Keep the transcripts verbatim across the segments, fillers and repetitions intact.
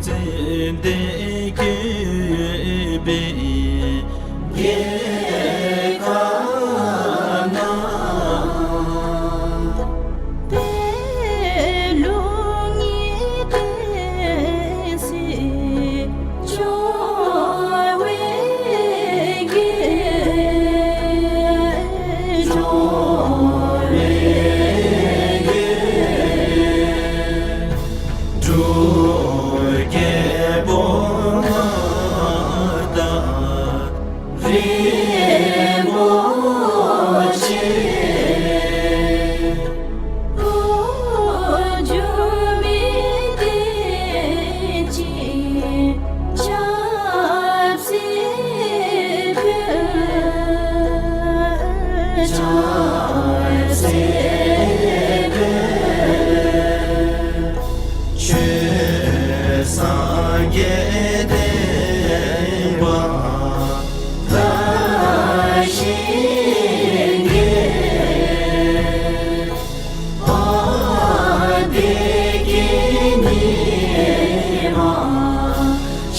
ཙན་དན་བཀོད་པའི་རྒྱལ་ཁབ་ན། པའི་ལུགས་གཉིས་ལྡན་སྲིད་འབྱོར་བའི་རྒྱལ། འབྱོར་བའི་རྒྱལ། འབྲུག་རྒྱལ་པོ་མངའ་བདག་རིན་པོ་ཆེ། འགྱུར་མེད་བསྟན་ཅིང་ཆབ་སྲིད་འཕེལ། ཆབ་སྲིད་འཕེལ། ཆོས་སངས་རྒྱས་བསྟན་པ་དར་ཞིང་རྒྱས། བདེ་སྐྱིད་ཉི་མ་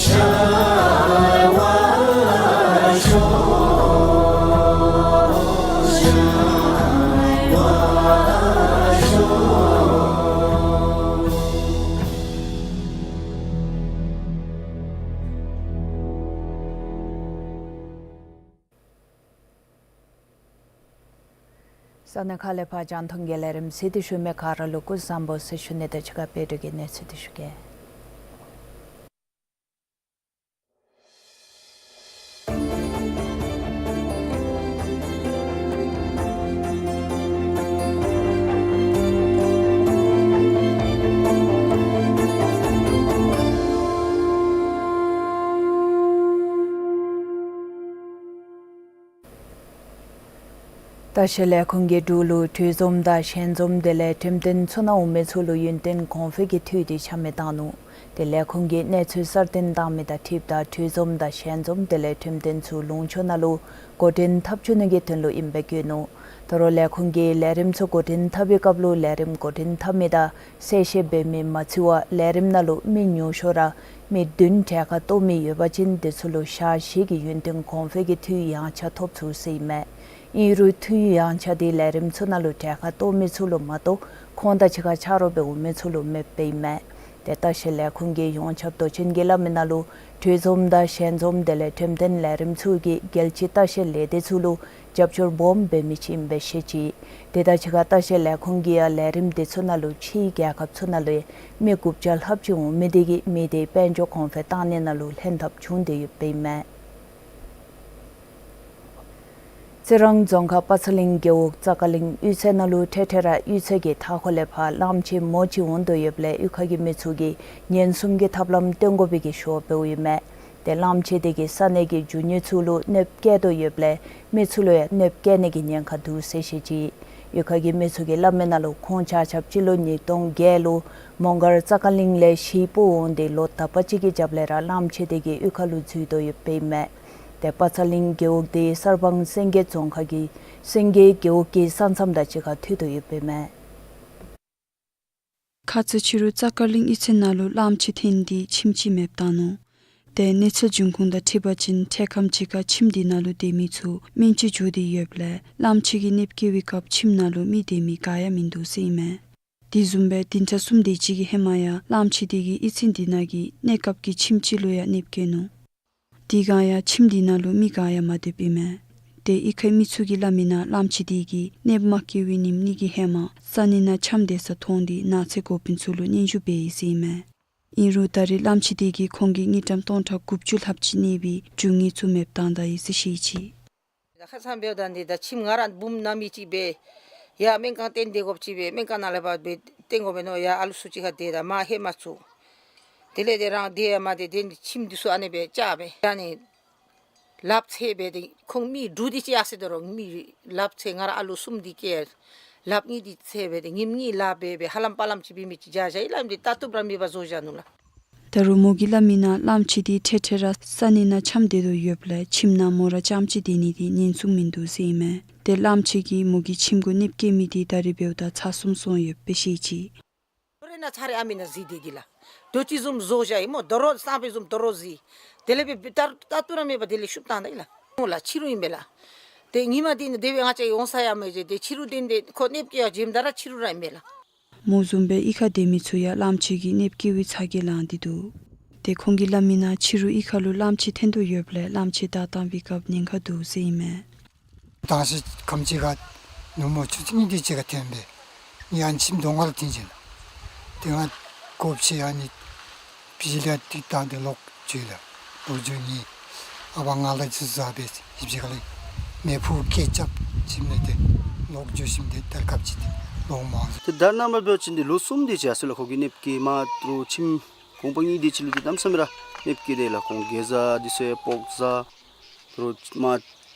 ཤར་བར་ཤོག། ཤར་བར་ཤོག། ས་གནས་ཁག་ལས་ཕར་རྒྱང་མཐོང་གི་ལས་རིམ་གཟིགས་ཏེ་བཞུགས་མི་ག་ར་ལུ་སྐུ་གཟུགས་བཟང་པོ་ཟེར་ཞུ་ནི་དང་གཅིག་ཁར་དཔལ་འབྱོར་གྱི་གནས་ཚུལ་འདི་ཞུ་གེ། ལྟ་བཤལ་ལས་ཁུངས་ཀྱིས་འབྲུག་ལུ་གྲོས་འཛོམས་དང་ཞལ་འཛོམས་དེ་ལས་འགྲེམས་སྟོན་ཚུ་ནང་འོང་མི་ཚུ་ལུ་ཡུན་བརྟན་གོང་འཕེལ་གྱི་འཐུས་འདི་ཆ་མེད་བཏང་ནུག། དེ་ལས་ཁུངས་ཀྱིས་གནས་ཚུལ་གསར་བཏོན་བཏང་མི་དང་འཁྲིལཝ་ད་གྲོས་འཛོམས་དང་ཞལ་འཛོམས་དེ་ལས་འགྲེམས་སྟོན་ཚུ་ལུང་ཕྱོགས་ནང་ལུ་འགོ་འདྲེན་འཐབ་བཅུག་ནི་གི་དོན་ལུ་ཨིནམ་སྦེ་བཀོད་ནུག། དོ་རུང་ལས་ཁུངས་ཀྱིས་ལས་རིམ་ཚུ་འགོ་འདྲེན་འཐབ་པའི་སྐབས་ལུ་ལས་རིམ་འགོ་འདྲེན་འཐབ་མི་དང་གསལ་བཤད་འབད་མི་མ་ཚུད་པར་ལས་རིམ་ནང་ལུ་མི་ཉུང་ཤོས་ར་མི་བདུན་གྲལ་ཁར་གཏོགས་མི་ཡོད་པ་ཅིན་དེ་ཚུ་ལུ་ཞག་བཞི་གི་ཡུན་བརྟན་གོང་འཕེལ་གྱི་འཐུས་ཡང་ཆག་ཐོབ་ཚུགས་ཟེར་ཨིན་མས། ཨིན་རུང་འཐུས་ཡང་ཆག་འདི་ལས་རིམ་ཚུ་ནང་ལུ་གྲལ་ཁར་གཏོགས་མི་ཚུ་ལུ་མ་གཏོགས་ཁོང་དང་གཅིག་ཁར་ཆ་རོགས་འབད་འོང་མི་ཚུ་ལུ་མེདཔ་ཨིན་མས། དེ་ལྟ་བཤལ་ལས་ཁུངས་ཀྱི་ཡོངས་ཁྱབ་མདོ་ཆེན་གྱིས་སླབ་མི་ནང་ལུ་གྲོས་འཛོམས་དང་ཞལ་འཛོམས་དེ་ལས་འགྲེམས་སྟོན་ལས་རིམ་ཚུ་གི་རྒྱལ་སྤྱིའི་ལྟ་བཤལ་ལས་སྡེ་ཚུ་ལུ་རྒྱབ་སྐྱོར་སྦོམ་འབད་མི་ཅིག་ཨིནམ་སྦེ་བཤད་ཅི། དེ་དང་གཅིག་ཁར་ལྟ་བཤལ་ལས་ཁུངས་ཀྱིས་ཡང་ལས་རིམ་དེ་ཚུ་ནང་ལུ་ཕྱིའི་རྒྱལ་ཁབ་ཚུ་ནང་ལས་མི་དགུ་བརྒྱ་ལྷགཔ་ཅིག་འོང་མི་དེ་གིས་མི་དེ་དཔལ་འབྱོར་གོང་འཕེལ་བཏང་ནི་ནང་ལུ་ལྷན་ཐབས་བྱུང་སྟེ་ཡོདཔ་ཨིན་མས། རྩི་རང་རྫོང་ཁག་པ་ཚ་གླིང་རྒེད་འོག་ཙ་ཀ་གླིང་གཡུས་ཚན་ནང་ལུ་འཕྲལ་འཕྲལ་ར་གཡུས་ཚན་གྱི་མཐའ་འཁོར་ལས་ཕར་གླངམོ་ཆེ་མོ་ཅིག་འོང་དོ་ཡོདཔ་ལས་གཡུས་ཁ་གི་མི་ཚུ་གིས་ཉེན་སྲུང་གི་ཐབས་ལམ་སྟོན་དགོ་པའི་གི་ཞུ་བ་འབདཝ་ཨིན་མས། དེ་གླངམོ་ཆེ་དེ་གིས་ས་གནས་ཀྱི་རྒྱུ་དངོས་ཚུ་ལུ་གནོདཔ་བཀལ་དོ་ཡོདཔ་ལས་མི་ཚུ་ལུ་ཡང་གནོདཔ་བཀལ་ནི་གི་ཉེན་ཁ་འདུག་ཟེར་བཤད་ཅི། གཡུས་ཁ་གི་མི་ཚུ་གིས་སླབ་མི་ནང་ལུ་ཁོང་ཆ་ཁྱབ་སྤྱི་ལོ་ཉིས་སྟོང་བརྒྱད་ལུ་མོང་སྒར་ཙ་ཀ་གླིང་ལས་གཞིས་སྤོ་འོང་སྟེ་ལོ་དག་པ་ཅིག་གི་རྒྱབ་ལས་ར་གླངམོ་ཆེ་དེ་གིས་གཡུས་ཁ་ལུ་འཛུལ་དོ་ཡོདཔ་ཨིན་མས། དེ་པ་ཚ་གླིང་རྒེད་འོག་དེ་གསར་སྤང་སེང་གེ་རྫོང་ཁག་གི་སེང་གེ་རྒེད་འོག་གི་ས་མཚམས་དང་གཅིག་ཁར་མཐུད་དོ་ཡོདཔ་ཨིན་མས། ཁ་ཙ་ཕྱི་རུ་ཙ་ཀ་གླིང་གཡུས་ཚན་ནང་ལུ་གླངམོ་ཆེ་ཐོན་ཏེ་ཁྱིམ་ཅིག་མེདཔ་བཏང་ནུག། དེ་གནས་ཚུལ་འབྱུང་ཁུངས་དང་འཁྲིལ་བ་ཅིན་འཕྲལ་ཁམས་ཅིག་ཁར་ཁྱིམ་དེ་ནང་ལུ་སྡོད་མི་ཚུ་སྨན་བཅོས་འགྱོ་སྟེ་ཡོདཔ་ལས་གླངམོ་ཆེ་གིས་གནོདཔ་བཀལ་བའི་སྐབས་ཁྱིམ་ནང་ལུ་མི་སྡོད་མི་ག་ཡང་མིན་འདུག་ཟེར་ཨིན་མས། དེ་བཟུམ་སྦེ་བདུན་ཕྲག་གསུམ་དེ་ཅིག་གི་ཧེ་མ་ཡང་གླངམོ་ཆེ་དེ་གིས་གཡུས་ཚན་དེ་ནང་གི་གནས་སྐབས་ཀྱི་ཁྱིམ་ཅིག་ལུ་ཡང་གནོདཔ་བཀལ་ནུག། དེ་སྒང་ཡང་ཁྱིམ་དེ་ནང་ལུ་མི་ག་ཡང་མ་སྡོདཔ་ཨིན་མས། དེ་གཡུས་ཁའི་མི་ཚུ་གིས་སླབ་མི་ནང་གླངམོ་ཆེ་དེ་གིས་གནོདཔ་མ་བཀལ་བའི་ཉིནམ་གཉིས་ཀྱི་ཧེ་མ་ས་གནས་ནང་འཆམ་སྡོད་ས་མཐོང་སྟེ་ནགས་ཚལ་འགོ་དཔོན་ཚུ་ལུ་སྙན་ཞུ་འབད་ཡི་ཟེར་ཨིན་མས། ཨིན་རུང་ད་རེས་གླངམོ་ཆེ་དེ་གིས་ཁོང་གི་དངུལ་ཀྲམ་སྟོང་ཕྲག་དགུ་བཅུ་ལྷགཔ་ཅིག་གནས་པའི་རྒྱུ་དངོས་ཚུ་མེདཔ་བཏང་ད་ཡི་ཟེར་བཤད་ཅི། ད་ཁ་ཙ་འབདཝ་ད་འདི་ད་ཁྱིམ་ང་ར་བུམོ་ནང་མི་ཅིག་སྦེ་ཡར་སྨན་ཁང་བསྟེན་སྡོད་དགོཔ་ཅིག་སྦེ་སྨན་ཁང་ནང་ལས་ཕར་སྦེ་བསྟེན་དགོ་པས་མནོ། ཡར་ཨ་ལུ་ཚུ་གཅིག་ཁར་སྡོད་ད་མར་ལྷོད་མ་ཚུགས། དེ་ལས་དེ་རང་སྡོད་ཡང་མ་སྡོད་དེ་ཁྱིམ་འདི་ཚུ་ཨ་ནི་སྦེ་བཅག་སྦེ་ཨ་ནི་ལགཔ་འཚོལ་སྦེ་དེ་ཁོང་མི་དྲུག་དེ་ཅིག་ཡར་སོང་དོ་རུང་མི་ལགཔ་འཚོལ་ང་ར་ཨ་ལུ་གསུམ་དེ་བསྐྱལ། ལགཔ་གཉིས་དེ་འཚོལ་སྦེ་དེ་ཉིནམ་གཉིས་ལཱ་འབད་སྦེ་ཧ་ལམ་པ་ལམ་ཅིག་འབད་མི་ཅིག་བྱ་བྱ་ཡི་ལམ་དེ་ལྟ་བཏུབ་ར་མེད་པར་བཟོ་བཞག་ནུག་ལགས། ད་རུང་མོ་གིས་སླབ་མི་ནང་གླངམོ་ཆེ་དེ་འཕྲལ་འཕྲལ་ར་ས་གནས་ནང་འཆམ་སྡོད་དོ་ཡོདཔ་ལས་ཁྱིམ་ནང་མོ་ར་རྐྱངམ་ཅིག་སྡོད་ནི་དེ་ཉེན་སྲུང་མིན་འདུག་ཟེར་ཨིན་མས། དེ་གླངམོ་ཆེ་གིས་མོ་གི་ཁྱིམ་གུ་གནོདཔ་བཀལ་མི་དེ་ད་རེས་འབདཝ་ད་ཚར་གསུམ་སོང་ཡོདཔ་སྦེ་བཤད་ཅི། ན་ཚར་རེ་ཨ་མི་ན་གཟིགས་ཏེ་གི་ལགས། དོ་ཅི་བཟུམ་བཟོ་བཞག་ཡི་སྨོ། དོ་རུང་སང་ཕོད་བཟུམ་དོ་རུང་གཟིགས། དེ་ལས་སྦེ་ད་ད་ལྟོ་ར་མེད་པར་དེ་ལས་བཤུབ་བཏང་ད་ཡི་ལགས། སྨོ་ལགས་ཕྱི་རུ་ཨིན་པས་ལགས། ཏེ་ཉིནམ་འདི་ནི་དེ་སྦེ་ང་བཅས་འོང་ས་ཡང་མེད་ཅེ། ཏེ་ཕྱི་རུ་དེ་ནི་ཏེ་ཁོ་གནོདཔ་སྐྱེལ་བར་འགྱོཝ་ད་ར་ཕྱི་རུ་ར་ཨིན་པས་ལགས། མོ་བཟུམ་སྦེ་གཡུས་ཁར་སྡོད་མི་ཚུ་ཡང་གླངམོ་ཆེ་གིས་གནོདཔ་བཀལ་བའི་ཚ་གྱང་ལངས་ཏེ་འདུག། ཏེ་ཁོང་གིས་སླབ་མི་ནང་ཕྱི་རུ་གཡུས་ཁ་ལུ་གླངམོ་ཆེ་འཐོན་དོ་ཡོདཔ་ལས་གླངམོ་ཆེ་བདའ་བཏང་པའི་སྐབས་ཉེན་ཁ་འདུག་ཟེར་ཨིན་མས། དང་ཤེས་ཁམས་ཅིག་ཁར་ནུབ་མོ་ཆུ་ཚོད་གཉིས་དེ་ཅིག་ཁར་འཐོན་སྦེ་ནི་ཨ་ནི་ཁྱིམ་གདོང་ཁ་ལུ་འཐོན་ཅི་ལགས། དེ་སྒང་སྒོ་ཕྱེ་ཨ་ནི་བི་ཇི་ལི་ཡང་ཏིག་བཏང་སྟེ་ལོག་འགྱོ་ཡི་ལགས། ལོག་འགྱོ་ནི་ཨ་པ་ང་ལ་ཅིག་བཟའ་སྦེ་ཞིབ་ཅིག་ཁ་ལས་མེ་ཕུ་སྐད་རྐྱབ་ཞིནམ་ལས་ཏེ་ལོག་འགྱོ་ཞིནམ་ཏེ་དར་ཁབ་ཅིག་ཏེ་ལོག་མ་འོང་། ཏེ་ད་རེས་ནངས་པ་འབད་བ་ཅིན་ཏེ་ལོ་གསུམ་དེ་ཅིག་ཡར་སོང་ལགས། ཁོང་གིས་གནོདཔ་བཀལ་མ་དོ་རུང་ཁྱིམ་གུང་པ་གཉིས་དེ་ཅིག་ལུ་ཏེ་གནམ་མེད་ས་མེད་ར་གནོདཔ་བཀལ་ཏེ་ལགས། ཁོང་གེ་ཟ་འདི་ཚུ་ཡང་སྤོག་བཟའ། དོ་རུང་མར་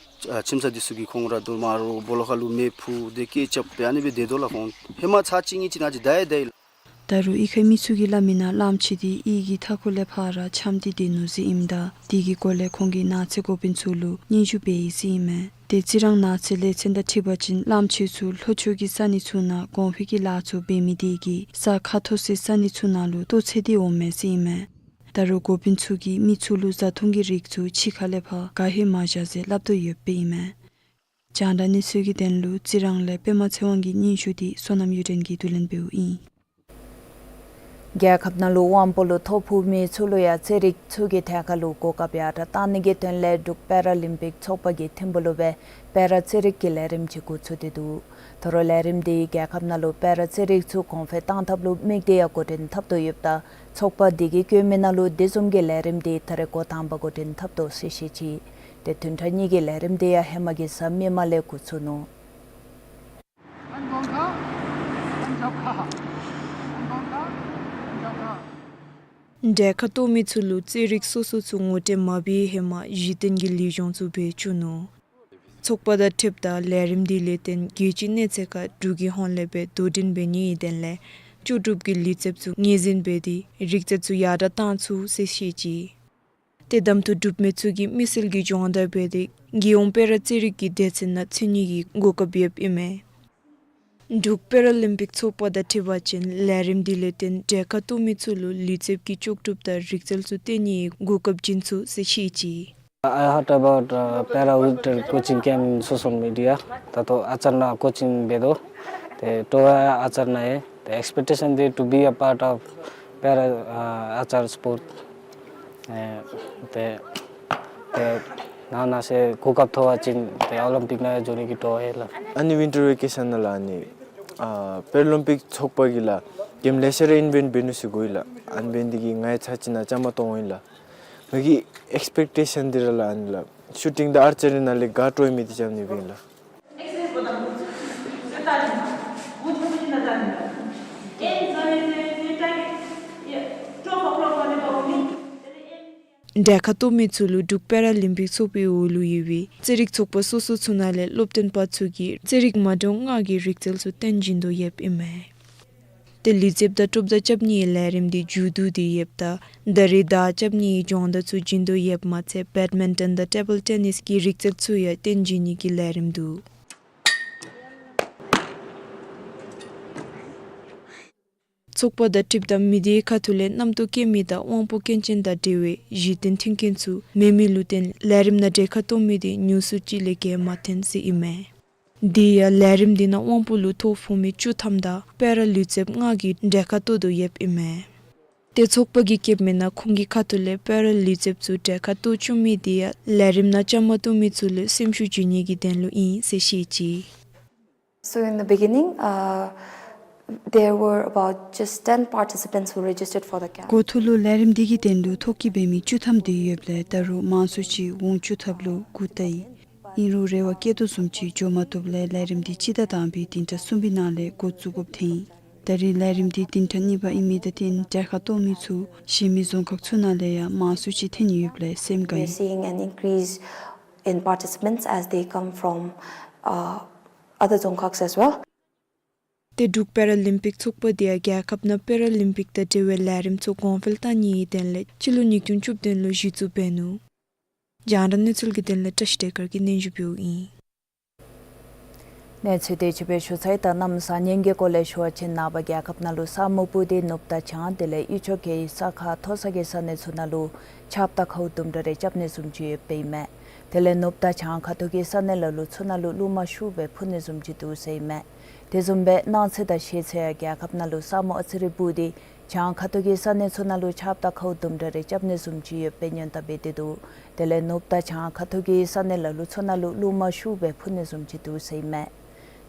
ཨ་ཁྱིམ་ཚང་འདི་ཚུ་གིས་ཁོང་ར་དོ་རུང་མར་རོགས་སྦོ་ལོགས་ཁ་ལུ་མེ་ཕུ་སྟེ་སྐད་རྐྱབ་སྦེ་ཨ་ནི་སྦེ་སྡོད་དོ་ལགས། ཁོང་ཧེ་མ་ཚར་གཅིག་གཉིས་ཅིག་ནང་ཅིག་བདའ་ཡང་བདའ་ཡི་ལགས། ད་རུང་གཡུས་ཁའི་མི་ཚུ་གིས་སླབ་མི་ནང་གླངམོ་ཆེ་དེ་གཡུས་ཀྱི་མཐའ་འཁོར་ལས་ཕར་ར་འཁྱམས་ཏེ་སྡོད་ནུག་ཟེར་ཨིནམ་ད་དེ་གི་སྐོར་ལས་ཁོང་གིས་ནགས་ཚལ་འགོ་དཔོན་ཚུ་ལུ་སྙན་ཞུ་འབད་ཡི་ཟེར་ཨིན་མས། ཏེ་རྩི་རང་ནགས་ཚལ་ལས་ཚན་དང་འཁྲིལ་བ་ཅིན་གླངམོ་ཆེ་ཚུ་ལྷོ་ཕྱོགས་ཀྱི་ས་གནས་ཚུ་ནང་གོང་འཕེལ་གྱི་ལཱ་ཚུ་འབད་མི་དེ་གིས་ས་ཁ་མཐོ་སའི་ས་གནས་ཚུ་ནང་ལུ་གཏོར་འཚེར་ཏེ་འོངམ་མས་ཟེར་ཨིན་མས། ད་རུང་འགོ་དཔོན་ཚུ་གིས་མི་ཚུ་ལུ་བཟའ་འཐུང་གི་རིགས་ཚུ་ཕྱི་ཁ་ལས་ཕར་ག་ཧེ་མ་བཞག་ཟེར་སླབ་དོ་ཡོདཔ་ཨིན་མས། རྒྱང་བསྒྲགས་གནས་ཚུལ་གྱི་དོན་ལུ་རྩི་རང་ལས་པདྨ་ཚེ་དབང་གི་སྙན་ཞུ་དེ་བསོད་ནམས་གཡུ་སྒྲོན་གྱིས་བསྡུ་ལེན་འབདཝ་ཨིན། རྒྱལ་ཁབ་ནང་ལུ་དབང་པོ་ལུ་ཐོ་ཕོག་མི་ཚུ་ལུ་ཡང་རྩེད་རིགས་ཚུ་གི་ཐད་ཁར་ལུ་གོ་སྐབས་ཡར་དྲགས་གཏང་ནི་གི་དོན་ལས་འབྲུག་པེ་ར་ལིམ་པིག་ཚོགས་པ་གི་ཐིམ་ཕུག་ལུ་སྦེ་པེ་ར་རྩེད་རིགས་ཀྱི་ལས་རིམ་ཅིག་འགོ་བཙུགས་ཏེ་འདུག། དོ་རུང་ལས་རིམ་དེ་རྒྱལ་ཁབ་ནང་ལུ་པེ་ར་རྩེད་རིགས་ཚུ་གོང་འཕེལ་གཏང་ཐབས་ལུ་དམིགས་ཏེ་ཡང་འགོ་འདྲེན་འཐབ་དོ་ཡོདཔ་ད་ཚོགས་པ་དེ་གིས་བཀོད་མི་ནང་ལུ་དེ་བཟུམ་གྱི་ལས་རིམ་དེ་ད་རེས་འགོ་དང་པ་འགོ་འདྲེན་འཐབ་དོ་ཟེར་བཤད་ཅི། ཏེ་བདུན་ཕྲག་གཉིས་ཀྱི་ལས་རིམ་དེ་ཡང་ཧེ་མ་གི་གཟའ་མིག་དམར་ལས་འགོ་བཙུགས་ནུག། འབྲེལ་ཁ་གཏོགས་མི་ཚུ་ལུ་རྩེད་རིགས་སོ་སོ་ཚུ་ངོ་སྤྲོད་མ་འབད་བའི་ཧེ་མ་གཞི་རྟེན་གྱི་ལུས་སྦྱོང་ཚུ་འབད་བཅུག་ནུག། ཚོགས་པ་དང་འཁྲིལཝ་ད་ལས་རིམ་དེ་ལས་བརྟེན་རྒྱལ་སྤྱིའི་གནས་ཚད་ཁར་འབྲུག་གི་ཧོངས་ལས་སྦེ་དོ་འགྲན་འབད་ནི་ཨིནམ་ལས་ལྕོགས་གྲུབ་ཀྱི་ལུས་རྩལཔ་ཚུ་ངོས་འཛིན་འབད་དེ་རིག་རྩལ་ཚུ་ཡར་དྲགས་གཏང་ཚུགས་ཟེར་བཤད་ཅི། ཏེ་གདམ་འཐུ་གྲུབ་མི་ཚུ་གིས་མི་སེར་གྱི་སྦྱོང་བརྡར་འབད་དེ་རྒྱལ་ཡོངས་པེ་ར་རྩེད་རིགས་ཀྱི་སྡེ་ཚན་ནང་ཚུད་ནི་གི་གོ་སྐབས་ཡོདཔ་ཨིན་མས། འབྲུག་པེ་ར་ལིམ་པིག་ཚོགས་པ་དང་འཁྲིལ་བ་ཅིན་ལས་རིམ་དེ་ལས་བརྟེན་འབྲེལ་ཁ་གཏོགས་མི་ཚུ་ལུ་ལུས་རྩལཔ་གི་ལྕོགས་གྲུབ་དང་རིག་རྩལ་ཚུ་སྟོན་ནིའི་གོ་སྐབས་བྱིན་ཚུགས་ཟེར་བཤད་ཅི། I heard about, uh, Para Winter Coaching Camp in social media. ད་ལྟོ་ཨ་ཙར་ནང་ཀོ་ཅིང་འབད་དོ། ཏེ་སྤྲོ་བ་ཨ་ཙར་ནང་ཡོད། ཏེ་expectation དེ་to be a part of para, uh, ཨ་ཙར་སྤོརཊ། ཨེ་ཏེ་ཏེ་ནང་ན་ཟེར་གོ་སྐབས་ཐོབ་པ་ཅིན་ཏེ་ཨོ་ལིམ་པིག་ནང་འགྱོ་ནི་གི་སྤྲོ་བ་ཡོད་ལགས། ཨ་ནི་ཝིན་ཊར་ཝེ་ཀེ་ཤཱན་ནང་ལུ་ཨ་ནི་ཨ་པེ་ར་ལིམ་པིག་ཚོགས་པ་གིས་ལགས་གེམ་ལེ་ཤ་ར་ཨིན་ཝེནཊ་འབད་ནུག་ཟེར་གོ་ཡི་ལགས། ཨ་ནི་འབད་ནི་དེ་གིས་ང་ཡང་ཚར་གཅིག་ནང་བཅའ་མར་གཏོགས་འོང་ཡི་ལགས། ངེ་གི་ཨེགསི་པེག་ཊེ་ཤཱན་འདི་ར་ལགས་ཨ་ནི་ལགས་ཤུ་ཊིང་དང་ཨར་ཅ་རི་ནང་ལས་དགའ་སྤྲོ་མི་འདི་རྐྱབ་ནི་སྦེ་ཨིན་ལགས། འབྲེལ་ཁ་གཏོགས་མི་ཚུ་ལུ་འབྲུག་པེ་ར་ལིམ་པིག་ཚོགས་པའི་འོག་ལུ་ཡོད་པའི་རྩེད་རིགས་ཚོགས་པ་སོ་སོ་ཚུ་ནང་ལས་སློབ་སྟོན་པ་ཚུ་གིས་རྩེད་རིགས་མ་འདྲཝ་ལྔ་གི་རིག་རྩལ་ཚུ་སྟོན་བྱིན་དོ་ཡོདཔ་ཨིན་མས། ཏེ་ལུས་རྩལཔ་དང་གྲུབ་མཐའ་རྐྱབ་ནིའི་ལས་རིམ་འདི་མཇུག་བསྡུ་སྟེ་ཡོདཔ་ད་ད་རེས་དར་རྐྱབ་ནིའི་སྦྱོང་བརྡར་ཚུ་བྱིན་དོ་ཡོདཔ་མ་ཚད་བེཌ་མིན་ཊོན་དང་ཊེ་བིལ་ཊེ་ནིས་ཀྱི་རིག་རྩལ་ཚུ་ཡང་སྟོན་བྱིན་ནི་གི་ལས་རིམ་འདུག། ཚོགས་པ་དང་འཁྲིལཝ་ད་མི་སྡེའི་ཁ་ཐུག་ལས་རྣམ་རྟོག་སྐྱེ་མི་དང་དབང་པོ་སྐྱོན་ཅན་དང་འབྲེལ་བའི་གཞི་རྟེན་མཐུན་རྐྱེན་ཚུ་མེད་མི་ལུ་བརྟེན་ལས་རིམ་ནང་འབྲེལ་ཁ་གཏོགས་མི་དེ་ཉུང་སུ་ཅིག་ལས་བརྒལ་མ་ཐོན་ཟེར་ཨིན་མས། དེ་ཡང་ལས་རིམ་དེ་ནང་དབང་པོ་ལུ་ཐོ་ཕོག་མི་བཅུ་ཐམ་དང་པེ་ར་ལུས་རྩལཔ་ལྔ་གིས་འབྲེལ་ཁ་གཏོགས་དོ་ཡོདཔ་ཨིན་མས། ཏེ་ཚོགས་པ་གིས་བཀོད་མི་ནང་ཁོང་གི་ཁ་ཐུག་ལས་པེ་ར་ལུས་རྩལཔ་ཚུ་འབྲེལ་ཁ་གཏོགས་བཅུག་མི་དེ་ཡང་ལས་རིམ་ནང་བཅའ་མར་གཏོགས་མི་ཚུ་ལུ་སེམས་ཤུགས་བྱིན་ནི་གི་དོན་ལུ་ཨིན་ཟེར་བཤད་ཅི། So in the beginning, uh, there were about just ten participants who registered for the camp. འགོ་ཐོག་ལུ་ལས་རིམ་འདི་གི་དོན་ལུ་ཐོ་བཀོད་འབད་མི་བཅུ་ཐམ་དེ་ཡོདཔ་ལས་ད་རུང་མང་སུ་ཅིག་འོང་བཅུག་ཐབས་ལུ་སྒུག་ལྟ་ཡི། ཨིན་རུང་རེ་བ་བསྐྱེད་དོ་བཟུམ་ཅིག་འགྱོ་མ་བཏུབ་ལས་ལས་རིམ་འདི་སྤྱི་ཟླ་དང་པའི་བདུན་ཕྲག་གསུམ་པའི་ནང་ལས་འགོ་བཙུགས་དགོཔ་ཐོན་ཡི། ད་རེས་ལས་རིམ་འདི་བདུན་ཕྲག་གཉིས་པ་ཨིན་མི་དང་བསྟུན་འབྲེལ་ཁ་གཏོགས་མི་ཚུ་གཞན་མི་རྫོང་ཁག་ཚུ་ནང་ལས་ཡང་མང་སུ་ཅིག་ཐོན་ཡོདཔ་ལས་སེམས་དགའ་ཡི། We're seeing an increase in participants as they come from, uh, other dzongkhags as well. ཏེ་འབྲུག་པེ་ར་ལིམ་པིག་ཚོགས་པ་དེ་ཡང་རྒྱལ་ཁབ་ནང་པེ་ར་ལིམ་པིག་དང་འབྲེལ་བའི་ལས་རིམ་ཚུ་གོང་འཕེལ་གཏང་ནིའི་དོན་ལས་སྤྱི་ལོ་ཉིས་སྟོང་བཅུ་བདུན་ལུ་གཞི་བཙུགས་འབད་ནུག། རྒྱང་བསྒྲགས་གནས་ཚུལ་གྱི་དོན་ལས་བཀྲ་ཤིས་བདེ་དཀར་གྱིས་སྙན་ཞུ་ཕུལཝ་ཨིན། གནས་ཚུལ་དེ་ཅིག་སྦེ་ཞུ་ཚར་ཡི། ད་གནམ་གཤིས་ཉེན་ཁའི་སྐོར་ལས་ཞུ་བ་ཅིན་ནངས་པ་རྒྱལ་ཁབ་ནང་ལུ་ས་སྨུག་སྤུབས་ཏེ་ནུབ་དང་བྱང་དེ་ལས་དབུས་ཕྱོགས་ཀྱི་ས་ཁ་མཐོ་ས་གི་ས་གནས་ཚུ་ནང་ལུ་ཆརཔ་དང་ཁཝ་དུམ་གྲ་རེ་རྐྱབ་ནི་བཟུམ་ཅིག་ཡོདཔ་ཨིན་མས། དེ་ལས་ནུབ་དང་བྱང་ཁ་ཐུག་གི་ས་གནས་ལ་ལུ་ཚུ་ནང་ལུ་རླུང་མ་ཤུགས་སྦེ་འཕུ་ནི་བཟུམ་ཅིག་འདུག་ཟེར་ཨིན་མས། དེ་བཟུམ་སྦེ་གནངས་ཚེ་དང་ཤར་ཚེ་ཡང་རྒྱལ་ཁབ་ནང་ལུ་ས་སྨུག་ཨ་ཙི་རེ་སྤུབས་ཏེ་བྱང་ཁ་ཐུག་གི་ས་གནས་ཚུ་ནང་ལུ་ཆརཔ་དང་ཁཝ་དུམ་གྲ་རེ་རྐྱབ་ནི་བཟུམ་ཅིག་ཡོདཔ་སྦེ་སྔོན་བརྡ་འབད་དེ་འདུག། དེ་ལས་ནུབ་དང་བྱང་ཁ་ཐུག་གི་ས་གནས་ལ་ལུ་ཚུ་ནང་ལུ་རླུང་མ་ཤུགས་སྦེ་འཕུ་ནི་བཟུམ་ཅིག་འདུག་ཟེར་ཨིན་མས།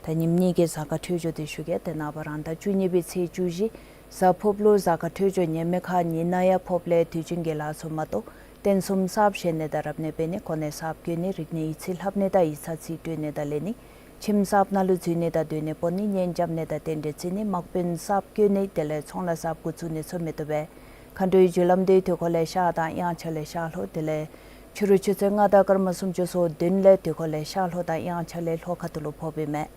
ད་ཉིནམ་གཉིས་ཀྱི་གཟའ་སྐར་འཕྲོད་སྦྱོར་དེ་ཞུ་གེ། ཏེ་ནངས་པ་རང་ཟླ་བཅུ་གཉིས་པའི་ཚེས་བཅུ་བཞི་གཟའ་ཕོརཔ་ལུ་གཟའ་སྐར་འཕྲོད་སྦྱོར་ངནམ་མེད་ཁར་ཉི་ནག་ཡང་ཕོརཔ་ལས་དུས་རྒྱུན་གྱི་ལཱ་ཚུ་མ་གཏོགས་རྟེན་གསུམ་གསརཔ་བཞེངས་ནི་དང་རབ་གནས་འབད་ནི་གོ་གནས་གསརཔ་བསྐོ་ནི་རིག་གནས་ཡིག་རྩིས་ལྷབ་ནི་དང་ཡིག་ཚང་རྩིས་སྤྲོད་ནི་དང་ལེན་ནི་ཁྱིམ་གསརཔ་ནང་ལུ་འཛུལ་ནི་དང་སྡོད་གནས་སྤོ་ནི་གཉེན་རྐྱབ་ནི་དང་རྟེན་འབྲེལ་བརྩི་ནི་དམག་དཔོན་གསརཔ་བསྐོ་ནི་དེ་ལས་ཚོང་ལཱ་གསརཔ་འགོ་བཙུགས་ནི་ཚུ་མི་བཏུབ་པས། མཁའ་འགྲོའི་རྒྱུ་ལམ་དེ་དུས་འཁོར་ལས་ཤར་དང་དབྱངས་འཆར་ལས་ཤར་ལྷོ་དེ་ལས་ཕྱི་རུ་ཆུ་ཚོད་ལྔ་དང་སྐར་མ་སུམ་ཅུ་སོ་བདུན་ལས་དུས་འཁོར་ལས་ཤར་ལྷོ་དང་དབྱངས་འཆར་ལས་ལྷོ་ཁ་ཐུག་ལུ་ཕོགཔ་ཨིན་མས།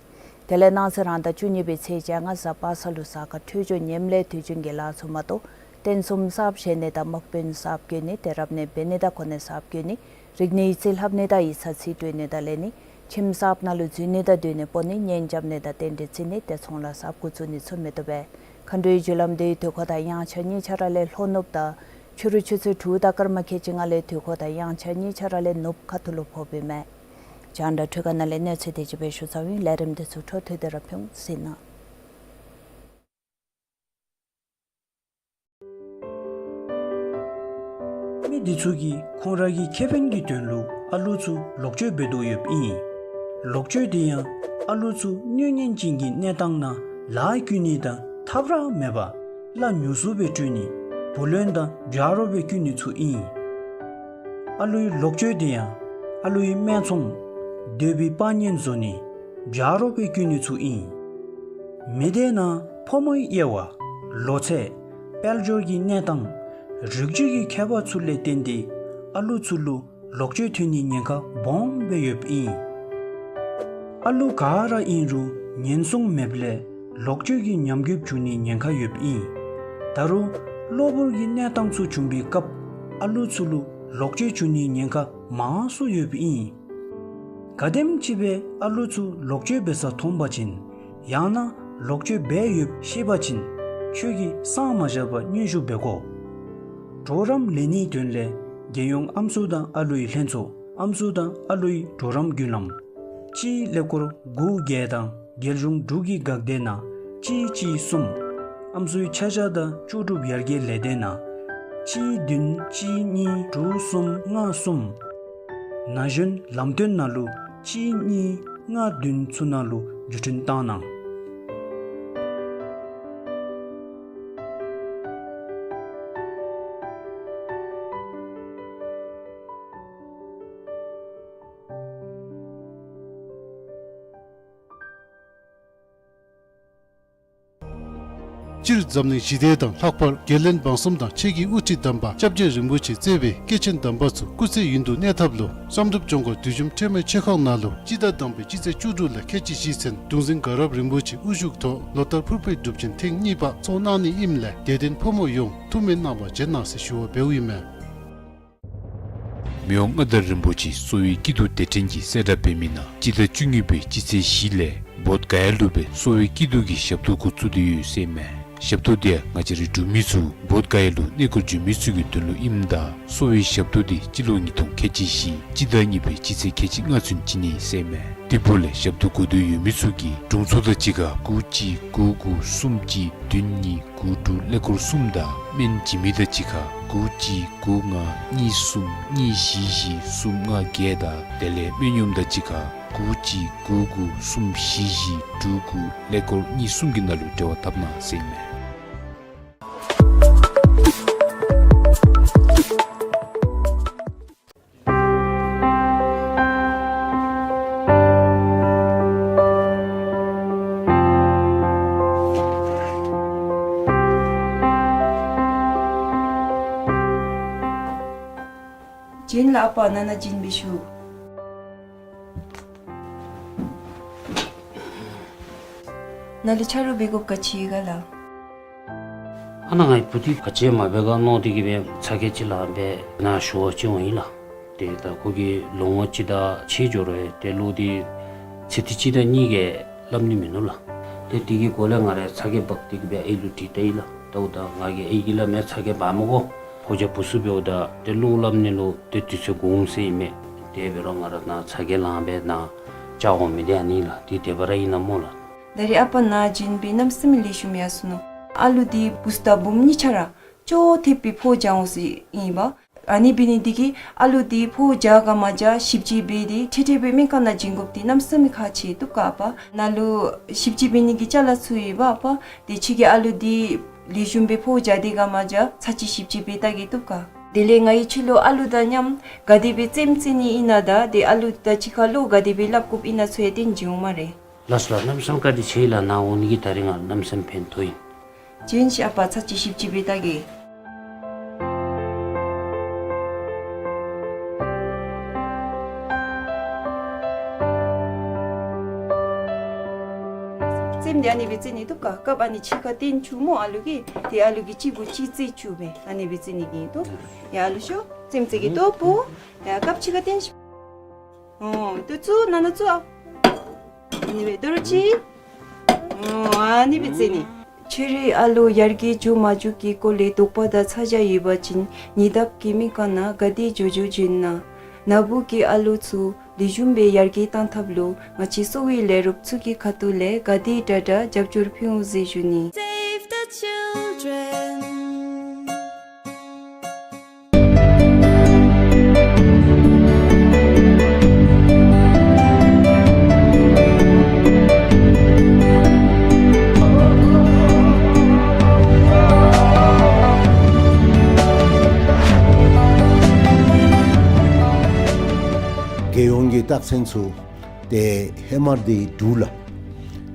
དེ་ལས་གནངས་ཚེ་རང་ཟླ་བཅུ་གཉིས་པའི་ཚེས་བཅོ་ལྔ་གཟའ་པ་སངས་ལུ་གཟའ་སྐར་འཕྲོད་སྦྱོར་ངནམ་ལས་དུས་རྒྱུན་གྱི་ལཱ་ཚུ་མ་གཏོགས་རྟེན་གསུམ་གསརཔ་བཞེངས་ནི་དང་དམག་དཔོན་གསརཔ་བསྐོ་ནི་དེ་རབ་གནས་འབད་ནི་དང་གོ་གནས་གསརཔ་བསྐོ་ནི་རིག་གནས་ཡིག་རྩིས་ལྷབ་ནི་དང་ཡིག་ཚང་རྩིས་སྤྲོད་ནི་དང་ལེན་ནི་ཁྱིམ་གསརཔ་ནང་ལུ་འཛུལ་ནི་དང་སྡོད་གནས་སྤོ་ནི་གཉེན་རྐྱབ་ནི་དང་རྟེན་འབྲེལ་བརྩི་ནི་དེ་ཚོང་ལཱ་གསརཔ་འགོ་བཙུགས་ནི་ཚུ་མི་བཏུབ་པས། མཁའ་འགྲོའི་རྒྱུ་ལམ་དེ་དུས་འཁོར་དང་དབྱངས་འཆར་གཉིས་ཆ་ར་ལས་ལྷོ་ནུབ་དང་ཕྱི་རུ་ཆུ་ཚོད་དྲུག་དང་སྐར་མ་ཁལ་གཅིག་ལྔ་ལས་དུས་འཁོར་དང་དབྱངས་འཆར་གཉིས་ཆ་ར་ལས་ནུབ་ཁ་ཐུག་ལུ་ཕོགཔ་ཨིན་མས། རྒྱང་བསྒྲགས་འཕྲུལ་ཁང་ནང་ལས་གནས་ཚུལ་དེ་ཅིག་སྦེ་ཞུ་ཚརཝ་ཨིན། ལས་རིམ་དེ་ཚུ་འཕྲོ་མཐུད་དེ་ར་ཕུལ་ཟེར་ན། མི་འདི་ཚུ་གིས་ཁོང་ར་གི་ཁེ་ཕན་གྱི་དོན་ལུ་ཨ་ལུ་ཚུ་ལོག་སྤྱོད་འབད་དོ་ཡོདཔ་ཨིན། ལོག་སྤྱོད་དེ་ཡང་ཨ་ལུ་ཚུ་གནོད་ཉེན་ཅན་གྱི་གནས་སྟངས་ནང་ལཱ་བཀོལ་ནི་དང་ཐབས་ར་མེད་པར་གླ་ཉུང་སུ་སྦེ་སྤྲོད་ནི་བུ་ལོན་དང་བྱ་རོགས་སྦེ་བཀོལ་ནི་ཚུ་ཨིན། ཨ་ལུའི་ལོག་སྤྱོད་དེ་ཡང་ཨ་ལུའི་སྨད་འཚོང་སྡོད་པའི་དཔང་ཉེན་བཟོ་ནི་བྱ་རོགས་སྦེ་བཀོལ་ནི་ཚུ་ཨིན། མི་སྡེ་ནང་ཕོ་མོའི་དབྱེ་བ་ལོ་ཚད་དཔལ་འབྱོར་གྱི་གནས་སྟངས་རིགས་རྒྱུད་ཀྱི་ཁྱད་པར་ཚུ་ལས་བརྟེན་ཏེ་ཨ་ལུ་ཚུ་ལུ་ལོག་སྤྱོད་ཐོན་ནིའི་ཉེན་ཁ་སྦོམ་སྦེ་ཡོདཔ་ཨིན། ཨ་ལུ་ག་ར་ཨིན་རུང་ཉེན་སྲུང་མེདཔ་ལས་ལོག་སྤྱོད་ཀྱི་ཉམས་རྒུདཔ་འབྱུང་ནིའི་ཉེན་ཁ་ཡོདཔ་ཨིན། ད་རུང་གློ་བུར་གྱི་གནས་སྟངས་ཚུ་བྱུང་པའི་སྐབས་ཨ་ལུ་ཚུ་ལུ་ལོག་སྤྱོད་འབྱུང་ནིའི་ཉེན་ཁ་མང་སུ་ཡོདཔ་ཨིན། ག་དེམ་ཅིག་སྦེ་ཨ་ལུ་ཚུ་ལོག་སྤྱོད་འབད་ས་མཐོང་པ་ཅིན་ཡང་ན་ལོག་སྤྱོད་འབད་ཡོདཔ་ཤེས་པ་ཅིན་ཁྱོད་ཀྱིས་ས་མ་བཞག་པར་སྙན་ཞུ་འབད་དགོ། གྲོགས་རམ་ལེན་ནིའི་དོན་ལས་རྒྱལ་ཡོངས་ཨམ་སྲུ་དང་ཨ་ལུའི་ལྷན་ཚོགས་ཨམ་སྲུ་དང་ཨ་ལུའི་གྲོགས་རམ་བརྒྱུད་ལམ་གཅིག་ཀླད་ཀོར་དགུ་བརྒྱད་དང་རྒྱལ་གཞུང་འབྲུག་གི་འགག་སྡེ་ནང་གཅིག་གཅིག་གསུམ། ཨམ་སྲུའི་ཆ་བཞག་དང་ལྕོགས་གྲུབ་ཡར་རྒྱས་ལས་སྡེ་ནང་གཅིག་བདུན་གཅིག་གཉིས་དྲུག་གསུམ་ལྔ་གསུམ། ན་གཞོན་ལམ་སྟོན་ནང་ལུ་གཅིག་གཉིས་ལྔ་བདུན་ཚུ་ནང་ལུ་བརྒྱུད་འཕྲིན་བཏང་གནང་། སྤྱིར་འཛམ་གླིང་ཞི་བདེ་དང་ལྷག་པར་རྒྱལ་བློན་འབངས་གསུམ་དང་ཆོས་ཀྱི་དབུ་ཁྲིད་དམ་པ་སྐྱབས་རྗེ་རིན་པོ་ཆེ་གཙོས་པའི་སྐྱེས་ཆེན་དམ་པ་ཚུ་སྐུ་ཚེ་ཡུན་དུ་གནས་ཐབས་ལུ་བསམ་གྲུབ་ལྗོངས་མཁར་དུས་གཞུང་ཁྲོས་མའི་ཆོས་ཁང་ནང་ལུ་སྤྱི་ཟླ་དང་པའི་སྤྱི་ཚེས་བཅུ་དྲུག་ལས་ཁལ་གཅིག་བཞེས་ཚུན་གདུང་འཛིན་དགའ་རབ་རིན་པོ་ཆེ་དབུ་བཞུགས་ཐོག་ལོ་ལྟར་ཕུར་པའི་སྒྲུབ་ཆེན་ཐེངས་གཉིས་པ་ཚོགས་གནང་ནི་ཨིནམ་ལས་དད་ལྡན་ཕོ་མོ་ཡོངས་ཐུགས་སྨོན་གནང་བར་བྱོན་གནང་ཟེར་ཞུ་བ་འབདཝ་ཨིན་མས། མི་དབང་མངའ་བདག་རིན་པོ་ཆེ་གསོ་བའི་སྐྱིད་སྡུག་དེ་འཕྲིན་གྱི་གསལ་བསྒྲགས་འབད་མི་ནང་སྤྱི་ཟླ་བཅུ་གཉིས་པའི་སྤྱི་ཚེས་བཞི་ལས་བོདྷ་ག་ཡ་ལུ་སྦེ་གསོ་བའི་སྐྱིད་སྡུག་གི་ཞབས་ཏོག་འགོ་བཙུགས་ཏེ་ཡོད་ཟེར་མས། ཞབས་ཏོག་དེ་ཡང་ང་བཅས་རའི་འབྲུག་མི་ཚུ་བོདྷ་ག་ཡ་ལུ་གནས་སྐོར་འབྱོན་མི་ཚུ་གི་དོན་ལུ་ཨིནམ་ད་གསོ་བའི་ཞབས་ཏོག་དེ་སྤྱི་ལོ་ཉིས་སྟོང་ཁལ་གཅིག་བཞི་སྤྱི་ཟླ་གཉིས་པའི་སྤྱི་ཚེས་ཁལ་གཅིག་ལྔ་ཚུན་བྱིན་ནི་ཟེར་མས། དེ་འབདཝ་ལས་ཞབས་ཏོག་དགོས་འདོད་ཡོད་མི་ཚུ་གིས་དྲུང་འཚོ་དང་གཅིག་ཁར་དགུ་གཅིག་དགུ་དགུ་གསུམ་གཅིག་བདུན་གཉིས་དགུ་དྲུག་ཀླད་ཀོར་གསུམ་དང་སྨན་བྱིན་མི་དང་གཅིག་ཁར་དགུ་གཅིག་དགུ་ལྔ་གཉིས་གསུམ་གཉིས་བཞི་བཞི་གསུམ་ལྔ་བརྒྱད་དང་དེ་ལས་སྨན་གཡོགམ་དང་གཅིག་ཁར་དགུ་གཅིག་དགུ་དགུ་གསུམ་བཞི་བཞི་དྲུག་དགུ་ཀླད་ཀོར་གཉིས་གསུམ་གྱི་ནང་ལུ་འབྲེལ་བ་འཐབ་གནང་ཟེར་ཨིན་མས། བྱིན་ལགས། ཨ་པ་ནཱ་ནཱ་བྱིན་འབད་ཤོག། ནཱ་ལུ་ཆ་རོགས་འབད་དགོཔ་ག་ཅི་ཡོད་ག་ལགས། ཨ་ནཱ་ངེའི་བུ་འདི་ག་ཅི་མ་འབད་ག་མནོ་སྟེ་གིས་སྦེ་ཚ་གྱང་ཅིག་ལང་སྦེ་ནཱ་ཞུ་བར་བྱོན་འོང་ཡི་ལགས། ཏེ་ད་ཁོ་གིས་ལོ་ངོ་གཅིག་དང་ཕྱེད་འགྱོ་རུང་ཏེ་ལོ་འདི་ཚེ་འདི་གཅིག་དང་གཉིས་ཀྱི་ སླབ་ནི་མིན་ནུག་ལགས། ཏེ་དེ་གི་སྐོར་ལས་ང་ར་ཚ་གྱང་འབག་སྟེ་གི་སྦེ་ཨའི་ལུ་དྲིས་ལྟ་ཡི་ལགས། ད་འོ་ད་ང་གིས་ཨའི་གིས་སླབ་མས། ཚ་གྱང་འབག་མི་དགོ། ཕོ་རྒྱས་བུ་ཚུ་འབདཝ་ད་ཏེ་བློ་སླབ་ནི་ལུ་ཏེ་དུས་ཚོད་འགོརཝ་ཟེར་ཨིན་མས། དེ་འབད་རུང་ང་ར་ནཱ་ཚ་གྱང་ལང་སྦེ་ནཱ་བཅར་འོང་མི་འདི་ཨ་ནི་ལགས། འདི་དེ་སྦེ་ར་ཨིན་ན་སྨོ་ལགས། ད་རེས་ཨ་པ་ནཱ་བྱོན་སྦེ་གནམ་མེད་ས་མེད་ལེགས་ཤོམ་ཡར་སོ་ནུག། ཨ་ལུ་འདི་བུཚ་དང་བུམོ་གཉིས་ཆ་ར་ཅོག་འཐདཔ་སྦེ་ཕོཝ་རྒྱག་འོང་ཟེར་ཨིན་པས། ཨ་ནི་འབད་ནི་འདི་གིས་ཨ་ལུ་འདི་ཕོཝ་རྒྱག་ག་མ་རྒྱག་ཞིབ་དཔྱད་འབད་དེ་འཕྲལ་འཕྲལ་སྦེ་སྨན་ཁང་ནང་བྱིན་དགོཔ་འདི་གནམ་མེད་ས་མེད་ཁག་ཆེ་བཏུབ་ག་ཨ་པ། ནཱ་ལུ་ཞིབ་དཔྱད་འབད་ནི་གི་ཅ་ལ་ཚུ་ཡོད་པ་ཨ་པ། དེ་ཁྱོད་ཀྱིས་ཨ་ལུ་འདི་ལེགས་ཤོམ་སྦེ་ཕོཝ་རྒྱག་དེ་ག་མ་རྒྱག་ཚར་གཅིག་ཞིབ་དཔྱད་འབད་བལྟ་གེ་བཏུབ་ག། དེ་ལས་ང་གིས་ཁྱོད་ལུ་ཨ་ལུ་དང་མཉམ་ག་དེ་སྦེ་རྩེདམོ་རྩེ་ནི་ཨིན་ན་དང་ཏེ་ཨ་ལུ་དང་གཅིག་ཁར་བློ་ག་དེ་སྦེ་སླབ་དགོཔ་ཨིན་ན་ཚུ་ཡང་སྟོན་བྱིན་འོང་སྨ་རེ། ལགས་སོ་ལགས། གནམ་མེད་ས་མེད་བཀའ་དྲིན་ཆེ་ལགས། ནཱ་འོང་ནི་གིས་ད་རིས་ང་གནམ་མེད་ས་མེད་ཕན་ཐོགས་ཡི། བྱོན་ཤིག་ཨ་པ། ཚར་གཅིག་ཞིབ་དཔྱད་འབད་བལྟ་གེ། རྩེདམོ་འདི་ཨ་ནི་སྦེ་རྩེ་ནི་བཏུབ་ག། རྐངམ་ཨ་ནི་གཅིག་ཁར་བཏོན་བཅུག་སྨོ་ཨ་ལུ་གིས། ཏེ་ཨ་ལུ་གིས་གཅིག་གུ་གཅིག་རྩེ་བཅུག་སྦེ་ཨ་ནི་སྦེ་རྩེ་ནི་གི་ཨིན་དོ། ཡ་ཨ་ལུ་ཤོག། རྩེདམོ་རྩེ་གེ་ལྟོ་བུ། ཡ་རྐངམ་གཅིག་ཁར་བཏོན་ཤིག། ཨོ་ཏེ་བཙུགས། ནང་ན་བཙུགས་ཨ། ཨ་ནི་སྦེ་དོ་རུང་གཅིག། ཨོ་ཨ་ནི་སྦེ་རྩེ་ནི། ཁྱོད་རའི་ཨ་ལུ་ཡར་རྒྱས་འགྱོ་མ་འགྱོ་གི་སྐོར་ལས་དོགས་པ་དང་ཚ་གྱང་ཡོད་པ་ཅིན་ཉེ་འདབས་ཀྱི་སྨན་ཁང་ནང་ག་དེ་མགྱོགས་མགྱོགས་བྱོན་གནང་། ནཱ་བུ་གི་ཨ་ལུ་ཚུ་ལེགས་ཤོམ་སྦེ་ཡར་རྒྱས་བཏང་ཐབས་ལུ་ང་བཅས་གསོ་བའི་ལས་རོགསཔ་ཚུ་གི་ཁ་ཐུག་ལས་ག་དེ་དྲག་དྲག་རྒྱབ་སྐྱོར་ཕུལ་འོང་ཟེར་ཞུ་ནི། Save the children. རྒྱལ་ཡོངས་ཀྱི་རྟགས་མཚན་ཚུ་ཏེ་ཧེ་མ་འདི་འབྲུག་ལགས།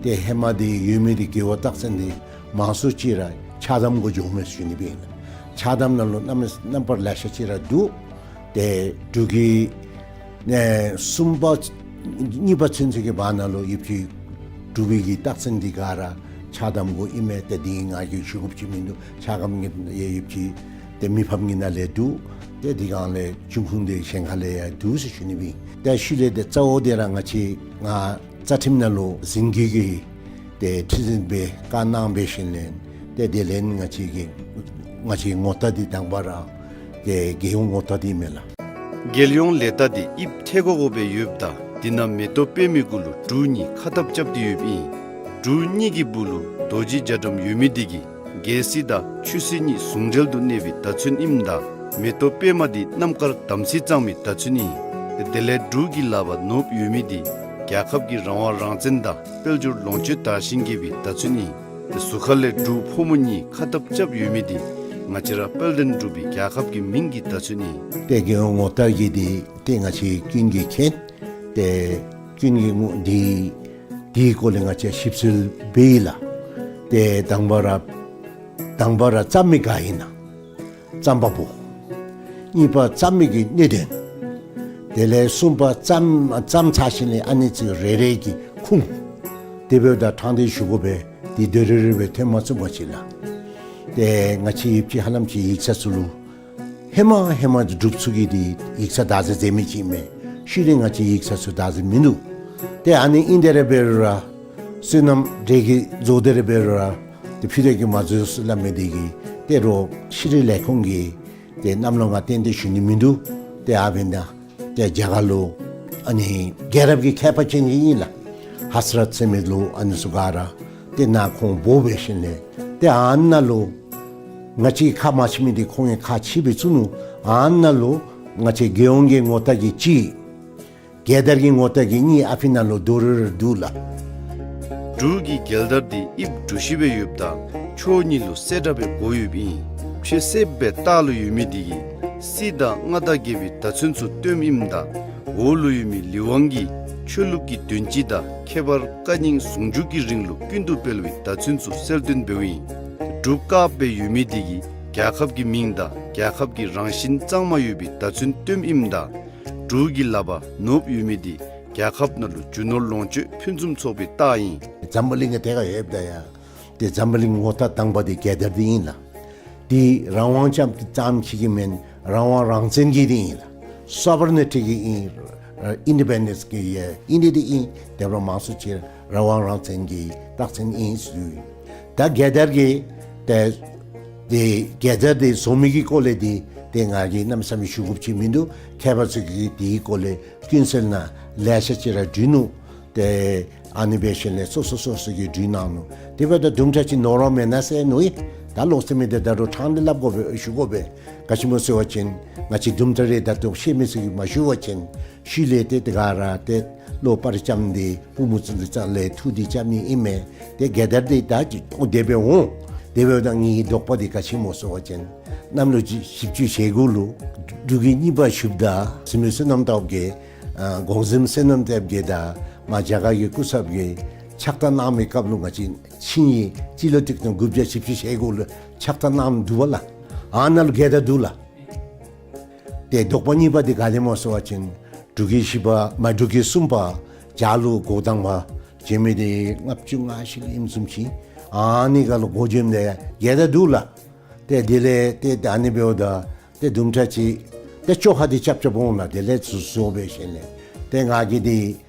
ཏེ་ཧེ་མ་འདི་ཡོད་མི་འདི་རྒྱལ་བ་རྟགས་མཚན་འདི་མང་སུ་ཅིག་ར་ཕྱག་དམ་གུ་འགྱོཝ་མས་ཟེར་ཞུ་ནི་སྦེ་ཨིན་ལགས། ཕྱག་དམ་ནང་ལུ་རྣམ་རྣམ་པར་ལེ་ཤ་ཅིག་ར་འདུག། ཏེ་འབྲུག་གི་ཨེ་གསུམ་པ་གཉིས་པ་ཚུན་ཚོད་ཀྱི་བར་ན་ལུ་ཡོདཔ་ཅིག་འབྲུག་པའི་གི་རྟགས་མཚན་འདི་ག་ར་ཕྱག་དམ་གུ་ཨིན་མས། ཏེ་འདི་ང་གིས་ཞུ་དགོཔ་ཅིག་མིན་འདུག། ཕྱག་དམ་གྱི་ཡོདཔ་ཅིག་ཏེ་མི་ཕམ་གྱི་ནང་ལས་འདུག། ཏེ་འདི་གང་ལས་འབྱུང་ཁུངས་འདི་གཞན་ཁ་ལས་ཡང་འདུག་ཟེར་ཞུ་ནི་སྦེ་ཨིན། ཏེ་ཤུལ་ལས་ཏེ་གཙོ་བོ་འདི་ར་ང་བཅས་ང་རྩ་ཁྲིམས་ནང་ལུ་ཟིན་བྲིས་ཀྱི་ཏེ་ཁྲི་འཛིན་སྦེ་བཀའ་གནང་འབད་ཞིནམ་ལས་ཏེ་དེ་ལས་ང་བཅས་ཀྱི་ང་བཅས་ངོ་རྟགས་འདི་དང་པ་ར་ཏེ་རྒྱལ་ཡོངས་ངོ་རྟགས་འདི་མས་ལགས། རྒྱལ་ཡོངས་ལས་རྟགས་འདི་དབྱིབས་ཐལ་གོ་གོ་སྦེ་ཡོདཔ་ད་འདི་ནང་མེ་ཏོག་པདྨའི་གུ་ལུ་འབྲུག་གཉིས་ཁ་འཐབ་རྐྱབ་སྟེ་ཡོདཔ་ཨིན། འབྲུག་གཉིས་ཀྱི་སྦུག་ལུ་རྡོ་རྗེ་རྒྱ་གྲམ་ཡོད་མི་འདི་གིས་རྒྱལ་སྲིད་དང་ཆོས་སྲིད་གཉིས་ཟུང་འབྲེལ་དུ་གནས་པའི་བརྡ་མཚོན་ཨིནམ་ད་མེ་ཏོག་པདྨ་འདི་རྣམ་དཀར་དམ་ཚིག་གཙང་མའི་བརྡ་མཚོན་ཨིན། དེ་ལས་འབྲུག་གི་ལག་པར་ནོར་བུ་ཡོད་མི་འདི་རྒྱལ་ཁབ་ཀྱི་རང་དབང་རང་བཙན་དང་དཔལ་འབྱོར་ལོངས་སྤྱོད་དར་ཞིང་རྒྱས་པའི་བརྡ་མཚོན་ཨིན། དེ་ཟུར་ཁ་ལས་འབྲུག་ཕོ་མོ་གཉིས་ཁ་འཐབ་རྐྱབ་ཡོད་མི་འདི་ང་བཅས་ར་དཔལ་ལྡན་འབྲུག་པའི་རྒྱལ་ཁབ་ཀྱི་མིང་གི་བརྡ་མཚོན་ཨིན། ཏེ་རྒྱལ་ཡོངས་ངོ་རྟགས་ཀྱི་འདི་ཏེ་ང་བཅས་ཀུན་གྱིས་མཁྱེན། ཏེ་ཀུན་གྱིས་ངོ་འདི་འདིའི་སྐོར་ལས་ང་བཅས་ཞིབ་འཚོལ་འབད་ཡི་ལགས། ཏེ་དང་པ་ར་དང་པ་ར་བརྩམ་མི་ག་ཨིན་ན། བརྩམ་པ་པོ། གཉིས་པ་བརྩམ་མི་གི་གནད་དོན། དེ་ལས་གསུམ་པ་བརྩམ་བརྩམ་ཚར་ཞིནམ་ལས་ཨ་ནི་ཚུ་རེ་རེ་གི་ཁུངས། དེ་འབདཝ་ད་དྲང་སྟེ་ཞུ་དགོ་པས། འདི་དོ་རུང་རེ་རེ་སྦེ་ཐོན་མ་ཚུགས་པ་ཅིག་ལགས། ཏེ་ང་བཅས་ཡོདཔ་ཅིག་ཧ་ལམ་ཅིག་ཡིག་ཚང་ཚུ་ལུ་ཧེ་མ་ཧེ་མ་འབྲུགཔ་ཚུ་གིས་འདི་ཡིག་ཚང་བདག་འཛིན་མཛད་མི་ཅིག་མས། ཤུལ་ལས་ང་བཅས་ཡིག་ཚང་ཚུ་བདག་འཛིན་མིན་འདུག། ཏེ་ཨ་ནི་ཨིན་དེ་ར་འབད་རུང་ར་བསོད་ནམས་འདྲེ་གིས་རྫོགས་དེ་ར་འབད་རུང་ར་ཏེ་ཕུད་རྒྱུད་ཀྱིས་མ་རྫོགས་ཟེར་སླབ་མི་འདི་གིས་ཏེ་རོགས་ཤེས་རིག་ལས་ཁུངས་ཀྱིས་ཏེ་གནམ་ལོ་ང་ཏན་ཏན་ཞུ་ནི་མིན་འདུག། ཏེ་ཨ་འབདན་ཏེ་རྒྱ་གར་ལུ་ཨ་ནི་རྒྱལ་རབས་ཀྱི་མཁས་པ་ཅན་ཅིག་ཨིན་ལགས། ཧ་སི་རཐ་ཟེར་མི་ལུ་ཨ་ནི་ཚུ་ག་ར་ཏེ་ནཱ་ཁོང་འབོ་འབད་ཞིནམ་ལས་ཏེ་ཨ་ནཱ་ལུ་ང་བཅས་ཁག་མ་ཆེ་མི་འདི་ཁོང་གིས་ཁག་ཆེ་སྦེ་བཙུགས་ནུག། ཨ་ནཱ་ལུ་ང་བཅས་རྒྱལ་ཡོངས་ཀྱི་ངོ་རྟགས་ཀྱི་གཅིག། རྒྱལ་དར་གྱི་ངོ་རྟགས་ཀྱི་གཉིས་ཨ་ཕི་ནང་ལུ་དོ་རུང་ར་འདུག་ལགས། འབྲུག་གི་རྒྱལ་དར་འདི་དབྱིབས་གྲུ་བཞི་སྦེ་ཡོདཔ་ད་ཕྱོགས་གཉིས་ལུ་གསལ་དྲགས་སྦེ་བགོ་ཡོདཔ་ཨིན། ཕྱེད་གསེབ་སྦེ་ལྟག་ལུ་ཡོད་མི་འདི་གིས་སྲིད་དང་མངའ་བདག་རྒྱལ་པོའི་བརྡ་མཚོན་ཚུ་སྟོནམ་ཨིནམ་ད་འོག་ལུ་ཡོད་མི་ལི་ཝང་གིས་ཆོས་ལུགས་ཀྱི་དོན་སྤྱི་དང་ཁྱད་པར་བཀའ་རྙིང་ཟུང་འཇུག་གི་རིང་ལུགས་ཀུན་ཏུ་སྤེལ་བའི་བརྡ་མཚོན་ཚུ་གསལ་སྟོན་འབདཝ་ཨིན། འབྲུག་དཀརཔོ་སྦེ་ཡོད་མི་འདི་གིས་རྒྱལ་ཁབ་ཀྱི་མིང་དང་རྒྱལ་ཁབ་ཀྱི་རང་བཞིན་གཙང་མ་ཡོད་པའི་བརྡ་མཚོན་སྟོནམ་ཨིནམ་ད་འབྲུག་གི་ལག་པར་ནོར་བུ་ཡོད་མི་འདི་རྒྱལ་ཁབ་ནང་ལུ་རྒྱུ་ནོར་ལོངས་སྤྱོད་ཕུན་སུམ་ཚོགས་པའི་རྟགས་ཨིན། འཛམ་བུ་གླིང་གི་ཐད་ཁར་ཡོདཔ་ད་ཡང་ཏེ་འཛམ་བུ་གླིང་ངོ་རྟགས་དང་པ་འདི་རྒྱལ་དར་འདི་ཨིན་ལགས། འདི་རང་དབང་ཙམ་ཙམ་ཅིག་གི་མེན། རང་དབང་རང་བཙན་གྱི་འདི་ཨིན་ལགས། སོ་བ་རེན་ཊི་གི་ཨིན། ཨིན་ཌི་པེན་ཌེནསི་གི་ཨིན་འདི་འདི་ཨིན། དེ་འབདཝ་ད་མང་སུ་ཅིག་ རང་དབང་རང་བཙན་གྱི་རྟགས་མཚན་ཨིན་ཟེར། ད་རྒྱལ་དར་གྱི་ཏེ་ཏེ་རྒྱལ་དར་འདི་བཟོ་མི་གི་སྐོར་ལས་འདི་ཏེ་ང་གིས་གནམ་མེད་ས་མེད་ཞུ་དགོཔ་ཅིག་མིན་འདུག། མཁས་པ་ཚུ་གིས་དེའི་སྐོར་ལས་ཀུན་གསལ་ནང་ལེ་ཤ་ཅིག་ར་བྲིས་ནུག། ཏེ་ཨ་ནི་འབད་ཞིནམ་ལས་སོ་སོ་སོ་སོ་གིས་བྲིས་གནང་ནུག། དེ་འབདཝ་ད་དུམ་གྲ་ཅིག་ནོར་བ་མེན་ན་ཟེར་མནོ་ཡི། ད་ལོག་སྟེ་མི་འདི་ད་རུང་ཕྲང་སྟེ་སླབ་དགོ་པས། ཞུ་དགོ་པས། ག་ཅི་སྨོ་ཟེར་བ་ཅིན་ང་བཅས་དུམ་གྲ་རེ་ད་ལྟོ་ཤེས་མི་ཚུ་གིས་མ་ཞུ་བ་ཅིན་ཤུལ་ལས་ཏེ་དེ་ག་ར་ཏེ་བློ་སྤར་བཅམ་སྟེ་པུས་མོ་བཙུམས་ཏེ་རྩ་ལས་ཐུགས་འདི་རྐྱབ་ནི་ཨིན་མས། ཏེ་རྒྱལ་དར་འདི་ད་ཅི་ཏོ་དེ་སྦེ་འོང་། དེ་འབདཝ་ད་ངེའི་དོགས་པ་འདི་ག་ཅི་སྨོ་ཟེར་བ་ཅིན་གནམ་ལོ་བཞི་བཅུ་ཞེ་དགུ་ལུ་འབྲུག་རྒྱལ་གཉིས་པ་བཞུགསཔ་ད་བཙུན་མོ་བསོད་ནམས་སྟོབས་རྒྱས་ཨ་གོང་གཟིམ་བསོད་ནམས་སྟོབས་རྒྱས་དང་མ་རྒྱ་གར་གྱི་སྐུ་ཚབ་ཀྱིས་ཕྱག་རྟགས་གནང་མི་སྐབས་ལུ་ང་བཅས་ཆིངས་ཡིག་སྤྱི་ལོ་ཆིག་སྟོང་དགུ་བརྒྱ་བཞི་བཅུ་ཞེ་དགུ་ལུ་ཕྱག་རྟགས་གནངམ་འདུག་པ་ལགས། ཨ་ནཱ་ལུ་རྒྱལ་དར་འདུག་ལགས། ཏེ་དོགས་པ་གཉིས་པ་འདི་ག་དེ་སྨོ་ཟེར་བ་ཅིན་འབྲུག་རྒྱལ་བཞི་པ་མ་འབྲུག་རྒྱལ་གསུམ་པ་བྱ་ལུ་འགོ་དང་པ་བྱོན་མི་འདི་ལྔ་བཅུ་ང་བཞི་ལུ་ཨིནམ་བཟུམ་ཅིག། ཨ་ནི་སྒང་ལུ་འགོ་བྱོནམ་ད་རྒྱལ་དར་འདུག་ལགས། ཏེ་དེ་ལས་ཏེ་ད་ཨ་ནི་འབདཝ་ད་ཏེ་དུམ་གྲ་ཅིག་ཏེ་བཅོ་ཁ་འདི་རྐྱབ་རྐྱབ་འོང་ལགས། དེ་ལས་ཚུར་བཟོ་འབད་ཞིནམ་ལས་ཏེ་ང་གིས་འདི་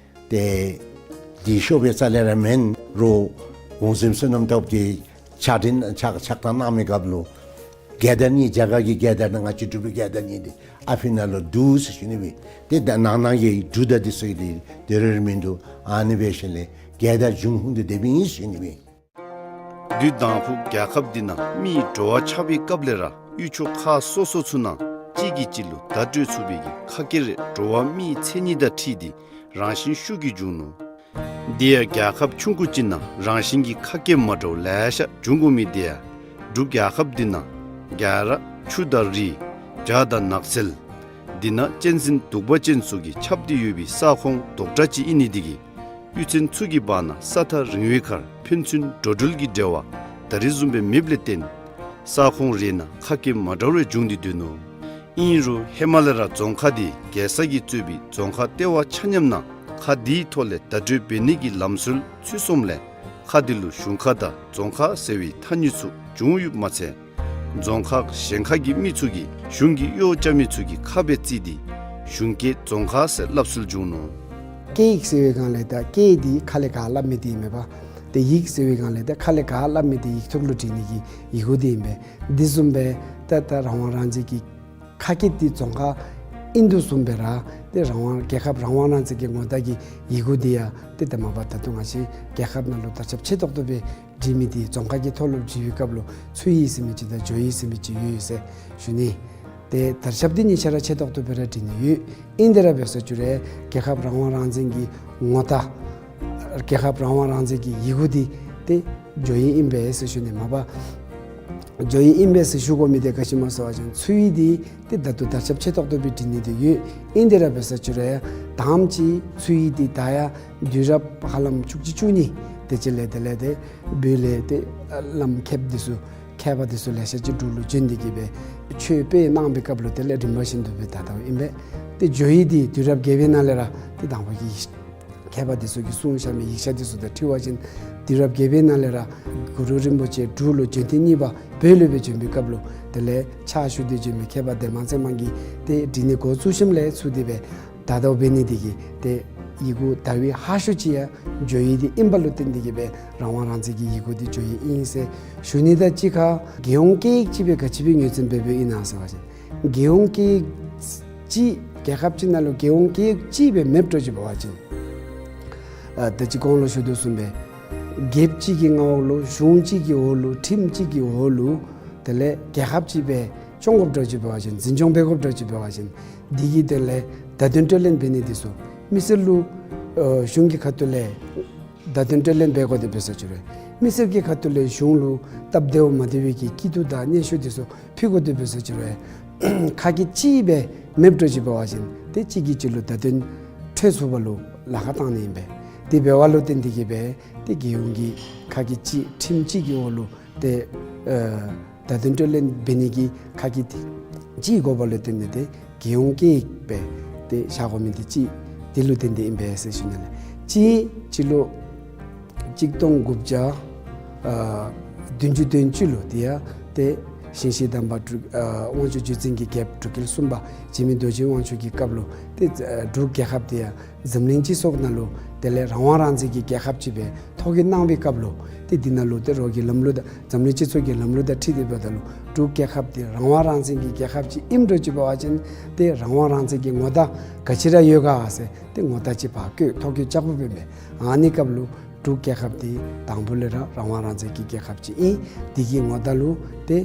ཏེ་འདི་ཤོབ་པའི་རྩ་ལས་ར་མེན་རུང་གོང་གཟིམ་བསོད་ནམས་སྟོབས་རྒྱས་ཕྱག་དྲིན་ཕྱག་ཕྱག་རྟགས་གནང་མི་སྐབས་ལུ་རྒྱལ་དར་གཉིས་རྒྱ་གར་གྱི་རྒྱལ་དར་དང་ང་བཅས་འབྲུག་པའི་རྒྱལ་དར་གཉིས་འདི་ཨ་ཕི་ནང་ལུ་འདུག་ཟེར་ཞུ་ནི་སྦེ། ཏེ་ད་ནང་ན་གི་འབྲུག་དང་འདི་ཚུ་གི་འདི་དེ་རེ་རེ་མིན་འདུག། ཨ་ནི་འབད་ཞིནམ་ལས་རྒྱལ་དར་འབྱུང་ཁུངས་འདི་དེ་སྦེ་ཨིན་ཟེར་ཞུ་ནི་སྦེ། དུས་དང་ཕུ་རྒྱལ་ཁབ་འདི་ནང་མི་འགྲོ་བ་ཆགས་པའི་སྐབས་ལས་ར་གཡུས་ཕྱོགས་ཁག་སོ་སོ་ཚུ་ནང་གཅིག་གིས་གཅིག་ལུ་བརྡ་སྤྲོད་ཚུགས་པའི་གི་ཁ་སྐད་རེ་འགྲོ་བ་མིའི་མཚན་ཉིད་དང་འཁྲིལ་ཏེ་རང་བཞིན་ཤུགས་ཀྱིས་འབྱུང་ནུག། དེ་ཡང་རྒྱལ་ཁབ་ཆུང་ཀུ་ཅིག་ནང་རང་བཞིན་གྱི་ཁ་སྐད་མ་འདྲཝ་ལེ་ཤ་འབྱུང་དགོ་མི་དེ་ཡང་འབྲུག་རྒྱལ་ཁབ་འདི་ནང་རྒྱ་ར་ཆུ་དང་རི་བྱག་དང་ནགས་ཚལ་འདི་ནང་གཅན་གཟན་གདུག་པ་ཅན་ཚུ་གིས་ཁྱབ་སྟེ་ཡོད་པའི་ས་ཁོངས་རྡོག་ཁྲ་ཅིག་ཨིན་ནི་དེ་གིས་གཡུས་ཚན་ཚུ་གི་བར་ན་ས་ཐག་རིང་བའི་ཁར་ཕན་ཚུན་འགྲོ་འགྲུལ་གྱི་འབྲེལ་བ་ད་རེས་བཟུམ་སྦེ་མེདཔ་ལས་བརྟེན་ས་ཁོངས་རེ་ནང་ཁ་སྐད་མ་འདྲཝ་རེ་འབྱུང་སྟེ་སྡོད་ནུག། ཨིན་རུང་ཧེ་མ་ལས་ར་རྫོང་ཁག་འདི་རྒྱལ་ས་གིས་གཙོས་པའི་རྫོང་ཁག་ལྟེ་བ་ཆ་མཉམ་ནང་ཁ་འདིའི་ཐོག་ལས་བརྡ་སྤྲོད་འབད་ནི་གི་ལམ་སྲོལ་ཚུད་སོངམ་ལས་ཁ་འདི་ལུ་གཞུང་ཁ་དང་རྫོང་ཁ་ཟེར་བའི་ཐ་སྙད་ཚུ་བྱུང་ཡོདཔ་མ་ཚད་རྫོང་ཁག་གཞན་ཁ་གི་མི་ཚུ་གིས་གཞུང་གི་གཡོག་རྐྱབ་མི་ཚུ་གི་ཁ་སྦེ་བརྩི་སྟེ་གཞུང་སྐད་རྫོང་ཁ་ཟེར་སླབ་སྲོལ་བྱུང་ནུག། སྐད་ཡིག་ཟེར་བའི་སྒང་ལས་ད་སྐད་འདི་ཁ་ལས་ག་སླབ་མི་དེ་ཨིན་མས་པ། ཏེ་ཡིག་ཟེར་བའི་སྒང་ལས་ད་ཁ་ལས་ག་སླབ་མི་དེ་ཡིག་ཐོག་ལུ་བྲི་ནི་གི་ཡི་གུ་དེ་ཨིན་པས། འདི་བཟུམ་སྦེ་ད་ད་རང་དབང་རང་བཙན་གྱི་ཁ་སྐད་འདི་རྫོང་ཁ་ཨིན་དོ་བཟུམ་སྦེ་ར་ཏེ་རང་དབང་རྒྱལ་ཁབ་རང་དབང་རང་བཙན་གྱི་ངོ་རྟགས་ཀྱི་ཡི་གུ་འདི་ཡང་ཏེ་ད་མ་པ་ད་ལྟོ་ང་བཅས་རྒྱལ་ཁབ་ནང་ལུ་དར་ཁྱབ་ཆེ་ཏོག་ཏོ་སྦེ་བྲི་མི་འདི་རྫོང་ཁ་གི་ཐོག་ལུ་བྲི་བའི་སྐབས་ལུ་ཚུ་ཡིས་ཟེར་མི་ཅིག་དང་འགྱོ་ཡིས་ཟེར་མི་ཅིག་ཡོད་ཟེར་ཞུ་ནི། ཏེ་དར་ཁྱབ་འདི་གཉིས་ཆ་ར་ཆེ་ཏོག་ཏོ་སྦེ་ར་བྲི་ནི་ཡོད། ཨིན་དེ་ར་འབད་ས་ཅིག་རུང་རྒྱལ་ཁབ་རང་དབང་རང་བཙན་གྱི་ངོ་རྟགས་རྒྱལ་ཁབ་རང་དབང་རང་བཙན་གྱི་ཡི་གུ་འདི་ཏེ་འགྱོ་ཡིས་ཨིན་པས་ཟེར་ཞུ་ནི། མ་པ་འགྱོ་ཡིས་ཨིན་པས་ཟེར་ཞུ་དགོ་མི་འདི་ག་ཅི་སྨོ་ཟེར་བ་ཅིན་ཚུ་ཡིས་འདི་ཏེ་ད་ལྟོ་དར་ཁྱབ་ཆེ་ཏོག་ཏོ་སྦེ་བྲི་ནི་འདི་ཡོད། ཨིན་དེ་ར་འབད་ས་ཅིག་རུང་ཡང་དང་པ་ཅིག་ཚུ་ཡིས་འདི་ད་ཡང་དུས་རབས་ཧ་ལམ་བཅུ་གཅིག་བཅུ་གཉིས་དེ་ཅིག་ལས་དེ་ལས་ཏེ་བོད་ལས་ཏེ་བླམ་མཁསཔ་འདི་ཚུ་མཁས་པ་འདི་ཚུ་ལེ་ཤ་ཅིག་འབྲུག་ལུ་བྱོན་ཏེ་གིས་སྦེ་ཆོས་སྤེལ་གནང་བའི་སྐབས་ལུ་དེ་ལས་རིམ་པ་བཞིན་དུ་སྦེ་ད་ལྟོ་ཨིན་པས། ཏེ་འགྱོ་ཡིས་འདི་དུས་རབས་བརྒྱད་པའི་ནང་ལས་ར་ཏེ་དང་པ་གི་མཁས་པ་འདི་ཚུ་གིས་གསུངས་བཞག་མི་ཡིག་ཆ་འདི་ཚུ་དང་འཁྲིལ་བ་ཅིན་དུས་རབས་བརྒྱད་པའི་ནང་ལས་ར་གུ་རུ་རིན་པོ་ཆེ་འབྲུག་ལུ་བྱོན་ཐེངས་གཉིས་པ་བོད་ལུ་སྦེ་བྱོན་པའི་སྐབས་ལུ་དེ་ལས་ཕྱག་ཞུ་སྟེ་བྱོན་མི་མཁས་པ་ལྡན་མ་ཚེ་མང་གིས་ཏེ་བྲི་ནི་འགོ་བཙུགས་ཞིནམ་ལས་ཚུར་འདི་སྦེ་ད་ལྟོ་འབད་ནི་འདི་གིས་ཏེ་ཡི་གུ་དར་བའི་ཧ་ཤོས་ཅིག་ཡང་འགྱོ་ཡིས་འདི་ཨིནམ་ལུ་བརྟེན་ཏེ་གིས་སྦེ་རང་དབང་རང་བཙན་གྱི་ཡི་གུ་འདི་འགྱོ་ཡིས་ཨིན་ཟེར་ཞུ་ནི། ད་གཅིག་ཁར་རྒྱལ་ཡོངས་སྐད་ཡིག་ཅིག་སྦེ་ག་ཅི་སྦེ་ངོས་འཛིན་འབད་འབདཝ་ཨིན་ན་ཟེར་བ་ཅིན་རྒྱལ་ཡོངས་སྐད་ཡིག་ཅིག་རྒྱལ་ཁབ་ཅིག་ནང་ལུ་རྒྱལ་ཡོངས་སྐད་ཡིག་ཅིག་སྦེ་མེདཔ་འགྱོ་ཅི་འབད་བ་ཅིན་ཨ་ད་ཅི་གོང་ལུ་ཞུ་དོ་བཟུམ་སྦེ་རྒྱལཔོ་གཅིག་གི་མངའ་འོག་ལུ་གཞུང་གཅིག་གི་འོག་ལུ་ཁྲིམས་གཅིག་གི་འོག་ལུ་དེ་ལས་རྒྱལ་ཁབ་ཅིག་སྦེ་སྐྱོང་དགོཔ་འགྱོ་ཅི་འབད་བ་ཅིན་འཛིན་སྐྱོང་འབད་དགོཔ་འགྱོ་ཅི་འབད་བ་ཅིན་འདི་གི་དོན་ལས་བརྡ་དོན་སྤྲོད་ལེན་འབད་ནི་འདི་ཚུ་མི་སེར་ལུ་ཨ་གཞུང་གི་ཁ་ཐུག་ལས་བརྡ་དོན་སྤྲོད་ལེན་འབད་དགོ་དེ་འབད་ས་ཅིག་རུང་མི་སེར་གྱི་ཁ་ཐུག་ལས་གཞུང་ལུ་སྟབས་བདེཝ་མ་བདེ་བའི་གི་སྐྱིད་སྡུག་དང་སྙན་ཞུ་འདི་ཚུ་ཕུལ་དགོ་དེ་འབད་ས་ཅིག་རུང་ཁ་སྐད་གཅིག་སྦེ་མེདཔ་འགྱོ་ཅི་འབད་བ་ཅིན་ཏེ་གཅིག་གིས་གཅིག་ལུ་བརྡ་དོན་འཕྲོད་ཚུགས་པ་ལུ་ལཱ་ཁག་བཏང་ནི་ཨིན་པས། དེ་འབདཝ་ལུ་བརྟེན་ཏེ་གིས་སྦེ་ཏེ་རྒྱལ་ཡོངས་ཀྱི་ཁ་སྐད་གཅིག་ཁྲིམས་གཅིག་གི་འོག་ལུ་ཏེ་ཨ་བརྡ་དོན་སྤྲོད་ལེན་འབད་ནི་གི་ཁ་སྐད་གཅིག་དགོ་པ་ལུ་བརྟེན་ཏེ་ཏེ་རྒྱལ་ཡོངས་སྐད་ཡིག་སྦེ་ཏེ་བཞག་དགོ་མི་འདི་གཅིག་འདི་ལུ་བརྟེན་ཏེ་ཨིན་པས་ཟེར་ཞུ་ནི་ལགས། གཅིག་སྤྱི་ལོ་གཅིག་སྟོང་དགུ་བརྒྱ་ཨ་བདུན་ཅུ་དོན་གཅིག་ལུ་དེ་ཡང་ཏེ་ ཞིང་གཤེགས་དམ་པ་འབྲུག་ཨ་དབང་ཕྱུག་བརྒྱུད་འཛིན་གྱི་རྒྱལཔོ་འབྲུག་རྒྱལ་གསུམ་པ་འཇིགས་མེད་རྡོ་རྗེའི་དབང་ཕྱུག་གི་སྐབས་ལུ་ཏེ་ཨ་འབྲུག་རྒྱལ་ཁབ་འདི་ཡང་འཛམ་གླིང་སྤྱི་ཚོགས་ནང་ལུ་དེ་ལས་རང་དབང་རང་བཙན་གྱི་རྒྱལ་ཁབ་ཅིག་སྦེ་ཐོ་བཀོད་གནང་བའི་སྐབས་ལུ་ཏེ་འདི་ནང་ལུ་ཏེ་རོགས་ཀྱི་ལམ་ལུགས་དང་འཛམ་གླིང་སྤྱི་ཚོགས་ཀྱི་ལམ་ལུགས་དང་འཁྲིལ་ཏེ་འབདཝ་ད་ལུ་འབྲུག་རྒྱལ་ཁབ་འདི་རང་དབང་རང་བཙན་གྱི་རྒྱལ་ཁབ་ཅིག་ཨིནམ་འདྲཝ་ཅིག་འབད་བ་ཅིན་ཏེ་རང་དབང་རང་བཙན་གྱི་ངོ་རྟགས་ག་ཅི་ར་ཡོད་ག་ཟེར་ཏེ་ངོ་རྟགས་ཅིག་ཕར་བཀོད་ཐོ་བཀོད་རྐྱབ་དགོཔ་འབད་མས། ཨ་ནི་སྐབས་ལུ་འབྲུག་རྒྱལ་ཁབ་འདི་དང་པོ་ལས་ར་རང་དབང་རང་བཙན་གྱི་རྒྱལ་ཁབ་ཅིག་ཨིན། འདི་གི་ངོ་རྟགས་ལུ་ཏེ་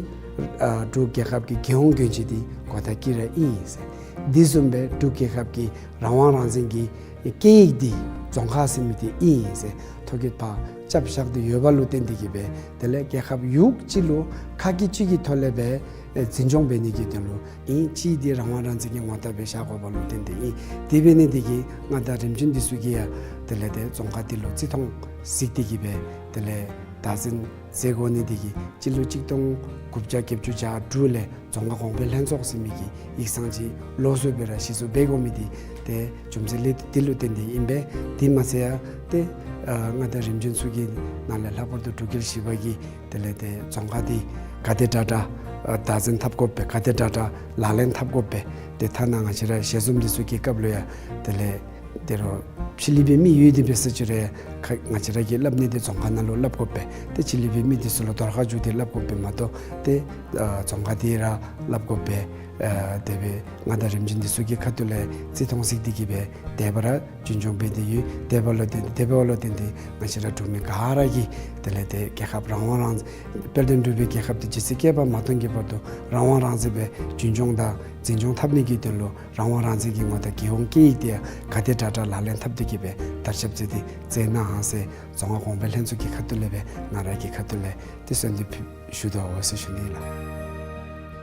ཨ་འབྲུག་རྒྱལ་ཁབ་ཀྱི་རྒྱལ་ཡོངས་གྱོན་ཆས་འདི་གོ་ད་ཀི་ར་ཨིན་ཟེར། འདི་བཟུམ་སྦེ་འབྲུག་རྒྱལ་ཁབ་ཀྱི་རང་དབང་རང་བཙན་གྱི་སྐད་ཡིག་འདི་རྫོང་ཁ་ཟེར་མི་འདི་ཨིན་ཟེར་ཐོ་བཀོད་ཕར་རྐྱབ་བཞག་སྟེ་ཡོད་པ་ལུ་བརྟེན་ཏེ་གིས་སྦེ་དེ་ལས་རྒྱལ་ཁབ་ཡུལ་གཅིག་ལུ་ཁ་སྐད་གཅིག་གི་ཐོག་ལས་སྦེ་ཨེ་འཛིན་སྐྱོང་འབད་ནི་གི་དོན་ལུ་ཨིན། གཅིག་འདི་རང་དབང་རང་བཙན་གྱི་ངོ་རྟགས་སྦེ་བཞག་དགོ་པ་ལུ་བརྟེན་ཏེ་ཨིན། དེ་འབད་ནི་འདི་གིས་མངའ་བདག་རིམ་བྱོན་འདི་ཚུ་གིས་ཡང་དེ་ལས་ཏེ་རྫོང་ཁ་འདི་ལུ་རྩི་མཐོང་གཟིགས་ཏེ་གིས་སྦེ་དེ་ལས་བདག་འཛིན་མཛད་དགོ་ནི་འདི་གིས་སྤྱི་ལོ་གཅིག་སྟོང་དགུ་བརྒྱ་བརྒྱད་ཅུ་གྱ་དྲུག་ལས་རྫོང་ཁ་གོང་འཕེལ་ལྷན་ཚོགས་ཟེར་མི་གི་ཡིག་ཚང་ཅིག་ལོགས་སུ་སྦེ་ར་གཞི་བཙུགས་འབད་དགོ་མི་འདི་ཏེ་རྒྱུ་མཚན་ལས་འདི་ལུ་བརྟེན་ཏེ་ཨིན་པས། དེ་མ་ཚད་ཡང་ཏེ་ཨ་མངའ་བདག་རིམ་བྱོན་ཚུ་གི་ནང་ལས་ལྷག་པར་དུ་འབྲུག་རྒྱལ་བཞི་པ་གིས་དེ་ལས་ཏེ་རྫོང་ཁ་འདི་ག་དེ་དྲག་དྲག་ཨ་བདག་འཛིན་འཐབ་དགོ་པས། ག་དེ་དྲག་དྲག་ལག་ལེན་འཐབ་དགོ་པས། ཏེ་ཐ་ན་ང་བཅས་ར་ཞལ་འཛོམས་འདི་ཚུ་གི་སྐབས་ལུ་ཡང་དེ་ལས་ཏེ་རོགས་ཕྱི་གླིང་པའི་མི་ཡོད་དེ་འབད་ས་ཅིག་རུང་ཁ་ང་བཅས་ར་གིས་སླབ་ནི་འདི་རྫོང་ཁ་ནང་ལུ་སླབ་དགོ་པས། ཏེ་ཕྱི་གླིང་པའི་མི་འདི་ཚུ་ལུ་དོར་ཁ་བཅུག་སྟེ་སླབ་དགོ་པས་མ་གཏོགས་ཏེ་ཨ་རྫོང་ཁ་འདི་ར་སླབ་དགོ་པས། ཨ་དེ་སྦེ་མངའ་བདག་རིམ་བྱོན་འདི་ཚུ་གི་ཁ་ཐུག་ལས་རྩི་མཐོང་གཟིགས་ཏེ་གིས་སྦེ་དེ་སྦེ་ར་རྒྱུན་སྐྱོང་འབད་དེ་ཡོད། དེ་འབདཝ་ལུ་བརྟེན་དེ་འབདཝ་ལུ་བརྟེན་ཏེ་ང་བཅས་ར་འབྲུག་མི་ག་ར་གིས་དེ་ལས་ཏེ་རྒྱལ་ཁབ་རང་དབང་རང་དཔལ་ལྡན་འབྲུག་པའི་རྒྱལ་ཁབ་འདི་ཇི་སྲིད་བསྐལ་པ་མ་སྟོངས་ཀྱི་བར་དུ་རང་དབང་རང་བཙན་སྦེ་རྒྱུན་སྐྱོང་དང་འཛིན་སྐྱོང་འཐབ་ནི་གི་དོན་ལུ་རང་དབང་རང་བཙན་གྱི་ངོ་རྟགས་རྒྱལ་ཡོངས་སྐད་ཡིག་འདི་ཡང་ག་དེ་དྲག་དྲག་ལག་ལེན་འཐབ་སྟེ་གིས་སྦེ་དར་ཁྱབ་མཛད་དེ་མཛད་གནང་ཟེར་རྫོང་ཁ་གོང་འཕེལ་ལྷན་ཚོགས་ཀྱི་ཁ་ཐུག་ལས་སྦེ་ང་ར་གི་ཁ་ཐུག་ལས་ཏེ་གསོལ་འདེབས་ཞུ་དོ་ཟེར་ཞུ་ནི་ལགས།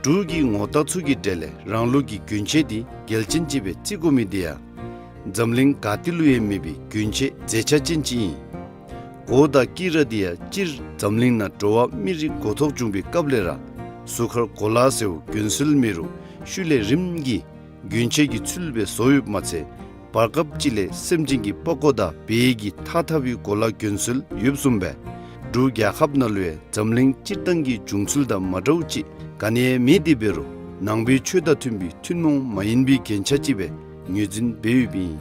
འབྲུག་གི་ངོ་རྟགས་ཚུ་གི་གྲས་ལས་རང་ལུགས་ཀྱི་གྱོན་ཆས་འདི་གལ་ཅན་ཅིག་སྦེ་བརྩི་དགོ་མི་འདི་ཡང་འཛམ་གླིང་ག་ཏེ་ལུ་ཡང་མེད་པའི་གྱོན་ཆས་མཛེས་ཆ་ཅན་ཅིག་ཨིན། གོ་དང་དཀྱི་ར་འདི་ཡང་སྤྱིར་འཛམ་གླིང་ནང་འགྲོ་བ་མི་རིགས་འགོ་ཐོག་བྱུང་བའི་སྐབས་ལས་ར་གཟུགས་ཁར་གོ་ལ་ཟེརཝ་གྱོན་སྲོལ་མེད་རུང་ཤུལ་ལས་རིམ་གྱིས་གྱོན་ཆས་ཀྱི་ཚུལ་སྦེ་བཟོ་ཡོདཔ་མ་ཚད་བར་སྐབས་ཅིག་ལས་སེམས་ཅན་གྱི་པགས་ཀོ་དང་བལ་གྱིས་འཐག་འཐག་པའི་གོ་ལ་གྱོན་སྲོལ་ཡོདཔ་བཟུམ་སྦེ་འབྲུག་རྒྱལ་ཁབ་ནང་ལུ་ཡང་འཛམ་གླིང་སྤྱིར་བཏང་གི་བྱུང་ཚུལ་དང་མ་འདྲཝ་ཅིག་ག་ནི་ཡང་མེད་དེ་འབད་རུང་ནང་པའི་ཆོས་དང་མཐུན་པའི་ཐུན་མོང་མ་ཡིན་པའི་རྒྱན་ཆ་ཅིག་སྦེ་ངོས་འཛིན་འབད་ཡོདཔ་ཨིན།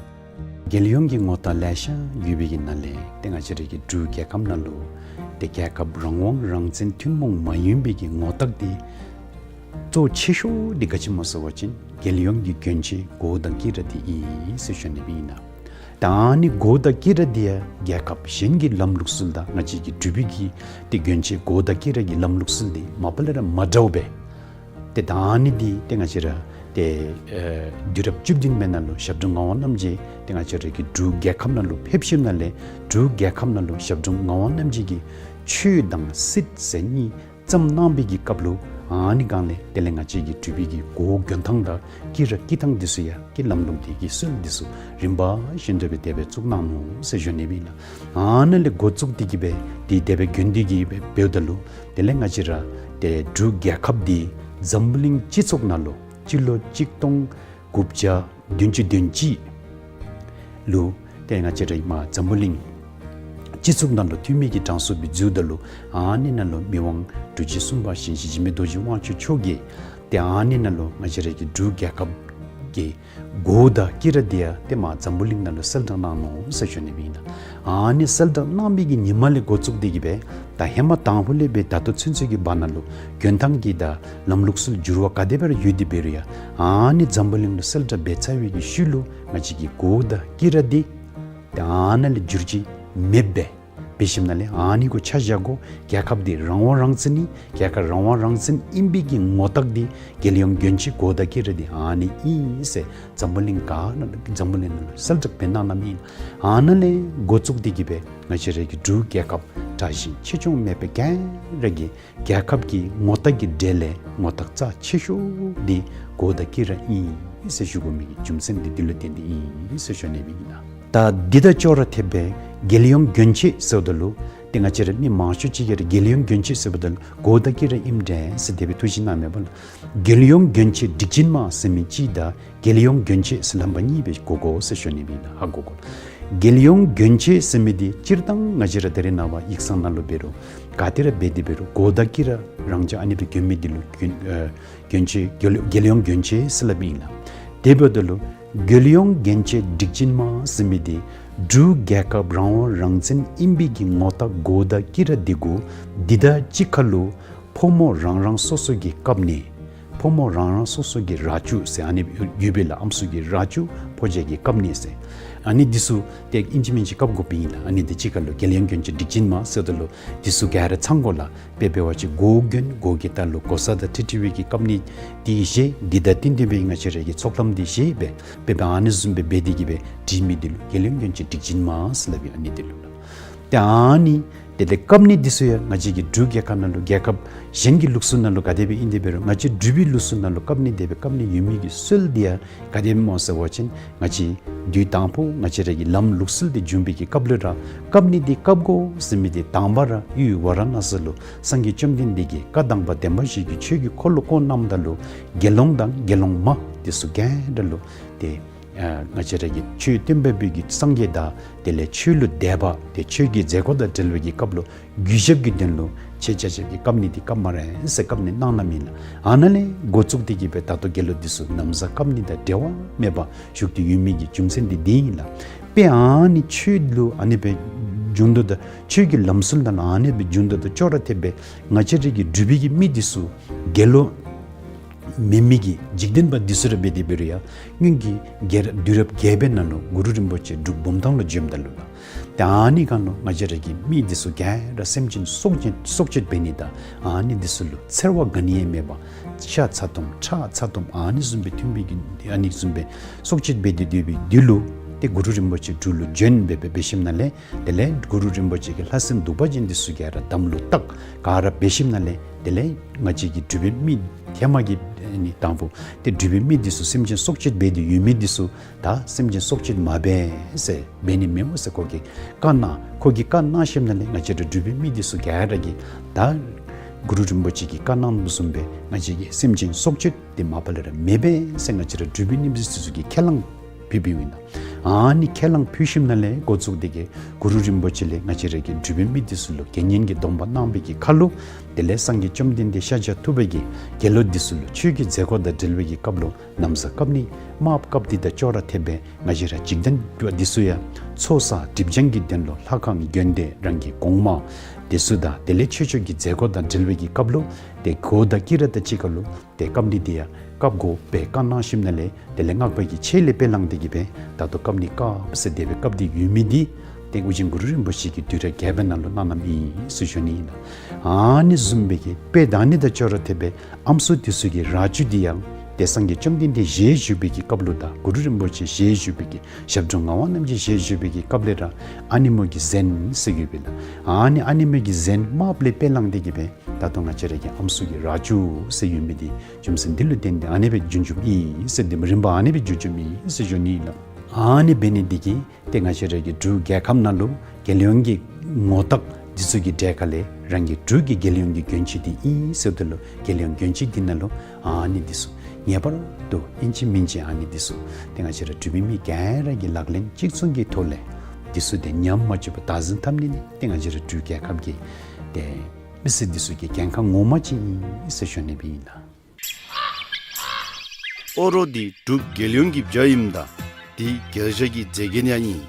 རྒྱལ་ཡོངས་ཀྱི་ངོ་རྟགས་ལེ་ཤ་ཡོད་པའི་གི་ནང་ལས་ཏེ་ང་བཅས་ར་གི་འབྲུག་རྒྱལ་ཁབ་ནང་ལུ་ཏེ་རྒྱལ་ཁབ་རང་དབང་རང་བཙན་ཐུན་མོང་མ་ཡིན་པའི་གི་ངོ་རྟགས་འདི་གཙོ་ཆེ་ཤོས་འདི་ག་ཅི་སྨོ་ཟེར་བ་ཅིན་རྒྱལ་ཡོངས་ཀྱི་གྱོན་ཆས་གོ་དང་དཀྱི་ར་འདི་ཨིན་ཟེར་ཞུ་ནི་སྦེ་ཨིན་ལགས། ད་ཨ་ནི་གོ་དང་དཀྱི་ར་འདི་ཡང་རྒྱལ་ཁབ་གཞན་གྱི་ལམ་ལུགས་སྲོལ་དང་ང་བཅས་ཀྱི་འབྲུག་པའི་གི་ཏེ་གྱོན་ཆས་གོ་དང་དཀྱི་ར་གི་ལམ་ལུགས་སྲོལ་འདི་མ་པ་ལས་ར་མ་འདྲཝ་སྦེ། ཏེ་ད་ཨ་ནི་འདི་ཏེ་ང་བཅས་ར་ཏེ་ཨེ་དུས་རབས་བཅུ་བདུན་པའི་ནང་ལུ་ཞབས་དྲུང་ངག་དབང་རྣམ་རྒྱལ་ཏེ་ང་བཅས་ར་གི་འབྲུག་རྒྱལ་ཁབ་ནང་ལུ་ཕེབས་ཞིནམ་ལས་འབྲུག་རྒྱལ་ཁབ་ནང་ལུ་ཞབས་དྲུང་ངག་དབང་རྣམ་རྒྱལ་གྱིས་ཆོས་དང་སྲིད་ཟེར་གཉིས་བརྩམས་གནང་བའི་གི་སྐབས་ལུ་ཨ་ནི་སྒང་ལས་དེ་ལས་ང་བཅས་ཀྱི་འབྲུག་པའི་གི་གོ་གྱོན་ཐངས་དང་དཀྱི་ར་དཀྱི་ཐངས་འདི་ཚུ་ཡང་གི་ལམ་ལུགས་འདི་གི་སྲོལ་འདི་ཚུ་རིམ་པ་བཞིན་དུ་སྦེ་དེ་སྦེ་བཙུགས་གནང་ནུག་ཟེར་ཞུ་ནི་སྦེ་ཨིན་ལགས། ཨ་ནཱ་ལས་འགོ་བཙུགས་ཏེ་གིས་སྦེ་འདི་དེ་སྦེ་གྱོན་ཏེ་གིས་སྦེ་འབདཝ་ད་ལུ་དེ་ལས་ང་བཅས་ར་ཏེ་འབྲུག་རྒྱལ་ཁབ་འདི་འཛམ་བུ་གླིང་སྤྱི་ཚོགས་ནང་ལུ་སྤྱི་ལོ་གཅིག་སྟོང་དགུ་བརྒྱ་བདུན་ཅུ་དོན་གཅིག་ལུ་ཏེ་ང་བཅས་ར་མར་འཛམ་བུ་གླིང་སྤྱི་ཚོགས་ནང་ལུ་འཐུས་མི་གི་གྲངས་སུ་སྦེ་འཛུལཝ་ད་ལུ་ཨ་ནི་ནང་ལུ་མི་དབང་འབྲུག་རྒྱལ་གསུམ་པ་ཞིང་གཤེགས་འཇིགས་མེད་རྡོ་རྗེ་དབང་ཕྱུག་མཆོག་གིས་ཏེ་ཨ་ནི་ནང་ལུ་ང་བཅས་ར་གི་འབྲུག་རྒྱལ་ཁབ་ཀྱི་གོ་དང་དཀྱི་ར་འདི་ཡང་ཏེ་མར་འཛམ་བུ་གླིང་ནང་ལུ་གསལ་བསྒྲགས་གནང་ནུག་ཟེར་ཞུ་ནི་སྦེ་ཨིན་ལགས། ཨ་ནི་གསལ་བསྒྲགས་གནང་བའི་གི་ཉིནམ་ལས་འགོ་བཙུགས་ཏེ་གིས་སྦེ་ད་ཧེ་མ་དང་ཕུ་ལས་སྦེ་ད་ལྟོ་ཚུན་ཚོད་ཀྱི་བར་ན་ལུ་གྱོན་ཐངས་ཀྱི་དང་ལམ་ལུགས་སྲོལ་འགྱུར་བ་ག་དེ་སྦེ་ར་ཡོད་དེ་འབད་རུང་ཡང་ཨ་ནི་འཛམ་བུ་གླིང་ལུ་གསལ་བསྒྲགས་འབད་ཚར་བའི་གི་ཤུལ་ལུ་ང་བཅས་ཀྱི་གོ་དང་དཀྱི་ར་འདི་ཏེ་ཨ་ནཱ་ལས་འགྱུར་བཅོས་མེདཔ་སྦེ་འབད་ཞིནམ་ལས་ཨ་ནི་གུ་ཆ་བཞག་དགོ། རྒྱལ་ཁབ་འདི་རང་དབང་རང་བཙན་ཨིན། རྒྱལ་ཁབ་རང་དབང་རང་བཙན་ཨིན་པའི་གི་ངོ་རྟགས་འདི་རྒྱལ་ཡོངས་གྱོན་ཆས་གོ་དང་དཀྱི་ར་འདི་ཨ་ནི་ཨིན་ཟེར་འཛམ་བུ་གླིང་ག་ནང་འཛམ་བུ་གླིང་ནང་ལུ་གསལ་བསྒྲགས་འབད་གནང་གནངམ་ཨིན། ཨ་ནཱ་ལས་འགོ་བཙུགས་ཏེ་གིས་སྦེ་ང་བཅས་ར་གི་འབྲུག་རྒྱལ་ཁབ་དྲག་ཞན་ཆེ་ཆུང་མེད་པར་ག་ར་གིས་རྒྱལ་ཁབ་ཀྱི་ངོ་རྟགས་ཀྱི་གྲས་ལས་ངོ་རྟགས་རྩ་ཆེ་ཤོས་འདི་གོ་དང་དཀྱི་ར་ཨིན་ཟེར་ཞུ་དགོ་མི་གི་རྒྱུ་མཚན་འདི་འདི་ལུ་བརྟེན་ཏེ་ཨིན་ཟེར་ཞུ་ནི་སྦེ་ཨིན་ལགས། ད་འདི་དང་ཅོག་ར་འཐདཔ་སྦེ་རྒྱལ་ཡོངས་གྱོན་ཆས་ཟེརཝ་ད་ལུ་ཏེ་ང་བཅས་ར་མི་མང་ཤོས་ཅིག་གིས་ར་རྒྱལ་ཡོངས་གྱོན་ཆས་ཟེརཝ་ད་ལུ་གོ་དང་དཀྱི་ར་ཨིནམ་འདྲས་ཟེར་དེ་སྦེ་ཐུགས་བཞེད་གནངམ་མས་པ་ལགས། རྒྱལ་ཡོངས་གྱོན་ཆས་སྒྲིག་ཆེན་མ་ཟེར་མི་གཅིག་དང་རྒྱལ་ཡོངས་གྱོན་ཆས་ཟེར་ལྷམ་པ་གཉིས་སྦེ་གོ་དགོ་ཟེར་ཞུ་ནི་སྦེ་ཨིན་ལགས། ཧ་གོ་དགོ། རྒྱལ་ཡོངས་གྱོན་ཆས་ཟེར་མི་འདི་སྤྱིར་བཏང་ང་བཅས་ར་ད་རེས་ནངས་པ་ཡིག་ཚང་ནང་ལུ་འབད་རུང་ག་ཏེ་ར་འབད་དེ་འབད་རུང་གོ་དང་དཀྱི་ར་རང་འཇགས་ཨ་ནི་སྦེ་གྱོན་མི་འདི་ལུ་གྱོན་ཨ་གྱོན་ཆས་རྒྱལ་རྒྱལ་ཡོངས་གྱོན་ཆས་ཟེར་སླབ་ཨིན་ལགས། དེ་འབདཝ་ད་ལུ་རྒྱལ་ཡོངས་གྱོན་ཆས་སྒྲིག་ཆེན་མ་ཟེར་མི་འདི་འབྲུག་རྒྱལ་ཁབ་རང་དབང་རང་བཙན་ཨིན་པའི་གི་ངོ་རྟགས་གོ་དང་དཀྱི་ར་འདི་གུ་འདི་དང་གཅིག་ཁར་ལུ་ཕོ་མོ་རང་རང་སོ་སོ་གི་བཀབ་ནི། ཕོ་མོ་རང་རང་སོ་སོ་གི་ར་ཅུ་ཟེར་ཨ་ནི་ཡོད་པས་ལགས། ཨམ་སྲུ་གི་ར་ཅུ་ཕོ་རྒྱས་ཀྱི་བཀབ་ནི་ཟེར། ཨ་ནི་འདི་ཚུ་ཏེ་ཨིན་ཅི་མིན་ཅི་བཀབ་དགོཔ་ཨིན་ལགས། ཨ་ནི་འདི་གཅིག་ཁར་ལུ་རྒྱལ་ཡོངས་གྱོན་ཆས་སྒྲིག་ཆེན་མ་ཟེརཝ་ད་ལུ་འདི་ཚུ་ག་ར་ཚང་དགོ་ལགས། དཔེ་འབད་བ་ཅིན་གོ་གྱོན་གོ་གི་ལྟག་ལུ་གོ་ས་དང་འཁྲིལ་འཁྲིལ་བའི་གི་བཀབ་ནི་འདི་བཞེས། འདི་དང་བསྟུན་ཏེ་སྦེ་ང་བཅས་ར་གི་ཚོགས་ལམ་འདི་བཞེས་སྦེ་དཔེ་འབད་ཨ་ནི་བཟུམ་སྦེ་འབད་དེ་གི་སྦེ་སྒྲིག་མི་འདི་ལུ་རྒྱལ་ཡོངས་གྱོན་ཆས་སྒྲིག་ཆེན་མ་ཟེར་སླབ་ཨིན། ཨ་ནི་འདི་ལུ་ལགས། ཏེ་ཨ་ནི་དེ་ལས་བཀབ་ནི་འདི་ཚུ་ཡང་ང་བཅས་ཀྱི་འབྲུག་རྒྱལ་ཁབ་ནང་ལུ་རྒྱལ་ཁབ་གཞན་གྱི་ལུགས་སྲོལ་ནང་ལུ་ག་དེ་སྦེ་ཨིན་དེ་འབད་རུང་ང་བཅས་འབྲུག་པའི་ལུགས་སྲོལ་ནང་ལུ་བཀབ་ནི་དེ་སྦེ་བཀབ་ནི་ཡོད་མི་གི་སྲོལ་འདི་ཡང་ག་དེ་སྦེ་སྨོ་ཟེར་བ་ཅིན་ང་བཅས་དུས་དང་པོ་ང་བཅས་ར་གི་ལམ་ལུགས་སྲོལ་འདི་བྱུང་བའི་གི་སྐབས་ལུ་ར་བཀབ་ནི་འདི་བཀབ་དགོ་ཟེར་མི་འདི་དང་པ་ར་ཡུལ་ཝཱ་ར་ཎ་སི་ལུ་སངས་རྒྱས་བཅོམ་ལྡན་འདས་ཀྱིས་བཀའ་དང་པོ་བདེན་པ་བཞི་གི་ཆོས་ཀྱི་འཁོར་ལོ་བསྐོར་གནངམ་ད་ལུ་དགེ་སློང་དང་དགེ་སློང་མ་འདི་ཚུ་ག་ར་ལུ་ཏེ་ཨ་ང་བཅས་ར་གི་ཆོས་སྟོན་པ་པོ་གི་སངས་རྒྱས་དང་དེ་ལས་ཆོས་ལུ་དད་པ་ཏེ་ཆོས་ཀྱི་མཛད་སྒོ་དང་འབྲེལ་བའི་གི་སྐབས་ལུ་གུས་ཞབས་ཀྱི་དོན་ལུ་ཆོས་ཆ་ཁྱབ་ཀྱི་བཀབ་ནི་འདི་བཀབ་སྨ་རེ་ཟེར་བཀབ་ནི་གནང་གནངམ་ཨིན་ལགས། ཨ་ནཱ་ལས་འགོ་བཙུགས་ཏེ་གི་སྦེ་ད་ལྟོ་དགེ་སློང་འདི་ཚུ་ན་བཟའ་བཀབ་ནི་དང་འབྲལ་བ་མེད་པར་བཞུགས་ཏེ་ཡོད་མི་གི་རྒྱུ་མཚན་འདི་འདི་ཨིན་ལགས། དཔེ་ཨ་ནི་ཆོས་ལུ་ཨ་ནི་སྦེ་བྱུང་དོ་ད་ཆོས་ཀྱི་ལམ་སྲོལ་དང་ཨ་ནི་སྦེ་བྱུང་དོ་ད་ཅོག་ར་འཐདཔ་སྦེ་ང་བཅས་ར་གི་འབྲུག་པའི་གི་མི་འདི་ཚུ་དགེ་སློང་མེན་མི་གི་འཇིག་རྟེན་པ་འདི་ཚུ་ར་འབད་དེ་འབད་རུང་ཡང་སྔོན་གྱི་རྒྱལ་རབས་དུས་རབས་བརྒྱད་པའི་ནང་ལུ་གུ་རུ་རིན་པོ་ཆེ་འབྲུག་བུམ་ཐང་ལུ་བྱོནམ་ད་ལུ་ལགས། ཏེ་ཨ་ནི་སྒང་ལུ་ང་བཅས་ར་གི་མི་འདི་ཚུ་ག་ར་སེམས་ཅན་སྲོག་ཅན་སྲོག་གཅོད་འབད་ནི་དང་ཨ་ནི་འདི་ཚུ་ལུ་འཚེར་བ་ག་ནི་ཡང་མེད་པར་ཤ་ཚ་ཏོམ་ཁྲག་ཚ་ཏོམ་ཨ་ནི་བཟུམ་སྦེ་འཐུང་བའི་གི་ཨ་ནི་བཟུམ་སྦེ་སྲོག་གཅོད་འབད་དེ་སྡོད་པའི་དུས་ལུ་ཏེ་གུ་རུ་རིན་པོ་ཆེ་འབྲུག་ལུ་བྱོན་སྦེ་སྦེ་འབད་ཞིནམ་ལས་དེ་ལས་གུ་རུ་རིན་པོ་ཆེ་གིས་ལྷ་སྲིན་གདུག་པ་ཅན་འདི་ཚུ་ག་ར་དམ་ལུ་བཏགས་ག་ར་འབད་ཞིནམ་ལས་དེ་ལས་ང་བཅས་ཀྱི་འབྲུག་པའི་མི་ཧེ་མ་གི་ཨ་ནི་དང་པོ་ཏེ་འབྲུག་པའི་མི་འདི་ཚུ་སེམས་ཅན་སྲོག་གཅོད་འབད་དེ་ཡོད་མི་འདི་ཚུ་ད་སེམས་ཅན་སྲོག་གཅོད་མ་འབད་ཟེར་འབད་ནི་མེད་འོང་ཟེར་ཁོ་གིས་བཀའ་གནང་། ཁོ་གིས་བཀའ་གནང་ཞིནམ་ལས་ང་བཅས་ར་འབྲུག་པའི་མི་འདི་ཚུ་ག་ར་གིས་ད་གུ་རུ་རིན་པོ་ཆེ་གིས་བཀའ་གནང་བཟུམ་སྦེ་ང་བཅས་ཀྱིས་སེམས་ཅན་སྲོག་གཅོད་འདི་མ་པ་ལས་ར་མི་འབད་ཟེར་ང་བཅས་ར་འབྲུག་པའི་མི་འདི་ཚུ་གིས་ཁས་བླངས་ཕུལ་ཕུལཝ་ཨིན་ལགས། ཨ་ནི་ཁས་བླངས་ཕུལ་ཞིནམ་ལས་འགོ་བཙུགས་ཏེ་གི་གུ་རུ་རིན་པོ་ཆེ་ལས་ང་བཅས་ར་གི་འབྲུག་པའི་མི་འདི་ཚུ་ལུ་དགེ་བསྙེན་གྱི་སྡོམ་པ་གནང་བའི་གི་ཁར་ལུ་དེ་ལས་སངས་རྒྱས་བཅོམ་ལྡན་འདས་ཤཱཀྱ་ཐུབ་པ་གིས་དགེ་སློང་འདི་ཚུ་ལུ་ཆོས་ཀྱི་མཛད་སྒོ་དང་འབྲེལ་བའི་གི་སྐབས་ལུ་ན་བཟའ་བཀབ་ནི་དམརཔོ་བཀབ་ནི་དང་ཅོག་ར་འཐདཔ་སྦེ་ང་བཅས་ར་འཇིག་རྟེན་པ་འདི་ཚུ་ཡང་ཚོགས་བསགས་སྒྲིབ་སྦྱང་གི་དོན་ལུ་ལྷ་ཁང་དགོན་སྡེ་རང་གི་གོང་མ་འདི་ཚུ་དང་དེ་ལས་ཆོས་ཕྱོགས་ཀྱི་མཛད་སྒོ་དང་འབྲེལ་བའི་གི་སྐབས་ལུ་ཏེ་གོ་དང་དཀྱི་ར་དང་གཅིག་ཁར་ལུ་ཏེ་བཀབ་ནི་འདི་ཡང་བཀབ་དགོ་པའི་བཀའ་གནང་ཞིནམ་ལས་དེ་ལས་སྔགས་པ་གི་ཆས་ལས་དཔེ་བླངས་ཏེ་གི་སྦེ་ད་ལྟོ་བཀབ་ནི་བཀབ་ཟེར་དེ་སྦེ་བཀབ་སྟེ་ཡོད་མི་འདི་ཏེ་ཨོ་རྒྱན་གུ་རུ་རིན་པོ་ཆེ་གིས་དུས་རབས་བརྒྱད་པའི་ནང་ལུ་གནང་གནངམ་ཨིན་ཟེར་ཞུ་ནི་ཨིན་ལགས། ཨ་ནི་བཟུམ་སྦེ་གི་དཔེ་ད་ནི་དང་ཅོག་ར་འཐདཔ་སྦེ་ཨམ་སྲུ་འདི་ཚུ་གི་ར་ཅུ་འདི་ཡང་ཏེ་སངས་རྒྱས་བཅོམ་ལྡན་འདས་ཞལ་བཞུགས་པའི་གི་སྐབས་ལུ་དང་གུ་རུ་རིན་པོ་ཆེ་ཞལ་བཞུགས་པའི་གི་ཞབས་དྲུང་ངག་དབང་རྣམ་རྒྱལ་ཞལ་བཞུགས་པའི་གི་སྐབས་ལས་ར་ཨ་ནེམོ་གི་གཟན་ཟེར་ཡོད་པས་ལགས། ཨ་ནི་ཨ་ནེམོ་གི་གཟན་དམརཔོ་ལས་དཔེ་བླངས་ཏེ་གི་སྦེ་ད་ལྟོ་ང་བཅས་ར་གི་ཨམ་སྲུ་གི་ར་ཅུ་ཟེར་ཡོད་མི་འདི་རྒྱུ་མཚན་འདི་ལུ་བརྟེན་ཏེ་ཨ་ནི་སྦེ་བྱུང་བྱུངམ་ཨིན་ཟེར་འདི་རིམ་པ་ཨ་ནི་སྦེ་བྱུང་བྱུངམ་ཨིན་ཟེར་ཞུ་ནི་ཨིན་ལགས། ཨ་ནི་འབད་ནི་འདི་གིས་ཏེ་ང་བཅས་ར་གི་འབྲུག་རྒྱལ་ཁབ་ནང་ལུ་རྒྱལ་ཡོངས་ཀྱི་ངོ་རྟགས་འདི་ཚུ་གི་གྲས་ཁར་ལས་རང་གི་འབྲུག་གི་རྒྱལ་ཡོངས་ཀྱི་གྱོན་ཆས་འདི་ཨིན་ཟེརཝ་ད་ལུ་རྒྱལ་ཡོངས་གྱོན་ཆས་འདི་ནང་ལུ་ཨ་ནི་འདི་ཚུ་ངེས་པར་དུ་ཨིན་ཅི་མིན་ཅི་ཨ་ནི་འདི་ཚུ་ཏེ་ང་བཅས་ར་འབྲུག་པའི་མི་ག་ར་གིས་ལག་ལེན་གཅིག་མཚུངས་ཀྱི་ཐོག་ལས་འདི་ཚུ་ཏེ་ཉམས་མ་བཅུག་པར་བདག་འཛིན་འཐབ་ནི་འདི་ཏེ་ང་བཅས་ར་འབྲུག་རྒྱལ་ཁབ་ཀྱི་ཏེ་མི་སེར་འདི་ཚུ་གི་འགན་ཁག་ངོ་མ་ཅིག་ཨིན་ཟེར་ཞུ་ནི་སྦེ་ཨིན་ལགས། ཨོ་རོག་འདི་འབྲུག་རྒྱལ་ཡོངས་ཀྱི་བྱ་ཨིནམ་ད་འདི་རྒྱལ་བྱ་གི་མཛེས་རྒྱན་ཡང་ཨིན།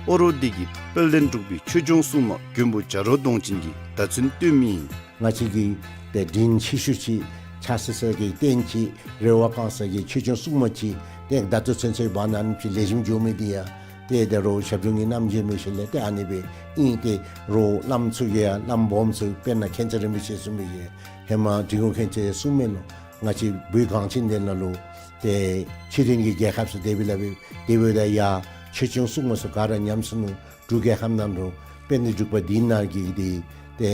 ཨོ་རོག་འདི་གི་དཔལ་ལྡན་འབྲུག་པའི་ཆོས་སྐྱོང་སྲུང་མ་མགོན་པོ་བྱ་རོག་གདོང་ཅན་གྱིས་བརྡ་མཚོན་སྟོན་མི་ཨིན། ང་བཅས་ཀྱི་ཏེ་དྲིན་ཆེ་ཤོས་ཅིག་ཆགས་ས་ས་གི་རྟེན་ཅིག་རེ་བ་བསྐང་ས་གི་ཆོས་སྐྱོང་སྲུང་མ་ཅིག་ཏེ་ད་ལྟོ་ཚུན་ཚོད་བར་ན་ཅིག་ལེགས་ཤོམ་འགྱོ་མི་འདི་ཡང་ཏེ་ད་རུང་ཞབས་དྲུང་གི་རྣམ་འབྱེད་མི་ཤེས་ལས་ཏེ་ཨ་ནི་སྦེ་ཨིན། ཏེ་རོགས་བླམ་ཚུ་གིས་ཡང་བླམ་སྦོམ་ཚུ་དཔེར་ན་མཁྱེན་བརྩེ་རིན་པོ་ཆེ་གསུངས་མི་གི་ཧེ་མ་འབྲི་གུང་མཁྱེན་བརྩེ་གསུངས་མི་ལུ་ང་བཅས་བོད་གངས་ཅན་འདི་ནང་ལུ་ཏེ་ཕྱི་རོལ་གྱི་རྒྱལ་ཁབ་ཚུ་དེ་སྦེ་ལཱ་འབད་དེ་འབདཝ་ད་ཡར་ཆོས་སྐྱོང་སྲུང་མ་ཚུ་ག་ར་ཉམས་སོ་ནུག། འབྲུག་རྒྱལ་ཁབ་ནང་ལུ་དཔལ་ལྡན་འབྲུག་པ་འདི་ནང་གི་འདི་ཏེ་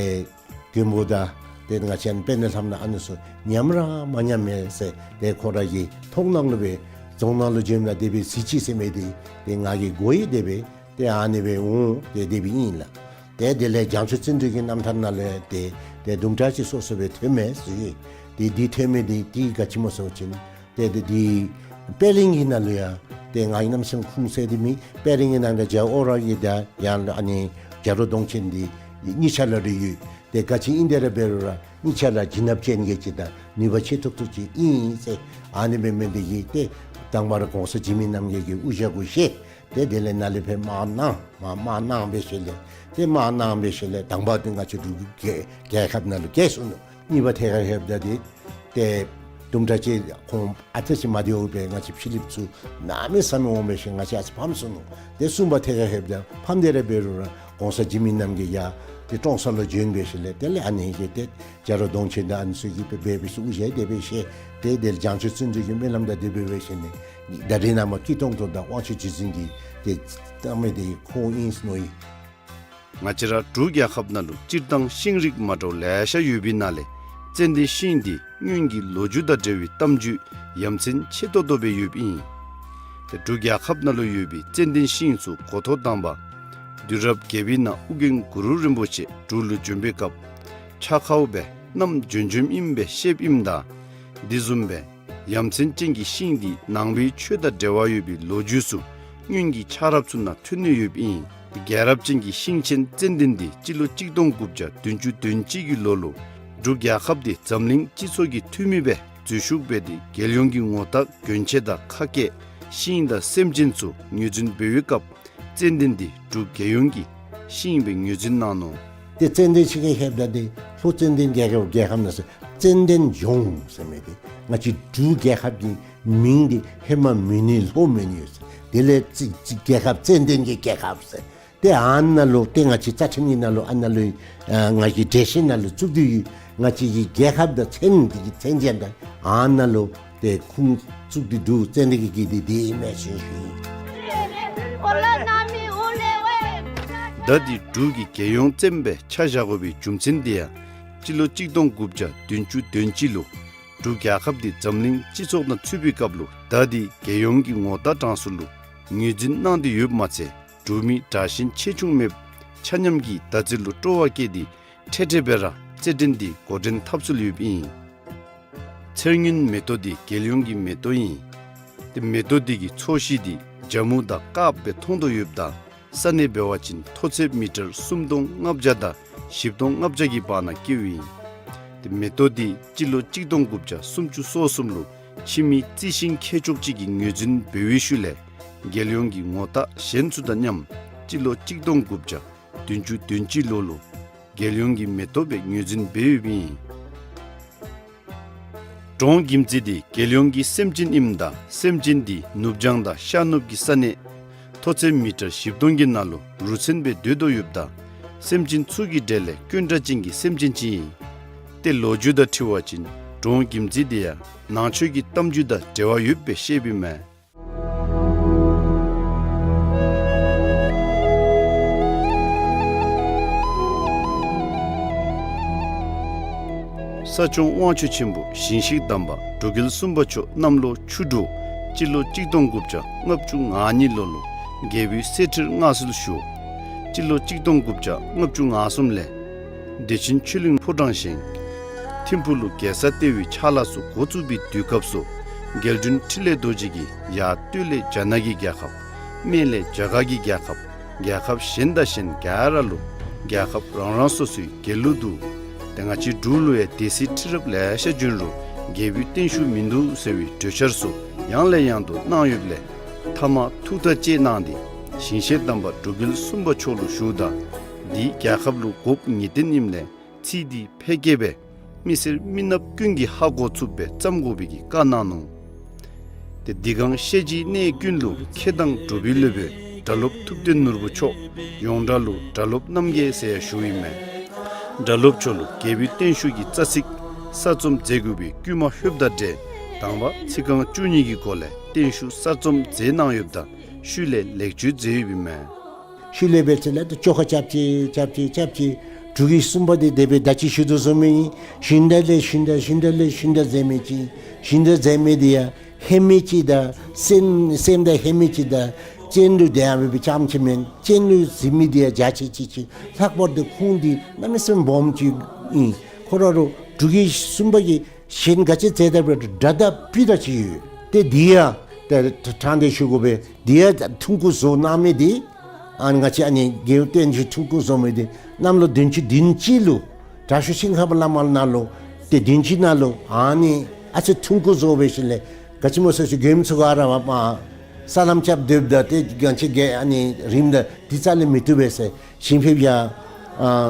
མགོན་པོ་དང་ཏེ་ང་བཅས་དཔལ་ལྡན་ལྷ་མོ་ཨ་ནི་ཚུ་ཉམས་ར་མ་ཉམས་མས་ཟེར་ཏེ་ཁོ་ར་གི་མཐོང་སྣང་ལུ་སྦེ་རྫོང་ནང་ལུ་བྱོནམ་ད་དེ་སྦེ་གཟིགས་ཅི་ཟེར་མི་འདི་ཏེ་ང་གིས་གོ་ཡི། དེ་སྦེ་ཏེ་ཨ་ནི་སྦེ་འོང་ཏེ་དེ་སྦེ་ཨིན་ལགས། ཏེ་དེ་ལས་རྒྱ་མཚོ་བརྩོན་འགྲུས་ཀྱི་རྣམ་ཐར་ནང་ལས་ཏེ་ཏེ་དུམ་གྲ་ཅིག་སོ་སོ་སྦེ་ཐོན་མས་ཟེར། ཏེ་འདི་ཐོན་མི་འདི་ཏེ་ག་ཅི་སྨོ་ཟེར་བ་ཅིན་ཏེ་ཏེ་འདི་པད་གླིང་གི་ནང་ལུ་ཡང་ ཏེ་ང་གིས་གནམ་མེད་ས་མེད་ཁུངས་བཙན་ཏེ་མེད། དཔེ་རིས་ཀྱི་ནང་ལུ་རྒྱལ་བ་ཨོ་ར་གི་དང་ཡང་ཨ་ནི་རྒྱ་རོ་གདོང་ཅན་འདི་གཉིས་ཆ་ལ་རེ་ཡོད། ཏེ་ག་ཅི་ཨིན་དེ་ར་འབད་རུང་ར་གཉིས་ཆ་ལ་བྱིན་རླབས་ཅན་གྱི་ཅིག་དང་ནུས་པ་ཆེ་ཏོག་ཏོ་ཅིག་ཨིན་ཟེར། ཨ་ནི་འབད་མི་འདི་གིས་ཏེ་དང་པ་ར་གོང་ས་འཇིགས་མེད་རྣམ་རྒྱལ་གྱི་དབུ་ཞྭ་གུ་བཞེས། ཏེ་དེ་ལས་ནཱ་ལས་ཕར་དམག་གནང་། དམག་དམག་གནང་འབད་ཞིནམ་ལས་ཏེ་དམག་གནང་འབད་ཞིནམ་ལས་དང་པ་འདི་ང་བཅས་འབྲུག་རྒྱལ་རྒྱལ་ཁབ་ནང་ལུ་རྒྱལ་སོང་ནུག། གཉིས་པ་ཐད་ཁར་ལྷོདཔ་ད་འདི་ཏེ་དུམ་གྲ་ཅིག་ཁོང་ཨ་ཙི་ཅིག་མ་བདེཝ་སྦེ་ང་བཅས་ཕྱི་གླིངཔ་ཚུ་གནམ་མེད་ས་མེད་འོང་འབད་ཞིནམ་ལས་ང་བཅས་ཨ་ཙི་ཕམ་སོང་ནུག། ཏེ་གསུམ་པ་ཐད་ཁར་ལྷོདཔ་ད་ཕམ་སྟེ་ར་འབད་རུང་ར་གོང་ས་འཇིགས་མེད་རྣམ་རྒྱལ་ཡར་ཏེ་ཀྲོང་གསར་ལུ་བྱོན་འབད་ཞིནམ་ལས་དེ་ལས་ཨ་ནི་གི་ཏེ་རྒྱ་རོ་གདོང་ཅན་དང་ཨ་ནི་ཚུ་གིས་འབད་འབད་སྦེ་དབུ་ཞྭ་དེ་སྦེ་བཞེས། ཏེ་དེ་ལས་བྱང་ཆུབ་བརྩོན་འགྲུས་ཀྱི་སྨོན་ལམ་དང་དེ་སྦེ་འབད་ཞིནམ་ལས་ད་རེས་ནངས་པ་སྐུ་གདུང་དང་དབང་ཕྱུག་རྗེ་བཙུན་གྱིས་ཏེ་བཏབ་མི་འདི་ཁོ་ཨིན་ཟེར་མནོ་ཡི། ང་བཅས་ར་འབྲུག་རྒྱལ་ཁབ་ནང་ལུ་སྤྱིར་བཏང་ཤིང་རིགས་མ་འདྲཝ་ལེ་ཤ་ཡོད་པའི་ནང་ལས་ཙན་དན་ཤིང་འདི་སྔོན་གྱི་ལོ་རྒྱུས་དང་འབྲེལ་བའི་གཏམ་རྒྱུད་ཡ་མཚན་ཆེ་ཏོག་ཏོ་སྦེ་ཡོདཔ་ཨིན། ཏེ་འབྲུག་རྒྱལ་ཁབ་ནང་ལུ་ཡོད་པའི་ཙན་དན་ཤིང་ཚུ་འགོ་ཐོག་དང་པ་དུས་རབས་བརྒྱད་པའི་ནང་ཨོ་རྒྱན་གུ་རུ་རིན་པོ་ཆེ་འབྲུག་ལུ་བྱོན་པའི་སྐབས་ཆ་ཁཝ་སྦེ་བསྣམས་བྱོན་བྱོནམ་ཨིན་པའི་བཤདཔ་ཨིནམ་ད་དེ་བཟུམ་སྦེ་ཡ་མཚན་ཅན་གྱི་ཤིང་འདི་ནང་པའི་ཆོས་དང་འབྲེལ་བ་ཡོད་པའི་ལོ་རྒྱུས་ཚུ་སྔོན་གྱི་ཆགས་རབས་ཚུ་ནང་ཐོན་ནི་ཡོདཔ་ཨིན། རྒྱལ་རབས་ཅན་གྱི་ཤིང་ཆེན་ཙན་དན་འདི་སྤྱི་ལོ་གཅིག་སྟོང་དགུ་བརྒྱ་བདུན་ཅུ་དོན་གཅིག་གི་ལོ་ལུ་འབྲུག་རྒྱལ་ཁབ་འདི་འཛམ་གླིང་སྤྱི་ཚོགས་ཀྱི་འཐུས་མི་སྦེ་འཛུལ་ཞུགས་འབད་དེ་རྒྱལ་ཡོངས་ཀྱི་ངོ་རྟགས་གྱོན་ཆས་དང་ཁ་སྐད་ཤིང་དང་སེམས་ཅན་ཚུ་ངོས་འཛིན་འབད་བའི་སྐབས་ཙན་དན་འདི་འབྲུག་རྒྱལ་ཡོངས་ཀྱི་ཤིང་སྦེ་ངོས་འཛིན་གནང་ནུག། ཏེ་ཙན་དན་ཤིང་གི་ལྷོདཔ་ད་འདི་ལྷོ་ཙན་དན་རྒྱལ་ཁབ་རྒྱལ་ཁབ་ནང་ཟེར་ཙན་དན་ལྗོངས་ཟེར་མི་འདི་ང་བཅས་འབྲུག་རྒྱལ་ཁབ་ཀྱི་མིང་འདི་ཧེ་མ་མོན་ནི་ལྷོ་མོན་ནི་ཡོད་ཟེར། དེ་ལས་ཙི་ཙི་རྒྱལ་ཁབ་ཙན་དན་གྱི་རྒྱལ་ཁབ་ཟེར། ཏེ་ཨ་ནཱ་ལུ་ཏེ་ང་བཅས་རྩ་ཁྲིམས་ཀྱི་ནང་ལུ་ཨ་ནཱ་ལུ་ཨ་ང་བཅས་འགྲེལ་བཤད་ནང་ལུ་བཙུགས་ཏེ་ཡོད། ང་བཅས་ཀྱི་རྒྱལ་ཁབ་དང་མཚན་འདི་གི་མཚན་ཅན་དང་ཨ་ནཱ་ལུ་ཏེ་ཁུངས་བཙུགས་ཏེ་འདུག། ཙན་དན་གྱི་གི་འདི་འདི་ཨིན་མས་ཟེར་ཞུ་ཡི། ད་འདི་འབྲུག་གི་རྒྱལ་ཡོངས་ཙན་སྦེ་ཆ་བཞག་དགོ་པའི་རྒྱུ་མཚན་འདི་ཡང་སྤྱི་ལོ་གཅིག་སྟོང་དགུ་བརྒྱ་བདུན་ཅུ་དོན་གཅིག་ལུ་འབྲུག་རྒྱལ་ཁབ་འདི་འཛམ་གླིང་སྤྱི་ཚོགས་ནང་ཚུད་པའི་སྐབས་ལུ་ད་འདི་རྒྱལ་ཡོངས་ཀྱི་ངོ་རྟགས་གྲངས་སུ་ལུ་ངོས་འཛིན་གནང་སྟེ་ཡོདཔ་མ་ཚད་འབྲུག་མི་དྲག་ཞན་ཆེ་ཆུང་མེདཔ་ཆ་མཉམ་གྱིས་ཟླ་རྩིས་ལུ་སྤྲོ་བ་བསྐྱེད་དེ་འཕྲལ་འཕྲལ་སྦེ་ར་རྩེད་འགྲན་འདི་འགོ་འདྲེན་འཐབ་སྲོལ་ཡོདཔ་ཨིན། ཚེར་སྔོན་མེ་ཏོག་འདི་རྒྱལ་ཡོངས་ཀྱི་མེ་ཏོག་ཨིན། ཏེ་མེ་ཏོག་འདི་གི་ཚོས་གཞི་འདི་ཇ་མུ་དང་དཀརཔོ་སྦེ་མཐོང་དོ་ཡོདཔ་ད་ས་གནས་འབད་བ་ཅིན་མཐོ་ཚད་མི་ཊར་སུམ་སྟོང་ལྔ་བརྒྱ་དང་བཞི་སྟོང་ལྔ་བརྒྱ་གི་བར་ན་སྐྱེཝ་ཨིན། ཏེ་མེ་ཏོག་འདི་སྤྱི་ལོ་གཅིག་སྟོང་དགུ་བརྒྱ་སུམ་ཅུ་སོ་གསུམ་ལུ་ཕྱི་མི་རྩི་ཤིང་མཁས་མཆོག་ཅིག་གིས་ངོས་འཛིན་འབད་བའི་ཤུལ་ལས་རྒྱལ་ཡོངས་ཀྱི་ངོ་རྟགས་གཞན་ཚུ་དང་མཉམ་སྤྱི་ལོ་གཅིག་སྟོང་དགུ་བརྒྱ་བདུན་ཅུ་དོན་གཅིག་ལོ་ལུ་རྒྱལ་ཡོངས་ཀྱི་མེ་ཏོག་སྦེ་ངོས་འཛིན་འབད་ཡོདཔ་ཨིན། འབྲོང་གིམ་ཙི་འདི་རྒྱལ་ཡོངས་ཀྱི་སེམས་ཅན་ཨིནམ་ད་སེམས་ཅན་འདི་ནུབ་བྱང་དང་ཤར་ནུབ་ཀྱི་ས་གནས་མཐོ་ཚད་མི་ཊར་བཞི་སྟོང་གི་ནང་ལུ་རུ་མཚོན་སྦེ་སྡོད་དོ་ཡོདཔ་ད་སེམས་ཅན་ཚུ་གི་གྲས་ལས་དཀོན་དྲགས་ཅན་གྱི་སེམས་ཅན་ཅིག་ཨིན། ཏེ་ལོ་རྒྱུས་དང་འཁྲིལ་བ་ཅིན་འབྲོང་གིམ་ཙི་འདི་ཡང་ནང་ཆོས་ཀྱི་གཏམ་རྒྱུད་དང་འབྲེལ་བ་ཡོདཔ་སྦེ་བཤདཔ་ཨིན་མས། ས་སྐྱོང་དབང་ཕྱུག་ཆེན་པོ་ཞིང་གཤེགས་དམ་པ་འབྲུག་རྒྱལ་གསུམ་པ་མཆོག་གནམ་ལོ་ཆུ་འབྲུག་སྤྱི་ལོ་གཅིག་སྟོང་དགུ་བརྒྱ་ལྔ་བཅུ་ང་གཉིས་ལོ་ལུ་རྒྱལ་པོའི་གསེར་ཁྲིར་མངའ་གསོལ་ཞུ། སྤྱི་ལོ་གཅིག་སྟོང་དགུ་བརྒྱ་ལྔ་བཅུ་ང་གསུམ་ལས་བདེ་ཆེན་ཆོས་གླིང་ཕོ་བྲང་བཞེངས། ཐིམ་ཕུག་ལུ་རྒྱལ་ས་ལྟེ་བའི་ཕྱག་ལཱ་ཚུ་འགོ་བཙུགས་པའི་དུས་སྐབས་སུ་རྒྱལ་དྲུང་འཕྲིན་ལས་རྡོ་རྗེ་གིས་ཡར་སྟོད་ལས་རྒྱ་ནག་གི་རྒྱལ་ཁབ། སྨད་ལས་རྒྱ་གར་གྱི་རྒྱལ་ཁབ། རྒྱལ་ཁབ་གཞན་དང་གཞན་ག་ར་ལུ་རྒྱལ་ཁབ་རང་རང་སོ་སོའི་རྒྱལ་གླུ་འདུག། ཏེ་ང་བཅས་འབྲུག་ལུ་ཡང་སྡེ་སྲིད་ཁྲི་རབས་ལེ་ཤ་བྱོན་རུང་རྒྱལ་པོའི་བརྟན་བཞུགས་མིན་འདུག་ཟེར་བའི་གྲོས་འཆར་ཚུ་ཡང་ལས་ཡང་དུ་གནང་ཡོདཔ་ལས་མཐའ་མ་ཐུགས་ཐག་བཅད་གནང་སྟེ་ཞིང་གཤེགས་དམ་པ་འབྲུག་རྒྱལ་གསུམ་པ་མཆོག་ལུ་ཞུཝ་ད་འདི་རྒྱལ་ཁབ་ལུ་དགོཔ་ངེས་བརྟན་ཨིནམ་ལས་ཚིག་འདི་ཕལ་སྐད་སྦེ་མི་སེར་མི་ནགཔ་ཀུན་གྱིས་ཧ་གོ་ཚུགསཔ་སྦེ་བརྩམ་དགོ་པའི་གི་བཀའ་གནང་ནུག། ཏེ་འདི་གང་བཤད་རྒྱུའི་གནས་ཀུན་ལུ་མཁས་དང་གྲུབ་པའི་སློབ་དཔོན་སྒྲ་སློབ་ཐུབ་བསྟན་ནོར་བུ་མཆོག་ཡོངས་གྲགས་ལུ་སྒྲ་སློབ་རྣམ་རྒྱལ་ཟེར་ཡང་ཞུཝ་ཨིན་མས། སྒྲ་སློབ་མཆོག་ལུ་རྒྱལ་པོའི་བརྟན་བཞུགས་ཀྱི་རྩ་ཚིག་གསར་རྩོམ་མཛད་དགོ་པའི་བསྐུལ་མ་ལྷོདཔ་དང་འབྲེལ་དང་པ་ཚིག་རྐང་བཅུ་གཉིས་ཀྱི་སྒོ་ལས་བརྟན་བཞུགས་གསར་རྩོམ་མཛད་གནང་ཡོདཔ་ད་ཤུལ་ལས་ལེགས་བཅོས་མཛད་ཡོདཔ་ཨིན་མས། ཤུལ་ལས་འབད་ཚེ་ལས་ཏེ་བཅོ་ཁ་རྐྱབ་ཅི་རྐྱབ་ཅི་རྐྱབ་ཅི། འབྲུག་གི་གསུམ་པ་འདི་དེ་སྦེ་ད་ཅི་ཞུ་དོ་བཟུམ་ཨིན། ཞུན་དག་ལས་ཞུན་དག་ཞུན་དག་ལས་ཞུན་དག་ཟེར་མི་ཅིག། ཞུན་དག་ཟེར་མི་འདི་ཡང་ཧེ་མའི་ཅིག་དང་སེམས་སེམས་དང་ཧེ་མའི་ཅིག་དང་གཅེན་ལུ་དེ་ཡང་འབད་བའི་ཙམ་ཅིག་མེན། གཅེན་ལུ་ཟེར་མི་འདི་ཡང་རྒྱ་ཆེ་ཅིག་ཅིག། ལྷག་པར་དུ་ཁོང་འདི་གནམ་མེད་ས་མེད་སྦོམ་ཅིག་ཨིན། ཁོ་ར་ལུ་འབྲུག་གི་གསུམ་པ་གིས་གཞན་ག་ཅི་མཛད་ད་འབད་རུང་སྒྲ་དང་སྤུ་དང་ཅིག་ཡོད། ཏེ་འདི་ཡང་ ཏེ་དྲང་བདེན་ཞུ་དགོ་པས། དེ་ཡང་ཐུགས་ཁུར་བཟོ་གནང་མི་དེ་ཨ་ནི་ང་བཅས་ཨ་ནི་རྒྱལ་བསྟན་འཛིན་ཐུགས་ཁུར་བཟོ་མི་དེ་གནམ་ལོ་བདུན་ཅུ་དོན་གཅིག་ལུ་དྲག་ཤོས་ཤིང་ཁམས་བླ་མ་ནང་ལུ་ཏེ་བདུན་ཅུ་ནང་ལུ་ཨ་ནི་ཨ་ཙི་ཐུགས་ཁུར་བཟོ་འབད་ཞིནམ་ལས་ག་ཅི་སྨོ་ཟེར་ཅི་མགྱོནམ་ཚུ་ག་ར་མ་མ་ས་ལམ་རྐྱབ་སྡོདཔ་ད་ཏེ་གང་ཅི་གེ་ཨ་ནི་རིམ་ད་དེ་རྩ་ལས་མི་བཏུབ་པས་ཟེར་ཞིང་ཕེབས་ཡ་ཨ་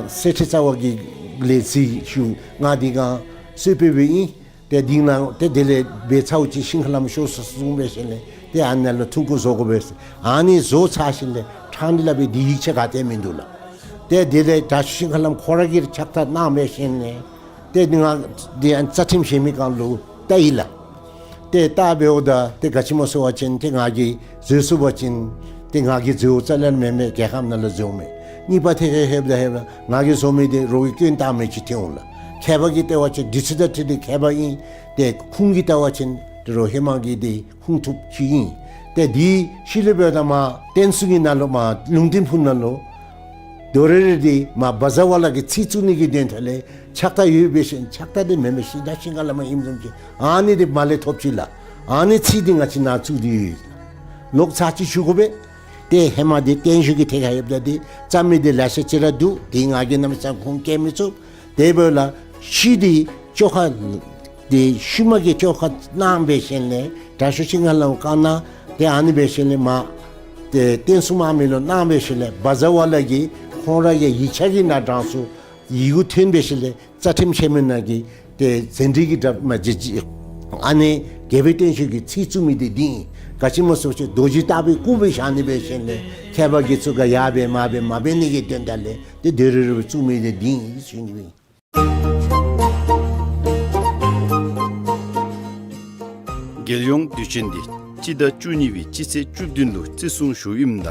གསེར་ཁྲི་རྩ་བ་གི་ལས་རྩིས་ཞུ་ང་དེ་གང་གསོལ་དཔོན་སྦེ་ཨིན། ཏེ་དེ་ནང་ཏེ་དེ་ལས་འབད་ཚརཝ་ཅིག་ཤིང་ཁ་ལམ་ཤོར་སོ་གསུངས་འབད་ཞིནམ་ལས་ཏེ་ཨ་ནཱ་ལུ་ཐུགས་ཁུར་བཟོ་དགོ་པས་ཟེར། ཨ་ནི་བཟོ་ཚར་ཞིནམ་ལས་ཕྲང་སྟེ་སླབ་པའི་དེ་ཡིག་ཆ་ག་ཏེ་མིན་འདུག་ལགས། ཏེ་དེ་ལས་དྲག་ཤོས་ཤིང་ཁ་ལམ་ཁོ་ར་གིས་ཕྱག་རྟགས་གནང་འབད་ཞིནམ་ལས་ཏེ་ང་དེ་ཡང་རྩ་ཁྲིམས་བཞེས་མི་གང་ལུ་བལྟ་ཡི་ལགས། ཏེ་བལྟ་འབདཝ་ད་ཏེ་ག་ཅི་སྨོ་ཟེར་བ་ཅིན་ཏེ་ང་གིས་འཛོལ་སོང་པ་ཅིན་ཏེ་ང་གིས་འཛོལཝ་རྩ་ལས་མེན་མས། རྒྱལ་ཁབ་ནང་ལུ་འཛོལཝ་མས། གཉིས་པ་ཐད་ཁར་ལྷོདཔ་ད་ལྷོདཔ་ད་ང་གིས་བཟོ་མི་དེ་རོགས་ཀྱིས་སྐྱོན་བཏགས་མི་ཅིག་ཐོན་འོང་ལགས། མཁས་པ་གིས་བལྟ་བ་ཅིན་དུས་ཚོད་དང་འཁྲིལ་ཏེ་མཁས་པ་ཨིན། ཏེ་ཁུངས་ཀྱིས་བལྟ་བ་ཅིན་ཏེ་རོགས་ཧེ་མ་གི་དེ་ཁུངས་ཐུབ་ཅིག་ཨིན། ཏེ་དེ་ཤུལ་ལས་འབདཝ་ད་མར་བསྟན་སྲུང་གི་ནང་ལུ་མར་ལུང་བསྟན་ཕུག་ནང་ལུ་དོ་རེ་རེ་དེ་མར་བཛྲ་ཝཱ་ལ་གི་ཚིག་བཙུགས་ནི་གི་དོན་དག་ལས་ཕྱག་རྟགས་ཡོད་འབད་ཞིནམ་ཕྱག་རྟགས་དེ་མེན་མས། ཤིང་དང་ཤིང་ཁ་ལམ་ཨིནམ་བཟུམ་ཅིག་ཨ་ནི་དེ་མར་ལས་ཐོབ་ཅི་ལགས། ཨ་ནི་ཚིག་དེ་ང་བཅས་ནཱ་བཙུགས་ཏེ་ཡོད། ལོག་ཚར་ཅིག་ཞུ་དགོ་པས། ཏེ་ཧེ་མ་དེ་བརྟན་བཞུགས་ཀྱི་ཐད་ཁར་ཡོདཔ་ད་དེ་བརྩམ་མི་དེ་ལེ་ཤ་ཅིག་ར་འདུག། དེ་ང་གིས་གནམ་མེད་ས་མེད་ཁུངས་བཀལ་མི་ཚུགས། དེ་འབདཝ་ལས་ཤུལ་དེ་བཅོ་ཁ་དེ་ཤུལ་མ་གི་བཅོ་ཁ་གནང་འབད་ཞིནམ་ལས་དྲག་ཤོས་ཤིང་ཁ་ལམ་བཀའ་གནང་། ཏེ་ཨ་ནི་འབད་ཞིནམ་ལས་མར་ཏེ་བསྟན་སྲུང་དམག་མི་ལུ་གནང་འབད་ཞིནམ་ལས་བཛྲ་ཝཱ་ལ་གིས་ཁོང་ར་གི་ཡིག་ཆ་གི་ནང་དྲངས་སོང་། ཡི་གུ་ཐོན་འབད་ཞིནམ་ལས་རྩ་ཁྲིམས་བཞེས་མི་ནང་གི་ཏེ་ཟན་བྲིས་ཀྱི་འདྲ་མ་ཅིག་ཅིག་ཨ་ནི་རྒྱལ་བའི་བསྟན་བཅོས་ཀྱི་ཚིག་བཙུགས་མི་དེ་འདི་ཨིན། ག་ཅི་སྨོ་ཟེར་བ་ཅིན་རྡོ་རྗེ་ལྟ་བུའི་སྐུ་སྦེ་བཞག་ནི་འབད་ཞིནམ་ལས་མཁས་པ་དགེ་ཚུ་ག་ཡར་འབད་མར་འབད་མ་འབད་ནི་གི་དོན་དག་ལས་ཏེ་དོ་རེ་རེ་སྦེ་བཙུགས་མི་དེ་འདི་ཨིན་ཞུ་ནི་ཨིན། རྒྱལ་ཡོངས་དུས་ཆེན་འདི་སྤྱི་ཟླ་བཅུ་གཉིས་པའི་སྤྱི་ཚེས་བཅུ་བདུན་ལུ་བརྩི་སྲུང་ཞུཝ་ཨིནམ་ད་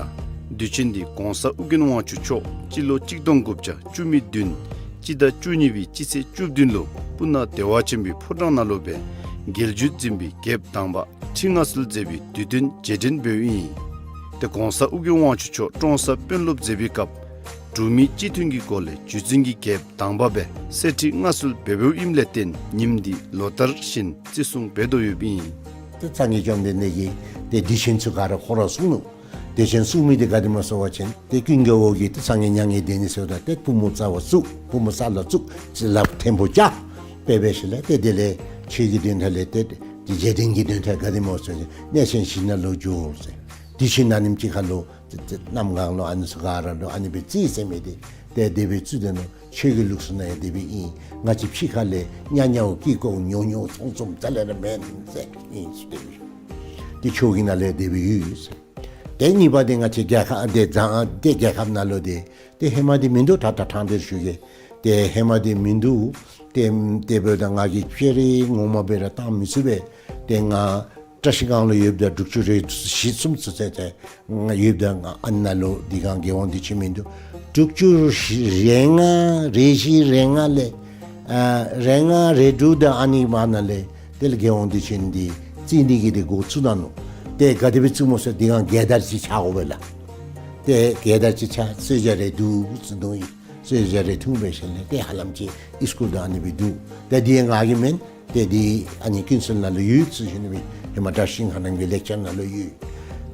དུས་ཆེན་འདི་༸གོང་ས་ཨོ་རྒྱན་དབང་ཕྱུག་མཆོག་སྤྱི་ལོ་གཅིག་སྟོང་དགུ་བརྒྱ་བཅུ་མེད་བདུན་སྤྱི་ཟླ་བཅུ་གཉིས་པའི་སྤྱི་ཚེས་བཅུ་བདུན་ལུ་སྤུ་ན་བདེ་བ་ཆེན་པོའི་ཕོ་བྲང་ནང་ལུ་སྦེ་རྒྱལ་བརྒྱུད་འཛིན་པའི་རྒྱལཔོ་དང་པ་ཁྲི་མངའ་གསོལ་མཛད་པའི་དུས་སྟོན་རྗེས་དྲན་འབདཝ་ཨིན། ཏེ་༸གོང་ས་ཨོ་རྒྱན་དབང་ཕྱུག་མཆོག་ཀྲོང་གསར་དཔོན་སློབ་མཛད་པའི་སྐབས་འབྲུག་མི་སྤྱི་མཐུན་གྱི་སྒོ་ལས་བརྒྱུད་འཛིན་གྱི་རྒྱལཔོ་དང་པ་སྦེ་གསེར་ཁྲི་མངའ་གསོལ་འབད་འབདཝ་ཨིནམ་ལས་བརྟེན་ཉིནམ་འདི་ལོ་ལྟར་བཞིན་བརྩི་སྲུང་འབད་དོ་ཡོདཔ་ཨིན། ཏེ་སངས་རྒྱས་བཅོམ་ལྡན་འདས་ཀྱིས་ཏེ་དུས་ཆེན་ཚུ་ག་ར་ཁོ་ར་གསུངས་ནུག། དུས་ཆེན་གསུངས་མི་དེ་ག་དེ་སྨོ་ཟེར་བ་ཅིན་ཏེ་ཀུན་དགའ་བོ་གིས་ཏེ་སངས་རྒྱས་མྱ་ངན་འདས་ནི་ཟེརཝ་ད་ཏེ་པུས་མོ་རྩ་བར་བཙུགས། པུས་མོ་ས་ལུ་བཙུགས། ཅིག་ལགཔ་ཐལ་མོ་བཅའ། དཔེ་འབད་ཞིནམ་ལས་ཏེ་དེ་ལས་ཆོས་ཀྱི་དོན་དག་ལས་ཏེ་རྗེས་དྲན་གྱི་དོན་དག་ག་དེ་སྨོ་ཟེར་བ་ཅིན་གནས་ཆེན་བཞི་ནང་ལུ་འགྱོ་ཟེར། དུས་ཆེན་ཨ་ནེམ་ཅིག་ཁར་ལུ་ཏེ་ཏེ་གནམ་གང་ལུ་ཨ་ནི་ཚུ་ག་ར་ལུ་ཨ་ནི་སྦེ་རྩིས་ཟེར་མི་དེ་ཏེ་དེ་སྦེ་བཙུགས་ཏེ་ནུག། ཆོས་ཀྱི་ལུགས་སྲོལ་ནང་ཡང་དེ་སྦེ་ཨིན། ང་བཅས་ཕྱི་ཁ་ལས་ཉ་ཉའོ་ཀི་ཀོ་ཉོ་ཉོ་ཚོང་ཚོང་རྩ་ལས་ར་མེན་ཟེར་ཨིན་ཟེར་དེ་སྦེ་ཞུ། ཏེ་ཆོས་ཀྱི་ནང་ལས་དེ་སྦེ་ཡོད་ཟེར། ཏེ་གཉིས་པ་དེ་ང་བཅས་རྒྱལ་ཁབ་དེ་བཟང་དེ་རྒྱལ་ཁབ་ནང་ལུ་དེ་ཏེ་ཧེ་མ་དེ་མིན་འདུག། ད་ད་དྲང་སྟེ་ཞུ་གེ། ཏེ་ཧེ་མ་དེ་མིན་འདུག། ཏེ་དེ་འབདཝ་ད་ང་གིས་ཕྱག་རེ་ངོ་མ་སྦེ་ར་བཏང་མི་ཚུགས་པས། ཏེ་ང་བཀྲ་ཤིས་སྒང་ལུ་ཡོདཔ་ད་དྲུག་ཅུ་རེ་བཞི་གསུམ་ཚུན་ཚོད་ཏེ་ང་ཡོདཔ་ད་ང་ཨ་ནཱ་ལུ་དེ་སྒང་རྒྱལ་དབང་དུས་ཆེན་མིན་འདུག། དྲུག་ཅུ་རེ་ལྔ་རེ་བཞི་རེ་ལྔ་ལས་ཨ་རེ་ལྔ་རེ་དྲུག་དང་ཨ་ནི་བར་ན་ལས་དེ་ལས་རྒྱལ་དབང་དུས་ཆེན་འདི་བརྩི་ནི་གི་དེ་འགོ་བཙུགས་གནང་ནུག། ཏེ་ག་དེ་སྦེ་བཙུགས་སྨོ་ཟེར་དེ་སྒང་རྒྱལ་དར་ཅིག་འཕྱར་དགོ་པས་ལགས། ཏེ་རྒྱལ་དར་ཅིག་འཕྱར་གསོལ་ཇ་རེ་འཐུང་ཟེར་འཐུང་ཡི། གསོལ་ཇ་རེ་འཐུང་འབད་ཞིནམ་ལས་ཏེ་ཧ་ལམ་ཅིག་ཨིས་ཀུལ་དང་ཨ་ནི་སྦེ་འདུག། ཏེ་དེ་ང་གི་མེན། ཏེ་དེ་ཨ་ནི་ཀུན་གསལ་ནང་ལུ་ཡོད་ཟེར་ཞུ་ནི་སྦེ་ཧེ་མ་བཀྲ་ཤིས་ཤིང་ཁ་ལམ་གྱི་ལེགས་སྦྱར་ནང་ལུ་ཡོད།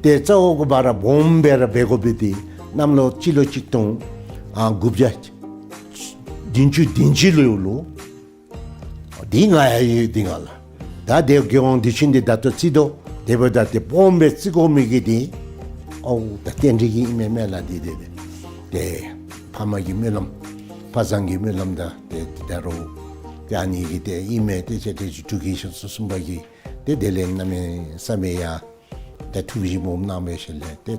ཏེ་རྩ་བ་གུ་བ་ར་སྦོམ་སྦེ་ར་འབད་དགོ་པའི་དེ་གནམ་ལོ་སྤྱི་ལོ་གཅིག་སྟོང་ཨ་དགུ་བརྒྱ་བདུན་ཅུ་དོན་གཅིག་ལུ་ཡོད་ལོ། འདི་ང་ཡང་ཡོད་འདི་ང་ལགས། ད་དེ་རྒྱལ་དབང་དུས་ཆེན་འདི་ད་ལྟོ་བརྩི་དོ། དེ་འབདཝ་ད་དེ་སྦོམ་སྦེ་བརྩི་དགོ་མི་གི་དེ་ཨོ་ད་རྟེན་འབྲེལ་གྱི་ཨིན་མས་མེན་ལགས། དེ་དེ་དེ་དེ་ཕ་མ་གི་སྨོན་ལམ་ཕ་བཟང་གི་སྨོན་ལམ་དང་དེ་དེ་ད་རུང་དེ་ཨ་ནི་གི་དེ་ཨིན་མས། དེ་ཚེ་དེ་ཅིག་འབྲུག་རྒྱལ་ཤིང་སུ་གསུམ་པ་གིས་དེ་དེ་ལས་གནམ་མེད་ས་མེད་ཡ་དེ་ཐུགས་བཞེད་སྦོམ་གནང་འབད་ཞིནམ་ལས་དེ་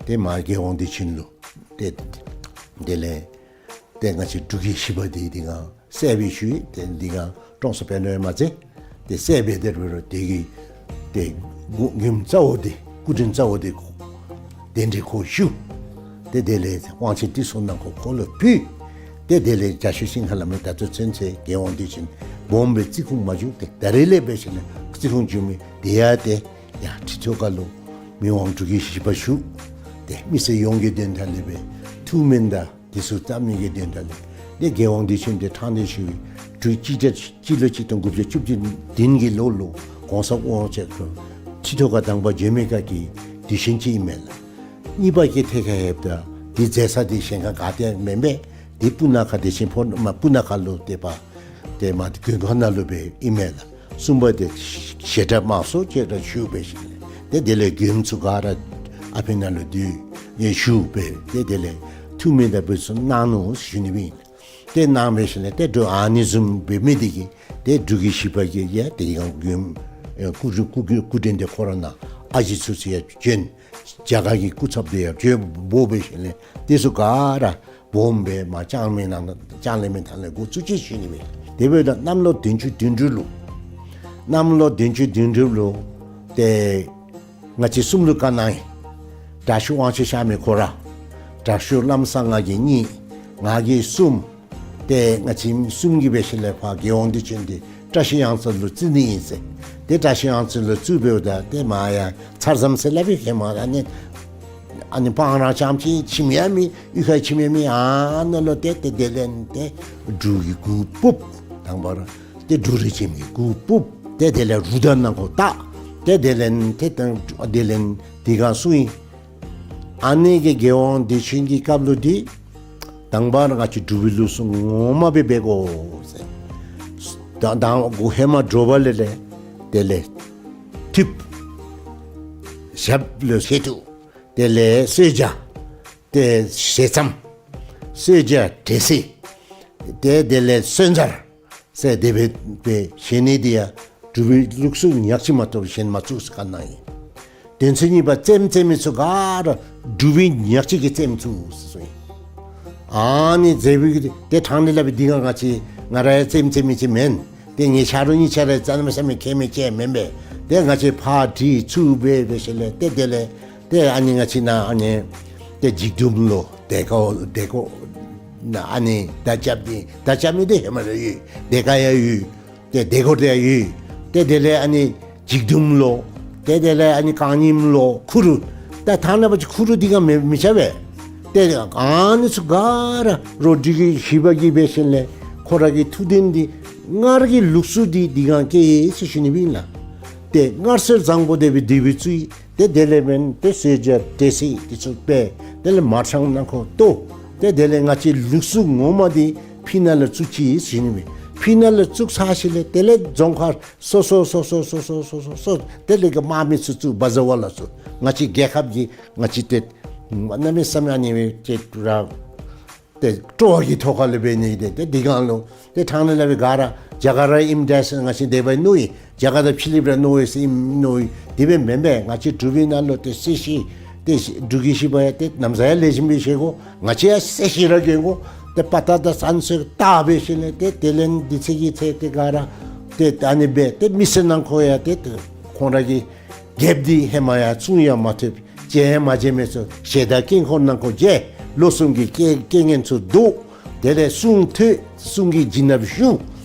དེ་མ་རྒྱལ་དབང་དུས་ཆེན་ལུ་དེ་དེ་ལས་ཏེ་ང་བཅས་འབྲུག་རྒྱལ་བཞི་པ་དེ་དེ་སྒང་གསལ་སྦེ་ཞུ་ཡི། ཏེ་དེ་སྒང་ཀྲོང་གསར་དཔོན་སློབ་ཡང་མ་ཚད་ཏེ་གསལ་སྦེ་དེ་རུ་རུ་དེ་གི་ཏེ་མགུ་མགྱོནམ་རྩ་བོ་དེ་སྐུ་མགྲོན་རྩ་བོ་དེ་ཁོ་གདན་འདྲེན་ཁོ་ཞུ། ཏེ་དེ་ལས་དབང་ཆེན་ཏི་སོ་ནང་ཁོ་ཁོ་ལུ་ཕུལ། ཏེ་དེ་ལས་རྒྱལ་ཤོས་ཤིང་ཁ་ལམ་མི་ད་ལྟོ་ཚུན་ཚོད་རྒྱལ་དབང་དུས་ཆེན་སྦོམ་སྦེ་བརྩི་ཁུངས་མ་བྱུང་། ཏེ་ད་རེས་ལས་འབད་ཞིནམ་ལས་བརྩི་ཁུངས་བྱུང་མི་དེ་ཡང་ཏེ་ཡ་ཁྲི་ཐོག་ཁ་ལུ་མི་དབང་འབྲུག་རྒྱལ་བཞི་པ་བཞུགས། ཏེ་མི་སེར་ཡོངས་ཀྱི་དོན་དག་ལས་སྦེ་ཐུགས་སྨོན་དང་དེ་ཚུ་བཏབ་ནི་གི་དོན་དག་ལས་ཏེ་རྒྱལ་དབང་དུས་ཆེན་དེ་དྲང་སྟེ་ཞུ་བའི་དུས་ཅི་ཏེ་སྤྱི་ལོ་གཅིག་སྟོང་དགུ་བརྒྱ་བཅུ་བདུན་གྱི་ལོ་ལུ་གོང་ས་དབང་ཆེན་ཁོ་ ཁྲི་ཐོག་ཁར་དང་པ་བྱོན་མི་ཁ་གི་དུས་ཆེན་ཅིག་ཨིན་མས་ལགས། གཉིས་པ་གི་ཐད་ཁར་ལྷོདཔ་ད་འདི་མཛད་ས་འདི་གཞན་ཁར་ག་ཏེ་མེན་པས། འདི་སྤུ་ན་ཁ་བདེ་ཆེན་ཕོ་མ་སྤུ་ན་ཁ་ལུ་དེ་སྦེ་ཏེ་མ་དགོན་ཁང་ནང་ལུ་སྦེ་ཨིན་མས་ལགས། གསུམ་པ་དེ་བཤད་གྲྭ་དམངས་སྲོལ་ཅིག་ར་ཞུ་སྦེ་ཞིནམ་ལས་ཏེ་དེ་ལས་མགྱོནམ་ཚུ་ག་ར་ཨ་ཕི་ནང་ལུ་འདུས་ཡོད་ཞུ་སྦེ་ཏེ་དེ་ལས་ཐུགས་སྨོན་དང་འབུལ་ཚུ་གནང་ནུག་ཞུ་ནི་སྦེ་ཨིན། ཏེ་གནང་སྦེ་ཞིནམ་ལས་ཏེ་འགྲོ་ཨ་ནི་བཟུམ་སྦེ་མི་འདི་གིས་ཏེ་འབྲུག་རྒྱལ་བཞི་པ་གིས་ཡང་དེ་ཡང་མགྱོནམ་ཨེ་སྐུ་སྐུ་སྐུ་སྐུ་ཕྲེང་འདི་ཁོ་ར་ནང་ཨ་ཞེ་ཚུ་ཚུ་ཡང་བྱོན། རྒྱ་གར་གྱི་སྐུ་ཚབ་འདི་ཡང་བྱོན་འབོ་སྦེ་ཞིནམ་ལས་དེ་ཚུ་ག་ར་སྦོམ་སྦེ་མར་ལྕང་གླིང་ནང་ལྕང་གླིང་མི་ཐང་ལས་འགོ་བཙུགས་ཅི་ཞུ་ནི་མས། དེ་འབདཝ་ད་གནམ་ལོ་བདུན་ཅུ་དོན་དྲུག་ལུ་གནམ་ལོ་བདུན་ཅུ་དོན་དྲུག་ལུ་ཏེ་ང་བཅས་གསུམ་ལུ་བཀའ་གནང་ཡི། དྲག་ཤོས་དབང་ཕྱུག་གཤགས་མི་ཁོ་ར། དྲག་ཤོས་ལམ་བཟང་ང་གིས་གཉིས། ང་གིས་གསུམ། ཏེ་ང་བཅས་གསུམ་གྱིས་འབད་ཞིནམ་ལས་ཕར་རྒྱལ་དབང་བདེ་ཆེན་འདི་བཀྲ་ཤིས་གཡང་རྩེ་ལུ་བཙུགས་ནི་ཨིན་ཟེར། ཏེ་བཀྲ་ཤིས་གཡང་རྩེ་ལུ་བཙུགས་འབདཝ་ད་ཏེ་མར་ཡང་ཚར་ཟམ་ཟེར་སླབ་ཨིན། ཧེ་མ་ཨ་ནི་ཨ་ནི་སྤང་རང་རྐྱངམ་ཅིག་ཁྱིམ་ཡང་མེད། གཡུས་ཁར་ཁྱིམ་ཡང་མེད། ཨ་ནཱ་ལུ་ཏེ་ཏེ་དེ་ལས་ཏེ་འབྲུག་གི་གུར་ཕུབ། དང་པ་ར་ཏེ་འབྲུག་རིགས་ཅན་གྱི་གུར་ཕུབ། ཏེ་དེ་ལས་རུ་དར་ནང་ཁོ་བཏགས། ཏེ་དེ་ལས་ཏེ་དང་དེ་ལས་འདི་ག་སོང་ཡི། ཨ་ནི་གི་རྒྱལ་དབང་བདེ་ཆེན་གྱི་སྐབས་ལུ་འདི་དང་པ་ར་ང་བཅས་འབྲུག་པའི་ལུགས་སྲོལ་ངོ་མ་སྦེ་འབད་དགོ་ཟེར། ད་དང་ཧེ་མ་དྲོ་པ་ལས་ལས་དེ་ལས་ཐུབ། ཞབས་ལུ་ཞལ་ཐུག། དེ་ལས་གསོལ་ཇ། ཏེ་ཞལ་ཆེམས། གསོལ་ཇ་འབྲས་སིལ། ཏེ་དེ་ལས་གསོལ་ཇ་ཟེར་དེ་སྦེ་སྦེ་བཞེས་ནི་འདི་ཡང་འབྲུག་པའི་ལུགས་སྲོལ་ཉག་གཅིག་མ་གཏོགས་གཞན་མ་བཙུགས་ཟེར་བཀའ་གནང་ཡི། དོན་ཚན་གཉིས་པ་རྩེདམོ་རྩེ་མི་ཚུ་ག་ར་འབྲུག་པའི་ཉག་གཅིག་གིས་རྩེདམོ་བཙུགས་ཟེར་གསུངས་ཡི། ཨ་ནི་རྩེདམོ་གི་ཏེ་ཕྲང་ནི་སླབ་པའི་འདི་ག་ང་བཅས་ང་ར་ཡང་རྩེདམོ་རྩེ་མི་ཅིག་མེན། ཏེ་ངེའི་ཆ་རོགས་གཉིས་ཆ་ར་རྩེདམོ་རྩེ་མི་མཁས་མི་ཅིག་མེན་པས། ཏེ་ང་བཅས་ཕར་དྲི་ཚུར་འབད་འབད་ཞིནམ་ལས་ཏེ་དེ་ལས་ཏེ་ཨ་ནི་ང་བཅས་ནཱ་ཨ་ནི་ཏེ་འཇིགས་མདུང་ལོ་དེ་ཀོ་དེ་ཀོ་ནཱ་ཨ་ནི་མདའ་རྐྱབ་ནི་མདའ་རྐྱབ་མི་འདི་ཧེ་མ་ལས་ཡོད། དེ་ཀ་ཡང་ཡོད། ཏེ་དེ་ཀོ་དེ་ཡང་ཡོད། ཏེ་དེ་ལས་ཨ་ནི་འཇིགས་མདུང་ལོ། ཏེ་དེ་ལས་ཨ་ནི་རྐང་རྙིངམ་ལོ། ཁུ་རུ། ད་ཐང་ནང་པ་ཅིག་ཁུ་རུ་འདི་ག་མི་མི་རྐྱབ་པས། ཏེ་ཨ་ནི་ཚུ་ག་ར་རོགས་འབྲུག་རྒྱལ་བཞི་པ་གིས་འབད་ཞིནམ་ལས་ཁོ་ར་གི་ཐུགས་དོན་འདི་སྔར་གྱི་ལུགས་སྲོལ་འདི་འདི་ག་སྐྱེལ་ཡི་ཟེར་ཞུ་ནི་སྦེ་ཨིན་ལགས། ཏེ་སྔར་སྲོལ་བཟང་པོ་དེ་སྦེ་དེ་སྦེ་བཙུགས་ཡི། ཏེ་དེ་ལས་འབདན་ཏེ་གསོལ་ཇ་འབྲས་སིལ་འདི་ཚུ་སྦེ་དེ་ལས་མར་ཕྲང་ནང་ཁོ་བཏོག། ཏེ་དེ་ལས་ང་བཅས་ལུགས་སྲོལ་ངོ་མ་འདི་ཕི་ནང་ལུ་བཙུགས་ཅི་ཟེར་ཞུ་ནི་སྦེ། ཕི་ནང་ལུ་བཙུགས་ཚར་ཞིནམ་ལས་དེ་ལས་རྫོང་ཁག་སོ་སོ་སོ་སོ་དེ་ལས་གི་དམག་མི་ཚུ་བཙུགས། བ་ཛ་བ་ལ་ཚུ་ང་བཅས་རྒྱལ་ཁབ་ཀྱི་ང་བཅས་ཏེ་གནམ་མེད་ས་མེད་ཨ་ནི་སྦེ་ཏེ་ར་ཏེ་སྤྲོ་བ་གི་ཐོག་ཁ་ལུ་འབད་ནི་ཏེ་ཏེ་འདི་གང་ལུ་ཏེ་ཕྲང་ནི་སླབ་པའི་ག་ར་རྒྱ་གར་ར་ཨིནམ་འདྲས་ཟེར་ང་བཅས་དེ་སྦེ་མནོ་ཡི། རྒྱ་གར་དང་ཕྱི་གླིངཔ་ར་མནོ་ཡི་ཟེར་ཨིནམ་མནོ་ཡི། དེ་སྦེ་མེན་པས། ང་བཅས་འབྲུག་པའི་ནང་ལུ་ཏེ་སྲིད་ཞི་ཏེ་འབྲུག་རྒྱལ་བཞི་པ་ཡང་ཏེ་ན་བཟའ་ཡང་ལེགས་ཤོམ་སྦེ་བཞེས་དགོ། ང་བཅས་ཡང་སྲིད་ཞི་ར་གྱོན་དགོ། ཏེ་དཔའ་རྟགས་དང་བསམ་སྲོལ་དག་འབད་ཞིནམ་ལས་ཏེ་དེ་ལས་འདི་ཚེ་གི་ཚེ་ཏེ་ག་ར་ཏེ་ཨ་ནི་སྦེ་ཏེ་མི་སེར་ནང་ཁོ་ཡང་ཏེ་ཏེ་ཁོང་ར་གི་རྒྱལཔོ་འདི་ཧེ་མ་ཡང་བཙུན་ཡང་མ་ཐུབ། མཇལ་ཡང་མ་མཇལ་མི་ཚུ་ཞལ་དང་རྐྱེན་འཁོར་ནང་ཁོ་མཇལ། ལོ་གསུམ་གྱི་རྐྱེན་རྐྱེན་ངན་ཚུ་བཟློག། དེ་ལས་གསུང་ཐོས། གསུང་གི་བྱིན་རླབས་ཞུ།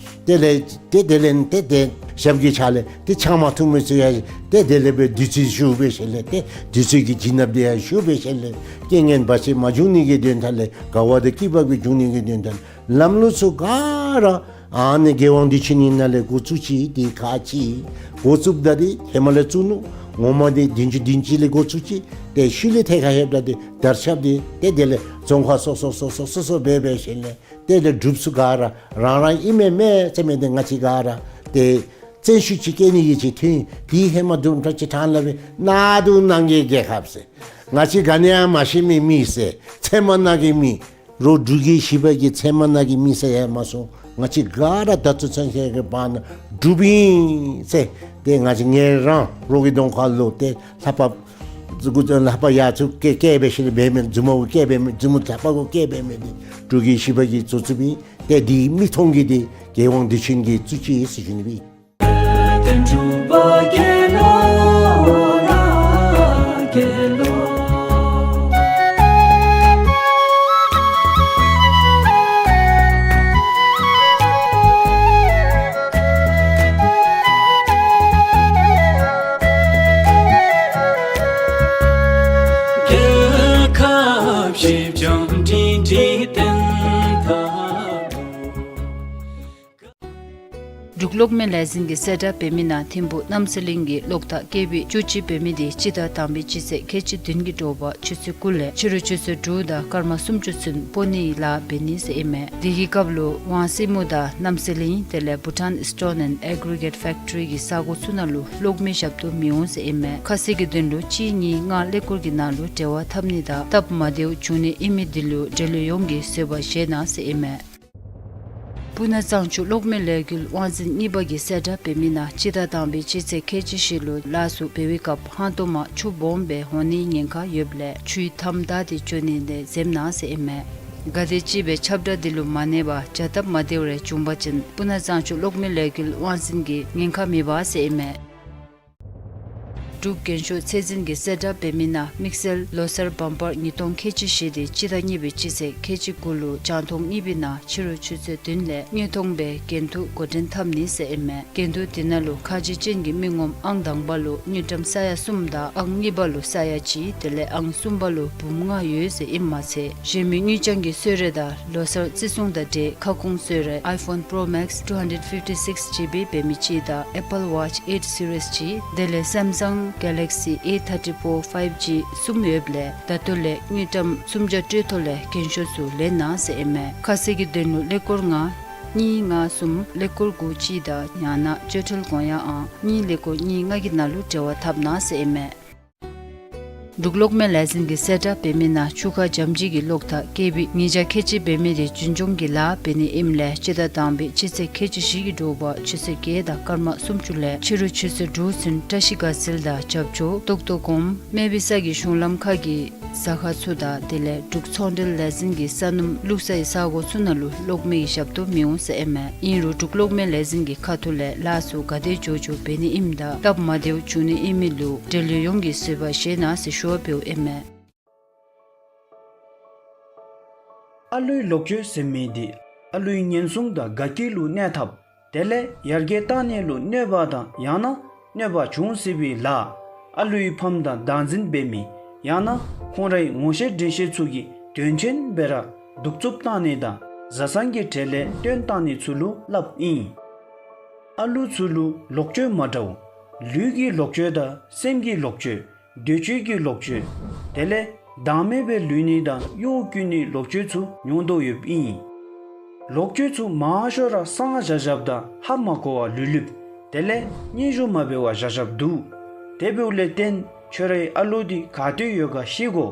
དེ་ལས་ཏེ་དེ་ལས་ཏེ་ཏེ་ཞབས་ཀྱི་ཕྱག་ལས་ཏེ་ཆང་མ་འཐུང་མི་ཚུ་ཡང་ཏེ་དེ་ལས་སྦེ་བདུད་རྩི་ཞུ་འབད་ཞིནམ་ལས་ཏེ་བདུད་རྩི་གི་བྱིན་རླབས་འདི་ཡང་ཞུ་འབད་ཞིནམ་ལས་རྐྱེན་ངན་བར་ཆད་མ་འབྱུང་ནི་གི་དོན་དག་ལས་དགའ་བ་དང་སྐྱིད་པ་གི་འབྱུང་ནི་གི་དོན་དག་ལས་ལམ་ལུགས་ཚུ་ག་ར་ཨ་ནི་རྒྱལ་དབང་བདེ་ཆེན་གྱི་ནང་ལས་འགོ་བཙུགས་ཅི། འདི་ཁག་ཅིག་འགོ་བཙུགསཔ་ད་འདི་ཧེ་མ་ལས་བཙུགས་ནུག། ངོ་མ་འདི་བདུན་ཅུ་བདུན་ཅུ་ལས་འགོ་བཙུགས་ཅི། ཏེ་ཤུལ་ལས་ཐད་ཁར་ལྷོདཔ་ད་འདི་དར་ཁྱབ་འདི་ཏེ་དེ་ལས་རྫོང་ཁག་སོ་སོ་སོ་སོ་སོ་སོ་འབད་འབད་ཞིནམ་ལས་ཏེ་དེ་ལས་འབྲུགཔ་ཚུ་ག་ར་རང་རང་ཨིན་མས་མས་ཟེར་མི་འདི་ང་བཅས་ག་ར་ཏེ་བཙན་ཤུགས་ཅིག་བཀལ་ནི་གི་ཅིག་ཐོན། དེ་ཧེ་མ་དུམ་གྲ་ཅིག་ཕྲང་སླབ་པའི་གནག་དུང་གནང་གི་རྒྱལ་ཁབ་ཟེར། ང་བཅས་ག་ནི་ཡང་མ་ཤེས་མི་མི་ཟེར། ཚལ་མ་ནང་གི་མི། རོགས་འབྲུག་རྒྱལ་བཞི་པ་གི་ཚལ་མ་ནང་གི་མི་ཟེར་ཡང་མ་སོང་། ང་བཅས་ག་ར་ད་ལྟོ་ཚུན་ཚོད་ཀྱི་བར་ན་འབྲུགཔ་ཨིན་ཟེར། ཏེ་ང་བཅས་ངལ་རངས་རོགས་ཀྱི་གདོང་ཁ་ལུ་ཏེ་ལྷ་པ་ལྷ་པ་ཡ་ཚུ་བཀལ་བཀལ་འབད་ཞིནམ་ལས་འབད་མི་མཛུབ་མོ་བཀལ་འབད་མི་མཛུབ་མོ་ལྷ་པ་གུ་བཀལ་འབད་མི་འདི་འབྲུག་རྒྱལ་བཞི་པ་གིས་བཙུགས་བཙུགསཔ་ཨིན། ཏེ་འདི་མིག་མཐོང་གི་འདི་རྒྱལ་དབང་བདེ་ཆེན་གྱིས་བཙུགས་ཅི་ཟེར་ཞུ་ནི་སྦེ། འབྲུག་ གློག་མེ་ལས་འཛིན་གྱིས་གསལ་བསྒྲགས་འབད་མི་ནང་ཐིམ་ཕུག་རྣམ་སྲས་གླིང་གི་གློག་ཐག་ཀེ་བི་བཅུ་གཅིག་འབད་མི་དེ་སྤྱི་ཟླ་དང་པའི་སྤྱི་ཚེས་ཁལ་གཅིག་བདུན་གྱི་དྲོ་པ་ཆུ་ཚོད་དགུ་ལས་ཕྱི་རུ་ཆུ་ཚོད་དྲུག་དང་སྐར་མ་སུམ་ཅུ་ཚུན་སྤོ་ནིའི་ལཱ་འབད་ནི་ཟེར་ཨིན་མས། དེ་གི་སྐབས་ལུ་ཝང་སི་མུ་དང་རྣམ་སྲས་གླིང་དེ་ལས་བྷུ་ཊཱན་སི་ཊོན་ཨེནཌ་ཨེག་རི་གེཊ་ཕེཀ་ཊི་རི་གི་ས་གོ་ཚུ་ནང་ལུ་གློག་མེ་བཞག་དོ་མི་འོང་ཟེར་ཨིན་མས། ཁ་གསལ་གྱི་དོན་ལུ་གཅིག་གཉིས་ལྔ་ཀླད་ཀོར་གྱི་ནང་ལུ་འབྲེལ་བ་འཐབ་ནི་དང་སྟབས་མ་བདེཝ་བྱུང་ནི་ཨིན་མི་དེ་ལུ་འབྲེལ་ཡོད་ཡོངས་ཀྱིས་བཟོད་པ་བཞེས་གནང་ཟེར་ཨིན་མས། སྤུ་ན་གཙང་ཆུ་གློག་མེ་ལས་འགུལ་དབང་འཛིན་གཉིས་པ་གིས་གསལ་བསྒྲགས་འབད་མི་ནང་སྤྱི་ཟླ་དང་པའི་སྤྱི་ཚེས་ཁལ་གཅིག་བཞི་ལུ་ལཱ་ཚུ་འབད་བའི་སྐབས་ཧང་སྟོང་མ་ཆུ་སྦོམ་སྦེ་འོང་ནིའི་ཉེན་ཁ་ཡོདཔ་ལས་ཆུའི་མཐའམ་བདའ་སྟེ་འགྱོ་ནི་ལས་འཛེམ་གནང་ཟེར་ཨིན་མས། ག་དེམ་ཅིག་སྦེ་ཁྱབ་བསྒྲགས་འདི་ལུ་མ་གནས་པར་བྱ་སྟབས་མ་བདེཝ་རེ་བྱུང་པ་ཅིན་སྤུ་ན་གཙང་ཆུ་གློག་མེ་ལས་འགུལ་དབང་འཛིན་གྱིས་ཉེན་ཁ་མེད་པ་ཟེར་ཨིན་མས། འབྲུག་རྒྱན་ཤོག་ཚད་འཛིན་གྱིས་གསལ་བསྒྲགས་འབད་མི་ནང་དམིགས་བསལ་ལོ་གསར་བམ་པར་ཉིས་སྟོང་ཁལ་གཅིག་བཞི་དེ་སྤྱི་ཟླ་གཉིས་པའི་སྤྱི་ཚེས་ཁལ་གཅིག་དགུ་ལུ་རྒྱང་མཐོང་གཉིས་པའི་ནང་ཕྱི་རུ་ཆུ་ཚོད་བདུན་ལས་དངོས་མཐོང་སྦེ་འགན་འཁྲི་འགོ་འདྲེན་འཐབ་ནི་ཟེར་ཨིན་མས། འགན་འཁྲི་དེ་ནང་ལུ་ཁ་རྗེ་ཅན་གྱི་མི་ངོམ་ཨང་དང་པ་ལུ་དངུལ་ཀྲམ་ས་ཡ་གསུམ་དང་ཨང་གཉིས་པ་ལུ་ས་ཡ་གཅིག་དེ་ལས་ཨང་གསུམ་པ་ལུ་འབུམ་ལྔ་ཡོད་ཟེར་ཨིནམ་མ་ཚད་གཞན་མི་དངུལ་རྐྱང་གི་གསོལ་རས་དང་ལོ་གསར་བརྩི་སྲུང་དང་འབྲེལ་ཁ་སྐོང་གསོལ་རས་ཨའི་ཕོན་པྲོ་མེགསི་ཊུ་ཧན་ཌེཌ་ཕིཕ་ཊི་སིགསི་ཇི་བི་འབད་མི་གཅིག་དང་ཨེ་པཱལ་ཝཱཆ་ཨེཊ་སི་རིསི་གཅིག་དེ་ལས་སེམ་སང་གེ་ལེག་སི་ཨེ་ཐར་ཊི་ཕོར་ཕའིབ་ཇི་གསུམ་ཡོདཔ་ལས་ད་ལྟོ་ལས་དངུལ་ཀྲམ་སུམ་བརྒྱ་སྤྲོད་ཐོག་ལས་རྒན་ཤོས་ཚུ་ལེན་གནང་ཟེར་ཨིན་མས། ཁ་གསལ་གྱི་དོན་ལུ་ཀླད་ཀོར་ལྔ་གཉིས་ལྔ་གསུམ་ཀླད་ཀོར་དགུ་གཅིག་དང་ཡང་ན་སྤྱོད་ཁྲལ་དགོངས་ཡངས་ཨང་གཉིས་ཀླད་ཀོར་གཉིས་ལྔ་གི་ནང་ལུ་འབྲེལ་བ་འཐབ་གནང་ཟེར་ཨིན་མས། འབྲུག་གློག་མེ་ལས་འཛིན་གྱིས་གསལ་བསྒྲགས་འབད་མི་ནང་ཆུ་ཁ་འཇམ་ཅིག་གི་གློག་ཐག་ཀེ་བི་ཉིས་བརྒྱ་ཁལ་གཅིག་འབད་མི་དེ་རྒྱུན་སྐྱོང་གི་ལཱ་འབད་ནི་ཨིནམ་ལས་སྤྱི་ཟླ་དང་པའི་སྤྱི་ཚེས་ཁལ་གཅིག་བཞི་གི་དྲོ་པ་ཆུ་ཚོད་བརྒྱད་དང་སྐར་མ་སུམ་ཅུ་ལས་ཕྱི་རུ་ཆུ་ཚོད་དྲུག་ཚུན་བཀྲ་ཤིས་དགའ་ཚལ་དང་རྒྱབ་ཕྱོགས་ཏོག་ཏོ་གོམ་སྨད་བི་ས་གི་གཞུང་ལམ་ཁ་གི་ཟ་ཁང་ཚུ་དང་དེ་ལས་འབྲུག་ཚོང་འབྲེལ་ལས་འཛིན་གྱི་ས་སྣུམ་བླུགས་སའི་ས་གོ་ཚུ་ནང་ལུ་གློག་མེ་གིས་བཞག་དོ་མི་འོང་ཟེར་ཨིན་མས། ཨིན་རུང་འབྲུག་གློག་མེ་ལས་འཛིན་གྱི་ཁ་ཐུག་ལས་ལཱ་ཚུ་ག་དེ་མགྱོགས་མགྱོགས་འབད་ནི་ཨིནམ་དང་སྟབས་མ་བདེཝ་བྱུང་ནི་ཨིན་མི་ལུ་འབྲེལ་ཡོད་ཡོངས་ཀྱིས་བཟོད་པ་བཞེས་གནང་ཟེར་ཞུ་བ་འབདཝ་ཨིན་མས། ཨ་ལུའི་ལོག་སྤྱོད་ཟེར་མི་འདི་ཨ་ལུའི་ཉེན་སྲུང་དང་དགའ་སྐྱིད་ལུ་གནོད་འཐབ། དེ་ལས་ཡར་རྒྱས་བཏང་ནི་ལུ་གནོད་པ་དང་ཡང་ན་གནོད་པ་འབྱུང་སྲིད་པའི་ལཱ་ཨ་ལུའི་ཕམ་དང་བདག་འཛིན་འབད་མི་ཡང་ན་ཁོང་རའི་ངོ་ཤེས་འདྲིས་ཤེས་ཚུ་གིས་དོན་ཆེན་སྦེ་ར་གདུག་རྩུབ་བཏང་ནི་དང་བཟའ་ཚང་གི་གྲལ་ལས་བཏོན་བཏང་ནི་ཚུ་ལུ་སླབ་ཨིན། ཨ་ལུ་ཚུ་ལུ་ལོག་སྤྱོད་མ་འདྲཝ་ལུས་ཀྱི་ལོག་སྤྱོད་དང་སེམས་ཀྱི་ལོག་སྤྱོད། འདོད་སྤྱོད་ཀྱི་ལོག་སྤྱོད། དེ་ལས་བདག་མེད་སྦེ་ལུས་ནི་དང་གཡོ་བཀོལ་ནི་ལོག་སྤྱོད་ཚུ་མྱོང་དོ་ཡོདཔ་ཨིན། ལོག་སྤྱོད་ཚུ་མང་ཤོས་ར་གསང་བཞག་བཞགཔ་དང་ཧ་མ་གོ་བར་ལུས་ལུསཔ། དེ་ལས་སྙན་ཞུ་མ་འབད་བར་བཞག་བཞགཔ་འདུག། དེ་འབདཝ་ལས་བརྟེན་ཁྱོད་རའི་ཨ་ལུ་འདི་ག་ཏེ་ཡོད་ག་ཤེས་དགོ།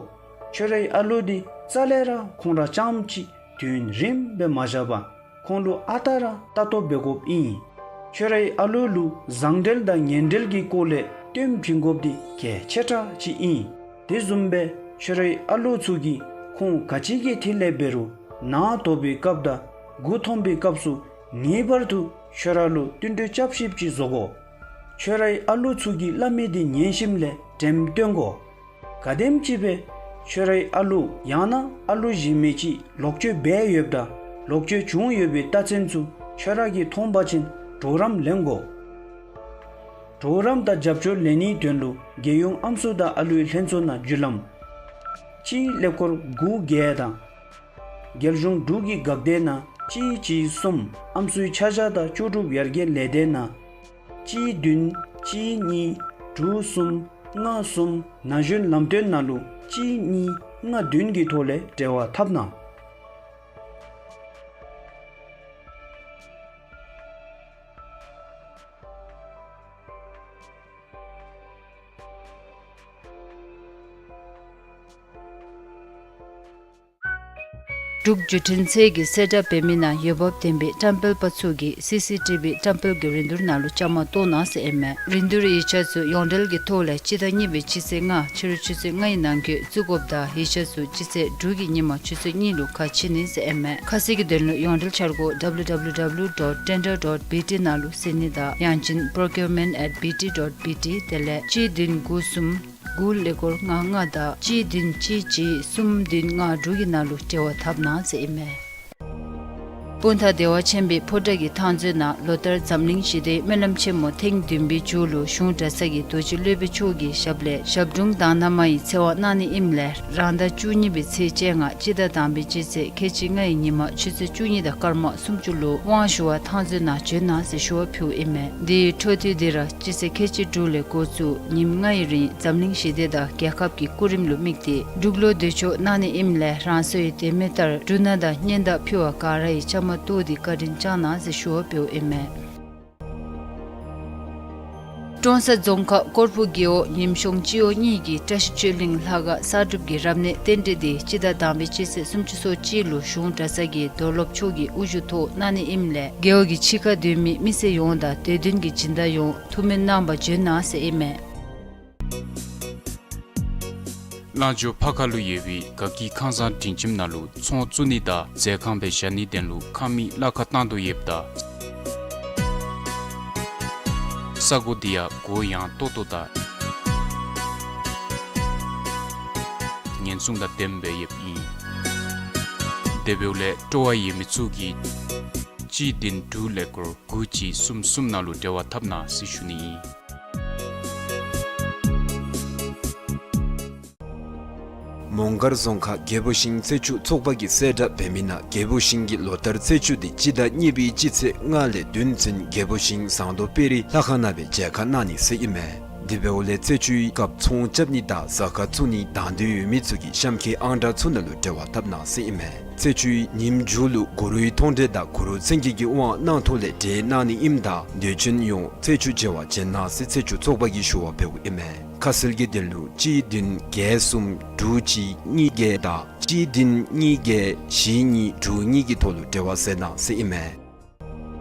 ཁྱོད་རའི་ཨ་ལུ་འདི་རྩ་ལས་ར་ཁོང་ར་རྐྱངམ་གཅིག་དུས་ཡུན་རིངམོ་སྦེ་མ་བཞག་པར་ཁོང་ལུ་ཨ་རྟག་ར་ལྟ་རྟོག་འབད་དགོཔ་ཨིན། ཁྱོད་རའི་ཨ་ལུ་ལུ་བཟང་འབྲེལ་དང་ངན་འབྲེལ་གྱི་སྐོར་ལས་སྟོན་བྱིན་དགོཔ་འདི་གལ་ཆེ་དྲགས་ཅིག་ཨིན། དེ་བཟུམ་སྦེ་ཁྱོད་རའི་ཨ་ལུ་ཚུ་གིས་ཁོང་ག་ཅི་གི་ཐད་ལས་འབད་རུང་ནང་དོག་པའི་སྐབས་དང་མགུ་འཐོམ་པའི་སྐབས་སུ་ངེས་པར་དུ་ཁྱོད་ར་ལུ་བསྟུན་གྲོས་རྐྱབ་ཤེསཔ་ཅིག་བཟོ་དགོ། ཁྱོད་རའི་ཨ་ལུ་ཚུ་གིས་སླབ་མི་འདི་ཉན་ཞིནམ་ལས་དྲནམ་སྟོན་དགོ། ག་དེམ་ཅིག་སྦེ་ཁྱོད་རའི་ཨ་ལུ་ཡང་ན་ཨ་ལུ་གཞན་མི་ཅིག་ལོག་སྤྱོད་འབད་ཡོདཔ་དང་ལོག་སྤྱོད་བྱུང་ཡོད་པའི་རྟགས་མཚན་ཚུ་ཁྱོད་ར་གིས་མཐོང་པ་ཅིན་གྲོགས་རམ་ལེན་དགོ། གྲོགས་རམ་དང་རྒྱབ་སྐྱོར་ལེན་ནིའི་དོན་ལུ་རྒྱལ་ཡོངས་ཨམ་སྲུ་དང་ཨ་ལུའི་ལྷན་ཚོགས་ནང་བརྒྱུད་ལམ་གཅིག་ཀླད་ཀོར་དགུ་བརྒྱད་དང་རྒྱལ་གཞུང་འབྲུག་གི་འགག་སྡེ་ནང་གཅིག་གཅིག་གསུམ་ཨམ་སྲུའི་ཆ་བཞག་དང་ལྕོགས་གྲུབ་ཡར་རྒྱས་ལས་སྡེ་ནང་གཅིག་བདུན་གཅིག་གཉིས་དྲུག་གསུམ་ལྔ་གསུམ་ན་གཞོན་ལམ་སྟོན་ནང་ལུ་གཅིག་གཉིས་ལྔ་བདུན་གྱི་ཐོག་ལས་འབྲེལ་བ་འཐབ་གནང་། འབྲུག་བརྒྱུད་འཕྲིན་ཚད་ཀྱིས་གསལ་བསྒྲགས་འབད་མི་ནང་འོས་འབབ་ལྡན་པའི་བཀྲམ་སྤེལ་པ་ཚུ་གིས་སི་སི་ཊི་བི་བཀྲམ་སྤེལ་གྱི་རིན་བསྡུར་ནང་ལུ་བཅའ་མར་གཏོགས་གནང་ཟེར་ཨིན་མས། རིན་བསྡུར་ཡིག་ཆ་ཚུ་ཡོངས་འབྲེལ་གྱི་ཐོག་ལས་སྤྱི་ཟླ་གཉིས་པའི་སྤྱི་ཚེས་ལྔ་ཕྱི་རུ་ཆུ་ཚོད་ལྔའི་ནང་འཁོད་བཙུགས་དགོཔ་དང་ཡིག་ཆ་ཚུ་སྤྱི་ཚེས་དྲུག་གི་ཉིན་མ་ཆུ་ཚོད་གཉིས་ལུ་ཁ་ཕྱེ་ནི་ཟེར་ཨིན་མས། ཁ་གསལ་གྱི་དོན་ལུ་ཡོངས་འབྲེལ་འཆར་སྒོ་ཌབ་ལུ་ཌབ་ལུ་ཌབ་ལུ་ཌོཊ་ཊེན་ཌར་ཌོཊ་བི་ཊི་ནང་ལུ་གཟིགས་ནི་དང་ཡང་ཅིན་པྲོ་ཀིའུར་མེནཊ་ཨེཊ་བི་ཊི་ཌོཊ་བི་ཊི་དེ་ལས་གཅིག་བདུན་དགུ་གསུམ་དགུ་ཀླད་ཀོར་ལྔ་ལྔ་དང་གཅིག་བདུན་གཅིག་གཅིག་གསུམ་བདུན་ལྔ་དྲུག་གི་ནང་ལུ་འབྲེལ་བ་འཐབ་གནང་ཟེར་ཨིན་མས། སྤུངས་ཐང་བདེ་བ་ཆེན་པོའི་ཕོ་བྲང་གི་ཐང་མཛོད་ནང་ལོ་ལྟར་འཛམ་གླིང་ཞི་བདེའི་སྨོན་ལམ་ཆེན་མོ་ཐེངས་བདུན་པའི་མཇུག་ལུ་གཞུང་གྲྭ་ཚང་གི་རྡོ་རྗེ་སློབ་དཔོན་མཆོག་གི་ཞབས་ལས་ཞབས་དྲུང་དང་ན་མ་ཡི་ཚེ་དབང་གནང་ནི་ཨིནམ་ལས་རང་ཟླ་བཅུ་གཉིས་པའི་ཚེས་བཅོ་ལྔ་སྤྱི་ཟླ་དང་པའི་སྤྱི་ཚེས་ཁལ་གཅིག་ལྔའི་ཉིན་མ་ཆུ་ཚོད་བཅུ་གཉིས་དང་སྐར་མ་སུམ་ཅུ་ལུ་དབང་ཞུ་བར་ཐང་མཛོད་ནང་བྱོན་གནང་ཟེར་ཞུ་བ་ཕུལཝ་ཨིན་མས། དེའི་འཕྲོ་མཐུད་དེ་ར་སྤྱི་ཚེས་ཁལ་གཅིག་དྲུག་ལས་འགོ་བཙུགས་ཉིནམ་ལྔའི་རིང་འཛམ་གླིང་ཞི་བདེ་དང་རྒྱལ་ཁབ་ཀྱི་སྐུ་རིམ་ལུ་དམིགས་ཏེ་འབྲུག་ལོ་དུས་མཆོག་གནང་ནི་ཨིནམ་ལས་རང་སོའི་དད་མོས་ལྟར་འབྲུ་སྣ་དང་སྙན་དར་ཕུལ་བར་ག་ར་ཡིས་བཅའ་མར་གཏོགས་ཏེ་བཀའ་དྲིན་བསྐྱང་གནང་ཟེར་ཞུ་བ་ཕུལཝ་ཨིན་མས། ཀྲོང་གསར་རྫོང་ཁག་ཀོར་བུ་རྒེད་འོག་ཉིམ་གཤོང་སྤྱི་འོག་གཉིས་ཀྱི་བཀྲ་ཤིས་ཆོས་གླིང་ལྷ་ཁང་གསར་སྒྲུབ་ཀྱི་རབ་གནས་རྟེན་འབྲེལ་འདི་སྤྱི་ཟླ་དང་པའི་སྤྱི་ཚེས་སུམ་ཅུ་སོ་གཅིག་ལུ་གཞུང་གྲྭ་ཚང་གི་རྡོར་སློབ་མཆོག་གི་དབུ་བཞུགས་ཐོག་གནང་ནི་ཨིནམ་ལས་རྒེད་འོག་གི་ཕྱི་ཁར་སྡོད་མི་མི་སེར་ཡོངས་དང་དད་འདུན་གྱི་སྦྱིན་བདག་ཡོངས་ཐུགས་སྨོན་གནང་བར་བྱོན་གནང་ཟེར་ཨིན་མས། གླང་ཇོ་ཕ་ཁ་ལུ་ཡོད་པའི་དགའ་སྐྱིད་ཁང་བཟང་སྒྲིང་ཁྱིམ་ནང་ལུ་ཚོང་བཙུགས་ནི་དང་ཟས་ཁང་སྦེ་བཞག་ནིའི་དོན་ལུ་ཁང་མིག་གླ་ཁར་བཏང་དོ་ཡོདཔ་ད་ས་གོ་འདི་ཡང་གུ་ཡངས་ཏོག་ཏོ་དང་ཉེན་སྲུང་དང་ལྡནམ་སྦེ་ཡོདཔ་ཨིན། དེ་འབདཝ་ལས་སྤྲོ་བ་ཡོད་མི་ཚུ་གིས་གཅིག་བདུན་དྲུག་ཀླད་ཀོར་དགུ་གཅིག་གསུམ་གསུམ་ནང་ལུ་འབྲེལ་བ་འཐབ་གནང་ཟེར་ཞུ་ནི་ཨིན། མོང་སྒར་རྫོང་ཁག་རྒྱལ་པོ་ཤིང་ཚེས་བཅུ་ཚོགས་པ་གིས་གསལ་བསྒྲགས་འབད་མི་ནང་རྒྱལ་པོ་ཤིང་གི་ལོ་ལྟར་ཚེས་བཅུ་འདི་སྤྱི་ཟླ་གཉིས་པའི་སྤྱི་ཚེས་ལྔ་ལས་བདུན་ཚུན་རྒྱལ་པོ་ཤིང་ཟངས་མདོག་དཔལ་རི་ལྷ་ཁང་ནང་སྦེ་མཇལ་ཁ་གནང་ནི་ཟེར་ཨིན་མས། དེ་འབདཝ་ལས་ཚེས་བཅུའི་སྐབས་ཚོང་རྐྱབ་ནི་དང་གཟའ་སྐར་བཙུགས་ནི་དང་འདོད་ཡོད་མི་ཚུ་གིས་གཤམ་འཁོད་ཨང་གྲངས་ཚུ་ནང་ལུ་འབྲེལ་བ་འཐབ་གནང་ཟེར་ཨིན་མས། ཚེས་བཅུའི་ཉིནམ་མཇུག་ལུ་གུ་རུའི་མཐོང་གྲོལ་དང་གུ་རུ་མཚན་བརྒྱད་ཀྱི་དབང་གནང་ཐོག་ལས་གྲོལ་གནང་ནི་ཨིནམ་ད་དད་ཅན་ཡོངས་ཚེས་བཅུ་མཇལ་བར་བྱོན་གནང་ཟེར་ཚེས་བཅུ་ཚོགས་པ་གིས་ཞུ་བ་འབདཝ་ཨིན་མས། ཁ་གསལ་གྱི་དོན་ལུ་གཅིག་བདུན་བརྒྱད་གསུམ་དྲུག་གཅིག་གཉིས་བརྒྱད་དང་གཅིག་བདུན་གཉིས་བརྒྱད་བཞི་གཉིས་དྲུག་གཉིས་ཀྱི་ཐོག་ལུ་འབྲེལ་བ་མཛད་གནང་ཟེར་ཨིན་མས།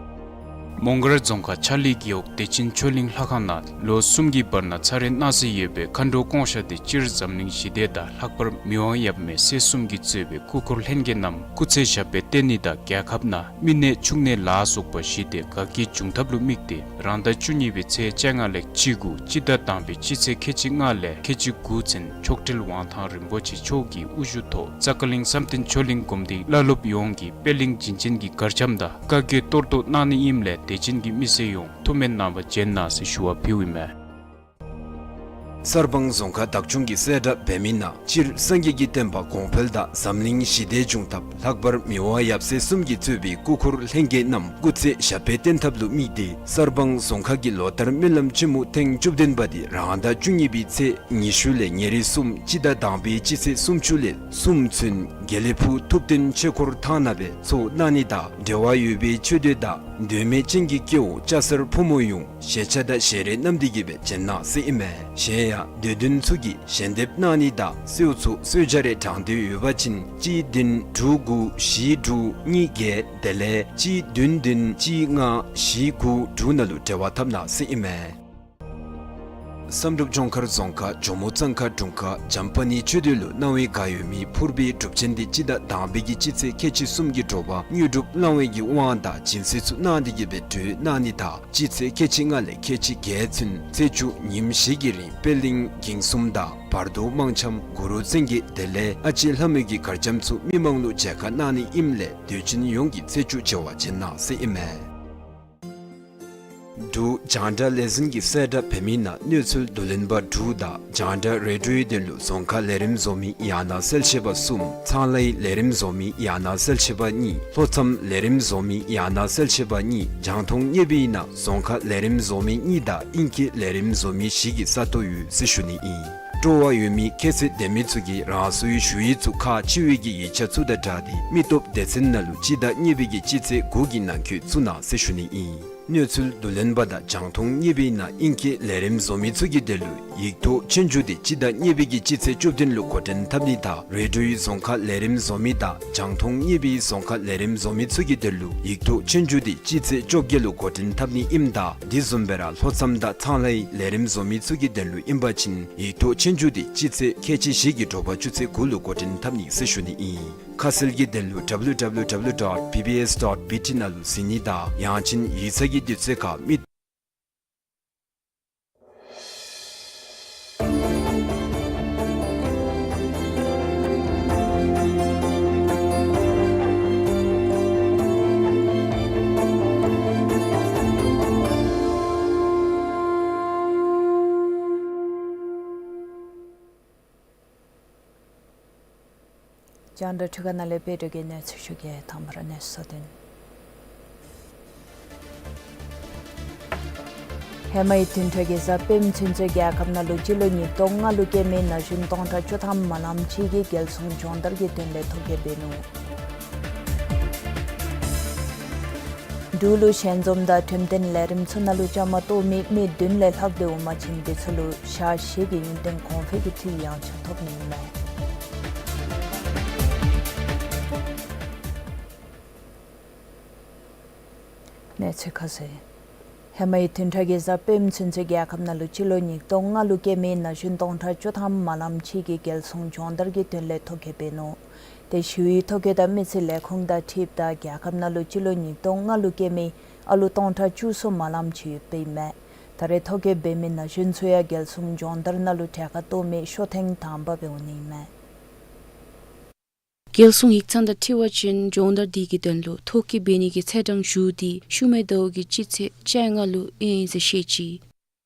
མོང་སྒར་རྫོང་ཁག་ཆ་ལི་རྒེད་འོག་བདེ་ཆེན་ཆོས་གླིང་ལྷ་ཁང་ནང་ལོ་གསུམ་གྱི་བར་ན་ཚར་རེ་གནང་སྲོལ་ཡོད་པའི་མཁའ་འགྲོ་སྐོང་བཤགས་འདི་སྤྱིར་འཛམ་གླིང་ཞི་བདེ་དང་ལྷག་པར་མི་དབང་ཡབ་མེས་སྲས་གསུམ་གྱིས་གཙོས་པའི་སྐུ་འཁོར་ལྷན་རྒྱས་རྣམས་སྐུ་ཚེ་ཞབས་པད་བརྟན་ནི་དང་རྒྱལ་ཁབ་ནང་མི་ནད་ཕྱུགས་ནད་ལ་སོགས་པ་ཞི་བདེ་དགའ་སྐྱིད་འབྱུང་ཐབས་ལུ་དམིགས་ཏེ་རང་ཟླ་བཅུ་གཉིས་པའི་ཚེས་བཅོ་ལྔ་ལས་གཅིག་གུ་སྤྱི་ཟླ་དང་པའི་སྤྱི་ཚེས་ཁལ་གཅིག་ལྔ་ལས་ཁལ་གཅིག་དགུ་ཚུན་མཆོག་སྤྲུལ་དབང་ཐང་རིན་པོ་ཆེ་མཆོག་གི་དབུ་བཞུགས་ཐོག་ཙ་ཀ་གླིང་བསམ་གཏན་ཆོས་གླིང་སྒོམ་སྡེའི་བླ་སློབ་ཡོངས་ཀྱིས་པད་གླིང་བྱིན་ཅན་གྱི་གར་འཆམ་དང་བཀའ་བརྒྱད་གཏོར་བཟློག་གནང་ནི་ཨིནམ་ལས་དད་ཅན་གྱི་མི་སེར་ཡོངས་ཐུགས་སྨོན་གནང་བར་བྱོན་གནང་ཟེར་ཞུ་བ་ཕུལཝ་ཨིན་མས། གསར་སྤང་རྫོང་ཁག་བདག་སྐྱོང་གིས་གསལ་བསྒྲགས་འབད་མི་ནང་སྤྱིར་སངས་རྒྱས་ཀྱི་བསྟན་པ་གོང་འཕེལ་དང་འཛམ་གླིང་ཞི་བདེ་འབྱུང་ཐབས་ལྷག་པར་མི་དབང་ཡབ་སྲས་གསུམ་གྱིས་གཙོས་པའི་སྐུ་འཁོར་ལྷན་རྒྱས་རྣམས་སྐུ་ཚེ་ཞབས་པད་བརྟན་ཐབས་ལུ་དམིགས་ཏེ་གསར་སྤང་རྫོང་ཁག་གིས་ལོ་ལྟར་སྨོན་ལམ་ཆེན་མོ་ཐེངས་བཅུ་བདུན་པ་འདི་རང་ཟླ་བཅུ་གཉིས་པའི་ཚེས་ཉི་ཤུ་ལས་ཉེར་གསུམ་སྤྱི་ཟླ་དང་པའི་སྤྱི་ཚེས་སུམ་ཅུ་ལས་གསུམ་ཚུན་དགེ་ལེགས་ཕུག་ཐུབ་བསྟན་ཆོས་འཁོར་ཐང་ནང་སྦེ་ཚོགས་གནང་ནི་དང་འབྲེལ་བ་ཡོད་པའི་ཆོས་སྡེ་དང་འདོད་མོས་ཅན་གྱི་སྐྱེ་བོ་སྐྱ་སེར་ཕོ་མོ་ཡོངས་ཞལ་ཆས་དང་ཞལ་རས་བསྣམས་ཏེ་གིས་སྦེ་བྱོན་གནང་ཟེར་ཨིན་མས། གཞན་ཡང་འདོད་དོན་ཚུ་གིས་ཞལ་འདེབས་གནང་ནི་དང་གསོལ་ཚོགས་གསོལ་ཇ་རེ་དྲང་འདོད་ཡོད་པ་ཅིན་གཅིག་བདུན་དྲུག་དགུ་བཞི་དྲུག་གཉིས་བརྒྱད་དེ་ལས་གཅིག་བདུན་བདུན་གཅིག་ལྔ་བཞི་དགུ་དྲུག་ནང་ལུ་འབྲེལ་བ་འཐབ་གནང་ཟེར་ཨིན་མས། བསམ་གྲུབ་ལྗོངས་མཁར་རྫོང་ཁག་ཇོ་མོ་གཙང་ཁ་དྲུང་ཁག་འཇམ་དཔལ་གཉིས་ཆོས་སྡེ་ལུ་གནང་བའི་བཀའ་ཡོད་མི་ཕུར་པའི་སྒྲུབ་ཆེན་འདི་སྤྱི་ཟླ་དང་པའི་གི་སྤྱི་ཚེས་ཁལ་གཅིག་གསུམ་གྱི་དྲོ་པ་དངོས་གྲུབ་གླང་བོ་གི་དབང་དང་སྦྱིན་སྲེག་ཚུ་གནང་སྟེ་གིས་སྦེ་གྲོལ་གནང་ནི་དང་སྤྱི་ཚེས་ཁལ་གཅིག་ལྔ་ལས་ཁལ་གཅིག་བརྒྱད་ཚུན་ཚེས་བཅུ་ཉིནམ་བཞི་གི་རིང་པད་གླིང་འགྱིང་གསུམ་དང་བར་དོ་དམངས་འཆམ་གུ་རུ་བཙན་གྱི་དེ་ལས་ཨ་ལྕེ་ལྷ་མོ་གི་གར་འཆམ་ཚུ་མི་མང་ལུ་མཇལ་ཁ་གནང་ནི་ཨིནམ་ལས་དད་ཅན་ཡོངས་ཀྱིས་ཚེས་བཅུ་མཇལ་བར་བྱོན་གནང་ཟེར་ཨིན་མས། འབྲུག་རྒྱང་བསྒྲགས་ལས་འཛིན་གྱིས་གསལ་བསྒྲགས་འབད་མི་ནང་གནས་ཚུལ་བསྡུ་ལེན་པ་དྲུག་དང་རྒྱང་བསྒྲགས་རེ་ཌིའོའི་དོན་ལུ་རྫོང་ཁ་ལས་རིམ་བཟོ་མི་ཡང་ན་གསལ་བཤད་པ་གསུམ། ཚང་ལྷའི་ལས་རིམ་བཟོ་མི་ཡང་ན་གསལ་བཤད་པ་གཉིས། ལྷོ་མཚམས་ལས་རིམ་བཟོ་མི་ཡང་ན་གསལ་བཤད་པ་གཉིས། རྒྱང་མཐོང་བརྙེས་པའི་ནང་རྫོང་ཁ་ལས་རིམ་བཟོ་མི་གཉིས་དང་ཨིང་སྐད་ལས་རིམ་བཟོ་མི་བཞི་གི་ས་སྟོང་ཡོད་ཟེར་ཞུ་ནི་ཨིན། སྤྲོ་བ་ཡོད་མི་ཁྱད་ཚད་ལྡན་མི་ཚུ་གིས་རང་སོའི་ཞུ་ཡིག་ཚུ་ཁག་ཆེ་བའི་གི་ཡིག་ཆ་ཚུ་དང་སྦྲགས་ཏེ་མི་སྟོབས་སྡེ་ཚན་ནང་ལུ་སྤྱི་ཟླ་གཉིས་པའི་གི་སྤྱི་ཚེས་དགུ་གི་ནང་འཁོད་བཙུགས་གནང་ཟེར་ཞུ་ནི་ཨིན། གནས་ཚུལ་བསྡུ་ལེན་པ་དང་རྒྱང་མཐོང་བརྙེས་པའི་ནང་ཨིང་སྐད་ལས་རིམ་བཟོ་མི་ཚུ་གི་དོན་ལུ་ཡིག་ཐོག་ཆོས་རྒྱུགས་འདི་སྤྱི་ཟླ་གཉིས་པའི་གི་སྤྱི་ཚེས་བཅུ་བདུན་ལུ་འགོ་འདྲེན་འཐབ་ནི་དང་རེ་ཌིའོའི་རྫོང་ཁ་ལས་རིམ་བཟོ་མི་དང་རྒྱང་མཐོང་བརྙེས་པའི་རྫོང་ཁ་ལས་རིམ་བཟོ་མི་ཚུ་གི་དོན་ལུ་ཡིག་ཐོག་ཆོས་རྒྱུགས་འདི་སྤྱི་ཚེས་བཅོ་བརྒྱད་ལུ་འགོ་འདྲེན་འཐབ་ནི་ཨིནམ་ད་དེ་བཟུམ་སྦེ་ར་ལྷོ་མཚམས་དང་ཚང་ལྷའི་ལས་རིམ་བཟོ་མི་ཚུ་གི་དོན་ལུ་ཨིན་པ་ཅིན་ཡིག་ཐོག་ཆོས་རྒྱུགས་འདི་སྤྱི་ཚེས་ཁལ་གཅིག་བཞི་གི་དྲོ་པ་ཆུ་ཚོད་དགུ་ལུ་འགོ་འདྲེན་འཐབ་ནི་ཟེར་ཞུ་ནི་ཨིན། ཁ་གསལ་གྱི་དོན་ལུ་W W W dot B B S dot B T ནང་ལུ་གཟིགས་ནི་དང་ཡང་ཅིན་ཡིག་ཚང་གི་དུས་ཚོད་ཁར་མི་ རྒྱང་བསྒྲགས་འཕྲུལ་ཁང་ནང་ལས་སྤེལ་རེས་ཀྱི་གནས་ཚུལ་ཞུ་གེ། དང་པ་ར་གནས་ཚུལ་དོན། ཧེ་མའི་བདུན་ཕྲག་གི་གཟའ་སྤེནམ་ཚུན་ཚོད་རྒྱལ་ཁབ་ནང་ལུ་སྤྱི་ལོ་ཉིས་སྟོང་ལྔ་ལུ་སྐྱེས་མི་ན་གཞོན་སྟོང་ཕྲག་བཅུ་ཐམ་མ་ལམ་ཅིག་གིས་རྒྱལ་སྲུང་སྦྱོང་བརྡར་གྱི་དོན་ལས་ཐོ་བཀོད་འབད་ནུག། འབྲུག་ལུ་ཞལ་འཛོམས་དང་འགྲེམས་སྟོན་ལས་རིམ་ཚུ་ནང་ལུ་བཅའ་མར་གཏོགས་མི་མི་བདུན་ལས་ལྷག་སྟེ་འོང་པ་ཅིན་དེ་ཚུ་ལུ་ཞག་བཞི་གི་ཡུན་བརྟན་གོང་འཕེལ་གྱི་འཐུས་ཡང་ཆེ་ཐོབ་ནི་ཨིན་མས། གནས་ཚུལ་ཁ་གསལ། ཧེ་མའི་བདུན་ཕྲག་གི་གཟའ་སྤེནམ་ཚུན་ཚོད་རྒྱལ་ཁབ་ནང་ལུ་སྤྱི་ལོ་ཉིས་སྟོང་ལྔ་ལུ་སྐྱེས་མི་ན་གཞོན་སྟོང་ཕྲག་བཅུ་ཐམ་མ་ལམ་ཅིག་གིས་རྒྱལ་སྲུང་སྦྱོང་བརྡར་གྱི་དོན་ལས་ཐོ་བཀོད་འབད་ནུག། དེ་ཞུ་ཡིག་ཐོ་བཀོད་དང་མི་ཚེ་ལས་ཁུངས་དང་འཁྲིལཝ་ད་རྒྱལ་ཁབ་ནང་ལུ་སྤྱི་ལོ་ཉིས་སྟོང་ལྔ་ལུ་སྐྱེས་མི་ཨ་ལུ་སྟོང་ཕྲག་བཅུ་གསུམ་མ་ལམ་ཅིག་ཡོདཔ་ཨིན་མས། ད་རེས་ཐོ་བཀོད་འབད་མི་ན་གཞོན་ཚུ་ཡང་རྒྱལ་སྲུང་སྦྱོང་བརྡར་ནང་ལུ་གྲལ་ཁར་གཏོགས་མི་ཤོ་ཐེངས་དང་པ་སྦེ་འོང་ནི་ཨིན་མས། རྒྱལ་སྲུང་ཡིག་ཚང་དང་འཁྲིལ་བ་ཅིན་སྦྱོང་བརྡར་འདི་གི་དོན་ལུ་ཐོ་བཀོད་འབད་ནི་གི་ཚེས་གྲངས་ཞུ་སྟེ་ཤུལ་མའི་ཟླཝ་གི་སྤྱི་ཚེས་བཅོ་ལྔ་ལུ་ཨིན་ཟེར་བཤད་ཅི།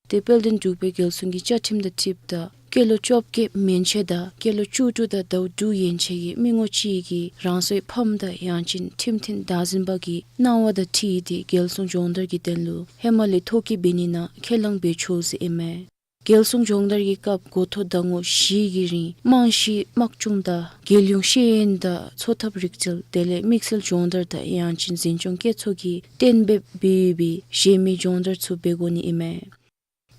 དེ་དཔལ་ལྡན་འབྲུག་པའི་རྒྱལ་སྲུང་གི་བཅའ་ཁྲིམས་དང་འཁྲིལཝ་ད་སྐྱེས་ལོ་བཅོ་བརྒྱད་མན་ཆད་དང་སྐྱེས་ལོ་བཅུ་དྲུག་དང་ཟླཝ་དྲུག་ཡན་ཆད་ཀྱི་མི་ངོམ་ཅིག་གིས་རང་སོའི་ཕམ་དང་ཡང་ཅིན་ཁྲིམས་མཐུན་བདག་འཛིན་པ་གི་གནང་བ་དང་འཁྲིལ་ཏེ་རྒྱལ་སྲུང་སྦྱོང་བརྡར་གྱི་དོན་ལུ་ཧེ་མ་ལས་ཐོ་བཀོད་འབད་ནི་ནང་ཁས་བླངས་འབད་ཆོག་ཟེར་ཨིན་མས། རྒྱལ་སྲུང་སྦྱོང་བརྡར་གྱི་སྐབས་འགོ་ཐོག་ཟླ་ངོ་བཞི་གི་རིང་རྨང་གཞི་དམག་སྦྱོང་དང་རྒྱལ་ཡོངས་ཤེས་ཡོན་དང་འཚོ་ཐབས་རིག་རྩལ་དེ་ལས་དམིགས་བསལ་སྦྱོང་བརྡར་དང་ཡང་ཅིན་འཛིན་སྐྱོང་སྐྱེད་ཚོགས་ཀྱིས་གཏན་འབེབས་འབད་བའི་གཞན་མི་སྦྱོང་བརྡར་ཚུ་འབད་དགོ་ནི་ཨིན་མས།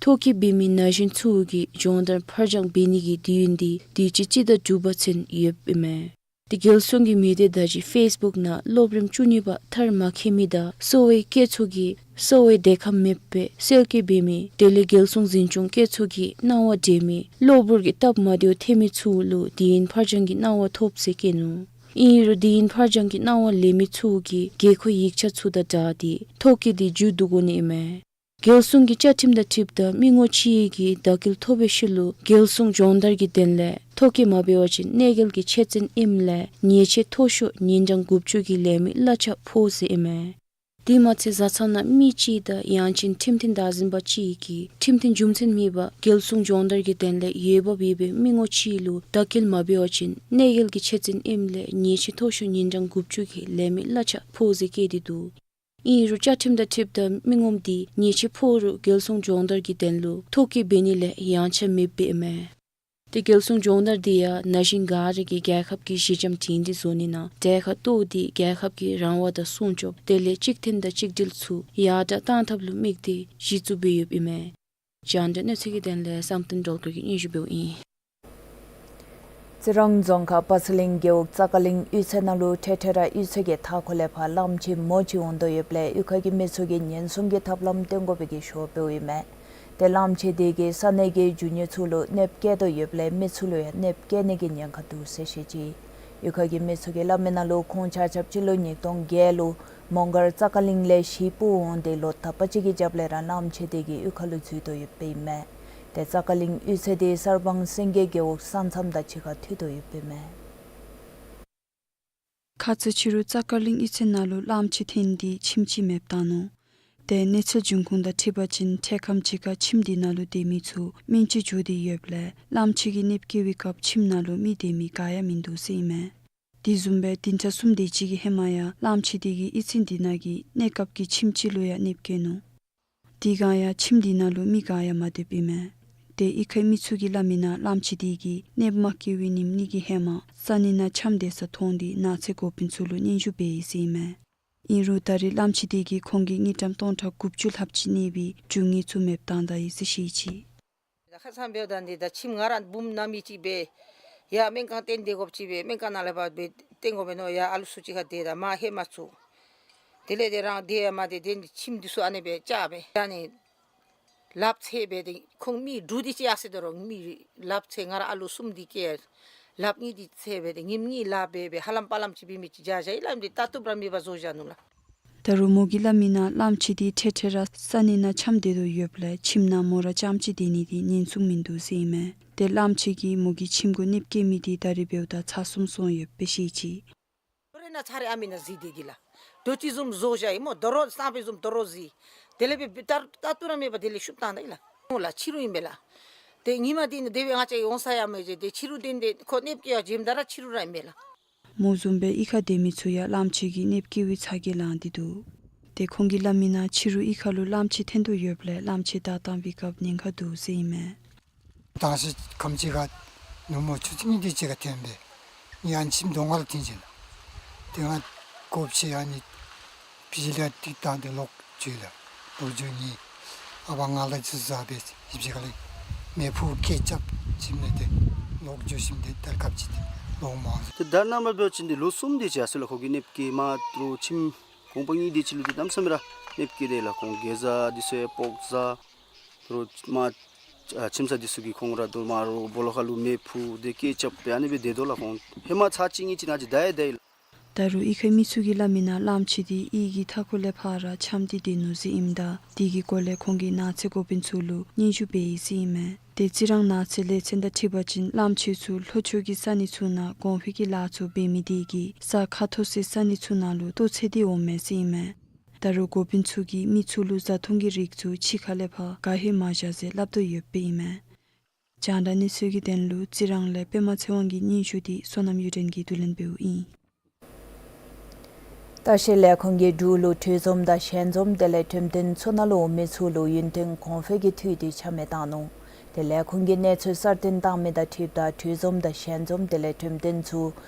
ཐོ་བཀོད་འབད་མི་ན་གཞོན་ཚུ་གིས་སྦྱོང་བརྡར་ཕར་འགྱངས་འབད་ནི་གི་དུས་ཡུན་འདི་དུས་ཅི་སྤྱི་ཟླ་དྲུག་པ་ཚུན་ཡོདཔ་ཨིན་མས། དེ་རྒྱལ་སྲུང་གི་མི་སྡེ་དང་གཅིག་ཁར་ཕེསི་བུཀ་ནང་སློབ་རིམ་བཅུ་གཉིས་པ་མཐར་མ་འཁྱོལ་མི་དང་གསོ་བའི་སྐྱེད་ཚོགས་ཀྱི་གསོ་བའི་དེ་ཁ་མེདཔ་སྦེ་སེལ་སྐྱེལ་འབད་མི་དེ་ལས་རྒྱལ་སྲུང་འཛིན་སྐྱོང་སྐྱེད་ཚོགས་ཀྱིས་གནང་བ་སྤྲོད་མི་གློ་བུར་གྱི་སྟབས་མ་བདེཝ་ཐོན་མི་ཚུ་ལུ་དུས་ཡུན་ཕར་འགྱངས་ཀྱི་གནང་བ་ཐོབ་ཟེར་བཀོད་ནུག། ཨིན་རུང་དུས་ཡུན་ཕར་འགྱངས་ཀྱི་གནང་བ་ལེན་མི་ཚུ་གིས་དགོས་མཁོའི་ཡིག་ཆ་ཚུ་དང་སྦྲགས་ཏེ་ཐོ་བཀོད་འདི་མཇུག་བསྡུ་དགོ་ནི་ཨིན་མས། རྒྱལ་སྲུང་གི་བཅའ་ཁྲིམས་དང་འཁྲིལཝ་ད་མི་ངོམ་ཅིག་གིས་དག་སྐྱེལ་ཐོབ་པའི་ཤུལ་ལུ་རྒྱལ་སྲུང་སྦྱོང་བརྡར་གྱི་དོན་ལས་ཐོ་བཀོད་མ་འབད་བ་ཅིན་གནོད་འགེལ་གྱི་ཆེ་ཆུང་ཨིནམ་ལས་ཉེས་ཆད་མཐོ་ཤོས་ཉིན་གྲངས་དགུ་བཅུ་གི་ལས་མི་གླ་ཆ་ཕོག་ཟེར་ཨིན་མས། དེ་མ་ཚད་བཟའ་ཚང་ནང་མི་གཅིག་དང་ཡང་ཅིན་ཁྲིམས་མཐུན་བདག་འཛིན་པ་གཅིག་གིས་ཁྲིམས་མཐུན་རྒྱུ་མཚན་མེད་པར་རྒྱལ་སྲུང་སྦྱོང་བརྡར་གྱི་དོན་ལས་འོས་འབབ་ཡོད་པའི་མི་ངོམ་ཅིག་ལུ་དག་སྐྱེལ་མ་འབད་བ་ཅིན་གནོད་འགེལ་གྱི་ཆེ་ཆུང་ཨིནམ་ལས་ཉེས་ཆད་མཐོ་ཤོས་ཉིན་གྲངས་དགུ་བཅུ་གི་ལས་མི་གླ་ཆ་ཕོག་ཟེར་བཀོད་དེ་འདུག། ཨིན་རུང་བཅའ་ཁྲིམས་དང་འཁྲིལཝ་ད་མི་ངོམ་དེ་ཉེས་ཆད་ཕོག་རུང་རྒྱལ་སྲུང་སྦྱོང་བརྡར་གྱི་དོན་ལུ་ཐོ་བཀོད་འབད་ནི་ལས་ཡང་ཆ་མེདཔ་ཨིན་མས། དེ་རྒྱལ་སྲུང་སྦྱོང་བརྡར་དེ་ཡང་ན་གཞོན་ག་ར་གིས་རྒྱལ་ཁབ་ཀྱི་གཞི་འགྱམ་སྒྲིང་སྒྲི་བཟོ་ནི་ནང་གྲལ་ཁར་གཏོགས་ཏེ་རྒྱལ་ཁབ་ཀྱི་རང་དབང་དང་སྲུང་སྐྱོབ་དེ་ལས་གཅིག་མཐུན་དང་གཅིག་སྒྲིལ་ཚུ་ཡར་དྲག་གཏང་ཐབས་ལུ་དམིགས་ཏེ་གཞི་བཙུགས་འབད་ཡོདཔ་ཨིན་མས། རྒྱང་བསྒྲགས་གནས་ཚུལ་གྱི་དོན་ལས་བསམ་གཏན་སྒྲོལ་དཀར་གྱིས་སྙན་ཞུ་འབདཝ་ཨིན། རྩི་རང་རྫོང་ཁག་པ་ཚ་གླིང་རྒེད་འོག་ཙ་ཀ་གླིང་གཡུས་ཚན་ནང་ལུ་ཐེ་ཐེ་ར་གཡུས་ཚན་གྱི་མཐའ་འཁོར་ལས་ཕར་གླངམོ་ཆེ་མོ་ཅིག་འོང་དོ་ཡོདཔ་ལས་གཡུས་ཁ་གི་མི་ཚུ་གིས་ཉེན་སྲུང་གི་ཐབས་ལམ་སྟོན་དགོ་པའི་གི་ཞུ་བ་འབདཝ་ཨིན་མས། ཏེ་གླངམོ་ཆེ་དེ་གིས་ས་གནས་ཀྱི་རྒྱུ་དངོས་ཚུ་ལུ་གནོདཔ་བཀལ་དོ་ཡོདཔ་ལས་མི་ཚུ་ལུ་ཡང་གནོདཔ་བཀལ་ནི་གི་ཉེན་ཁ་འདུག་ཟེར་བཤད་ཅི། གཡུས་ཁ་གི་མི་ཚུ་གིས་སླབ་མི་ནང་ལུ་ཁོང་ཆ་ཁྱབ་སྤྱི་ལོ་ཉིས་སྟོང་བརྒྱད་ལུ་མོང་སྒར་ཙ་ཀ་གླིང་ལས་གཞིས་སྤོ་འོང་སྟེ་ལོ་དག་པ་ཅིག་གི་རྒྱབ་ལས་ར་གླངམོ་ཆེ་དེ་གིས་གཡུས་ཁ་ལུ་འཛུལ་དོ་ཡོདཔ་ཨིན་མས། ཏེ་ཙ་ཀ་གླིང་གཡུས་ཚན་དེ་གསར་སྤང་སེང་གེ་རྒེད་འོག་ས་མཚམས་དང་གཅིག་ཁར་མཐུད་དོ་ཡོདཔ་ཨིན་མས། ཁ་ཙ་ཕྱི་རུ་ཙ་ཀ་གླིང་གཡུས་ཚན་ནང་ལུ་གླངམོ་ཆེ་འཐོན་ཏེ་ཁྱིམ་ཅིག་མེདཔ་བཏང་ནུག། ཏེ་གནས་ཚུལ་འབྱུང་ཁུངས་དང་འཁྲིལ་བ་ཅིན་འཕྲལ་ཁམས་ཅིག་ཁར་ཁྱིམ་དེ་ནང་ལུ་སྡོད་མི་ཚུ་སྨན་བཅོས་འགྱོ་སྟེ་ཡོདཔ་ལས་གླངམོ་ཆེ་གིས་གནོདཔ་བཀལ་བའི་སྐབས་ཁྱིམ་ནང་ལུ་མི་སྡོད་མི་ག་ཡང་མིན་འདུག་ཟེར་ཨིན་མས། དེ་བཟུམ་སྦེ་བདུན་ཕྲག་གསུམ་དེ་ཅིག་གི་ཧེ་མ་ཡང་གླངམོ་ཆེ་དེ་གིས་གཡུས་ཚན་དེ་ནང་གི་གནས་སྐབས་ཀྱི་ཁྱིམ་ཅིག་ལུ་ཡང་གནོདཔ་བཀལ་ནུག། དེ་སྒང་ཡང་ཁྱིམ་དེ་ནང་ལུ་མི་ག་ཡང་མ་སྡོདཔ་ཨིན་མས། ཏེ་གཡུས་ཁའི་མི་ཚུ་གིས་སླབ་མི་ནང་གླངམོ་ཆེ་དེ་གིས་གནོདཔ་མ་བཀལ་བའི་ཉིནམ་གཉིས་ཀྱི་ཧེ་མ་ས་གནས་ནང་འཆམ་སྡོད་ས་མཐོང་སྟེ་ནགས་ཚལ་འགོ་དཔོན་ཚུ་ལུ་སྙན་ཞུ་འབད་ཡི་ཟེར་ཨིན་མས། ཨིན་རུང་ད་རེས་གླངམོ་ཆེ་དེ་གིས་ཁོང་གི་དངུལ་ཀྲམ་སྟོང་ཕྲག་དགུ་བཅུ་ལྷགཔ་ཅིག་གནས་པའི་རྒྱུ་དངོས་ཚུ་མེདཔ་བཏང་ད་ཡི་ཟེར་བཤད་ཅི། ད་ཁ་ཙ་འབདཝ་ད་འདི་ད་ཁྱིམ་ང་ར་བུམོ་ནང་མི་ཅིག་སྦེ་ཡར་སྨན་ཁང་བཏོན་སྡོད་དགོཔ་ཅིག་སྦེ་སྨན་ཁང་ནང་ལས་ཕར་སྦེ་བཏོན་དགོ་པས་མནོ། ཡར་ཨ་ལུ་ཚུ་གཅིག་ཁར་སྡོད་ད་མར་ཧེ་མ་ཚུ། དེ་ལས་དེ་རང་སྡོད་ཡང་མ་སྡོད་དེ་ཁྱིམ་འདི་ཚུ་ཨ་ནི་སྦེ་བཅག་སྦེ་ཨ་ནི་ལགཔ་འཚོལ་སྦེ་ཏེ་ཁོང་མི་དྲུག་དེ་ཅིག་ཡར་སོང་དོ་རུང་མི་ལགཔ་འཚོལ། ང་ར་ཨ་ལུ་གསུམ་དེ་སྐྱེལ། ལགཔ་གཉིས་དེ་འཚོལ་སྦེ་ཏེ་ཉིནམ་གཉིས་ལཱ་འབད་སྦེ་ཧ་ལམ་པ་ལམ་ཅིག་འབད་མི་ཅིག་བྱ་བྱ་ཡི་ལགས། འདི་ལྟ་བཏུབ་ར་མེད་པར་བཟོ་བཞག་ནུག་ལགས། ད་རུང་མོ་གིས་སླབ་མི་ནང་གླངམོ་ཆེ་དེ་འཕྲལ་འཕྲལ་ར་ས་གནས་ནང་འཆམ་སྡོད་དོ་ཡོདཔ་ལས་ཁྱིམ་ནང་མོ་ར་རྐྱངམ་གཅིག་སྡོད་ནི་དེ་ཉེན་སྲུང་མིན་འདུག་ཟེར་ཨིན་མས། ཏེ་གླངམོ་ཆེ་གིས་མོ་གི་ཁྱིམ་གུ་གནོདཔ་བཀལ་མི་དེ་ད་རེས་འབདཝ་ད་ཚར་གསུམ་སོང་ཡོདཔ་སྦེ་བཤད་ཅི། ལོ་རེ་ནང་ཚར་རེ་ཨ་མི་ནང་འཛུལ་སྡོད་དེ་ལགས། དུས་ཅི་བཟུམ་བཟོ་བཞག་ཡི་སྨོ། དོ་རུང་སང་ཕོད་བཟུམ་དོ་རུང་འཛུལ། དེ་ལས་སྦེ་ལྟ་ལྟ་བཏུབ་ར་མེད་པར་དེ་ལས་བཤུབ་བཏང་ད་ཡི་ལགས། སྨོ་ལགས་ཕྱི་རུ་ཨིན་པས་ལགས། ཏེ་ཉིནམ་དེ་ནི་དེ་སྦེ་ང་བཅས་འོང་ས་ཡང་མེད་ཅི། ཏེ་ཕྱི་རུ་དེ་ནི་ཁོ་གནོདཔ་བཀལ་བར་འགྱོཝ་ད་ར་ཕྱི་རུ་ར་ཨིན་པས་ལགས། མོ་བཟུམ་སྦེ་གཡུས་ཁར་སྡོད་མི་ཚུ་ཡང་གླངམོ་ཆེ་གིས་གནོདཔ་བཀལ་བའི་ཚ་གྱང་ལངས་ཏེ་འདུག། ཏེ་ཁོང་གིས་སླབ་མི་ནང་ཕྱི་རུ་གཡུས་ཁ་ལུ་གླངམོ་ཆེ་ཐོན་དོ་ཡོདཔ་ལས་གླངམོ་ཆེ་བདའ་བཏང་བའི་སྐབས་ཉེན་ཁ་འདུག་ཟེར་ཨིན་མས། ད་ཅི་ཁམས་ཅིག་ཁར་ནུབ་མོ་ཆུ་ཚོད་གཉིས་དེ་ཅིག་ཁར་ཐོན་སྦེ་ངེའི་ཁྱིམ་གདོང་ཁ་ལུ་ཐོན་ཅི་ལགས། ཏེ་ང་དགོཔ་ཆེ་ཨ་ནི་བི་ཇི་ལི་ཡང་ཏིག་ཏང་སྟེ་ལོག་འགྱོ་ལགས། ལོག་འགྱོ་ནི་ཨ་པ་ང་ལ་ཅིག་ཟ་སྦེ་ཞིབ་ཅིག་ཁ་ལས་མེ་ཕུ་སྐད་རྐྱབ་ཞིནམ་ལས་ཏེ་ལོག་འགྱོ་ཞིནམ་ཏེ་ད་རིས་སྐབས་ཅིག་ཏེ་ལོག་མ་ཟ། ཏེ་ད་རེས་ནངས་པ་འབད་བ་ཅིན་ཏེ་ལོ་གསུམ་དེ་ཅིག་ཡར་སོང་ལགས། ཁོང་གིས་གནོདཔ་བཀལ་མ་དོ་རུང་ཁྱིམ་གུང་པ་གཉིས་དེ་ཅིག་ལུ་ཏེ་གནམ་མེད་ས་མེད་ར་གནོདཔ་བཀལ་ཏེ་ལགས། ཁོང་གེ་ཛ་འདི་ཚུ་ཡང་སྤོག་ཟ། དོ་རུང་མར་ཨ་ཁྱིམ་ཚང་འདི་ཚུ་གི་ཁོང་ར་དོ་རུང་མར་སྦོ་ལོགས་ཁ་ལུ་མེ་ཕུ་སྟེ་སྐད་རྐྱབ་སྦེ་ཨ་ནི་སྦེ་སྡོད་དོ་ལགས། ཁོང་ཧེ་མ་ཚར་གཅིག་གཉིས་ཅིག་ནང་ཅིག་བདའ་ཡང་བདའ་ཡི་ལགས། ད་རུང་གཡུས་ཁའི་མི་ཚུ་གིས་སླབ་མི་ནང་གླངམོ་ཆེ་འདི་གཡུས་ཀྱི་མཐའ་འཁོར་ལས་ཕར་ར་འཁྱམས་ཏེ་སྡོད་ནུག་ཟེར་ཨིནམ་ད་དེ་གི་སྐོར་ལས་ཁོང་གིས་ནགས་ཚལ་འགོ་དཔོན་ཚུ་ལུ་སྙན་ཞུ་འབད་ཡི་ཟེར་ཨིན་མས། ཏེ་རྩི་རང་ནགས་ཚལ་ལས་ཚན་དང་འཁྲིལ་བ་ཅིན་གླངམོ་ཆེ་ཚུ་ལྷོ་ཕྱོགས་ཀྱི་ས་གནས་ཚུ་ནང་གོང་འཕེལ་གྱི་ལཱ་ཚུ་འབད་མི་དེ་གིས་ས་ཁ་མཐོ་སའི་ས་གནས་ཚུ་ནང་ལུ་གཏོར་འཚེར་ཏེ་འོངམ་མས་ཟེར་ཨིན་མས། ད་རུང་འགོ་དཔོན་ཚུ་གིས་མི་ཚུ་ལུ་བཟའ་འཐུང་གི་རིགས་ཚུ་ཕྱི་ཁ་ལས་ཕར་ག་ཧེ་མ་བཞག་ཟེར་སླབ་དོ་ཡོདཔ་ཨིན་མས། རྒྱང་བསྒྲགས་གནས་ཚུལ་གྱི་དོན་ལུ་རྩི་རང་ལས་པདྨ་ཚེ་དབང་གི་སྙན་ཞུ་དེ་བསོད་ནམས་གཡུ་སྒྲོན་གྱིས་བསྡུ་ལེན་འབདཝ་ཨིན། ལྟ་བཤལ་ལས་ཁུངས་ཀྱི་འབྲུག་ལུ་དྲོད་འཛོམས་དང་ཞལ་འཛོམས་དེ་ལས་གྲོས་མཐུན་ཚུ་ནང་ལུ་འོང་མི་ཚུ་ལུ་ཡུན་བརྟན་གོང་འཕེལ་གྱི་འཐུས་དེ་ཆ་མེད་བཏང་ནུག། ཏེ་ལས་ཁུངས་ཀྱིས་གནས་ཚུལ་གསར་བཏོན་བཏང་མི་དང་འཁྲིལཝ་ད་དྲོད་འཛོམས་དང་ཞལ་འཛོམས་དེ་ལས་གྲོས་མཐུན་ཚུ་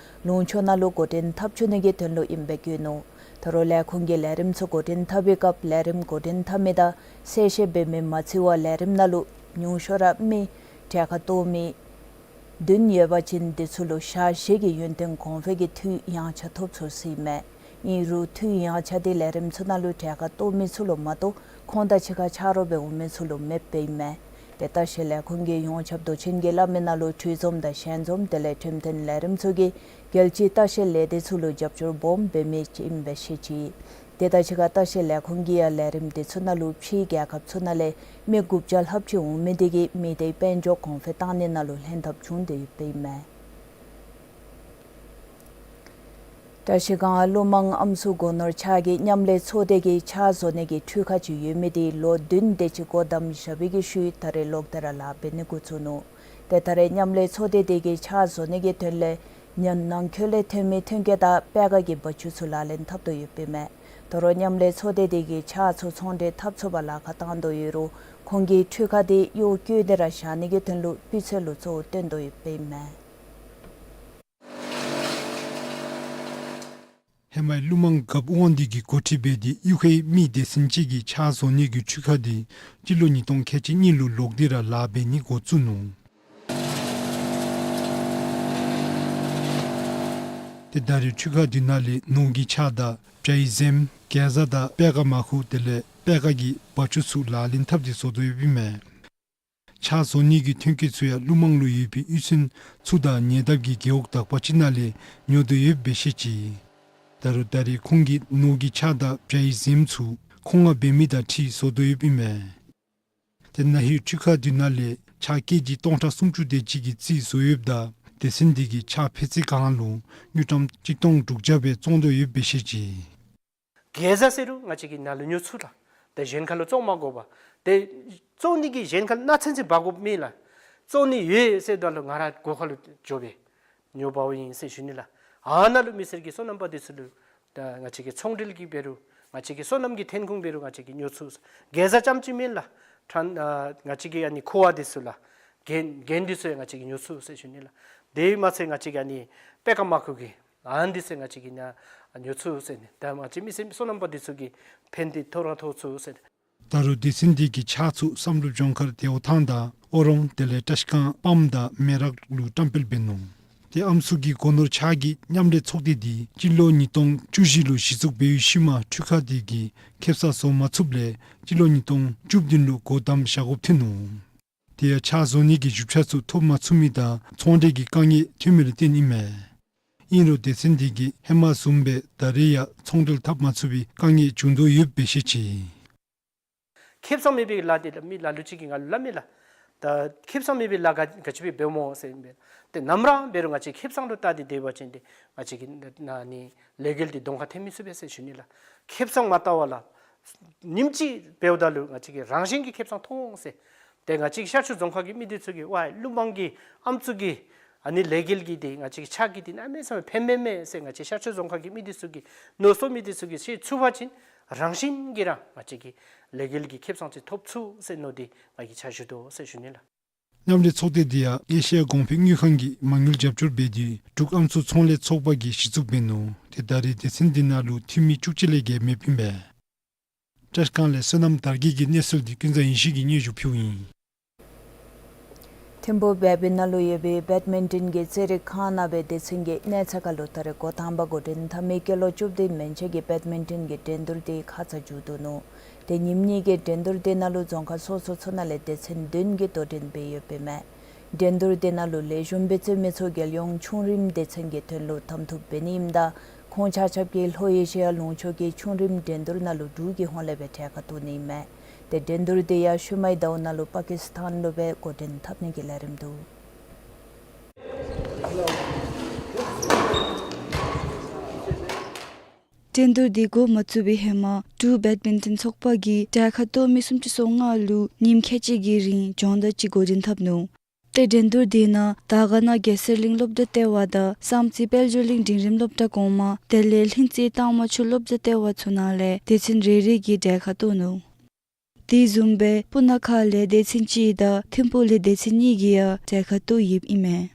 ལུང་ཕྱོགས་ནང་ལུ་འགོ་འདྲེན་འཐབ་བཅུག་ནི་གི་དོན་ལུ་ཨིནམ་སྦེ་བཀོད་ནུག། ད་རུང་ལས་ཁུངས་ཀྱིས་ལས་རིམ་ཚུ་འགོ་འདྲེན་འཐབ་པའི་སྐབས་ལས་རིམ་འགོ་འདྲེན་འཐབ་མི་དང་གསལ་བཤད་འབད་མི་མ་ཚུད་པར་ལས་རིམ་ནང་ལུ་ཉུང་ཤོས་ར་མི་གྲལ་ཁར་གཏོགས་མི་བདུན་ཡོད་པ་ཅིན་དེ་ཚུ་ལུ་ཞག་བཞི་གི་ཡུན་བརྟན་གོང་འཕེལ་གྱི་འཐུས་ཡང་ཆ་ཐོབ་ཚུགས་ཟེར་ཨིན་མས། ཨིན་རུང་འཐུས་ཡང་ཆ་དེ་ལས་རིམ་ཚུ་ནང་ལུ་གྲལ་ཁར་གཏོགས་མི་ཚུ་ལུ་མ་གཏོགས་ཁོང་དང་གཅིག་ཁར་ཆ་རོགས་སྦེ་འོང་མི་ཚུ་ལུ་མེདཔ་ཨིན་མས། ཏེ་ལྟ་བཤལ་ལས་ཁུངས་ཀྱི་ཡོངས་ཁྱབ་མདོ་ཆེན་གྱིས་སླབ་མི་ནང་ལུ་དྲོད་འཛོམས་དང་ཞལ་འཛོམས་དེ་ལས་གྲོས་མཐུན་ལས་རིམ་ཚུ་གིས་རྒྱལ་སྤྱིའི་ལྟ་བཤལ་ལས་སྡེ་ཚུ་ལུ་རྒྱབ་སྐྱོར་སྦོམ་འབད་མི་ཅིག་ཨིནམ་སྦེ་བཤད་ཅི། དེ་དང་གཅིག་ཁར་ལྟ་བཤལ་ལས་ཁུངས་ཀྱིས་ཡང་ལས་རིམ་དེ་ཚུ་ནང་ལུ་ཕྱིའི་རྒྱལ་ཁབ་ཚུ་ནང་ལས་མི་དགུ་བརྒྱ་ལྷགཔ་ཅིག་འོང་མི་དེ་གིས་མི་དེ་དཔལ་འབྱོར་གོང་འཕེལ་བཏང་ནི་ནང་ལུ་ལྷན་ཐབས་བྱུང་སྟེ་ཡོདཔ་ཨིན་མས། བཀྲ་ཤིས་སྒང་ཀླུ་མང་ཨམ་སྲུ་སྒོ་ནོར་ཆ་གིས་མཉམ་ལས་ཚོགས་སྡེ་གི་ཕྱག་བཟོ་ནི་གི་འཕྲུལ་ཁ་ཅིག་ཡོད་མི་དེ་ལོ་བདུན་དེ་ཅིག་སྒོ་བསྡམས་བཞག་པའི་གི་ཤུལ་ད་རེས་ལོག་སྟེ་ར་ལཱ་འབད་ནི་འགོ་བཙུགས་ནུག། ཏེ་ད་རེས་མཉམ་ལས་ཚོགས་སྡེ་དེ་གིས་ཕྱག་བཟོ་ནི་གི་དོན་ལས་ཉ་ནང་འཁོད་ལས་ཐོན་མི་ཐོན་སྐྱེད་དང་པད་ཁ་གི་བ་ཕྱུགས་ཚུ་ལག་ལེན་འཐབ་དོ་ཡོདཔ་ཨིན་མས། ད་རུང་མཉམ་ལས་ཚོགས་སྡེ་དེ་གིས་ཕྱག་ཚུ་ཚོང་འབྲེལ་འཐབ་ཚུགས་པར་ལཱ་ཁག་བཏང་དོ་ཡོད་རུང་ཁོང་གིས་འཕྲུལ་ཁ་དེ་གཡོག་བཀོལ་ཏེ་ར་བཞག་ནི་གི་དོན་ལུ་སྤུས་ཚད་ལུ་གཙོ་བོ་བཏོན་དོ་ཡོདཔ་ཨིན་མས། ཧེ་མའི་ཀླུ་མང་རྒཔོ་དབང་འདུས་ཀྱིས་འགོ་ཁྲིད་འབད་དེ་གཡུས་ཁའི་མི་སྡེ་ཚན་ཅིག་གིས་ཕྱག་བཟོ་ནི་གི་འཕྲུལ་ཁ་དེ་སྤྱི་ལོ་ཉིས་སྟོང་ཁལ་གཅིག་གཉིས་ལུ་ལོག་སྟེ་ར་ལཱ་འབད་ནི་འགོ་བཙུགས་ནུག། ཏེ་ད་རེས་འཕྲུལ་ཁ་དེ་ནང་ལས་ནོར་གྱི་ཆག་དང་བྱའི་གཟེམ་གེ་ཛ་དང་པད་ཁ་མར་ཁུ་དེ་ལས་པད་ཁ་གི་བ་ཕྱུགས་ཚུ་ལག་ལེན་འཐབ་སྟེ་བཟོ་དོ་ཡོདཔ་ཨིན་མས། ཕྱག་བཟོ་ནི་གི་ཐོན་སྐྱེད་ཚུ་ཡང་ཀླུ་མང་ལུ་ཡོད་པའི་གཡུས་ཚན་ཚུ་དང་ཉེ་འདབས་ཀྱི་རྒེད་འོག་དག་པ་ཅིག་ནང་ལས་ཉོ་དོ་ཡོདཔ་སྦེ་བཤད་ཅི། ད་རུང་ད་རེས་ཁོང་གིས་ནོར་གྱི་ཆག་དང་བྱའི་གཟེམ་ཚུ་ཁོང་ང་འབད་མི་དང་འཁྲིལ་བཟོ་དོ་ཡོདཔ་ཨིན་མས། ཏེ་ན་ཧིང་འཕྲུལ་ཁ་དེ་ནང་ལས་ཕྱག་ཀེ་ཇི་སྟོང་ཕྲག་སུམ་ཅུ་དེ་ཅིག་གི་རྩིས་བཟོ་ཡོདཔ་ད་སྡེ་ཚན་དེ་གིས་ཕྱག་ཕད་ཙི་གང་ལུ་དངུལ་ཀྲམ་གཅིག་སྟོང་དྲུག་བརྒྱ་སྦེ་བཙོང་དོ་ཡོདཔ་སྦེ་བཤད་ཅི། གེ་ཛ་ཟེར་རུང་ང་བཅས་ཀྱིས་ནཱ་ལུ་ཉོ་ཚུགས་ལགས། ཏེ་གཞན་ཁ་ལུ་བཙོང་མ་དགོ་པར། ཏེ་བཙོང་ནི་གི་གཞན་ཁ་ལུ་ནག་ཚན་ཅིག་འབག་དགོཔ་མེད་ལགས། བཙོང་ནི་ཡོད་ཟེརཝ་ད་ལུ་ང་ར་སྒོ་ཁ་ལུ་འགྱོ་སྦེ་ཉོ་འབགཔ་ཨིན་ཟེར་ཞུ་ནི་ལགས། ཨ་ནཱ་ལུ་མི་སེར་གྱི་སོ་ནམ་པ་འདི་ཚུ་ལུ་ད་ང་བཅས་ཀྱིས་ཚོང་འབྲེལ་གྱི་འབད་རུང་ང་བཅས་ཀྱིས་སོ་ནམ་གྱི་ཐོན་ཁུངས་འབད་རུང་ང་བཅས་ཀྱིས་ཉོ་ཚུགས། གེ་ཛ་རྐྱངམ་ཅིག་མེན་ལགས། ཕྲན་ཨ་ང་བཅས་ཀྱི་ཨ་ནི་ཁུ་བ་འདི་ཚུ་ལགས། རྒྱན་རྒྱན་འདི་ཚུ་ཡང་ང་བཅས་ཀྱིས་ཉོ་ཚུགས་ཟེར་ཞུ་ནི་ལགས། དེ་མ་ཚད་ང་བཅས་ཀྱི་ཨ་ནི་པད་ཁ་མར་ཁུ་གི་ཨ་ནི་འདི་ཚུ་ང་བཅས་ཀྱིས་ནཱ་ཉོ་ཚུགས་ཟེར་ནི། ད་ང་བཅས་མི་སེར་སོ་ནམ་པ་འདི་ཚུ་གིས་ཕན་བདེ་ཐོབ་ར་ཐོབ་ཚུགས་ཟེར། ད་རུང་སྡེ་ཚན་དེ་གིས་ཕྱག་ཚུ་བསམ་གྲུབ་ལྗོངས་མཁར་ཏེའོ་ཐང་དང་ཨོ་རོང་དེ་ལས་བཀྲ་ཤིས་སྒང་སྤམ་དང་མེ་རག་ལུ་བཀྲམ་སྤེལ་འབད་ནུག། ཏེ་ཨམ་སྲུ་གི་སྒོ་ནོར་ཕྱག་གི་མཉམ་ལས་ཚོགས་སྡེ་འདི་སྤྱི་ལོ་ཉིས་སྟོང་བཅུ་བཞི་ལུ་གཞི་བཙུགས་འབད་བའི་ཤུལ་མ་འཕྲུལ་ཁ་དེ་གིས་ཁེ་གསང་བཟོ་མ་ཚུགསཔ་ལས་སྤྱི་ལོ་ཉིས་སྟོང་བཅུ་བདུན་ལུ་སྒོ་བསྡམས་བཞག་དགོཔ་ཐོན་ནུག། དེ་ཡང་ཕྱག་བཟོ་ནི་གི་ཞིབ་ཆ་ཚུ་ཐོབ་མ་ཚུགས་མི་དང་ཚོང་འབྲེལ་གྱི་དཀའ་ངལ་ཐོན་མི་ལུ་བརྟེན་ཨིན་མས། ཨིན་རུང་སྡེ་ཚན་དེ་གིས་ཧེ་མ་བཟུམ་སྦེ་ད་རེས་ཡང་ཚོང་འབྲེལ་འཐབ་མ་ཚུགས་པའི་དཀའ་ངལ་བྱུང་དོ་ཡོདཔ་སྦེ་བཤད་ཅི། ཁེ་གསང་མེད་པའི་ལཱ་འདི་ལགས་མི་ལ་ལུ་ཅིག་གིས་ང་ལུ་སླབ་མས་ལགས། ད་ཁེ་གསང་མེད་པའི་ལཱ་ག་ག་ཅི་སྦེ་འབདཝ་སྨོ་ཟེར་ཨིན་པས། ཏེ་ནམ་ར་འབད་རུང་ང་བཅས་ཁེ་གསང་ལུ་བལྟ་སྟེ་སྡོད་པ་ཅིན་ཏེ་ང་བཅས་ཀྱི་ནཱ་ནི་ལས་འགུལ་འདི་གདོང་ཁར་འཐོན་མི་ཚུགས་པས་ཟེར་ཞུ་ནི་ལགས། ཁེ་གསང་མ་བལྟ་བར་ལགས་ཉིནམ་གཅིག་འབདཝ་ད་ལུ་ང་བཅས་ཀྱིས་རང་བཞིན་གྱིས་ཁེ་གསང་མཐོང་འོང་ཟེར། ཏེ་ང་བཅས་ཀྱི་ཤར་ཕྱོགས་རྫོང་ཁག་གི་མི་འདི་ཚུ་གིས་ཝའི་ཀླུ་མང་གི་ཨམ་སྲུ་གི་ ཨ་ནི་ལས་འགུལ་གྱིས་འདི་ང་བཅས་ཀྱི་ཕྱག་གིས་འདི་གནམ་མེད་ས་མེད་ཕན་པས་མས་ཟེར་ང་བཅས་ཤར་ཕྱོགས་རྫོང་ཁག་གི་མི་འདི་ཚུ་གིས་མནོ་བསམ་མི་འདི་ཚུ་གིས་ཤེས་ཚུགས་པ་ཅིན་རང་བཞིན་གྱིས་ར་ང་བཅས་ཀྱི་ལས་འགུལ་གྱི་ཁེབས་སང་ཅིག་ཐོབ་ཚུགས་ཟེར་མནོ་སྟེ་ང་གིས་ཕྱག་ཞུ་དོ་ཟེར་ཞུ་ནི་ལགས། མཉམ་ལས་ཚོགས་སྡེ་འདི་ཡང་ཨེ་ཤེ་ཡ་གོང་འཕེལ་དངུལ་ཁང་གིས་མ་དངུལ་རྒྱབ་སྐྱོར་འབད་དེ་འབྲུག་ཨམ་སྲུ་ཚོང་ལས་ཚོགས་པ་གིས་གཞི་བཙུགས་འབད་ནུག། ཏེ་ད་རེས་སྡེ་ཚན་འདི་ནང་ལུ་འཐུས་མི་བཅུ་གཅིག་ལས་བརྒལ་མེདཔ་ཨིན་པས། བཀྲིས་སྒང་ལས་བསོད་ནམས་དར་རྒྱས་ཀྱི་གནས་ཚུལ་འདི་ཀུན་བཟང་ཡེ་ཤེས་ཀྱིས་སྙན་ཞུ་ཕུལཝ་ཨིན། ཐིམ་ཕུག་བེ་བི་ནང་ལུ་ཡོད་པའི་བེཌ་མིན་ཊོན་གྱི་རྩེད་རིགས་ཁང་ནང་སྦེ་སྡེ་ཚན་གྱིས་གནས་ཚད་ཁར་ལུ་ད་རེས་འགོ་དང་པ་འགོ་འདྲེན་འཐབ་མི་སྐྱེས་ལོ་བཅུ་བདུན་མན་ཆད་ཀྱི་བེཌ་མིན་ཊོན་གྱི་འགྲན་བསྡུར་འདི་ཁ་ཙ་མཇུག་བསྡུ་ནུག། ཏེ་ཉིནམ་གཉིས་ཀྱི་འགྲན་བསྡུར་འདི་ནང་ལུ་རྫོང་ཁག་སོ་སོ་ཚུ་ནང་ལས་སྡེ་ཚན་བདུན་གྱིས་དོ་འགྲན་འབད་ཡོདཔ་ཨིན་མས། འགྲན་བསྡུར་འདི་ནང་ལུ་ལེགས་ཤོམ་སྦེ་རྩེད་མི་ཚུ་རྒྱལ་ཡོངས་ཆུང་རིམ་སྡེ་ཚན་གྱི་དོན་ལུ་གདམ་འཐུ་འབད་ནི་ཨིནམ་ད་ཁོང་ཆ་ཁྱབ་ཀྱིས་ལྷོ་ཨེ་ཤི་ཡ་ལུང་ཕྱོགས་ཀྱི་ཆུང་རིམ་འགྲན་བསྡུར་ནང་ལུ་འབྲུག་གི་ཧོངས་ལས་སྦེ་གྲལ་ཁར་གཏོགས་ནི་ཨིན་མས། ཏེ་འགྲན་བསྡུར་འདི་ཡང་ཤུལ་མའི་ཟླཝ་ནང་ལུ་པ་ཀིསི་ཐན་ལུ་སྦེ་འགོ་འདྲེན་འཐབ་ནི་གི་ལས་རིམ་འདུག། འགྲན་བསྡུར་འདི་འགོ་མ་བཙུགས་པའི་ཧེ་མ་འབྲུག་བེཌ་མིན་ཊོན་ཚོགས་པ་གིས་གྲལ་ཁར་གཏོགས་མི་སུམ་ཅུ་སོ་ལྔ་ལུ་ཉིནམ་ཁལ་གཅིག་གི་རིང་སྦྱོང་བརྡར་ཅིག་འགོ་འདྲེན་འཐབ་ནུག། ཏེ་འགྲན་བསྡུར་འདི་ནང་དར་དཀར་ན་གེ་སར་གླིང་སློབ་གྲྭ་ལྟེ་བ་དང་བསམ་རྩེ་དཔལ་འབྱོར་གླིང་འབྲིང་རིམ་སློབ་གྲྭ་གོང་མ་དེ་ལས་ལྷུན་རྩེ་ཏང་མ་ཆུ་སློབ་གྲྭ་ལྟེ་བ་ཚུ་ནང་ལས་སྡེ་ཚན་རེ་རེ་གིས་གྲལ་ཁར་གཏོགས་ནུག། དེ་བཟུམ་སྦེ་སྤུ་ན་ཁ་ལས་སྡེ་ཚན་གཅིག་དང་ཐིམ་ཕུག་ལས་སྡེ་ཚན་གཉིས་ཀྱིས་ཡང་གྲལ་ཁར་གཏོགས་ཡོདཔ་ཨིན་མས།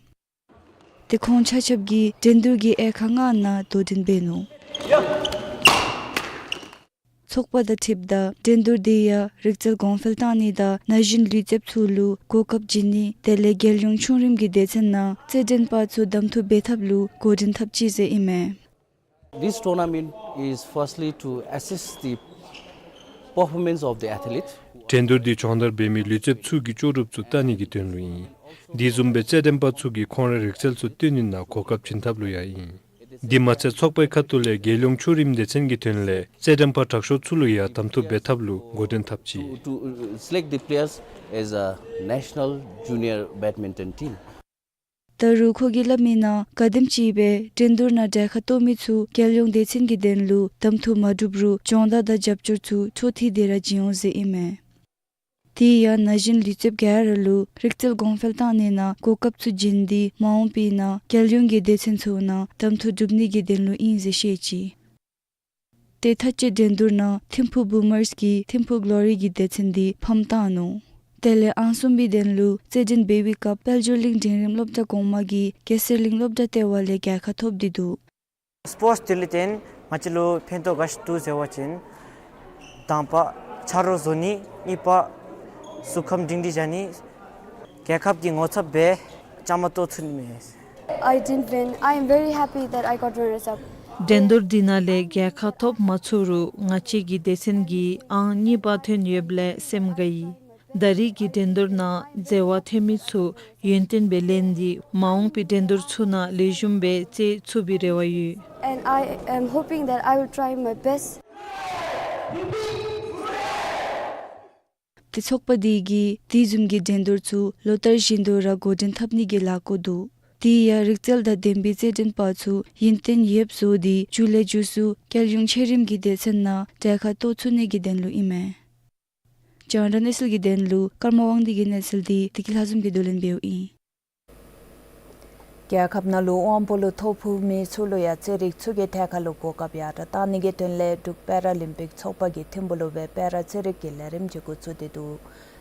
ཏེ་ཁོང་ཆ་ཁྱབ་ཀྱིས་འགྲན་བསྡུར་གྱི་དབྱེ་ཁག་ལྔ་ནང་དོ་འགྲན་འབད་ནུག། ཚོགས་པ་དང་འཁྲིལཝ་ད་འགྲན་བསྡུར་འདི་ཡང་རིག་རྩལ་གོང་འཕེལ་གཏང་ནི་དང་ན་གཞོན་ལུས་རྩལཔ་ཚུ་ལུ་གོ་སྐབས་བྱིན་ནི་དེ་ལས་རྒྱལ་ཡོངས་ཆུང་རིམ་གྱི་སྡེ་ཚན་ནང་རྩེད་འགྲན་པ་ཚུ་གདམ་འཐུ་འབད་ཐབས་ལུ་འགོ་འདྲེན་འཐབ་ཅི་ཟེར་ཨིན་མས། This tournament is firstly to assess the performance of the athlete. འགྲན་བསྡུར་འདི་སྦྱོང་བརྡར་འབད་མི་ལུས་རྩལཔ་ཚུ་གི་ལྕོགས་གྲུབ་ཚུ་བལྟ་ནི་གི་དོན་ལུ་ཨིན། དེ་བཟུམ་སྦེ་རྩེད་འགྲན་པ་ཚུ་གིས་ཁོང་རའི་རིག་རྩལ་ཚུ་སྟོན་ནི་ནང་གོ་སྐབས་བྱིན་ཐབས་ལུ་ཡང་ཨིན། དེ་མ་ཚད་ཚོགས་པའི་ཁ་ཐུག་ལས་རྒྱལ་ཡོངས་ཆུང་རིམ་སྡེ་ཚན་གྱི་དོན་ལས་རྩེད་འགྲན་པ་དྲག་ཤོས་ཚུ་ལུ་ཡང་གདམ་འཐུ་འབད་ཐབས་ལུ་འགོ་འདྲེན་འཐབ་ཅི། To, to, uh, select the players as a national junior badminton team. ད་རུང་ཁོ་གིས་སླབ་མིའི་ནང་ག་དེམ་ཅིག་སྦེ་འགྲན་བསྡུར་ནང་གྲལ་ཁར་གཏོགས་མི་ཚུ་རྒྱལ་ཡོངས་སྡེ་ཚན་གྱི་དོན་ལུ་གདམ་འཐུ་མ་གྲུབ་རུང་སྦྱོང་བརྡར་དང་རྒྱབ་སྐྱོར་ཚུ་འཕྲོ་མཐུད་དེ་ར་བྱིན་འོང་ཟེར་ཨིན་མས། དེ་ཡང་ན་གཞོན་ལུས་རྩལཔ་ག་ར་ལུ་རིག་རྩལ་གོང་འཕེལ་གཏང་ནི་ནང་གོ་སྐབས་ཚུ་བྱིན་ཏེ་མ་འོངས་པའི་ནང་རྒྱལ་ཡོངས་ཀྱི་སྡེ་ཚན་ཚུ་ནང་གདམ་འཐུ་གྲུབ་ནི་གི་དོན་ལུ་ཨིན་ཟེར་བཤད་ཅི། ཏེ་མཐའ་དཔྱད་འགྲན་བསྡུར་ནང་ཐིམ་ཕུག་བུ་མརསི་གིས་ཐིམ་ཕུག་གློ་རི་གི་སྡེ་ཚན་འདི་ཕམ་བཏང་ནུག། དེ་ལས་ཨང་གསུམ་པའི་དོན་ལུ་རྩེད་འགྲན་འབད་བའི་སྐབས་དཔལ་འབྱོར་གླིང་འབྲིང་རིམ་སློབ་གྲྭ་གོང་མ་གིས་གེ་སར་གླིང་སློབ་གྲྭ་ལྟེ་བ་ལས་རྒྱལ་ཁ་ཐོབ་སྟེ་འདུག། སི་པོརཊསི་འདི་ལུ་བརྟེན་ང་བཅས་ལུ་ཕན་ཐོགས་ག་ཅི་འདུག་ཟེར་བ་ཅིན་དང་པ་ཆ་རོགས་བཟོ་ནི། གཉིས་པ་གཟུགས་ཁམས་སྒྲིང་སྒྲིང་བཞག་ནི། རྒྱལ་ཁབ་ཀྱི་ངོ་ཚབ་སྦེ་བཅའ་མར་གཏོགས་ཚུགས་ནི་མས། I didn't win. I am very happy that I got runners up. འགྲན་བསྡུར་འདི་ནང་ལས་རྒྱལ་ཁ་ཐོབ་མ་ཚུགས་རུང་ང་བཅས་ཀྱི་སྡེ་ཚན་གྱིས་ཨང་གཉིས་པ་ཐོན་ཡོདཔ་ལས་སེམས་དགའ་ཡི། ད་རེས་ཀྱི་འགྲན་བསྡུར་ནང་མཛད་པ་ཐོན་མི་ཚུ་ཡུན་བརྟན་སྦེ་ལེན་ཏེ་མ་འོངས་པའི་འགྲན་བསྡུར་ཚུ་ནང་ལེགས་ཤོམ་སྦེ་རྩེ་ཚུགས་པའི་རེ་བ་ཡོད། And I am hoping that I will try my best. ཏེ་ཚོགས་པ་འདི་གིས་དེ་བཟུམ་གྱི་འགྲན་བསྡུར་ཚུ་ལོ་ལྟར་བཞིན་དུ་ར་འགོ་འདྲེན་འཐབ་ནི་གི་ལས་འགུལ་འདུག། དེ་ཡང་རིག་རྩལ་དང་ལྡན་པའི་རྩེད་འགྲན་པ་ཚུ་ཡུན་བརྟན་ཡོདཔ་བཟོ་སྟེ་མཇུག་ལས་མཇུག་སུ་རྒྱལ་ཡོངས་ཆེ་རིམ་གྱི་སྡེ་ཚན་ནང་གྲལ་ཁར་གཏོགས་ཚུགས་ནི་གི་དོན་ལུ་ཨིན་མས། རྒྱང་བསྒྲགས་གནས་ཚུལ་གྱི་དོན་ལུ་ཀརྨ་དབང་འདུས་ཀྱི་གནས་ཚུལ་འདི་བདེ་སྐྱིད་ལྷ་འཛོམས་ཀྱིས་བསྡུ་ལེན་འབདཝ་ཨིན། རྒྱལ་ཁབ་ནང་ལུ་དབང་པོ་ལུ་ཐོ་ཕོག་མི་ཚུ་ལུ་ཡང་རྩེད་རིགས་ཚུ་གི་ཐད་ཁར་ལུ་གོ་སྐབས་ཡར་དྲག་གཏང་ནི་གི་དོན་ལས་འབྲུག་པེ་ར་ལིམ་པིག་ཚོགས་པ་གིས་ཐིམ་ཕུག་ལུ་སྦེ་པེ་ར་རྩེད་རིགས་ཀྱི་ལས་རིམ་ཅིག་འགོ་བཙུགས་ཏེ་འདུག།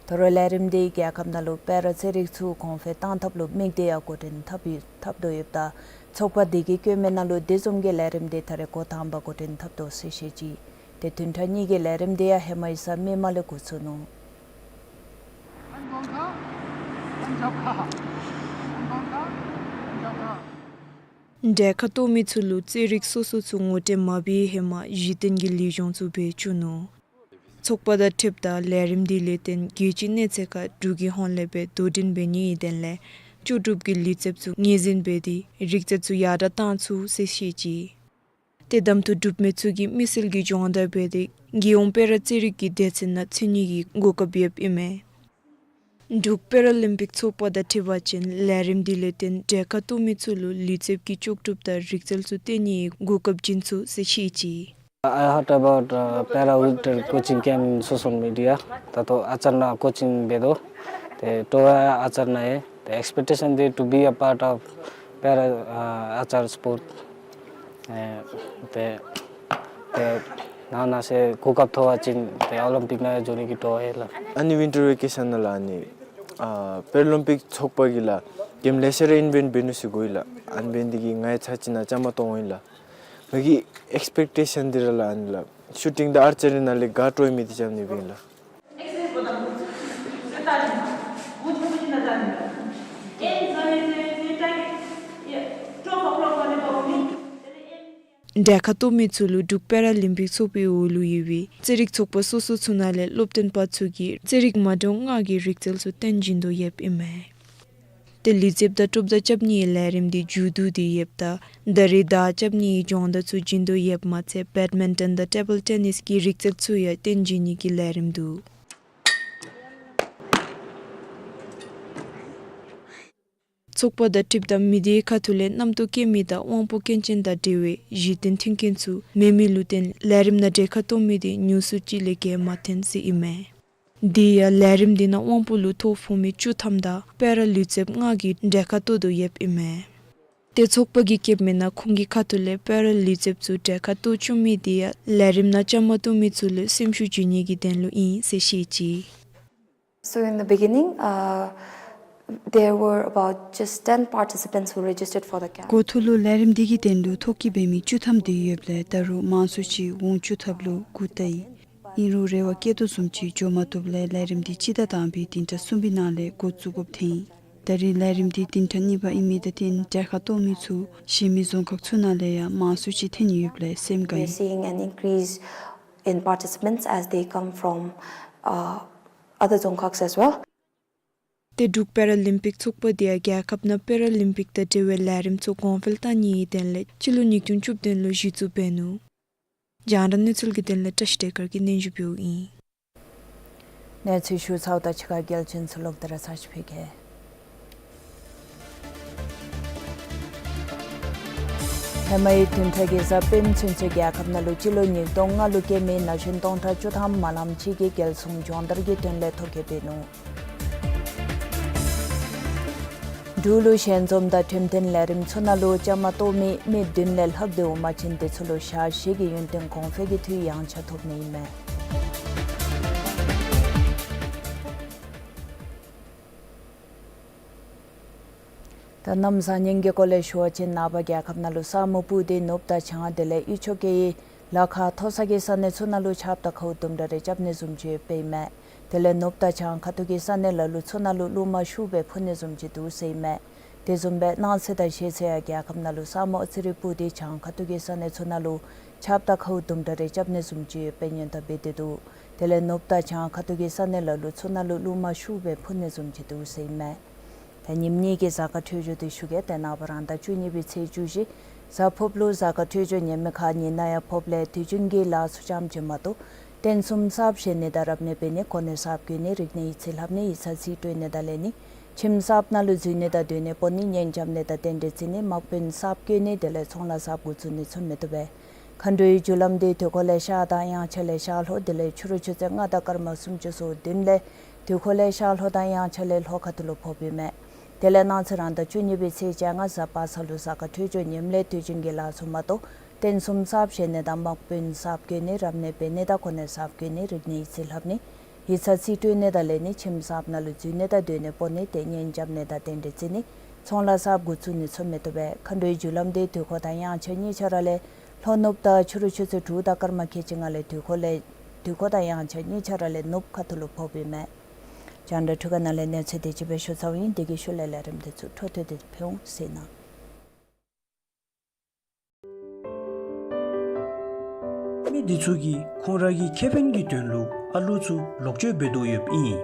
ད་རུང་ལས་རིམ་འདི་རྒྱལ་ཁབ་ནང་ལུ་པེ་ར་རྩེད་རིགས་ཚུ་གོང་འཕེལ་གཏང་ཐབས་ལུ་དམིགས་ཏེ་ཡང་འགོ་འདྲེན་འཐབ་ཡོད་འཐབ་དོ་ཡོདཔ་ད་ཚོགས་པ་འདི་གིས་བཀོད་མི་ནང་ལུ་དེ་བཟུམ་གྱི་ལས་རིམ་འདི་ད་རེས་འགོ་དང་པ་འགོ་འདྲེན་འཐབ་དོ་ཟེར་བཤད་ཅི། ཏེ་བདུན་ཕྲག་གཉིས་ཀྱི་ལས་རིམ་འདི་ཡང་ཧེ་མ་གཡུས་ས་མི་མང་ལས་འགོ་བཙུགས་ནུག། གྲལ་ཁར་གཏོགས་མི་ཚུ་ལུ་རྩེད་རིགས་སོ་སོ་ཚུ་ངོ་སྤྲོད་མ་འབད་ཧེ་མ་གཞི་རྟེན་གྱི་ལེགས་ཤོམ་ཚུ་འབད་བཅུག་ནུག། ཚོགས་པ་དང་འཁྲིལཝ་ད་ལས་རིམ་འདི་ལས་བརྟེན་རྒྱལ་སྤྱིའི་གནས་ཚད་ཁར་འབྲུག་གི་ཧོངས་ལས་སྦེ་དོ་འགྲན་འབད་ནིའི་དོན་ལས་ལྕོགས་གྲུབ་ཀྱི་ལུས་རྩལཔ་ཚུ་ངོས་འཛིན་འབད་དེ་རིག་རྩལ་ཚུ་ཡར་དྲག་གཏང་ཚུགས་ཟེར་བཤད་ཅི། ཏེ་གདམ་འཐུ་གྲུབ་མི་ཚུ་གིས་དམིགས་བསལ་གྱི་སྦྱོང་བརྡར་འབད་དེ་རྒྱལ་ཡོངས་པེ་ར་རྩེད་རིགས་ཀྱི་སྡེ་ཚན་ནང་ཚུད་ནི་གི་གོ་སྐབས་ཡོདཔ་ཨིན་མས། འབྲུག་པེ་ར་ལིམ་པིག་ཚོགས་པ་དང་འཁྲིལ་བ་ཅིན་ལས་རིམ་འདི་ལས་བརྟེན་གྲལ་ཁར་གཏོགས་མི་ཚུ་ལུ་ལུས་རྩལཔ་གི་ལྕོགས་གྲུབ་དང་རིག་རྩལ་ཚུ་སྟོན་ནིའི་གོ་སྐབས་བྱིན་ཚུགས་ཟེར་བཤད་ཅི། I heard about, uh, para winter coaching camp in social media. ད་ལྟོ་ཨ་ཙར་ནང་ཀོ་ཅིང་འབད་དོ། ཏེ་སྤྲོ་བ་ཨ་ཙར་ནང་ཡོད། The expectation འདི་to be a part of para, uh, archer sport. ཨེ་ཏེ་ཏེ་ནང་ན་ཟེར་གོ་སྐབས་ཐོབ་པ་ཅིན་ཏེ་ཨོ་ལིམ་པིག་ནང་འགྱོ་ནི་གི་འདོད་ཡོད་ལགས། ཨ་ནི་ཝིན་ཊར་ཝེ་ཀེ་ཤཱན་ནང་ལགས་ཨ་ནི་ཨ་པེ་ར་ལིམ་པིག་ཚོགས་པ་གིས་ལགས་གེམ་ལེ་ཤ་ར་ཨིན་ཝེནཊ་འབད་ནུག་ཟེར་གོ་ཡི་ལགས། ཨ་ནི་འབད་ནི་འདི་གིས་ང་ཡང་ཚར་གཅིག་ནང་བཅའ་མར་གཏོགས་འོང་ཡི་ལགས། ང་གི་ཨེགསི་པེག་ཊེ་ཤཱན་འདི་ར་ལགས་ཨ་ནི་ལགས་ཤུ་ཊིང་དང་ཨར་ཅ་རི་ནང་ལས་ག་སྤྲོ་མི་འདི་རྐྱབ་ནི་སྦེ་ཨིན་ལགས། འབྲེལ་ཁ་གཏོགས་མི་ཚུ་ལུ་འབྲུག་པེ་ར་ལིམ་པིག་ཚོགས་པའི་འོག་ལུ་ཡོད་པའི་རྩེད་རིགས་ཚོགས་པ་སོ་སོ་ཚུ་ནང་ལས་སློབ་སྟོན་པ་ཚུ་གིས་རྩེད་རིགས་མ་འདྲཝ་ལྔ་གི་རིག་རྩལ་ཚུ་སྟོན་བྱིན་དོ་ཡོདཔ་ཨིན་མས། ཏེ་ལུས་རྩལཔ་དང་གྲུབ་མཐའ་རྐྱབ་ནིའི་ལས་རིམ་འདི་ཇུ་ཌོ་འདི་ཡོདཔ་ད་ད་རིས་མདའ་རྐྱབ་ནིའི་སྦྱོང་བརྡར་ཚུ་བྱིན་དོ་ཡོདཔ་མ་ཚད་བེཌ་མིན་ཊོན་དང་ཊེ་བིལ་ཊེ་ནིས་ཀྱི་རིག་རྩལ་ཚུ་ཡང་སྟོན་བྱིན་ནི་གི་ལས་རིམ་འདུག། ཚོགས་པ་དང་འཁྲིལཝ་ད་མི་སྡེའི་ཁ་ཐུག་ལས་རྣམ་རྟོག་སྐྱེ་མི་དང་དབང་པོ་སྐྱོན་ཅན་དང་འབྲེལ་བའི་གཞི་རྟེན་མཐུན་རྐྱེན་ཚུ་མེད་མི་ལུ་བརྟེན་ལས་རིམ་ནང་འབྲེལ་ཁ་གཏོགས་མི་འདི་ཉུང་སུ་ཅིག་ལས་བརྒལ་མ་ཐོན་ཟེར་ཨིན་མས། དེ་ཡང་ལས་རིམ་འདི་ནང་དབང་པོ་ལུ་ཐོ་ཕོག་མི་བཅུ་ཐམ་དང་པེ་ར་ལུས་རྩལཔ་ལྔ་གིས་འབྲེལ་ཁ་གཏོགས་དོ་ཡོདཔ་ཨིན་མས། ཏེ་ཚོགས་པ་གིས་བཀོད་མི་ནང་ཁོང་གི་ཁ་ཐུག་ལས་པེ་ར་ལུས་རྩལཔ་ཚུ་འབྲེལ་ཁ་གཏོགས་བཅུག་མི་འདི་ཡང་ལས་རིམ་ནང་བཅའ་མར་གཏོགས་མི་ཚུ་ལུ་སེམས་ཤུགས་བྱིན་ནི་གི་དོན་ལུ་ཨིན་ཟེར་བཤད་ཅི། So in the beginning, uh, there were about just ten participants who registered for the camp. འགོ་ཐོག་ལུ་ལས་རིམ་འདི་གི་དོན་ལུ་ཐོ་བཀོད་འབད་མི་བཅུ་ཐམ་དེ་ཡོདཔ་ལས་ད་རུང་མང་སུ་ཅིག་འོང་བཅུག་ཐབས་ལུ་སྒུག་ལྟ་ཡི། ཨིན་རུང་རེ་བ་བསྐྱེད་དོ་བཟུམ་ཅིག་འགྱོ་མ་བཏུབ་ལས་ལས་རིམ་འདི་སྤྱི་ཟླ་དང་པའི་བདུན་ཕྲག་གསུམ་པའི་ནང་ལས་འགོ་བཙུགས་དགོཔ་ཐོན་ཡི། ད་རིས་ལས་རིམ་འདི་བདུན་ཕྲག་གཉིས་པ་ཨིན་མི་དང་བསྟུན་འབྲེལ་ཁ་གཏོགས་མི་ཚུ་གཞན་མི་རྫོང་ཁག་ཚུ་ནང་ལས་ཡང་མང་སུ་ཅིག་ཐོན་ཡོདཔ་ལས་སེམས་དགའ་ཡི། We're seeing an increase in participants as they come from, uh, other Dzongkhags as well. ཏེ་འབྲུག་པེ་ར་ལིམ་པིག་ཚོགས་པ་འདི་ཡང་རྒྱལ་ཁབ་ནང་པེ་ར་ལིམ་པིག་དང་འབྲེལ་བའི་ལས་རིམ་ཚུ་གོང་འཕེལ་བཏང་ནིའི་དོན་ལས་སྤྱི་ལོ་ཉིས་སྟོང་བཅུ་བདུན་ལུ་གཞི་བཙུགས་འབད་ནུག། རྒྱང་བསྒྲགས་གནས་ཚུལ་གྱི་དོན་ལས་བཀྲ་ཤིས་བདེ་དཀར་གྱིས་སྙན་ཞུ་ཕུལཝ་ཨིན། གནས་ཚུལ་ཞུ་ཚརཝ་ད་ཕྱི་ཁ་གལ་ཆེན་ཚུ་ལོག་སྟེ་ར་ཚར་ཅིག་ཕུལ་གེ། ཧེ་མའི་བདུན་ཕྲག་གི་གཟའ་སྤེནམ་ཚུན་ཚོད་རྒྱལ་ཁབ་ནང་ལུ་སྤྱི་ལོ་ཉིས་སྟོང་ལྔ་ལུ་སྐྱེས་མི་ན་གཞོན་སྟོང་ཕྲག་བཅུ་ཐམ་མ་ལམ་ཅིག་གིས་རྒྱལ་སྲུང་སྦྱོང་བརྡར་གྱི་དོན་ལས་ཐོ་བཀོད་འབད་ནུག། འབྲུག་ལུ་ཞལ་འཛོམས་དང་འགྲེམས་སྟོན་ལས་རིམ་ཚུ་ནང་ལུ་བཅའ་མར་གཏོགས་མི་མི་བདུན་ལས་ལྷག་སྟེ་འོང་པ་ཅིན་དེ་ཚུ་ལུ་ཞག་བཞི་གི་ཡུན་བརྟན་གོང་འཕེལ་གྱི་འཐུས་ཡངས་ཆག་ཐོབ་ནི་ཨིན་མས། ད་གནམ་བཟང་ངན་གྱི་སྐོར་ལས་ཞུ་བ་ཅིན་ནངས་པ་རྒྱལ་ཁབ་ནང་ལུ་ས་སྨུག་སྤུབས་ཏེ་ནུབ་དང་བྱང་དེ་ལས་དབུས་ཕྱོགས་ཀྱི་ལ་ཁ་མཐོ་ས་གི་ས་གནས་ཚུ་ནང་ལུ་ཆརཔ་དང་ཁཝ་དུམ་གྲ་རེ་རྐྱབ་ནི་བཟུམ་ཅིག་ཡོདཔ་ཨིན་མས། དེ་ལས་ནུབ་དང་བྱང་ཁ་ཐུག་གི་ས་གནས་ལ་ལུ་ཚུ་ནང་ལུ་རླུང་མ་ཤུགས་སྦེ་འཕུ་ནི་བཟུམ་ཅིག་འདུག་ཟེར་ཨིན་མས། དེ་བཟུམ་སྦེ་གནངས་ཚེ་དང་གཞེས་ཚེ་ཡང་རྒྱལ་ཁབ་ནང་ལུ་ས་སྨུག་ཨ་ཙི་རེ་སྤུབས་ཏེ་བྱང་ཁ་ཐུག་གི་ས་གནས་ཚུ་ནང་ལུ་ཆརཔ་དང་ཁཝ་དུམ་གྲ་རེ་རྐྱབ་ནི་བཟུམ་ཅིག་ཡོདཔ་སྦེ་སྔོན་བརྡ་འབད་དེ་འདུག། དེ་ལས་ནུབ་དང་བྱང་ཁ་ཐུག་གི་ས་གནས་ལ་ལུ་ཚུ་ནང་ལུ་རླུང་མ་ཤུགས་སྦེ་འཕུ་ནི་བཟུམ་ཅིག་འདུག་ཟེར་ཨིན་མས། ད་ཉིནམ་གཉིས་ཀྱི་གཟའ་སྐར་འཕྲོད་སྦྱོར་འདི་ཞུ་གེ། ཏེ་ནངས་པ་རང་ཟླ་བཅུ་གཉིས་པའི་ཚེས་བཅུ་བཞི་གཟའ་ཕུརཔ་ལུ་གཟའ་སྐར་འཕྲོད་སྦྱོར་ཉེས་མེད་ཁར་ཉིན་ནང་ཡང་ཕོགཔ་ལས་དུས་རྒྱུན་གྱི་ལཱ་ཚུ་རྐྱངམ་ཅིག་མ་གཏོགས་རྟེན་གསུམ་གསརཔ་བཞེངས་ནི་དང་རབ་གནས་འབད་ནི་གོ་གནས་གསརཔ་བསྐོ་ནི་རིག་གནས་ཡིག་རྩིས་ལྷབ་ནི་ཡིག་ཚང་རྩིས་སྤྲོད་ནི་དང་ལེན་ནི་ཁྱིམ་གསརཔ་ནང་ལུ་འཛུལ་ནི་དང་སྡོད་གནས་སྤོ་ནི་གཉེན་རྐྱབ་ནི་དང་རྟེན་འབྲེལ་བརྩི་ནི་དམག་དཔོན་གསརཔ་བསྐོ་ནི་དེ་ལས་ཚོང་ལཱ་གསརཔ་འགོ་བཙུགས་ནི་ཚུ་མི་བཏུབ་པས། མཁའ་འགྲོའི་རྒྱུ་ལམ་འདི་དུས་འཁོར་ལས་ཤར་དང་དབྱངས་འཆར་ལས་ཤར་ལྷོ་དེ་ལས་ཕྱི་རུ་ཆུ་ཚོད་ལྔ་དང་སྐར་མ་སུམ་ཅུ་སོ་བདུན་ལས་དུས་འཁོར་ལས་ཤར་ལྷོ་དང་དབྱངས་འཆར་ལས་ལྷོ་ཁ་ཐུག་ལུ་ཕོགཔ་ཨིན་མས། དེ་ལས་གནངས་ཚེ་རང་ཟླ་བཅུ་གཉིས་པའི་ཚེས་བཅོ་ལྔ་གཟའ་པ་སངས་ལུ་གཟའ་སྐར་འཕྲོད་སྦྱོར་ཉེསམ་ལས་དུས་རྒྱུན་གྱི་ལཱ་ཚུ་མ་གཏོགས་རྟེན་གསུམ་གསརཔ་བཞེངས་ནི་དང་དམག་དཔོན་གསརཔ་བསྐོ་ནི་རབ་གནས་འབད་ནི་དང་གོ་གནས་གསརཔ་བསྐོ་ནི་རིག་གནས་ཡིག་རྩིས་ལྷབ་ནི་ཡིག་ཚང་རྩིས་སྤྲོད་ནི་དང་ལེན་ནི་ཁྱིམ་གསརཔ་ནང་ལུ་འཛུལ་ནི་དང་སྡོད་གནས་སྤོ་ནི་ཏེ་གཉེན་རྐྱབ་ནི་དང་རྟེན་འབྲེལ་བརྩི་ནི་ཚོང་ལཱ་གསརཔ་འགོ་བཙུགས་ནི་ཚུ་མི་བཏུབ་པས། མཁའ་འགྲོའི་རྒྱུ་ལམ་འདི་དུས་འཁོར་དང་དབྱངས་འཆར་གཉིས་ཆ་ར་ལས་ལྷོ་ནུབ་དང་ཕྱི་རུ་ཆུ་ཚོད་དྲུག་དང་སྐར་མ་ཁལ་གཅིག་ལྔ་ལས་དུས་འཁོར་ལས་དུས་འཁོར་དང་དབྱངས་འཆར་གཉིས་ཆ་ར་ལས་ནུབ་ཁ་ཐུག་ལུ་ཕོགཔ་ཨིན་མས། རྒྱང་བསྒྲགས་འཕྲུལ་ཁང་ནང་ལས་གནས་ཚུལ་དེ་ཅིག་སྦེ་ཞུ་ཚརཝ་ཨིན། དེ་གི་ཤུལ་ལས་ལས་རིམ་དེ་ཚུ་འཕྲོ་མཐུད་དེ་ཕུལ་འོང་ཟེར་ཨིན། མི་འདི་ཚུ་གིས་ཁོང་ར་གི་ཁེ་ཕན་གྱི་དོན་ལུ་ཨ་ལུ་ཚུ་ལོག་སྤྱོད་འབད་དོ་ཡོདཔ་ཨིན།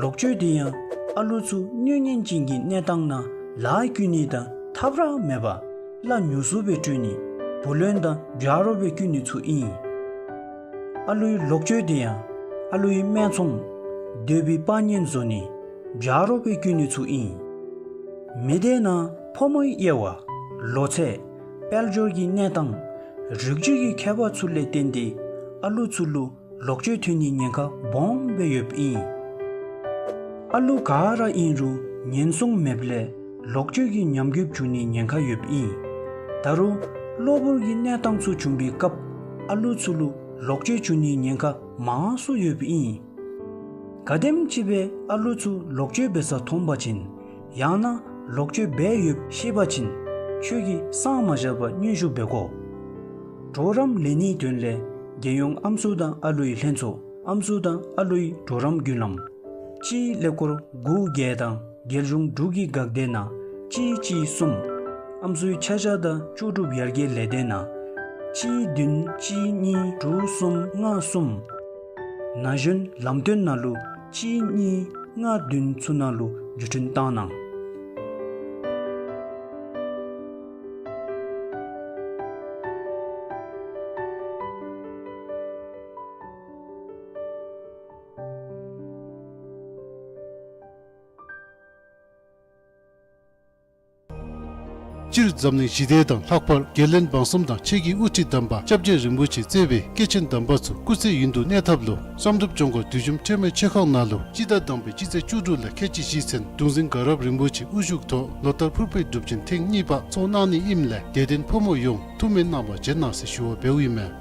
ལོག་སྤྱོད་དེ་ཡང་ཨ་ལུ་ཚུ་གནོད་ཉེན་ཅན་གྱི་གནས་སྟངས་ནང་ལཱ་བཀོལ་ནི་དང་ཐབས་ར་མེད་པར་གླ་ཉུང་སུ་སྦེ་སྤྲོད་ནི་བུ་ལོན་དང་བྱ་རོགས་སྦེ་བཀོལ་ནི་ཚུ་ཨིན། ཨ་ལུའི་ལོག་སྤྱོད་དེ་ཡང་ཨ་ལུའི་སྨད་འཚོང་སྡོད་པའི་པར་ཉན་བཟོ་ནི་བྱ་རོགས་སྦེ་བཀོལ་ནི་ཚུ་ཨིན། མི་སྡེ་ནང་ཕོ་མོའི་དབྱེ་བ་ལོ་ཚད་དཔལ་འབྱོར་གྱི་གནས་སྟངས་རིགས་རྒྱུད་ཀྱི་ཁྱད་པར་ཚུ་ལས་བརྟེན་ཏེ་ཨ་ལུ་ཚུ་ལུ་ལོག་སྤྱོད་ཐོན་ནིའི་ཉེན་ཁ་སྦོམ་སྦེ་ཡོདཔ་ཨིན། ཨ་ལུ་ག་ར་ཨིན་རུང་ཉེན་སྲུང་མེདཔ་ལས་ལོག་སྤྱོད་ཀྱི་ཉམས་རྒུདཔ་འབྱུང་ནིའི་ཉེན་ཁ་ཡོདཔ་ཨིན། ད་རུང་གློ་བུར་གྱི་གནས་སྟངས་ཚུ་བྱུང་པའི་སྐབས་ཨ་ལུ་ཚུ་ལུ་ལོག་སྤྱོད་འབྱུང་ནིའི་ཉེན་ཁ་མང་སུ་ཡོདཔ་ཨིན། ག་དེམ་ཅིག་སྦེ་ཨ་ལུ་ཚུ་ལོག་སྤྱོད་འབད་ས་མཐོང་པ་ཅིན་ཡང་ན་ལོག་སྤྱོད་འབད་ཡོདཔ་ཤེས་པ་ཅིན་ཁྱོད་ཀྱིས་གསང་མ་བཞག་པར་སྙན་ཞུ་འབད་དགོ། གྲོགས་རམ་ལེན་ནིའི་དོན་ལས་རྒྱལ་ཡོངས་ཨམ་སྲུ་དང་ཨ་ལུའི་ལྷན་ཚོགས་ཨམ་སྲུ་དང་ཨ་ལུའི་གྲོགས་རམ་བརྒྱུད་ལམ་གཅིག་ཀླད་ཀོར་དགུ་བརྒྱད་དང་རྒྱལ་གཞུང་འབྲུག་གི་འགག་སྡེ་ནང་གཅིག་གཅིག་གསུམ། ཨམ་སྲུའི་ཆ་བཞག་དང་ལྕོགས་གྲུབ་ཡར་རྒྱས་ལས་སྡེ་ནང་གཅིག་བདུན་གཅིག་གཉིས་དྲུག་གསུམ་ལྔ་གསུམ། ན་གཞོན་ལམ་སྟོན་ནང་ལུ་གཅིག་གཉིས་ལྔ་བདུན་ཚུ་ནང་ལུ་བརྒྱུད་འཕྲིན་བཏང་གནང་། སྤྱིར་འཛམ་གླིང་ཞི་བདེ་དང་ལྷག་པར་རྒྱལ་བློན་འབངས་གསུམ་དང་ཆེ་གི་དབུ་ཁྲིད་དམ་པ་སྐྱབས་རྗེ་རིན་པོ་ཆེ་གཙོས་པའི་སྐྱེས་ཆེན་དམ་པ་ཚུ་སྐུ་ཚེ་ཡུན་དུ་གནས་ཐབས་ལུ་བསམ་གྲུབ་ལྗོངས་མཁར་བདུད་འཇོམས་ཁྲོས་མའི་མཆོད་ཁང་ནང་ལུ་སྤྱི་ཟླ་དང་པའི་སྤྱི་ཚེས་བཅུ་དྲུག་ལས་ཁལ་གཅིག་བཞི་ཚུན་གདུང་འཛིན་དགའ་རབ་རིན་པོ་ཆེ་དབུ་བཞུགས་ཐོག་ལོ་ལྟར་ཕུར་པའི་སྒྲུབ་ཆེན་ཐེངས་གཉིས་པ་ཚོགས་གནང་ནི་ཨིནམ་ལས་དད་ལྡན་ཕོ་མོ་ཡོངས་ཐུགས་སྨོན་གནང་བར་བྱོན་གནང་ཟེར་ཞུ་བ་འབདཝ་ཨིན་མས།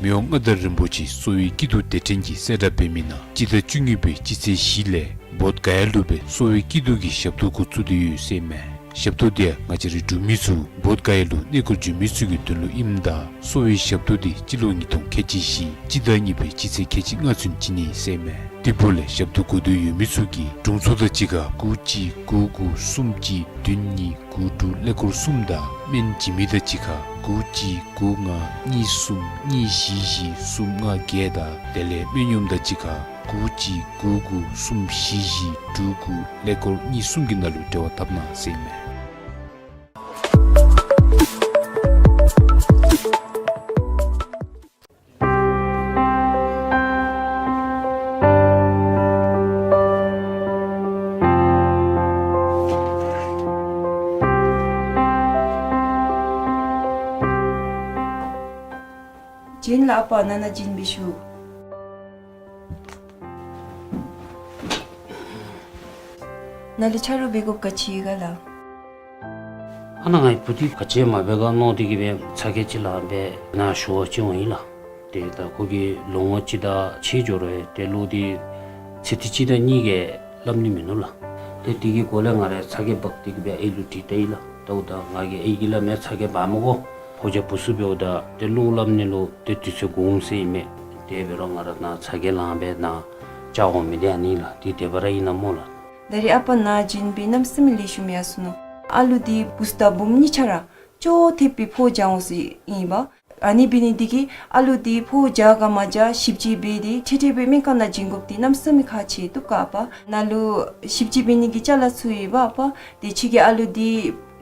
མི་དབང་མངའ་བདག་རིན་པོ་ཆེ་གསོ་བའི་སྐྱིད་སྡུག་དེ་འཕྲིན་གྱི་གསལ་བསྒྲགས་འབད་མི་ནང་སྤྱི་ཟླ་བཅུ་གཉིས་པའི་སྤྱི་ཚེས་བཞི་ལས་བོདྷ་ག་ཡ་ལུ་སྦེ་གསོ་བའི་སྐྱིད་སྡུག་གི་ཞབས་ཏོག་འགོ་བཙུགས་ཏེ་ཡོད་ཟེར་མས། ཞབས་ཏོག་འདི་ཡང་ང་བཅས་རའི་འབྲུག་མི་ཚུ་བོདྷ་ག་ཡ་ལུ་གནས་སྐོར་འབྱོན་མི་ཚུ་གི་དོན་ལུ་ཨིནམ་ད་གསོ་བའི་ཞབས་ཏོག་འདི་སྤྱི་ལོ་ཉིས་སྟོང་ཁལ་གཅིག་བཞི་སྤྱི་ཟླ་གཉིས་པའི་སྤྱི་ཚེས་ཁལ་གཅིག་ལྔ་ཚུན་བྱིན་ནི་ཟེར་མས། དེ་འབདཝ་ལས་ཞབས་ཏོག་དགོ་འདོད་ཡོད་མི་ཚུ་གིས་དྲུང་འཚོ་དང་གཅིག་ཁར་དགུ་གཅིག་དགུ་དགུ་གསུམ་གཅིག་བདུན་གཉིས་དགུ་དྲུག་ཀླད་ཀོར་གསུམ་དང་སྨན་བྱིན་མི་དང་གཅིག་ཁར་དགུ་གཅིག་དགུ་ལྔ་གཉིས་གསུམ་གཉིས་བཞི་བཞི་གསུམ་ལྔ་བརྒྱད་དང་དེ་ལས་སྨན་གཡོགམ་དང་གཅིག་ཁར་དགུ་གཅིག་དགུ་དགུ་གསུམ་བཞི་བཞི་དྲུག་དགུ་ཀླད་ཀོར་གཉིས་གསུམ་གྱི་ནང་ལུ་འབྲེལ་བ་འཐབ་གནང་ཟེར་ཨིན་མས། བྱོན་ལགས་ཨ་པ། ནཱ་ནཱ་བྱོན་པའི་ཤུལ། ནཱ་ལུ་ཆ་རོགས་འབད་དགོཔ་ག་ཅི་ཡོད་ག་ལགས། ཨ་ནཱ་ངེའི་བུ་འདི་ག་ཅི་མ་འབད་ག་མནོ་སྟེ་གིས་སྦེ་ཚ་གྱང་ཅིག་ལངམ་སྦེ་ནཱ་ཞུ་བར་བྱོན་འོང་ཡི་ལགས། ཏེ་ད་ཁོ་གིས་ལོ་ངོ་གཅིག་དང་ཕྱེད་འགྱོ་རུང་ཏེ་གློ་འདི་ཚེ་ཐིག་གཅིག་དང་གཉིས་ཀྱིས་སླབ་ནི་མིན་ནུག་ལགས། ཏེ་དེ་གི་གོང་ལས་ང་ར་ཚ་གྱང་འབག་སྟེ་གིས་སྦེ་ཨའི་ལུ་དྲིས་ལྟ་ཡི་ལགས། ད་འོ་ད་ང་གིས་ཨའི་གིས་སླབ་མས། ཚ་གྱང་འབག་མི་དགོ། ཕོ་རྒྱས་བུ་ཚུ་འབདཝ་ད་ཏེ་གློ་སླབ་ནི་ལུ་ཏེ་དུས་ཚོད་འགོརཝ་ཟེར་ཨིན་མས། དེ་འབད་རུང་ང་ར་ནཱ་ཚ་གྱང་ལངམ་སྦེ་ནཱ་བཅར་འོང་མི་འདི་ཨ་ནི་ལགས། འདི་དེ་སྦེ་ར་ཨིན་ན་སྨོ་ལགས། ད་རེས་ཨ་པ་ནཱ་བྱོན་སྦེ་གནམ་མེད་ས་མེད་ལེགས་ཤོམ་ཡར་སོ་ནུག། ཨ་ལུ་འདི་བུཚ་དང་བུམོ་གཉིས་ཆ་ར་ཅོག་འཐདཔ་སྦེ་ཕོཝ་རྒྱག་འོང་ཟེར་ཨིན་པས། ཨ་ནི་འབད་ནི་འདི་གིས་ཨ་ལུ་འདི་ཕོཝ་རྒྱག་ག་མ་རྒྱག་ཞིབ་དཔྱད་འབད་དེ་ཁྲིག་ཁྲི་སྦེ་སྨན་ཁང་ནང་བྱིན་དགོཔ་འདི་གནམ་མེད་ས་མེད་ཁག་ཆེ་བཏུབ་ག་ཨ་པ། ནཱ་ལུ་ཞིབ་དཔྱད་འབད་ནི་གི་ཅ་ལ་ཚུ་ཡོད་པ་ཨ་པ། ཏེ་ཁྱོད་ཀྱིས་ཨ་ལུ་འདི་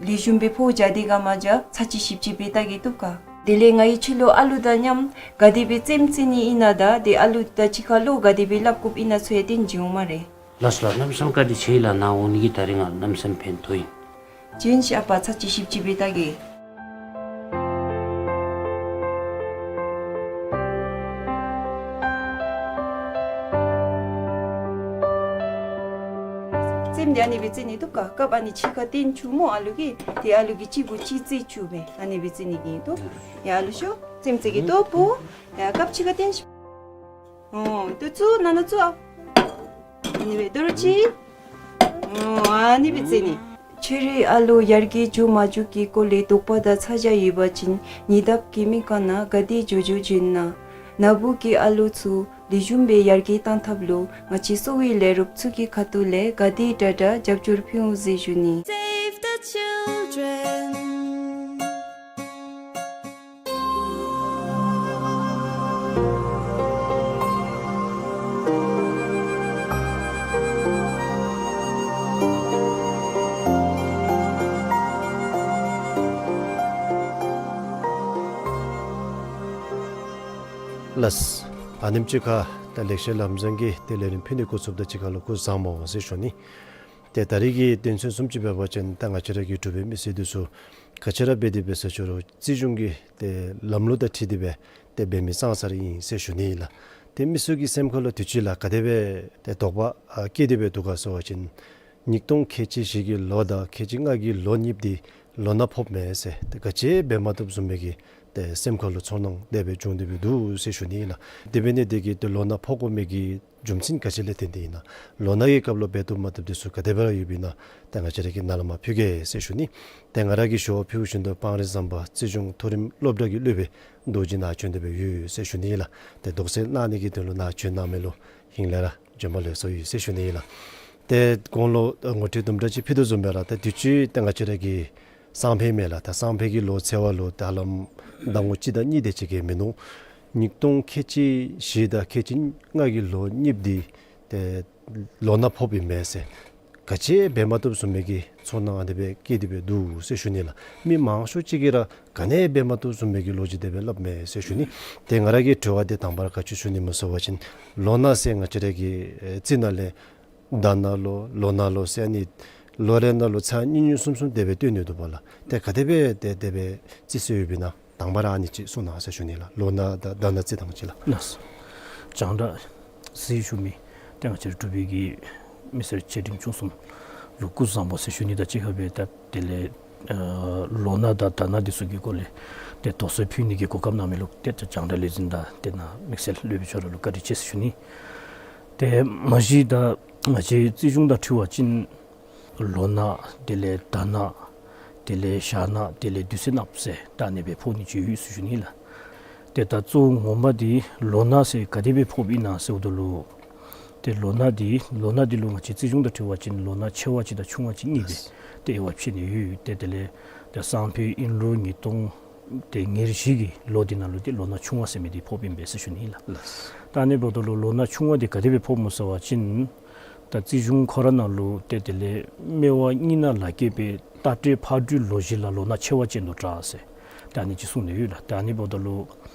ལེགས་ཤོམ་སྦེ་ཕོཝ་རྒྱག་སྟེ་ག་མ་རྒྱག་ཚར་གཅིག་ཞིབ་དཔྱད་འབད་བལྟ་གེ་བཏུབ་ག། དེ་ལས་ང་གིས་ཁྱོད་ལུ་ཨ་ལུ་དང་མཉམ་ག་དེ་སྦེ་རྩེདམོ་རྩེ་ནི་ཨིན་ན་དང་ཏེ་ཨ་ལུ་དང་གཅིག་ཁར་གློ་ག་དེ་སྦེ་སླབ་དགོཔ་ཨིན་ན་ཚུ་ཡང་སྟོན་བྱིན་འོང་སྨ་རེ། ལགས་སོ་ལགས། གནམ་མེད་ས་མེད་བཀའ་དྲིན་ཆེ་ལགས། ནཱ་འོང་ནི་གིས་ད་རིས་ང་གནམ་མེད་ས་མེད་ཕན་ཐོགས་ཡི། བྱོན་ཤིག་ཨ་པ། ཚར་གཅིག་ཞིབ་དཔྱད་འབད་བལྟ་གེ། རྩེདམོ་འདི་ཨ་ནི་སྦེ་རྩེ་ནི་བཏུབ་ག། རྐངམ་ཨ་ནི་ཕྱི་ཁར་བཏོན་བཅུག་སྨོ་ཨ་ལུ་གིས། ཏེ་ཨ་ལུ་གིས་གཅིག་གུ་གཅིག་རྩེ་བཅུག་སྦེ་ཨ་ནི་སྦེ་རྩེ་ནི་གི་ཨིན་ཏོ། ཡ་ཨ་ལུ་ཤོག། རྩེདམོ་རྩེ་གེ་ཏོ་བུ། ཡ་རྐངམ་ཕྱི་ཁར་བཏོན་ཤིག། ཨོ་ཏེ་བཙུགས། ནཱ་ནཱ་བཙུགས་ཨ། ཨ་ནི་སྦེ་དོ་རུང་གཅིག། ཨོ་ཨ་ནི་སྦེ་རྩེ་ནི། ཁྱོད་རའི་ཨ་ལུ་ཡར་རྒྱས་འགྱོ་མ་འགྱོ་གི་སྐོར་ལས་དོགས་པ་དང་ཚ་གྱང་ཡོད་པ་ཅིན་ཉེ་འདབས་ཀྱི་སྨན་ཁང་ནང་ག་དེ་མགྱོགས་མགྱོགས་བྱོན་གནང་། ནཱ་བུ་གི་ཨ་ལུ་ཚུ་ལེགས་ཤོམ་སྦེ་ཡར་རྒྱས་གཏང་ཐབས་ལུ་ང་བཅས་གསོ་བའི་ལས་རོགསཔ་ཚུ་གི་ཁ་ཐུག་ལས་ག་དེ་དྲག་དྲག་རྒྱབ་སྐྱོར་ཕུལ་འོང་ཟེར་ཞུ་ནི། Save the children. ལགས། ཨ་ནེམ་ཅིག་ཁར་ད་ལེགས་བཤད་ལམ་བཟང་གི་ཏེ་ལས་རིམ་ཕུལ་ནི་འགོ་བཙུགསཔ་དང་གཅིག་ཁར་ལུ་སྐུ་གཟུགས་བཟང་པོ་ཟེར་ཞུ་ནི། ཏེ་ད་རིས་ཀྱི་དོན་ཚན་བཟུམ་ཅིག་འབད་བ་ཅིན་ད་ང་བཅས་ར་གི་འབྲུག་པའི་མི་སེར་འདི་ཚུ་ག་ཅི་ར་འབད་དེ་འབད་ས་ཅི་རུང་རྩིས་གཞུང་གི་ཏེ་ལམ་ལུགས་དང་འཁྲིལ་ཏེ་སྦེ་ཏེ་འབད་མི་ཙང་ཙ་ར་ཨིན་ཟེར་ཞུ་ནི་ལགས། ཏེ་མི་ཚུ་གི་སེམས་ཁ་ལུ་དུས་ཅི་ལུ་ག་དེ་སྦེ་ཏེ་དོགས་པ་ཨ་སྐྱེས་ཏེ་སྦེ་འདུག་ག་ཟེར་བ་ཅིན་ཉིས་སྟོང་ཁལ་གཅིག་བཞི་གི་ལོ་དང་ཁལ་གཅིག་ལྔ་གི་ལོ་གཉིས་འདི་ལོ་ན་ཕོགཔ་མས་ཟེར། ཏེ་ག་ཅི་འབད་མ་བཏུབ་བཟུམ་མའི་གི་ཏེ་སེམས་ཁ་ལུ་ཚོར་སྣང་དེ་སྦེ་བྱུང་སྟེ་སྦེ་འདུག་ཟེར་ཞུ་ནི་ཨིན་ལགས། དེ་འབད་ནི་དེ་གིས་ཏེ་ལོ་ན་ཕོག་དགོ་མི་གི་རྒྱུ་མཚན་ག་ཅི་ལས་བརྟེན་ཏེ་ཨིན་ན། ལོ་ན་གི་སྐབས་ལུ་འབད་བཏུབ་མ་བཏུབ་འདི་ཚུ་ག་དེ་སྦེ་ར་ཡོདཔ་ཨིན་ན་ཏེ་ང་བཅས་ར་གིས་ནཱ་ལས་མར་ཕུལ་གེ་ཟེར་ཞུ་ནི། ཏེ་ང་ར་གིས་ཞུ་བ་ཕུལ་བཞིན་དུ་སྤང་རི་ཟམ་པ་རྩིས་གཞུང་མཐོ་རིམ་སློབ་གྲྭ་གི་སློབ་དཔོན་རྡོ་རྗེ་ནཱ་བྱོན་ཏེ་སྦེ་ཡོད་ཟེར་ཞུ་ནི་ཨིན་ལགས། ཏེ་དོགས་སེལ་གནང་ནི་གི་དོན་ལུ་ནཱ་བྱོན་གནང་མི་ལུ་ཧིང་ལས་ར་བྱོན་པ་ལེགས་སོ་ཡོད་ཟེར་ཞུ་ནི་ཨིན་ལགས། ཏེ་གོང་ལུ་ངོ་སྤྲོད་དུམ་གྲ་ཅིག་ཕུལ་དོ་བཟུམ་སྦེ་ར་ཏེ་དུས་ཅི་ཏེ་ང་བཅས་ར་གི་སང་ཕོད་མས་ལགས། ད་སང་ཕོད་ཀྱི་ལོ་ཚེས་པ་ལུ་ད་ལམ་ཟླ་ངོ་གཅིག་དང་གཉིས་དེ་ཅིག་གིས་མིན་ནུག། ཉིས་སྟོང་ཁལ་གཅིག་བཞི་དང་ཁལ་གཅིག་ལྔ་གི་ལོ་གཉིས་འདི་ཏེ་ལོ་ན་ཕོགཔ་ཨིན་མས་ཟེར། ག་ཅི་འབད་མ་བཏུབ་བཟུམ་མའི་གི་ཚོར་སྣང་ཨ་ནི་སྦེ་སྐྱེས་ཏེ་སྦེ་འདུག་ཟེར་ཞུ་ནི་ལགས། མི་མང་ཤོས་ཅིག་གིས་ར་ག་ནི་འབད་མ་བཏུབ་བཟུམ་མའི་གི་ལོ་རྒྱུས་དེ་སྦེ་སླབ་མས་ཟེར་ཞུ་ནི། ཏེ་ང་ར་གི་དྲི་བ་འདི་དང་པ་ར་ག་ཅི་ཞུ་ནི་སྨོ་ཟེར་བ་ཅིན་ལོ་ན་ཟེར་ང་བཅས་ར་གི་ཨེ་རྩིས་ནང་ལས་ཟླ་ན་ལོ་ལོ་ན་ལོ་ཟེར་ཨ་ནི་ལོ་རེ་ནང་ལུ་ཚར་གཉིས་གཉིས་གསུམ་གསུམ་དེ་སྦེ་སྟོན་ནི་འདུག་པ་ལགས། ཏེ་ག་དེ་སྦེ་ཏེ་དེ་སྦེ་རྩིས་སྲོལ་ཡོདཔ་ཨིན་ན་དང་པ་ར་ཨ་ནི་ཅིག་གསུང་གནང་ཟེར་ཞུ་ནི་ལགས། ལོ་ན་དང་ཟླ་ན་རྩིས་ཐངས་ཅིག་ལགས། ལགས། རྒྱང་བསྒྲགས་གཟིགས་བཞུགས་མི་ཏེ་ང་བཅས་ར་འབྲུག་པའི་གི་མི་སེར་ཆེ་འབྲིང་ཆུང་གསུམ་ལུ་སྐུ་གཟུགས་བཟང་པོ་ཟེར་ཞུ་ནི་དང་གཅིག་ཁར་སྦེ་ད་དེ་ལས་ཨ་ལོ་ན་དང་ཟླ་ན་འདི་ཚུ་གི་སྐོར་ལས་ཏེ་དོགས་སེལ་ཕུལ་ནི་གི་གོ་སྐབས་གནང་མི་ལུ་ཏེ་རྒྱང་བསྒྲགས་ལས་འཛིན་དང་ཏེ་ནཱ་དམིགས་བསལ་སློབ་དཔོན་ཁྱོད་ར་ལུ་བཀའ་དྲིན་ཆེ་ཟེར་ཞུ་ནི། ཏེ་མ་གཞི་ད་ང་བཅས་རྩིས་གཞུང་དང་འཁྲིལ་བ་ཅིན་ལོ་ན་དེ་ལས་ཟླ་ན་དེ་ལས་ཞག་ན་དེ་ལས་དུས་ཚོད་ནངས་པ་ཟེར་ད་ཨ་ནི་སྦེ་ཕོག་ནི་ཅིག་ཡོད་ཟེར་ཞུ་ནི་ལགས། ཏེ་ད་གཙོ་བོ་ངོ་མ་འདི་ལོ་ན་ཟེར་ག་དེ་སྦེ་ཕོགཔ་ཨིན་ན་ཟེརཝ་ད་ལུ་ཏེ་ལོ་ན་འདི་ལོ་ན་འདི་ལུ་ང་བཅས་རྩིས་གཞུང་དང་འཁྲིལ་བ་ཅིན་ལོ་ན་ཆེ་བ་ཅིག་དང་ཆུང་བ་ཅིག་གཉིས་སྦེ་ཏེ་དབྱེ་བ་ཕྱེ་ནི་ཡོད། ཏེ་དེ་ལས་ཏེ་སང་ཕོད་དབྱིན་ལོ་ཉིས་སྟོང་ཏེ་ཉེར་བཞི་གི་ལོ་འདི་ནང་ལུ་ཏེ་ལོ་ན་ཆུང་བ་ཟེར་མི་འདི་ཕོགཔ་ཨིན་པས་ཟེར་ཞུ་ནི་ཨིན་ལགས། ད་ཨ་ནི་འབདཝ་ད་ལུ་ལོ་ན་ཆུང་བ་འདི་ག་དེ་སྦེ་ཕོགཔ་སྨོ་ཟེར་བ་ཅིན་ད་རྩིས་གཞུང་ཁོ་ར་ནང་ལུ་ཏེ་དེ་ལས་སྨེ་བ་གཉིས་ནང་ལ་སྐྱེས་པའི་རྟ་དྲེལ་ཕག་སྦྲུལ་ལོ་བཞི་ལ་ལོ་ན་ཆེ་བ་ཅན་དུ་གྲགས་ཟེར་ད་ཨ་ནི་ཅིག་གསུངས་ནི་ཡོད་ལགས། ད་ཨ་ནི་འབདཝ་ད་ལུ་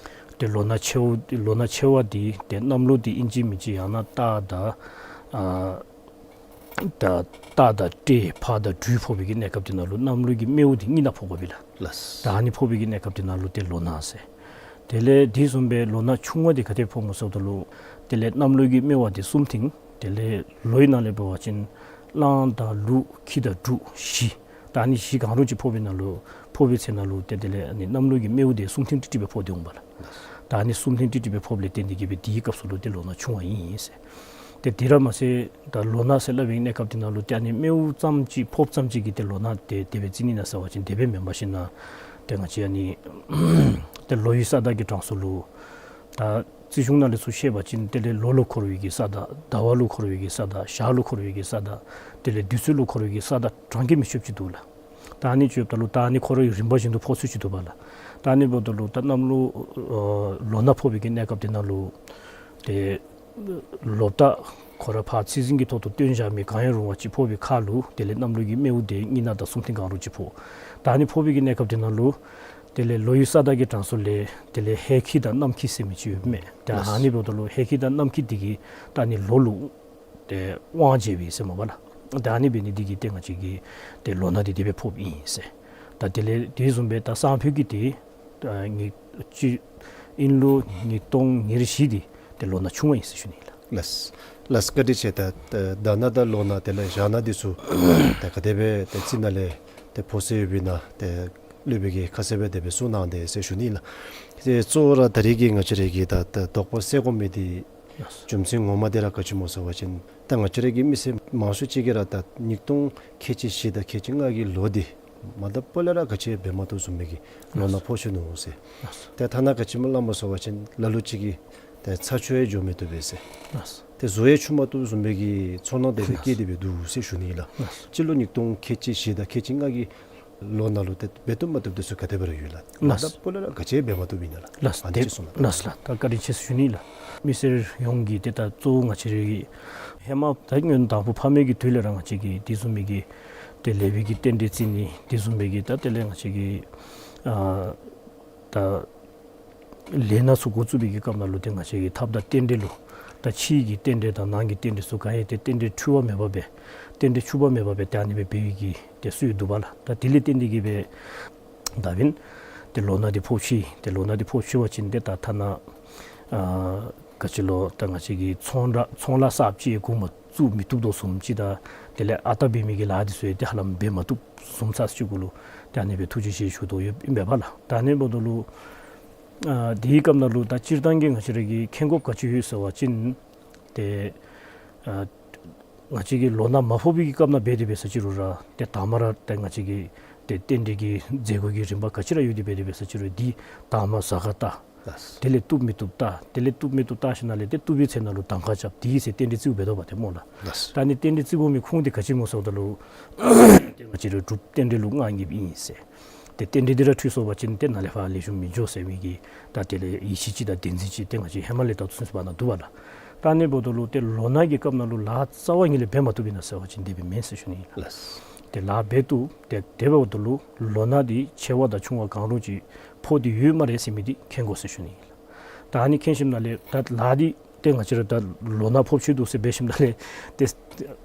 ཏེ་ལོ་ན་ཆེ་བ་ལོ་ན་ཆེ་བ་འདི་ཏེ་གནམ་ལོ་འདི་ཨིན་ཅི་མིན་ཅི་ཡང་ན་སྟག་དང་ཨ་ད་སྟག་དང་སྤྲེལ་ཕག་དང་སྦྲུལ་ཕོག་པའི་གི་གནས་སྐབས་འདི་ནང་ལུ་གནམ་ལོ་གི་སྨེ་བ་འདི་གཉིས་ནང་ཕོག་དགོ་པས་ལགས། ལགས། ད་ཨ་ནི་ཕོག་པའི་གི་གནས་སྐབས་འདི་ནང་ལུ་ཏེ་ལོ་ན་ཟེར། དེ་ལས་དེ་བཟུམ་སྦེ་ལོ་ན་ཆུང་བ་འདི་ག་དེ་ཕོགཔ་སྨོ་ཟེརཝ་ད་ལུ་དེ་ལས་གནམ་ལོ་གི་སྨེ་བ་འདི་གསུམ་ཐེངས་དེ་ལས་ལོའི་ནང་ལས་འབད་བ་ཅིན་གླང་དང་ལུག་ཁྱི་དང་འབྲུག་བཞི། ད་ཨ་ནི་བཞི་གང་རུང་ཅིག་ཕོག་པའི་ནང་ལུ་ཕོག་པའི་ཚེ་ནང་ལུ་ཏེ་དེ་ལས་ཨ་ནི་གནམ་ལོ་གི་སྨེ་བ་འདི་གསུམ་ཐེངས་ཏིག་ཏིག་སྦེ་ཕོག་སྟེ་འོང་པས་ལགས། ད་ཨ་ནི་གསུམ་ཐེངས་ཏིག་ཏིག་སྦེ་ཕོགཔ་ལས་བརྟེན་ཏེ་གིས་སྦེ་དེའི་སྐབས་སུ་ལུ་ཏེ་ལོ་ན་ཆུང་བ་ཨིན་ཟེར། ཏེ་དེ་ར་མ་ཚད་ད་ལོ་ན་ཟེར་སླབ་པའི་གནས་སྐབས་འདི་ནང་ལུ་ཏེ་ཨ་ནི་སྨེ་བ་ཙམ་ཅིག་ཕོགཔ་ཙམ་ཅིག་གིས་ཏེ་ལོ་ན་དེ་དེ་སྦེ་རྩི་ནི་ཨིན་ན་ཟེར་བ་ཅིན་དེ་སྦེ་མེན་པར་ཞིན་ན་ཏེ་ང་བཅས་ཨ་ནི་ཏེ་ལོ་ཡི་ས་བདག་གི་གྲངས་སུ་ལུ་ད་རྩིས་གཞུང་ནང་ལས་ཚུར་བཤད་པ་ཅིན་དེ་ལས་ལོ་ལུ་འཁོར་བའི་གི་ས་བདག་ཟླ་བ་ལུ་འཁོར་བའི་གི་ས་བདག་ཞག་ལུ་འཁོར་བའི་གི་ས་བདག་དེ་ལས་དུས་ཚོད་ལུ་འཁོར་བའི་གི་ས་བདག་གྲངས་ཀྱིས་མི་ཆོདཔ་ཅིག་འདུག་ལགས། ད་ཨ་ནི་ཅིག་ཡོདཔ་ད་ལུ་ད་ཨ་ནི་ཁོ་རའི་རིམ་པ་བཞིན་དུ་ཕོག་ཚུལ་ཅིག་འདུག་པ་ལགས། ད་ཨ་ནི་འབདཝ་ད་ལུ་ད་གནམ་ལོ་ཨ་ལོ་ན་ཕོག་པའི་གི་གནས་སྐབས་འདི་ནང་ལུ་ཏེ་ལོ་རྟགས་ཁོ་ར་ཕར་ཚེས་འཛིན་གྱི་ཐོག་ཏུ་སྟོན་བཞག་མི་གང་ཡང་རུང་བ་ཅིག་ཕོག་པའི་ཁར་ལུ་དེ་ལས་གནམ་ལོ་གི་སྨེ་བ་དེ་གཉིས་ནང་དང་གསུམ་ཐེངས་གང་རུང་ཅིག་ཕོག། ད་ཨ་ནི་ཕོག་པའི་གི་གནས་སྐབས་འདི་ནང་ལུ་དེ་ལས་ལོ་ཡི་ས་བདག་གི་གྲངས་སུ་ལས་དེ་ལས་ཧེ་ཁྱི་དང་གནམ་ཁྱི་ཟེར་མི་ཅིག་ཡོདཔ་མས། ད་ཨ་ནི་འབདཝ་ད་ལུ་ཧེ་ཁྱི་དང་གནམ་ཁྱི་འདི་གིས་ད་ཨ་ནི་ལོ་ལུ་ཏེ་དབང་བྱེད་པའི་ཟེར་སྨོ་པ་ལགས། ད་ཨ་ནི་འབད་ནི་འདི་གིས་ཏེ་ང་བཅས་ཀྱི་ཏེ་ལོ་ན་འདི་དེ་སྦེ་ཕོགཔ་ཨིན་ཟེར། ད་དེ་ལས་དེ་བཟུམ་སྦེ་ད་སང་ཕོད་ཀྱི་འདི་ད་ཉིས་གཅིག་དབྱིན་ལོ་ཉིས་སྟོང་ཉེར་བཞི་འདི་ཏེ་ལོ་ན་ཆུང་བ་ཨིན་ཟེར་ཞུ་ནི་ལགས། ལགས་ལགས་བཀའ་དྲིན་ཆེ། ད་ད་ཟླ་ན་དང་ལོ་ན་དེ་ལས་ཞག་ན་འདི་ཚུ་ད་ག་དེ་སྦེ་ཏེ་རྩིས་ནང་ལས་ཏེ་ཕོག་སྲོལ་ཡོདཔ་ཨིན་ན་ཏེ་སློབ་དཔོན་གྱིས་ཁ་གསལ་སྦེ་དེ་སྦེ་གསུངས་གནང་དེས་ཟེར་ཞུ་ནི་ལགས། ཏེ་གཙོ་བོ་ར་ད་རེས་ཀྱི་ང་བཅས་ར་གི་ད་ད་དོགས་པ་སེལ་དགོ་མི་འདི་རྒྱུ་མཚན་ངོ་མ་འདི་ར་ག་ཅི་སྨོ་ཟེར་བ་ཅིན་ད་ང་བཅས་ར་གི་མི་སེར་མང་ཤོས་ཅིག་གིས་ར་ད་ཉིས་སྟོང་ཁལ་གཅིག་བཞི་དང་ཁལ་གཅིག་ལྔ་གི་ལོ་འདི་མ་ད་པོ་ལས་ར་ག་ཅི་འབད་མ་བཏུབ་བཟུམ་མའི་གི་ལོ་ན་ཕོག་ཅི་ནུག་ཟེར། ཏེ་ཐ་ན་ག་ཅི་སྨོ་སླབ་སྨོ་ཟེར་བ་ཅིན་ལ་ལུ་ཅིག་གིས་ཏེ་ཚ་ཆུ་ཡང་འགྱོ་མི་བཏུབ་པས་ཟེར། ཏེ་གཟུགས་ཡང་འཁྱུ་མ་བཏུབ་བཟུམ་མའི་གི་ཚོར་སྣང་དེ་སྦེ་སྐྱེས་ཏེ་སྦེ་འདུག་ཟེར་ཞུ་ནི་ལགས། སྤྱི་ལོ་ཉིས་སྟོང་ཁལ་གཅིག་བཞི་དང་ཁལ་གཅིག་ལྔ་གི་ལོ་ནང་ལུ་ཏེ་འབད་བཏུབ་མ་བཏུབ་འདི་ཚུ་ག་དེ་སྦེ་ར་ཡོད་ལགས། ལགས། ད་པོ་ལས་ར་ག་ཅི་འབད་མ་བཏུབ་ཨིན་ན་ལགས། ལགས། ཨ་ནི་ཅིག་གསུང་གནང་། ལགས་ལགས། ད་བཀའ་དྲིན་ཆེ་ཟེར་ཞུ་ནི་ལགས། མི་སེར་ཡོངས་ཀྱིས་ཏེ་ད་གཙོ་བོ་ང་བཅས་ར་གི་ཧེ་མ་ད་སྔོན་དང་ཕུ་ཕ་མེས་ཀྱི་དུས་ལས་ར་ང་བཅས་ཀྱིས་དེ་བཟུམ་མའི་གི་ཏེ་ལེགས་པའི་གི་རྟེན་འབྲེལ་བརྩི་ནི་དེ་བཟུམ་མའི་གི་ད་དེ་ལས་ང་བཅས་ཀྱིས་ཨ་ད་ལས་སྣ་ཚུ་འགོ་བཙུགས་པའི་གི་སྐབས་ནང་ལུ་ཏེ་ང་བཅས་ཀྱི་ཐབས་དང་རྟེན་འབྲེལ་ལུ་ད་ཕྱི་གི་རྟེན་འབྲེལ་དང་ནང་གི་རྟེན་འབྲེལ་ཚུ་ག་ཡང་ཏེ་རྟེན་འབྲེལ་འཁྲུལ་བ་མེད་པ་སྦེ་རྟེན་འབྲེལ་འཁྲུལ་བ་མེད་པ་སྦེ་ཏེ་ཨ་ནི་སྦེ་འབད་བའི་གི་ཏེ་སྲོལ་འདུག་པ་ལགས། ད་དེ་ལས་བརྟེན་ཏེ་གིས་སྦེ་ད་འབདན་ཏེ་ལོ་ན་འདི་ཕོག་ཅི། ཏེ་ལོ་ན་འདི་ཕོག་ཅི་བ་ཅིན་ཏེ་ད་ཐ་ན་ཨ་ ག་ཅི་ལོ་ད་ང་བཅས་ཀྱི་ཚོང་ར་ཚོང་ལཱ་གསརཔ་ཅིག་འགོ་མ་བཙུགས་མི་བཏུབ་དོ་བཟུམ་ཅིག་དང་དེ་ལས་ཨ་རྟག་འབད་མི་གི་ལཱ་འདི་ཚུ་ཡང་ཏེ་ཧ་ལམ་འབད་མ་བཏུབ་བཟུམ་ཚར་ཅིག་གུ་ལུ་ཏེ་ཨ་ནི་སྦེ་ཐུགས་རྗེ་ཆེ་ཞུ་དོ་ཡོདཔ་ཨིན་པས་ལགས། ད་ཨ་ནི་འབདཝ་ད་ལུ་ཨ་དེའི་སྐབས་ནང་ལུ་ད་སྤྱིར་བཏང་གི་ང་བཅས་ར་གིས་མཁྱེན་དགོཔ་ག་ཅི་ཡོད་ཟེར་བ་ཅིན་ཏེ་ཨ་ང་བཅས་ཀྱི་ལོ་ན་མ་ཕོག་པའི་གི་སྐབས་ནང་འབད་དེ་འབད་ས་ཅིག་རུང་ར་ཏེ་དང་པ་ར་ཏེ་ང་བཅས་ཀྱི་ཏེ་རྟེན་འབྲེལ་གྱི་མཛད་སྒོ་གི་རིམ་པ་ག་ཅི་ར་ཡོད་དེ་འབད་དེ་འབད་ས་ཅིག་རུང་འདི་དང་པ་གཟའ་སྐར་བལྟ། ལགས། དེ་ལས་བཏུབ་མི་བཏུབ་བལྟ། དེ་ལས་བཏུབ་མི་བཏུབ་བལྟ་ཞིནམ་ལས་ཏེ་བཏུབ་པའི་ཚེ་ནང་ལུ་གདམ་ཁ་རྐྱབ། དེའི་ཚེ་རྟེན་འབྲེལ་བརྩིཝ་འབད་དོ་བ་ཏེ་སྨོ་ལགས། ལགས། ད་ཨ་ནི་རྟེན་འབྲེལ་བརྩི་དགོ་མི་ཁུངས་འདི་ག་ཅི་སྨོ་ཟེརཝ་ད་ལུ་ཏེ་ང་བཅས་ར་འབྲུག་རྟེན་འབྲེལ་ལུ་སྔགས་བརྙེས་པ་ཨིན་ཟེར། ཏེ་རྟེན་འབྲེལ་འདི་ར་འཁྲུལ་སོང་པ་ཅིན་ཏེ་ནཱ་ལས་ཕར་ལེགས་ཤོམ་མི་འགྱོ་ཟེར་མི་གི་ད་དེ་ལས་ཡིད་ཆེས་ཅིག་དང་བདེན་འཛིན་ཅིག་ཏེ་ང་བཅས་ཧེ་མ་ལས་ད་ལྟོ་ཚུན་ཚོད་བར་ན་འདུག་པ་ལགས། ད་ཨ་ནི་འབདཝ་ད་ལུ་ཏེ་ལོ་ན་གི་སྐབས་ནང་ལུ་ལཱ་རྩ་བ་ཉིད་ལས་འབད་མ་བཏུབ་ཨིན་ན་ཟེར་བ་ཅིན་དེ་སྦེ་མེན་ཟེར་ཞུ་ནི་ཨིན་ལགས། ལགས། ཏེ་ལཱ་འབད་བཏུབ། ཏེ་དེ་འབདཝ་ད་ལུ་ལོ་ན་འདི་ཆེ་བ་དང་ཆུང་བ་གང་རུང་ཅིག་ཕོག་སྟེ་ཡོད་སྨ་རེ་ཟེར་མི་འདི་མཁྱེན་དགོ་ཟེར་ཞུ་ནི་ཨིན་ལགས། ད་ཨ་ནི་མཁྱེན་ཞིནམ་ལས་ད་ལཱ་འདི་ཏེ་ང་བཅས་ར་ད་ལོ་ན་ཕོགཔ་ཅིག་འདུག་ཟེར་འབད་ཞིནམ་ལས་ཏེ་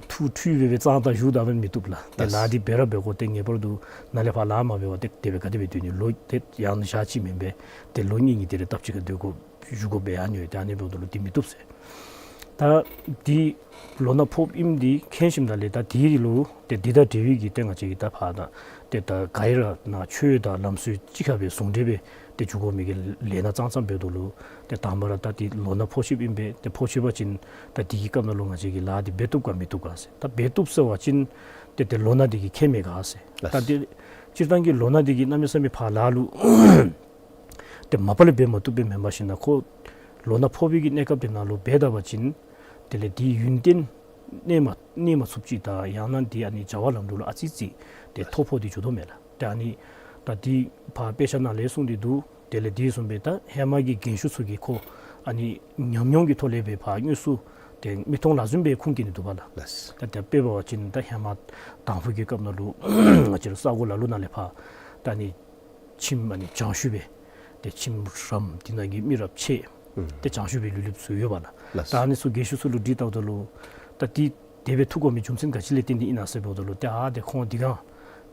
ཐུགས་འཁྲུལ་སྦེ་སྦེ་ཙང་ཙང་བཞུགས་ད་འབད་མི་བཏུབ་ལགས། ཏེ་ལགས། ལཱ་འདི་འབད་ར་འབད་དགོ། ཏེ་ངེས་པར་དུ་ནཱ་ལས་ཕར་ལཱ་མ་འབད་བར་ཏེ་དེ་སྦེ་ག་དེ་སྦེ་སྡོད་ནི། ལོ་ཏེ་ཡང་ན་ཞག་གཅིག་མེན་པས། ཏེ་ལོ་གཉིས་གཉིས་དེ་རེ་སྟབས་གཅིག་ཁར་སྡོད་དགོ་བཞུགས་དགོ་པས། ཨ་ནི་ཡོད། ཏེ་ཨ་ནི་འབདཝ་ད་ལུ་འདི་མི་བཏུབ་ཟེར། ད་འདི་ལོ་ན་ཕོགཔ་ཨིནམ་འདི་མཁྱེན་ཞིནམ་ལས་ད་འདི་ལུ་ཏེ་འདི་དང་འབྲེལ་བའི་གི་ཏེ་ང་བཅས་ཀྱིས་ད་ཕར་ད་ཏེ་ད་ག་ཡི་ར་ནང་ཆོས་དང་ལམ་སྲོལ་གཅིག་ཁར་སྦེ་ཟུང་འབྲེལ་སྦེ་ཏེ་འགྱོ་དགོ་མི་གི་ལས་སྣ་ཙང་ཙང་འབདཝ་ད་ལུ་ཏེ་དང་པ་ར་ད་འདི་ལོ་ན་ཕོག་ཅི་ཨིན་པས། ཏེ་ཕོག་ཅི་པ་ཅིན་ད་འདི་གི་སྐབས་ནང་ལུ་ང་བཅས་ཀྱིས་ལཱ་འདི་འབད་བཏུབ་ག་མི་བཏུབ་ག་ཟེར། ད་འབད་བཏུབ་ཟེར་བ་ཅིན་ཏེ་ཏེ་ལོ་ན་འདི་གིས་ཁྱད་མེད་ག་ཟེར། ད་ཏེ་སྤྱིར་བཏང་གི་ལོ་ན་འདི་གིས་གནམ་མེད་ས་མེད་ཕར་ལཱ་ལུ་ཏེ་མ་པ་ལས་འབད་མ་བཏུབ་སྦེ་མེན་པར་ཞིནམ་ལས་ཁོ་ལོ་ན་ཕོག་པའི་གི་གནས་སྐབས་དེ་ནང་ལུ་འབད་ད་པ་ཅིན་དེ་ལས་དེའི་ཡུན་བརྟན་གནས་མ་གནས་མ་ཚུགསཔ་ཅིག་དང་ཡང་ན་འདི་ཨ་ནི་བྱ་བ་ལམ་འགྲོ་ལུ་ཨ་ཙི་ཙི་ཏེ་ཐོ་ཕོག་སྟེ་འགྱོ་དོ་མས་ལགས། ཏེ་ཨ་ནི་ད་འདི་ཕར་དཔེ་ཆ་ནང་ལས་གསུངས་ཏེ་འདུག། དེ་ལས་འདི་བཟུམ་སྦེ་ད་ཧེ་མ་གི་རྒན་ཤོས་ཚུ་གིས་ཁོ་ཨ་ནི་ཉམས་མྱོང་གི་ཐོག་ལས་སྦེ་ཕར་དངོས་སུ་ཏེ་མི་མཐོང་ལག་བཟུམ་སྦེ་ཁུངས་སྐྱེལ་ནི་འདུག་པ་ལགས། ལགས། ད་དཔེ་འབད་བ་ཅིན་ད་ཧེ་མ་དང་ཕུ་གི་སྐབས་ནང་ལུ་ང་བཅས་ར་ས་གོ་ལ་ལུ་ནང་ལས་ཕར་ད་ཨ་ནི་ཁྱིམ་ཨ་ནི་བྱང་ཤུལ་སྦེ་ཏེ་ཁྱིམ་རམ་འདི་ནང་གི་མི་རབས་ཆེ་ཨུམ་ཏེ་བྱང་ཤུལ་སྦེ་ལུས་ལུསཔ་ཚུ་ཡོད་པ་ལགས། ལགས། ད་ཨ་ནི་ཚུ་རྒན་ཤོས་ཚུ་ལུ་དྲི་བལྟཝ་ད་ལུ་ད་འདི་དེ་སྦེ་ཐུག་དགོ་མི་རྒྱུ་མཚན་ག་ཅི་ལས་བརྟེན་ཏེ་ཨིན་ན་ཟེར་འབདཝ་ད་ལུ་ཏེ་ཨ་ཏེ་ཁོང་འདི་གང་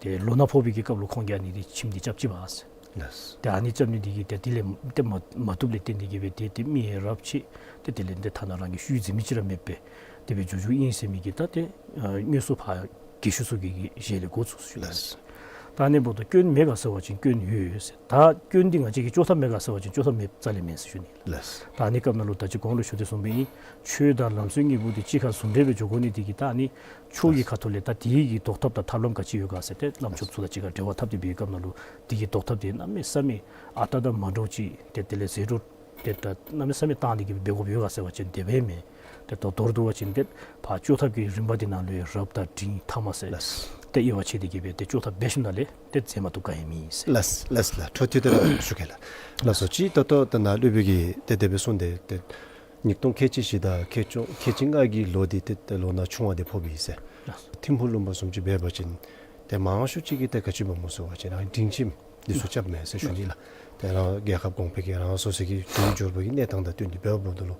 ཏེ་ལོ་ན་ཕོག་པའི་གི་སྐབས་ལུ་ཁོང་གིས་ཨ་ནི་འདི་ཁྱིམ་འདི་རྐྱབ་ཅི་པ་ཟེར། ལགས། ཏེ་ཨ་ནི་རྐྱབ་ནི་འདི་གིས་ཏེ་དེ་ལས་ཏེ་མ་མ་བཏུབ་ལས་བརྟེན་ཏེ་གིས་སྦེ་ཏེ་ཏེ་མི་རབས་ཆེ་ཏེ་དེ་ལས་ཏེ་ཐ་ན་རང་གི་ཤུལ་འཛིན་མི་ཅིག་ར་མེདཔ་སྦེ་དེ་སྦེ་འགྱོ་འགྱོཝ་ཨིན་ཟེར་མི་གི་ད་ཏེ་ཨ་དངོས་སུ་ཕར་རྒན་ཤོས་ཚུ་གི་གི་ཞལ་ལས་གོ་ཚུགས་ཟེར་ཞུ་ནི། ལགས། ད་ཨ་ནི་འབདཝ་ད་སྐྱོན་མེད་ག་ཟེར་བ་ཅིན་སྐྱོན་ཡོད་ཟེར། ད་སྐྱོན་འདི་ང་བཅས་ཀྱིས་བཅོ་ཐབས་མེད་ག་ཟེར་བ་ཅིན་བཅོ་ཐབས་མེད་རྩ་ལས་མེན་ཟེར་ཞུ་ནི། ལགས། ད་ཨ་ནི་སྐབས་ནང་ལུ་ད་ཅི་གོང་ལུ་ཞུ་དོ་བཟུམ་སྦེ་ཨིན། ཆོས་དང་ལམ་སྲོལ་གཉིས་པོ་འདི་གཅིག་ཁར་ཟུང་འབྲེལ་སྦེ་འགྱོ་དགོ་ནི་འདི་གིས་ད་ཨ་ནི་ཆོས་ཀྱི་ཁ་ཐུག་ལས་ད་དེ་གི་ཟློག་ཐབས་དང་ཐབས་ལམ་ག་ཅི་ཡོད་ག་ཟེར་ཏེ་བླམ་ཆོསཔ་ཚུ་དང་གཅིག་ཁར་འབྲེལ་བ་འཐབ་སྟེ་འབད་བའི་སྐབས་ནང་ལུ་དེ་གི་ཟློག་ཐབས་འདི་གནམ་མེད་ས་མེད་ཨ་རྟག་དང་མ་འདྲཝ་ཅིག་ཏེ་དེ་ལས་ཟད་འགྲོ་ཏེ་ད་གནམ་མེད་ས་མེད་བཏང་སྟེ་གིས་འབད་དགོཔ་ཡོད་ག་ཟེར་བ་ཅིན་དེ་སྦེ་མེན། ཏེ་ད་མདོར་བསྡུ་བ་ཅིན་ཏེ་ཕར་བཅོ་ཐབས་ཀྱི་རིམ་པ་འདི་ནང་ལུ་ཡང་རབ་དང་འབྲིང་ཐ་མ་ཟེར། ལགས། ཏེ་དབྱེ་བ་ཕྱེ་སྟེ་གིས་སྦེ་ཏེ་བཅོ་ཐབས་འབད་ཞིནམ་ལས་ཏེ་མཛད་མ་བཏུབ་ག་ཡང་མེད་ཟེར། ལགས་ལགས་ལགས། འཕྲོ་མཐུད་དེ་ར་ཞུ་གེ་ལགས། ལགས་སོ། ཅིག་ད་ལྟོ་ད་ནཱ་སློབ་དཔོན་གྱིས་ཏེ་དེ་སྦེ་གསུངས་ཏེ་ཏེ་ཉིས་སྟོང་ཁལ་གཅིག་བཞི་དང་ཁལ་གཅིག་ཁལ་གཅིག་ལྔ་གི་ལོ་འདི་ཏེ་ཏེ་ལོ་ན་ཆུང་བ་འདི་ཕོགཔ་ཨིན་ཟེར། ལགས། ཐིམ་ཕུག་ལུང་པ་བཟུམ་ཅིག་འབད་བ་ཅིན་ཏེ་མང་ཤོས་ཅིག་གིས་ཏེ་ག་ཅི་འབདཝ་སྨོ་ཟེར་བ་ཅིན་རང་སྒྲིང་ཁྱིམ་འདི་ཚུ་རྐྱབ་མས་ཟེར་ཞུ་ནི་ལགས། ཏེ་རང་རྒྱལ་ཁབ་གོང་འཕེལ་གྱི་རང་སོ་སོ་གི་དུས་འབྱོར་པ་གི་གནས་སྟངས་དང་བསྟུན་ཏེ་འབདཝ་འབདཝ་ད་ལུ་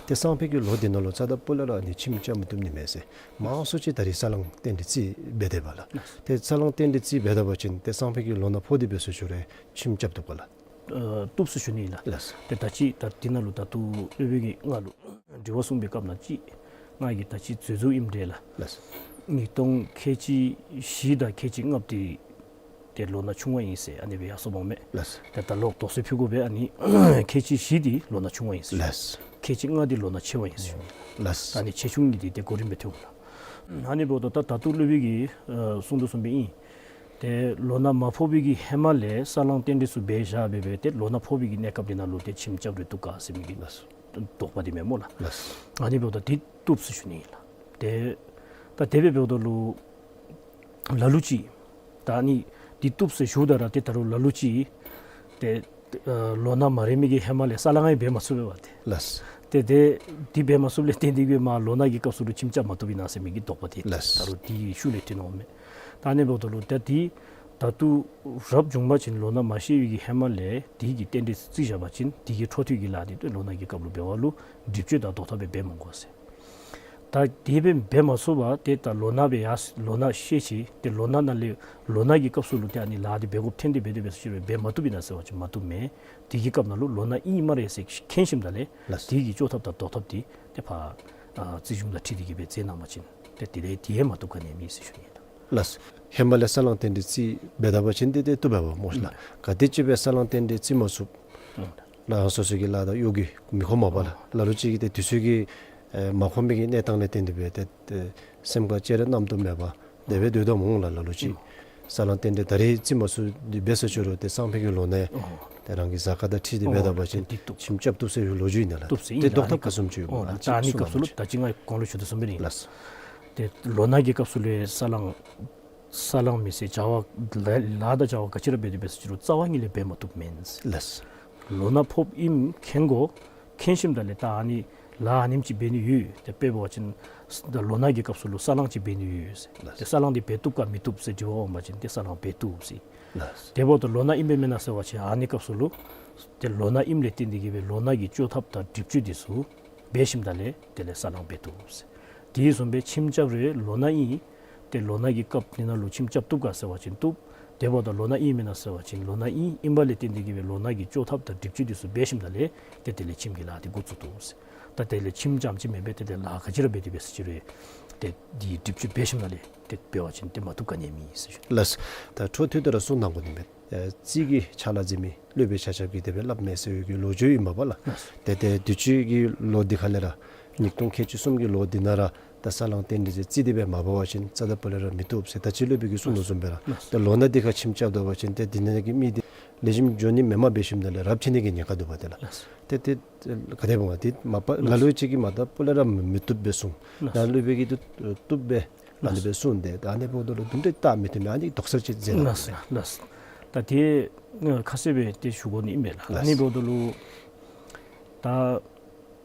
ཏེ་སང་ཕོད་ཀྱི་ལོ་འདི་ནང་ལུ་རྩ་དང་སྤུ་ལས་ར་ཨ་ནི་ཁྱིམ་རྐྱབ་མ་བཏུབ་ནི་མས་ཟེར། མང་ཤོས་ཅིག་ད་རིས་ས་བསླང་རྟེན་འབྲེལ་རྩིས་འབད་དེ་འབདཝ་ལགས། ཏེ་ས་བསླང་རྟེན་འབྲེལ་རྩིས་འབད་ད་པ་ཅིན་ཏེ་སང་ཕོད་ཀྱི་ལོ་ན་ཕོག་སྟེ་འབད་ཟེར་ཞུ་རུང་ཁྱིམ་རྐྱབ་བཏུབ་ག་ལགས། ཨ་བཏུབ་ཟེར་ཞུ་ནི་ལགས། ལགས། ཏེ་ད་ཅི་ད་འདི་ནང་ལུ་ད་ལྟོ་སློབ་དཔོན་གྱིས་ང་ལུ་དྲི་བ་གསུངས་པའི་སྐབས་ནང་ཅིག་ང་གིས་ད་ཅི་འཛོལ་འཛོལཝ་ཨིནམ་འདྲས་ལགས། ལགས། ཉིས་སྟོང་ཁལ་གཅིག་བཞི་དང་ཁལ་གཅིག་ལྔ་འདི་ཏེ་ལོ་ན་ཆུང་བ་ཨིན་ཟེར་ཨ་ནི་སྦེ་ཡར་སོངམ་མས། ལགས། ཏེ་ད་ལོག་དོགས་སེལ་ཕུལ་དགོ་པས། ཨ་ནི་ཁལ་གཅིག་བཞི་འདི་ལོ་ན་ཆུང་བ་ཨིན་ཟེར། ལགས། ཁལ་གཅིག་ལྔ་འདི་ལོ་ན་ཆེ་བ་ཨིན་ཟེར། ལགས། ཨ་ནི་ཆེ་ཆུང་གཉིས་འདི་ཏེ་གོ་རིམ་སྦེ་ཐོན་དགོ་ལགས། ཨ་ནི་འབདཝ་ད་ད་ད་ལྟོ་སློབ་དཔོན་གྱིས་ཨ་གསུངས་དོ་བཟུམ་སྦེ་ཨིན། ཏེ་ལོ་ན་མ་ཕོག་པའི་གི་ཧེ་མ་ལས་ས་བསླང་རྟེན་འབྲེལ་ཚུ་འབད་བཞག་སྦེ་སྦེ་ཏེ་ལོ་ན་ཕོག་པའི་གི་གནས་སྐབས་འདི་ནང་ལུ་ཏེ་ཁྱིམ་རྐྱབ་རུང་བཏུབ་ག་ཟེར་མི་གི་ལགས། དོགས་པ་འདི་མས་སྨོ་ལགས། ལགས། ཨ་ནི་འབདཝ་ད་འདི་བཏུབ་ཟེར་ཞུ་ནི་ཨིན་ལགས། ཏེ་ད་དེ་སྦེ་འབདཝ་ད་ལུ་ལ་ལུ་ཅིག་ད་ཨ་ནི་འདི་བཏུབ་ཟེར་ཞུཝ་ད་ར་ཏེ་ད་རུང་ལ་ལུ་ཅིག་ཏེ་ཨ་ལོ་ན་མ་རན་མི་གིས་ཧེ་མ་ལས་ས་བསླང་ཡང་འབད་མ་ཚུགས་པས་པ་ཏེ། ལགས། ཏེ་ཏེ་འདི་འབད་མ་ཚུགསཔ་ལས་བརྟེན་ཏེ་གིས་མར་ལོ་ན་གི་སྐབས་སུ་ལུ་ཁྱིམ་རྐྱབ་མ་བཏུབ་ཨིན་ན་ཟེར་མི་གི་དོགས་པ་འདི། ལགས། ད་རུང་འདི་ཤུལ་ལས་ཐོན་འོང་མས། ད་ཨ་ནི་འབདཝ་ད་ལུ་ད་འདི་ད་ལྟོ་རབ་བྱུང་པ་ཅིན་ལོ་ན་མ་ཤོར་བའི་གི་ཧེ་མ་ལས་འདི་གི་རྟེན་འབྲེལ་བརྩི་བཞག་པ་ཅིན་འདི་གི་འཕྲོ་མཐུད་ཀྱི་ལཱ་འདི་ཏེ་ལོ་ན་གི་སྐབས་ལུ་འབད་བ་ལུ་སྒྲིབ་གཅོད་དང་ཟློག་ཐབས་འབད་འབད་མི་དགོ་ཟེར། ད་དེ་སྦེ་འབད་མ་ཚུགས་པར་ཏེ་ད་ལོ་ན་སྦེ་ཡར་ལོ་ན་ཤེས་ཅི། ཏེ་ལོ་ན་ནང་ལས་ལོ་ན་གི་སྐབས་སུ་ལུ་ཏེ་ཨ་ནི་ལཱ་འདི་འབད་དགོཔ་ཐོན་ཏེ་འབད་དེ་འབད་ཟེར་ཅི་རུང་འབད་མ་བཏུབ་ཨིན་ན་ཟེར་བ་ཅིན་མ་བཏུབ་མས། དེ་གི་སྐབས་ནང་ལུ་ལོ་ན་ཨིན་སྨ་རེ་ཟེར་མཁྱེན་ཞིནམ་ད་ལས་ལགས། དེ་གི་བཅོས་ཐབས་དང་བཟློག་ཐབས་འདི་ཏེ་ཕར་ཨ་རྩིས་གཞུང་དང་འཁྲིལ་ཏེ་གི་སྦེ་མཛད་གནང་པ་ཅིན་ཏེ་དེ་ལས་དེ་ཡང་མ་བཏུབ་ག་ནི་མེད་ཟེར་ཞུ་ནི་ཨིན། ལགས། ཧེ་མ་ལས་ས་བསླང་རྟེན་འབྲེལ་རྩིས་འབད་ད་པ་ཅིན་ཏེ་ཏེ་བཏུབ་པས་པ་སྨོ་ལགས། ཨུམ། ག་དེམ་ཅིག་སྦེ་ས་བསླང་རྟེན་འབྲེལ་རྩིས་མ་ཚུགས། ཨུམ། ལགས་སོ་སོ་གི་ལཱ་དང་གཡོག་གི་མི་ཁོམ་པས་པ་ལགས། ཨོ། ལ་ལུ་ཅིག་གིས་ཏེ་དུས་ཚོད་ཀྱིས་ཨེ་མ་ཁོམ་པའི་གི་གནས་སྟངས་ལས་བརྟེན་ཏེ་སྦེ་ཏེ་ཏེ་སེམས་ཁར་ཅི་ར་རྣམ་རྟོག་མེད་པར་དེ་སྦེ་སྡོད་དོ་སྨོ་ལགས། ལ་ལུ་ཅིག་ཨུམ། ས་བསླང་རྟེན་འབྲེལ་ད་རེས་རྩིས་མ་ཚུགས་འདི་འབད་ཟེར་ཅི་རུང་ཏེ་སང་ཕོད་ཀྱི་ལོ་ནའི་ཨོ། ཏེ་རང་གི་གཟའ་སྐར་དང་འཁྲིལ་ཏེ་འབད་ད་པ་ཅིན་ཨོ་ཏེ་བཏུབ། ཁྱིམ་རྐྱབ་བཏུབ་ཟེར་བའི་ལོ་རྒྱུས་ཨིན་ན་ལགས། བཏུབ་ཟེར་ཏེ་ཨིན་ལགས། བཟློག་ཐབས་ག་བཟུམ་ཅིག་ཡོད་ཨོ་སྨོ་ལགས། ད་ཨ་ནི་སྐབས་སུ་ལུ་ད་ཅི་ང་གོང་ལུ་ཞུ་དོ་བཟུམ་སྦེ་ཨིན། ལགས། ཏེ་ལོ་ན་གི་སྐབས་སུ་ལུ་ས་བསླང་ས་བསླང་མི་ཟེར་བྱ་བ་ལཱ་ལཱ་དང་བྱ་བ་ག་ཅི་ར་འབད་དེ་འབད་ཟེར་ཅི་རུང་རྩ་བ་ཉིད་ལས་འབད་མ་བཏུབ་མེན། ལགས། ལོ་ན་ཕོགཔ་ཨིནམ་མཁྱེན་དགོ། མཁྱེན་ཞིནམ་ད་ལས་ད་ཨ་ནི་ལཱ་ཨ་ནེམ་ཅིག་འབད་ནི་ཡོད། ཏེ་དཔེ་འབད་བ་ཅིན་ད་ལོ་ན་གི་སྐབས་སུ་ལུ་ས་བསླང་ཅིག་འབད་ནི་ཡོད་ཟེར། ལགས། ཏེ་ས་བསླང་འདི་འབད་བཏུབ་ག་མི་བཏུབ་ཟེར་དྲི་བ་འོང་པ་ཅིན་ཏེ་ས་བསླང་འབད་བཏུབ་ཟེར། ལགས། དེ་འབདཝ་ད་ལོ་ན་ཨིནམ་སྦེ་མེན་ན་ཟེར་བ་ཅིན་ཨ་ནི་སྐབས་སུ་ལུ་ཏེ་ལོ་ན་ཨིནམ་ལས་བརྟེན་ཏེ་གི་སྦེ་ལོ་ན་གི་བཅོས་ཐབས་དང་སྒྲིབ་བཅོས་འདི་ཚུ་འབད་ཞིནམ་ད་ལས་དེ་ལས་ས་བསླང་འབད་བཏུབ་ཟེར། དེ་བཟུམ་སྦེ་ཁྱིམ་རྐྱབ་རུང་ལོ་ན་ཨིན། ཏེ་ལོ་ན་གི་སྐབས་འདི་ནང་ལུ་ཁྱིམ་རྐྱབ་བཏུབ་ག་ཟེར་བ་ཅིན་བཏུབ། དེ་འབདཝ་ད་ལོ་ན་ཨིན་མེན་ན་ཟེར་བ་ཅིན་ལོ་ན་ཨིན། ཨིནམ་ལས་བརྟེན་ཏེ་གི་སྦེ་ལོ་ན་གི་བཅོས་ཐབས་དང་སྒྲིབ་བཅོས་འདི་ཚུ་འབད་ཞིནམ་ད་ལས་ཏེ་དེ་ལས་ཁྱིམ་གྱི་ལཱ་འདི་འགོ་བཙུགས་བཏུབ་ཟེར། ད་དེ་ལས་ཁྱིམ་རྐྱངམ་ཅིག་མེན་པར་ཏེ་དེ་ལཱ་ག་ཅི་ར་འབད་དེ་འབད་ཟེར་ཅི་རུང་ཏེ་འདི་སྒྲིབ་བཅོས་འབད་ཞིནམ་ད་ལས་ཏེ་འབད་བ་ཅིན་ཏེ་མ་བཏུབ་ག་ནི་མེད་ཟེར་ཞུ། ལགས། ད་འཕྲོ་མཐུད་དེ་ར་གསུང་གནང་དགོ་ནི་མས། ཨེ་རྩིས་ཀྱི་ཕྱག་ལཱ་མཛད་མི་སློབ་དཔོན་ཆ་ཁྱབ་ཀྱིས་དེ་སྦེ་སླབ་མས་ཟེར་བའི་གི་ལོ་རྒྱུས་ཨིན་པས་པ་ལགས། ལགས། ཏེ་ཏེ་དུས་ཅི་གི་ལོ་འདི་ཁ་ལས་ར་ཉིས་སྟོང་ཁལ་གཅིག་གསུམ་གྱི་ལོ་འདི་ནང་ར་ད་ས་བསླང་རྟེན་འབྲེལ་རྩིས་འདི་སྦེ་མ་འབད་བ་ཅིན་རྩ་དང་སྤུ་ལས་ར་མི་བཏུབ་ཟེར་ད་ཅི་སློབ་དཔོན་གྱིས་གསུང་དོ་བཟུམ་སྦེ་ར། ལགས། ཏེ་ལོ་ན་འདི་ཁར་ཁྱིམ་རྐྱབ་ད་པ་ཅིན་ཏེ་འདི་ནང་གི་མི་འདི་ལེགས་ཤོམ་འགྱོ་ནི་མེནམ་འབད་ཞིནམ་ད་ལས་རབས་ཆད་ནི་གི་ཉེན་ཁ་འདུག་པ་ཏེ་ལགས། ལགས། ཏེ་ཏེ་ག་དེ་འབད་འོང་འདི་མ་པ་ལ་ལུ་ཅིག་གིས་མ་ད་སྤུ་ལས་ར་མི་བཏུབ་སྦེ་གསུངས། ལགས། ད་སློབ་དཔོན་གྱིས་བཏུབ་བཏུབ་སྦེ་ཨ་ནི་སྦེ་གསུངས་ཏེ་ད་ཨ་ནི་འབདཝ་ད་ལུ་དུམ་གྲ་བལྟ་མི་བཏུབ་མས། ཨ་ནི་དོགས་སེལ་ཅིག་མཛད་གནང་། ལགས་ལགས། ད་དེ་ཁ་གསལ་སྦེ་ཏེ་ཞུ་དགོ་ནི་ཨིན་པས་ལགས། ཨ་ནི་འབདཝ་ད་ལུ་ད་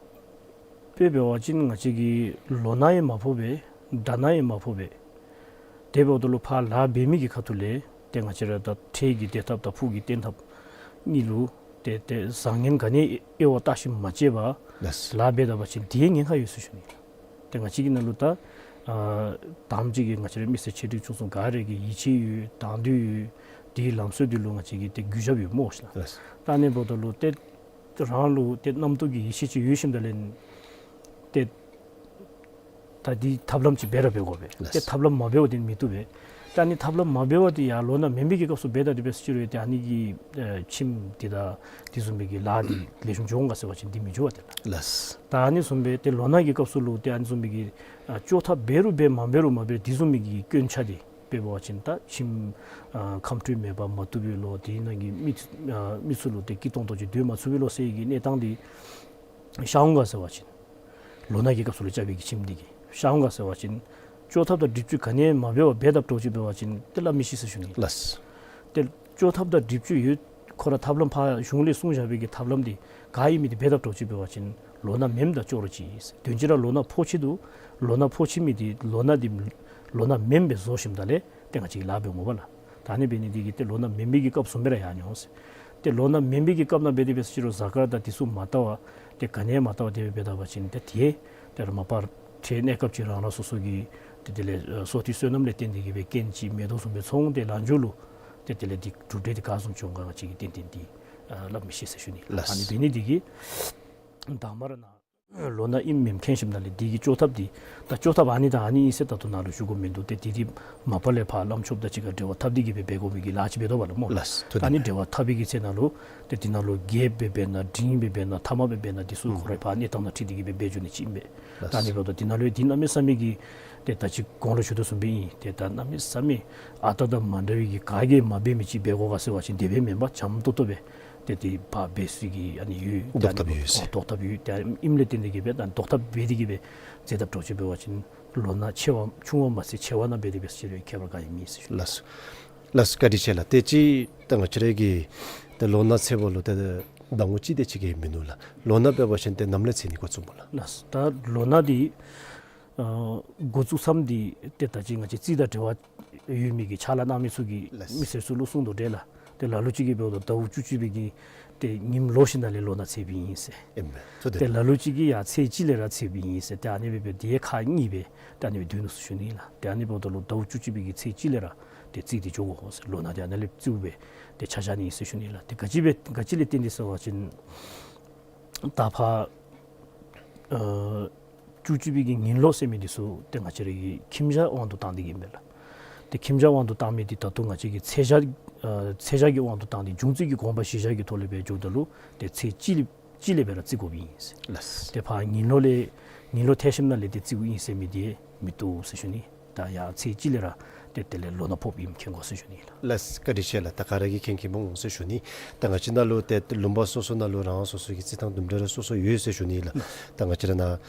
དཔེ་འབད་བ་ཅིན་ང་བཅས་ཀྱི་ལོ་ན་ཡང་མ་ཕོག་པས། ཟླ་ན་ཡང་མ་ཕོག་པས། དེ་འབདཝ་ད་ལུ་ཕར་ལཱ་འབད་མི་གི་ཁ་ཐུག་ལས་ཏེ་ང་བཅས་ར་ད་འཕྲལ་གྱི་བདེ་ཐབས་དང་ཕུགས་ཀྱི་བརྟན་ཐབས་གཉིས་ལུ་ཏེ་ཏེ་བཟང་ངན་ག་ནི་དབྱེ་བ་བལྟ་ཞིནམ་མ་དཔྱད་པར་ལགས། ལཱ་འབད་ད་པ་ཅིན་དེའི་ཉེན་ཁ་ཡོད་ཟེར་ཞུ་ནི། ཏེ་ང་བཅས་ཀྱི་ནང་ལུ་ད་ཨ་དང་པ་ཅིག་གིས་ང་བཅས་ར་མི་སེར་ཆེ་འབྲིང་ཆུང་གསུམ་ག་ར་གི་ཡིད་ཆེས་ཡོད། དང་འདོད་ཡོད། དེའི་ལམ་སྲོལ་འདི་ལུ་ང་བཅས་ཀྱིས་ཏེ་གུས་ཞབས་ཡོད་སྨོ་ཤེས་ན། ལགས། ད་ཨ་ནི་འབདཝ་ད་ལུ་ཏེ་རང་ལུ་ཏེ་རྣམ་རྟོག་གི་ཡིད་ཆེས་ཅིག་ཡོད་ཞིནམ་ད་ལས་ཏེ་ད་འདི་ཐབས་ལམ་ཅིག་འབད་ར་འབད་དགོ་པས། ལགས། ཏེ་ཐབས་ལམ་མ་འབདཝ་འདི་མི་བཏུབ་པས། ད་ཨ་ནི་ཐབས་ལམ་མ་འབདཝ་འདི་ཡང་ལོ་ན་མེན་པའི་གི་སྐབས་སུ་འབད་ད་འདི་འབད་ཟེར་ཅི་རུང་ཏེ་ཨ་ནི་གི་ཨེ་ཁྱིམ་འདི་དང་འདི་བཟུམ་མའི་གི་ལཱ་འདི་ལེགས་ཤོམ་འགྱོ་འོང་ག་ཟེར་བ་ཅིན་འདི་མི་འགྱོ་བས་ཏེ་ལགས། ལགས། ད་ཨ་ནི་བཟུམ་སྦེ་ཏེ་ལོ་ན་གི་སྐབས་སུ་ལུ་ཏེ་ཨ་ནི་བཟུམ་མའི་གི་ཨ་བཅོས་ཐབས་འབད་རུང་འབད་མ་འབད་རུང་མ་འབད་འདི་བཟུམ་མའི་གི་སྐྱོན་ཆ་འདི་དཔེ་འབད་བ་ཅིན་ད་ཁྱིམ་ཨ་ཁམས་སྤྲོད་མེད་པར་མ་བཏུབ་པའི་ལོ། དེ་ནང་གི་མི་ཨ་མི་ཚུ་ལུ་ཏེ་སྐྱིད་ཏོང་ཏོ་ཅིག་སྡོད་མ་ཚུགས་པའི་ལོ་ཟེར་བའི་གི་གནས་སྟངས་འདི་ཤར་འོང་ག་ཟེར་བ་ཅིན་ལོ་ན་གི་སྐབས་སུ་ལུ་རྐྱབ་པའི་གི་ཁྱིམ་འདི་གིས་ཤར་འོང་ག་ཟེར་བ་ཅིན་བཅོས་ཐབས་དང་སྒྲིབ་བཅོས་ག་ནི་ཡང་མ་འབད་བར་འབད་དཔ་འདྲཝ་ཅིག་འབད་བ་ཅིན་ཏེ་སླབ་མི་ཤེས་ཟེར་ཞུ་ནི། ལགས། ཏེ་བཅོས་ཐབས་དང་སྒྲིབ་བཅོས་ཡོད། ཁོ་ར་ཐབས་ལམ་ཕར་གཞུང་ལས་གསུངས་བཞག་པའི་གི་ཐབས་ལམ་འདི་ག་ཨིན་མི་འདི་འབད་དཔ་འདྲཝ་ཅིག་འབད་བ་ཅིན་ལོ་ན་མེནམ་ད་ཅོག་ར་ཅིག་ཨིན། དོན་གཅིག་ར་ལོ་ན་ཕོག་ཅི་འདུག། ལོ་ན་ཕོག་ཅི་མི་འདི་ལོ་ན་འདི་ལོ་ན་མེནམ་སྦེ་བཟོ་ཞིནམ་ད་ལས་ཏེ་ང་བཅས་ཀྱིས་ལཱ་འབད་འོང་པ་ལགས། ད་ཨ་ནི་འབད་ནི་འདི་གིས་ཏེ་ལོ་ན་མེན་པའི་གི་སྐབས་བཟུམ་སྦེ་ར་ཡར་འོང་ཟེར། ཏེ་ལོ་ན་མེན་པའི་གི་སྐབས་ནང་འབད་དེ་འབད་ཟེར་ཅི་རུང་གཟའ་སྐར་དང་འདི་ཚུ་མ་བལྟ་བར་ཏེ་ག་ནི་ཡང་མ་བལྟ་བར་དེ་སྦེ་འབད་ད་པ་ཅིན་ཏེ་དེ་ཏེ་ར་མ་པ་འཕྲལ་གནས་སྐབས་ཅིག་རང་རང་སོ་སོ་གི་ཏེ་དེ་ལས་ཨ་སོ་ཐུབ་བསོད་ནམས་ལས་བརྟེན་ཏེ་གི་སྦེ་རྐྱེན་ཅིག་མེད་དོ་བཟུམ་སྦེ་ཚོར་འོང་། ཏེ་ལངས་ཕྱོགས་ལུ་ཏེ་དེ་ལས་འདི་གྲུབ་འབྲས་འདི་ག་བཟུམ་འབྱུང་ག་ང་བཅས་ཀྱིས་ཏན་ཏན་འདི་ཨ་སླབ་མི་ཤེས་ཟེར་ཞུ་ནི། ལགས། ཨ་ནི་འབད་ནི་འདི་གིས་དང་པ་ར་ནཱ་ལོ་ན་ཨིནམ་མེནམ་མཁྱེན་ཞིནམ་ད་ལས་འདི་གི་བཅོས་ཐབས་འདི་ད་བཅོས་ཐབས་ཨ་ནི་དང་ཨ་ནི་ཨིན་ཟེར་ད་ལྟོ་ནཱ་ལུ་ཞུ་དགོཔ་མིན་འདུག། ཏེ་འདི་འདི་མ་པ་ལས་ཕར་བླམ་ཆོསཔ་དང་གཅིག་ཁར་འབྲེལ་བ་འཐབ་སྟེ་གི་སྦེ་འབད་དགོ་མི་གི་ལཱ་ཅིག་འབད་དོ་བ་ལགས་སྨོ། ལགས། ད་ཨ་ནི་འབྲེལ་བ་འཐབ་པའི་གི་ཚེ་ནང་ལུ་ཏེ་འདི་ནང་ལུ་རྒྱལཔོ་སྦེ་འབད་ན་འབྲིང་སྦེ་འབད་ན་ཐ་མ་སྦེ་འབད་ན་འདི་ཚུ་ཁོ་རའི་ཕར་གནས་སྟངས་དང་འཁྲིལ་ཏེ་གི་སྦེ་འབད་འགྱོ་ནི་ཅིག་ཨིན་པས། ལགས། ད་ཨ་ནི་འབདཝ་ད་འདི་ནང་ལུ་འདི་གནམ་མེད་ས་མེད་ཀྱི་ཏེ་ད་ཅི་གོང་ལུ་ཞུ་དོ་བཟུམ་སྦེ་ཨིན། ཏེ་ད་གནམ་མེད་ས་མེད་ཨ་རྟག་དང་མ་འདྲ་བའི་གི་ག་གིས་མ་འབད་མི་ཅིག་འབད་དགོ་ག་ཟེར་བ་ཅིན་དེ་སྦེ་མེན་པར་འཇམ་ཏོང་ཏོ་སྦེ་ཏེ་དེ་ཕར་འབད་ཚུགས་ཀྱི་ཨ་ནི་ཡོད། ལྡོག་ཐབས་ཡོད་ཟེར། ཨོ་ལྡོག་ཐབས་ཡོད། ཏེ་ཨིནམ་ལས་བརྟེན་ཏེ་གི་སྦེ་ད་ལྡོག་ཐབས་འབད་དེ་གི་སྦེ་མཛད་དཔ་འདྲཝ་ཅིག་འབད་བ་ཅིན་ལོ་ན་ཆེ་བ་ཆུང་བ་མ་ཚད་ཆེ་བ་ནང་འབད་དེ་འབད་ཟེར་ཁྱད་པར་ག་ཡང་མེད་ཟེར་ཞུ། ལགས། ལགས་བཀའ་དྲིན་ཆེ་ལགས། ཏེ་ཅིག་ད་ང་བཅས་ར་གི་ད་ལོ་ན་ཚེ་བ་ལུ་ད་ཟླ་ངོ་གཅིག་དེ་ཅིག་གིས་མིན་འདུག་ལགས། ལོ་ན་འབད་བ་ཅིན་ཏེ་ནམ་ལས་ཚེས་ནི་འགོ་བཙུགས་སྨོ་ལགས། ལགས། ད་ལོ་ན་འདི་ཨ་འགོ་བཙུགས་མཚམས་འདི་ཏེ་ད་ཅི་ང་བཅས་རྩིས་དང་འབྲེལ་བ་ཡོད་མི་གི་ཕྱག་ལཱ་གནང་མི་ཚུ་གིས་ལགས། མི་སེར་ཚུ་ལུ་གསུང་དོ་འདྲ་ལགས། ཏེ་ལ་ལུ་ཅིག་གིས་འབདཝ་ད་ཟླཝ་བཅུ་གཅིག་པའི་གི་ཏེ་ཉིནམ་ལོག་ཞིནམ་ལས་ལོ་ན་ཚེས་པའི་ཨིན་ཟེར། ཨིན་པས། ཏེ་ལ་ལུ་ཅིག་གིས་ཡང་ཚེས་གཅིག་ལས་ར་ཚེས་པའི་ཨིན་ཟེར། ཏེ་ཨ་ནི་སྦེ་སྦེ་དེ་ཁག་གཉིས་སྦེ་ཏེ་ཨ་ནི་སྦེ་སྡོད་ནུག་ཟེར་ཞུ་ནི་ལགས། ཏེ་ཨ་ནི་འབདཝ་ད་ལུ་ཟླཝ་བཅུ་གཅིག་པའི་གི་ཚེས་གཅིག་ལས་ར་ཏེ་རྩིས་ཏེ་འགྱོ་དགོ་ཟེར། ལོ་ན་དེ་ཨ་ནཱ་ལས་རྩིཝ་སྦེ་ཏེ་ཆ་བཞག་ནི་ཨིན་ཟེར་ཞུ་ནི་ལགས། ཏེ་ག་ཅི་སྦེ་ག་ཅི་ལས་བརྟེན་ཏེ་ཟེར་བ་ཅིན་ད་ཕར་ཨ་བཅུ་གཅིག་པའི་གི་ཉིན་ལོག་ཟེར་མི་འདི་ཚུ་ཏེ་ང་བཅས་ར་གི་ཁྱིམ་བྱ་དབང་དུ་བཏང་སྟེ་གི་ཨིན་པས་ལགས། ཏེ་ཁྱིམ་བྱ་དབང་དུ་བཏང་མི་འདི་ད་ལྟོ་ང་བཅས་ཀྱི་ཚེས་ཞག་ཨ་ཚེས་ཞག་གི་དབང་དུ་བཏང་སྟེ་འབྱུང་རྩིས་ཀྱི་དགོངས་པ་གཞིར་བཞག་གི་ཐོག་ལས་སྦེ་འགྱོཝ་ད་ལུ་ཏེ་ཚེས་གཅིག་ལས་གཅིག་ལས་སྦེ་ར་རྩི་དགོཔ་ཨིན་ཟེར། ལགས། ཏེ་ཕར་ཉིན་ལོག་ལས་ཉིན་ལོག་ཐལ་ཞིནམ་ལས་ཏེ་རྩིཝ་ཨིན་ཟེར་མི་འདི་མི་བཏུབ་ཟེར་ཞུ་ནི། ད་ཡང་ཚེས་གཅིག་ལས་ར་ཏེ་དེ་ལས་ལོ་ན་ཕོགཔ་ཨིནམ་མཁྱེན་དགོ་ཟེར་ཞུ་ནི་ལགས། ལགས། བཀའ་དྲིན་ཆེ་ལགས། ད་ག་ར་གིས་མཁྱེན་མཁྱེནམ་འོང་ཟེར་ཞུ་ནི། ད་ང་བཅས་ནང་ལུ་ཏེ་ལུང་པ་སོ་སོ་ནང་ལུ་རང་སོ་སོ་གི་རྩིས་ཐངས་དུམ་གྲ་ར་སོ་སོ་ཡོད་ཟེར་ཞུ་ནི་ལགས། ད་ང་བཅས་ར་ནཱ་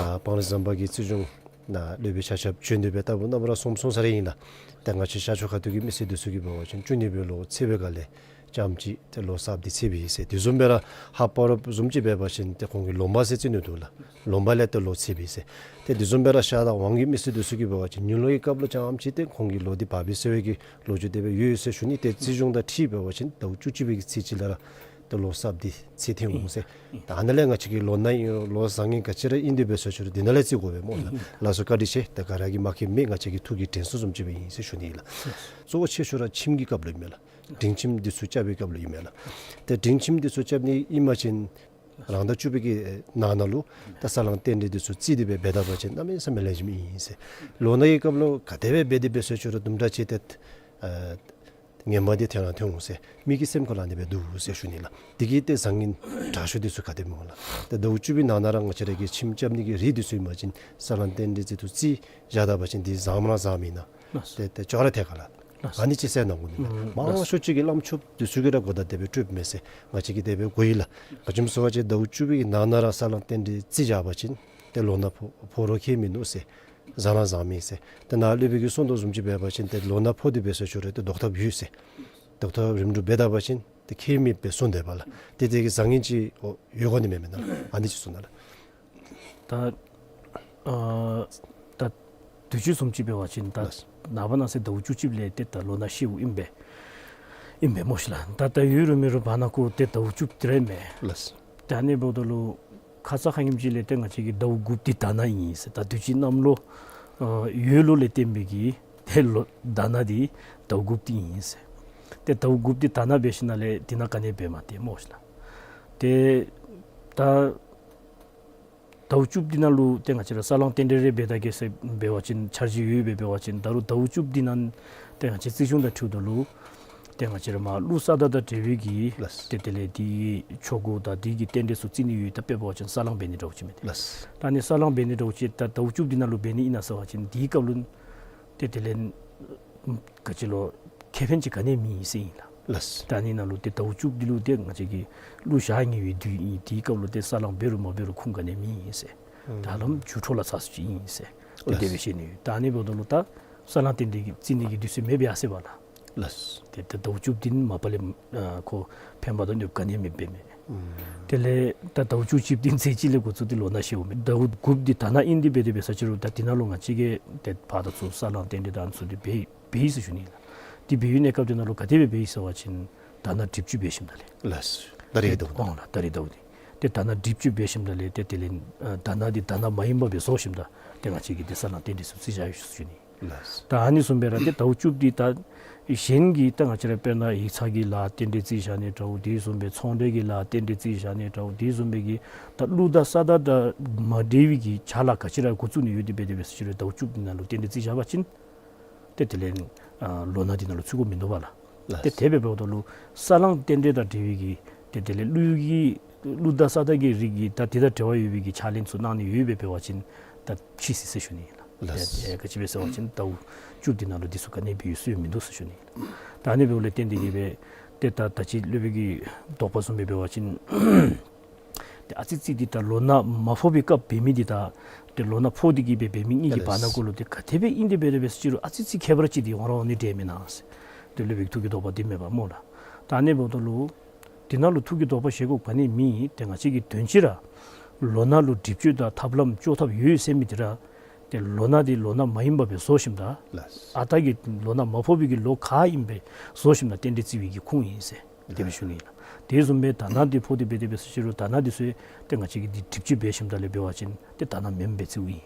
ཨ་སྤང་རི་ཟམ་པ་གི་རྩིས་གཞུང་ནང་སློབ་དཔོན་ཆ་ཁྱབ་བྱོན་ཏེ་སྦེ་ལྟ་བུ་རྣམ་པ་ར་གསུངས་གསུངས་ས་ར་ཨིན་ལགས། ད་ང་བཅས་ཤར་ཕྱོགས་ཁ་ཐུག་གི་མི་སེར་འདི་ཚུ་གིས་འབད་བ་ཅིན་བཅུ་གཉིས་པའི་ལོ་ཚེས་པའི་སྒང་ལས་རྐྱངམ་ཅིག་ཏེ་ལོ་གསརཔ་འདི་ཚེས་པའི་ཨིན་ཟེར། དེ་བཟུམ་སྦེ་ར་ཧཱཔ་རོཔ་བཟུམ་ཅིག་འབད་བ་ཅིན་ཏེ་ཁོང་གིས་ལོ་མ་ཟེར་རྩི་ནི་འདུག་ལགས། ལོ་མ་ལས་ཏེ་ལོ་ཚེས་པའི་ཨིན་ཟེར། ཏེ་དེ་བཟུམ་སྦེ་ར་ཤར་དང་ཝང་གི་མི་སེར་འདི་ཚུ་གིས་འབད་བ་ཅིན་ཉིན་ལོ་གི་སྐབས་ལུ་རྐྱངམ་ཅིག་ཏེ་ཁོང་གི་ལོ་འདི་བབས་པས་ཟེར་བའི་གི་ལོ་རྒྱུས་དེ་སྦེ་ཡོད་ཟེར་ཞུ་ནི། ཏེ་རྩིས་གཞུང་དང་འཁྲིལ་འབད་བ་ཅིན་ཟླཝ་བཅུ་གཅིག་པའི་གི་ཚེས་གཅིག་ལས་ར་ཏེ་ལོ་གསརཔ་འདི་ཚེས་ཐོན་འོང་ཟེར། ད་ཨ་ནཱ་ལས་ང་བཅས་ཀྱི་ལོ་ན་ཨིན་རུང་ལོ་བཟང་ངན་ག་ཅི་ར་ཨིན་ཏེ་འབད་ཟེར་ཞུ་རུང་འདི་ནང་ལས་རྩི་དགོ་པས་སྨོ་ལགས། ལགས་སོ། བཀའ་དྲིན་ཆེ། ད་ག་ར་གིས་མ་མཁྱེན་མི་ང་བཅས་ཀྱི་ཐུགས་ཀྱི་དྲན་གསོ་བཟུམ་ཅིག་སྦེ་ཨིན་ཟེར་ཞུ་ནི་ལགས། གཙོ་བོ་ཆེ་ཤོས་ར་ཁྱིམ་གྱི་སྐབས་ལུ་ཨིན་མས་ལགས། འབྲིང་ཁྱིམ་འདི་ཚུ་རྐྱབ་པའི་སྐབས་ལུ་ཨིན་མས་ལགས། ཏེ་འབྲིང་ཁྱིམ་འདི་ཚུ་རྐྱབ་ནི་ཨིན་པ་ཅིན་རང་ཟླ་བཅུ་པའི་གི་ནང་ན་ལུ་ད་ས་བསླང་རྟེན་འབྲེལ་འདི་ཚུ་རྩིས་ཏེ་སྦེ་འབད་ད་པ་ཅིན་གནམ་མེད་ས་མེད་ལེགས་ཤོམ་ཨིན་ཟེར། ལོ་ན་གི་སྐབས་ལུ་ག་དེ་སྦེ་འབད་དེ་འབད་ཟེར་ཞུ་རུང་དུམ་གྲ་ཅིག་ཏེ་ཨ་ངན་པ་འདི་ཐོན་ར་ཐོན་འོང་ཟེར་མི་གི་སེམས་ཁར་ལུ་ཨ་ནི་སྦེ་འདུག་ཟེར་ཞུ་ནི་ལགས། དེ་གིས་ཏེ་བཟང་ངན་དྲག་ཤོས་འདི་ཚུ་ག་དེ་སྨོ་ལགས། ཏེ་ཟླཝ་བཅུ་པའི་ནང་ན་ར་ང་བཅས་ར་གི་ཁྱིམ་རྐྱབ་ནི་གི་རིགས་འདི་ཚུ་ཨིན་པ་ཅིན་ས་བསླང་རྟེན་འབྲེལ་འདི་ཚུ་རྩིས་བཞག་ད་པ་ཅིན་འདི་བཟངམ་ར་བཟངམ་ཨིན་ན། ལགས། ཏེ་ཏེ་ཅོག་ར་འཐད་ག་ལགས། ལགས། ཨ་ནི་ཅིག་གསན་གནང་དགོ་ནི་ལགས། ལགས། མང་ཤོས་ཅིག་གིས་བླམ་ཆོསཔ་འདི་ཚུ་གིས་ར་གོ་བརྡ་དེ་སྦེ་སྤྲོདཔ་མས་ཟེར། ང་བཅས་ཀྱིས་དེ་སྦེ་གོ་ཡི་ལགས། ག་ཅི་སྨོ་ཟེར་བ་ཅིན་ཟླཝ་བཅུ་པའི་ནང་ན་ར་ས་བསླང་རྟེན་འབྲེལ་རྩིས་བཞག་པ་ཅིན་ཏེ་ལོ་ན་ཕོག་ཕོག་རུང་ཁྱད་མིན་ནུག་ཟེར། བཟང་ར་བཟངམ་ཨིན་ཟེར། ཏེ་ནཱ་སློབ་དཔོན་གྱིས་གསུངས་དོ་བཟུམ་ཅིག་འབད་བ་ཅིན་ཏེ་ལོ་ན་ཕོག་སྟེ་འབད་ཟེར་ཞུ་རུང་ཏེ་བཟློག་ཐབས་ཡོད་ཟེར། བཟློག་ཐབས་རིམ་གྲོ་འབད་ད་པ་ཅིན་ཏེ་ཁྱད་མེདཔ་སྦེ་སོང་དེས་པ་ལགས། ཏེ་དེ་གིས་བཟང་ངན་ཅིག་ཡོད་དགོ་ནི་མེན་མེན་ན། ཨ་ནི་ཅིག་གསུངས་ནུག་ལགས། ད་ཨ་ད་དུས་ཅི་བཟུམ་ཅིག་འབད་བ་ཅིན་ད་ལགས། ནངས་པ་གནངས་ཚེ་ཟླཝ་བཅུ་གཅིག་ལས་ཏེ་ད་ལོ་ན་ཤེསཔ་ཨིན་པས། ཨིན་པས་སྨོ་ཤིག་ལགས། ད་ད་ཡོད་རུང་མེད་རུང་བར་ན་ཁོ་ཏེ་ཟླཝ་བཅུ་གཅིག་ར་མས། ལགས། ད་ཨ་ནི་འབདཝ་ད་ལུ་ཁ་ཙ་ཁ་ཉིནམ་ཅིག་ལས་ཏེ་ང་བཅས་ཀྱི་ཟླཝ་དགུཔ་འདི་དྷ་ན་ཨིན་ཟེར། ད་དུས་ཅི་གནམ་ལོ་ཨ་ཡོས་ལོ་ལས་བརྟེན་པའི་གི་ཏེ་ལོ་དྷ་ན་འདི་ཟླཝ་དགུཔ་འདི་ཨིན་ཟེར། ཏེ་ཟླཝ་དགུཔ་འདི་དྷ་ན་འབད་ཞིནམ་ལས་འདི་ནང་ག་ནི་འབད་མ་སྟེར་སྨོ་ཤིག་ལགས། ཏེ་ད་ཟླཝ་བཅུ་གཅིག་འདི་ནང་ལུ་ཏེ་ང་བཅས་ར་ས་བསླང་རྟེན་འབྲེལ་རེ་འབད་ད་གེ་ཟེར་འབད་བ་ཅིན་འཆར་གཞི་ཡོད་པས། འབད་བ་ཅིན་ད་རུང་ཟླཝ་བཅུ་གཅིག་འདི་ནང་ཏེ་ང་བཅས་རྩིས་གཞུང་དང་འཁྲིལཝ་ད་ལུ་ཏེ་ང་བཅས་ར་མར་ཀླུ་ས་བདག་དང་འབྲེལ་བའི་གི་ལགས། ཏེ་དེ་ལས་དེ་གི་ཆོ་ག་དང་དེ་གི་རྟེན་འབྲེལ་ཚུ་རྩི་ནི་ཡོད། ད་དཔེ་འབད་བ་ཅིན་ས་བསླང་འབད་ནི་འདྲཝ་ཅིག་མས་ཏེ། ལགས། ད་ཨ་ནི་ས་བསླང་འབད་ནི་འདྲཝ་ཅིག་ད་ཟླཝ་བཅུ་གཅིག་འདི་ནང་ལུ་འབད་ནི་ཨིན་ན་ཟེར་བ་ཅིན་དེའི་སྐབས་ལུ་ཏེ་དེ་ལས་ག་ཅི་ལོ་ཁེ་ཕན་ཅིག་ག་ནི་མེད་ཟེར་ཨིན་ལགས། ལགས། ད་ཨ་ནི་ནང་ལུ་ཏེ་ཟླཝ་བཅུ་གཅིག་འདི་ལུ་ཏེ་ང་བཅས་ཀྱི་ཀླུ་ཞག་ཉེ་བའི་དུས་ཨིན། དེའི་སྐབས་ལུ་ཏེ་ས་བསླང་འབད་རུང་མ་འབད་རུང་ཁུངས་ག་ནི་མེད་ཟེར། ད་ལམ་རྒྱུ་འཕྲོ་ལ་ཚ་སུ་ཅིག་ཨིན་ཟེར། ཏེ་ལགས། དེ་སྦེ་བཤད་ནི་ཡོད། ད་ཨ་ནི་འབདཝ་ད་ལུ་ད་ས་བསླང་རྟེན་འབྲེལ་གྱི་རྩི་ནི་གི་དུས་ཚོད་མེདཔ་ཡར་སོ་ཡི་པ་ལགས། ལགས། ཏེ་ད་ཟླཝ་བཅུ་གཅིག་འདི་མ་པ་ལས་ཨ་ཁོ་ཕན་པ་དང་གནོདཔ་ག་ནི་མེདཔ་མས། དེ་ལས་ད་ཟླཝ་བཅུ་གཅིག་འདི་ཚེས་གཅིག་ལས་འགོ་བཙུགས་ཏེ་ལོ་ན་ཤེསཔ་མས། ཟླཝ་དགུཔ་འདི་དྷ་ན་ཨིན། དེ་སྦེ་དེ་སྦེ་ཟེར་ཅི་རུང་ད་འདི་ནང་ལུ་ང་བཅས་ཀྱིས་ཏེ་ཕར་དང་ཚུར་ས་བསླང་རྟེན་འབྲེལ་དང་ཚུ་འདི་འབད་འབད་ཡི་ཟེར་ཞུ་ནི་ལགས། འདི་འབད་བའི་གནས་སྐབས་འདི་ནང་ལུ་ག་དེ་སྦེ་འབད་ཡི་ཟེར་བ་ཅིན་དྷ་ན་དྲིལབུ་ཅུ་འབད་ཞིནམ་ད་ལས། ལགས། ད་རིས་ཟླཝ་འདི། ཨོ་ལགས། ད་རིས་ཟླཝ་འདི། ཏེ་དྷ་ན་དྲིལབུ་ཅུ་འབད་ཞིནམ་ད་ལས་ཏེ་དེ་ལས་ཨ་དྷ་ན་འདི་དྷ་ན་མ་ཡིན་པ་སྦེ་བཟོ་ཞིནམ་ད་ཏེ་ང་བཅས་ཀྱིས་ཏེ་ས་བསླང་རྟེན་འབྲེལ་ཚུ་རྩིས་བཞག་ཡི་ཟེར་ཞུ་ནི། ལགས། ད་ཨ་ནི་བཟུམ་སྦེ་ར་ཏེ་ཟླཝ་བཅུ་གཅིག་འདི་ད་གཞན་གྱི་ད་ང་བཅས་ར་དཔེར་ན་ཡིག་ཚང་གི་ལཱ་རྟེན་འབྲེལ་རྩིས་བཞག་ནི་འདྲཝ། དེ་བཟུམ་སྦེ་ཚོང་འབྲེལ་གྱི་ལཱ་རྟེན་འབྲེལ་རྩིས་བཞག་ནི་འདྲཝ། དེ་བཟུམ་སྦེ་གི་ད་ཀླུ་དང་ས་བདག་དང་མ་འབྲེལ་བའི་གི་ཆ་ལ་ག་ཅི་ར་འགོ་བཙུགས་ནི་ཡོད། དེ་སྦེ་དེ་སྦེ་ཟེར་ཅི་རུང་ཟླཝ་བཅུ་གཅིག་འདི་ནང་ལུ་རྟེན་འབྲེལ་རྩིས་བཞག་པ་ཅིན་ཏེ་དེ་ལས་ཨ་ལོ་ན་འདི་ནང་ལུ་ཚུད་དགོཔ་མིན་འདུག་པ་ལགས། ལགས། ཏེ་དེ་སྦེ་འབདཝ་ད་ལུ་ས་བསླང་རྟེན་འབྲེལ་དང་འབྲེལ་བའི་གི་ཏེ་དེ་ལས་ཀླུ་གི་ཀླུ་དང་ས་བདག་གི་རིགས་ཀྱི་ད་དེ་དང་འབྲེལ་བ་ཡོད་པའི་གི་ཕྱག་ལེན་ཚུ་གནང་ནི་ཡོདཔ་སྦེ་འབད་བ་ཅིན་ད་ཕྱིས་སོ་ཡི་ཟེར་ཞུ་ནི་ལགས། ལགས། ཏེ་ག་ཅི་སྦེ་ཟེར་བ་ཅིན་ཟླཝ་བཅུ་གཅིག་འདི་ནང་ལུ་འདི་ཚུ་ག་ནི་འབད་ཡོད་སྲོལ་མིན་འདུག་ཟེར་ཞུ་ནི་ལགས། ད་ཨ་ནི་འབདཝ་ལས་བརྟེན་ཏེ་གི་སྦེ་ཏེ་ད་ད་ཅི་སློབ་དཔོན་གྱི་དོགས་པ་བཟུམ་སྦེ་འབད་བ་ཅིན་ཏེ་ཨ་ཙི་ཅིག་འདི་ད་ལོ་ན་མ་ཕོག་པའི་སྐབས་འབད་མི་འདི་དང་ཏེ་ལོ་ན་ཕོག་སྟེ་གི་སྦེ་འབད་མི་གཉིས་ཀྱི་བར་ན་ལགས། གུ་ལུ་ཏེ་ག་དེ་སྦེ་ཨིན་ཏེ་འབད་དེ་སྦེ་ཟེར་ཅི་རུང་ཨ་ཙི་ཅིག་ཁྱད་པར་ཅིག་འདི་འོང་ར་འོང་ནི་འདྲས་མེན་ན་ཟེར། ཏེ་སློབ་དཔོན་གྱི་ཐུགས་ཀྱི་དོགས་པ་འདི་མེད་པ་སྨོ་ལགས། ད་ཨ་ནི་འབདཝ་ད་ལུ་འདི་ནང་ལུ་ཐུགས་ཀྱི་དོགས་པ་བཞེས་དགོཔ་ག་ནི་མེད། ཏེ་ང་བཅས་ཀྱིས་དོན་སྤྱི་ར་ལོ་ན་ལུ་སྒྲིབ་གཅོད་དང་ཐབས་ལམ་བཅོ་ཐབས་ཡོད་ཟེར་མི་འདི་ར་ ཏེ་ལོ་ན་འདི་ལོ་ན་མ་ཡིན་པ་སྦེ་བཟོ་ཞིནམ་ད་ལགས། ཨ་རྟག་གི་ལོ་ན་མ་ཕོག་པའི་གི་ལོ་ག་ཨིནམ་སྦེ་བཟོ་ཞིནམ་ད་རྟེན་འབྲེལ་བརྩི་བའི་གི་ཁུངས་ཨིན་ཟེར་དེ་སྦེ་ཞུ་ནི་ལགས། དེ་བཟུམ་སྦེ་ད་ན་འདི་ཕོག་སྟེ་འབད་དེ་འབད་ཟེར་ཅི་རུང་ད་ན་འདི་ཚུ་ཏེ་ང་བཅས་ཀྱིས་འདི་སྒྲིབ་སྦྱིས་འབད་ཞིནམ་ད་ལས་འབད་བ་ཅིན་ཏེ་ད་ན་མེནམ་སྦེ་བརྩིཝ་ཨིན།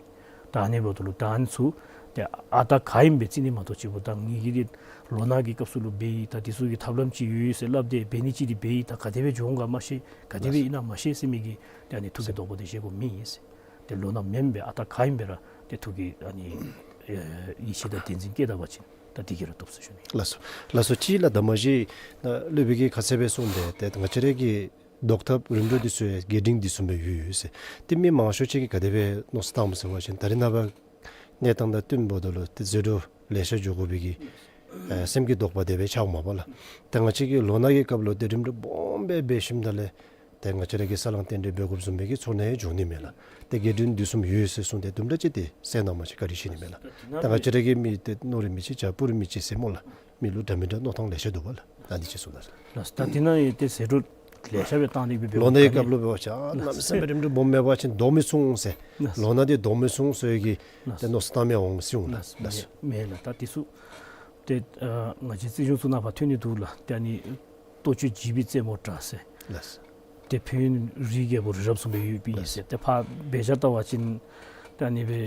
ད་ཨ་ནི་འབདཝ་ད་ལུ་ད་ཨ་ནི་ཚུ་ཏེ་ཨ་རྟག་ག་ཨིནམ་སྦེ་བརྩི་ནི་མ་གཏོགས་ཅིག་པོ་ད་ངེ་གི་འདི་ལོ་ན་གི་སྐབས་སུ་ལུ་འབད་ཡི་ད་འདི་ཚུ་གི་ཐབས་ལམ་ཅིག་ཡོད་ཟེར་སླབ་སྟེ་འབད་ནི་ཅིག་འདི་འབད་ཡི། ད་ག་དེ་སྦེ་འགྱོ་འོང་ག་མ་ཤེས། ག་དེ་སྦེ་ཨིན་ན་མ་ཤེས་ཟེར་མི་གི་ཏེ་ཨ་ནི་ཐུགས་ཀྱི་དོགས་པ་འདི་བཞེས་དགོཔ་མེད་ཨིན་ཟེར། ཏེ་ལོ་ན་མེནམ་སྦེ་ཨ་རྟག་ག་ཨིནམ་སྦེ་ར་ཏེ་ཐུགས་ཀྱི་ཨ་ནི་ཨེ་ཡིད་ཆེས་དང་བདེན་འཛིན་བསྐྱེད་ད་པ་ཅིན་ད་འདི་གིས་ར་བཏུབ་ཟེར་ཞུ་ནི། ལགས་སོ། ལགས་སོ། ཅིག་ལགས། ད་མ་གཞི་ད་སློབ་དཔོན་གྱིས་ཁ་གསལ་སྦེ་གསུངས་ཏེ་ཏེ་ང་བཅས་ར་གི་བཟློག་ཐབས་རིམ་གྲོ་འདི་ཚུ་ཡང་རྒྱས་འབྲིང་འདི་བཟུམ་སྦེ་ཡོད་ཡོད་ཟེར། ཏེ་མི་མང་ཤོས་ཅིག་གིས་ག་དེ་སྦེ་མནོ་བསམ་བཏངམ་ཟེར་བ་ཅིན་ད་རེས་ནངས་པ་གནས་སྟངས་དང་བསྟུན་འབདཝ་ད་ལུ་ཏེ་ཟད་འགྲོ་ལེ་ཤ་འགྱོ་དགོ་པའི་གི་ཨེ་སེམས་ཀྱི་དོགས་པ་དེ་སྦེ་ཆགསཔ་མས་པ་ལགས། ཏེ་ང་བཅས་ཀྱིས་ལོ་ན་གི་སྐབས་ལུ་ཏེ་རིམ་གྲོ་སྦོམ་སྦེ་འབད་ཞིནམ་ད་ལས་ཏེ་ང་བཅས་ར་གིས་ས་བསླང་རྟེན་འབྲེལ་འབད་དགོཔ་བཟུམ་མའི་གི་ཚོར་སྣང་ཡང་འབྱུང་ནི་མས་ལགས། ཏེ་རྒྱས་འབྲིང་འདི་བཟུམ་ཡོད་ཟེར་གསུངས་ཏེ་དུམ་གྲ་ཅིག་ཏེ་གསན་གནང་པ་ཅིན་བཀའ་དྲིན་ཆེ་ནི་མས་ལགས། ད་ང་བཅས་ར་གི་མི་ཏེ་ནོར་རིགས་མི་ཅིག་བྱ་སྤུ་རིས་མི་ཅིག་ཟེར་སྨོ་ལགས། མི་ལུ་འདྲ་མི་འདྲ་མནོ་ཐངས་ལེ་ཤ་འདུག་པ་ལགས། ད་འདི་ཅིག་གསུངས་ད་ལགས། ད་འདི་ནང་ཡང་ཏེ་ཟད་འགྲོ་ལེ་ཤ་སྦེ་བཏང་སྟེ་འབད་ལོ་ནའི་སྐབས་ལུ་འབད་བ་ཅིན་ཨ་གནམ་མེད་ས་མེད་རིམ་གྲོ་སྦོམ་མེད་པ་ཅིན་བཟློག་མི་ཚུགས་ཟེར། ལགས། ལོ་ན་འདི་བཟློག་མི་ཚུགས་ཟེར་གྱི་ལགས། ཏེ་མནོ་བསམ་བཏང་མི་འོང་མི་ཚུགས་ལགས། ལགས། མེད་ལགས། ད་འདི་ཚུ་ཏེ་ཨ་ང་བཅས་རྩིས་གཞུང་ཚུ་ནང་ཕར་ཐོན་ནི་འདུག་ལགས། ཏེ་ཨ་ནི་ལྟོ་སྤྱོད་བྱིས་པའི་རྩེད་མོ་འདྲ་ཟེར། ལགས། ཏེ་ཕན་ཡོན་རིའི་རྒྱལ་པོ་རི་རབ་བཟུམ་སྦེ་ཡོདཔ་ཨིན་ཟེར། ཏེ་ཕར་འབད་བཞག་བལྟ་བ་ཅིན་ཏེ་ཨ་ནི་སྦེ་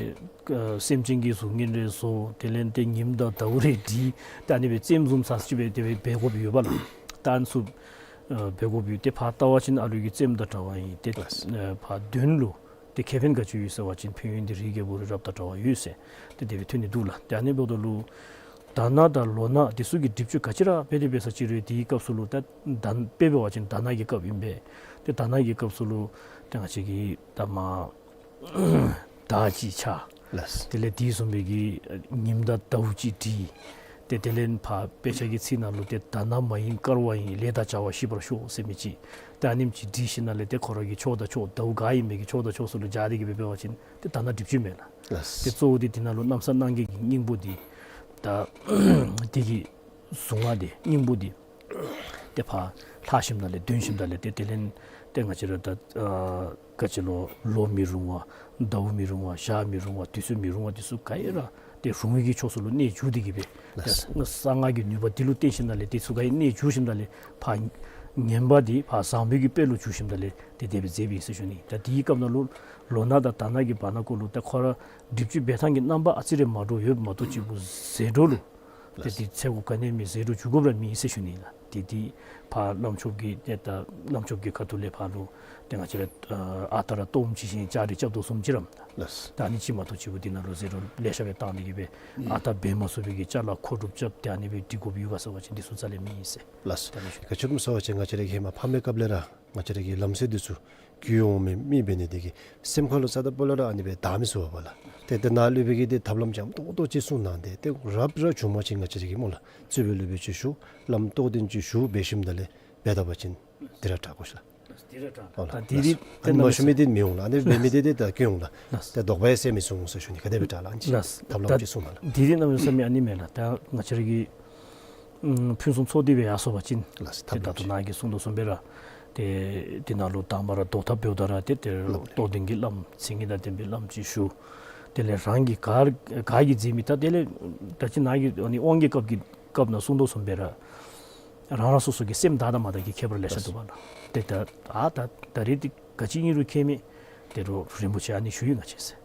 ཨ་སེམས་ཅན་གྱི་གཟུགས་བརྙན་རེ་བཟོ། དེ་ལས་ཏེ་ཉིམ་དང་ཟླཝ་རེ་བྲི། ཏེ་ཨ་ནི་སྦེ་རྩེདམོ་བཟུམ་ཚར་ཅིག་སྦེ་དེ་སྦེ་འབད་དགོཔ་ཡོད་པ་ལགས། ད་ཨ་ནི་ཚུ་ཨ་འབད་དགོཔ་ཡོད། ཏེ་ཕར་བལྟ་བ་ཅིན་ཨ་ལུ་གི་རྩེདམོ་དང་འདྲ་བ་ཨིན། ཏེ་ལགས། ཨ་ཕར་དོན་ལུ་ཏེ་ཁེ་ཕན་ག་ཅི་ཡོད་ཟེར་བ་ཅིན་ཕན་ཡོན་འདི་རིའི་རྒྱལ་པོ་རི་རབ་དང་འདྲ་བ་ཡོད་ཟེར། ཏེ་དེ་སྦེ་ཐོན་ནི་འདུག་ལགས། ཏེ་ཨ་ནི་འབདཝ་ད་ལུ་ད་ན་དང་ལོ་ན་འདི་ཚུ་གི་སྒྲིབ་སྦྱོང་ག་ཅི་ར་འབད་དེ་འབད་ས་ཅིག་རུང་དེའི་སྐབས་སུ་ལུ་ད་ད་དཔེ་འབད་བ་ཅིན་ད་ན་གི་སྐབས་ཨིན་པས། ཏེ་ད་ན་གི་སྐབས་སུ་ལུ་ཏེ་ང་བཅས་ཀྱིས་ད་མ་དར་ཅིག་ཆགས། ལགས། དེ་ལས་དེ་བཟུམ་སྦེ་གི་ཉིམ་དང་ཟླཝ་ཅིག་བྲི། ཏེ་དེ་ལས་ཕར་དཔེ་ཆ་གི་ཚིག་ནང་ལུ་ཏེ་ད་ན་མ་ཡིན་དཀར་བ་ཡིན། ལས་དང་བྱ་བ་ཞིབ་པར་ཤོག་ཟེར་མི་ཅིག། ཏེ་ཨ་ནེམ་ཅིག་བྲི་ཞིནམ་ལས་ཏེ་ཁོ་ར་གི་ཕྱོགས་དང་ཕྱོགས་ཟླཝ་ག་ཨིན་མི་གི་ཕྱོགས་དང་ཕྱོགས་སུ་ལུ་སྦྱར་ཏེ་གི་སྦེ་འབད་བ་ཅིན་ཏེ་ད་ན་སྒྲིབ་སྦྱོང་མས་ལགས། ལགས། ཏེ་གཙོ་བོ་འདི་འདི་ནང་ལུ་གནམ་ས་སྣང་བརྒྱད་ཀྱི་སྙིང་པོ་འདི་ད་འདི་གི་གཟུངས་སྔགས་འདི་སྙིང་པོ་འདི་ཏེ་ཕར་ལྷག་ཞིནམ་ད་ལས་འདོན་ཞིནམ་ད་ལས་ཏེ་དེ་ལས་ཏེ་ང་བཅས་ར་ད་ཨ་ག་ཅི་ལོ་ལོ་མི་རུང་བ་ཟླཝ་མི་རུང་བ་ཞག་མི་རུང་བ་དུས་ཚོད་མི་རུང་བ་འདི་ཚུ་ག་ཡང་ར་ཏེ་རུང་བའི་གི་ཕྱོགས་སུ་ལུ་གནས་འགྱུར་ཏེ་གི་སྦེ། ལགས། ཏེ་གསང་སྔགས་ཀྱི་ནུས་པ་འདི་ལུ་བརྟེན་ཞིནམ་ད་ལས་འདི་ཚུ་ག་ཡང་གནས་འགྱུར་ཞིནམ་ད་ལས་ཕར་ངན་པ་འདི་ཕར་བཟང་པོའི་གི་དཔལ་ལུ་འགྱུར་ཞིནམ་ད་ལས་ཏེ་དེ་སྦེ་མཛད་པའི་ཟེར་ཞུ་ནི། ད་དེའི་སྐབས་ནང་ལུ་ལོ་ན་དང་ད་ན་གི་བར་ན་ཀོ་ལུ་ད་ཁོ་ར་སྒྲིབ་སྦྱོང་འབད་ཐངས་ཀྱི་རྣམ་པ་ཨ་ཙི་རེ་མ་འདྲཝ་ཡོདཔ་མ་གཏོགས་ཅིག་པོ་ཟད་འགྲོ་ལུ་ཏེ་ལགས། འདི་ཚེ་འགོ་ག་ནི་ཡང་མེད། ཟད་འགྲོ་འགྱོ་དགོཔ་ར་མེད་ཟེར་ཞུ་ནི་ལགས། ཏེ་འདི་ཕར་བླམ་ཆོསཔ་ཀྱི་ཏེ་ད་བླམ་ཆོསཔ་ཀྱི་ཁ་ཐུག་ལས་ཕར་ལུ་ཏེ་ང་བཅས་ར་ཨ་ཨ་རྟག་ར་གཏོརམ་ཅིག་བཞེངས་བཅའ་སྒྲིག་རྐྱབ་དོ་བཟུམ་ཅིག་ར་མེན་ན། ལགས། ད་ཨ་ནི་ཅིག་མ་གཏོགས་ཅིག་པོ་འདི་ནང་ལུ་ཟད་འགྲོ་ལེ་ཤ་སྦེ་བཏང་སྟེ་གི་སྦེ་ཨ་རྟག་འབད་མ་ཚུགས་པའི་གི་ཅ་ལ་མཁོ་སྒྲུབ་རྐྱབ་སྟེ་ཨ་ནི་སྦེ་སྒྲིག་དགོཔ་ཡོད་ག་ཟེར་བ་ཅིན་འདི་ཚུ་རྩ་ལས་མེད་ཟེར། ལགས། ད་ཨ་ནི་ཞུ། ག་ཅི་སྨོ་ཟེར་བ་ཅིན་ང་བཅས་ར་གི་ཧེ་མ་ཕ་མའི་སྐབས་ལས་ར་ང་བཅས་ར་གི་ལམ་སྲོལ་འདི་ཚུ་བརྒྱུད་འོང་མི་མི་འབད་ནི་དེ་གིས་སེམས་ཁ་ལུ་རྩ་དང་སྤུ་ལས་ར་ཨ་ནི་སྦེ་དར་མི་ཚུགས་པས་ལགས། ཏེ་ཏེ་ནཱ་སློབ་དཔོན་གྱིས་ཏེ་ཐབས་ལམ་འཇམ་ཏོག་ཏོ་ཅིག་གསུངས་གནང་སྟེ་ཏེ་རབ་ར་བྱུངམ་ཅིག་ང་བཅས་ར་གིས་སྨོ་ལགས། རྩོད་པའི་སློབ་དཔོན་ཅིག་ཞུ། བླམ་རྟོགས་ལྡན་ཅིག་ཞུ་འབད་ཞིནམ་ད་ལས་འབད་ད་པ་ཅིན་འདི་ར་དྲག་གོ་ཤ་ལགས། འདི་ར་དྲག་ཨོ་ལགས། ད་འདི་ལགས། འདི་ཨ་ནི་མ་ཞུ་མི་འདི་མི་འོང་ལགས། ཨ་ནི་འབད་མི་འདི་འདི་ད་སྐྱོན་འོང་ལགས། ལགས། ཏེ་དོགས་པ་ཡང་སེལ་མི་ཚུགས་འོང་ཟེར་ཞུ་ནི། ག་དེ་སྦེ་དྲག་ལགས། ཨ་ནི་ཅིག་ལགས། ཐབས་ལམ་ཅིག་གསུངས་གནང་ལགས། འདི་འདི་གནམ་མེད་ས་མེད་ཨ་ནི་མེན་ལགས། ད་ང་བཅས་ར་གི་ཨམ་ཕུན་སུམ་ཚོགས་ཏེ་སྦེ་ཡར་སོང་པ་ཅིན་ལགས། ཏེ་ད་ལྟོ་ནཱ་གིས་གསུངས་དོ་བཟུམ་སྦེ་ར་ཏེ་འདི་ནང་ལུ་དང་པ་ར་བཟློག་ཐབས་འབདཝ་ད་ར་ཏེ་ཏེ་ལགས། རྟོགས་ལྡན་གྱི་བླམ་མཚན་ཉིད་དང་ལྡན་པའི་བླམ་ཅིག་ཞུ། དེ་ལས་རང་གིས་ག་ག་གིས་མཛད་མི་ད་དེ་ལས་ད་ཅི་ནཱ་གིས་ཨ་ནི་དབང་གི་སྐབས་ཀྱི་སྐབས་ནང་གསུངས་དོ་བཟུམ་སྦེ་ར་རང་རང་སོ་སོ་གི་སེམས་དག་དང་མ་དག་གི་ཁྱད་པར་ལེ་ཤ་འདུག་པ་ལགས། ཏེ་ད་ཨ་ད་ད་རེས་འདི་ག་ཅི་ཨིན་རུང་ཁྱད་མེད། ཏེ་རུང་རིན་པོ་ཆེ་ཨ་ནི་ཞུ་ཡི་ང་བཅས་ཟེར།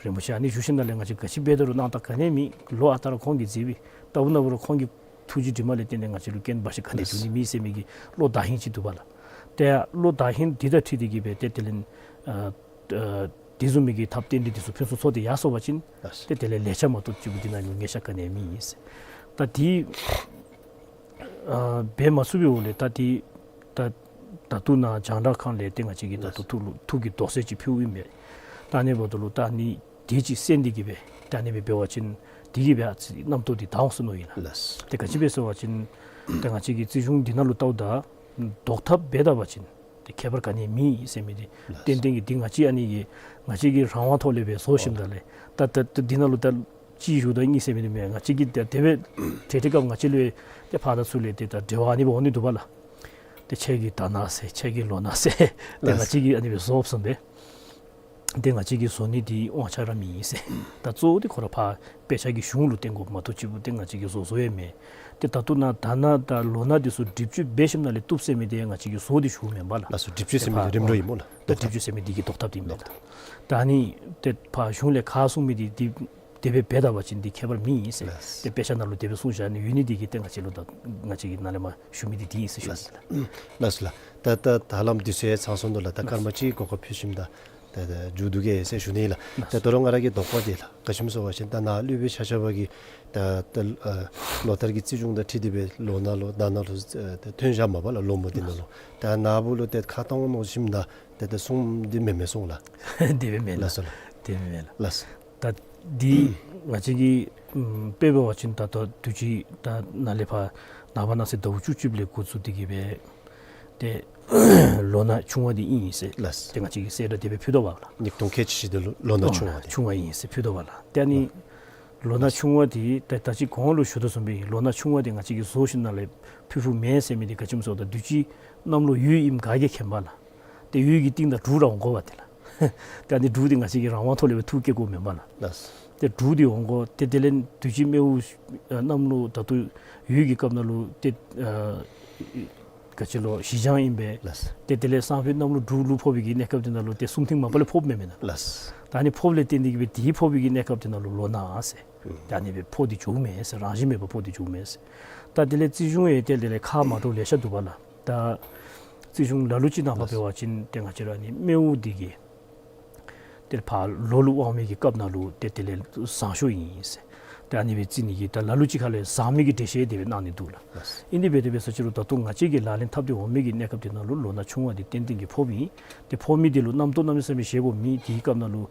རིན་པོ་ཆེ་ཨ་ནི་ཞུ་ཞིནམ་ད་ལས་ང་བཅས་ག་ཅི་འབད་དོ་རུང་སྣང་དག་ག་ནི་ཡང་མེད། ལོ་ཨ་རྟག་ར་ཁོང་གིས་མཛད་པའི་ལྟ་བུ་ན་བུ་ར་ཁོང་གི་ཐུགས་རྗེ་དྲི་མ་ལས་བརྟེན་ཏེ་ང་བཅས་ལུ་རྐྱེན་འབའ་ཞིག་ག་ནི་ཡང་འབྱུང་ནི་མེད་ཟེར་མི་གི་བློ་དག་ཧིང་ཅིག་འདུག་པ་ལགས། ཏེ་བློ་དག་ཧིང་འདི་དང་འཁྲིལ་ཏེ་གི་སྦེ་ཏེ་དེ་ལས་ཨ་ཨ་དེ་བཟུམ་མའི་གི་ཐབས་རྟེན་འབྲེལ་འདི་ཚུ་ཕུན་སུམ་ཚོགས་ཏེ་ཡར་སོང་པ་ཅིན་ལགས། ཏེ་དེ་ལས་ལེགས་ཆ་མ་གཏོགས་ཅིག་པོ་འདི་ནང་ལུ་ཉེས་ཆ་ག་ནི་ཡང་མེད་ཟེར། ད་འདི་ཨ་འབད་མ་ཚུགས་པའི་འོག་ལས་ད་འདི་ད་ད་ལྟོ་ནཱ་རྒྱང་བསྒྲགས་ཁང་ལས་ཏེ་ང་བཅས་ཀྱིས་ད་ལྟོ་ལགས། ཐུགས་ལུ་ཐུགས་ཀྱི་དོགས་སེལ་ཅིག་ཕུལཝ་ཨིན་པས། ད་ཨ་ནི་འབདཝ་ད་ལུ་ད་ཨ་ནི་དེ་ཅིག་གསན་ཏེ་གི་སྦེ་ད་ཨ་ནི་སྦེ་འབད་བ་ཅིན་དེ་གིས་སྦེ་ཨ་ཙི་རྣམ་རྟོག་འདི་དག་འོང་ཟེར་མནོཝ་ཨིན་ལགས། ལགས། ཏེ་ག་ཅི་སྦེ་ཟེར་བ་ཅིན་ད་ང་བཅས་ཀྱི་རྩིས་གཞུང་འདི་ནང་ལུ་བལྟཝ་ད་བཟློག་ཐབས་འབད་ད་པ་ཅིན་ཏེ་ཁྱད་པར་ག་ནི་ཡང་མེད་ཟེར་མི་འདི། ལགས། ཏན་ཏན་གྱི་འདི་ང་བཅས་ཨ་ནི་གི་ང་བཅས་ཀྱི་རང་དབང་ཐོག་ལས་སྦེ་བཟོ་ཞིནམ་ད་ལས་ད་ད་ད་འདི་ནང་ལུ་ད་གཅིག་ཞུ་དང་གཉིས་ཟེར་མི་འདི་མེན། ང་བཅས་ཀྱིས་ད་དེ་སྦེ་ཏེ་ཏེ་སྐབས་ང་བཅས་ལུ་ཏེ་ཕར་དང་ཚུར་ལས་ཏེ་ད་འབྲེལ་བ་ཨ་ནི་སྦེ་འོང་ནི་འདུག་པ་ལགས། ཏེ་ཁྱེད་ཀྱིས་ད་ན་ཟེར་ཁྱེད་ཀྱིས་ལོ་ན་ཟེར་ཏེ་ལགས། ང་བཅས་ཀྱིས་ཨ་ནི་སྦེ་བཟོ་བཟུམ་སྦེ། ཏེ་ང་བཅས་ཀྱིས་བཟོ་ནི་འདི་དབང་ཆ་ར་མེད་ཟེར། ད་གཙོ་བོ་འདི་ཁོ་ར་ཕར་དཔེ་ཆ་གི་གཞུང་ལུ་བརྟེན་དགོཔ་མ་གཏོགས་ཅིག་པོ་ཏེ་ང་བཅས་ཀྱིས་བཟོ་བཟོཝ་ཡང་མེད། ཏེ་ད་ལྟོ་ནཱ་དར་ནག་དང་ལོ་ནག་འདི་ཚུ་སྒྲིབ་བཅོས་འབད་ཞིནམ་ལས་བཏུབ་ཟེར་མི་འདི་ང་བཅས་ཀྱིས་བཟོ་སྟེ་བཞགཔ་མེན་པ་ལགས། ལགས་སོ། སྒྲིབ་བཅོས་ཟེར་མི་འདི་རིམ་གྲོ་ཨིན་མས་ལགས། ད་སྒྲིབ་བཅོས་ཟེར་མི་འདི་གི་ཟློག་ཐབས་འདི་ཨིན་མས་ལགས། ད་ཨ་ནི་ཏེ་ཕར་གཞུང་ལས་ཁ་གསུང་མི་འདི་འདི་དེ་སྦེ་འབད་ད་པ་ཅིན་འདི་ཁྱད་པར་མེད་ཟེར། ལགས། ཏེ་དཔེ་ཆ་ནང་ལུ་དེ་སྦེ་གསུངས་བཞག་ནི་ཡོད་ནི་འདི་གིས་ཏེ་ང་བཅས་ལུ་ད་ང་བཅས་ཀྱིས་ནཱ་ལས་མར་ཞུ་མི་འདི་འདི་ཨིན་ཟེར་ཞུ་ནི་ལགས། ལགས་སོ་ལགས། ད་ད་ད་ལམ་འདི་ཚུ་ཡང་ཚང་སོང་ནུག་ལགས། ད་སྐར་མ་གཅིག་གོ་སྐབས་ཕུལ་ཞིནམ་ད་ད་ད་མཇུག་བསྡུ་གེ་ཟེར་ཞུ་ནི་ལགས། ད་ད་རུང་ང་ར་གི་དོགས་པ་འདི་ལགས། ག་ཅི་སྨོ་ཟེར་བ་ཅིན་ད་ནཱ་སློབ་དཔོན་ཆ་ཁྱབ་ཀྱིས་ད་ད་ཨ་ལོ་ལྟར་གྱི་རྩིས་གཞུང་དང་འཁྲིལ་ཏེ་སྦེ་ལོ་ནག་ལོ་ཟླ་ནག་ལོ་ཨེ་ད་ཐོན་བཞགཔ་མས་པ་ལགས། ལོ་མོ་འདི་ནང་ལུ། ད་ནཱ་བུ་ལུ་ཏེ་ཁ་བཏང་མནོ་ཞིནམ་ད་ཏེ་ཏེ་གསུངམ་འདི་མེན་མས་གསུངས་ལགས། དེ་སྦེ་མེན་ལགས། ལགས་སོ་ལགས། དེ་སྦེ་མེན་ལགས། ལགས་སོ། ད་འདི་ང་བཅས་ཀྱིས་ཨམ་དཔེ་འབད་བ་ཅིན་ད་ལྟོ་དུས་ཅི་ད་ནཱ་ལས་ཕར་ནངས་པ་གནངས་ཚེ་ཟླཝ་བཅུ་གཅིག་ལས་འགོ་བཙུགས་ཏེ་གི་སྦེ་ཏེ་ལོ་ནག་ཆུང་བ་འདི་ཨིན་ཟེར། ལགས། ཏེ་ང་བཅས་ཀྱིས་གསལ་བསྒྲགས་དེ་སྦེ་ཕུལ་དོ་བ་ལགས། ཉིས་སྟོང་ཁལ་གཅིག་བཞི་འདི་ལོ་ལོ་ནག་ཆུང་བ་འདི། ཆུང་བ་ཨིན་ཟེར་ཕུལ་དོ་བ་ལགས། ཏེ་ཨ་ནི་ལོ་ནག་ཆུང་བ་འདི་ད་ད་ཅི་གོང་ལུ་ཞུ་དོ་བཟུམ་སྦེ་ལོ་ནག་ཆུང་བ་འདི་ང་བཅས་ཀྱིས་བཟོ་ཞིནམ་ལས་ཕུལ་ཕུལཝ་མེན་ཟེར་མི་འདི་ག་ཅི་སྨོ་ཟེརཝ་ད་དུས་ཅི་གནམ་ལོ་ཡོས་ཨིནམ་ག་གིས་མཁྱེན་པ་ལགས། ཏེ་ཡོས་ཀྱི་རྟིང་བདའ་འབྲུག་ར་འོང་དགོ་པས་ཏེ་ལགས། ཏེ་ཨ་ནི་འབྲུག་འདི་ང་བཅས་ཀྱིས་རང་དབང་ཐོག་ལས་སྦེ་འཐུ་བསྐྱལ་དགོཔ་མེན་པ་ལགས། ལགས། ཏེ་འབྲུག་འདི་འོང་དགོ། ཏེ་དེ་ལས་དུས་ཅི་སྨེ་བོ་ཨ་གནམ་ལོ་ད་ལྟོ་ཡོས་ཀྱི་སྐབས་ནང་ལུ་ཏེ་ཨ་ག་ཅི་ལོ་བཞི་བྱང་ཨིན་པས། ལགས། ཏེ་དེ་ལས་སང་ཕོད་གནམ་ལོ་འབྲུག་ལུ་ཕོག་པའི་གི་གནས་སྐབས་དེ་ནང་ལུ་ཏེ་གསུམ་ཐེངས་མ་པ་ལས་ཕོགཔ་མེན་མེན་ན། ལགས། ད་ཨ་ནི་ཕོགཔ་ལས་བརྟེན་ཏེ་གི་སྦེ་དེ་ཕོག་པའི་གི་གནས་སྐབས་དེ་ནང་ལུ་ལོ་ནག་ཟེར། ཨུམ། ད་ཨ་ནི་སྦེ་ཕོག་སྟེ་འགྱོཝ་མས་ཟེར། རང་བཞིན་མེད་པར་ཕོག་སྟེ་འགྱོཝ་མས་ཟེར། ད་དེ་ལས་རྩིས་གཞུང་ཡང་ཏེ་དེ་ལས་ཁ་མ་འདྲཝ་ལེ་ཤ་འདུག་པ་ལགས། ད་རྩིས་གཞུང་ལ་ལུ་ཅིག་ནང་ཕར་འབད་བ་ཅིན་ཏེ་ང་བཅས་ར་ཨ་ནི་སྨེ་བོ་འདི་གིས་ཏེ་ཕར་ལོ་ལུ་དབང་མི་གི་སྐབས་ནང་ལུ་ཏེ་དེ་ལས་བཟང་ཤོས་ཨིན་ཟེར། ཏེ་ཨ་ནི་སྦེ་རྩི་ནི་གི་ད་ལ་ལུ་ཅིག་ཁ་ལས་བཟང་མི་གི་འགྲེལ་བཤད་དེ་སྦེ་གནང་ནི་འདུག་ལགས། ལགས། ཨིན་དེ་སྦེ་དེ་སྦེ་ཟེར་ཅི་རུང་ད་ལྟོ་ང་བཅས་ཀྱིས་ལག་ལེན་འཐབ་སྟེ་འོང་མི་གི་གནས་སྐབས་དེ་ནང་ལུ་ལོ་ནག་ཆུང་བ་འདི་ཏན་ཏན་གྱིས་ཕོགཔ་ཨིན། ཏེ་ཕོག་མི་འདི་ལུ་རྣམ་རྟོག་གནམ་མེད་ས་མེད་བཞེས་དགོཔ་མེད། དེའི་སྐབས་ནང་ལུ་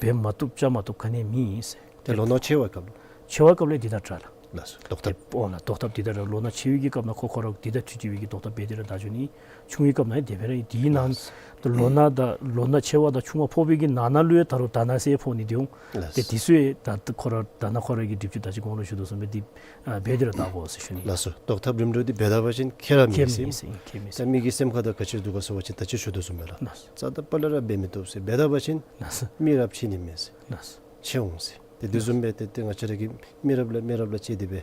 འབད་མ་བཏུབ་བཅའ་མ་བཏུབ་ག་ནི་ཡང་མེད་ཟེར། ཏེ་ལོ་ནག་ཆེ་བའི་སྐབས་ལུ། ཆེ་བའི་སྐབས་ལས་འདི་དང་འདྲ་ལགས། ལགས་སོ། ཟློག་ཐབས། ཨོ་ལགས། ཟློག་ཐབས་འདི་དང་འདྲ། ལོ་ནག་ཆེ་བའི་གི་སྐབས་ནང་ཁོ་ཁོ་ར་འདི་དང་འཁྲིལ་ཅི་བའི་གི་ཟློག་ཐབས་འབད་དེ་ར་ད་ཞུ་ནི། ཆུང་བའི་སྐབས་ནང་ཡང་དེ་སྦེ་ར་ཨིན། དེའི་ནང་ལགས་སོ། ད་ལོ་ནག་དང་ལོ་ནག་ཆེ་བ་དང་ཆུང་བ་ཕོག་པའི་གི་ནང་ན་ལུ་ཡང་ད་རུང་དར་ནག་ཟེར་ཕོག་ནི་འདི་འོང་། ལགས་སོ། ཏེ་འདི་ཚུ་ཡང་ད་ཁོ་ར་དར་ནག་ཁོ་ར་གི་སྒྲིབ་བཅོས་ད་ཅི་གོང་ལུ་ཞུ་དོ་བཟུམ་སྦེ་འདི་ཨ་འབད་དེ་ར་ད་དགོ་ཟེར་ཞུ་ནི། ལགས་སོ། ཟློག་ཐབས་རིམ་གྲོ་འདི་འབད་ད་པ་ཅིན་ཁྱད་ར་མེད་ཟེར། ཁྱད་མེད་ཟེར། ཁྱད་མེད་ཟེར། ད་མི་གི་སེམས་ཁར་ད་ག་ཅི་འདུག་ག་ཟེར་བ་ཅིན་ད་ཅི་ཞུ་དོ་བཟུམ་སྦེ་ལགས། ལགས་སོ། རྩ་དང་པ་ལས་ར་འབད་མི་བཏུབ་ཟེར། འབད་ད་པ་ཅིན་ལགས་སོ། མི་རབས་ཕྱེ་ནི་མེད་ཟེར། ལགས་སོ། ཕྱེ་འོང་ཟེར། ཏེ་དེ་བཟུམ་སྦེ་ཏེ་ཏེ་ང་བཅས་ར་གི་མི་རབས་ལས་མི་རབས་ལུ་ཕྱེ་སྟེ་སྦེ་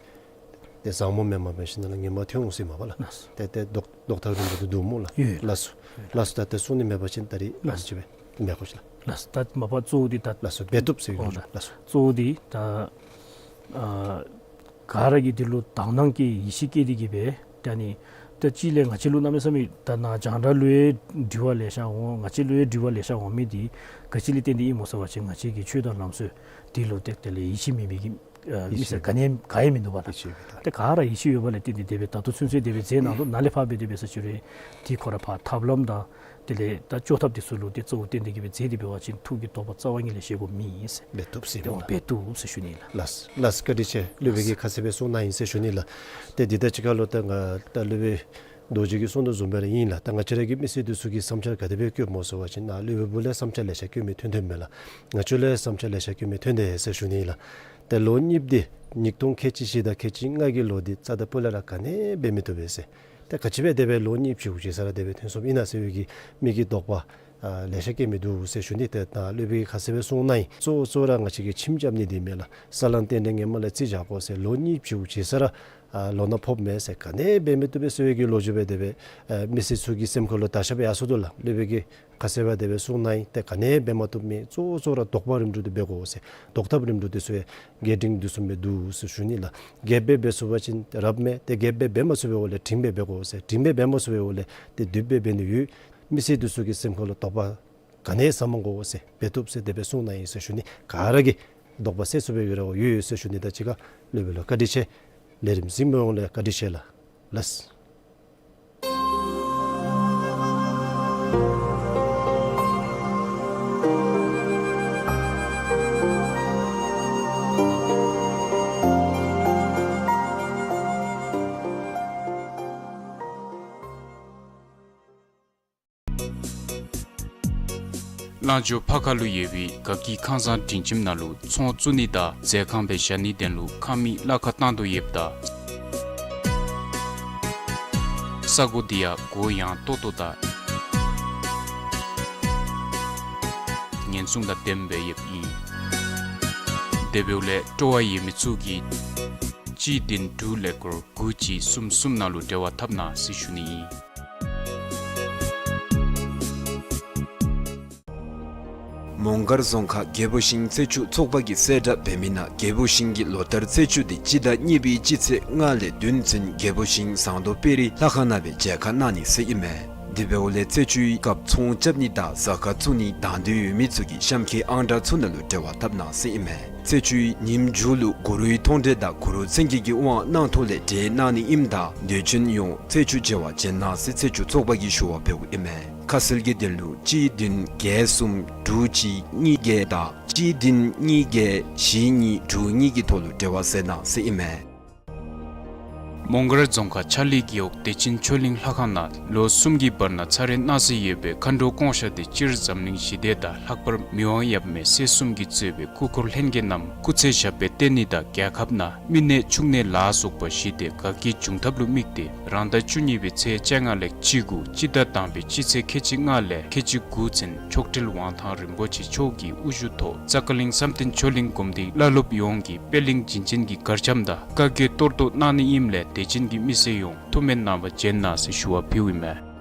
ཏེ་བཟང་མོ་མེན་མ་འབད་ཞིནམ་ལས་ངན་མ་ཐོན་འོང་ཟེར་མས་པ་ལགས། ལགས་སོ། ཏེ་ཏེ་ཟློག་ཟློག་ཐབས་རིམ་གྲོ་འདི་འདུག་སྨོ་ལགས། ཡོད་ཡོད། ལགས་སོ། ལགས་སོ། ད་ཏེ་གསུང་ནི་མེད་པ་ཅིན་ད་རིས་ལགས་སོ། ཨ་ནི་ཅིག་སྦེ་མེད་གོ་ཤིག་ལགས། ལགས་སོ། ད་མ་པ་གཙོ་བོ་འདི་ད་ལགས་སོ། འབད་བཏུབ་ཟེར་ཨོ་ལགས། ལགས་སོ། གཙོ་བོ་འདི་ད་ཨ་ག་ར་གིས་འདི་ལུ་དག་སྣང་བསྐྱེད་ཡིད་ཆེས་བསྐྱེད་དེ་གི་སྦེ་ད་ཨ་ནི་ད་ཅི་ལས་ང་བཅས་ལུ་གནམ་མེད་ས་མེད་ད་ནཱ་རྒྱང་བསྒྲགས་ལུ་ཡང་དྲི་བ་ལེ་ཤ་འོང་། ང་བཅས་ལུ་ཡང་དྲི་བ་ལེ་ཤ་འོང་མི་འདི་ག་ཅི་ལས་བརྟེན་ཏེ་ཨིན་སྨོ་ཟེར་བ་ཅིན་ང་བཅས་ཀྱི་ཆོས་དང་ལམ་སྲོལ་འདི་ལུ་ཏེ་དེ་ལས་ཡིད་ཆེས་མེད་མི་གི་ཨ་མི་སེར་ག་ནི་ག་ཡང་མིན་འདུག་པ་ལགས། ཡིད་ཆེས་མེད་པ། ཏེ་ག་ར་ཡིད་ཆེས་ཡོད་པ་ལས་བརྟེན་ཏེ་དེ་སྦེ་ད་ལྟོ་ཚུན་ཚོད་དེ་སྦེ་མཛད་གནང་དོ། ནཱ་ལས་ཕར་འབད་དེ་སྦེ་ཟེར་ཅི་རུང་འདི་ཁོ་ར་ཕར་ཐབས་ལམ་དང་དེ་ལས་ད་བཅོས་ཐབས་འདི་ཚུ་ལུ་ཏེ་གཙོ་བོ་བརྟེན་ཏེ་གི་སྦེ་མཛད་དེ་འབད་བ་ཅིན་ཐུགས་ཀྱི་དོགས་པ་རྩ་བ་ཉིད་ལས་བཞེས་དགོཔ་མེད་ཟེར། འབད་བཏུབ་ཟེར་ཏེ་ཨོ་ལགས། འབད་བཏུབ་ཟེར་ཞུ་ནི་ལགས། ལགས་ལགས། བཀའ་དྲིན་ཆེ། སློབ་དཔོན་གྱིས་ཁ་གསལ་སྦེ་གསུངས་གནང་ཡི་ཟེར་ཞུ་ནི་ལགས། ཏེ་འདི་དང་གཅིག་ཁར་ལུ་ད་ང་ད་སློབ་དཔོན་རྡོ་རྗེ་གིས་གསུངས་དོ་བཟུམ་སྦེ་ར་ཨིན་ལགས། ད་ང་བཅས་ར་གི་མི་སེར་འདི་ཚུ་གིས་བསམ་འཆར་ག་དེ་སྦེ་བཀོདཔ་སྨོ་ཟེར་བ་ཅིན་ནཱ་སློབ་དཔོན་བུ་ལས་བསམ་འཆར་ལེ་ཤ་བཀོད་མི་ཐོན་ཐོནམ་མས་ལགས། ང་བཅས་ལུ་ཡང་བསམ་འཆར་ལེ་ཤ་བཀོད་མི་ཐོན་དེས་ཟེར་ཞུ་ནི་ལགས། ཏེ་ལོ་གཉིསཔ་འདི་ཉིས་སྟོང་ཁལ་གཅིག་བཞི་དང་ཁལ་གཅིག་ལྔ་གི་ལོ་འདི་རྩ་དང་སྤུ་ལས་ར་ག་ནི་ཡང་འབད་མི་བཏུབ་པས་ཟེར། ཏེ་ག་ཅི་སྦེ་དེ་སྦེ་ལོ་གཉིས་ཕྱི་འགྱུར་བྱས་ས་ར་དེ་སྦེ་ཐོན་སོངམ་ཨིན་ན་ཟེར་བའི་གི་མི་གི་དོགས་པ་ཨ་ལེ་ཤ་བསྐྱེད་མི་འདུག་ཟེར་ཞུ་ནི། ཏེ་ད་སློབ་དཔོན་གྱིས་ཁ་གསལ་སྦེ་གསུངས་གནང་ཡི། གཙོ་བོ་གཙོ་བོ་ར་ང་བཅས་ཀྱིས་ཁྱིམ་རྐྱབ་ནི་འདི་མས་ལགས། ས་ལམ་རྟེན་འབྲེལ་ངོ་མ་ལས་རྩིས་བཞག་དགོ་ཟེར། ལོ་གཉིས་ཕྱི་འགྱུར་བྱས་ས་ར་ཨ་ལོ་ནག་ཕོགཔ་མས་ཟེར། ག་ནི་ཡང་འབད་མི་བཏུབ་པས་ཟེར་བའི་གི་ལོ་རྒྱུས་སྦེ་དེ་སྦེ་ཨ་མི་སེར་ཚུ་གི་སེམས་ཁར་ལུ་དར་ཁྱབ་སྦེ་ཡར་སོ་དོ་ལགས། སློབ་དཔོན་གྱིས་ཁ་གསལ་སྦེ་དེ་སྦེ་གསུངས་གནང་ཡི། ཏེ་ག་ནི་ཡང་འབད་མ་བཏུབ་མི་གཙོ་བོ་གཙོ་བོ་ར་ཟློག་པ་རིམ་གྲོ་འདི་འབད་དགོ་ཟེར། ཟློག་ཐབས་རིམ་གྲོ་འདི་ཚུ་ཡང་རྒྱས་འབྲིང་བསྡུས་གསུམ་སྦེ་འདུག་ཟེར་ཞུ་ནི་ལགས། རྒྱས་སྦེ་འབད་ཚུགས་པ་ཅིན་རབ་མས། ཏེ་རྒྱས་སྦེ་འབད་མ་ཚུགས་པའི་འོག་ལས་འབྲིང་སྦེ་འབད་དགོ་ཟེར། འབྲིང་སྦེ་འབད་མ་ཚུགས་པའི་འོག་ལས་ཏེ་བསྡུས་སྦེ་འབད་ནི་ཡོད། མི་སེར་འདི་ཚུ་གི་སེམས་ཁར་ལུ་དོགས་པ་ག་ནི་ཡང་ཟ་མ་དགོ་ཟེར། འབད་བཏུབ་ཟེར་དེ་སྦེ་གསུངས་གནང་ཡི་ཟེར་ཞུ་ནི། ག་ར་གིས་དོགས་པ་སེལ་ཚུགས་པའི་གི་རེ་བ་ཡོད་ཡོད་ཟེར་ཞུ་ནི། ད་གཅིག་ཁར་སློབ་དཔོན་ལུ་བཀའ་དྲིན་ཆེ། ལས་རིམ་གཟིགས་མི་ཡོངས་ལུ་བཀའ་དྲིན་ཆེ་ལགས། ལགས། གླང་ཇོ་ཕ་ཁ་ལུ་ཡོད་པའི་དགའ་སྐྱིད་ཁང་བཟང་སྒྲིང་ཁྱིམ་ནང་ལུ་ཚོང་བཙུགས་ནི་དང་མཛོད་ཁང་སྦེ་བཞག་ནིའི་དོན་ལུ་ཁང་མིག་གླ་ཁར་བཏང་དོ་ཡོདཔ་ད་ས་གོ་འདི་ཡང་གུ་ཡངས་ཏོག་ཏོ་དང་ ཉེན་སྲུང་དང་ལྡནམ་སྦེ་ཡོདཔ་ཨིན། དེ་འབདཝ་ལས་སྤྲོ་བ་ཡོད་མི་ཚུ་གིས་གཅིག་བདུན་དྲུག་ཀླད་ཀོར་དགུ་གཅིག་གསུམ་གསུམ་ནང་ལུ་འབྲེལ་བ་འཐབ་གནང་ཟེར་ཞུ་ནི་ཨིན། མོང་སྒར་རྫོང་ཁག་རྒྱལ་པོ་ཤིང་ཚེས་བཅུ་ཚོགས་པ་གིས་གསལ་བསྒྲགས་འབད་མི་ནང་རྒྱལ་པོ་ཤིང་གི་ལོ་ལྟར་ཚེས་བཅུ་དེ་སྤྱི་ཟླ་གཉིས་པའི་སྤྱི་ཚེས་ལྔ་ལས་བདུན་ཚུན་རྒྱལ་པོ་ཤིང་ཟངས་མདོག་དཔལ་རི་ལྷ་ཁང་ནང་སྦེ་མཇལ་ཁ་གནང་ནི་ཟེར་ཨིན་མས། དེ་འབདཝ་ལས་ཚེས་བཅུའི་སྐབས་ཚོང་རྐྱབ་ནི་དང་ཟ་ཁང་བཙུགས་ནི་དང་འདོད་ཡོད་མི་ཚུ་གིས་གཤམ་འཁོད་ཨང་གྲངས་ཚུ་ནང་ལུ་འབྲེལ་བ་འཐབ་གནང་ཟེར་ཨིན་མས། ཚེས་བཅུའི་ཉིནམ་མཇུག་ལུ་གུ་རུའི་མཐོང་གྲོལ་དང་གུ་རུ་མཚན་བརྒྱད་ཀྱི་དབང་གནང་ཐོག་ལས་གྲོལ་གནང་ནི་ཨིནམ་ད་དད་ཅན་ཡོངས་ཚེས་བཅུ་མཇལ་བར་བྱོན་གནང་ཟེར་ཚེས་བཅུ་ཚོགས་པ་གིས་ཞུ་བ་འབདཝ་ཨིན་མས། ཁ་གསལ་གྱི་དོན་ལུ་གཅིག་བདུན་བརྒྱད་གསུམ་དྲུག་གཅིག་གཉིས་བརྒྱད་དང་གཅིག་བདུན་གཉིས་བརྒྱད་བཞི་གཉིས་དྲུག་གཉིས་ཀྱི་ཐོག་ལུ་འབྲེལ་བ་མཛད་གནང་ཟེར་ཨིན་མས། མོང་སྒར་རྫོང་ཁག་ཆ་ལི་རྒེད་འོག་བདེ་ཆེན་ཆོས་གླིང་ལྷ་ཁང་ནང་ལོ་གསུམ་གྱི་བར་ན་ཚར་རེ་གནང་སྲོལ་ཡོད་པའི་མཁའ་འགྲོ་སྐོང་བཤགས་དེ་སྤྱིར་འཛམ་གླིང་ཞི་བདེ་དང་ལྷག་པར་མི་དབང་ཡབ་མེས་སྲས་གསུམ་གྱིས་གཙོས་པའི་སྐུ་འཁོར་ལྷན་རྒྱས་རྣམས་སྐུ་ཚེ་ཞབས་པད་བརྟན་ནི་དང་རྒྱལ་ཁབ་ནང་མི་ནད་ཕྱུགས་ནད་ལ་སོགས་པ་ཞི་བདེ་དགའ་སྐྱིད་འབྱུང་ཐབས་ལུ་དམིགས་ཏེ་རང་ཟླ་བཅུ་གཉིས་པའི་ཚེས་བཅོ་ལྔ་ལས་བཅུ་དགུ་སྤྱི་ཟླ་དང་པའི་སྤྱི་ཚེས་ཁལ་གཅིག་ལྔ་ལས་ཁལ་གཅིག་དགུ་ཚུན་མཆོག་སྤྲུལ་དབང་ཐང་རིན་པོ་ཆེ་མཆོག་གི་དབུ་བཞུགས་ཐོག་ཙ་ཀ་གླིང་བསམ་གཏན་ཆོས་གླིང་སྒོམ་སྡེའི་བླ་སློབ་ཡོངས་ཀྱིས་པད་གླིང་བྱིན་ཅན་གྱི་གར་འཆམ་དང་བཀའ་བརྒྱད་གཏོར་བཟློག་གནང་ནི་ཨིནམ་ལས་དད་ཅན་གྱི་མི་སེར་ཡོངས་ཐུགས་སྨོན་གནང་བར་བྱོན་གནང་ཟེར་ཞུ་བ་ཕུལཝ་ཨིན་མས།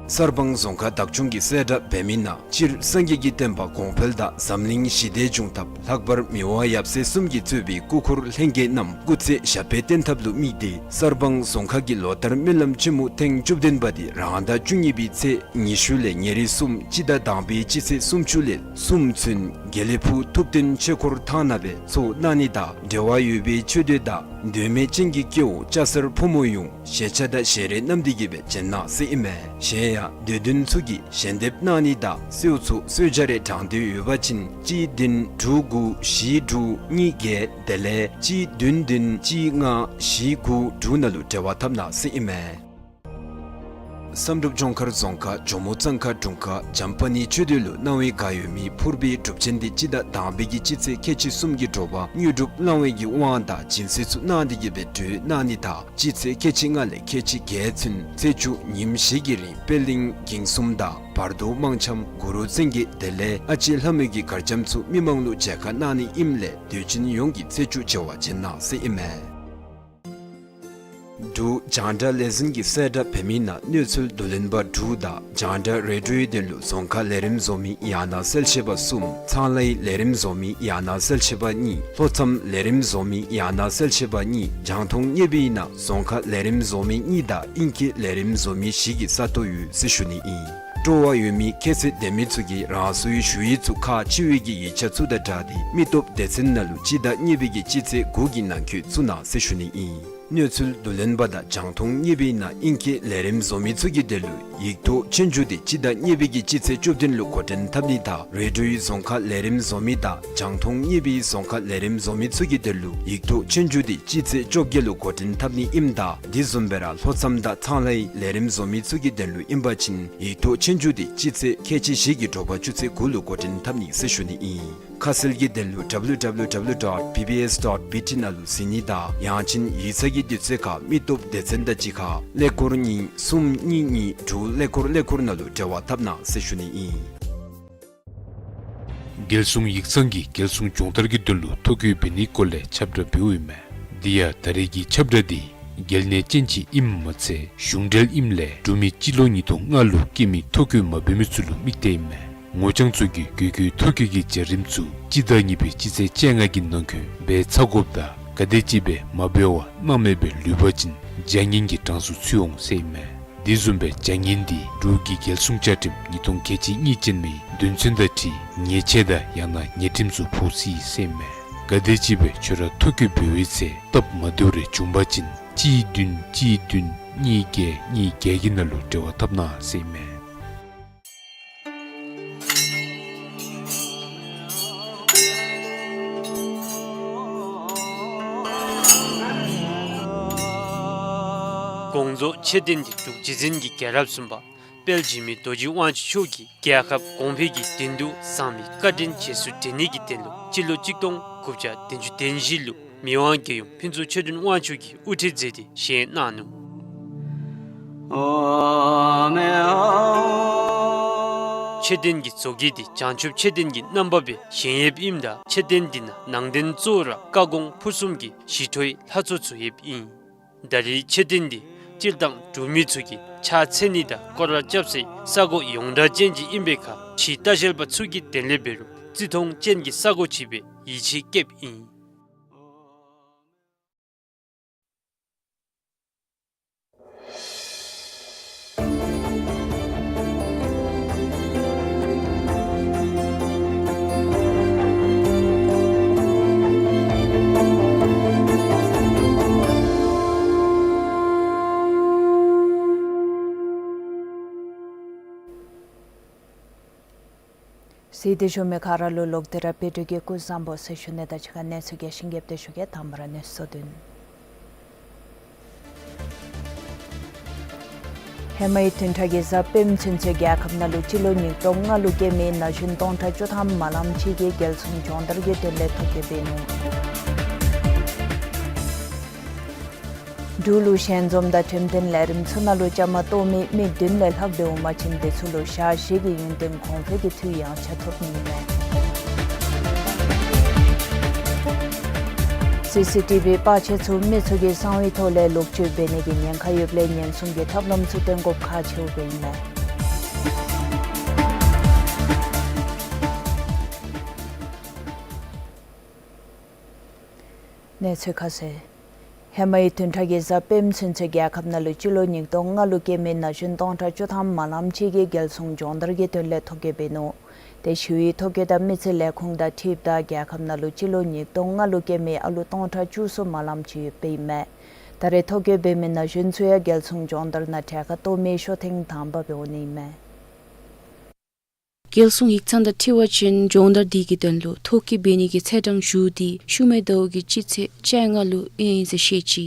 གསར་སྤང་རྫོང་ཁག་བདག་སྐྱོང་གིས་གསལ་བསྒྲགས་འབད་མི་ནང་སྤྱིར་སངས་རྒྱས་ཀྱི་བསྟན་པ་གོང་འཕེལ་དང་འཛམ་གླིང་ཞི་བདེ་འབྱུང་ཐབས་ལྷག་པར་མི་དབང་ཡབ་སྲས་གསུམ་གྱིས་གཙོས་པའི་སྐུ་འཁོར་ལྷན་རྒྱས་རྣམས་སྐུ་ཚེ་ཞབས་པད་བརྟན་ཐབས་ལུ་དམིགས་ཏེ་གསར་སྤང་རྫོང་ཁག་གི་ལོ་ལྟར་སྨོན་ལམ་ཆེན་མོ་ཐེངས་བཅུ་བདུན་པ་དེ་རང་ཟླ་བཅུ་གཉིས་པའི་ཚེས་ཉི་ཤུ་ལས་ཉེར་གསུམ་སྤྱི་ཟླ་དང་པའི་སྤྱི་ཚེས་སུམ་ཅུ་ལས་གསུམ་ཚུན་དགེ་ལེགས་ཕུག་ཐུབ་བསྟན་ཆོས་འཁོར་ཐང་ནང་སྦེ་ཚོགས་གནང་ནི་དང་འབྲེལ་བ་ཡོད་པའི་ཆོས་སྡེ་དང་འདོད་མོས་ཅན་གྱི་སྐྱེ་བོ་སྐྱ་སེར་ཕོ་མོ་ཡོངས་ཞལ་ཆས་དང་ཞལ་རས་བསྣམས་ཏེ་གི་སྦེ་བྱོན་གནང་ཟེར་ཨིན་མས། གཞན་ཡང་འདོད་དོན་ཚུ་གིས་ཞལ་འདེབས་གནང་ནི་དང་གསོལཝ་ཚུ་གསོལ་ཇ་རེ་དྲང་འདོད་ཡོད་པ་ཅིན་གཅིག་བདུན་དྲུག་དགུ་བཞི་དྲུག་གཉིས་བརྒྱད་དེ་ལས་གཅིག་བདུན་བདུན་གཅིག་ལྔ་བཞི་དགུ་དྲུག་ནང་ལུ་འབྲེལ་བ་འཐབ་གནང་ཟེར་ཨིན་མས། བསམ་གྲུབ་ལྗོངས་མཁར་རྫོང་ཁག་ཇོ་མོ་གཙང་ཁ་དྲུང་ཁག་འཇམ་དཔལ་གཉིས་ཆོས་སྡེ་ལུ་གནང་བའི་བཀའ་ཡོད་མི་ཕུར་པའི་སྒྲུབ་ཆེན་འདི་སྤྱི་ཟླ་དང་པའི་གི་སྤྱི་ཚེས་ཁལ་གཅིག་གསུམ་གྱི་དྲོ་པ་དངོས་གྲུབ་བླང་བའི་གི་དབང་དང་སྦྱིན་སྲེག་ཚུ་གནང་སྟེ་གི་སྦེ་གྲོལ་གནང་ནི་དང་སྤྱི་ཚེས་ཁལ་གཅིག་ལྔ་ལས་ཁལ་གཅིག་བརྒྱད་ཚུན་ཚེས་བཅུ་ཉིནམ་བཞི་གི་རིང་པད་གླིང་འགྱིང་གསུམ་དང་བར་དོ་དམངས་འཆམ་གུ་རུ་བཙན་གྱི་དེ་ལས་ཨ་ལྕེ་ལྷ་མོའི་གི་གར་འཆམ་ཚུ་མི་མང་ལུ་མཇལ་ཁ་གནང་ནི་ཨིནམ་ལས་དད་ཅན་ཡོངས་ཀྱིས་ཚེས་བཅུ་མཇལ་བར་བྱོན་གནང་ཟེར་ཨིན་མས། འབྲུག་རྒྱང་བསྒྲགས་ལས་འཛིན་གྱིས་གསལ་བསྒྲགས་འབད་མི་ནང་གནས་ཚུལ་བསྡུ་ལེན་པ་དྲུག་དང་རྒྱང་བསྒྲགས་རེ་ཌིའོའི་དོན་ལུ་རྫོང་ཁ་ལས་རིམ་བཟོ་མི་ཡང་ན་གསལ་བཤད་པ་གསུམ། ཚང་ལྷའི་ལས་རིམ་བཟོ་མི་ཡང་ན་གསལ་བཤད་པ་གཉིས། ལྷོ་མཚམས་ལས་རིམ་བཟོ་མི་ཡང་ན་གསལ་བཤད་པ་གཉིས། རྒྱང་མཐོང་བརྙེས་པའི་ནང་རྫོང་ཁ་ལས་རིམ་བཟོ་མི་གཉིས་དང་ཨིང་སྐད་ལས་རིམ་བཟོ་མི་བཞི་གི་ས་སྟོང་ཡོད་ཟེར་ཞུ་ནི་ཨིན། སྤྲོ་བ་ཡོད་མི་ཁྱད་ཚད་ལྡན་མི་ཚུ་གིས་རང་སོའི་ཞུ་ཡིག་ཚུ་ཁག་ཆེ་བའི་གི་ཡིག་ཆ་ཚུ་དང་སྦྲགས་ཏེ་མི་སྟོབས་སྡེ་ཚན་ནང་ལུ་སྤྱི་ཟླ་གཉིས་པའི་གི་སྤྱི་ཚེས་དགུ་གི་ནང་འཁོད་བཙུགས་གནང་ཟེར་ཞུ་ནི་ཨིན། གནས་ཚུལ་བསྡུ་ལེན་པ་དང་རྒྱང་མཐོང་བརྙེས་པའི་ནང་ཨིང་སྐད་ལས་རིམ་བཟོ་མི་ཚུ་གི་དོན་ལུ་ཡིག་ཐོག་ཆོས་རྒྱུགས་དེ་སྤྱི་ཟླ་གཉིས་པའི་གི་སྤྱི་ཚེས་བཅུ་བདུན་ལུ་འགོ་འདྲེན་འཐབ་ནི་དང་རེ་ཌིའོའི་རྫོང་ཁ་ལས་རིམ་བཟོ་མི་དང་རྒྱང་མཐོང་བརྙེས་པའི་རྫོང་ཁ་ལས་རིམ་བཟོ་མི་ཚུ་གི་དོན་ལུ་ཡིག་ཐོག་ཆོས་རྒྱུགས་དེ་སྤྱི་ཚེས་བཅོ་བརྒྱད་ལུ་འགོ་འདྲེན་འཐབ་ནི་ཨིནམ་ད་དེ་བཟུམ་སྦེ་ར་ལྷོ་མཚམས་དང་ཚང་ལྷའི་ལས་རིམ་བཟོ་མི་ཚུ་གི་དོན་ལུ་ཨིན་པ་ཅིན་ཡིག་ཐོག་ཆོས་རྒྱུགས་དེ་སྤྱི་ཚེས་ཁལ་གཅིག་བཞི་གི་དྲོ་པ་ཆུ་ཚོད་དགུ་ལུ་འགོ་འདྲེན་འཐབ་ནི་ཟེར་ཞུ་ནི་ཨིན། ཁ་གསལ་གྱི་དོན་ལུ་W W W dot B B S dot B T ནང་ལུ་གཟིགས་ནི་དང་ཡང་ཅིན་ཡིག་ཚང་གི་དུས་ཚོད་ཁར་མི་སྟོབས་སྡེ་ཚན་དང་གཅིག་ཁར་ཀླད་ཀོར་གཉིས་གསུམ་གཉིས་གཉིས་དྲུག་ཀླད་ཀོར་ཀླད་ཀོར་ནང་ལུ་འབྲེལ་བ་འཐབ་གནང་ཟེར་ཞུ་ནི་ཨིན། རྒྱལ་སྲུང་ཡིག་ཚང་གིས་རྒྱལ་སྲུང་སྦྱོང་བརྡར་གྱི་དོན་ལུ་ཐོ་བཀོད་འབད་ནིའི་སྐོར་ལས་ཁྱབ་བསྒྲགས་འབདཝ་ཨིན་མས། དེ་ཡང་ད་རེས་ཀྱི་ཁྱབ་བསྒྲགས་འདི་རྒྱལ་ནང་ཅན་ཅིག་ཨིནམ་མ་ཚད་གཞུང་འབྲེལ་ཨིནམ་ལས་འབྲུག་མི་སྤྱི་ལོ་ཉིས་སྟོང་ལྔ་ལུ་སྐྱེས་མི་ཐོ་བཀོད་མ་འབད་མི་ཚུ་ལུ་དམིགས་ཏེ་ཨིན་མས། ངོ་རྐྱང་ཚུ་གིས་གོ་གོའི་ཐོ་བཀོད་ཀྱི་བྱ་རིམ་ཚུ་སྤྱི་ཟླ་གཉིས་པའི་སྤྱི་ཚེས་བཅོ་ལྔ་གི་ནང་འཁོད་འབད་ཚར་དགོཔ་དང་ག་དེམ་ཅིག་སྦེ་མ་འབད་བར་སྣང་མེད་སྦེ་ལུས་པ་ཅིན་བྱ་ངན་གྱི་གྲངས་སུ་ཚུད་འོང་ཟེར་ཨིན་མས། དེ་བཟུམ་སྦེ་བྱ་ངན་འདི་འབྲུག་གི་རྒྱལ་སྲུང་བཅའ་ཁྲིམས་ཉིས་སྟོང་ཁལ་གཅིག་གཉིས་ཅན་མའི་དོན་ཚན་དང་འཁྲིལ་ཉེས་ཆད་དང་ཡང་ན་ཉེས་ཁྲིམས་སུ་ཕོག་སྲིད་ཟེར་ཨིན་མས། ག་དེམ་ཅིག་སྦེ་ཁྱོད་ར་ཐོ་བཀོད་འབད་བའི་ཚེ་སྟབས་མ་བདེཝ་རེ་བྱུང་པ་ཅིན་གཅིག་བདུན་གཅིག་བདུན་གཉིས་བརྒྱད་གཉིས་བརྒྱད་ཀྱི་ནང་ལུ་འབྲེལ་བ་འཐབ་གནང་ཟེར་ཨིན་མས། དགོངས་རྫོགས་ཆེ་ལྡན་འདི་འབྲུག་རྗེ་བཙུན་གྱི་རྒྱལ་རབས་གསུམ་པ་དཔལ་འཇིགས་མེད་རྡོ་རྗེ་དབང་ཕྱུག་མཆོག་གིས་རྒྱལ་ཁབ་གོང་འཕེལ་གྱི་དོན་དུ་བཟང་མི་བཀའ་དྲིན་རྗེས་སུ་དྲན་ནི་གི་དོན་ལུ་སྤྱི་ལོ་གཅིག་སྟོང་དགུ་བརྒྱ་བདུན་ཅུ་དོན་བཞི་ལུ་མི་དབང་རྒྱལ་ཡུམ་ཕུན་ཚོགས་ཆོས་སྒྲོན་དབང་ཕྱུག་གིས་དབུ་ཁྲིད་མཛད་དེ་བཞེངས་གནང་ནུག། མཆོད་རྟེན་གྱི་བཟོ་བཀོད་འདི་བྱང་ཆུབ་མཆོད་རྟེན་གྱི་རྣམ་པ་སྦེ་བཞེངས་ཡོདཔ་ཨིནམ་ད་མཆོད་རྟེན་འདི་ནང་ནང་རྟེན་གཙོ་བོ་ར་བཀའ་དགོངས་ཕུར་གསུམ་གྱི་ཞི་ཁྲོའི་ལྷ་ཚོགས་ཚུ་ཡོདཔ་ཨིན། ད་རེས་མཆོད་རྟེན་འདི་སྤྱིར་བཏང་འབྲུག་མི་ཚུ་གིས་ཕྱག་འཚལ་ནི་དང་སྐོར་ར་རྐྱབ་སའི་ས་གོ་ཡོངས་གྲགས་ཅན་ཅིག་ཨིན་པའི་ཁར་ཕྱི་ལྟ་བཤལ་པ་ཚུ་གི་དོན་ལས་འབད་རུང་བརྩི་མཐོང་ཅན་གྱི་ས་གོ་ཅིག་སྦེ་ཡིད་ཆེས་བསྐྱེདཔ་ཨིན། གཟིགས་ཏེ་བཞུགས་མི་ག་ར་ལུ་ལོག་སྟེ་ར་བོད་ཕྲུག་གི་སྐུ་གཟུགས་བཟང་པོ་ཟེར་ཞུ་ནི་དང་གཅིག་ཁར་གནས་ཚུལ་རྒྱས་ཤིང་རྒྱས་པ་ཏེ་ཞུ་གེ། དང་པ་ར་གནས་ཚུལ་བསྡུ་ནི། ཧེ་མའི་བདུན་ཕྲག་གི་གཟའ་སྤེནམ་ཚུན་ཚོད་རྒྱལ་ཁབ་ནང་ལུ་སྤྱི་ལོ་ཉིས་སྟོང་ལྔ་ལུ་སྐྱེས་མི་ན་གཞོན་སྟོང་ཕྲག་བཅུ་ཐམ་མ་ལམ་ཅིག་གིས་རྒྱལ་སྲུང་སྦྱོང་བརྡར་གྱི་དོན་ལས་ཐོ་བཀོད་འབད་ནུག། འབྲུག་ལུ་ཞལ་འཛོམས་དང་འགྲེམས་སྟོན་ལས་རིམ་ཚུ་ནང་ལུ་བཅའ་མར་གཏོགས་མི་མི་བདུན་ལས་ལྷག་འབདཝ་མ་ཚད་དེ་ཚུ་ལུ་ཞག་བཞི་གི་ཡུན་བརྟན་གོང་འཕེལ་གྱི་འཐུས་ཡང་ཆ་ཐོབ་ནི་ཨིན་མས། སི་སི་ཊི་བི་པར་ཆས་ཚུ་མི་ཚུ་གི་གསང་བའི་ཐོག་ལས་ལོག་སྤྱོད་འབད་ནི་གི་ཉེན་ཁ་ཡོདཔ་ལས་ཉེན་སྲུང་གི་ཐབས་ལམ་ཚུ་བཏོན་དགོཔ་ཁག་ཆེཝ་སྦེ་ཨིན་མས། གནས་ཚུལ་ཁ་གསལ། ཧེ་མའི་བདུན་ཕྲག་གི་གཟའ་སྤེནམ་ཚུན་ཚོད་རྒྱལ་ཁབ་ནང་ལུ་སྤྱི་ལོ་ཉིས་སྟོང་ལྔ་ལུ་སྐྱེས་མི་ན་གཞོན་སྟོང་ཕྲག་བཅུ་ཐམ་མ་ལམ་ཅིག་གིས་རྒྱལ་སྲུང་སྦྱོང་བརྡར་གྱི་དོན་ལས་ཐོ་བཀོད་འབད་ནུག། ཏེ་ཞི་བའི་ཐོ་བཀོད་དང་མི་རྩིས་ལས་ཁུངས་དང་འཁྲིལཝ་ད་རྒྱལ་ཁབ་ནང་ལུ་སྤྱི་ལོ་ཉིས་སྟོང་ལྔ་ལུ་སྐྱེས་མི་ཨ་ལུ་སྟོང་ཕྲག་བཅུ་གསུམ་མ་ལམ་ཅིག་ཡོདཔ་ཨིན་མས། ད་རེས་ཐོ་བཀོད་འབད་མི་ན་གཞོན་ཚུ་ཡང་རྒྱལ་སྲུང་སྦྱོང་བརྡར་ནང་གྲལ་ཁར་གཏོགས་མི་ཤོ་ཐེངས་དང་པ་སྦེ་འོང་ནི་ཨིན་མས། རྒྱལ་སྲུང་ཡིག་ཚང་དང་འཁྲིལ་བ་ཅིན་སྦྱོང་བརྡར་འདི་གི་དོན་ལུ་ཐོ་བཀོད་འབད་ནི་གི་ཚེས་གྲངས་བཞུགས་ཏེ་ཤུལ་མའི་ཟླཝ་གི་སྤྱི་ཚེས་བཅོ་ལྔ་ལུ་ཨིན་ཟེར་བཤད་ཅི།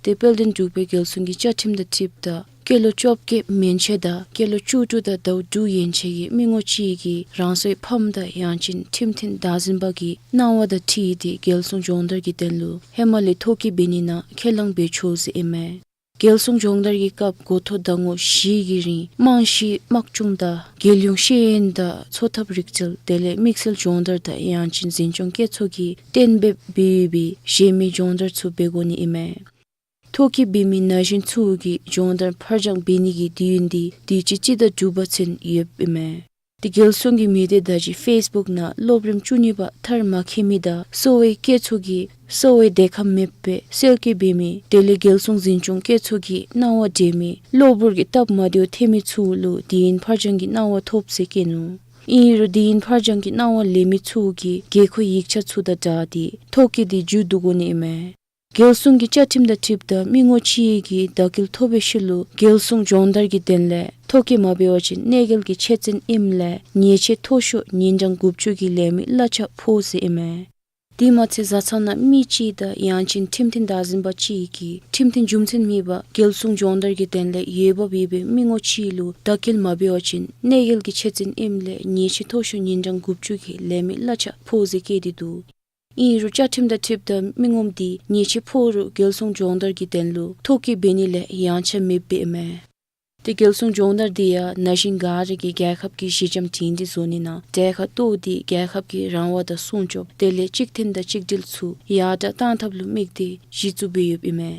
ཏེ་དཔལ་ལྡན་འབྲུག་པའི་རྒྱལ་སྲུང་གི་བཅའ་ཁྲིམས་དང་འཁྲིལཝ་ད་སྐྱེས་ལོ་བཅོ་བརྒྱད་མན་ཆད་དང་སྐྱེས་ལོ་བཅུ་དྲུག་དང་ཟླཝ་དྲུག་ཡན་ཆད་ཀྱི་མི་ངོམ་ཅིག་གིས་རང་སོའི་ཕམ་དང་ཡང་ཅིན་ཁྲིམས་མཐུན་བདག་འཛིན་པ་གི་གནང་བ་དང་འཁྲིལ་ཏེ་རྒྱལ་སྲུང་སྦྱོང་བརྡར་གྱི་དོན་ལུ་ཧེ་མ་ལས་ཐོ་བཀོད་འབད་ནི་ནང་ཁས་བླངས་འབད་ཆོག་ཟེར་ཨིན་མས། རྒྱལ་སྲུང་སྦྱོང་བརྡར་གྱི་སྐབས་འགོ་ཐོག་ཟླ་ངོ་བཞི་གི་རིང་རྨང་གཞིའི་དམག་སྦྱོང་དང་རྒྱལ་ཡོངས་ཤེས་ཡོན་དང་འཚོ་ཐབས་རིག་རྩལ་དེ་ལས་དམིགས་བསལ་སྦྱོང་བརྡར་དང་ཡང་ཅིན་འཛིན་སྐྱོང་བཀོད་ཚོགས་ཀྱིས་གཏན་འབེབས་འབད་ཡོད་པའི་གཞན་མི་སྦྱོང་བརྡར་ཚུ་འབད་དགོ་ནི་ཨིན་མས། ཐོ་བཀོད་འབད་མི་ན་གཞོན་ཚུ་གིས་སྦྱོང་བརྡར་ཕར་འགྱངས་འབད་ནི་གི་དུས་ཡུན་འདི་དུས་ཅི་སྤྱི་ཟླ་དྲུག་པ་ཚུན་ཡོདཔ་ཨིན་མས། ཏེ་རྒྱལ་སྲུང་གི་མི་སྡེ་དང་གཅིག་ཁར་ཕེསི་བུཀ་ནང་སློབ་རིམ་བཅུ་གཉིས་པ་མཐར་མ་འཁྱོལ་མི་དང་གསོ་བའི་བཀོད་ཚོགས་ཀྱིས་གསོ་བའི་དེ་ཁ་མེདཔ་སྦེ་སེལ་སྐྱེལ་འབད་མི་དེ་ལས་རྒྱལ་སྲུང་འཛིན་སྐྱོང་བཀོད་ཚོགས་ཀྱིས་གནང་བ་སྤྲོད་མི་གློ་བུར་གྱི་སྟབས་མ་བདེཝ་ཐོན་མི་ཚུ་ལུ་དུས་ཡུན་ཕར་འགྱངས་ཀྱི་གནང་བ་ཐོབ་ཟེར་བཀོད་ནུག། ཨིན་རུང་དུས་ཡུན་ཕར་འགྱངས་ཀྱི་གནང་བ་ལེན་མི་ཚུ་གིས་དགོས་མཁོའི་ཡིག་ཆ་ཚུ་དང་སྦྲགས་ཏེ་ཐོ་བཀོད་འདི་མཇུག་བསྡུ་དགོ་ནི་ཨིན་མས། རྒྱལ་སྲུང་གི་བཅའ་ཁྲིམས་དང་འཁྲིལཝ་ད་མི་ངོམ་ཅིག་གིས་དག་སྐྱེལ་ཐོབ་པའི་ཤུལ་ལུ་རྒྱལ་སྲུང་སྦྱོང་བརྡར་གྱི་དོན་ལས་ཐོ་བཀོད་མ་འབད་བ་ཅིན་གནོད་འགེལ་གྱི་ཆ་རྐྱེན་ཨིནམ་ལས་ཉེས་ཆད་མཐོ་ཤོས་ཉིན་གྲངས་དགུ་བཅུ་གི་ལས་མི་གླ་ཆ་ཕོག་ཟེར་ཨིན་མས། དེ་མ་ཚད་བཟའ་ཚང་ནང་མི་གཅིག་དང་ཡང་ཅིན་ཁྲིམས་མཐུན་བདག་འཛིན་པ་གཅིག་གིས་ཁྲིམས་མཐུན་རྒྱུ་མཚན་མེད་པར་རྒྱལ་སྲུང་སྦྱོང་བརྡར་གྱི་དོན་ལས་འོས་འབབ་ཡོད་པའི་མི་ངོམ་ཅིག་ལུ་དག་སྐྱེལ་མ་འབད་བ་ཅིན་གནོད་འགེལ་གྱི་ཆ་རྐྱེན་ཨིནམ་ལས་ཉེས་ཆད་མཐོ་ཤོས་ཉིན་གྲངས་དགུ་བཅུ་གི་ལས་མི་གླ་ཆ་ཕོག་ཟེར་བཀོད་དེ་འདུག། ཨིན་རུང་བཅའ་ཁྲིམས་དང་འཁྲིལཝ་ད་མི་ངོམ་འདི་ཉེས་ཆད་ཕོག་རུང་རྒྱལ་སྲུང་སྦྱོང་བརྡར་གྱི་དོན་ལུ་ཐོ་བཀོད་འབད་ནི་ལས་ཡངས་ཆག་མེདཔ་ཨིན་མས། ཏེ་རྒྱལ་སྲུང་སྦྱོང་བརྡར་འདི་ཡང་ན་གཞོན་ག་ར་གིས་རྒྱལ་ཁབ་ཀྱི་གཞི་འགྱམ་སྒྲིང་སྒྲི་བཟོ་ནི་ནང་གྲལ་ཁར་གཏོགས་ཏེ་རྒྱལ་ཁབ་ཀྱི་རང་དབང་དང་སྲུང་སྐྱོབ་དེ་ལས་གཅིག་མཐུན་དང་གཅིག་སྒྲིལ་ཚུ་ཡར་དྲག་གཏང་ཐབས་ལུ་དམིགས་ཏེ་གཞི་བཙུགས་འབད་ཡོདཔ་ཨིན་མས།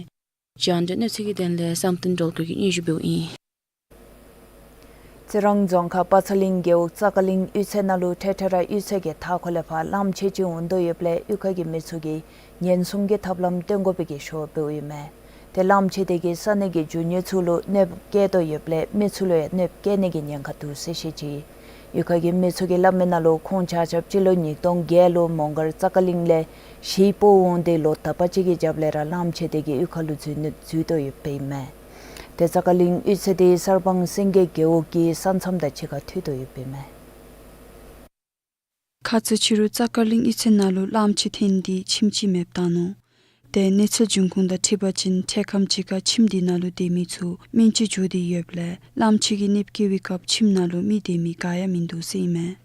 རྒྱང་བསྒྲགས་གནས་ཚུལ་གྱི་དོན་ལས་བསམ་གཏན་སྒྲོལ་དཀར་གྱིས་སྙན་ཞུ་འབདཝ་ཨིན། རྩི་རང་རྫོང་ཁག་པ་ཚ་གླིང་རྒེད་འོག་ཙ་ཀ་གླིང་གཡུས་ཚན་ནང་ལུ་ཁྲེ་ཁྲེ་ར་གཡུས་ཚན་གྱི་མཐའ་འཁོར་ལས་ཕར་གླངམོ་ཆེ་ཅིག་འོང་དོ་ཡོདཔ་ལས་གཡུས་ཁ་གི་མི་ཚུ་གིས་ཉེན་སྲུང་གི་ཐབས་ལམ་སྟོན་དགོ་པའི་གི་ཞུ་བ་འབདཝ་ཨིན་མས། ཏེ་གླངམོ་ཆེ་དེ་གིས་ས་གནས་ཀྱི་རྒྱུ་དངོས་ཚུ་ལུ་གནོདཔ་བཀལ་དོ་ཡོདཔ་ལས་མི་ཚུ་ལུ་ཡང་གནོདཔ་བཀལ་ནི་གི་ཉེན་ཁ་འདུག་ཟེར་བཤད་ཅི། གཡུས་ཁ་གི་མི་ཚུ་གིས་སླབ་མི་ནང་ལུ་ཁོང་ཆ་ཁྱབ་སྤྱི་ལོ་ཉིས་སྟོང་བརྒྱད་ལུ་མོང་སྒར་ཙ་ཀ་གླིང་ལས་གཞིས་སྤོ་འོང་སྟེ་ལོ་དག་པ་ཅིག་གི་རྒྱབ་ལས་ར་གླངམོ་ཆེ་དེ་གིས་གཡུས་ཁ་ལུ་འཛུལ་ནི་འཛུལ་དོ་ཡོདཔ་ཨིན་མས། ཏེ་ཙ་ཀ་གླིང་གཡུས་ཚན་དེ་གསར་སྤང་སེང་གེ་རྒེད་འོག་གི་ས་མཚམས་དང་གཅིག་ཁར་མཐུད་དོ་ཡོདཔ་ཨིན་མས། ཁ་ཙ་ཕྱི་རུ་ཙ་ཀ་གླིང་གཡུས་ཚན་ནང་ལུ་གླངམོ་ཆེ་ཐོན་ཏེ་ཁྱིམ་ཅིག་མེདཔ་བཏང་ནུག། ཏེ་གནས་ཚུལ་འབྱུང་ཁུངས་དང་འཁྲིལ་བ་ཅིན་འཕྲལ་ཁམས་ཅིག་ཁར་ཁྱིམ་དེ་ནང་ལུ་སྡོད་མི་ཚུ་སྨན་བཅོས་འགྱོ་སྟེ་ཡོདཔ་ལས་གླངམོ་ཆེ་གིས་གནོདཔ་བཀལ་བའི་སྐབས་ཁྱིམ་ནང་ལུ་མི་སྡོད་མི་ག་ཡང་མིན་འདུག་ཟེར་ཨིན་མས།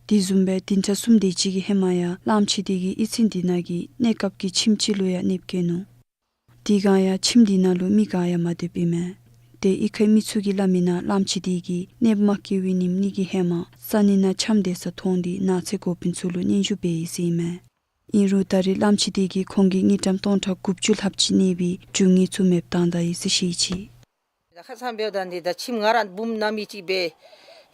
དེ་བཟུམ་སྦེ་བདུན་ཕྲག་གསུམ་དེ་ཅིག་གི་ཧེ་མ་ཡང་གླངམོ་ཆེ་དེ་གིས་གཡུས་ཚན་དེ་ནང་གི་གནས་སྐབས་ཀྱི་ཁྱིམ་ཅིག་ལུ་ཡང་གནོདཔ་བཀལ་ནུག། དེ་སྒང་ཡང་ཁྱིམ་དེ་ནང་ལུ་མི་ག་ཡང་མ་སྡོདཔ་ཨིན་མས། ཏེ་གཡུས་ཁའི་མི་ཚུ་གིས་སླབ་མི་ནང་གླངམོ་ཆེ་དེ་གིས་གནསཔོ་མ་སྐྱེ་བའི་ཉིནམ་གཉིས་ཀྱི་ཧེ་མ་ས་གནས་ནང་འཆམ་སྡོད་ས་མཐོང་སྟེ་ནགས་ཚལ་འགོ་དཔོན་ཚུ་ལུ་སྙན་ཞུ་འབད་ཡི་ཟེར་ཨིན་མས། ཨིན་རུང་ད་རེས་གླངམོ་ཆེ་དེ་གིས་ཁོང་གི་དངུལ་ཀྲམ་སྟོང་ཕྲག་དགུ་བཅུ་ལྷགཔ་ཅིག་གནས་པའི་རྒྱུ་དངོས་ཚུ་མེདཔ་བཏང་ད་ཡི་ཟེར་བཤད་ཅི། ད་ཁ་སང་འབདཝ་ད་འདི་ད་ཁྱིམ་ང་ར་བུམོ་ནང་མི་ཅིག་སྦེ་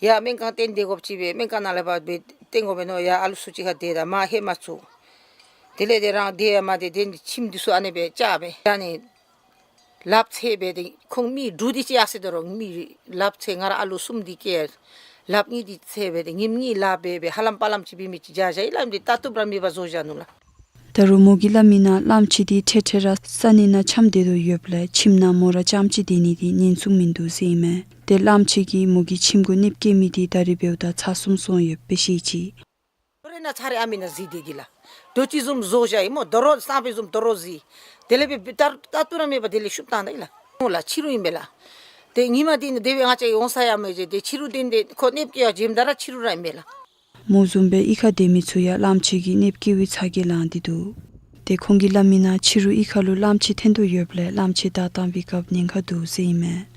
ཡར་སྨན་ཁང་བཏོན་སྡོད་དགོཔ་ཅིག་སྦེ་སྨན་ཁང་ནང་ལས་ཕར་སྦེ་བཏོན་དགོ་པས་མནོ། ཡར་ཨ་ལུ་ཚུ་གཅིག་ཁར་སྡོད་ད་མར་ཧེ་མ་ཚུ། དེ་ལས་དེ་རང་སྡོད་ཡར་མ་སྡོད་དེ་ཁྱིམ་འདི་ཚུ་ཨ་ནི་སྦེ་བཅག་སྦེ་ད་ནི་ལགཔ་ཚེ་སྦེ་ཏེ་ཁོང་མི་དྲུག་འདི་ཅིག་ཡར་སོང་དོ་རུང་མི་ལགཔ་ཚེ་ང་ར་ཨ་ལུ་གསུམ་འདི་སྐྱེས། ལགཔ་གཉིས་འདི་ཚེ་སྦེ་ཏེ་ཉིནམ་གཉིས་ལཱ་འབད་སྦེ་ཧ་ལམ་པ་ལམ་ཅིག་འབད་མི་ཅིག་བྱ་བྱ་ཡི་ལགས། མི་ལྟ་བཏུབ་ར་མེད་པར་བཟོ་བཞག་ནུག་ལགས། ད་རུང་མོ་གིས་སླབ་མི་ནང་གླངམོ་ཆེ་འདི་འཕྲལ་འཕྲལ་ར་ས་གནས་ནང་འཆམ་སྡོད་དོ་ཡོདཔ་ལས་ཁྱིམ་ནང་མོ་ར་རྐྱངམ་གཅིག་སྡོད་ནི་འདི་ཉེན་སྲུང་མིན་འདུག་ཟེར་ཨིན་མས། ཏེ་གླངམོ་ཆེ་གིས་མོ་གི་ཁྱིམ་གུ་གནསཔོ་སྐྱེ་མི་འདི་ད་རེས་འབདཝ་ད་ཚར་གསུམ་སོང་ཡོདཔ་སྦེ་བཤད་ཅི། ཁོ་རའི་ནང་ཚར་རེ་ཨ་མི་ནང་གཟིགས་སྡོད་ཀྱི་ལགས། རྡོ་ཅིག་བཟུམ་བཟོ་བཞག་ཡི་སྨོ། རྡོ་རོག་སང་ཕོད་བཟུམ་རྡོ་རོག་གཟིགས། དེ་ལས་སྦེ་ལྟ་ལྟ་བཏུབ་ར་མེད་པར་དེ་ལས་བཤུབ་བཏང་ད་ཡི་ལགས། སྨོ་ལགས་ཕྱི་རུ་ཨིན་པས་ལགས། ཏེ་ཉིནམ་འདི་ནི་དེ་སྦེ་ང་བཅས་འོང་ས་ཡང་མེད་ཅི། ཏེ་ཕྱི་རུ་སྡོད་དེ་ཁོ་གནསཔོ་སྐྱེ་བར་འགྱོཝ་ད་ར་ཕྱི་རུ་ར་ཨིན་པས་ལགས། མོ་བཟུམ་སྦེ་གཡུས་ཁར་སྡོད་མི་ཚུ་ཡང་གླངམོ་ཆེ་གིས་གནསཔོ་སྐྱེ་བའི་ཚ་གྱང་ལང་སྟེ་འདུག། ཏེ་ཁོང་གིས་སླབ་མི་ནང་ཕྱི་རུ་གཡུས་ཁ་ལུ་གླངམོ་ཆེ་འཐོན་དོ་ཡོདཔ་ལས་གླངམོ་ཆེ་བདའ་བཏང་པའི་སྐབས་ཉེན་ཁ་འདུག་ཟེར་ཨིན་མས།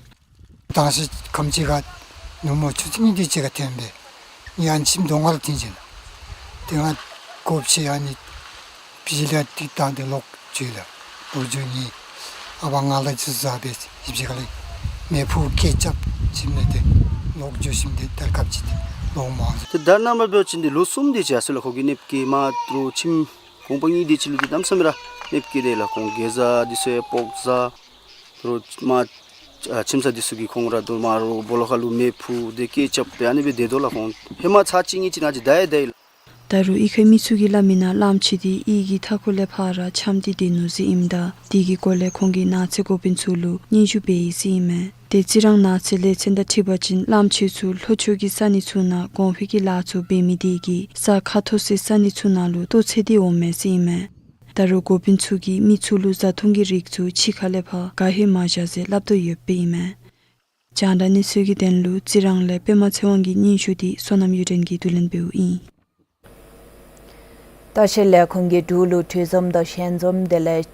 དང་ཤེས་ཁམས་ཅིག་ཁར་ནུབ་མོ་ཆུ་ཚོད་གཉིས་དེ་ཅིག་ཁར་འཐོན་སྦེ་ངེའི་ཁྱིམ་གདོང་ཁར་ལུ་འཐོན་ཅི་ལགས། ཏེ་ང་དགོཔ་ཆེ་ཨ་ནི་བི་ཇི་ལི་ཡང་ཏིག་བཏང་སྟེ་ལོག་འགྱོ་ཡི་ལགས། ལོག་འགྱོ་ནི་ཨ་པ་ང་ལ་ཅིག་བཟའ་སྦེ་ཞིབ་ཅིག་ཁ་ལས་མེ་ཕུ་སྐད་རྐྱབ་ཞིནམ་ལས་ཏེ་ལོག་འགྱོ་ཞིནམ་ཏེ་ད་སྐབས་ཅིག་ཏེ་ལོག་མ་འོང་། ཏེ་ད་ནཱ་མར་འབད་བ་ཅིན་ཏེ་ལོ་གསུམ་དེ་ཅིག་ཡར་སོང་ལགས། ཁོ་གིས་གནསཔོ་སྐྱེ་མ་དོ་རུང་ཁྱིམ་གོང་པ་གཉིས་དེ་ཅིག་ལུ་ཏེ་གནམ་མེད་ས་མེད་ར་གནསཔོ་སྐྱེ་དེས་ལགས། ཁོང་གེ་ཛ་འདི་ཚུ་ཡང་སྤོག་བཟའ། དོ་རུང་མར་ཨ་ཁྱིམ་ཚང་འདི་ཚུ་གིས་ཁོང་ར་དོ་མར་རོགས་སྦོ་ལོགས་ཁ་ལུ་མེ་ཕུ་སྟེ་སྐད་རྐྱབ་སྦེ་ཨ་ནི་སྦེ་སྡོད་དོ་ལགས། ཁོང་ཧེ་མ་ཚར་གཅིག་གཉིས་ཅིག་ནང་ཅིག་བདའ་ཡང་བདའ་ཡི་ལགས། ད་རུང་གཡུས་ཁའི་མི་ཚུ་གིས་སླབ་མི་ནང་གླངམོ་ཆེ་འདི་གཡུས་ཀྱི་མཐའ་འཁོར་ལས་ཕར་ར་འཆམ་སྟེ་སྡོད་ནུག་ཟེར་ཨིནམ་ད་དེ་གི་སྐོར་ལས་ཁོང་གིས་ནགས་ཚལ་འགོ་དཔོན་ཚུ་ལུ་སྙན་ཞུ་འབད་ཡི་ཟེར་ཨིན་མས། ཏེ་རྩི་རང་ནགས་ཚལ་ལས་ཚན་དང་འཁྲིལ་བ་ཅིན་གླངམོ་ཆེ་ཚུ་ལྷོ་ཕྱོགས་ཀྱི་ས་གནས་ཚུ་ནང་གོང་འཕེལ་གྱི་ལཱ་ཚུ་འབད་མི་དེ་གིས་ས་ཁ་མཐོ་སའི་ས་གནས་ཚུ་ནང་ལུ་གཏོར་འཚོལ་ཏེ་འོངམ་མས་ཟེར་ཨིན་མས། ད་རུང་འགོ་དཔོན་ཚུ་གིས་མི་ཚུ་ལུ་བཟའ་འཐུང་གི་རིགས་ཚུ་ཕྱི་ཁ་ལས་ཕར་ག་ཧེ་མ་བཞག་ཟེར་སླབ་དོ་ཡོདཔ་ཨིན་མས། རྒྱང་བསྒྲགས་གནས་ཚུལ་གྱི་དོན་ལུ་རྩི་རང་ལས་པདྨ་ཚེ་དབང་གི་སྙན་ཞུ་འདི་བསོད་ནམས་གཡུ་སྒྲོན་གྱིས་བསྡུ་ལེན་འབདཝ་ཨིན། ལྟ་བཤལ་ལས་ཁུངས་ཀྱིས་འབྲུག་ལུ་གྲོས་འཛོམས་དང་ཞལ་འཛོམས་དེ་ལས་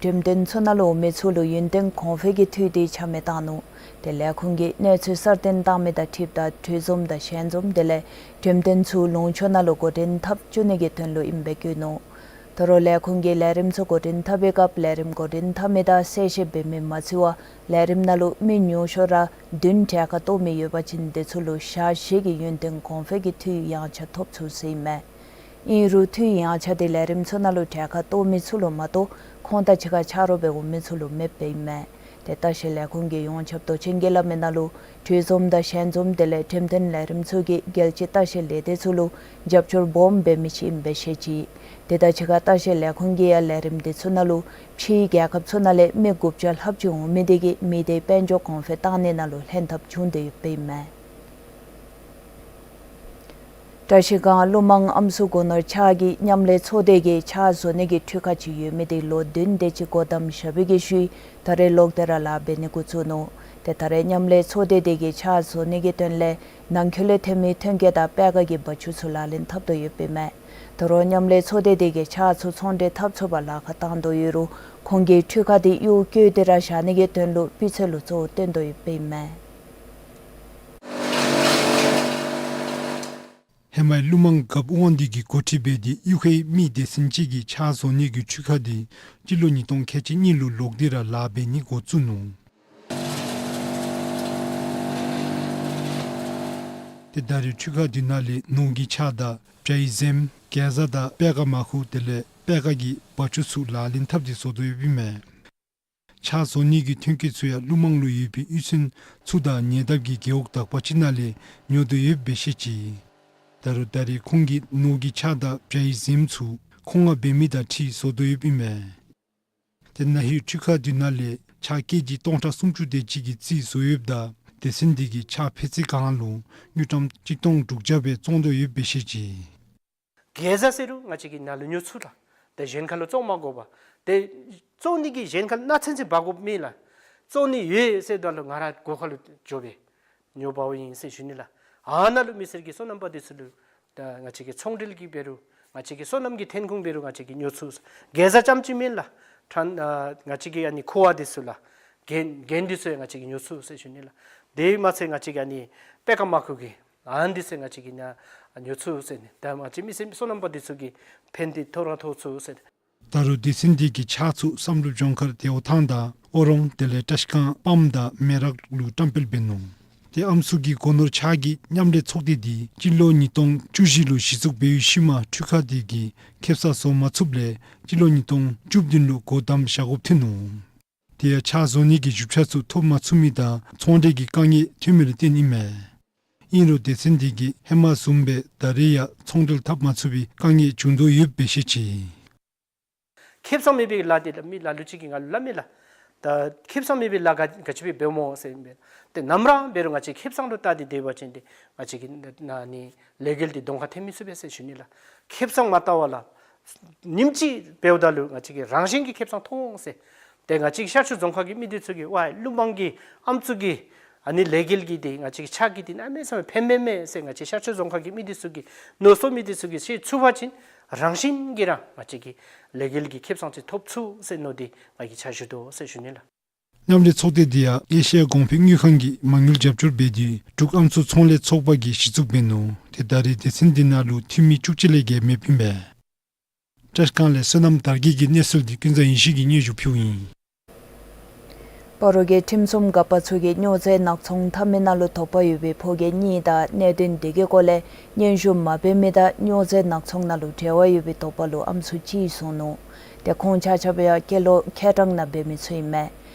འགྲེམས་སྟོན་ཚུ་ནང་ལུ་འོང་མི་ཚུ་ལུ་ཡུན་བརྟན་གོང་འཕེལ་གྱི་འཐུས་དེ་ཆ་མེད་བཏང་ནུག། ཏེ་ལས་ཁུངས་ཀྱིས་གནས་ཚུལ་གསར་བཏོན་བཏང་མི་དང་འཁྲིལཝ་ད་གྲོས་འཛོམས་དང་ཞལ་འཛོམས་དེ་ལས་འགྲེམས་སྟོན་ཚུ་ལུང་ཕྱོགས་ནང་ལུ་འགོ་འདྲེན་འཐབ་བཅུག་ནི་གི་དོན་ལུ་ཨིནམ་སྦེ་བཀོད་ནུག། ད་རུང་ལས་ཁུངས་ཀྱིས་ལས་རིམ་ཚུ་འགོ་འདྲེན་འཐབ་པའི་སྐབས་ལས་རིམ་འགོ་འདྲེན་འཐབ་མི་དང་གསལ་བཤད་འབད་མི་མ་ཚུད་པར་ལས་རིམ་ནང་ལུ་མི་ཉུང་ཤོས་ར་བདུན་གྲལ་ཁར་གཏོགས་མི་ཡོད་པ་ཅིན་དེ་ཚུ་ལུ་ཞག་བཞི་གི་ཡུན་བརྟན་གོང་འཕེལ་གྱི་འཐུས་ཡངས་ཆག་ཐོབ་ཚུགས་ཟེར་ཨིན་མས། ཨིན་རུང་འཐུས་ཡངས་ཆག་དེ་ལས་རིམ་ཚུ་ནང་ལུ་གྲལ་ཁར་གཏོགས་མི་ཚུ་ལུ་མ་གཏོགས་ཁོང་དང་གཅིག་ཁར་ཆ་རོགས་འབད་འོང་མི་ཚུ་ལུ་མེདཔ་ཨིན་མས། ཏེ་ལྟ་བཤལ་ལས་ཁུངས་ཀྱི་ཡོངས་ཁྱབ་མདོ་ཆེན་གྱིས་སླབ་མི་ནང་ལུ་གྲོས་འཛོམས་དང་ཞལ་འཛོམས་དེ་ལས་འགྲེམས་སྟོན་ལས་རིམ་ཚུ་གིས་རྒྱལ་སྤྱིའི་ལྟ་བཤལ་ལས་སྡེ་ཚུ་ལུ་རྒྱབ་སྐྱོར་སྦོམ་འབད་མི་ཅིག་ཨིནམ་སྦེ་བཤད་ཅི། དེ་དང་གཅིག་ཁར་ལྟ་བཤལ་ལས་ཁུངས་ཀྱིས་ཡང་ལས་རིམ་དེ་ཚུ་ནང་ལུ་ཕྱིའི་རྒྱལ་ཁབ་ཚུ་ནང་ལས་མི་དགུ་བརྒྱ་ལྷགཔ་ཅིག་འོང་མི་དེ་གིས་མི་སྡེའི་དཔལ་འབྱོར་གོང་འཕེལ་བཏང་ནི་ནང་ལུ་ལྷན་ཐབས་བྱུང་སྟེ་ཡོདཔ་ཨིན་མས། བཀྲ་ཤིས་སྒང་ཀླུ་མང་ཨམ་སྲུ་སྒོ་ནོར་ཕྱག་གི་མཉམ་ལས་ཚོགས་སྡེ་གིས་ཕྱག་བཟོ་ནི་གི་འཕྲུལ་ཁང་ཅིག་ཡོད་མི་དེ་ལོ་བདུན་དེ་ཅིག་སྒོ་བསྡམས་བཞག་པའི་གི་ཤུལ་ད་རེས་ལོག་སྟེ་ར་ལཱ་འབད་ནི་འགོ་བཙུགས་ནུག། ཏེ་ད་རེས་མཉམ་ལས་ཚོགས་སྡེ་དེ་གིས་ཕྱག་བཟོ་ནི་གི་དོན་ལས་ནང་འཁོད་ལས་ཐོན་མི་ཐོན་སྐྱེད་དང་པད་ཁ་གི་བ་ཕྱུགས་ཚུ་ལག་ལེན་འཐབ་དོ་ཡོདཔ་ཨིན་མས། ད་རུང་མཉམ་ལས་ཚོགས་སྡེ་དེ་གིས་ཕྱག་ཚུ་ཚོང་འབྲེལ་འཐབ་ཚུགས་པར་ལཱ་ཁག་བཏང་དོ་ཡོད་རུང་ཁོང་གིས་འཕྲུལ་ཁང་དེ་གཡུག་བཀོལ་ཏེ་ར་བཞག་ནི་གི་དོན་ལུ་སྤུས་ཚད་ལུ་གཙོ་བོ་བཏོན་དོ་ཡོདཔ་ཨིན་མས། ཧེ་མའི་ཀླུ་མང་རྒཔོ་དབང་འདུས་ཀྱིས་འགོ་ཁྲིད་འབད་དེ་གཡུས་ཁའི་མི་སྡེ་ཚན་གཅིག་གིས་ཕྱག་བཟོ་ནི་གི་འཕྲུལ་ཁང་དེ་སྤྱི་ལོ་ཉིས་སྟོང་ཁལ་གཅིག་གཉིས་ལུ་ལོག་སྟེ་ར་ལཱ་འབད་ནི་འགོ་བཙུགས་ནུག། ཏེ་ད་རེས་འཕྲུལ་ཁང་དེ་ནང་ལས་ནོར་གྱི་ཕྱག་དང་བྱ་ཡི་གཟིམ་གེ་ཛ་དང་པད་ཁ་མར་ཁུ་དེ་ལས་པད་ཁ་གི་བ་ཕྱུགས་ཚུ་ལག་ལེན་འཐབ་སྟེ་བཟོ་དོ་ཡོདཔ་ཨིན་མས། ཕྱག་བཟོ་ནི་གི་ཐོན་སྐྱེད་ཚུ་ཡང་ཀླུ་མང་ལུ་ཡོད་པའི་གཡུས་ཚན་ཚུ་དང་ཉེ་འདབས་ཀྱི་རྒེད་འོག་དག་པ་ཅིག་ནང་ལས་ཉོ་དོ་ཡོདཔ་སྦེ་བཤད་ཅི། ད་རུང་ད་རེས་ཁོང་གིས་ནོར་གྱི་ཕྱག་དང་བྱ་ཡི་གཟིམ་ཚུ་ཁོང་ང་འབད་མི་དང་འཁྲིལ་བཟོ་དོ་ཡོདཔ་ཨིན་མས། ཏེ་ན་ཧིང་འཕྲུལ་ཁང་དེ་ནང་ལས་ཕྱག་ཀེ་ཇི་སྟོང་ཕྲག་སུམ་ཅུ་དེ་ཅིག་གི་རྩིས་བཟོ་ཡོདཔ་ད་སྡེ་ཚན་དེ་གིས་ཕྱག་ཕལ་ཚེ་གང་ལུ་དངུལ་ཀྲམ་གཅིག་སྟོང་དྲུག་བརྒྱ་སྦེ་བཙོང་དོ་ཡོདཔ་སྦེ་བཤད་ཅི། གེ་ཛ་ཟེར་རུང་ང་བཅས་ཀྱིས་ནཱ་ལུ་ཉོ་ཚུགས་ལགས། ཏེ་གཞན་ཁར་ལུ་བཙོང་མ་དགོ་པར་ཏེ་བཙོང་ནི་གི་གཞན་ཁར་ལུ་ནག་ཚན་ཚན་འབག་དགོཔ་མེད་ལགས། བཙོང་ནི་ཡོད་ཟེརཝ་ད་ལུ་ང་ར་སྒོ་ཁར་ལུ་འགྱོ་སྦེ་ཉོ་འབགཔ་ཨིན་ཟེར་ཞུ་ནི་ལགས། ཨ་ནཱ་ལུ་མི་སེར་གྱི་སོ་ནམ་པ་དེ་ཚུ་ལུ་ད་ང་བཅས་ཀྱིས་ཚོང་འབྲེལ་གྱི་འབད་རུང་ང་བཅས་ཀྱིས་སོ་ནམ་གྱི་ཐོན་ཁུངས་འབད་རུང་ང་བཅས་ཀྱིས་ཉོ་ཚུགས། གེ་ཛ་རྐྱངམ་ཅིག་མེན་ལགས། ཕྲང་ཨ་ང་བཅས་ཀྱི་ཨ་ནི་ཁུ་བ་དེ་ཚུ་ལགས། རྒྱན་རྒྱན་འདི་ཚུ་ཡང་ང་བཅས་ཀྱིས་ཉོ་ཚུགས་ཟེར་ཞུ་ནི་ལགས། དེ་མ་ཚད་ང་བཅས་ཀྱིས་ཨ་ནི་པད་ཀ་མ་ཁུ་གི་ཨ་ནི་འདི་ཚུ་ཡང་ང་བཅས་ཀྱིས་ནཱ་ཉོ་ཚུགས་ཟེར་ནི། ད་ང་བཅས་མི་སེར་སོ་ནམ་པ་འདི་ཚུ་གིས་ཕན་བདེ་ཐོབ་ར་ཐོབ་ཚུགས་ཟེར། ད་རུང་སྡེ་ཚན་འདི་གིས་ཕྱག་ཚུ་བསམ་གྲུབ་ལྗོངས་མཁར་དེའུ་ཐང་དང་ཨོ་རོང་དེ་ལས་བཀྲ་ཤིས་སྒང་སྤམ་དང་མེ་རག་ལུ་བཀྲམ་སྤེལ་འབད་ནུག། ཏེ་ཨམ་སྲུ་གིས་སྒོ་ནོར་ཕྱགས་ཀྱི་མཉམ་འབྲེལ་ཚོགས་སྡེ་འདི་སྤྱི་ལོ་ཉིས་སྟོང་བཅུ་བཞི་ལུ་གཞི་བཙུགས་འབད་བའི་ཤུལ་མ་འཕྲུལ་ཁང་འདི་གིས་ཁེབ་སང་བཟོ་མ་ཚུགསཔ་ལས་སྤྱི་ལོ་ཉིས་སྟོང་བཅུ་བདུན་ལུ་སྒོ་བསྡམ་བཞག་དགོཔ་ཐོན་ནུག། དེ་ཡང་ཕྱགས་བཟོ་ནི་གི་ཞིབ་ཆ་ཚུ་ཐོབ་མ་ཚུགས་མི་དང་ཚོང་འབྲེལ་གྱི་དཀའ་ངལ་ཐོན་མི་ལུ་བརྟེན་ཨིན་མས། ཨིན་རུང་སྡེ་ཚན་འདི་གིས་ཧེ་མ་བཟུམ་སྦེ་ད་རེས་ཡང་ཚོང་འབྲེལ་འཐབ་མ་ཚུགས་པའི་དཀའ་ངལ་བྱུང་དོ་ཡོདཔ་སྦེ་བཤད་ཅི། ཁེབ་སང་མེད་པའི་ལཱ་འདི་ལགས་མི་ལ་ལུ་ཅིག་གིས་ང་ལུ་སླབ་མས་ལགས། ད་ཁེབ་སང་མེད་པའི་ལཱ་ག་ག་ཅི་སྦེ་འབདཝ་སྨོ་ཟེར་མས། ཏེ་ནམ་ར་འབད་རུང་ང་བཅས་ཁེབ་སང་ལུ་བལྟ་སྟེ་སྡོད་པ་ཅིན་ཏེ་ང་བཅས་ཀྱི་ནཱ་ནི་ལས་འགུལ་འདི་གདོང་ཁར་ཐོན་མི་ཚུགས་པས་ཟེར་ཞུ་ནི་ལགས། ཁེབ་སང་མ་བལྟ་བར་ལགས་ཉིནམ་གཅིག་འབདཝ་ད་ལུ་ང་བཅས་ཀྱིས་རང་བཞིན་གྱིས་ཁེབ་སང་མཐོང་འོང་ཟེར། ཏེ་ང་བཅས་ཀྱི་ཤར་ཕྱོགས་རྫོང་ཁག་གི་མི་འདི་ཚུ་གིས་ཝའི་ཀླུ་འབངས་ཀྱི་ཨམ་སྲུ་གི་ཨ་ནི་ལས་འགུལ་གྱི་འདི་ང་བཅས་ཀྱི་ཕྱགས་ཀྱི་འདི་གནམ་མེད་ས་མེད་ཕན་མས་མས་ཟེར་ང་བཅས་ཤར་ཕྱོགས་རྫོང་ཁག་གི་མི་འདི་ཚུ་གིས་མནོ་བསམ་མི་འདི་ཚུ་གིས་ཤེས་ཚུགས་པ་ཅིན་རང་བཞིན་གྱིས་ར་ང་བཅས་ཀྱི་ལས་འགུལ་གྱི་ཁེབ་སང་ཅིག་ཐོབ་ཚུགས་ཟེར་མནོ་སྟེ་ང་གིས་ཕྱག་ཞུ་དོ་ཟེར་ཞུ་ནི་ལགས། མཉམ་འབྲེལ་ཚོགས་སྡེ་འདི་ཡང་ཨེ་ཤི་ཡ་གོང་འཕེལ་དངུལ་ཁང་གིས་མ་དངུལ་རྒྱབ་སྐྱོར་འབད་དེ་འབྲུག་ཨམ་སྲུ་ཚོང་ལས་ཚོགས་པ་གིས་གཞི་བཙུགས་འབད་ནུག། ཏེ་ད་རེས་སྡེ་ཚན་འདི་ནང་ལུ་འཐུས་མི་བཅུ་གཅིག་ལས་བརྒལ་མེདཔ་ཨིན་པས། བཀྲིས་སྒང་ལས་བསོད་ནམས་དར་རྒྱས་ཀྱི་གནས་ཚུལ་འདི་ཀུན་བཟང་ཡེ་ཤེས་ཀྱིས་སྙན་ཞུ་ཕུལཝ་ཨིན། སྤ་རོ་གི་ཁྲིམས་སྲུང་འགག་པ་ཚུ་གིས་སྨྱོ་རྫས་ནག་ཚོང་འཐབ་མི་ནང་ལུ་དོགས་པ་ཡོད་པའི་ཕོ་སྐྱེས་གཉིས་དང་གནད་དོན་དེ་གི་སྐོར་ལས་སྙན་ཞུ་མ་འབད་མི་དང་སྨྱོ་རྫས་ནག་ཚོང་ནང་ལུ་འབྲེལ་བ་ཡོད་པའི་དོགས་པ་ལུ་ཨམ་སྲུ་གཅིག་བཟུང་ནུག། ཏེ་ཁོང་ཆ་ཁྱབ་ཡང་སྐྱེས་ལོ་ཁལ་གྲངས་ནང་འབད་མི་ཚུ་ཨིན་མས།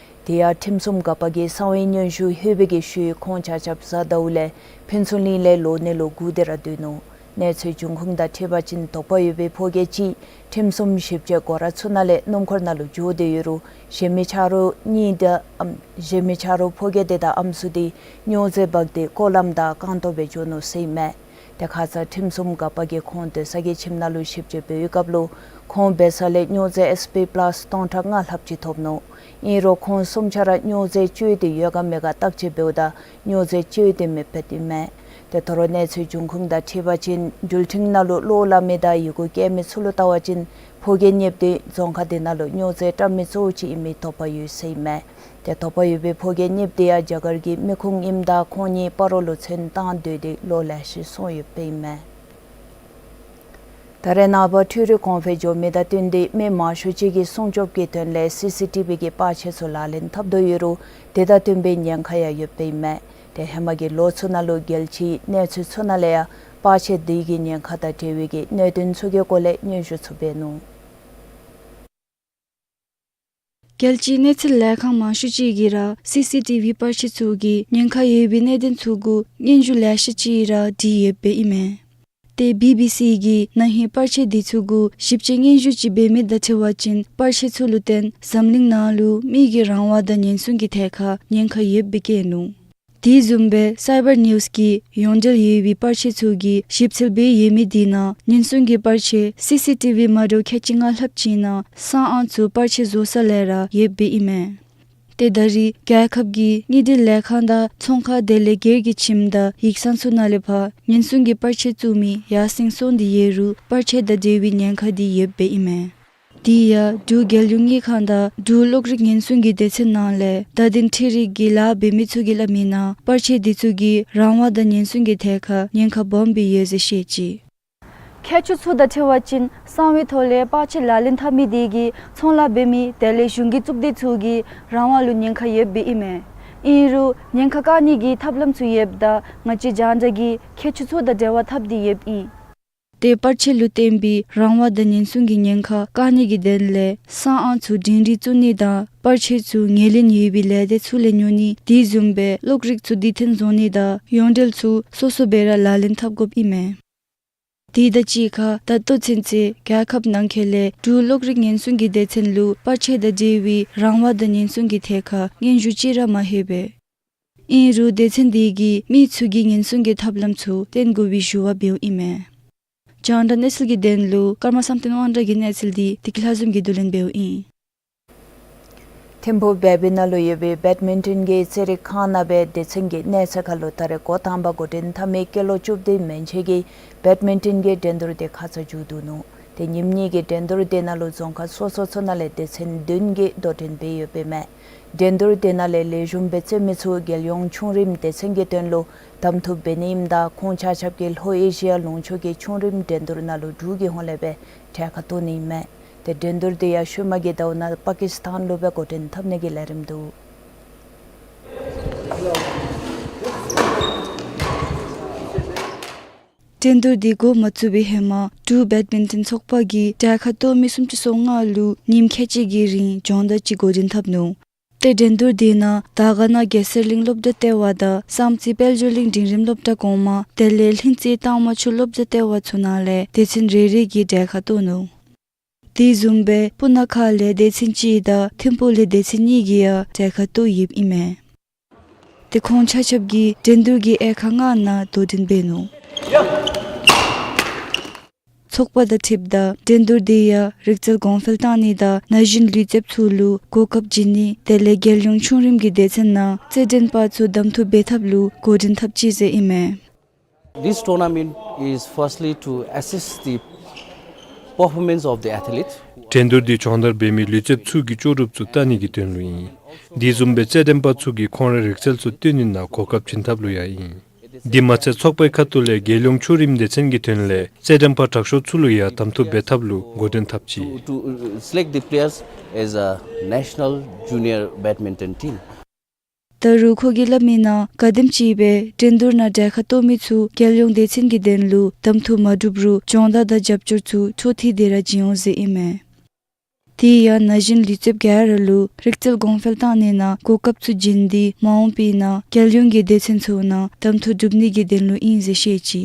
དེ་ཡང་ཁྲིམས་སྲུང་འགག་པ་གིས་གསང་བའི་སྙན་ཞུ་ལྷོད་པའི་གི་ཤུལ་ཁོང་ཆ་ཁྱབ་གཟའ་ཟླཝ་ལས་ཕུན་ཚོགས་གླིང་ལས་ལོག་ནི་ལུ་སྒུག་སྟེ་ར་སྡོད་ནུག། གནས་ཚུལ་འབྱུང་ཁུངས་དང་འཁྲིལ་བ་ཅིན་དོགས་པ་ཡོད་པའི་ཕོ་སྐྱེས་གཅིག་ཁྲིམས་སྲུང་ཞིབ་དཔྱད་སྒོ་ར་ཚུ་ནང་ལས་སྣུམ་འཁོར་ནང་ལུ་འགྱོ་སྟེ་ཡོད་རུང་གཞན་མི་ཆ་རོགས་གཉིས་དང་ཨམ་གཞན་མི་ཆ་རོགས་ཕོ་སྐྱེས་དེ་དང་ཨམ་སྲུ་དེ་སྨྱོ་རྫས་འབག་སྟེ་སྐོར་ལམ་དང་རྐང་སྟོང་སྦེ་འགྱོ་ནུག་ཟེར་ཨིན་མས། ཏེ་ཁ་ཙ་ཁྲིམས་སྲུང་འགག་པ་གིས་ཁོང་སྡོད་ས་གི་ཁྱིམ་ནང་ལུ་ཞིབ་དཔྱད་འབད་བའི་སྐབས་ལུ་ཁོང་འབད་ས་ལས་སྨྱོ་རྫས་ཨེས་པི་པ་ལཱས་སྟོང་ཕྲག་ལྔ་ལྷགཔ་ཅིག་ཐོབ་ནུག། ཨིན་རུང་ཁོང་གསུམ་ཆ་ར་སྨྱོ་རྫས་སྤྱོད་དེ་ཡོད་ག་མེད་ག་བརྟག་དཔྱད་འབདཝ་ད་སྨྱོ་རྫས་སྤྱོད་དེ་མེདཔ་ཨིན་མས། ཏེ་དོ་རུང་གནས་ཚུལ་འབྱུང་ཁུངས་དང་འཁྲིལ་བ་ཅིན་འགྲུལ་འཕྲིན་ནང་ལུ་གློག་ལང་མི་དང་ཡི་གུ་བཀལ་མི་ཚུ་ལུ་བལྟ་བ་ཅིན་ཕོ་སྐྱེས་གཉིས་དེ་རྫོང་ཁག་དེ་ནང་ལུ་སྨྱོ་རྫས་བཀྲམ་མི་གཙོ་བོ་ཅིག་ཨིན་མི་དོགས་པ་ཡོད་ཟེར་ཨིན་མས། ཏེ་དོགས་པ་ཡོད་པའི་ཕོ་སྐྱེས་གཉིས་དེ་ཡང་རྒྱ་གར་གྱི་མི་ཁུངས་ཨིནམ་ད་ཁོང་གཉིས་སྤ་རོ་ལུ་ཚུན་བཏང་སྡོད་དེ་ལོ་ལེ་ཤ་སོང་ཡོདཔ་ཨིན་མས། ད་རེས་ནངས་པ་འཕྲུལ་རིག་གོང་འཕེལ་འགྱོ་མི་དང་བསྟུན་ཏེ་མི་མང་ཤོས་ཅིག་གིས་སྲུང་སྐྱོབ་ཀྱི་དོན་ལས་སི་སི་ཊི་བི་གི་པར་ཆས་ཚུ་ལག་ལེན་འཐབ་དོ་ཡོད་རུང་དེ་དང་བསྟུན་པའི་ཉེན་ཁ་ཡང་ཡོདཔ་ཨིན་མས། ཏེ་ཧེ་མ་གི་ལོ་ཚུ་ནང་ལུ་རྒྱལ་སྤྱིའི་གནས་ཚུལ་ཚུ་ནང་ལས་ཡང་པར་ཆས་དེ་གི་ཉེན་ཁ་དང་འབྲེལ་བའི་གི་གནད་དོན་ཚུ་གི་སྐོར་ལས་སྙན་ཞུ་ཚུ་འབད་ནུག། རྒྱལ་སྤྱིའི་གནས་ཚུལ་ལས་ཁང་མང་ཤོས་ཅིག་གིས་ར་སི་སི་ཊི་བི་པར་ཆས་ཚུ་གིས་ཉེན་ཁ་ཡོད་པའི་གནད་དོན་ཚུ་གུ་སྙན་ཞུ་ལེ་ཤ་ཅིག་ར་བྲིས་ཡོདཔ་ཨིན་མས། ཏེ་བི་བི་སི་གིས་ན་ཧིང་པར་ཆས་དེ་ཚུ་གུ་ཞིབ་དཔྱད་སྙན་ཞུ་ཅིག་འབད་མི་དང་འཁྲིལ་བ་ཅིན་པར་ཆས་ཚུ་ལུ་བརྟེན་འཛམ་གླིང་ནང་ལུ་མི་གི་རང་དབང་དང་ཉེན་སྲུང་གི་ཐད་ཁར་ཉེན་ཁ་ཡོདཔ་སྦེ་བཀོད་ནུག། དེ་བཟུམ་སྦེ་སའི་བར་ནིའུས་ཀྱིས་ཡོངས་འབྲེལ་ཡོད་པའི་པར་ཆས་ཚུ་གིས་ཞིབ་འཚོལ་འབད་ཡོད་མི་དེ་ནང་ཉེན་སྲུང་གི་པར་ཆས་སི་སི་ཊི་བི་མ་འདྲཝ་ཁལ་གཅིག་ལྔ་ལྷགཔ་ཅིག་ནང་གསང་ཨང་ཚུ་པར་ཆས་བཟོ་ས་ལས་ར་ཡོདཔ་ཨིན་མས། ཏེ་ད་རེས་རྒྱལ་ཁབ་ཀྱི་དངུལ་འབྲེལ་ལས་ཁང་དང་ཚོང་ཁང་དེ་ལས་སྒེར་གྱི་ཁྱིམ་དང་ཡིག་ཚང་ཚུ་ནང་ལས་ཕར་ཉེན་སྲུང་གི་པར་ཆས་བཙུགས་མི་ཡར་སེང་སོང་སྟེ་ཡོད་རུང་པར་ཆས་དང་འབྲེལ་བའི་ཉེན་ཁ་དེ་ཡོདཔ་ཨིན་མས། དེ་ཡང་འབྲུག་རྒྱལ་ཡོངས་དངུལ་ཁང་དང་འབྲུག་གློག་རིག་ཉེན་སྲུང་གི་སྡེ་ཚན་ནང་ལས་བརྡ་དོན་འཕྲུལ་རིག་གི་ལཱ་འབད་མི་ཚུ་གིས་སླབ་མིའི་ནང་པར་ཆས་དེ་ཚུ་གིས་རང་དབང་དང་ཉེན་སྲུང་གི་ཐད་ཁར་ཉེན་ཁ་སྦོམ་སྦེ་ཡོད་ཟེར་བཤད་ཅི། ཁྱད་ཆོས་ཚུ་དང་འཁྲིལ་བ་ཅིན་གསང་བའི་ཐོག་ལས་པར་ཆས་ལག་ལེན་འཐབ་མི་དེ་གིས་ཚོང་ལཱ་འབད་མི་དེ་ལས་གཞུང་གི་གཙུག་སྡེ་ཚུ་གི་རང་དབང་ལུ་ཉེན་ཁ་ཡོདཔ་ཨིན་མས། ཨིན་རུང་ཉེན་ཁ་བཀག་ནི་གི་ཐབས་ལམ་ཚུ་ཡོདཔ་ད་ང་བཅས་རྒྱང་བསྒྲགས་ཀྱིས་ཁྱད་ཆོས་ཚུ་དང་འབྲེལ་བ་འཐབ་སྟེ་ཡོདཔ་ཨིན། ཏེ་པར་ཆས་ལུ་བརྟེན་པའི་རང་དབང་དང་ཉེན་སྲུང་གི་ཉེན་ཁ་བཀག་ནི་གི་དོན་ལས་གསང་ཨང་ཚུ་སྒྲིང་སྒྲི་བཙུགས་ནི་དང་པར་ཆས་ཚུ་ངོས་ལེན་ཡོད་པའི་ལས་སྡེ་ཚུ་ལས་ཉོ་ནི་དེ་བཟུམ་སྦེ་གློག་རིག་ཚུ་དེ་བརྟེན་བཟོ་ནི་དང་ཡོངས་འབྲེལ་ཚུ་སོ་སོ་སྦེ་ར་ལག་ལེན་འཐབ་དགོཔ་ཨིན་མས། དེ་དང་གཅིག་ཁར་ད་ལྟོ་ཚུན་ཚོད་རྒྱལ་ཁབ་ནང་འཁོད་ལས་འབྲུག་གློག་རིག་ཉེན་སྲུང་གི་སྡེ་ཚན་ལུ་པར་ཆས་དང་འབྲེལ་བའི་རང་དབང་དང་ཉེན་སྲུང་གི་ཐད་ཁར་སྙན་ཞུ་ཅིག་ར་མ་ལྷོད་པས། ཨིན་རུང་སྡེ་ཚན་དེ་གིས་མི་ཚུ་གིས་ཉེན་སྲུང་གི་ཐབས་ལམ་ཚུ་བསྟེན་དགོ་པའི་ཞུ་བ་འབདཝ་ཨིན་མས། རྒྱང་བསྒྲགས་གནས་ཚུལ་གྱི་དོན་ལུ་ཀརྨ་བསམ་གཏན་དབང་གྲགས་ཀྱི་གནས་ཚུལ་འདི་བདེ་སྐྱིད་ལྷ་འཛོམས་ཀྱིས་བསྡུ་ལེན་འབདཝ་ཨིན། ཐིམ་ཕུག་བེ་བི་ནང་ལུ་ཡོད་པའི་བེཌ་མིན་ཊོན་གྱི་རྩེད་རིགས་ཁང་ནང་སྦེ་སྡེ་ཚན་གྱིས་གནས་ཚད་ཁར་ལུ་ད་རེས་འགོ་དང་པ་འགོ་འདྲེན་འཐབ་མི་སྐྱེས་ལོ་བཅུ་བདུན་མན་ཆད་ཀྱི་བེཌ་མིན་ཊོན་གྱི་འགྲན་བསྡུར་དེ་ཁ་ཙ་མཇུག་བསྡུ་ནུག། ཏེ་ཉིནམ་གཉིས་ཀྱི་འགྲན་བསྡུར་དེ་ནང་ལུ་རྫོང་ཁག་སོ་སོ་ཚུ་ནང་ལས་སྡེ་ཚན་བདུན་གྱིས་དོ་འགྲན་འབད་ཡོདཔ་ཨིན་མས། འགྲན་བསྡུར་དེ་ནང་ལས་ལེགས་ཤོམ་སྦེ་རྩེད་མི་ཚུ་རྒྱལ་ཡོངས་ཆུང་རིམ་སྡེ་ཚན་གྱི་དོན་ལུ་གདམ་འཐུ་འབད་ནི་ཨིནམ་ད་ཁོང་ཆ་ཁྱབ་ཀྱིས་ལྷོ་ཨེ་ཤི་ཡ་ལུང་ཕྱོགས་ཀྱི་ཆུང་རིམ་འགྲན་བསྡུར་ནང་ལུ་འབྲུག་གི་ཧོངས་ལས་སྦེ་གྲལ་ཁར་གཏོགས་ནི་ཨིན་མས། ཏེ་འགྲན་བསྡུར་དེ་ཡང་ཤུལ་མ་གི་ཟླཝ་ནང་པ་ཀིསི་ཐན་ལུ་སྦེ་འགོ་འདྲེན་འཐབ་ནི་གི་ལས་རིམ་འདུག། འགྲན་བསྡུར་འདི་འགོ་མ་བཙུགས་པའི་ཧེ་མ་འབྲུག་བེཌ་མིན་ཊོན་ཚོགས་པ་གིས་གྲལ་ཁར་གཏོགས་མི་སུམ་ཅུ་སོ་ལྔ་ལུ་ཉིནམ་ཁལ་གཅིག་གི་རིང་སྦྱོང་བརྡར་ཅིག་འགོ་འདྲེན་འཐབ་ནུག། ཏེ་འགྲན་བསྡུར་དེ་ནང་དར་དཀར་ན་གེ་སར་གླིང་སློབ་གྲྭ་ལྟེ་བ་དང་བསམ་རྩེ་དཔལ་འབྱོར་གླིང་འབྲིང་རིམ་སློབ་གྲྭ་གོང་མ་དེ་ལས་ལྷུན་རྩེ་ཏང་མ་ཆུ་སློབ་གྲྭ་ལྟེ་བ་ཚུ་ནང་ལས་སྡེ་ཚན་རེ་རེ་གིས་གྲལ་ཁར་གཏོགས་ནུག། དེ་བཟུམ་སྦེ་སྤུ་ན་ཁ་ལས་སྡེ་ཚན་གཅིག་དང་ཐིམ་ཕུག་ལས་སྡེ་ཚན་གཉིས་ཀྱིས་ཡང་གྲལ་ཁར་གཏོགས་ཡོདཔ་ཨིན་མས། ཏེ་ཁོང་ཆ་ཁྱབ་ཀྱིས་འགྲན་བསྡུར་གྱི་དབྱེ་ཁག་ལྔ་ནང་དོ་འགྲན་འབད་ནུག། ཚོགས་པ་དང་འཁྲིལཝ་ད་འགྲན་བསྡུར་དེ་ཡང་རིག་རྩལ་གོང་འཕེལ་གཏང་ནི་དང་ན་གཞོན་ལུས་རྩལཔ་ཚུ་ལུ་གོ་སྐབས་བྱིན་ནི་དེ་ལས་རྒྱལ་ཡོངས་ཆུང་རིམ་གྱི་སྡེ་ཚན་ནང་རྩེད་འགྲན་པ་ཚུ་གདམ་འཐུ་འབད་ཐབས་ལུ་འགོ་འདྲེན་འཐབ་ཅི་ཟེར་ཨིན་མས། This tournament is firstly to assess the performance of the athlete. འགྲན་བསྡུར་འདི་སྦྱོང་བརྡར་འབད་མི་ལུས་རྩལཔ་ཚུ་གི་ལྕོགས་གྲུབ་ཚུ་བལྟ་ནི་གི་དོན་ལུ་ཨིན། དེ་བཟུམ་སྦེ་རྩེད་འགྲན་པ་ཚུ་གིས་ཁོང་རའི་རིག་རྩལ་ཚུ་སྟོན་ནི་ནང་གོ་སྐབས་བྱིན་ཐབས་ལུ་ཡང་ཨིན། དེ་མ་ཚད་ཚོགས་པའི་ཁ་ཐུག་ལས་རྒྱལ་ཡོངས་ཆུང་རིམ་སྡེ་ཚན་གྱི་དོན་ལས་རྩེད་འགྲན་པ་དྲག་ཤོས་ཚུ་ལུ་ཡང་གདམ་འཐུ་འབད་ཐབས་ལུ་འགོ་འདྲེན་འཐབ་ཅི། To, to, uh, select the players as a national junior badminton team. ད་རུང་ཁོ་གིས་སླབ་མིའི་ནང་ག་དེམ་ཅིག་སྦེ་འགྲན་བསྡུར་ནང་གྲལ་ཁར་གཏོགས་མི་ཚུ་རྒྱལ་ཡོངས་སྡེ་ཚན་གྱི་དོན་ལུ་གདམ་འཐུ་མ་གྲུབ་རུང་སྦྱོང་བརྡར་དང་རྒྱབ་སྐྱོར་ཚུ་འཕྲོ་མཐུད་དེ་ར་བྱིན་འོང་ཟེར་ཨིན་མས། དེ་ཡང་ན་གཞོན་ལུས་རྩལཔ་ག་ར་ལུ་རིག་རྩལ་གོང་འཕེལ་གཏང་ནི་ནང་གོ་སྐབས་ཚུ་བྱིན་ཏེ་མ་འོངས་པའི་ནང་རྒྱལ་ཡོངས་ཀྱི་སྡེ་ཚན་ཚུ་ནང་གདམ་འཐུ་གྲུབ་ནི་གི་དོན་ལུ་ཨིན་ཟེར་བཤད་ཅི།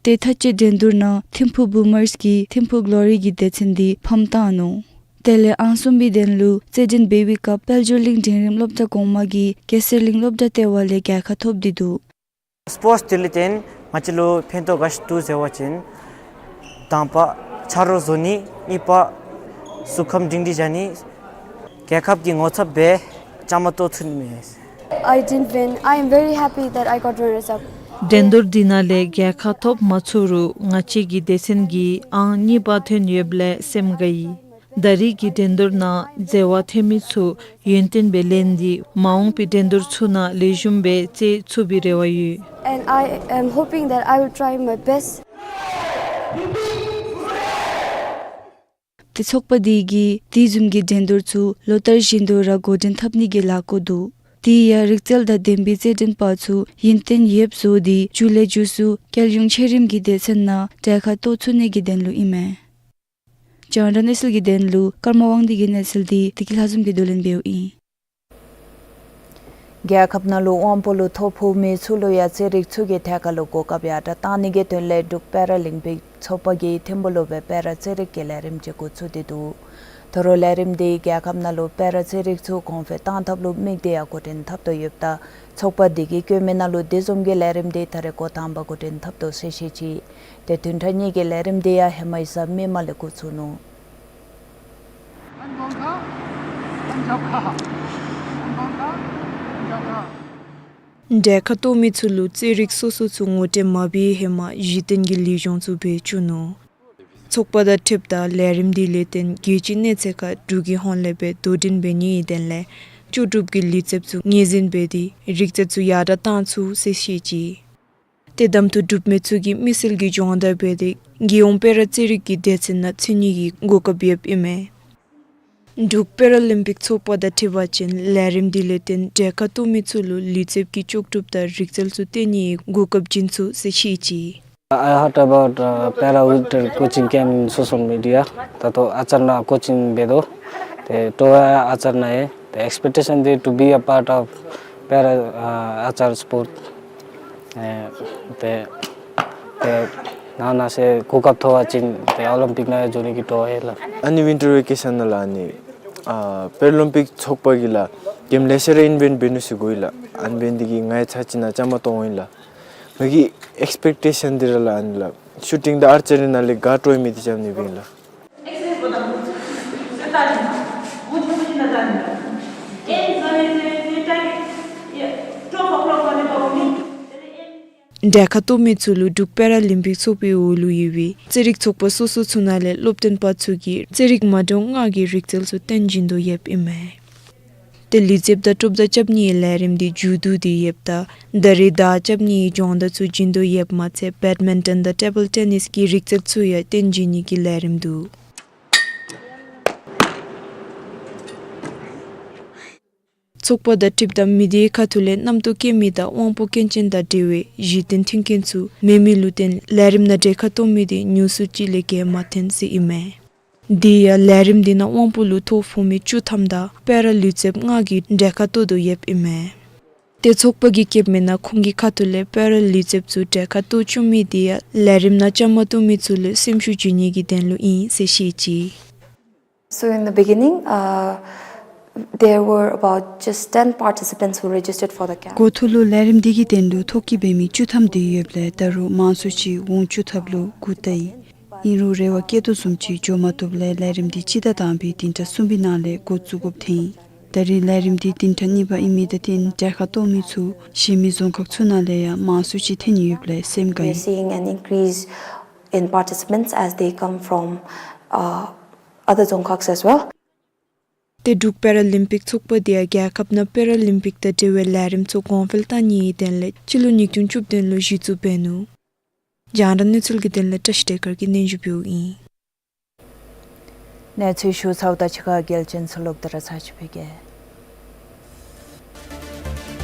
ཏེ་མཐའ་དཔྱད་འགྲན་བསྡུར་ནང་ཐིམ་ཕུག་བུ་མརསི་གིས་ཐིམ་ཕུག་གློ་རི་གི་སྡེ་ཚན་འདི་ཕམ་བཏང་ནུག། དེ་ལས་ཨང་གསུམ་པའི་དོན་ལུ་རྩེད་འགྲན་འབད་བའི་སྐབས་དཔལ་འབྱོར་གླིང་འབྲིང་རིམ་སློབ་གྲྭ་གོང་མ་གིས་གེ་སར་གླིང་སློབ་གྲྭ་ལྟེ་བ་ལས་རྒྱལ་ཁ་ཐོབ་སྟེ་འདུག། སི་པོརཊསི་དེ་ལས་བརྟེན་ང་བཅས་ལུ་ཕན་ཐོགས་ག་ཅི་འདུག་ཟེར་བ་ཅིན་དང་པ་ཆ་རོགས་བཟོ་ནི། གཉིས་པ་གཟུགས་ཁམས་སྒྲིང་སྒྲིང་བཞག་ནི། རྒྱལ་ཁབ་ཀྱི་ངོ་ཚབ་སྦེ་བཅའ་མར་གཏོགས་ཚུགས་ནི་མས། I didn't win. I am very happy that I got runners up. འགྲན་བསྡུར་འདི་ནང་ལས་རྒྱལ་ཁ་ཐོབ་མ་ཚུགས་རུང་ང་བཅས་ཀྱི་སྡེ་ཚན་གྱིས་ཨང་གཉིས་པ་ཐོན་ཡོདཔ་ལས་སེམས་དགའ་ཡི། ད་རེས་ཀྱི་འགྲན་བསྡུར་ནང་མཛད་པ་ཐོན་མི་ཚུ་ཡུན་བརྟན་སྦེ་ལེན་ཏེ་མ་འོངས་པའི་འགྲན་བསྡུར་ཚུ་ནང་ལེགས་ཤོམ་སྦེ་རྩེ་ཚུགས་པའི་རེ་བ་ཡོད། And I am hoping that I will try my best. ཏེ་ཚོགས་པ་འདི་གིས་དེ་བཟུམ་གྱི་འགྲན་བསྡུར་ཚུ་ལོ་ལྟར་བཞིན་དུ་ར་འགོ་འདྲེན་འཐབ་ནི་གི་ལས་འགུལ་འདུག། དེ་ཡང་རིག་རྩལ་དང་ལྡན་པའི་རྩེད་འགྲན་པ་ཚུ་ཡུན་བརྟན་ཡོདཔ་བཟོ་སྟེ་མཇུག་ལས་མཇུག་སུ་རྒྱལ་ཡོངས་ཆེ་རིམ་གྱི་སྡེ་ཚན་ནང་གྲལ་ཁར་གཏོགས་ཚུགས་ནི་གི་དོན་ལུ་ཨིན་མས། རྒྱང་བསྒྲགས་གནས་ཚུལ་གྱི་དོན་ལུ་ཀརྨ་དབང་འདུས་ཀྱི་གནས་ཚུལ་འདི་བདེ་སྐྱིད་ལྷ་འཛོམས་ཀྱིས་བསྡུ་ལེན་འབདཝ་ཨིན། རྒྱལ་ཁབ་ནང་ལུ་དབང་པོ་ལུ་ཐོ་ཕོག་མི་ཚུ་ལུ་ཡང་རྩེད་རིགས་ཚུ་གི་ཐད་ཁར་ལུ་གོ་སྐབས་ཡར་དྲགས་གཏང་ནི་གི་དོན་ལས་འབྲུག་པེ་ར་ལིམ་པིག་ཚོགས་པ་གིས་ཐིམ་ཕུག་ལུ་སྦེ་པེ་ར་རྩེད་རིགས་ཀྱི་ལས་རིམ་ཅིག་འགོ་བཙུགས་ཏེ་འདུག། ད་རུང་ལས་རིམ་འདི་རྒྱལ་ཁབ་ནང་ལུ་པེ་ར་རྩེད་རིགས་ཚུ་གོང་འཕེལ་གཏང་ཐབས་ལུ་དམིགས་ཏེ་ཡང་འགོ་འདྲེན་འཐབ་དོ་ཡོདཔ་ད་ཚོགས་པ་འདི་གིས་བཀོད་མི་ནང་ལུ་དེ་བཟུམ་གྱི་ལས་རིམ་འདི་ད་རེས་འགོ་དང་པ་འགོ་འདྲེན་འཐབ་དོ་ཟེར་བཤད་ཅི། ཏེ་བདུན་ཕྲག་གཉིས་ཀྱི་ལས་རིམ་འདི་ཡང་ཧེ་མ་གཟའ་མིག་དམར་ལས་འགོ་བཙུགས་ནུག། གྲལ་ཁར་གཏོགས་མི་ཚུ་ལུ་རྩེད་རིགས་སོ་སོ་ཚུ་ངོ་སྤྲོད་མ་འབད་བའི་ཧེ་མ་གཞི་རྟེན་གྱི་ལེགས་ཤོམ་ཚུ་འབད་བཅུག་ནུག། ཚོགས་པ་དང་འཁྲིལཝ་ད་ལས་རིམ་འདི་ལས་བརྟེན་རྒྱལ་སྤྱིའི་གནས་ཚད་ཁར་འབྲུག་གི་ཧོངས་ལས་སྦེ་དོ་འགྲན་འབད་ནིའི་དོན་ལས་ལྕོགས་གྲུབ་ཀྱི་ལུས་རྩལཔ་ཚུ་ངོས་འཛིན་འབད་དེ་རིག་རྩལ་ཚུ་ཡར་དྲགས་གཏང་ཚུགས་ཟེར་བཤད་ཅི། ཏེ་གདམ་འཐུ་གྲུབ་མི་ཚུ་གིས་མི་སེར་གྱི་སྦྱོང་བརྡར་འབད་དེ་རྒྱལ་ཡོངས་པེ་ར་རྩེད་རིགས་ཀྱི་སྡེ་ཚན་ནང་ཚུད་ནི་གི་གོ་སྐབས་ཡོདཔ་ཨིན་མས། འབྲུག་པེ་ར་ལིམ་པིག་ཚོགས་པ་དང་འཁྲིལ་བ་ཅིན་ལས་རིམ་འདི་ལས་བརྟེན་གྲལ་ཁར་གཏོགས་མི་ཚུ་ལུ་ལུས་རྩལཔ་གི་ལྕོགས་གྲུབ་དང་རིག་རྩལ་ཚུ་སྟོན་ནིའི་གོ་སྐབས་བྱིན་ཚུགས་ཟེར་བཤད་ཅི། I heard about, uh, para winter coaching camp in social media. ད་ལྟོ་ཨ་ཙར་ནང་ཀོ་ཅིང་འབད་དོ། ཏེ་སྤྲོ་བ་ཨ་ཙར་ནང་ཡོད། ཏེ་expectation འདི་to be a part of para, uh, ཨ་ཙར་sport. ཨེ་ཏེ་ཏེ་ནང་ན་ཟེར་གོ་སྐབས་ཐོབ་པ་ཅིན་ཏེ་ཨོ་ལིམ་པིག་ནང་ཡང་འཛུལ་ནི་གི་སྤྲོ་བ་ཡོད་ལགས། ཨ་ནི་ཝིན་ཊར་ཝེ་ཀེ་ཤཱན་ནང་ལགས་ཨ་ནི་ཨ་པེ་ར་ལིམ་པིག་ཚོགས་པ་གིས་ལགས་གེམ་ལེ་ཤ་ར་ཨིན་ཝེནཊ་འབད་ནུག་ཟེར་གོ་ཡི་ལགས། ཨ་ནི་འབད་ནི་འདི་གིས་ངེའི་ཚབ་ཅིག་ནང་བཅའ་མར་གཏོགས་འོང་ཡི་ལགས། ངེའི་ཨེགསི་པེག་ཊེ་ཤཱན་འདི་ར་ལགས་ཨ་ནི་ལགས་ཤུ་ཊིང་དང་ཨར་ཅ་རི་ནང་ལས་ག་སྤྲོ་མི་འདི་རྐྱབ་ནི་སྦེ་ཨིན་ལགས། གྲལ་ཁར་གཏོགས་མི་ཚུ་ལུ་འབྲུག་པེ་ར་ལིམ་པིག་ཚོགས་པའི་འོག་ལུ་ཡོད་པའི་རྩེད་རིགས་ཚོགས་པ་སོ་སོ་ཚུ་ནང་ལས་སློབ་སྟོན་པ་ཚུ་གིས་རྩེད་རིགས་མ་འདྲཝ་ལྔ་གི་རིག་རྩལ་ཚུ་སྟོན་བྱིན་དོ་ཡོདཔ་ཨིན་མས། ཏེ་ལུས་རྩལཔ་དང་གྲུབ་རྟགས་རྐྱབ་ནིའི་ལས་རིམ་འདི་མཇུག་བསྡུ་སྟེ་ཡོདཔ་ད་ད་རེས་དར་རྐྱབ་ནིའི་སྦྱོང་བརྡར་ཚུ་བྱིན་དོ་ཡོདཔ་མ་ཚད་བེཌ་མིན་ཊོན་དང་ཊེ་བཱལ་ཊེ་ནིས་ཀྱི་རིག་རྩལ་ཚུ་ཡང་སྟོན་བྱིན་ནི་གི་ལས་རིམ་འདུག། ཚོགས་པ་དང་འཁྲིལཝ་ད་མི་སྡེའི་ཁ་ཐུག་ལས་རྣམ་རྟོག་སྐྱེ་མི་དང་དབང་པོ་སྐྱོན་ཅན་དང་འབྲེལ་བའི་གཞི་རྟེན་མཐུན་རྐྱེན་ཚུ་མེད་མི་ལུ་བརྟེན་ལས་རིམ་ནང་གྲལ་ཁར་གཏོགས་མི་དེ་ཉུང་སུ་ཅིག་ལས་བརྒལ་མ་ཐོན་ཟེར་ཨིན་མས། དེ་ཡང་ལས་རིམ་དེ་ནང་དབང་པོ་ལུ་ཐོ་ཕོག་མི་བཅུ་ཐམ་དང་པེ་ར་ལུས་རྩལཔ་ལྔ་གིས་གྲལ་ཁར་གཏོགས་དོ་ཡོདཔ་ཨིན་མས། ཏེ་ཚོགས་པ་གིས་བཀོད་མི་ནང་ཁོང་གི་ཁ་ཐུག་ལས་པེ་ར་ལུས་རྩལཔ་ཚུ་གྲལ་ཁར་གཏོགས་བཅུག་མི་དེ་ཡང་ལས་རིམ་ནང་བཅའ་མར་གཏོགས་མི་ཚུ་ལུ་སེམས་ཤུགས་བྱིན་ནི་གི་དོན་ལུ་ཨིན་ཟེར་བཤད་ཅི། So in the beginning, uh, there were about just ten participants who registered for the camp. འགོ་ཐོག་ལུ་ལས་རིམ་འདི་གི་དོན་ལུ་ཐོ་བཀོད་འབད་མི་བཅུ་ཐམ་དེ་ཡོདཔ་ལས་ད་རུང་མང་སུ་ཅིག་འོང་བཅུག་ཐབས་ལུ་སྒུག་བསྡད་ཡི། ཨིན་རུང་རེ་བ་བསྐྱེད་དོ་བཟུམ་ཅིག་འགྱོ་མ་བཏུབ་ལས་ལས་རིམ་འདི་སྤྱི་ཟླ་དང་པའི་བདུན་ཕྲག་གསུམ་པའི་ནང་ལས་འགོ་བཙུགས་དགོཔ་ཐོན་ཡི། ད་རེས་ལས་རིམ་འདི་བདུན་ཕྲག་གཉིས་པ་ཨིན་མི་དང་བསྟུན་གྲལ་ཁར་གཏོགས་མི་ཚུ་གཞན་མི་རྫོང་ཁག་ཚུ་ནང་ལས་ཡང་མང་སུ་ཅིག་ཐོན་ཡོདཔ་ལས་སེམས་དགའ་ཡི། We're seeing an increase in participants as they come from, uh, other Dzongkhags as well. ཏེ་འབྲུག་པེ་ར་ལིམ་པིག་ཚོགས་པ་དེ་ཡང་རྒྱལ་ཁབ་ནང་པེ་ར་ལིམ་པིག་དང་འབྲེལ་བའི་ལས་རིམ་ཚུ་གོང་འཕེལ་གཏང་ནིའི་དོན་ལས་སྤྱི་ལོ་ཉིས་སྟོང་བཅུ་བདུན་ལུ་གཞི་བཙུགས་འབད་ནུག། རྒྱང་བསྒྲགས་གནས་ཚུལ་གྱི་དོན་ལས་བཀྲ་ཤིས་བདེ་སྐར་གྱིས་སྙན་ཞུ་ཕུལཝ་ཨིན། གནས་ཚུལ་ཞུ་ཚརཝ་ད་ཕྱི་ཁར་གལ་ཆེན་ཚུ་ལོག་སྟེ་ར་ཚར་ཅིག་ཕུལ་གེ།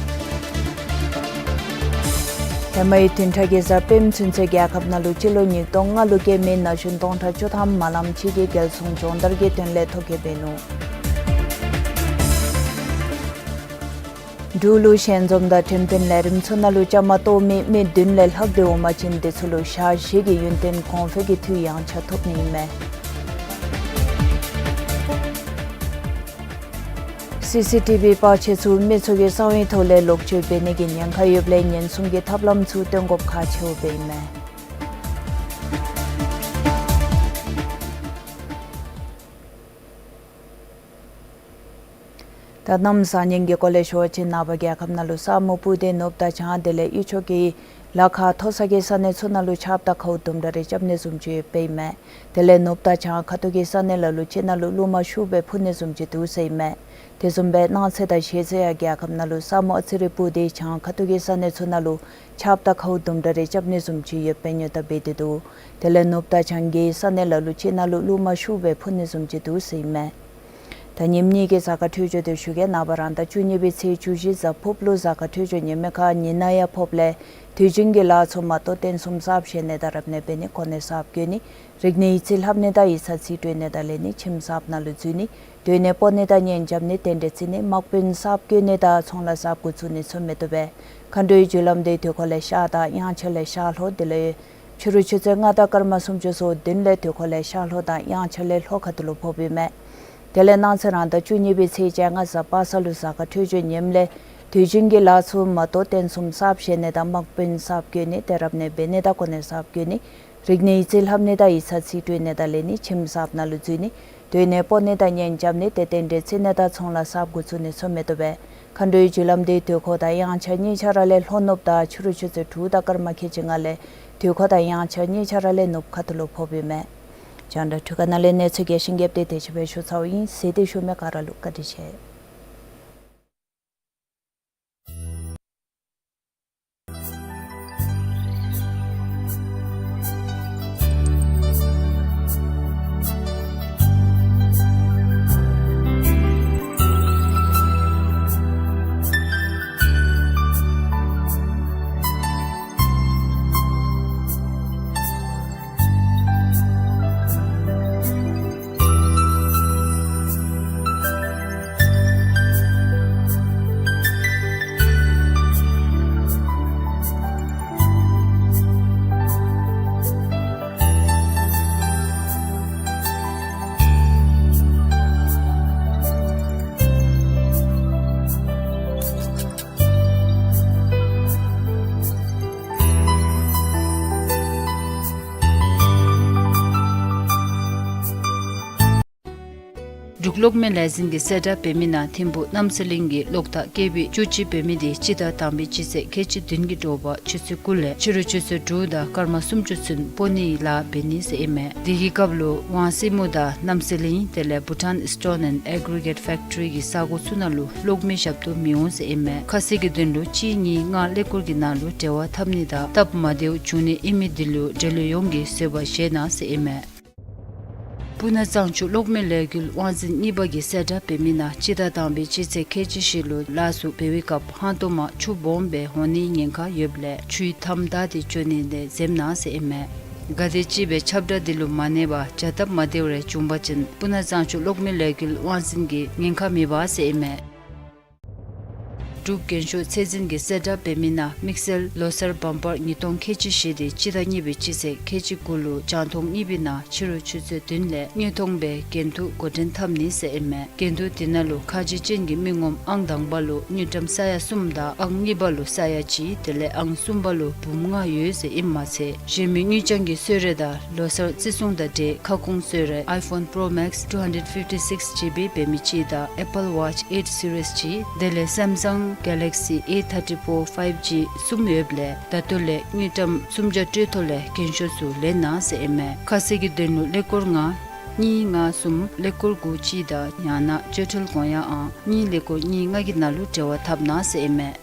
ཧེ་མའི་བདུན་ཕྲག་གི་གཟའ་སྤེནམ་ཚུན་ཚོད་རྒྱལ་ཁབ་ནང་ལུ་སྤྱི་ལོ་ཉིས་སྟོང་ལྔ་ལུ་སྐྱེས་མི་ན་གཞོན་སྟོང་ཕྲག་བཅུ་ཐམ་མ་ལམ་ཅིག་གིས་རྒྱལ་སྲུང་སྦྱོང་བརྡར་གྱི་དོན་ལས་ཐོ་བཀོད་འབད་ནུག། འབྲུག་ལུ་ཞལ་འཛོམས་དང་འགྲེམས་སྟོན་ལས་རིམ་ཚུ་ནང་ལུ་བཅའ་མར་གཏོགས་མི་མི་བདུན་ལས་ལྷག་སྟེ་འོང་པ་ཅིན་དེ་ཚུ་ལུ་ཞག་བཞི་གི་ཡུན་བརྟན་གོང་འཕེལ་གྱི་འཐུས་ཡངས་ཆག་ཐོབ་ནི་ཨིན་མས། སི་སི་ཊི་བི་པར་ཆས་ཚུ་མི་ཚུ་གི་གསང་བའི་ཐོག་ལས་ལོག་སྤྱོད་འབད་ནི་གི་ཉེན་ཁ་ཡོདཔ་ལས་ཉེན་སྲུང་གི་ཐབས་ལམ་ཚུ་སྟོན་དགོཔ་ཁག་ཆེཝ་སྦེ་ཨིན་མས། ད་གནམ་བཟང་ངན་གྱི་སྐོར་ལས་ཞུ་བ་ཅིན་ནངས་པ་རྒྱལ་ཁབ་ནང་ལུ་ས་སྨུག་སྤུབས་ཏེ་ནུབ་དང་བྱང་དེ་ལས་དབུས་ཕྱོགས་ཀྱི་ལ་ཁ་མཐོ་ས་གི་ས་གནས་ཚུ་ནང་ལུ་ཆརཔ་དང་ཁཝ་དུམ་གྲ་རེ་རྐྱབ་ནི་བཟུམ་ཅིག་ཡོདཔ་ཨིན་མས། དེ་ལས་ནུབ་དང་བྱང་ཁ་ཐུག་གི་ས་གནས་ལ་ལུ་ཅིག་ནང་ལུ་རླུང་མ་ཤུགས་སྦེ་འཕུ་ནི་བཟུམ་ཅིག་འདུག་ཟེར་ཨིན་མས། དེ་བཟུམ་སྦེ་གནངས་ཚེ་དང་གཞེས་ཚེ་ཡང་རྒྱལ་ཁབ་ནང་ལུ་ས་སྨུག་ཨ་ཙི་རེ་སྤུབས་ཏེ་བྱང་ཁ་ཐུག་གི་ས་གནས་ཚུ་ནང་ལུ་ཆརཔ་དང་ཁཝ་དུམ་གྲ་རེ་རྐྱབ་ནི་བཟུམ་ཅིག་ཡོདཔ་སྦེ་སྔོན་བརྡ་འབད་དེ་འདུག། དེ་ལས་ནུབ་དང་བྱང་གི་ས་གནས་ལ་ལུ་ཅིག་ནང་ལུ་རླུང་མ་ཤུགས་སྦེ་འཕུ་ནི་བཟུམ་ཅིག་འདུག་ཟེར་ཨིན་མས། ད་ཉིནམ་གཉིས་ཀྱི་གཟའ་སྐར་འཕྲོད་སྦྱོར་དེ་ཞུ་གེ། ནངས་པ་རང་ཟླ་བཅུ་གཉིས་པའི་ཚེས་བཅུ་བཞི་གཟའ་ཕུརཔ་ལུ་གཟའ་སྐར་འཕྲོད་སྦྱོར་ཉི་མའི་ཁར་ཉི་ནག་ཡང་ཕོགཔ་ལས་དུས་རྒྱུན་གྱི་ལཱ་ཚུ་མ་གཏོགས་རྟེན་གསུམ་གསརཔ་བཞེངས་ནི་དང་རབ་གནས་འབད་ནི་གོ་གནས་གསརཔ་བསྐོ་ནི་རིག་གནས་ཡིག་རྩིས་ལྷབ་ནི་དང་ཡིག་ཚང་རྩིས་སྤྲོད་ནི་དང་ལེན་ནི་ཁྱིམ་གསརཔ་ནང་ལུ་འཛུལ་ནི་དེ་ནས་སྤོ་ནི་དང་གཉེན་རྐྱབ་ནི་རྟེན་འབྲེལ་བརྩི་ནི་དམག་དཔོན་གསརཔ་བསྐོ་ནི་དང་ཚོང་ལཱ་གསརཔ་འགོ་བཙུགས་ནི་ཚུ་མི་བཏུབ་པས། མཁའ་འགྲོའི་རྒྱུ་ལམ་དེ་དུས་འཁོར་ལས་ཤར་དང་དབྱངས་འཆར་ལས་ཤར་ལྷོ་དེ་ལས་ཕྱི་རུ་ཆུ་ཚོད་ལྔ་དང་སྐར་མ་སུམ་ཅུ་སོ་བདུན་ལས་དུས་འཁོར་ལས་ཤར་ལྷོ་དང་དབྱངས་འཆར་ལས་ལྷོ་ཁ་ཐུག་ལུ་ཕོགཔ་ཨིན་མས། དེ་ལས་གནངས་ཚེ་རང་ཟླ་བཅུ་གཉིས་པའི་ཚེས་བཅོ་ལྔ་གཟའ་པ་སངས་ལུ་གཟའ་སྐར་འཕྲོད་སྦྱོར་ངནམ་ལས་དུས་རྒྱུན་གྱི་ལཱ་ཚུ་མ་གཏོགས་རྟེན་གསུམ་གསརཔ་བཞེངས་ནི་དང་དམག་དཔོན་གསརཔ་བསྐོ་ནི་དེ་རབ་གནས་འབད་ནི་དང་གོ་གནས་གསརཔ་བསྐོ་ནི་རིག་གནས་ཡིག་རྩིས་ལྷབ་ནི་དང་ཡིག་ཚང་རྩིས་སྤྲོད་ནི་དང་ལེན་ནི་ཁྱིམ་གསརཔ་ནང་ལུ་འཛུལ་ནི་དེ་ནས་སྤོ་ནི་དང་གཉེན་རྐྱབ་ནི་དེ་རྟེན་འབྲེལ་བརྩི་ནི་དང་ཚོང་ལཱ་གསརཔ་འགོ་བཙུགས་ནི་ཚུ་མི་བཏུབ་པས། མཁའ་འགྲོའི་རྒྱུ་ལམ་དེ་དུས་འཁོར་དང་དབྱངས་འཆར་གཉིས་ཆ་ར་ལས་ལྷོ་ནུབ་དང་ཕྱི་རུ་ཆུ་ཚོད་དྲུག་དང་སྐར་མ་ཁལ་གཅིག་ལྔ་ལས་དུས་འཁོར་དང་དབྱངས་འཆར་གཉིས་ཆ་ར་ལས་ནུབ་ཁ་ཐུག་ལུ་ཕོགཔ་ཨིན་མས། རྒྱང་བསྒྲགས་འཕྲུལ་ཁང་ནང་ལས་གནས་ཚུལ་རྒྱས་ཤིང་རྒྱསཔ་དེ་དེ་ཅིག་སྦེ་ཞུ་ཚརཝ་ཨིན། གཟིགས་ཏེ་བཞུགས་མི་ག་ར་ལུ་བཀའ་དྲིན་ཆེ། གློག་མེ་ལས་འཛིན་གྱིས་གསལ་བསྒྲགས་འབད་མི་ནང་ཐིམ་ཕུག་རྣམ་གསུམ་གླིང་གི་གློག་ཐག་ཀེ་བི་བཅུ་གཅིག་འབད་མི་དེ་སྤྱི་ཟླ་དང་པའི་སྤྱི་ཚེས་ཁལ་གཅིག་བདུན་གྱི་དྲོ་པ་ཆུ་ཚོད་དགུ་ལས་ཕྱི་རུ་ཆུ་ཚོད་དྲུག་དང་སྐར་མ་སུམ་ཅུ་ཚུན་སྤོ་ནིའི་ལཱ་འབད་ནི་ཟེར་ཨིན་མས། དེ་གི་སྐབས་ལུ་ཝང་སི་མུ་དང་རྣམ་གསུམ་གླིང་དེ་ལས་Bhutan Stone and Aggregate Factory གི་ས་གོ་ཚུ་ནང་ལུ་གློག་མེ་ཞབས་ཏོག་མི་འོང་ཟེར་ཨིན་མས། ཁ་གསལ་གྱི་དོན་ལུ་གཅིག་གཉིས་ལྔ་ཀླད་ཀོར་གྱི་ནང་ལུ་འབྲེལ་བ་འཐབ་ནི་དང་སྟབས་མ་བདེཝ་བྱུང་ནི་ཨིན་མི་དེ་ལུ་འབྲེལ་ཡོད་ཡོངས་ཀྱིས་བཟོད་པ་བཞེས་གནང་ཟེར་ཨིན་མས། སྤུ་ན་གཙང་ཆུ་གློག་མེ་ལས་འགུལ་དབང་འཛིན་གཉིས་པ་གིས་གསལ་བསྒྲགས་འབད་མི་ནང་སྤྱི་ཟླ་དང་པའི་སྤྱི་ཚེས་ཁལ་གཅིག་བཞི་ལུ་ལཱ་ཚུ་འབད་བའི་སྐབས་ཧང་ཏོ་མ་ཆུ་སྦོམ་སྦེ་འོང་ནིའི་ཉེན་ཁ་ཡོདཔ་ལས་ཆུའི་མཐའམ་བདའ་སྟེ་འགྱོ་ནི་ལས་འཛེམ་གནང་ཟེར་ཨིན་མས། ག་དེམ་ཅིག་སྦེ་ཁྱབ་བསྒྲགས་འདི་ལུ་མ་གནས་པར་བྱ་སྟབས་མ་བདེཝ་རེ་བྱུང་པ་ཅིན་སྤུ་ན་གཙང་ཆུ་གློག་མེ་ལས་འགུལ་དབང་འཛིན་གྱིས་ཉེན་ཁ་མི་འབག་ཟེར་ཨིན་མས། འབྲུག་རྒྱན་ཤོག་ཚད་འཛིན་གྱིས་གསལ་བསྒྲགས་འབད་མི་ནང་དམིགས་བསལ་ལོ་གསར་བམ་པར་ཉིས་སྟོང་ཁལ་གཅིག་བཞི་དེ་སྤྱི་ཟླ་གཉིས་པའི་སྤྱི་ཚེས་ཁལ་གཅིག་དགུ་ལུ་རྒྱང་མཐོང་གཉིས་པའི་ནང་ཕྱི་རུ་ཆུ་ཚོད་བདུན་ལས་དངོས་མཐོང་སྦེ་འགན་ཐུག་འགོ་འདྲེན་འཐབ་ནི་ཟེར་ཨིན་མས། འགན་ཐུག་དེ་ནང་ལུ་ཁ་རྗེ་ཅན་གྱི་མི་ངོམ་ཨང་དང་པ་ལུ་དངུལ་ཀྲམ་ས་ཡ་གསུམ་དང་ཨང་གཉིས་པ་ལུ་ས་ཡ་གཅིག་དེ་ལས་ཨང་གསུམ་པ་ལུ་འབུམ་ལྔ་ཡོད་ཟེར་ཨིནམ་མ་ཚད་གཞན་མི་དངུལ་རྐྱང་གི་གསོལ་རས་དང་ལོ་གསར་བརྩི་སྲུང་དང་འབྲེལ་ཁ་སྐོང་གསོལ་རས་iPhone Pro Max two hundred fifty-six GB འབད་མི་གཅིག་དང་Apple Watch eight series གཅིག་དེ་ལས་Samsung Galaxy A thirty-four five G གསུམ་ཡོདཔ་ལས་ད་ལྟོ་ལས་དངུལ་ཀྲམ་སུམ་བརྒྱ་སྤྲོད་ཐོག་ལས་རྒན་ཤོས་ཚུ་ལེན་གནང་ཟེར་ཨིན་མས། ཁ་གསལ་གྱི་དོན་ལུ་ཀླད་ཀོར་ལྔ་གཉིས་ལྔ་གསུམ་ཀླད་ཀོར་དགུ་གཅིག་དང་ཡང་ན་སྤྱོད་ཁྲལ་དགོངས་ཡངས་ཨང་གཉིས་ཀླད་ཀོར་གཉིས་ལྔ་གི་ནང་ལུ་འབྲེལ་བ་འཐབ་གནང་ཟེར་ཨིན་མས།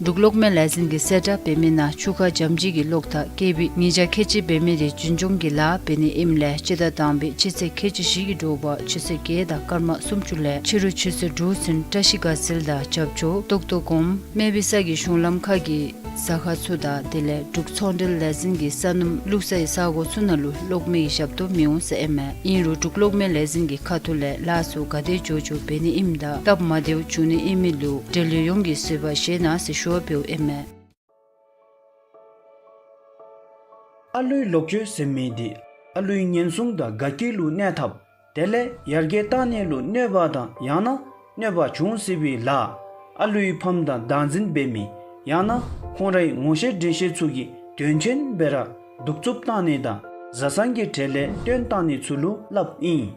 འབྲུག་གློག་མེ་ལས་འཛིན་གྱིས་གསལ་བསྒྲགས་འབད་མི་ནང་ཆུ་ཁ་འཇམ་ཅིག་གི་གློག་ཐག་ཀེ་བི་ཉིས་བརྒྱ་ཁལ་གཅིག་འབད་མི་དེ་རྒྱུན་སྐྱོང་གི་ལཱ་འབད་ནི་ཨིནམ་ལས་སྤྱི་ཟླ་དང་པའི་སྤྱི་ཚེས་ཁལ་གཅིག་བཞི་གི་དྲོ་པ་ཆུ་ཚོད་བརྒྱད་དང་སྐར་མ་སུམ་ཅུ་ལས་ཕྱི་རུ་ཆུ་ཚོད་དྲུག་ཚུན་བཀྲ་ཤིས་དགའ་ཚལ་དང་རྒྱབ་ཕྱོགས་སྟོག་ཏོ་གོམ་སྨད་བི་ས་གི་གཞུང་ལམ་ཁ་གི་ཟ་ཁང་ཚུ་དང་དེ་ལས་འབྲུག་ཚོང་འབྲེལ་ལས་འཛིན་གྱི་ས་སྣུམ་བླུག་སའི་ས་གོ་ཚུ་ནང་ལུ་གློག་མེ་གི་ཞབས་ཏོག་མི་འོང་ཟེར་ཨིན་མས། ཨིན་རུང་འབྲུག་གློག་མེ་ལས་འཛིན་གྱི་ཁ་ཐུག་ལས་ལཱ་ཚུ་ག་དེ་མགྱོགས་མགྱོགས་འབད་ནི་ཨིནམ་དང་སྟབས་མ་བདེཝ་བྱུང་ནི་ཨིན་མི་ལུ་འབྲེལ་ཡོད་ཡོངས་ཀྱིས་བཟོད་པ་བཞེས་གནང་ཟེར་ཞུ་བ་འབདཝ་ཨིན་མས། ཨ་ལུའི་ལོག་སྤྱོད་ཟེར་མི་འདི་ཨ་ལུའི་ཉེན་སྲུང་དང་དགའ་སྐྱིད་ལུ་གནོད་འཐབ་དེ་ལས་ཡར་རྒྱས་གཏང་ནི་ལུ་གནོད་པ་དང་ཡང་ན་གནོད་པ་འབྱུང་སྲིད་པའི་ལཱ། ཨ་ལུའི་ཕམ་དང་བདག་འཛིན་འབད་མི་ཡང་ན་ཁོང་རའི་ངོ་ཤེས་འདྲིས་ཤེས་ཚུ་གིས་དོན་ཆེན་སྦེ་ར་གདུག་རྩུབ་གཏང་ནི་དང་བཟའ་ཚང་གི་གྲལ་ལས་བཏོན་གཏང་ནི་ཚུ་ལུ་སླབ་ཨིན།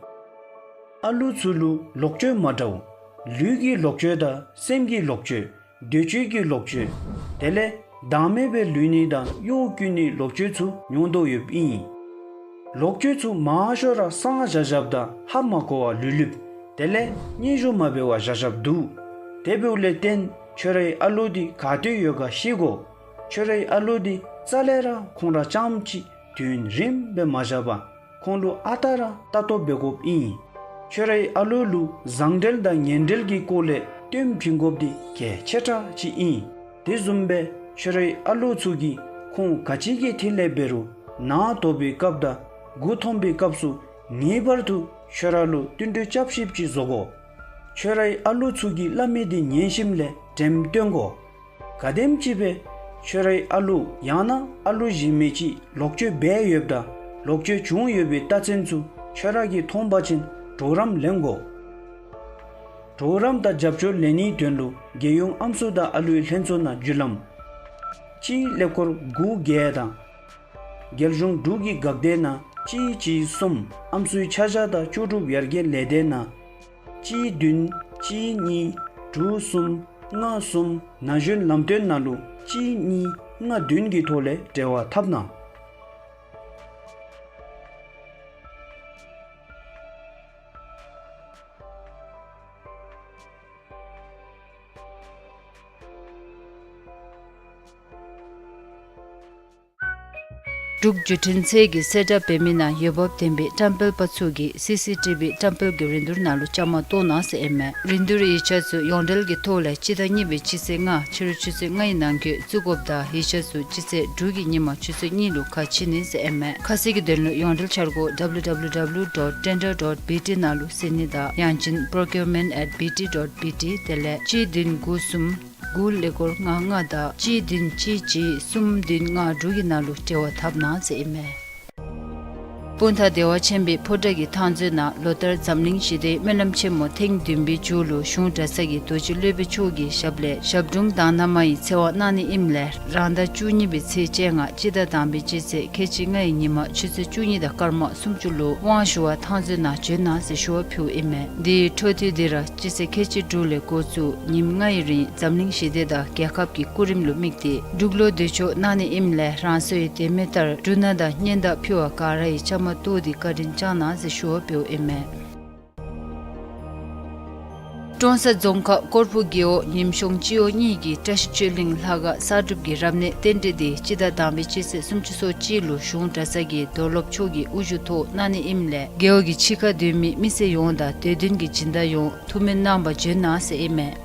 ཨ་ལུ་ཚུ་ལུ་ལོག་སྤྱོད་མ་འདྲཝ་ལུས་ཀྱི་ལོག་སྤྱོད་དང་སེམས་ཀྱི་ལོག་སྤྱོད་འདོད་སྤྱོད་ཀྱི་ལོག་སྤྱོད་དེ་ལས་བདག་མེད་པའི་ལུས་ནི་དང་གཡོ་བཀོལ་ནི་ལོག་སྤྱོད་ཚུ་མྱོང་དོ་ཡོདཔ་ཨིན། ལོག་སྤྱོད་ཚུ་མང་ཤོས་ར་སང་བཞག་བཞགཔ་དང་ཧ་མ་གོ་བར་ལུས་ལུསཔ་དེ་ལས་སྙན་ཞུ་མ་འབད་བར་བཞག་བཞགཔ་འདུག། དེ་འབདཝ་ལས་བརྟེན་ཁྱོད་རའི་ཨ་ལུ་འདི་ག་ཏེ་ཡོད་ག་ཤེས་དགོ། ཁྱོད་རའི་ཨ་ལུ་འདི་རྩ་ལས་ར་ཁོང་ར་རྐྱངམ་གཅིག་དུས་ཡུན་རིངམོ་སྦེ་མ་བཞག་པར་ཁོང་ལུ་ཨ་རྟག་ར་ལྟ་རྟོག་འབད་དགོཔ་ཨིན། ཁྱོད་རའི་ཨ་ལུ་ལུ་བཟང་འབྲེལ་དང་ངན་འབྲེལ་གྱི་སྐོར་ལས་སྟོན་བྱིན་དགོཔ་འདི་གལ་ཆེ་དྲགས་ཅིག་ཨིན། དེ་བཟུམ་སྦེ་ཁྱོད་རའི་ཨ་ལུ་ཚུ་གིས་ཁོང་ག་ཅི་གི་ཐད་ལས་འབད་རུང་ནང་དོག་པའི་སྐབས་དང་མགུ་འཐོམ་པའི་སྐབས་སུ་ངེས་པར་དུ་ཁྱོད་ར་ལུ་བསྟུན་གྲོས་རྐྱབ་ཤེསཔ་ཅིག་བཟོ་དགོ། ཁྱོད་རའི་ཨ་ལུ་ཚུ་གིས་སླབ་མི་འདི་ཉན་ཞིནམ་ལས་དྲནམ་སྟོན་དགོ། ག་དེམ་ཅིག་སྦེ་ཁྱོད་རའི་ཨ་ལུ་ཡང་ན་ཨ་ལུ་གཞན་མི་ཅིག་ལོག་སྤྱོད་འབད་ཡོདཔ་དང་ལོག་སྤྱོད་བྱུང་ཡོད་པའི་རྟགས་མཚན་ཚུ་ཁྱོད་ར་གིས་མཐོང་པ་ཅིན་གྲོགས་རམ་ལེན་དགོ། གྲོགས་རམ་དང་རྒྱབ་སྐྱོར་ལེན་ནིའི་དོན་ལུ་རྒྱལ་ཡོངས་ཨམ་སྲུ་དང་ཨ་ལུའི་ལྷན་ཚོགས་ནང་བརྒྱུད་ལམ་གཅིག་ཀླད་ཀོར་དགུ་བརྒྱད་དང་རྒྱལ་གཞུང་འབྲུག་གི་འགག་སྡེ་ནང་གཅིག་གཅིག་གསུམ་ཨམ་སྲུའི་ཆ་བཞག་དང་ལྕོགས་གྲུབ་ཡར་རྒྱས་ལས་སྡེ་ནང་གཅིག་བདུན་གཅིག་གཉིས་དྲུག་གསུམ་ལྔ་གསུམ་ན་གཞོན་ལམ་སྟོན་ནང་ལུ་གཅིག་གཉིས་ལྔ་བདུན་གྱི་ཐོག་ལས་འབྲེལ་བ་འཐབ་གནང་། འབྲུག་བརྒྱུད་འཕྲིན་ཚད་ཀྱིས་གསལ་བསྒྲགས་འབད་མི་ནང་འོས་འབབ་ལྡན་པའི་བཀྲམ་སྤེལ་པ་ཚུ་གིས་སི་སི་ཊི་བི་བཀྲམ་སྤེལ་གྱི་རིན་བསྡུར་ནང་ལུ་བཅའ་མར་གཏོགས་གནང་ཟེར་ཨིན་མས། རིན་བསྡུར་ཡིག་ཆ་ཚུ་ཡོངས་འབྲེལ་གྱི་ཐོག་ལས་སྤྱི་ཟླ་གཉིས་པའི་སྤྱི་ཚེས་ལྔ་ཕྱི་རུ་ཆུ་ཚོད་ལྔའི་ནང་འཁོད་བཙུགས་དགོཔ་དང་ཡིག་ཆ་ཚུ་སྤྱི་ཚེས་དྲུག་གི་ཉིན་མ་ཆུ་ཚོད་གཉིས་ལུ་ཁ་ཕྱེ་ནི་ཟེར་ཨིན་མས། ཁ་གསལ་གྱི་དོན་ལུ་ཡོངས་འབྲེལ་འཆར་སྒོ་W W W dot tender dot B T ནང་ལུ་གཟིགས་ནི་དང་ཡང་ཅིན་procurement at B T dot B T དེ་ལས་གཅིག་བདུན་དགུ་གསུམ་དགུ་ཀླད་ཀོར་ལྔ་ལྔ་དང་གཅིག་བདུན་གཅིག་གཅིག་གསུམ་བདུན་ལྔ་དྲུག་གི་ནང་ལུ་འབྲེལ་བ་འཐབ་གནང་ཟེར་ཨིན་མས། སྤུངས་ཐང་བདེ་བ་ཆེན་པོའི་ཕོ་བྲང་གི་ཐང་མཛོད་ནང་ལོ་ལྟར་འཛམ་གླིང་ཞི་བདེའི་སྨོན་ལམ་ཆེན་མོ་ཐེངས་བདུན་པའི་མཇུག་ལུ་གཞུང་གྲྭ་ཚང་གི་རྡོ་རྗེ་སློབ་དཔོན་མཆོག་གི་ཞབས་ལས་ཞབས་དྲུང་དང་ན་མ་ཡི་ཚེ་དབང་གནང་ནི་ཨིནམ་ལས་རང་ཟླ་བཅུ་གཉིས་པའི་ཚེས་བཅོ་ལྔ་སྤྱི་ཟླ་དང་པའི་སྤྱི་ཚེས་ཁལ་གཅིག་ལྔའི་ཉིན་མ་ཆུ་ཚོད་བཅུ་གཉིས་དང་སྐར་མ་སུམ་ཅུ་ལུ་དབང་ཞུ་བར་ཐང་མཛོད་ནང་འབྱོན་གནང་ཟེར་ཞུ་བ་ཕུལཝ་ཨིན་མས། འདི་འཕྲོ་མཐུད་དེ་ར་སྤྱི་ཚེས་ཁལ་གཅིག་དྲུག་ལས་འགོ་བཙུགས་ཉིནམ་ལྔའི་རིང་འཛམ་གླིང་ཞི་བདེ་དང་རྒྱལ་ཁབ་ཀྱི་སྐུ་རིམ་ལུ་དམིགས་ཏེ་འབྲུག་ལོ་དུས་མཆོད་གནང་ནི་ཨིནམ་ལས་རང་སོའི་དད་མོས་ལྟར་འབྲུ་སྣ་དང་སྙན་དར་ཕུལ་བར་ག་ར་ཡང་བཅའ་མར་གཏོགས་ཏེ་བཀའ་དྲིན་བསྐྱང་གནང་ཟེར་ཞུ་བ་ཕུལཝ་ཨིན་མས། ཀྲོང་གསར་རྫོང་ཁག་ཀོར་ཕུ་རྒེད་འོག་ཉིམ་གཤོང་སྤྱི་འོག་གཉིས་ཀྱི་བཀྲ་ཤིས་ཆོས་གླིང་ལྷ་ཁང་གསར་སྒྲུབ་ཀྱི་རབ་གནས་རྟེན་འབྲེལ་འདི་སྤྱི་ཟླ་དང་པའི་སྤྱི་ཚེས་སུམ་ཅུ་སོ་གཅིག་ལུ་གཞུང་གྲྭ་ཚང་གི་རྡོར་སློབ་མཆོག་གི་དབུ་བཞུགས་ཐོག་གནང་ནི་ཨིནམ་ལས་རྒེད་འོག་གི་ཕྱི་ཁར་སྡོད་མི་མི་སེར་ཡོངས་དང་དད་འདུན་གྱི་སྦྱིན་བདག་ཡོངས་ཐུགས་སྨོན་གནང་བར་འབྱོན་གནང་ཟེར་ཨིན་མས།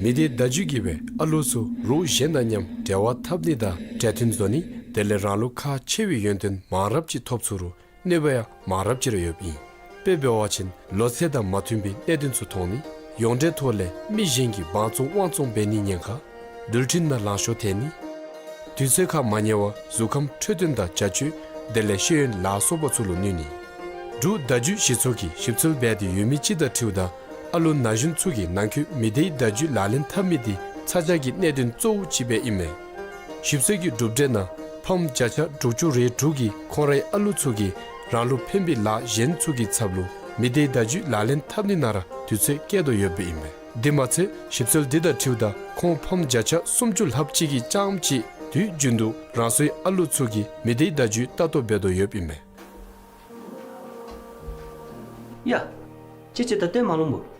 མི་སྡེ་བརྡ་བརྒྱུད་ཀྱི་སྦེ་ཨ་ལུ་ཚུ་རོགས་གཞན་དང་མཉམ་འབྲེལ་བ་འཐབ་ནི་དང་གྲོས་མཐུན་བཟོ་ནི་དེ་ལས་རང་ལུ་ཁག་ཆེ་བའི་ཡོན་ཏན་མང་རབས་ཅིག་ཐོབ་ཚུགས་རུང་གནོད་པ་ཡང་མང་རབས་ཅིག་ར་ཡོདཔ་ཨིན། དཔེ་འབད་བ་ཅིན་ལོ་ཚད་དང་མ་མཐུན་པའི་གནད་དོན་ཚུ་མཐོང་ནི། ཡོངས་འབྲེལ་ཐོག་ལས་མི་གཞན་གྱིས་འབག་བཙོང་དབང་བཙོང་འབད་ནིའི་ཉེན་ཁ། འགྲུལ་འཕྲིན་ནང་ལང་ཤོར་ཐལ་ནི། དུས་ཚོད་ཁར་མ་ཉལ་བར་གཟུགས་ཁམས་འཕྲོད་བསྟེན་དང་བྱ་སྤྱོད་དེ་ལས་ཤེས་ཡོན་ལ་སོགས་པ་ཚུ་ལུ་གནོད་ནི། འབྲུག་བརྡ་བརྒྱུད་ཞིབ་ཚགས་ཀྱིས་ཞིབ་འཚོལ་འབད་དེ་ཡོད་མི་ཅིག་དང་འཁྲིལཝ་ད་ཨ་ལུ་ན་གཞོན་ཚུ་གིས་ནང་འཁོད་མི་སྡེའི་བརྡ་བརྒྱུད་ལག་ལེན་འཐབ་མི་འདི་ཚ་གྱང་གི་གནད་དོན་གཙོ་བོ་ཅིག་སྦེ་ཨིན་མས། ཞིབ་འཚོལ་གྱི་གྲུབ་འབྲས་ནང་ཕམ་བརྒྱ་ཆ་དྲུག་ཅུ་རེ་དྲུག་གིས་ཁོང་རའི་ཨ་ལུ་ཚུ་གིས་རང་ལུ་ཕན་པའི་ལཱ་གཞན་ཚུ་གི་ཚབ་ལུ་མི་སྡེའི་བརྡ་བརྒྱུད་ལག་ལེན་འཐབ་ནི་ནང་ར་དུས་ཚོད་བསྐྱལ་དོ་ཡོདཔ་ཨིན་མས། དེ་མ་ཚད་ཞིབ་འཚོལ་འདི་དང་འཁྲིལཝ་ད་ཁོང་ཕམ་བརྒྱ་ཆ་སུམ་ཅུ་ལྷགཔ་ཅིག་གིས་ཙམ་ཅིག་དུས་རྒྱུན་དུ་རང་སོའི་ཨ་ལུ་ཚུ་གིས་མི་སྡེའི་བརྡ་བརྒྱུད་ལྟ་རྟོག་འབད་དོ་ཡོདཔ་ཨིན་མས། ཡ། ཁྱེད་ཁྱེད་ད་ལྟོ་མ་ལོངམ་སྦོ།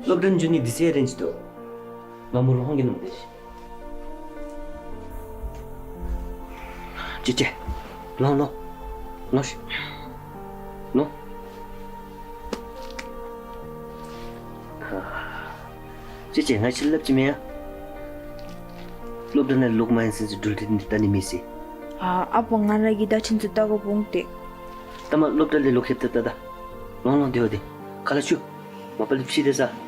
སློབ་གྲྭ་འགྱོ་ནི་དུས་ཚོད་རན་ཅི་དོ། ང་མོ་ལུ་ཧོང་གི་ནུམ་ཏེ། ཁྱེད་ཁྱེད། ལོངས་ལོངས། ལོངས་ཤིག། ལོངས། ཁྱེད་ཁྱེད་ང་ཅིག་སླབ་ཅི་མེན་ཡ། སློབ་གྲྭ་ནང་ལོག་མ་ཡར་སོང་ཚེ་འགྲུལ་འཕྲིན་འདི་ལྟ་ནི་མེད་ཟེར། ཨ་ཨ་པོ་ང་ར་གི་བརྡ་འཕྲིན་ཚུ་ལྟ་དགོཔ་འོང་སྟེ། ལྟ་མ་སློབ་གྲྭ་ལས་ལོག་ཁེབ་ཏེ་ལྟ་ད། ལོངས་ལོངས་དེ་བ་དེ། ཁ་ལས་ཆུ། མ་པ་ལས་ཕྱི་དེ་ས།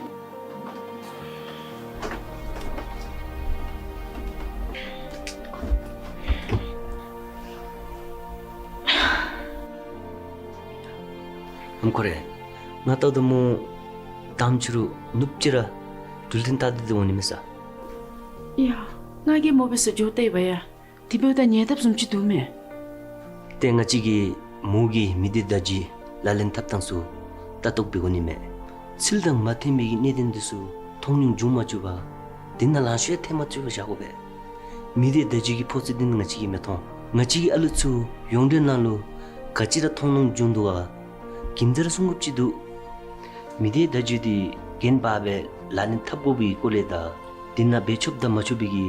ཨམ་ཁོ་རེ། ང་ལྟ་དོ་མོ། དམ་ཆུ་རུ་ནུབ་ཅི་ར། འགྲུལ་འཕྲིན་ལྟ་དེ་དེ་འོང་ནི་མེད་ས། ཡ། ང་གིས་མོ་སྦེ་ས་འགྱོ་སྟེ་བ་ཡ། དེ་འབདཝ་ད་ཉལ་ཐབས་བཟུམ་ཅིག་འདུག་མས། ཏེ་ང་བཅས་ཀྱིས་མོ་གིས་མི་སྡེ་བརྡ་བརྒྱུད་ལག་ལེན་འཐབ་ཐངས་ཚུ་ལྟ་རྟོག་འབད་དགོ་ནི་མས། ཚུལ་དང་མ་མཐུན་པའི་གི་གནད་དོན་འདི་ཚུ་མཐོང་མྱོང་འབྱུང་མ་བཅུག་པར་དེ་ནང་ལང་ཤོར་ཡང་ཐལ་མ་བཅུག་པར་བཞག་དགོ་པས། མི་སྡེ་བརྡ་བརྒྱུད་ཀྱི་ཕོག་ཚོད་འདི་ནི་ང་བཅས་ཀྱིས་མི་མཐོང་། ང་བཅས་ཀྱི་ཨ་ལུ་ཚུ་ཡོངས་འབྲེལ་ནང་ལུ་ག་ཅི་ར་མཐོང་མྱོང་འབྱུང་འདུག་ག། གིམ་ཙ་ར་གསུང་དགོཔ་ཅིག་འདུག། མི་སྡེ་བརྡ་བརྒྱུད་འདི་འགན་འབག་སྦེ་ལག་ལེན་འཐབ་དགོ་པའི་སྐོར་ལས་དང་དེ་ནང་འབད་ཆོགཔ་དང་མ་ཆོག་པའི་གི་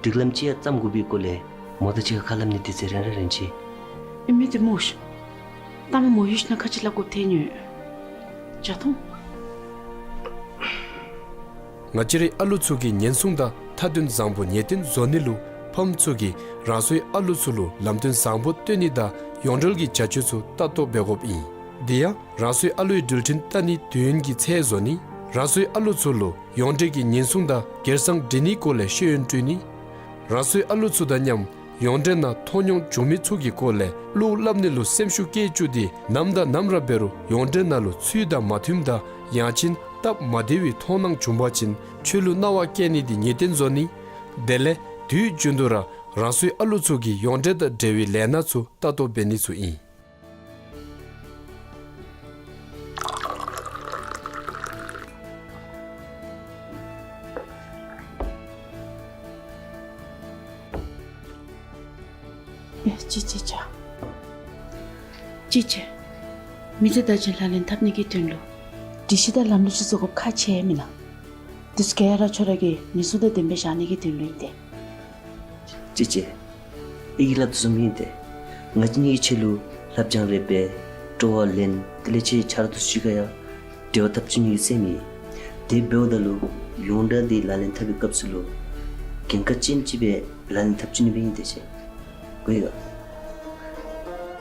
སྒྲིག་ལམ་ཅིག་ཡང་བརྩམ་དགོ་པའི་སྐོར་ལས་མོ་དང་གཅིག་ཁར་ཁ་སླབ་ནི་དུས་ཚོད་རན་ར་རན་ཅི། ཨིན་མི་དེ་མོ་ཤིག། ལྟ་མ་མོ་ཡུལ་ཤུལ་ནང་ཁ་ཅིག་སླབ་དགོཔ་ཐལ་ནི་ཡོད། ཇ་འཐུང་། ང་བཅས་རའི་ཨ་ལུ་ཚུ་གི་ཉེན་སྲུང་དང་མཐའ་དོན་བཟང་པོ་ངེས་གཏན་བཟོ་ནི་ལུ་ཕམ་ཚུ་གིས་རང་སོའི་ཨ་ལུ་ཚུ་ལུ་ལམ་སྟོན་བཟང་པོ་སྟོན་ནི་དང་ཡོངས་འབྲེལ་གྱི་བྱ་སྤྱོད་ཚུ་ལྟ་རྟོག་འབད་དགོཔ་ཨིན། དེ་ཡང་རང་སོའི་ཨ་ལུའི་འགྲུལ་འཕྲིན་ལྟ་ནིའི་དུས་ཡུན་གྱི་ཚད་བཟོ་ནི། རང་སོའི་ཨ་ལུ་ཚུ་ལུ་ཡོངས་འབྲེལ་གྱི་ཉེན་སྲུང་དང་སྒེར་སང་སྒྲིག་ནིའི་སྐོར་ལས་ཤེས་ཡོན་སྤྲོད་ནི། རང་སོའི་ཨ་ལུ་ཚུ་དང་མཉམ་ཡོངས་འབྲེལ་ནང་མཐོང་མྱོང་བྱུང་མི་ཚུ་གི་སྐོར་ལས་བློ་སླབ་ནི་ལུ་སེམས་ཤུགས་བསྐྱེད་བཅུག་སྟེ་ནམ་དང་ནམ་ར་འབད་རུང་ཡོངས་འབྲེལ་ནང་ལུ་ཚུལ་དང་མ་མཐུནམ་དང་ཡང་ཅིན་སྟབས་མ་བདེ་བའི་མཐོང་སྣང་བྱུང་པ་ཅིན་ཆོས་ལུགས་གནང་བ་བསྐྱལ་ནི་འདི་ངེས་གཏན་བཟོ་ནི། དེ་ལས་དུས་རྒྱུན་དུ་ར་རང་སོའི་ཨ་ལུ་ཚུ་གིས་ཡོངས་འབྲེལ་དང་འབྲེལ་བའི་ལས་སྣ་ཚུ་ལྟ་རྟོག་འབད་ནི་ཚུ་ཨིན། ཨེ་ཅི་ཅི་ཅ། ཅི་ཅི། མི་སྡེ་བརྡ་བརྒྱུད་ལག་ལེན་འཐབ་ནི་གི་དོན་ལུ་སྒྲིག་གཞི་དང་ལམ་ལུགས་ཅིག་བཟོ་དགོཔ་ཁག་ཆེ་མེན་ན། དེ་ཚུ་ག་ར་ཁྱོད་ར་གིས་ཉེན་སྲུང་དང་ལྡནམ་སྦེ་བཞག་ནི་གི་དོན་ལུ་ཨིན་ཏེ། ཅི་ཅི། ཨའི་གིས་སླབ་དོ་བཟུམ་ཨིན་ཏེ། ང་བཅས་གཉིས་ཀྱི་ཆེད་ལུ་སླབ་སྦྱང་རེ་འབད། སྤྲོ་བ་ལེན། དེ་ལས་ཁྱེད་ཆ་རོགས་དེ་ཚུ་གཅིག་ཁར་ཡང་འབྲེལ་བ་འཐབ་བཅུག་ནི་གི་སེམས་ཨིན། དེ་འབདཝ་ད་ལུ་ཡོངས་འབྲེལ་འདི་ལག་ལེན་འཐབ་པའི་སྐབས་སུ་ལུ་གྱངས་ཁ་ཅན་ཅིག་སྦེ་ལག་ལེན་འཐབ་བཅུག་ནི་སྦེ་ཨིན་ཏེ་ཟེར། གོ་ཡི་ག།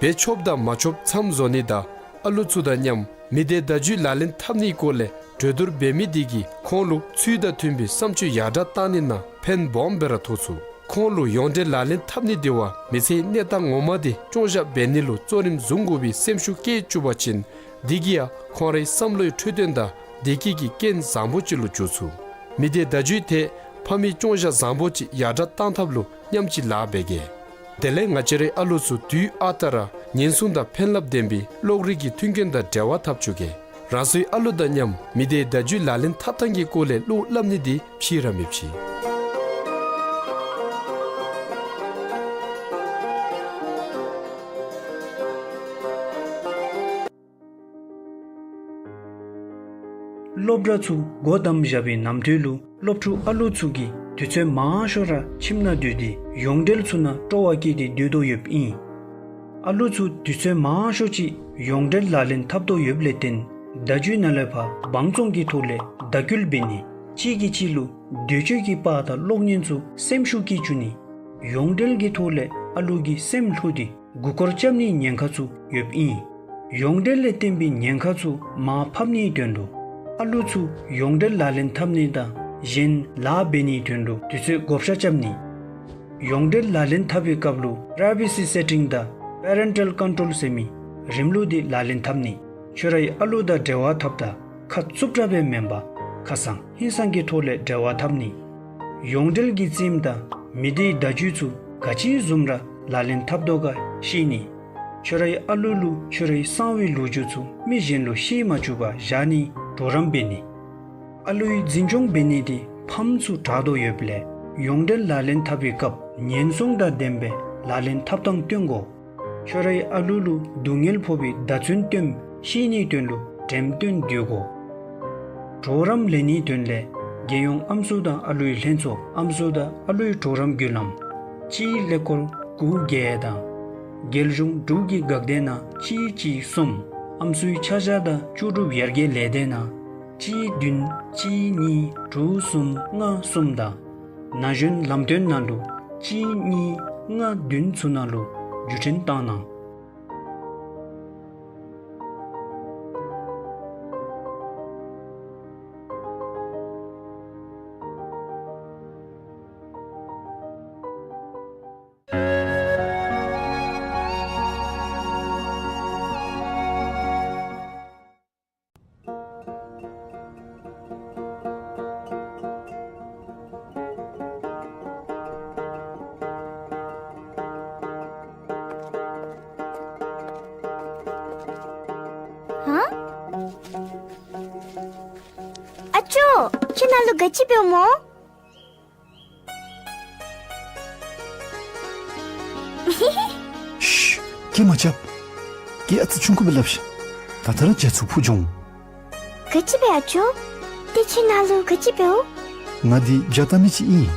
འབད་ཆོགཔ་དང་མ་ཆོགཔ་མཚམས་བཟོ་ནི་དང་ཨ་ལུ་ཚུ་དང་མཉམ་མི་སྡེ་བརྡ་བརྒྱུད་ལག་ལེན་འཐབ་ནིའི་སྐོར་ལས་གྲོས་བསྡུར་འབད་མི་དེ་གིས་ཁོང་ལུ་ཚུལ་དང་མཐུན་པའི་བསམ་སྤྱོད་ཡར་དྲག་བཏང་ནི་ནང་ཕན་སྦོམ་སྦེ་ར་ཐོགས་ཚུགས། ཁོང་ལུ་ཡོངས་འབྲེལ་ལག་ལེན་འཐབ་ནི་དེ་བ་མི་ཚེའི་གནས་སྟངས་ངོ་མ་དེ་སྐྱོང་བཞག་འབད་ནི་ལུ་གཙོ་རིམ་བཟུང་དགོ་པའི་སེམས་ཤུགས་བསྐྱེད་བཅུག་པ་ཅིན་དེ་གིས་ཡང་ཁོང་རའི་བསམ་བློའི་འཕྲོད་བསྟེན་དང་བདེ་སྐྱིད་ཀྱི་རྐྱེན་བཟང་པོ་ཅིག་ལུ་འགྱུར་ཚུགས། མི་སྡེ་བརྡ་བརྒྱུད་དེ་ཕ་མའི་སྐྱོང་བཞག་བཟང་པོ་ཅིག་ཡར་དྲག་བཏང་ཐབས་ལུ་མཉམ་གཅིག་ལཱ་འབད་གེ། དེ་ལས་ང་བཅས་རའི་ཨ་ལུ་ཚུ་དུས་ཨ་རྟག་ར་ཉེན་སྲུང་དང་ཕན་རླབས་ལྡན་པའི་གློག་རིག་གི་མཐུན་རྐྱེན་དང་འབྲེལ་བ་འཐབ་བཅུག་གེ། རང་སོའི་ཨ་ལུ་དང་མཉམ་མི་སྡེ་བརྡ་བརྒྱུད་ལག་ལེན་འཐབ་ཐངས་ཀྱི་སྐོར་ལས་བློ་སླབ་ནི་འདི་ཕྱི་ར་མི་ཕྱི། སློབ་གྲྭ་ཚུ་སྒོ་བསྡམས་བཞག་པའི་ནམ་དུས་ལུ་སློབ་ཕྲུག་ཨ་ལུ་ཚུ་གིས་དུས་ཚོད་མང་ཤོས་ར་ཁྱིམ་ནང་སྡོད་དེ་ཡོངས་འབྲེལ་ཚུ་ནང་སྤྲོ་བ་བསྐྱེད་དེ་སྡོད་དོ་ཡོདཔ་ཨིན། ཨ་ལུ་ཚུ་དུས་ཚོད་མང་ཤོས་ཅིག་ཡོངས་འབྲེལ་ལག་ལེན་འཐབ་དོ་ཡོདཔ་ལས་བརྟེན་བརྡ་བརྒྱུད་ནང་ལས་ཕར་དབང་བཙོང་གི་ཐོག་ལས་བརྡ་སྐུལ་འབད་ནི་གཅིག་གིས་གཅིག་ལུ་འདོད་སྤྱོད་ཀྱི་དཔའ་དང་གློག་བརྙན་ཚུ་སེམས་ཤུགས་བསྐྱེད་བཅུག་ནི་ཡོངས་འབྲེལ་གྱི་ཐོག་ལས་ཨ་ལུ་གི་སེམས་བསླུ་སྟེ་མགུ་སྐོར་རྐྱབ་ནིའི་ཉེན་ཁ་ཚུ་ཡོདཔ་ཨིན། ཡོངས་འབྲེལ་ལས་བརྟེན་པའི་ཉེན་ཁ་ཚུ་མར་ཕབ་ནིའི་དོན་ལུ་ཨ་ལུ་ཚུ་ཡོངས་འབྲེལ་ལག་ལེན་འཐབ་ནི་དང་གཞན་ལཱ་འབད་ནིའི་དོན་ལུ་དུས་ཚོད་བགོ་བཤའ་རྐྱབ་ནི། ཡོངས་འབྲེལ་ལག་ལེན་འཐབ་པའི་སྐབས་ལུ་པྲའི་ཝེ་སི་སེ་ཊིང་དང་པེ་རེན་ཊལ་ཀོན་ཊོལ་ཟེར་མི་རིམ་ལུགས་འདི་ལག་ལེན་འཐབ་ནི། ཁྱོད་རའི་ཨ་ལུ་དང་འབྲེལ་བ་འཐབ་ད་ཁ་བཙུགས་དྲགས་སྦེ་མེན་པར་ཁ་སང་ཧིང་སང་གི་ཐོག་ལས་འབྲེལ་བ་འཐབ་ནི། ཡོངས་འབྲེལ་གྱི་རྩེདམོ་དང་མི་སྡེའི་བརྡ་བརྒྱུད་ཚུ་ག་ཅི་བཟུམ་ར་ལག་ལེན་འཐབ་དོ་ག་ཤེས་ནི། ཁྱོད་རའི་ཨ་ལུ་ལུ་ཁྱོད་རའི་གསང་བའི་ལོ་རྒྱུས་ཚུ་མི་གཞན་ལུ་བཤད་མ་བཅུག་པར་བཞག་ནིའི་གྲོགས་རམ་འབད་ནི། ཨ་ལུའི་འཛིན་སྐྱོང་འབད་ནི་འདི་ཕམ་ཚུ་དྲག་དོ་ཡོདཔ་ལས་ཡོངས་འབྲེལ་ལག་ལེན་འཐབ་པའི་སྐབས་ཉེན་སྲུང་དང་ལྡནམ་སྦེ་ལག་ལེན་འཐབ་ཐངས་སྟོན་དགོ། ཁྱོད་རའི་ཨ་ལུ་ལུ་སྡུག་བསྔལ་ཕོག་པའི་བརྡ་མཚོན་སྟོནམ་ཤེས་ནིའི་དོན་ལུ་འགྲེམས་སྟོན་བསྡུ་དགོ། གྲོགས་རམ་ལེན་ནིའི་དོན་ལས་རྒྱལ་ཡོངས་ཨམ་སྲུ་དང་ཨ་ལུའི་ལྷན་ཚོགས་ཨམ་སྲུ་དང་ཨ་ལུའི་གྲོགས་རམ་བརྒྱུད་ལམ་གཅིག་ཀླད་ཀོར་དགུ་བརྒྱད་དང་རྒྱལ་གཞུང་འབྲུག་གི་འགག་སྡེ་ནང་གཅིག་གཅིག་གསུམ། ཨམ་སྲུའི་ཆ་བཞག་དང་ལྕོགས་གྲུབ་ཡར་རྒྱས་ལས་སྡེ་ནང་གཅིག་བདུན་གཅིག་གཉིས་དྲུག་གསུམ་ལྔ་གསུམ་དང་ན་གཞོན་ལམ་སྟོན་ནང་ལུ་གཅིག་གཉིས་ལྔ་བདུན་ཚུ་ནང་ལུ་བརྒྱུད་འཕྲིན་བཏང་གནང་། ཨ་ཅོ། ཁྱོད་ནཱ་ལུ་ག་ཅི་འབདཝ་སྨོ། ཤི། སྐད་མ་རྐྱབ། ཁྱོད་ཨ་ཙི་ཆུང་ཀུ་སྦེ་སླབ་ཤིག། ད་ལྟོ་ར་རྒྱ་མཚོ་འཕུར་འགྱོ་འོང་། ག་ཅི་སྦེ་ཨ་ཅོ། ཏེ་ཁྱོད་ནཱ་ལུ་ག་ཅི་འབདཝ། ང་འདི་བྱ་ལྟ་མི་ཅིག་ཨིན།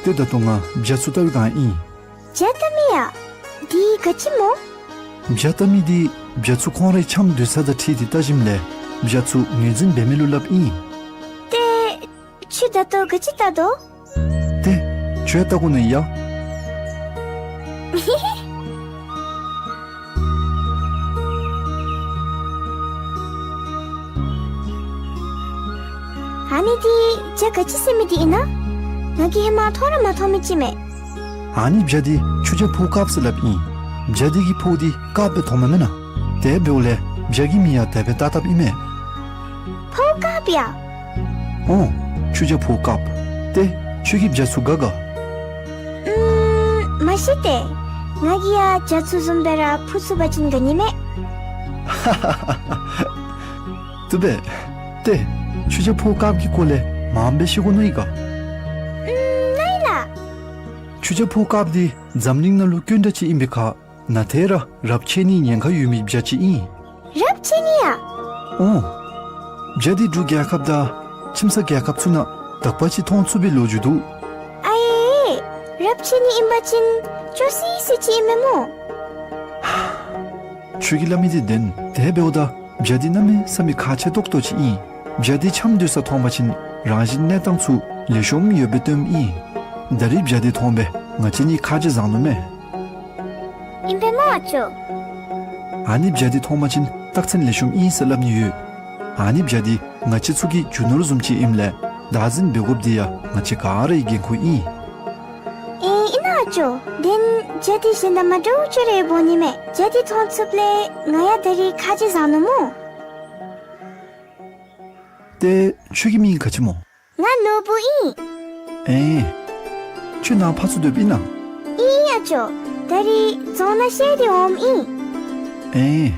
ཏེ་ད་ལྟོ་ང་བྱ་ཚུ་ལྟ་བའི་སྒང་ཨིན། བྱ་ལྟ་མི་ཡ། འདི་ག་ཅི་སྨོ། བྱ་ལྟ་མི་འདི་བྱ་ཚུ་ཁོང་རའི་འཆམ་སྡོད་ས་དང་འཁྲིལ་ཏེ་ལྟ་ཞིནམ་ལས་བྱ་ཚུ་ངོས་འཛིན་འབད་མི་ལུ་སླབ་ཨིན། ཏེ་ཁྱོད་ད་ལྟོ་ག་ཅི་ལྟ་དོ། ཏེ་ཁྱོད་ལྟ་དགོ་ན་ཡ། ཨ་ནི་འདི་བྱ་ག་ཅི་ཟེར་མི་འདི་ཨིན་ན། ང་གིས་ཧེ་མ་མཐོང་ར་མ་མཐོང་མི་ཅིག་མས། ཨ་ནི་བྱ་འདི་ཆུ་བྱ་ཕོ་དཀརཔོ་ཟེར་སླབ་ཨིན། བྱ་འདི་གི་ཕོཝ་འདི་དཀརཔོ་སྦེ་མཐོངམ་མེན་ན། དེ་འབདཝ་ལས་བྱ་གི་མིང་ཡང་དེ་སྦེ་བཏགས་བཏགསཔ་ཨིན་མས། ཕོ་དཀརཔོ་ཡ། ཨོ། ཆུ་བྱ་ཕོ་དཀརཔོ། ཏེ་ཁྱོད་ཀྱིས་བྱ་ཚུ་དགའ་ག། ཨུམ། མ་གཞི་ཏེ་ང་གིས་ཡང་བྱ་ཚུ་བཟུམ་སྦེ་ར་འཕུར་ཚུགས་པ་ཅིན་དགའ་ནི་མས། བཏུབ་པས། ཏེ་ཆུ་བྱ་ཕོ་དཀརཔོ་གི་སྐོར་ལས་མངམ་སྦེ་ཤེས་དགོ་མནོ་ཡི་ག། ཨུམ། མནོ་ཡི་ལགས། ཆུ་བྱ་ཕོ་དཀརཔོ་འདི་འཛམ་གླིང་ནང་ལུ་དཀོན་དྲགས་ཅིག་ཨིན་པའི་ཁར། ནཱ་ཏེ་ར་རབས་ཆད་ནིའི་ཉེན་ཁ་ཡོད་མི་བྱ་ཅིག་ཨིན། རབས་ཆད་ནི་ཡ། ཨོ། བྱ་འདི་འབྲུག་རྒྱལ་ཁབ་དང་ཁྱིམ་ཚང་རྒྱལ་ཁབ་ཚུ་ནང་དག་པ་ཅིག་མཐོང་ཚུགས་པའི་ལོ་རྒྱུས་འདུག། ཨའེ། རབས་ཆད་ནི་ཨིན་པ་ཅིན་སྐྱོ་སི་སི་ཅིག་ཨིན་མས་སྨོ། ཁྱོད་ཀྱིས་སླབ་མི་འདི་བདེན། དེ་འབདཝ་ད་བྱ་འདི་གནམ་མེད་ས་མེད་ཁག་ཆེ་ཏོག་ཏོ་ཅིག་ཨིན། བྱ་འདི་འཆམ་སྡོད་ས་མཐོང་པ་ཅིན་རང་བཞིན་གནས་སྟངས་ཚུ་ལེགས་ཤོམ་ཡོད་པའི་སྟོནམ་ཨིན། ད་རིས་བྱ་འདི་མཐོང་སྦེ་ང་བཅས་གཉིས་ཁ་རྗེ་བཟང་ནུག་མས། ཨིན་པས་སྨོ་ཨ་ཅོ། ཨ་ནི་བྱ་འདི་མཐོང་པ་ཅིན་རྟགས་མཚན་ལེགས་ཤོམ་ཨིན་ཟེར་སླབ་ནི་ཡོད། ཨ་ནི་བྱ་འདི་ང་བཅས་ཚུ་གི་རྒྱུ་ནོར་བཟུམ་ཅིག་ཨིནམ་ལས་བདག་འཛིན་འབད་དགོཔ་འདི་ཡང་ང་བཅས་ག་ར་གི་འགན་ཁུར་ཨིན། ཨེ་ཨིན་ན་ཨ་ཅོ། དེ་ན་བྱ་འདི་གཞན་དང་མ་འདྲཝ་ཅིག་ར་འབད་ནི་མས། བྱ་འདི་མཐོང་ཚུགསཔ་ལས་ང་ཡང་ད་རིས་ཁ་རྗེ་བཟང་ནུག་སྨོ། ཏེ་ཁྱོད་ཀྱི་མིང་ག་ཅི་སྨོ། ང་ནོར་བུ་ཨིན། ཨེ། ཁྱོད་ནཱ་ཕར་ཚུར་སྡོདཔ་ཨིན་ན། ཨིན་ཨ་ཅོ། ད་རིས་རྫོང་ནང་བཤལ་ཏེ་འོངམ་ཨིན། ཨེ།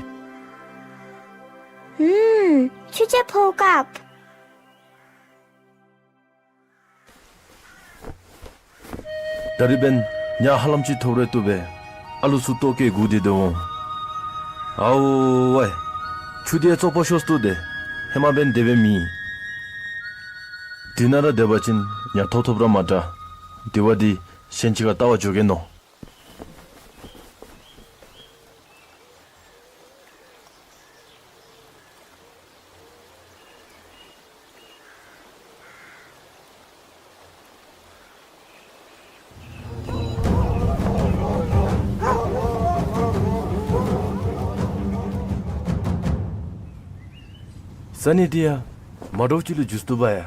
ཨུམ། ཆུ་ཇ་ཕོར་དཀརཔོ། ད་རིས་འབདན་ཉ་ཧ་ལམ་ཅིག་ཐོབ་རུང་བཏུབ་པས། ཨ་ལུ་ཚུ་ལྟོ་བཀལ་སྒུག་སྟེ་སྡོད་འོང་། ཨའོ་ཝའི། ཆུ་འདི་བཙོག་པ་ཤོས་ཏེ་འདུག། ཧེ་མ་འབདན་དེ་སྦེ་མེན། འདི་ནང་ར་སྡོད་པ་ཅིན་ཉ་ཐོབ་ཐོབ་ར་མ་དྲག། དེ་བ་འདི་གཞན་ཅིག་ཁར་བལྟ་བར་འགྱོ་གེ་མནོ། ས་གནས་འདི་ཡང་མ་འདྲཝ་ཅིག་ལུ་འགྱུར་ཏེ་འདུག་པ་ཡ།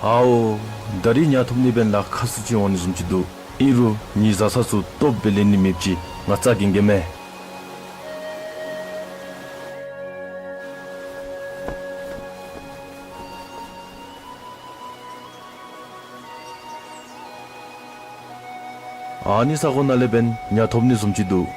ཨའོ། ད་རིས་ཉ་ཐོབ་ནི་འབདན་ལཱ་ཁག་སུ་ཅིག་འོང་ནི་བཟུམ་ཅིག་འདུག། ཨིན་རུང་ངེའི་བཟའ་ཚང་ཚུ་སྟོབས་སྦེ་ལེན་ནི་མེདཔ་ཅིག་ང་རྩ་འགེངས་གེ་མས། ཨ་ནི་ས་གོ་ནང་ལས་འབདན་ཉ་ཐོབ་ནི་བཟུམ་ཅིག་འདུག།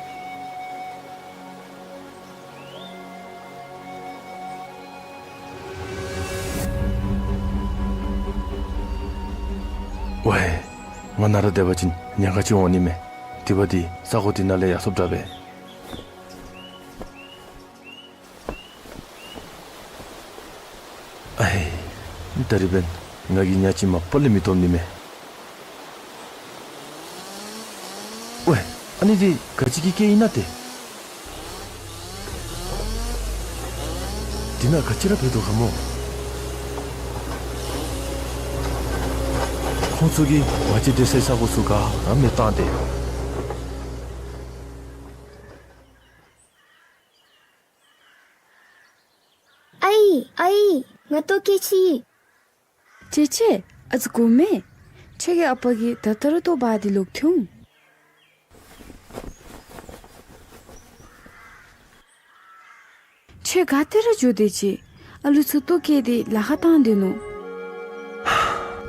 ཝའི། ང་ནཱ་ར་སྡོད་པ་ཅིན་ཉ་ག་ཅི་འོང་ནི་མས། དེ་བ་འདི་ས་གོ་འདི་ནང་ལས་ཡར་སོངམ་དྲག་པས། ཨའི། ད་རིས་འབདན་ང་གིས་ཉ་ཅིག་མ་པ་ལས་མི་ཐོབ་ནི་མས། ཝའི། ཨ་ནི་འདི་ག་ཅི་གི་སྐད་ཨིན་ན་ཏེ། འདི་ནང་ག་ཅི་ར་འབད་དོ་ག་སྨོ། ཁོང་ཚུ་གིས་ང་བཅས་སྡོད་སའི་ས་གོ་ཚུ་ག་ར་མེདཔ་བཏང་སྟེ། ཨའི་ཨའི། ང་ལྟོ་བཀལ་ཅི། ཅེ་ཅེ། ཨ་ཙི་སྒུག་མས། ཁྱོད་ཀྱི་ཨ་པ་གིས་ད་ལྟོ་ར་ལྟོ་འབག་སྟེ་ལོག་སྟེ་འོང་། ཁྱོད་ག་ཏེ་ར་འགྱོ་དེས་ཅི། ཨ་ལུ་ཚུ་ལྟོ་བཀལ་ཏེ་ལཱ་ཁག་བཏང་སྡོད་ནུག།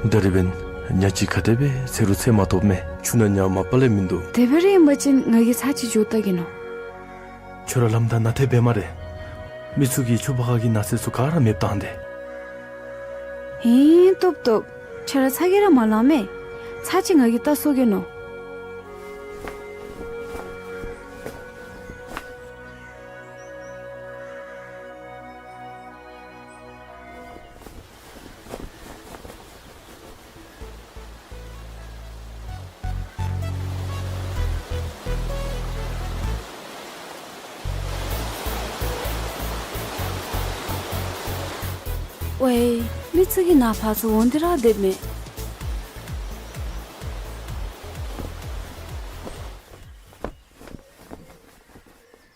ད་རིས་འབདན་ཉ་ཅིག་ག་དེ་སྦེ་འཚོལ་རུང་འཚོལ་མ་ཐོབ་མས། ཆུ་ནང་ཉ་མ་པ་ལས་མིན་འདུག། དེ་སྦེ་ར་ཨིན་པ་ཅིན་ང་གིས་ཚར་གཅིག་འགྱོ་བལྟ་གེ་མནོ། ཁྱོད་ར་ལམ་བདའ་ནཱ་ཏེ་འབད་སྨ་རེ། མི་ཚུ་གིས་ཆུ་བར་ཁ་གི་ནགས་ཚལ་ཚུ་ག་ར་མེདཔ་བཏང་སྟེ། ཧིང་སྟོབས་སྟོབས། ཁྱོད་ར་ཚར་གཅིག་ར་མ་ལང་མས། ཚར་གཅིག་ང་གིས་བལྟ་སོང་གེ་མནོ། ཝའི། མི་ཚུ་གིས་ནཱ་ཕར་ཚུར་འོང་སྟེ་ར་སྡོདཔ་མས།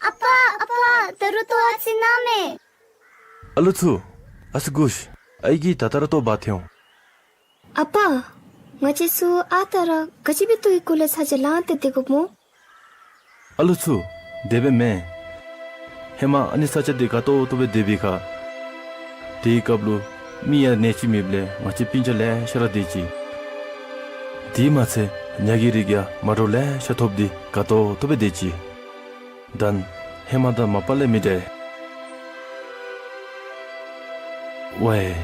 ཨ་པ་ཨ་པ། ད་རུང་ལྟོ་ཨ་ཙི་གནང་མས། ཨ་ལུ་ཚུ། ཨ་ཙི་སྒུག་ཤིག། ཨའི་གིས་ད་ལྟོ་ར་ལྟོ་འབག་སྟེ་འོང་། ཨ་པ། ང་བཅས་ཚུ་ཨ་རྟག་ར་ག་ཅི་སྦེ་ལྟོའི་སྐོར་ལས་ཚར་གཅིག་ལང་སྟེ་སྡོད་དགོཔ་སྨོ། ཨ་ལུ་ཚུ། དེ་སྦེ་མེན། ཧེ་མ་ཨ་ནི་ས་ཆ་འདི་དགའ་ཏོག་ཏོ་སྦེ་སྡོད་པའི་ཁར། དེའི་སྐབས་ལུ་ མི་ཡང་ནད་ཅིག་མེདཔ་ལས་ང་བཅས་སྤུན་ཆ་ལེ་ཤ་ར་བདེ་ཅི། དེ་མ་ཚད་ཉ་གི་རིགས་ཡང་མ་འདྲཝ་ལེ་ཤ་ཐོབ་སྟེ་དགའ་ཏོག་ཏོ་སྦེ་བདེ་ཅི། ད་ཧེ་མ་དང་མ་པ་ལས་མི་འདྲ། ཝའི།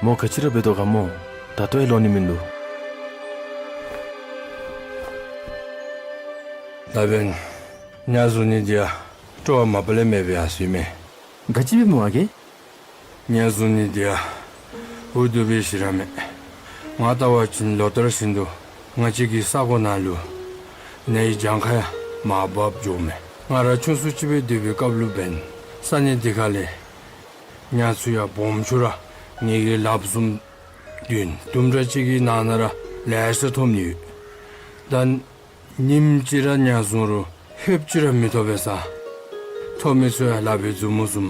མོ་ག་ཅི་ར་འབད་དོ་ག་མོ། ད་ལྟོ་ཡང་ལོག་ནི་མིན་འདུག། ད་འབདན་ཉ་བཟུང་ནི་འདི་ཡང་སྤྲོ་བ་མ་པ་ལས་མེད་པའི་ཡང་སྲིད་མས། ག་ཅི་སྦེ་སྨོ་ཨ་རྒས། ཉ་བཟུང་ནི་འདི་ཡང་འུ་སྡུག་པའི་ཞི་ར་མས། ང་བལྟ་བ་ཅིན་ལོ་ལྟར་བཞིན་དུ་ང་བཅས་ཀྱི་ས་གོ་ནང་ལུ་ནད་གྱངས་ཁ་ཡང་མར་འབབ་འགྱོཝ་མས། ང་ར་ཆུང་སུ་ཅིག་སྦེ་སྡོད་པའི་སྐབས་ལུ་འབདན་ས་གནས་འདི་ཁ་ལས་ཉ་ཚུ་ཡང་སྦོམ་ཆུང་ར་ངེ་གི་ལགཔ་བཟུམ་བདུན་དུམ་གྲ་ཅིག་གི་ནང་ན་ར་ལེ་ཤ་ཐོབ་ནི་ཡོད། ད་ཉིནམ་གཅིག་ར་ཉ་བཟུང་རུང་ཧེབ་ཅིག་ར་མི་ཐོབ་པས་ས། ཐོབ་མི་ཚུ་ཡང་ལག་པའི་མཛུབ་མོ་བཟུམ་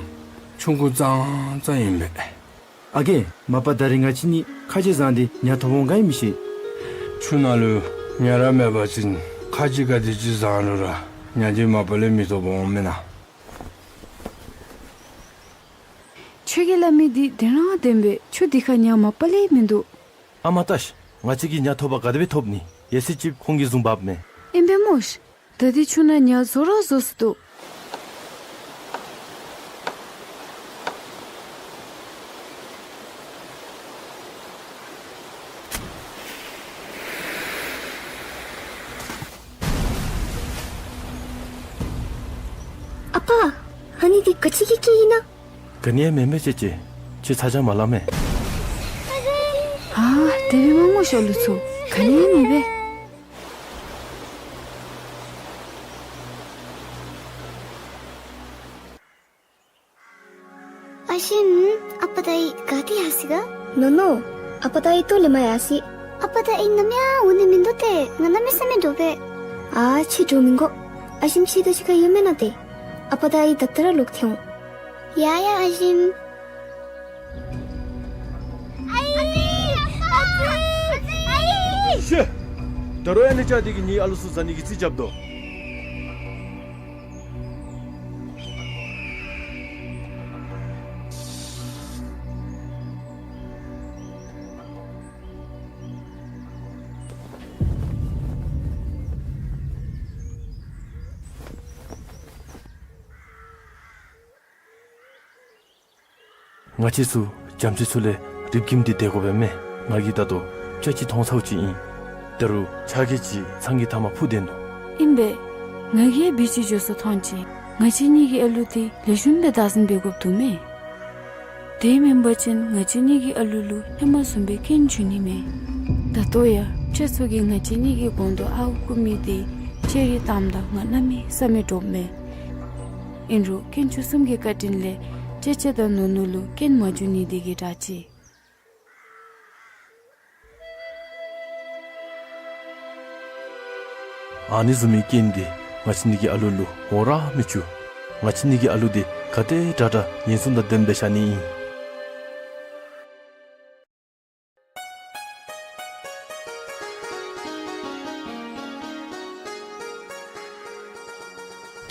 ཆུང་ཀུ་ཙང་ཙང་ཨིན་པས། ཨ་རྒས། མ་པ་ད་རིས་ང་བཅས་གཉིས་ཁ་རྗེ་བཟང་སྟེ་ཉ་ཐོབ་འོང་ག་ཨིན་མི་ཤེས། ཆུ་ནང་ལུ་ཉ་ར་མེད་པ་ཅིན་ཁ་རྗེ་ག་དེ་ཅིག་བཟང་རུང་ར་ཉ་འདི་མ་པ་ལས་མི་ཐོབ་འོང་མེན་ན། ཁྱོད་ཀྱིས་སླབ་མི་འདི་བདེན་ར་བདེན་པས། ཆུ་འདི་ཁར་ཉ་མ་པ་ལས་མིན་འདུག། ཨ་མ་ལྟ་ཤིག། ང་བཅས་ཀྱིས་ཉ་ཐོབ་པ་ག་དེ་སྦེ་ཐོབ་ནི། ཡང་སྲིད་ཅིག་ཁོང་གིས་བཟུང་འབགཔ་མས། ཨིན་པས་སྨོ་ཤིག། ད་འདི་ཆུ་ནང་ཉ་བཟོ་ར་བཟོ་སོ་འདུག། ཨ་པ། ཨ་ནི་འདི་ག་ཅི་གི་སྐད་ཨིན་ན། ག་ནི་ཡང་མེན་པས་ཅེ་ཅེ། ཁྱོད་ཚ་གྱང་མ་ལང་མས། ཨ་དེ་སྦེ་མ་སྨོ་ཤིག་ཨ་ལུ་ཚུ། ག་ནི་ཡང་མེད་པས། ཨ་ཞིམ། ཨ་པ་དང་ཨའི་ག་ཏེ་ཡར་སོ་ཡི་ག། ནོ་ནོ། ཨ་པ་དང་ཨའི་ལྟོ་ལེན་པར་ཡར་སོ་ཡི། ཨ་པ་དང་ཨའི་ནམ་ཡང་འོང་ནི་མིན་འདུག་སྟེ། ང་གནམ་མེད་ས་མེད་འདྲོག་པས། ཨ་ཁྱོད་འདྲོག་མི་དགོ། ཨ་ཞིམ་ཁྱོད་དང་གཅིག་ཁར་ཡོད་མེན་ན་ཏེ། ཨ་པ་དང་ཨའི་ད་ལྟོ་ར་ལོག་སྟེ་འོང་། ཡ་ཡ་ཨ་ཞིམ། ཨའི། ཨ་ཙི། ཨའི། ཤེ། ད་རུང་ཡང་ནི་ཅ་དེ་གིས་ངེའི་ཨ་ལུ་ཚུ་བཟའ་ནི་གི་རྩིས་རྐྱབ་དོ། ང་བཅས་ཚུ་བྱམས་བརྩེའི་ཚུལ་ལས་རིགཔ་ཁྱིམ་འདི་དེད་དགོ་པས་མས། ང་གིས་ད་ལྟོ་ཅ་ཅིག་མཐོང་ཚརཝ་ཅིག་ཨིན། ད་རུང་ཆ་གིས་ཅིག་ཚང་གི་མཐའ་མར་འཕུར་སྡོད་ནུག། ཨིན་པས། ང་གིས་ཡང་སྦེ་ཅིག་འགྱོ་སོ་མཐོང་ཅི། ང་བཅས་གཉིས་ཀྱི་ཨ་ལུ་འདི་ལེགས་ཤོམ་སྦེ་བདག་འཛིན་འབད་དགོཔ་འདུག་མས། དེ་མེན་པ་ཅིན་ང་བཅས་གཉིས་ཀྱི་ཨ་ལུ་ལུ་ཧེ་མ་བཟུམ་སྦེ་རྐྱེན་འབྱུང་ནི་མས། ད་ལྟོ་ཡང་ཁྱེད་ཚུ་གིས་ང་བཅས་གཉིས་ཀྱི་གོང་དུ་ཨརཝ་རྐུ་མི་འདི་ཅེ་རི་བཏངམ་ད་ང་གནམ་མེད་ས་མེད་འདྲོགཔ་མས། ཨིན་རུང་དཀོན་མཆོག་གསུམ་གྱི་བཀའ་དྲིན་ལས་ཅེ་ཅེ་དང་ནོ་ནོ་ལུ་རྐྱེན་མ་འབྱུང་ནི་འདི་གིས་དྲག་ཅི། ཨ་ནི་བཟུམ་མའི་རྐྱེན་འདི་ང་བཅས་གཉིས་ཀྱི་ཨ་ལུ་ལུ་འོང་ར་མི་བཅུག། ང་བཅས་གཉིས་ཀྱི་ཨ་ལུ་འདི་ག་དེ་དྲག་དྲག་ཉེན་སྲུང་དང་ལྡནམ་སྦེ་བཞག་ནི་ཨིན།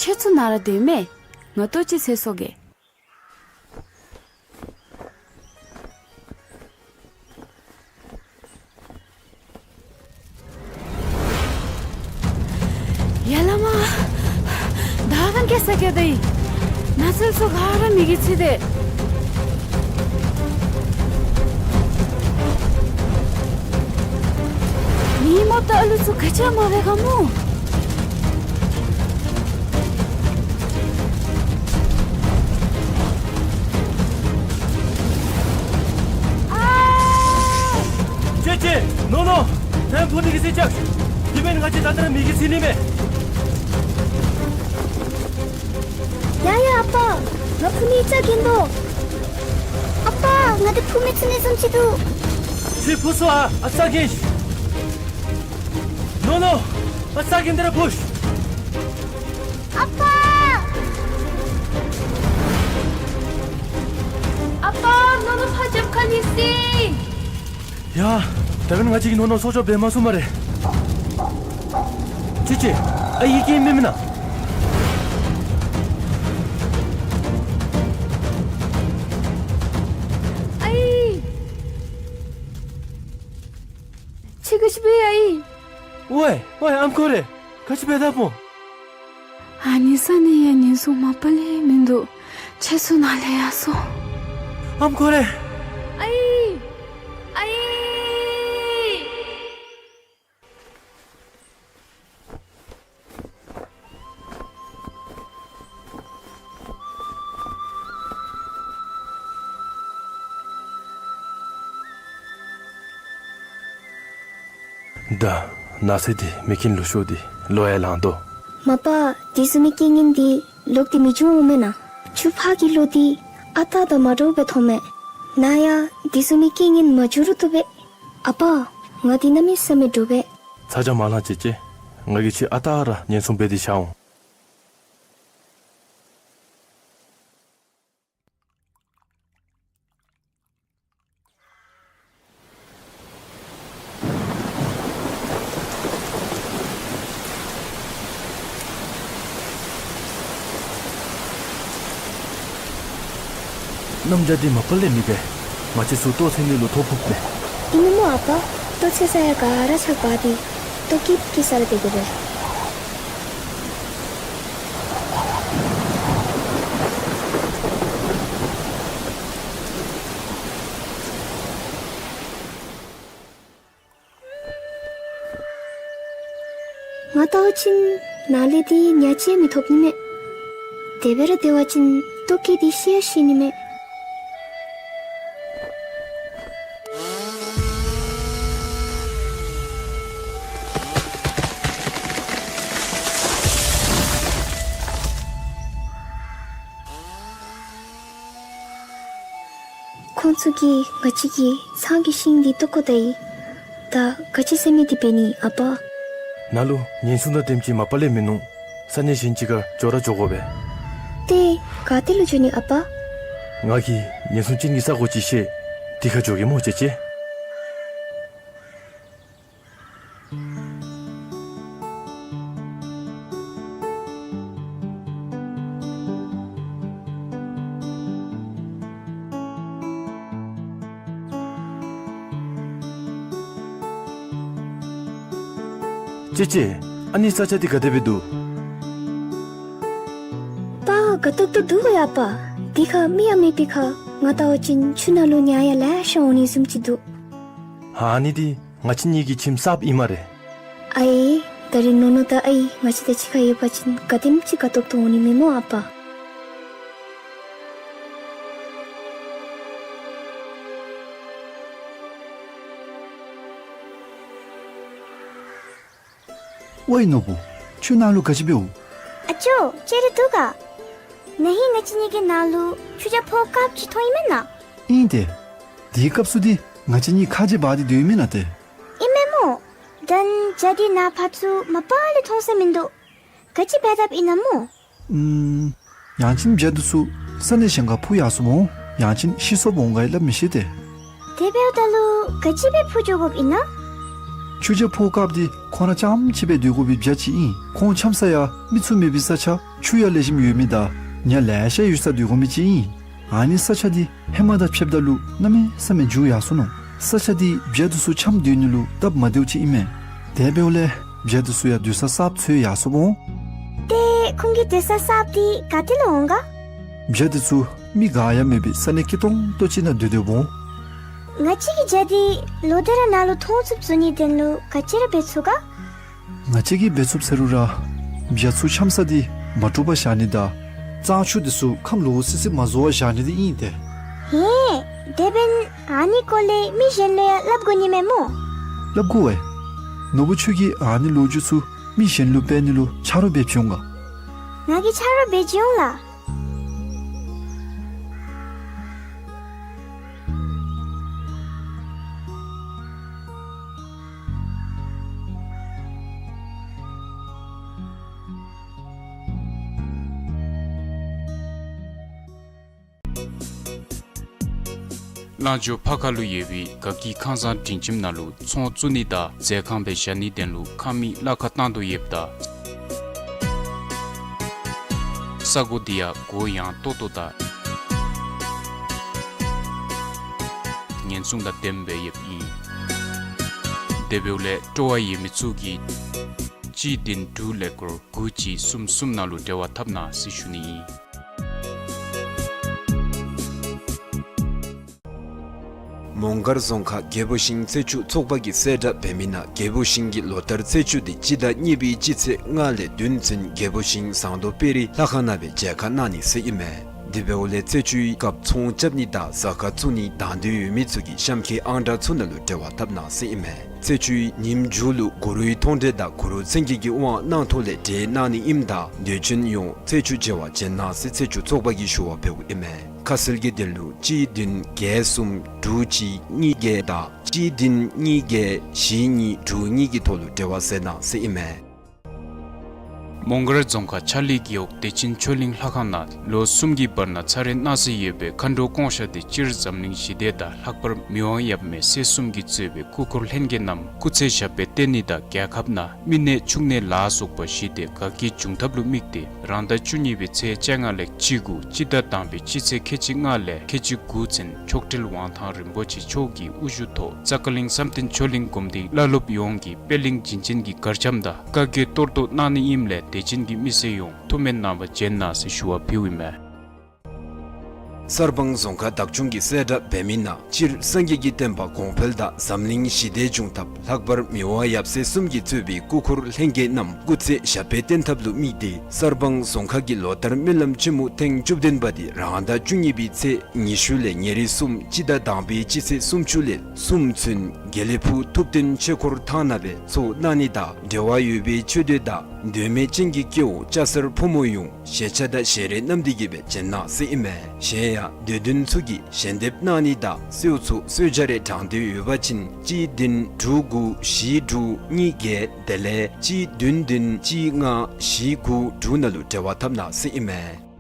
ཁྱེད་ཚུ་ནཱ་ར་སྡོད་མས། ང་ལྟོ་ཅིག་བཟས་སོང་གེ། ཡ་ལ་མ། ད་ག་ནི་སྐྱེ་ས་སྐྱེ་དེ་ཡི། ནགས་ཚལ་ཚུ་ག་ར་མེ་གིས་འཚིག་སྟེ། མི་མོ་དང་ཨ་ལུ་ཚུ་ག་ཅི་ཡང་མ་འབད་ག་མོ། ཨ། ཅེ་ཅེ། ནོ་ནོ། ཐེམ་ཕུ་ནི་གི་རྩིས་རྐྱབ། དེ་མེན་ང་བཅས་ད་ལྟོ་ར་མེ་གིས་འཚིག་ནི་མས། ཡ་ཡ་ཨ་པ། ང་ཕུ་ནི་རྩ་འགེངས་དོ། ཨ་པ། ང་འདི་ཕུ་མི་ཚུགས་ནི་བཟུམ་ཅིག་འདུག། ཁྱོད་ཕུ་སོང་ཨ། ཨ་རྩ་འགེངས། ནོ་ནོ། ཨ་རྩ་འགེངས་ཏེ་ར་ཕུ་ཤིག། ཨ་པ། ཨ་པ། ནོ་ནོ་ཕར་རྒྱབ་ཁར་ནི་སི། ཡ། ད་ག་ནི་ང་བཅས་ཀྱིས་ནོ་ནོ་སྲོག་སྐྱོབ་འབད་མ་ཚུགས་སྨ་རེ། ཅེ་ཅེ། ཨའི་གིས་མེན་མེན་ན། ཨའི། ཅི་འབད་ཡི། ཝའེ་ཝའེ་ཨམ་ཁོ་རེ། ག་ཅི་འབད་དཔ་འོང་། ཨ་ནི་ས་གནས་ཡང་ཉེན་སྲུང་མ་པ་ལས་མིན་འདུག། ཁྱེད་ཚུ་ནཱ་ལས་ཡར་སོང་། ཨམ་ཁོ་རེ། ཨའི་ཨའི། ད་ནགས་ཚལ་འདི་མེ་རྐྱེན་ལུ་ཤོར་ཏེ་ལོ་ཡང་ལང་དོ། མ་པ་དེ་བཟུམ་མའི་རྐྱེན་ངན་འདི་ལོག་སྟེ་མི་འབྱུང་འོང་མེན་ན། ཆུ་ཕག་གི་ལོ་འདི་ཨ་རྟག་དང་མ་འདྲཝ་སྦེ་མཐོངམ་མས། ནཱ་ཡང་དེ་བཟུམ་མའི་རྐྱེན་ངན་མ་འབྱུང་རུང་བཏུབ་པས། ཨ་པ། ང་འདི་གནམ་མེད་ས་མེད་འདྲོག་པས། ཚ་གྱང་མ་ལང་ཅེ་ཅེ། ང་གིས་ཁྱོད་ཨ་རྟག་ར་ཉེན་སྲུང་འབད་དེ་བཞག་འོང་། གནམ་བྱཱར་འདི་མ་པ་ལས་མི་འབད། ང་བཅས་ཚུ་ལྟོ་འཚོལ་ནི་ལུ་ཐོ་ཕོགཔ་མས། ཨིན་མས་སྨོ་ཨ་པ། ལྟོ་འཚོལ་ས་ཡང་ག་ར་ཆག་པ་འདི་ལྟོ་ཀིབ་ཀིབ་ས་ར་སྡོད་དགོ་པས། ང་བལྟ་བ་ཅིན་ནཱ་ལས་འདི་ཉ་ཅིག་མི་ཐོབ་ནི་མས། དེ་སྦེ་ར་སྡོད་པ་ཅིན་ལྟོ་ཀིབ་འདི་ཤི་ཡང་ཤི་ནི་མས། ཁོང་ཚུ་གིས་ང་བཅས་ཀྱི་ཚང་གི་ཤིང་འདི་བཏོག་བཀོ་ད་ཡི། ད་ག་ཅི་ཟེར་མི་འདི་འབད་ནི་ཨ་པ། ནཱ་ལུ་ཉེན་སྲུང་དང་དེམ་ཅིག་མ་པ་ལས་མིན་ནུག། ས་གནས་གཞན་ཅིག་ཁར་འགྱོ་ར་འགྱོ་དགོ་པས། ཏེ་ག་ཏེ་ལུ་འགྱོ་ནི་ཨ་པ། ང་གིས་ཉེན་སྲུང་ཅིག་ནི་ས་གོ་ཅིག་ཤེས། དེ་ཁར་འགྱོ་གེ་སྨོ་ཅེ་ཅེ། ཅེ་ཅེ། ཨ་ནི་ས་ཆ་འདི་ག་དེ་སྦེ་འདུག། པ་དགའ་ཏོག་ཏོ་འདུག་པ་ཡ་པ། དེ་ཁར་མི་ཡང་མེད་པའི་ཁར་ང་བལྟ་བ་ཅིན་ཆུ་ནང་ལུ་ཉ་ཡང་ལེ་ཤ་འོང་ནི་བཟུམ་ཅིག་འདུག། ཨ་ནི་འདི་ང་བཅས་གཉིས་ཀྱི་ཁྱིམ་གསརཔ་ཨིན་སྨ་རེ། ཨའི། ད་རིས་ནོ་ནོ་དང་ཨའི་ང་བཅས་དང་གཅིག་ཁར་ཡོད་པ་ཅིན་ག་དེམ་ཅིག་དགའ་ཏོག་ཏོ་འོང་ནི་མས་སྨོ་ཨ་པ། ཝའི་ནོར་བུ། ཆུ་ནང་ལུ་ག་ཅི་འབདཝ་འོང་། ཨ་ཅོ། ཅི་རེ་འདུག་ག། ན་ཧིང་ང་བཅས་གཉིས་ཀྱི་ནང་ལུ་ཆུ་རྐྱལ་ཕོཝ་དཀརཔོ་ཅིག་མཐོང་ཡི་མེན་ན། ཨིན་ཏེ། དེའི་སྐབས་སུ་འདི་ང་བཅས་གཉིས་ཁ་རྗེ་འབག་སྟེ་སྡོད་ཡི་མེན་ན་ཏེ། ཨིན་མས་སྨོ། ད་རིས་བྱཱར་འདི་ནཱ་ཕར་ཚུར་མ་པ་ལས་མཐོང་ས་མིན་འདུག། ག་ཅི་འབད་དཔ་ཨིན་ན་སྨོ། ཨུམ། ཡང་ཅིན་བྱཱར་འདི་ཚུ་ས་གནས་གཞན་ཁར་འཕུར་ཡར་སོཔ་འོང་། ཡང་ཅིན་ཤི་སོཔ་འོང་ག་ཡང་སླབ་མི་ཤེས་ཏེ། དེ་འབདཝ་ད་ལུ་ག་ཅི་སྦེ་འཕུར་འགྱོ་དགོཔ་ཨིན་ན། ཆུ་རྐྱལ་ཕོཝ་དཀརཔོ་འདི་ཁོང་ར་རྐྱངམ་གཅིག་སྦེ་སྡོད་དགོ་པའི་བྱཱར་ཅིག་ཨིན། ཁོང་འཁྱམ་ས་ཡང་མི་ཚུ་མེད་པའི་ས་ཆ་ཆུ་ཡང་ལེགས་ཤོམ་ཡོད་མི་དང་ཉ་ལེ་ཤ་ཡོད་སར་སྡོད་དགོ་མི་ཅིག་ཨིན། ཨ་ནི་ས་ཆ་འདི་ཧེ་མ་དང་ཕྱདཔ་ད་ལུ་གནམ་མེད་ས་མེད་འགྱུར་ཡར་སོ་ནུག། ས་ཆ་འདི་བྱཱར་འདི་ཚུ་འཁྱམ་སྡོད་ནི་ལུ་སྟབས་མ་བདེཝ་ཅིག་ཨིན་མས། དེ་འབདཝ་ལས་བྱཱར་འདི་ཚུ་ཡང་སྡོད་ས་གསརཔ་འཚོལ་ཡར་སོཔ་འོང་། ཏེ་ཁོང་གི་སྡོད་ས་གསརཔ་འདི་ག་ཏེ་ལུ་འོང་ག། བྱཱར་འདི་ཚུ་མི་ག་ཡང་མེད་པའི་ས་གནས་སྐྱིད་ཏོང་ཏོ་ཅིག་ནང་སྡོད་སྡོདཔ་འོང་། ང་བཅས་ཀྱི་བྱཱར་འདི་ལོག་སྟེ་ར་ནཱ་ལུ་མཐོང་ཚུགསཔ་བཟོ་ནིའི་དོན་ལུ་ག་ཅི་ར་འབད་ཚུགས་ག། ང་བཅས་ཀྱིས་འབད་ཚུགསཔ་ཟེར་རུང་ར་བྱཱར་ཚུ་འཁྱམ་ས་འདི་མ་དཀྲུགས་པར་བཞག་ནི་དང་གཙང་ཆུ་འདི་ཚུ་ཁམས་ལོག་སི་སི་མ་བཟོ་བར་བཞག་ནི་འདི་ཨིན་ཏེ། ཧེ། དེ་འབདན་ཨ་ནི་སྐོར་ལས་མི་གཞན་ལུ་ཡང་སླབ་དགོ་ནི་མས་སྨོ། སླབ་དགོ་པས། ནོར་བུ་ཁྱོད་ཀྱིས་ཨ་ནི་ལོ་རྒྱུས་ཚུ་མི་གཞན་ལུ་སྤེལ་ནི་ལུ་ཆ་རོགས་འབད་བྱོན་ག། ང་གིས་ཆ་རོགས་འབད་བྱོན་འོང་ལགས། གླང་ཇོ་ཕ་ཁ་ལུ་ཡོད་པའི་དགའ་སྐྱིད་ཁང་བཟང་སྒྲིང་ཁྱིམ་ནང་ལུ་ཚོང་བཙུགས་ནི་དང་མཛོད་ཁང་སྦེ་བཞག་ནིའི་དོན་ལུ་ཁང་མིག་གླ་ཁར་བཏང་དོ་ཡོདཔ་ད་ས་གོ་འདི་ཡང་གུ་ཡངས་ཏོག་ཏོ་དང་ཉེན་སྲུང་དང་ལྡནམ་སྦེ་ཡོདཔ་ཨིན། དེ་འབདཝ་ལས་སྤྲོ་བ་ཡོད་མི་ཚུ་གིས་གཅིག་བདུན་དྲུག་ཀླད་ཀོར་དགུ་གཅིག་གསུམ་གསུམ་ནང་ལུ་འབྲེལ་བ་འཐབ་གནང་ཟེར་ཞུ་ནི་ཨིན། མོང་སྒར་རྫོང་ཁག་རྒྱལ་པོ་ཤིང་ཚེས་བཅུ་ཚོགས་པ་གིས་གསལ་བསྒྲགས་འབད་མི་ནང་རྒྱལ་པོ་ཤིང་གི་ལོ་ལྟར་ཚེས་བཅུ་དེ་སྤྱི་ཟླ་གཉིས་པའི་སྤྱི་ཚེས་ལྔ་ལས་བདུན་ཚུན་རྒྱལ་པོ་ཤིང་ཟངས་མདོག་དཔལ་རི་ལྷ་ཁང་ནང་སྦེ་མཇལ་ཁ་གནང་ནི་ཟེར་ཨིན་མས། དེ་འབདཝ་ལས་ཚེས་བཅུའི་སྐབས་ཚོང་རྐྱབ་ནི་དང་གཟའ་སྐར་བཙུགས་ནི་དང་འདོད་ཡོད་མི་ཚུ་གིས་གཤམ་འཁོད་ཨང་གྲངས་ཚུ་ནང་ལུ་འབྲེལ་བ་འཐབ་གནང་ཟེར་ཨིན་མས། ཚེས་བཅུའི་ཉིནམ་མཇུག་ལུ་གུ་རུའི་མཐོང་གྲོལ་དང་གུ་རུ་མཚན་བརྒྱད་ཀྱི་དབང་གནང་ཐོག་ལས་གྲོལ་གནང་ནི་ཨིནམ་ད་དད་ཅན་ཡོངས་ཚེས་བཅུ་མཇལ་བར་བྱོན་གནང་ཟེར་ཚེས་བཅུ་ཚོགས་པ་གིས་ཞུ་བ་འབདཝ་ཨིན་མས། ཁ་གསལ་གྱི་དོན་ལུ་གཅིག་བདུན་བརྒྱད་གསུམ་དྲུག་གཅིག་གཉིས་བརྒྱད་དང་གཅིག་བདུན་གཉིས་བརྒྱད་བཞི་གཉིས་དྲུག་གཉིས་ཀྱི་ཐོག་ལུ་འབྲེལ་བ་མཛད་གནང་ཟེར་ཨིན་མས། མོང་སྒར་རྫོང་ཁག་ཆ་ལི་རྒེད་འོག་བདེ་ཆེན་ཆོས་གླིང་ལྷ་ཁང་ནང་ལོ་གསུམ་གྱི་བར་ན་ཚར་རེ་གནང་སྲོལ་ཡོད་པའི་མཁའ་འགྲོ་སྐོང་བཤགས་དེ་སྤྱིར་འཛམ་གླིང་ཞི་བདེ་དང་ལྷག་པར་མི་དབང་ཡབ་མེས་སྲས་གསུམ་གྱིས་གཙོས་པའི་སྐུ་འཁོར་ལྷན་རྒྱས་རྣམས་སྐུ་ཚེ་ཞབས་པད་བརྟན་ནི་དང་རྒྱལ་ཁབ་ནང་མི་ནད་ཕྱུགས་ནད་ལ་སོགས་པ་ཞི་བདེ་དགའ་སྐྱིད་འབྱུང་ཐབས་ལུ་དམིགས་ཏེ་རང་ཟླ་བཅུ་གཉིས་པའི་ཚེས་བཅོ་ལྔ་ལས་བཅུ་དགུ་སྤྱི་ཟླ་དང་པའི་སྤྱི་ཚེས་ཁལ་གཅིག་ལྔ་ལས་ཁལ་གཅིག་དགུ་ཚུན་མཆོག་སྤྲུལ་དབང་ཐང་རིན་པོ་ཆེ་མཆོག་གི་དབུ་བཞུགས་ཐོག་ཙ་ཀ་གླིང་བསམ་གཏན་ཆོས་གླིང་སྒོམ་སྡེའི་བླ་སློབ་ཡོངས་ཀྱིས་པད་གླིང་བྱིན་ཅན་གྱི་གར་འཆམ་དང་བཀའ་བརྒྱད་གཏོར་བཟློག་གནང་ནི་ཨིནམ་ལས་དད་ཅན་གྱི་མི་སེར་ཡོངས་ཐུགས་སྨོན་གནང་བར་བྱོན་གནང་ཟེར་ཞུ་བ་ཕུལཝ་ཨིན་མས། གསར་སྤང་རྫོང་ཁག་བདག་སྐྱོང་གིས་གསལ་བསྒྲགས་འབད་མི་ནང་སྤྱིར་སངས་རྒྱས་ཀྱི་བསྟན་པ་གོང་འཕེལ་དང་འཛམ་གླིང་ཞི་བདེ་འབྱུང་ཐབས་ལྷག་པར་མི་དབང་ཡབ་སྲས་གསུམ་གྱིས་གཙོས་པའི་སྐུ་འཁོར་ལྷན་རྒྱས་རྣམས་སྐུ་ཚེ་ཞབས་པད་བརྟན་ཐབས་ལུ་དམིགས་ཏེ་གསར་སྤང་རྫོང་ཁག་གི་ལོ་ལྟར་སྨོན་ལམ་ཆེན་མོ་ཐེངས་བཅུ་བདུན་པ་དེ་རང་ཟླ་བཅུ་གཉིས་པའི་ཚེས་ཉི་ཤུ་ལས་ཉེར་གསུམ་སྤྱི་ཟླ་དང་པའི་སྤྱི་ཚེས་སུམ་ཅུ་ལས་གསུམ་ཚུན་དགེ་ལེགས་ཕུག་ཐུབ་བསྟན་ཆོས་འཁོར་ཐང་ནང་སྦེ་ཚོགས་གནང་ནི་དང་འབྲེལ་བ་ཡོད་པའི་ཆོས་སྡེ་དང་འདོད་མོས་ཅན་གྱི་སྐྱེ་བོ་སྐྱ་སེར་ཕོ་མོ་ཡོངས་ཞལ་ཆད་དང་ཞལ་རས་བསྣམས་ཏེ་གི་སྦེ་བྱོན་གནང་ཟེར་ཨིན་མས། གཞན་ཡང་འདོད་དོན་ཚུ་གིས་ཞལ་འདེབས་གནང་ནི་དང་གསོལཝ་ཚུ་གསོལ་ཇ་རེ་དྲང་འདོད་ཡོད་པ་ཅིན་གཅིག་བདུན་དྲུག་དགུ་བཞི་དྲུག་གཉིས་བརྒྱད་དེ་ལས་གཅིག་བདུན་བདུན་གཅིག་ལྔ་བཞི་དགུ་དྲུག་ནང་ལུ་འབྲེལ་བ་འཐབ་གནང་ཟེར་ཨིན་མས།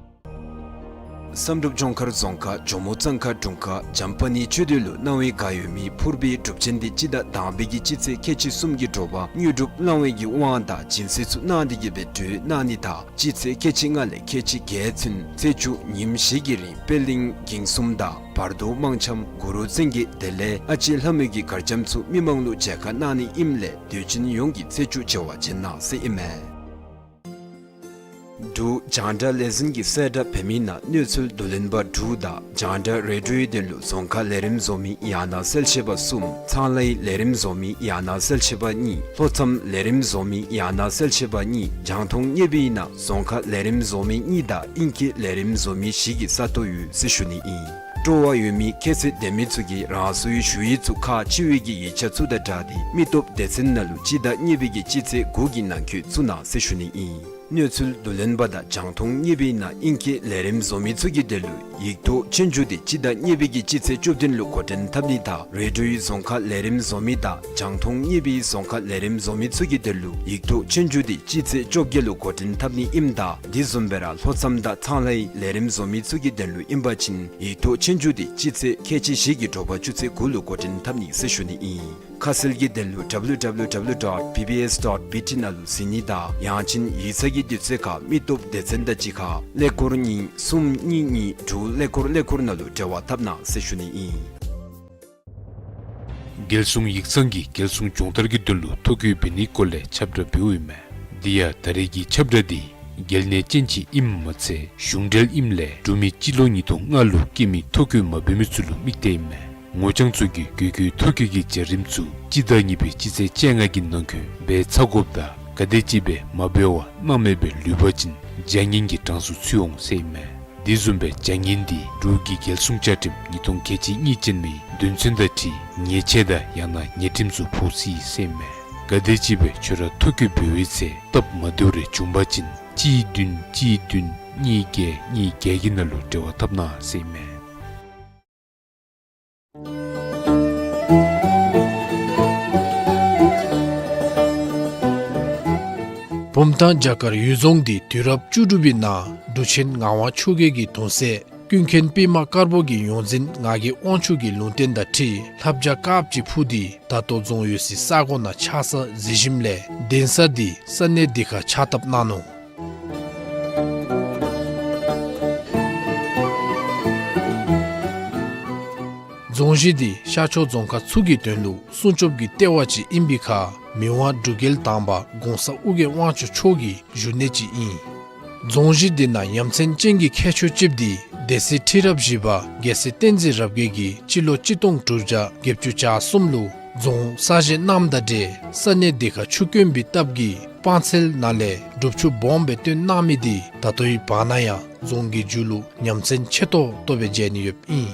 བསམ་གྲུབ་ལྗོངས་མཁར་རྫོང་ཁག་ཇོ་མོ་གཙང་ཁ་དྲུང་ཁག་འཇམ་དཔལ་གནས་ཆོས་སྡེ་ལུ་གནང་བའི་བཀའ་ཡོད་མི་ཕུར་པའི་སྒྲུབ་ཆེན་དེ་སྤྱི་ཟླ་དང་པའི་གི་སྤྱི་ཚེས་ཁལ་གཅིག་གསུམ་གྱི་དྲོ་པ་དངོས་གྲུབ་བླང་བའི་གི་དབང་དང་སྦྱིན་སྲེག་ཚུ་གནང་སྟེ་གི་སྦེ་གྲོལ་གནང་ནི་དང་སྤྱི་ཚེས་ཁལ་གཅིག་ལྔ་ལས་ཁལ་གཅིག་བརྒྱད་ཚུན་ཚེས་བཅུ་ཉིནམ་བཞི་གི་རིང་པད་གླིང་འགྱིང་གསུམ་དང་བར་དོ་དམངས་འཆམ་གུ་རུ་བཙན་གྱི་དེ་ལས་ཨ་ལྕེ་ལྷ་མོའི་གི་གར་འཆམ་ཚུ་མི་མང་ལུ་མཇལ་ཁ་གནང་ནི་ཨིནམ་ལས་དད་ཅན་ཡོངས་ཀྱིས་ཚེས་བཅུ་མཇལ་བར་བྱོན་གནང་ཟེར་ཨིན་མས། འབྲུག་རྒྱང་བསྒྲགས་ལས་འཛིན་གྱིས་གསལ་བསྒྲགས་འབད་མི་ནང་གནས་ཚུལ་བསྡུ་ལེན་པ་དྲུག་དང་རྒྱང་བསྒྲགས་རེ་ཌིའོའི་དོན་ལུ་རྫོང་ཁ་ལས་རིམ་བཟོ་མི་ཡང་ན་གསལ་བཤད་པ་གསུམ། ཚང་ལྷའི་ལས་རིམ་བཟོ་མི་ཡང་ན་གསལ་བཤད་པ་གཉིས། ལྷོ་མཚམས་ལས་རིམ་བཟོ་མི་ཡང་ན་གསལ་བཤད་པ་གཉིས། རྒྱང་མཐོང་བརྙེས་པའི་ནང་རྫོང་ཁ་ལས་རིམ་བཟོ་མི་གཉིས་དང་ཨིང་སྐད་ལས་རིམ་བཟོ་མི་བཞི་གི་ས་སྟོང་ཡོད་ཟེར་ཞུ་ནི་ཨིན། སྤྲོ་བ་ཡོད་མི་ཁྱད་ཚད་ལྡན་མི་ཚུ་གིས་རང་སོའི་ཞུ་ཡིག་ཚུ་ཁག་ཆེ་བའི་གི་ཡིག་ཆ་ཚུ་དང་སྦྲགས་ཏེ་མི་སྟོབས་སྡེ་ཚན་ནང་ལུ་སྤྱི་ཟླ་གཉིས་པའི་གི་སྤྱི་ཚེས་དགུ་གི་ནང་འཁོད་བཙུགས་གནང་ཟེར་ཞུ་ནི་ཨིན། གནས་ཚུལ་བསྡུ་ལེན་པ་དང་རྒྱང་མཐོང་བརྙེས་པའི་ནང་ཨིང་སྐད་ལས་རིམ་བཟོ་མི་ཚུ་གི་དོན་ལུ་ཡིག་ཐོག་ཆོས་རྒྱུགས་དེ་སྤྱི་ཟླ་གཉིས་པའི་གི་སྤྱི་ཚེས་བཅུ་བདུན་ལུ་འགོ་འདྲེན་འཐབ་ནི་དང་རེ་ཌིའོའི་རྫོང་ཁ་ལས་རིམ་བཟོ་མི་དང་རྒྱང་མཐོང་བརྙེས་པའི་རྫོང་ཁ་ལས་རིམ་བཟོ་མི་ཚུ་གི་དོན་ལུ་ཡིག་ཐོག་ཆོས་རྒྱུགས་དེ་སྤྱི་ཚེས་བཅོ་བརྒྱད་ལུ་འགོ་འདྲེན་འཐབ་ནི་ཨིནམ་ད་དེ་བཟུམ་སྦེ་ར་ལྷོ་མཚམས་དང་ཚང་ལྷའི་ལས་རིམ་བཟོ་མི་ཚུ་གི་དོན་ལུ་ཨིན་པ་ཅིན་ཡིག་ཐོག་ཆོས་རྒྱུགས་དེ་སྤྱི་ཚེས་ཁལ་གཅིག་བཞི་གི་དྲོ་པ་ཆུ་ཚོད་དགུ་ལུ་འགོ་འདྲེན་འཐབ་ནི་ཟེར་ཞུ་ནི་ཨིན། ཁ་གསལ་གྱི་དོན་ལུ་W W W dot B B S dot B T ནང་ལུ་གཟིགས་ནི་དང་ཡང་ཅིན་ཡིག་ཚང་གི་དུས་ཚོད་ཁར་མི་སྟོབས་སྡེ་ཚན་དང་གཅིག་ཁར་ཀླད་ཀོར་གཉིས་གསུམ་གཉིས་གཉིས་དྲུག་ཀླད་ཀོར་ཀླད་ཀོར་ནང་ལུ་འབྲེལ་བ་འཐབ་གནང་ཟེར་ཞུ་ནི་ཨིན། རྒྱལ་སྲུང་ཡིག་ཚང་གིས་རྒྱལ་སྲུང་སྦྱོང་བརྡར་གྱི་དོན་ལུ་ཐོ་བཀོད་འབད་ནིའི་སྐོར་ལས་ཁྱབ་བསྒྲགས་འབདཝ་ཨིན་མས། དེ་ཡང་ད་རེས་ཀྱི་ཁྱབ་བསྒྲགས་འདི་རྒྱལ་ནང་ཅན་ཅིག་ཨིནམ་མ་ཚད་གཞུང་འབྲེལ་ཨིནམ་ལས་འབྲུག་མི་སྤྱི་ལོ་ཉིས་སྟོང་ལྔ་ལུ་སྐྱེས་མི་ཐོ་བཀོད་མ་འབད་མི་ཚུ་ལུ་དམིགས་ཏེ་ཨིན་མས། ངོ་རྐྱང་ཚུ་གིས་དགོས་མཁོའི་ཐོ་བཀོད་ཀྱི་བྱ་རིམ་ཚུ་སྤྱི་ཟླ་གཉིས་པའི་སྤྱི་ཚེས་བཅོ་ལྔ་གི་ནང་འཁོད་འབད་ཚར་དགོཔ་དང་ག་དེམ་ཅིག་སྦེ་མ་འབད་བར་གནང་མེད་པར་ལུས་པ་ཅིན་བྱ་ངན་གྱི་གྲངས་སུ་ཚུད་འོང་ཟེར་ཨིན་མས། དེ་བཟུམ་སྦེ་བྱ་ངན་འདི་འབྲུག་གི་རྒྱལ་སྲུང་བཅའ་ཁྲིམས་ཉིས་སྟོང་ཁལ་གཅིག་གཉིས་ཅན་མའི་དོན་ཚན་དང་འཁྲིལ་ཉེས་ཆད་དང་ཡང་ན་ཉེས་ཁྲིམས་ཚུ་ཕོག་སྲིད་ཟེར་ཨིན་མས། ག་དེམ་ཅིག་སྦེ་ཁྱོད་ར་ཐོ་བཀོད་འབད་བའི་ཚེ་སྟབས་མ་བདེཝ་རེ་བྱུང་པ་ཅིན་གཅིག་བདུན་གཅིག་བདུན་གཉིས་བརྒྱད་གཉིས་བརྒྱད་ཀྱི་ནང་ལུ་འབྲེལ་བ་འཐབ་གནང་ཟེར་ཨིན་མས། བུམ་ཐང་བྱ་དཀར་གཡུལ་རྫོང་འདི་དུས་རབས་བཅུ་དྲུག་པའི་ནང་འབྲུག་ཆེན་ངག་དབང་ཆོས་རྒྱལ་གྱི་གདུང་སྲས་ཀུན་མཁྱེན་པདྨ་དཀར་པོ་གི་ཡོངས་འཛིན་ངག་གི་དབང་ཕྱུག་གི་ལུང་བསྟན་དང་འཁྲིལ་ལྷ་བྱ་དཀརཔོ་ཅིག་འཕུར་ཏེ་ད་ལྟོ་རྫོང་ཡོད་སའི་ས་གོ་ནང་ཆགས་ས་གཟིགས་ཞིནམ་ལས་གདན་ས་འདི་ས་གནས་འདི་ཁར་ཕྱག་བཏབ་གནང་ནུག། རྫོང་གཞི་འདི་ཤར་ཕྱོགས་རྫོང་ཁག་ཚུ་གི་དོན་ལུ་སྲུང་སྐྱོབ་ཀྱི་ལྟེ་བ་ཅིག་ཨིན་པའི་ཁར་མི་དབང་འབྲུག་རྒྱལ་དང་པ་གོང་ས་ཨོ་རྒྱན་དབང་ཕྱུག་མཆོག་གི་བཞུགས་གནས་ཅིག་ཨིན། རྫོང་གཞི་འདི་ནང་ཡ་མཚན་ཅན་གྱི་ཁྱད་ཆོས་ཅིག་འདི་སྡེ་སྲིད་ཁྲི་རབས་བཞི་པ་རྒྱལ་སྲས་བསྟན་འཛིན་རབ་རྒྱས་ཀྱིས་སྤྱི་ལོ་གཅིག་སྟོང་དྲུག་བརྒྱ་བརྒྱད་ཅུ་གྱ་གསུམ་ལུ་རྫོང་གསར་བཞེངས་གནངམ་དང་འབྲེལ་ས་གནས་དེ་ཁར་ཆུ་དཀོན་པའི་སྟབས་ཀྱིས་སྤང་ཚལ་ནང་ལས་སྒྲུབ་ཆུ་སྦོམ་སྦེ་བཏོན་གནང་མི་འདི་ད་ལྟོའི་བར་ན་ཡང་རྫོང་གི་མཇུག་ལུ་ཡ་མཚན་ཆེ་ཏོག་ཏོ་སྦེ་མཇལ་ནི་ཡོདཔ་ཨིན།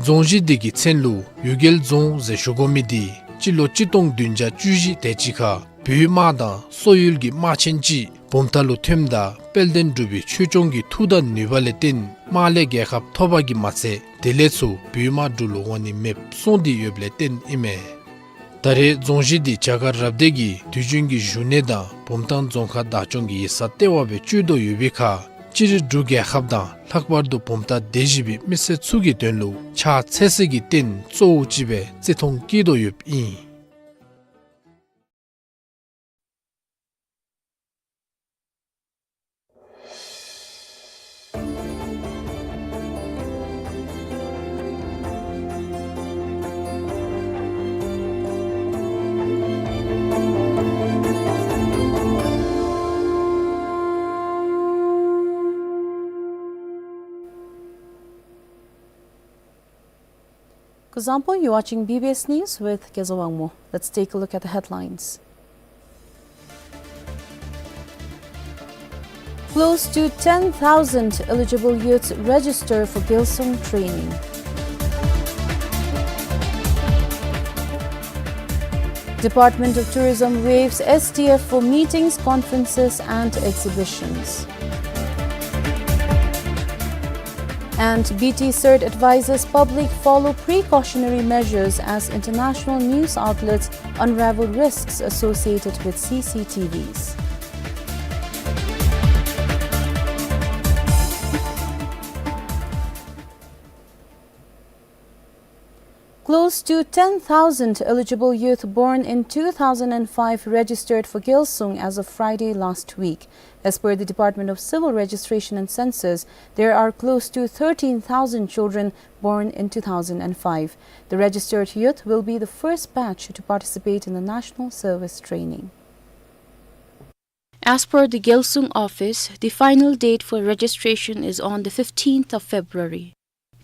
རྫོང་གཞི་འདི་གི་མཚན་ལུ་གཡུལ་རྒྱལ་རྫོང་ཟེར་ཞུ་དགོ་མི་འདི་སྤྱི་ལོ་གཅིག་སྟོང་བདུན་བརྒྱ་བཅུ་བཞི་དེ་ཅིག་ཁར་བོད་དམག་དང་སོག་ཡུལ་གྱི་དམག་ཆེན་ཅིག་བུམ་ཐང་ལུ་ཐོནམ་ད་དཔལ་ལྡན་འབྲུག་པའི་ཆོས་སྐྱོང་གི་མཐུ་དང་ནུས་པ་ལས་བརྟེན་དམག་ལས་རྒྱལ་ཁ་ཐོབ་པ་གིས་མ་ཚད་དེ་ལས་ཚུར་བོད་དམག་འབྲུག་ལུ་འོང་ནི་མེདཔ་སོང་སྟེ་ཡོདཔ་ལས་བརྟེན་ཨིན་མས། ད་རེས་རྫོང་གཞི་འདི་རྒྱ་གར་རབ་སྡེ་གི་དུས་རྒྱུན་གྱི་བཞུགས་གནས་དང་བུམ་ཐང་རྫོང་ཁག་བདག་སྐྱོང་གི་ཡིག་ཚང་ལྟེ་བ་སྦེ་སྤྱོད་དོ་ཡོད་པའི་ཁར་སྤྱིར་འབྲུག་རྒྱལ་ཁབ་དང་ལྷག་པར་དུ་བུམ་ཐང་སྡེ་བཞི་པའི་མི་སེར་ཚུ་གི་དོན་ལུ་ཕྱག་འཚལ་སའི་རྟེན་གཙོ་བོ་ཅིག་སྦེ་བརྩི་མཐོང་བསྐྱེད་དོ་ཡོདཔ་ཨིན། Kuzuzangpo, you're watching B B S News with Kezo Wangmo. Let's take a look at the headlines. Close to ten thousand eligible youths register for Gyalsung training. Department of Tourism waives S T F for meetings, conferences and exhibitions. And B T cert advises public follow precautionary measures as international news outlets unravel risks associated with C C T Vs. Close to ten thousand eligible youth born in two thousand and five registered for Gyalsung as of Friday last week. As per the Department of Civil Registration and Census, there are close to thirteen thousand children born in two thousand and five. The registered youth will be the first batch to participate in the national service training. As per the Gyalsung office, the final date for registration is on the fifteenth of February.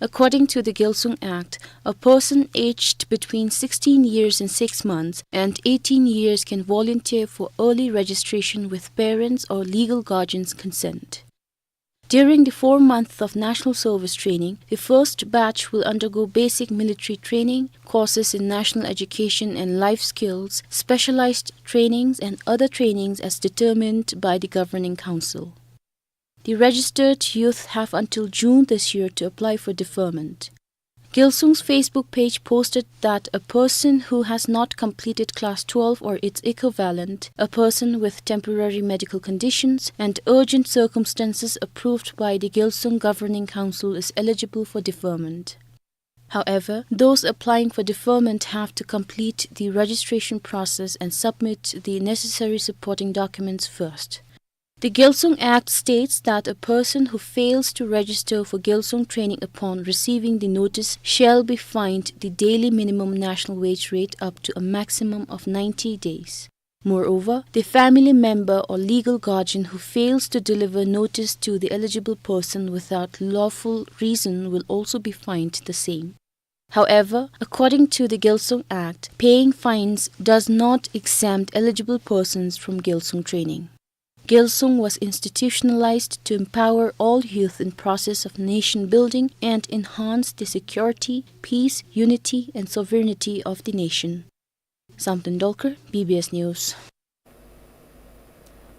According to the Gyalsung Act, a person aged between sixteen years and six months and eighteen years can volunteer for early registration with parents or legal guardians' consent. During the four months of national service training, the first batch will undergo basic military training, courses in national education and life skills, specialized trainings and other trainings as determined by the Governing Council. The registered youth have until June this year to apply for deferment. Gyalsung's Facebook page posted that a person who has not completed class twelve or its equivalent, a person with temporary medical conditions and urgent circumstances approved by the Gyalsung Governing Council is eligible for deferment. However, those applying for deferment have to complete the registration process and submit the necessary supporting documents first. The Gyalsung Act states that a person who fails to register for Gyalsung training upon receiving the notice shall be fined the daily minimum national wage rate up to a maximum of ninety days. Moreover, the family member or legal guardian who fails to deliver notice to the eligible person without lawful reason will also be fined the same. However, according to the Gyalsung Act, paying fines does not exempt eligible persons from Gyalsung training. Gyalsung was institutionalized to empower all youth in process of nation building and enhance the security, peace, unity, and sovereignty of the nation. Samten Dolkar, B B S News.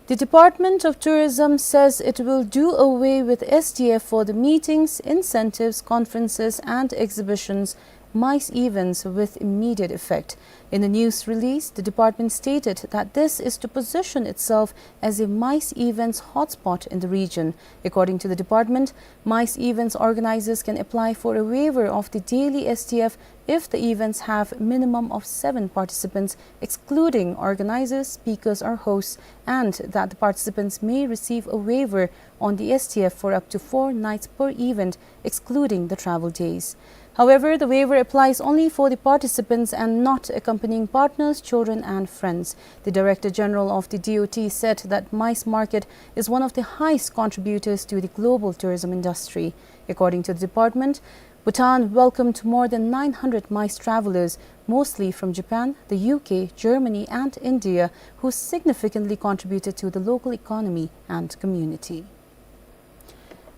The Department of Tourism says it will do away with S T F for the meetings, incentives, conferences, and exhibitions MICE events with immediate effect. In a news release, the department stated that this is to position itself as a MICE events hotspot in the region. According to the department, MICE events organizers can apply for a waiver of the daily S T F if the events have minimum of seven participants, excluding organizers, speakers, or hosts, and that the participants may receive a waiver on the S T F for up to four nights per event, excluding the travel days. However, the waiver applies only for the participants and not accompanying partners, children, and friends. The Director General of the D O T said that MICE market is one of the highest contributors to the global tourism industry. According to the department, Bhutan welcomed more than nine hundred MICE travelers, mostly from Japan, the U K, Germany, and India, who significantly contributed to the local economy and community.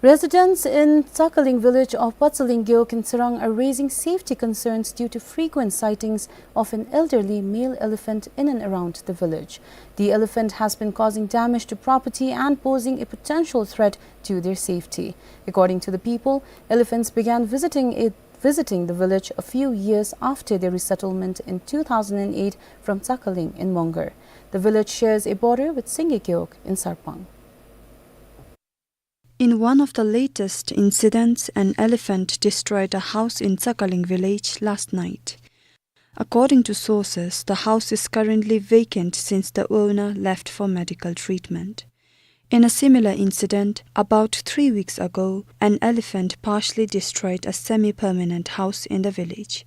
Residents in Tsakaling village of Patsaling Gewog in Tsirang are raising safety concerns due to frequent sightings of an elderly male elephant in and around the village. The elephant has been causing damage to property and posing a potential threat to their safety. According to the people, elephants began visiting it, visiting the village a few years after their resettlement in two thousand eight from Tsakaling in Mongar. The village shares a border with Singye Gewog in Sarpang. In one of the latest incidents, an elephant destroyed a house in Tsakaling village last night. According to sources, the house is currently vacant since the owner left for medical treatment. In a similar incident, about three weeks ago, an elephant partially destroyed a semi-permanent house in the village.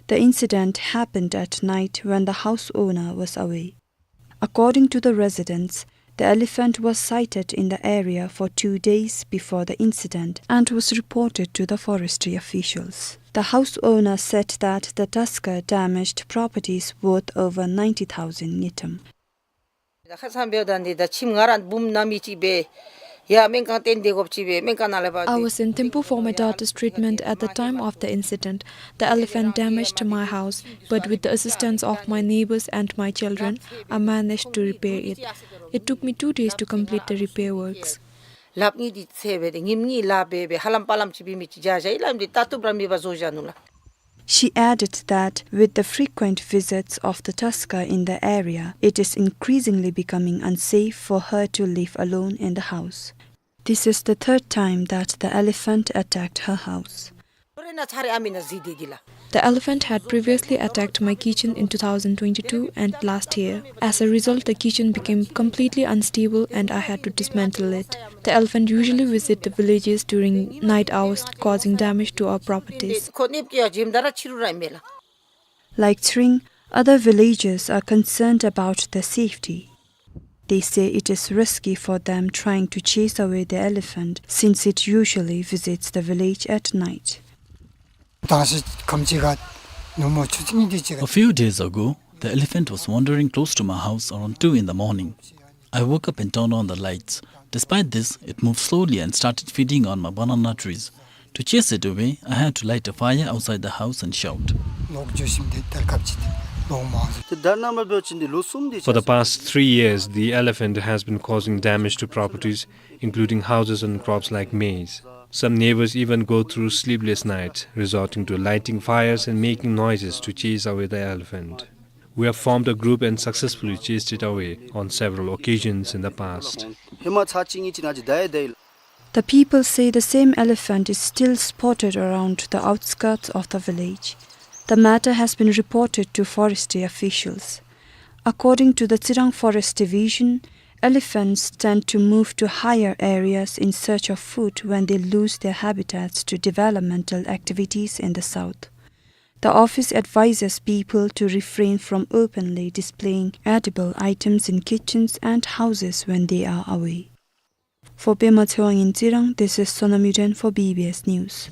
The incident happened at night when the house owner was away. According to the residents, the elephant was sighted in the area for two days before the incident and was reported to the forestry officials. The house owner said that the tusker damaged properties worth over ninety thousand ngultrum. ད་ཁ་སང་འབདཝ་ད་འདི་ད་ཁྱིམ་ང་ར་བུམོ་ནང་མི་གཅིག་སྦེ་ཡར་སྨན་ཁང་བསྟེན་སྡོད་དགོཔ་ཅིག་སྦེ་སྨན་ཁང་ནང་ལས་ཕར། I was in Thimphu for my daughter's treatment at the time of the incident. The elephant damaged my house, but with the assistance of my neighbors and my children, I managed to repair it. It took me two days to complete the repair works. ལགཔ་གཉིས་འདི་ཚེ་སྦེ་ཏེ་ཉིནམ་གཉིས་ལཱ་འབད་སྦེ་ཧ་ལམ་པ་ལམ་ཅིག་འབད་མི་ཅིག་བྱ་བྱ་ཡི་ལམ་འདི་ལྟ་བཏུབ་ར་མེད་པར་བཟོ་བཞག་ནུག་ལགས། She added that with the frequent visits of the tusker in the area, it is increasingly becoming unsafe for her to live alone in the house. This is the third time that the elephant attacked her house. The elephant had previously attacked my kitchen in two thousand twenty-two and last year. As a result, the kitchen became completely unstable and I had to dismantle it. The elephant usually visit the villages during night hours, causing damage to our properties. Like Tsering, other villagers are concerned about their safety. They say it is risky for them trying to chase away the elephant since it usually visits the village at night. A few days ago, the elephant was wandering close to my house around two in the morning. I woke up and turned on the lights. Despite this, it moved slowly and started feeding on my banana trees. To chase it away, I had to light a fire outside the house and shout. For the past three years, the elephant has been causing damage to properties, including houses and crops like maize. Some neighbors even go through sleepless nights, resorting to lighting fires and making noises to chase away the elephant. We have formed a group and successfully chased it away on several occasions in the past. The people say the same elephant is still spotted around the outskirts of the village. The matter has been reported to forestry officials. According to the Tsirang Forest Division, elephants tend to move to higher areas in search of food when they lose their habitats to developmental activities in the south. The office advises people to refrain from openly displaying edible items in kitchens and houses when they are away. For Pema Tshewang in Tsirang, this is Sonam Yuden for B B S News.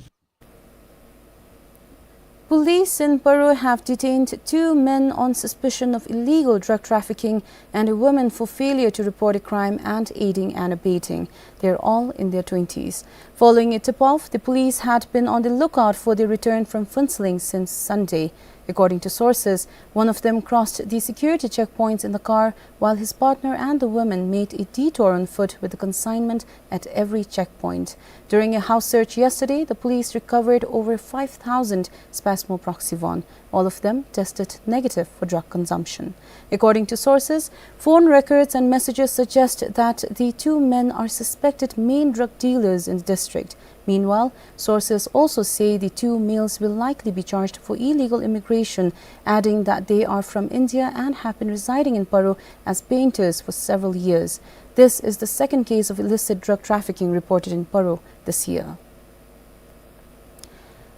Police in Paro have detained two men on suspicion of illegal drug trafficking and a woman for failure to report a crime and aiding and abetting. They are all in their twenties. Following a tip-off, the police had been on the lookout for their return from Phuentsholing since Sunday. According to sources, one of them crossed the security checkpoints in the car, while his partner and the woman made a detour on foot with the consignment at every checkpoint. During a house search yesterday, the police recovered over five thousand Spasmo Proxivon, all of them tested negative for drug consumption. According to sources, phone records and messages suggest that the two men are suspected main drug dealers in the district. Meanwhile, sources also say the two males will likely be charged for illegal immigration, adding that they are from India and have been residing in Paro as painters for several years. This is the second case of illicit drug trafficking reported in Paro this year.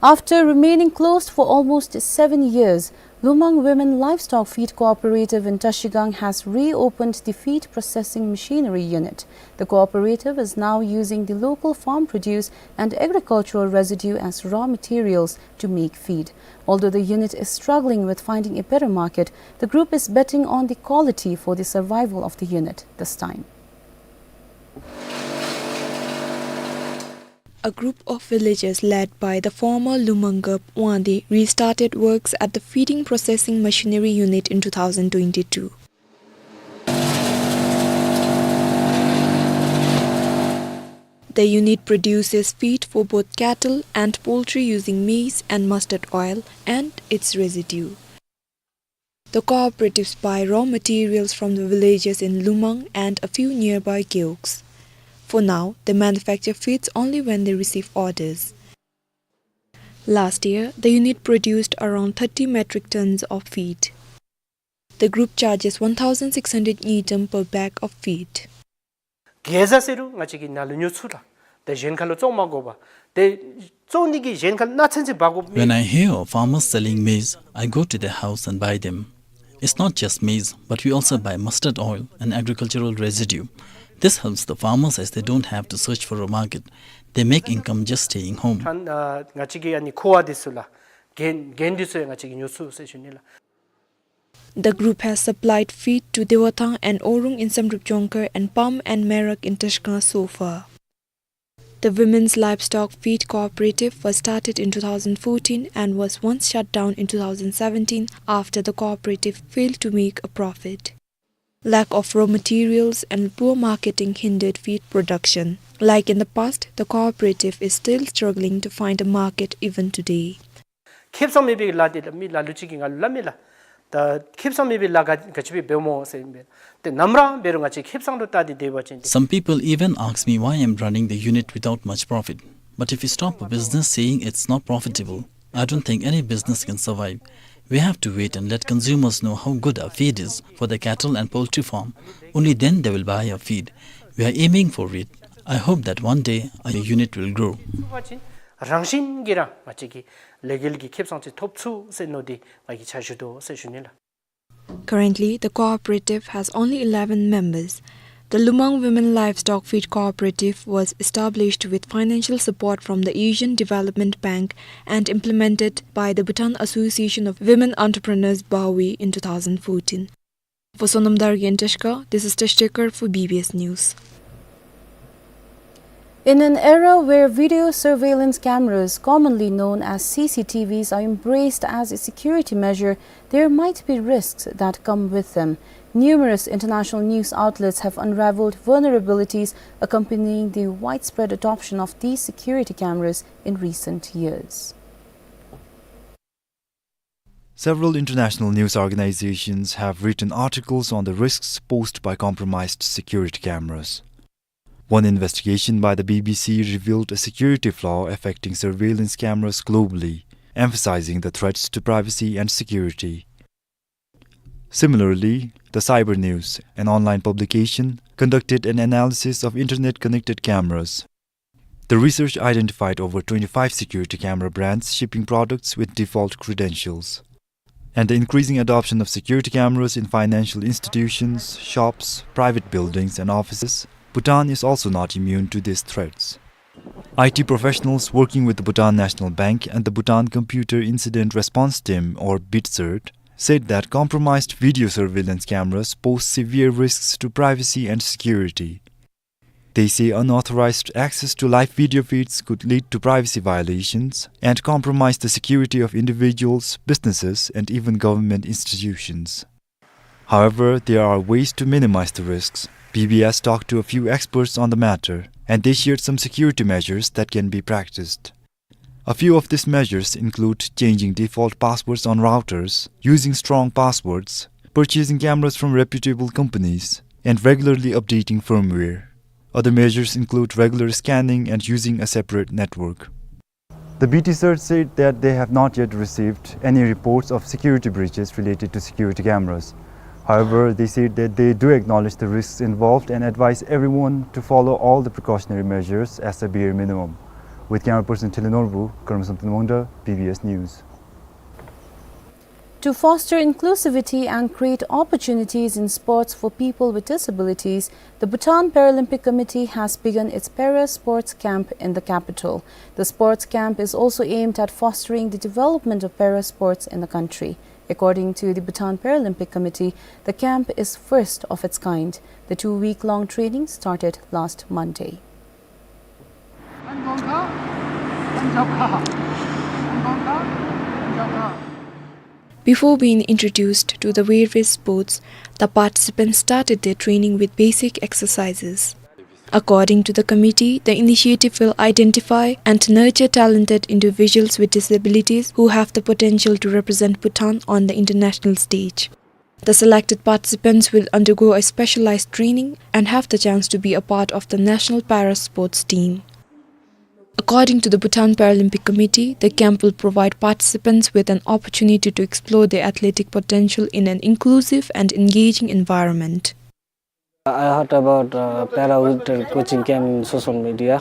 After remaining closed for almost seven years, Lumang Women Livestock Feed Cooperative in Trashigang has reopened the feed processing machinery unit. The cooperative is now using the local farm produce and agricultural residue as raw materials to make feed. Although the unit is struggling with finding a better market, the group is betting on the quality for the survival of the unit this time. A group of villagers led by the former Lumangap Wande restarted works at the feeding processing machinery unit in two thousand twenty-two. The unit produces feed for both cattle and poultry using maize and mustard oil and its residue. The cooperatives buy raw materials from the villagers in Lumang and a few nearby kiosks. For now, they manufacture feeds only when they receive orders. Last year, the unit produced around thirty metric tons of feed. The group charges one thousand six hundred ngultrum per bag of feed. གེ་ཟ་ཟེར་རུང་ང་བཅས་ཀྱིས་ནཱ་ལུ་ཉོ་ཚུགས་ལགས། ཏེ་གཞན་ཁར་ལུ་བཙོང་མ་དགོ་པར། ཏེ་བཙོང་ནི་གི་གཞན་ཁར་ལུ་ནག་ཚན་ཚན་འབག་དགོཔ་མེད། When I hear of farmers selling maize, I go to their house and buy them. It's not just maize, but we also buy mustard oil and agricultural residue. This helps the farmers as they don't have to search for a market. They make income just staying home. ཁྲང་ཨ་ང་བཅས་ཀྱི་ཨ་ནི་ཁུ་བ་འདི་ཚུ་ལགས། རྒན་རྒན་འདི་ཚུ་ཡང་ང་བཅས་ཀྱིས་ཉོ་ཚུགས་ཟེར་ཞུ་ནི་ལགས། The group has supplied feed to Dewathang and Orung in Samdrup Jongkhar and Pam and Merak in Trashigang so far. The Women's Livestock Feed Cooperative was started in two thousand fourteen and was once shut down in two thousand seventeen after the cooperative failed to make a profit. Lack of raw materials and poor marketing hindered feed production. Like in the past, the cooperative is still struggling to find a market even today. ཁེ་བཟང་མེད་པའི་ལཱ་འདི་ལགས། མི་ལ་ལུ་ཅིག་གིས་ང་ལུ་སླབ་མས་ལགས། ད་ཁེ་བཟང་མེད་པའི་ལཱ་ག་ག་ཅི་སྦེ་འབདཝ་སྨོ་ཟེར་ཨིན་པས། ཏེ་ནམ་ར་འབད་རུང་ང་བཅས་ཁེ་བཟང་ལུ་བལྟ་སྟེ་སྡོད་པ་ཅིན་ཏེ། Some people even ask me why I'm running the unit without much profit. But if we stop a business saying it's not profitable, I don't think any business can survive. We have to wait and let consumers know how good our feed is for the cattle and poultry farm. Only then they will buy our feed. We are aiming for it. I hope that one day our unit will grow. རང་བཞིན་གྱིས་ར་ང་བཅས་ཀྱིས་ལེ་གལ་གྱི་ཁེ་བཟང་ཅིག་ཐོབ་ཚུགས་ཟེར་མནོ་སྟེ་ང་གིས་ཕྱག་ཞུ་དོ་ཟེར་ཞུ་ནི་ལགས། Currently, the cooperative has only eleven members. The Lumang Women Livestock Feed Cooperative was established with financial support from the Asian Development Bank and implemented by the Bhutan Association of Women Entrepreneurs, BAWE, in two thousand fourteen. For Sonam Dargay in Trashigang, this is Tash Tekar for B B S News. In an era where video surveillance cameras, commonly known as C C T Vs, are embraced as a security measure, there might be risks that come with them. Numerous international news outlets have unraveled vulnerabilities accompanying the widespread adoption of these security cameras in recent years. Several international news organizations have written articles on the risks posed by compromised security cameras. One investigation by the B B C revealed a security flaw affecting surveillance cameras globally, emphasizing the threats to privacy and security. Similarly, the Cyber News, an online publication, conducted an analysis of internet-connected cameras. The research identified over twenty-five security camera brands shipping products with default credentials. And the increasing adoption of security cameras in financial institutions, shops, private buildings, and offices, Bhutan is also not immune to these threats. I T professionals working with the Bhutan National Bank and the Bhutan Computer Incident Response Team, or BITCERT, said that compromised video surveillance cameras pose severe risks to privacy and security. They say unauthorized access to live video feeds could lead to privacy violations and compromise the security of individuals, businesses, and even government institutions. However, there are ways to minimize the risks. B B S talked to a few experts on the matter, and they shared some security measures that can be practiced. A few of these measures include changing default passwords on routers, using strong passwords, purchasing cameras from reputable companies, and regularly updating firmware. Other measures include regular scanning and using a separate network. The B T search said that they have not yet received any reports of security breaches related to security cameras. However, they said that they do acknowledge the risks involved and advise everyone to follow all the precautionary measures as a bare minimum. With camera person Thili Norbu, Karma Samten Wangda, B B S News. To foster inclusivity and create opportunities in sports for people with disabilities, the Bhutan Paralympic Committee has begun its para sports camp in the capital. The sports camp is also aimed at fostering the development of para sports in the country. According to the Bhutan Paralympic Committee, the camp is first of its kind. The two-week-long training started last Monday. Before being introduced to the various sports, the participants started their training with basic exercises. According to the committee, the initiative will identify and nurture talented individuals with disabilities who have the potential to represent Bhutan on the international stage. The selected participants will undergo a specialized training and have the chance to be a part of the national para sports team. According to the Bhutan Paralympic Committee, the camp will provide participants with an opportunity to explore their athletic potential in an inclusive and engaging environment. I heard about, uh, para winter coaching camp in social media.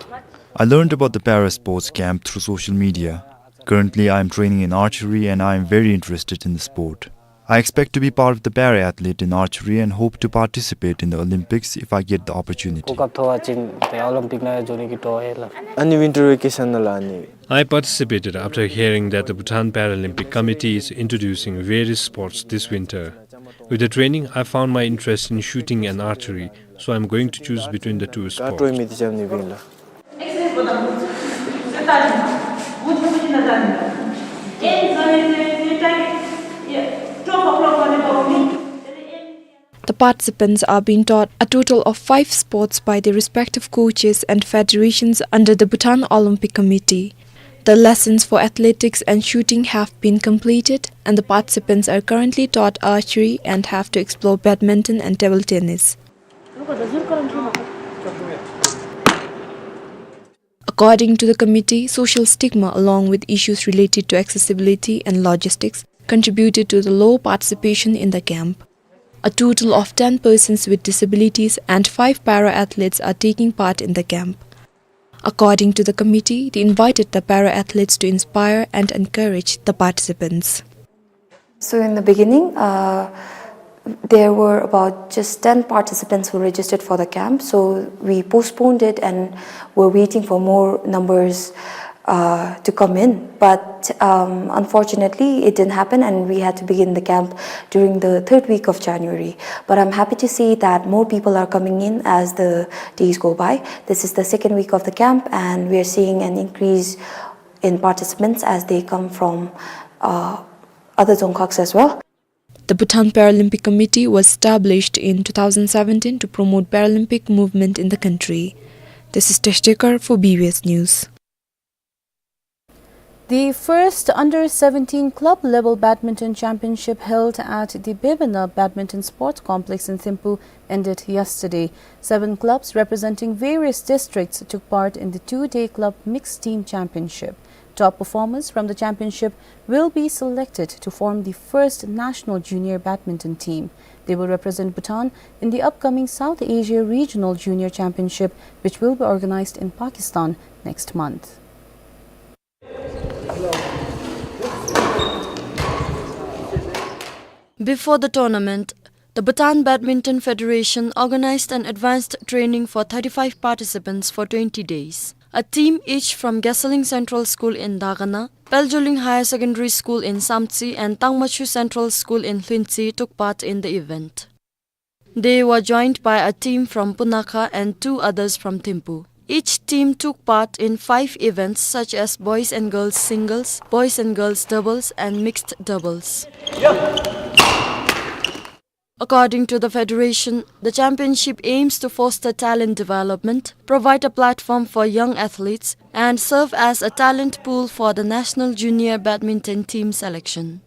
I learned about the para sports camp through social media. Currently, I am training in archery and I am very interested in the sport. I expect to be part of the para athlete in archery and hope to participate in the Olympics if I get the opportunity. གོ་སྐབས་ཐོབ་པ་ཅིན་ཏེ་ཨོ་ལིམ་པིག་ནང་འགྱོ་ནི་གི་འདོད་ཡོད་ལགས། ཨ་ནི་winter vacation ནང་ལུ་ཨ་ནི། I participated after hearing that the Bhutan Paralympic Committee is introducing various sports this winter. With the training, I found my interest in shooting and archery, so I'm going to choose between the two sports. The participants are being taught a total of five sports by their respective coaches and federations under the Bhutan Olympic Committee. The lessons for athletics and shooting have been completed, and the participants are currently taught archery and have to explore badminton and table tennis. According to the committee, social stigma along with issues related to accessibility and logistics contributed to the low participation in the camp. A total of ten persons with disabilities and five para-athletes are taking part in the camp. According to the committee, they invited the para-athletes to inspire and encourage the participants. So in the beginning, uh, there were about just ten participants who registered for the camp. So we postponed it and were waiting for more numbers, uh, to come in. But, um, unfortunately, it didn't happen, and we had to begin the camp during the third week of January. But I'm happy to see that more people are coming in as the days go by. This is the second week of the camp, and we are seeing an increase in participants as they come from, uh, other Dzongkhags as well. The Bhutan Paralympic Committee was established in two thousand seventeen to promote Paralympic movement in the country. This is Tesh Dekar for B B S News. The first under seventeen club level badminton championship held at the Bebena Badminton Sport Complex in Thimphu ended yesterday. Seven clubs representing various districts took part in the two-day club mixed team championship. Top performers from the championship will be selected to form the first national junior badminton team. They will represent Bhutan in the upcoming South Asia Regional Junior Championship, which will be organized in Pakistan next month. Before the tournament, the Bhutan Badminton Federation organized an advanced training for thirty-five participants for twenty days. A team each from Gasaling Central School in Dagana, Peljoling Higher Secondary School in Samtse and Tangmachu Central School in Hlwintse took part in the event. They were joined by a team from Punakha and two others from Thimphu. Each team took part in five events such as boys and girls singles, boys and girls doubles, and mixed doubles. According to the federation, the championship aims to foster talent development, provide a platform for young athletes, and serve as a talent pool for the national junior badminton team selection.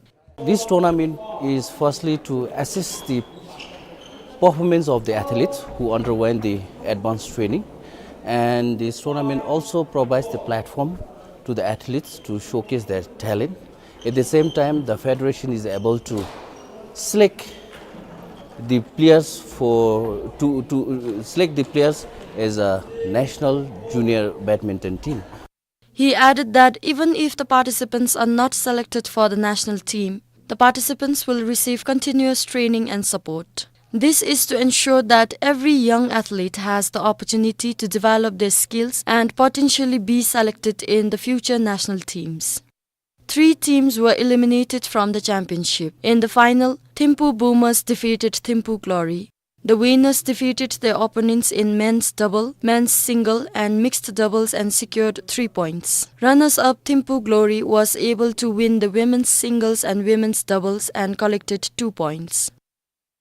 This tournament is firstly to assist the performance of the athletes who underwent the advanced training, and this tournament also provides the platform to the athletes to showcase their talent. At the same time, the federation is able to select the players for, to, to, uh, select the players as a national junior badminton team. He added that even if the participants are not selected for the national team, the participants will receive continuous training and support. This is to ensure that every young athlete has the opportunity to develop their skills and potentially be selected in the future national teams. Three teams were eliminated from the championship. In the final, Thimphu Boomers defeated Thimphu Glory. The winners defeated their opponents in men's double, men's single, and mixed doubles and secured three points. Runners-up Thimphu Glory was able to win the women's singles and women's doubles and collected two points.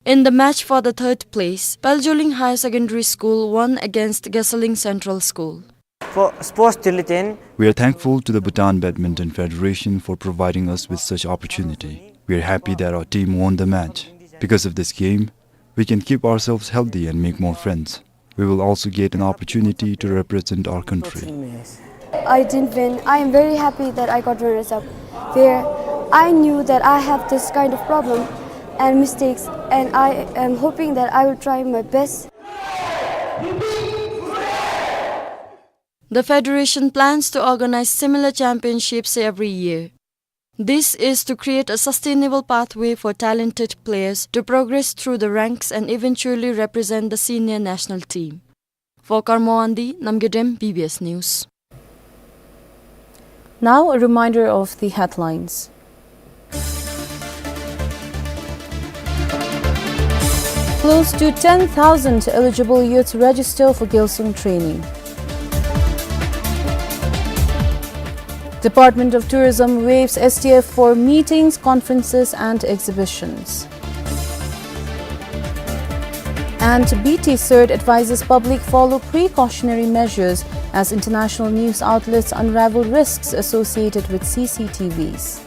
In the match for the third place, Paljoling Higher Secondary School won against Gesaling Central School. For sports dilettant, we are thankful to the Bhutan Badminton Federation for providing us with such opportunity. We are happy that our team won the match. Because of this game, we can keep ourselves healthy and make more friends. We will also get an opportunity to represent our country. I didn't win. I am very happy that I got runners up. Where I knew that I have this kind of problem and mistakes, and I am hoping that I will try my best. The federation plans to organize similar championships every year. This is to create a sustainable pathway for talented players to progress through the ranks and eventually represent the senior national team. For Karmo Wangdi, Namgay Dem, B B S News. Now, a reminder of the headlines. Close to ten thousand eligible youths register for Gyalsung training. Department of Tourism waives S T F for meetings, conferences and exhibitions. And B T CERT advises public follow precautionary measures as international news outlets unravel risks associated with C C T Vs.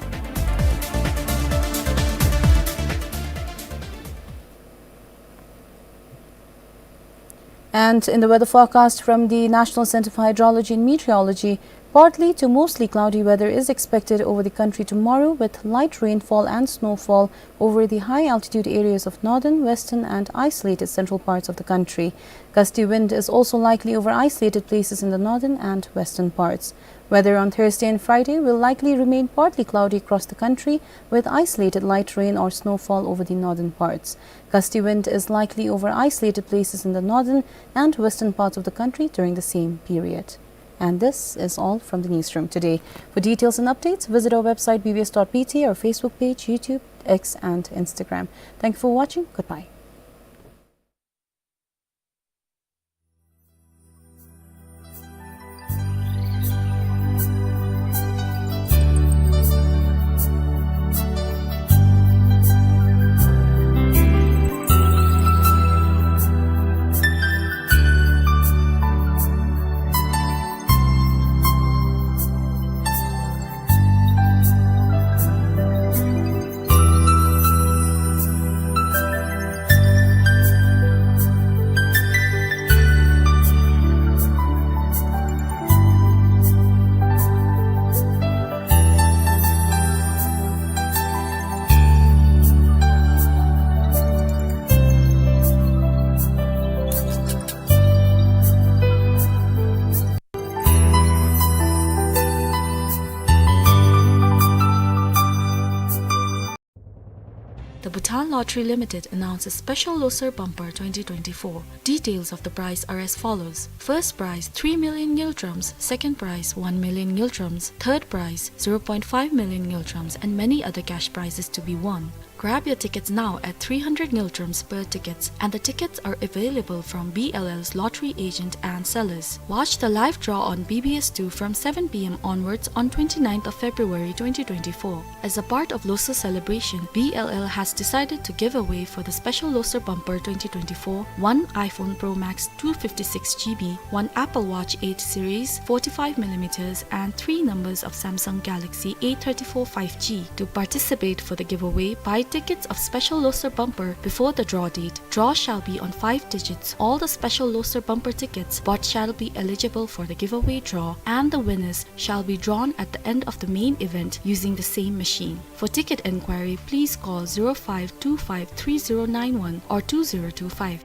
And in the weather forecast from the National Centre for Hydrology and Meteorology, partly to mostly cloudy weather is expected over the country tomorrow, with light rainfall and snowfall over the high altitude areas of northern, western, and isolated central parts of the country. Gusty wind is also likely over isolated places in the northern and western parts. Weather on Thursday and Friday will likely remain partly cloudy across the country, with isolated light rain or snowfall over the northern parts. Gusty wind is likely over isolated places in the northern and western parts of the country during the same period. And this is all from the newsroom today. For details and updates, visit our website B B S dot B T, our Facebook page, YouTube, X, and Instagram. Thank you for watching. Goodbye. The Bhutan Lottery Limited announces special Losar Bumper twenty twenty-four. Details of the prize are as follows. First prize, three million ngultrums. Second prize, one million ngultrums. Third prize, zero point five million ngultrums, and many other cash prizes to be won. Grab your tickets now at three hundred ngultrums per tickets, and the tickets are available from B L L's lottery agent and sellers. Watch the live draw on B B S two from seven p m onwards on twenty-ninth of February twenty twenty-four. As a part of Losail celebration, B L L has decided to give away for the special Losail Bumper twenty twenty-four, one iPhone Pro Max two fifty-six G B, one Apple Watch eight series forty-five millimeters, and three numbers of Samsung Galaxy A thirty-four five G. To participate for the giveaway, buy tickets of special Losail Bumper before the draw date. Draw shall be on five digits. All the special Losail Bumper tickets bought shall be eligible for the giveaway draw, and the winners shall be drawn at the end of the main event using the same machine. For ticket enquiry, please call zero five two five three zero nine one or two zero two five.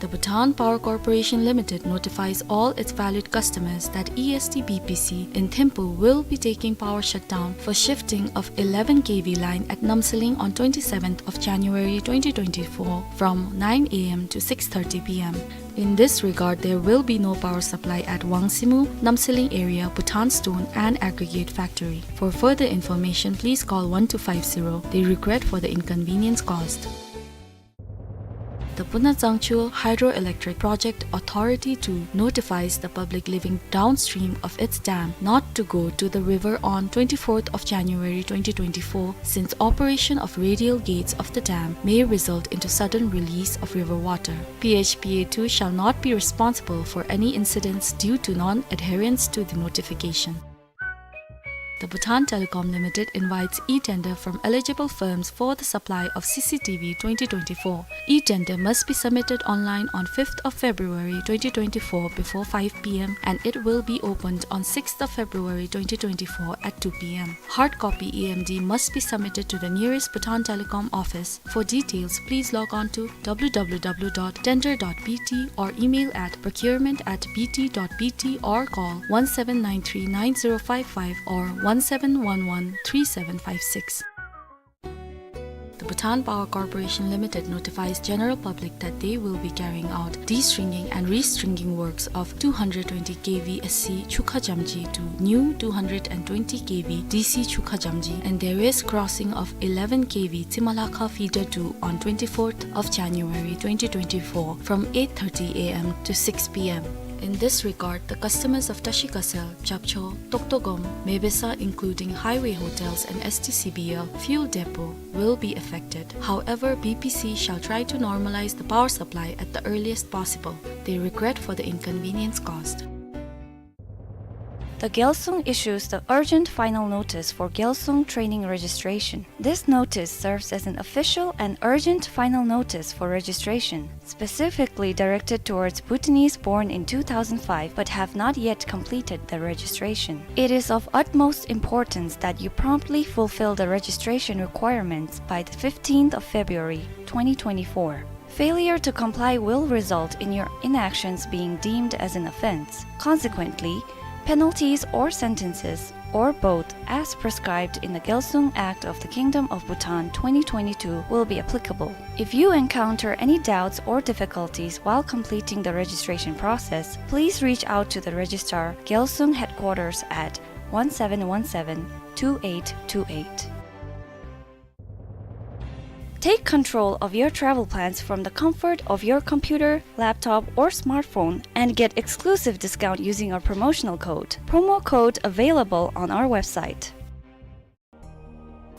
The Bhutan Power Corporation Limited notifies all its valued customers that E S D B P C in Thimphu will be taking power shutdown for shifting of eleven K V line at Namsaling on twenty-seventh of January twenty twenty-four from nine a m to six thirty p m. In this regard, there will be no power supply at Wangsimu, Namsaling area, Bhutan Stone and Aggregate Factory. For further information, please call one two five zero. They regret for the inconvenience caused. The Puna Tsangchul Hydroelectric Project Authority two notifies the public living downstream of its dam not to go to the river on twenty-fourth of January twenty twenty-four, since operation of radial gates of the dam may result into sudden release of river water. P H P A two shall not be responsible for any incidents due to non-adherence to the notification. The Bhutan Telecom Limited invites e-tender from eligible firms for the supply of C C T V twenty twenty-four. E-tender must be submitted online on fifth of February twenty twenty-four before five p m, and it will be opened on sixth of February twenty twenty-four at two p m. Hard copy E M D must be submitted to the nearest Bhutan Telecom office. For details, please log on to w w w dot tender dot b t or email at procurement at b t dot b t or call one seven nine three nine zero five five or one seven one one three seven five six. The Bhutan Power Corporation Limited notifies general public that they will be carrying out de-stringing and restringing works of two hundred twenty K V S C Chukha Jamji to new two hundred and twenty K V D C Chukha Jamji and various crossing of eleven K V Tsimalakha feeder two on twenty-fourth of January twenty twenty-four from eight thirty a m to six p m. In this regard, the customers of Tashi Ghasal, Japcho, Toktogom, Mebesa, including highway hotels and S T C B L fuel depot, will be affected. However, B P C shall try to normalize the power supply at the earliest possible. They regret for the inconvenience caused. The Gyalsung issues the urgent final notice for Gyalsung training registration. This notice serves as an official and urgent final notice for registration, specifically directed towards Bhutanese born in two thousand five but have not yet completed the registration. It is of utmost importance that you promptly fulfill the registration requirements by the fifteenth of February twenty twenty-four. Failure to comply will result in your inactions being deemed as an offense. Consequently, penalties or sentences, or both, as prescribed in the Gyalsung Act of the Kingdom of Bhutan twenty twenty-two will be applicable. If you encounter any doubts or difficulties while completing the registration process, please reach out to the Registrar, Gyalsung Headquarters at one seven one seven, two eight two eight. Take control of your travel plans from the comfort of your computer, laptop, or smartphone and get exclusive discount using our promotional code. Promo code available on our website.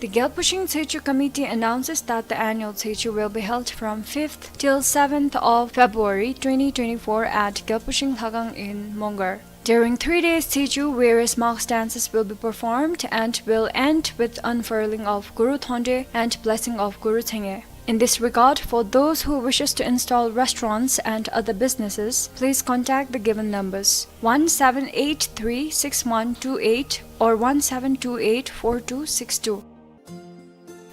The Gyalpushing Tsechu Committee announces that the annual Tsechu will be held from fifth till seventh of February twenty twenty-four at Gyalpushing Lhagang in Mongar. During three days Tsechu, various mass dances will be performed and will end with unfurling of Guru Thonde and blessing of Guru Changye. In this regard, for those who wishes to install restaurants and other businesses, please contact the given numbers, one seven eight three six one two eight or one seven two eight four two six two.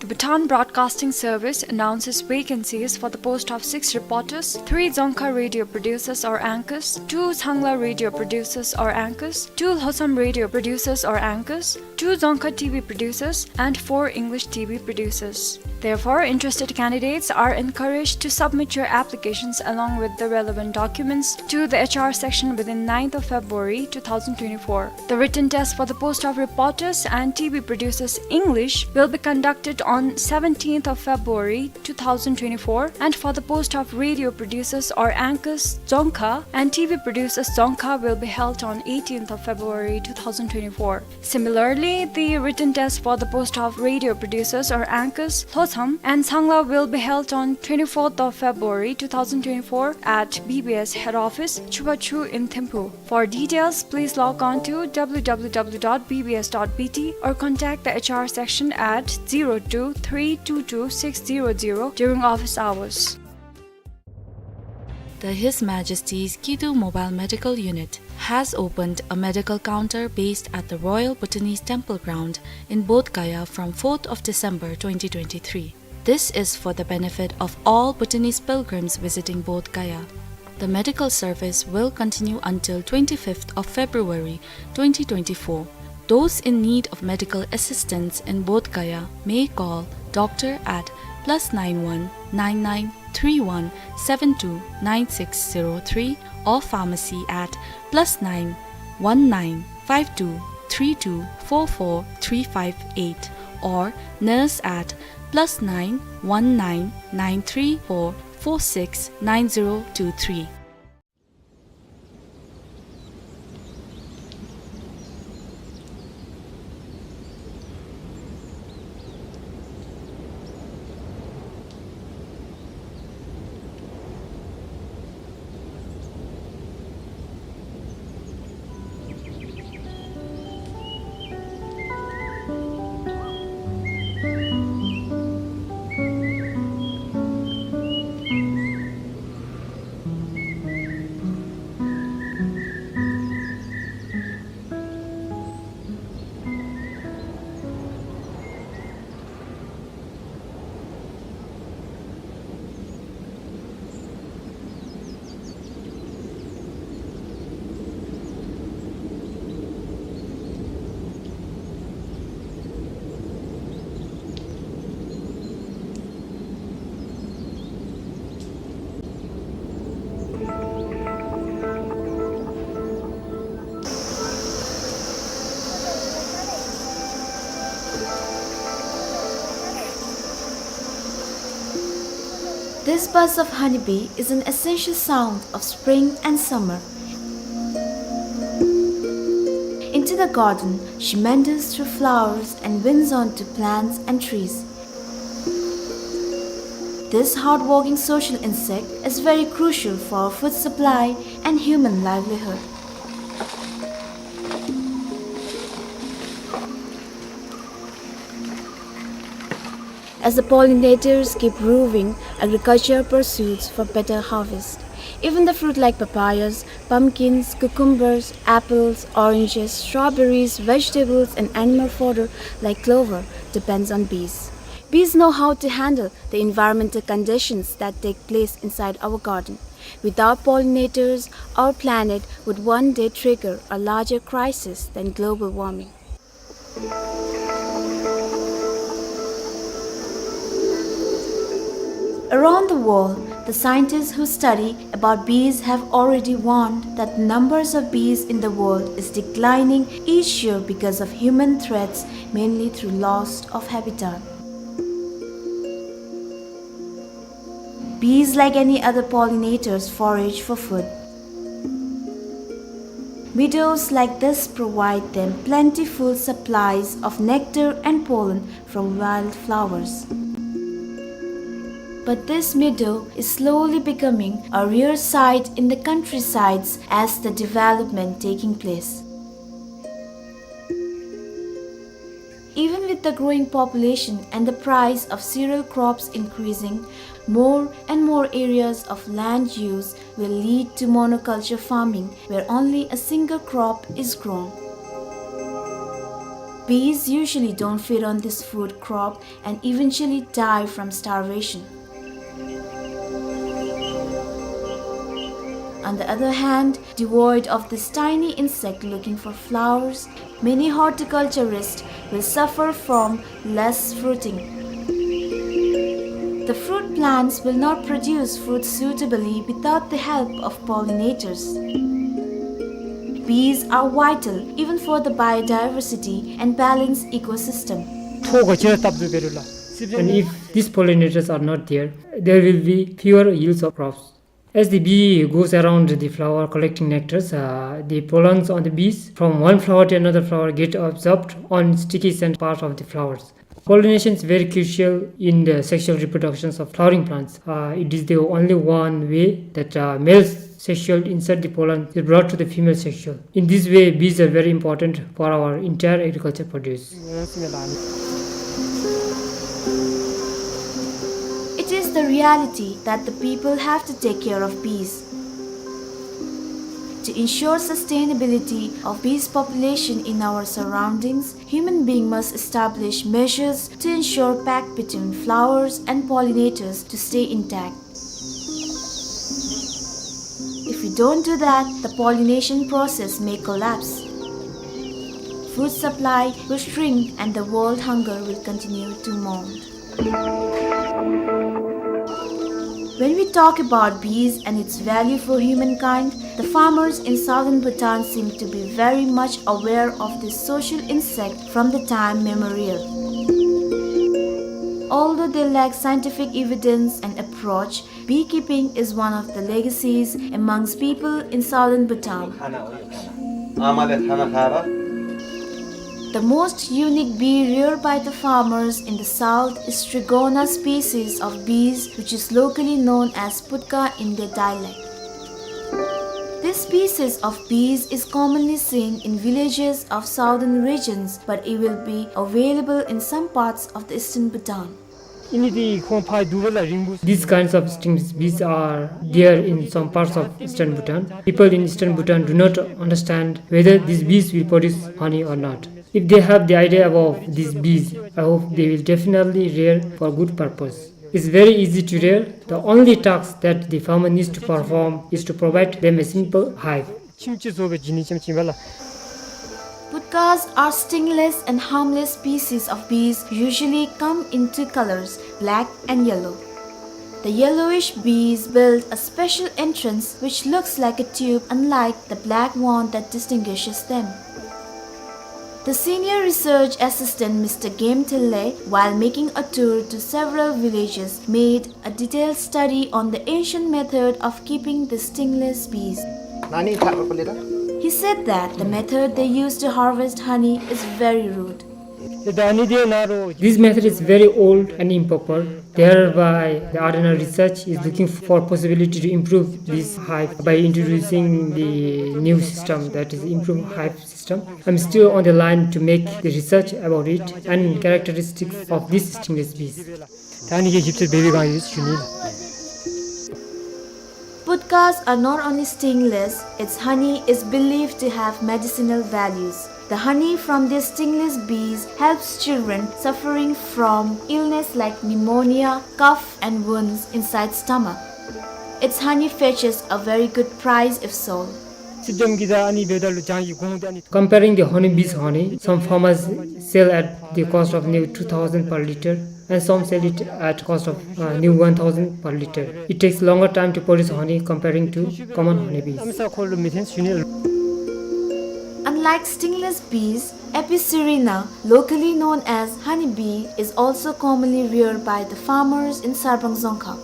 The Bhutan Broadcasting Service announces vacancies for the post of six reporters, three Dzongkha radio producers or anchors, two Changla radio producers or anchors, two Lhotsam radio producers or anchors, two Dzongkha T V producers, and four English T V producers. Therefore, interested candidates are encouraged to submit your applications along with the relevant documents to the H R section within ninth of February two thousand twenty-four. The written test for the post of reporters and T V producers English will be conducted on seventeenth of February two thousand twenty-four, and for the post of radio producers or anchors Dzongkha and T V producers Dzongkha will be held on eighteenth of February two thousand twenty-four. Similarly, the written test for the post of radio producers or anchors Lhotsam and Changla will be held on twenty-fourth of February two thousand twenty-four at B B S head office, Chubachu in Thimphu. For details, please log on to W W W dot B B S dot B T or contact the H R section at zero two three two two six zero zero during office hours. The His Majesty's Kidu Mobile Medical Unit has opened a medical counter based at the Royal Bhutanese Temple Ground in Bodh Gaya from fourth of December twenty twenty-three. This is for the benefit of all Bhutanese pilgrims visiting Bodh Gaya. The medical service will continue until twenty-fifth of February twenty twenty-four. Those in need of medical assistance in Bodh Gaya may call doctor at plus nine one nine nine three one seven two nine six zero three or pharmacy at plus nine one nine five two three two four four three five eight or nurse at plus nine one nine nine three four four six nine zero two three. This buzz of honeybee is an essential sound of spring and summer. Into the garden, she meanders through flowers and winds onto plants and trees. This hardworking social insect is very crucial for food supply and human livelihood. As the pollinators keep roving, agriculture pursues for better harvest. Even the fruit like papayas, pumpkins, cucumbers, apples, oranges, strawberries, vegetables, and animal fodder like clover depends on bees. Bees know how to handle the environmental conditions that take place inside our garden. Without pollinators, our planet would one day trigger a larger crisis than global warming. Around the world, the scientists who study about bees have already warned that the numbers of bees in the world is declining each year because of human threats, mainly through loss of habitat. Bees, like any other pollinators, forage for food. Meadows like this provide them plentiful supplies of nectar and pollen from wildflowers. But this meadow is slowly becoming a rare sight in the countrysides as the development taking place. Even with the growing population and the price of cereal crops increasing, more and more areas of land use will lead to monoculture farming, where only a single crop is grown. Bees usually don't feed on this food crop and eventually die from starvation. On the other hand, devoid of this tiny insect looking for flowers, many horticulturists will suffer from less fruiting. The fruit plants will not produce fruit suitably without the help of pollinators. Bees are vital even for the biodiversity and balanced ecosystem. ཐོག་ག་ཅི་ར་བཏབ་དུ་བེ་རུ་ལ། And if these pollinators are not there, there will be fewer yields of crops. As the bee goes around the flower collecting nectars, uh, the pollens on the bees from one flower to another flower get absorbed on sticky scent part of the flowers. Pollination is very crucial in the sexual reproductions of flowering plants. Uh, it is the only one way that, uh, male sexual insert the pollen is brought to the female sexual. In this way, bees are very important for our entire agriculture produce. It is the reality that the people have to take care of bees. To ensure sustainability of bees population in our surroundings, human being must establish measures to ensure pact between flowers and pollinators to stay intact. If we don't do that, the pollination process may collapse. Food supply will shrink and the world hunger will continue to mount. When we talk about bees and its value for humankind, the farmers in southern Bhutan seem to be very much aware of this social insect from the time memorial. Although they lack scientific evidence and approach, beekeeping is one of the legacies amongst people in southern Bhutan. The most unique bee reared by the farmers in the south is Strigona species of bees, which is locally known as putka in their dialect. This species of bees is commonly seen in villages of southern regions, but it will be available in some parts of the eastern Bhutan. These kinds of stingless bees are there in some parts of eastern Bhutan. People in eastern Bhutan do not understand whether these bees will produce honey or not. If they have the idea about these bees, I hope they will definitely rear for good purpose. It's very easy to rear. The only task that the farmer needs to perform is to provide them a simple hive. Putkas are stingless and harmless species of bees, usually come in two colors, black and yellow. The yellowish bees build a special entrance which looks like a tube, unlike the black one that distinguishes them. The senior research assistant, Mister Game Thille, while making a tour to several villages, made a detailed study on the ancient method of keeping the stingless bees. He said that the method they use to harvest honey is very rude. This method is very old and improper. Thereby, the Ardhanar's research is looking for possibility to improve this hive by introducing the new system, that is improved hive system. I'm still on the line to make the research about it and characteristics of these stingless bees. Putkas are not only stingless, its honey is believed to have medicinal values. The honey from these stingless bees helps children suffering from illness like pneumonia, cough and wounds inside stomach. Its honey fetches a very good price if sold. Comparing the honeybees' honey, some farmers sell at the cost of near two thousand per liter, and some sell it at cost of, uh, near one thousand per liter. It takes longer time to produce honey comparing to common honeybees. Unlike stingless bees, Apisurina, locally known as honeybee, is also commonly reared by the farmers in Sarbang Dzongkhag.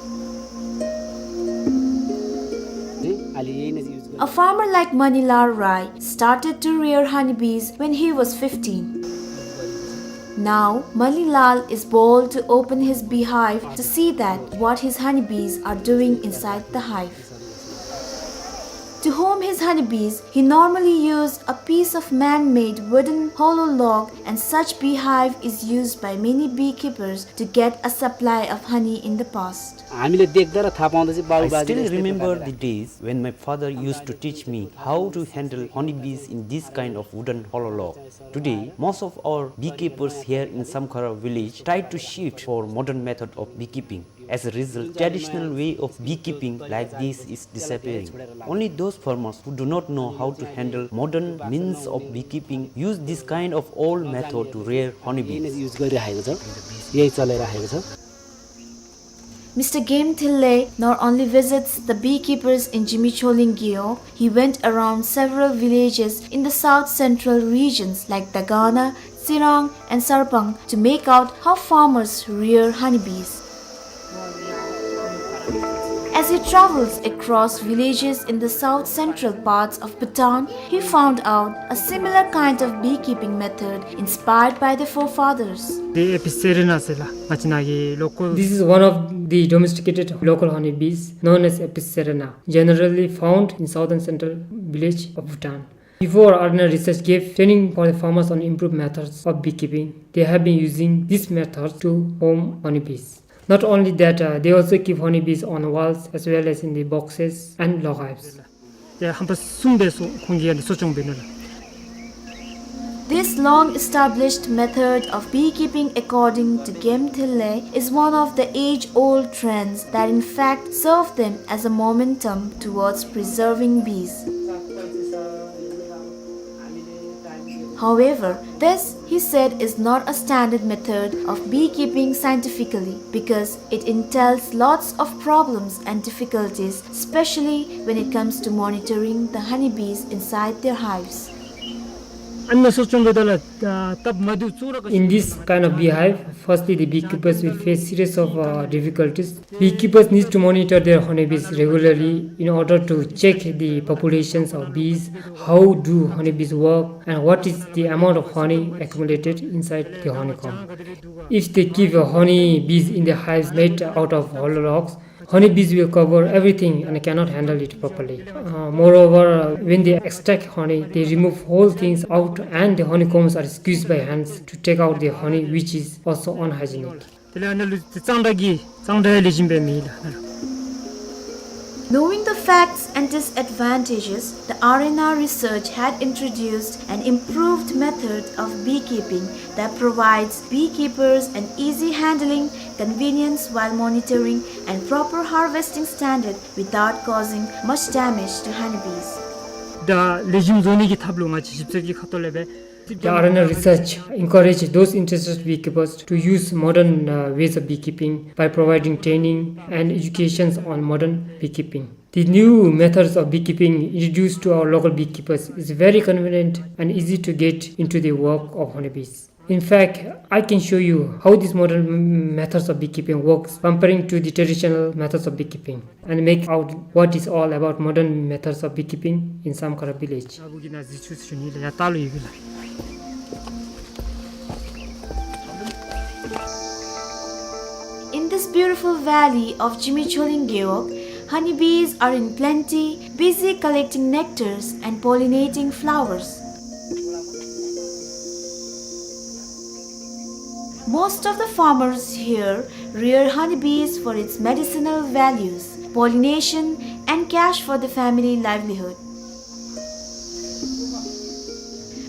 A farmer like Manilal Rai started to rear honeybees when he was fifteen. Now, Manilal is bold to open his beehive to see that what his honeybees are doing inside the hive. To whom he Honeybees, he normally used a piece of man-made wooden hollow log, and such beehive is used by many beekeepers to get a supply of honey in the past. हामीले देख्दा र थाहा पाउँदा चाहिँ बाबु I बाजेले still यस्तै remember प्रकारले the days when my father used to teach me how to handle honeybees in this kind of wooden hollow log. Today, most of our beekeepers here in Samkhara village try to shift for modern method of beekeeping. As a result, traditional way of beekeeping like this is disappearing. Only those farmers who do not know how to handle modern means of beekeeping use this kind of old method to rear honeybees. यही नै युज गरिराखेको छ, यही चलाइराखेको छ। Mister Game Thilley not only visits the beekeepers in Zimichholing Gewog, he went around several villages in the south central regions like Dagana, Tsirang, and Sarpang to make out how farmers rear honeybees. As he travels across villages in the south central parts of Bhutan, he found out a similar kind of beekeeping method inspired by the forefathers. དེ་ཨེ་པི་སི་སེ་རེ་ན་ཟེར་ལགས། ང་བཅས་ནཱ་གི་ལོ་ཀལ། This is one of the domesticated local honeybees known as Apis cerana, generally found in southern central village of Bhutan. Before, Arena Research gave training for the farmers on improved methods of beekeeping. They have been using this method to home honeybees. Not only that, uh, they also keep honeybees on walls as well as in the boxes and log hives. དེ་ཧམ་པ་གསུམ་དེ་ཚུ་ཁོང་གིས་ཡང་འདི་གསོ་སྐྱོང་འབད་ནུག་ལགས། This long-established method of beekeeping, according to Game Thilley, is one of the age-old trends that in fact serve them as a momentum towards preserving bees. However, this, he said, is not a standard method of beekeeping scientifically because it entails lots of problems and difficulties, especially when it comes to monitoring the honeybees inside their hives. ཨ་ནི་གསོ་སྐྱོང་འབདཝ་ད་ལུ་ཨ་སྟབས་མ་བདེཝ་གཙོ་བོ་ར་ག་In this kind of beehive, firstly, the beekeepers will face series of, uh, difficulties. Beekeepers need to monitor their honeybees regularly in order to check the populations of bees, how do honeybees work, and what is the amount of honey accumulated inside the honeycomb. If they keep, uh, honeybees in the hives made out of hollow logs, honeybees will cover everything and cannot handle it properly. Uh, moreover, uh, when they extract honey, they remove whole things out and the honeycombs are squeezed by hands to take out the honey, which is also unhygienic. དེ་ལས་ཨ་ནཱ་ལུ་གཙང་སྦྲ་གི་གཙང་སྦྲ་ལེགས་ཤོམ་སྦེ་མེད་ལགས། Knowing the facts and disadvantages, the Arena Research had introduced an improved method of beekeeping that provides beekeepers an easy handling, convenience while monitoring, and proper harvesting standard without causing much damage to honeybees. ད་ལེགས་ཤོམ་བཟོ་ནི་གི་ཐབས་ལུ་ང་བཅས་ཞིབ་འཚོལ་གྱི་ཁ་ཐུག་ལས་སྦེ། The Arena Research encourage those interested beekeepers to use modern, uh, ways of beekeeping by providing training and educations on modern beekeeping. The new methods of beekeeping introduced to our local beekeepers is very convenient and easy to get into the work of honeybees. In fact, I can show you how these modern m-, methods of beekeeping works comparing to the traditional methods of beekeeping and make out what is all about modern methods of beekeeping in Samkhara village. In this beautiful valley of Zimichholing Gewog, honeybees are in plenty, busy collecting nectars and pollinating flowers. Most of the farmers here rear honeybees for its medicinal values, pollination, and cash for the family livelihood.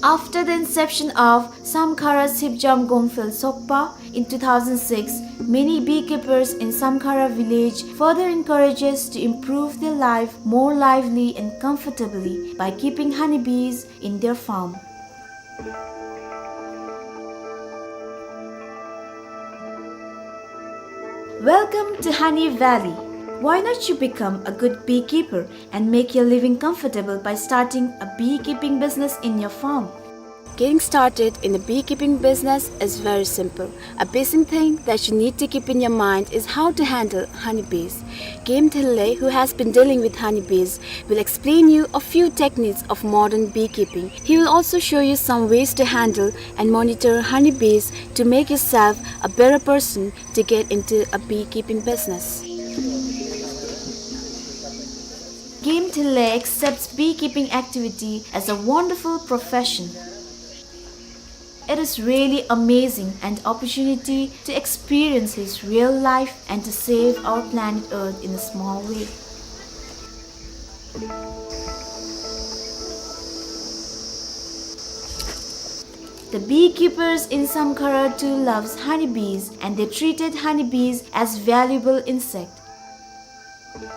After the inception of Samkhara Sipjam Gongphel Sokpa in two thousand six, many beekeepers in Samkhara village further encourages to improve their life more lively and comfortably by keeping honeybees in their farm. Welcome to Honey Valley. Why not you become a good beekeeper and make your living comfortable by starting a beekeeping business in your farm? Getting started in a beekeeping business is very simple. A basic thing that you need to keep in your mind is how to handle honeybees. Game Thilley, who has been dealing with honeybees, will explain you a few techniques of modern beekeeping. He will also show you some ways to handle and monitor honeybees to make yourself a better person to get into a beekeeping business. Game Thillay accepts beekeeping activity as a wonderful profession. It is really amazing an opportunity to experience his real life and to save our planet Earth in a small way. The beekeepers in Samkhara too loves honeybees, and they treated honeybees as valuable insect.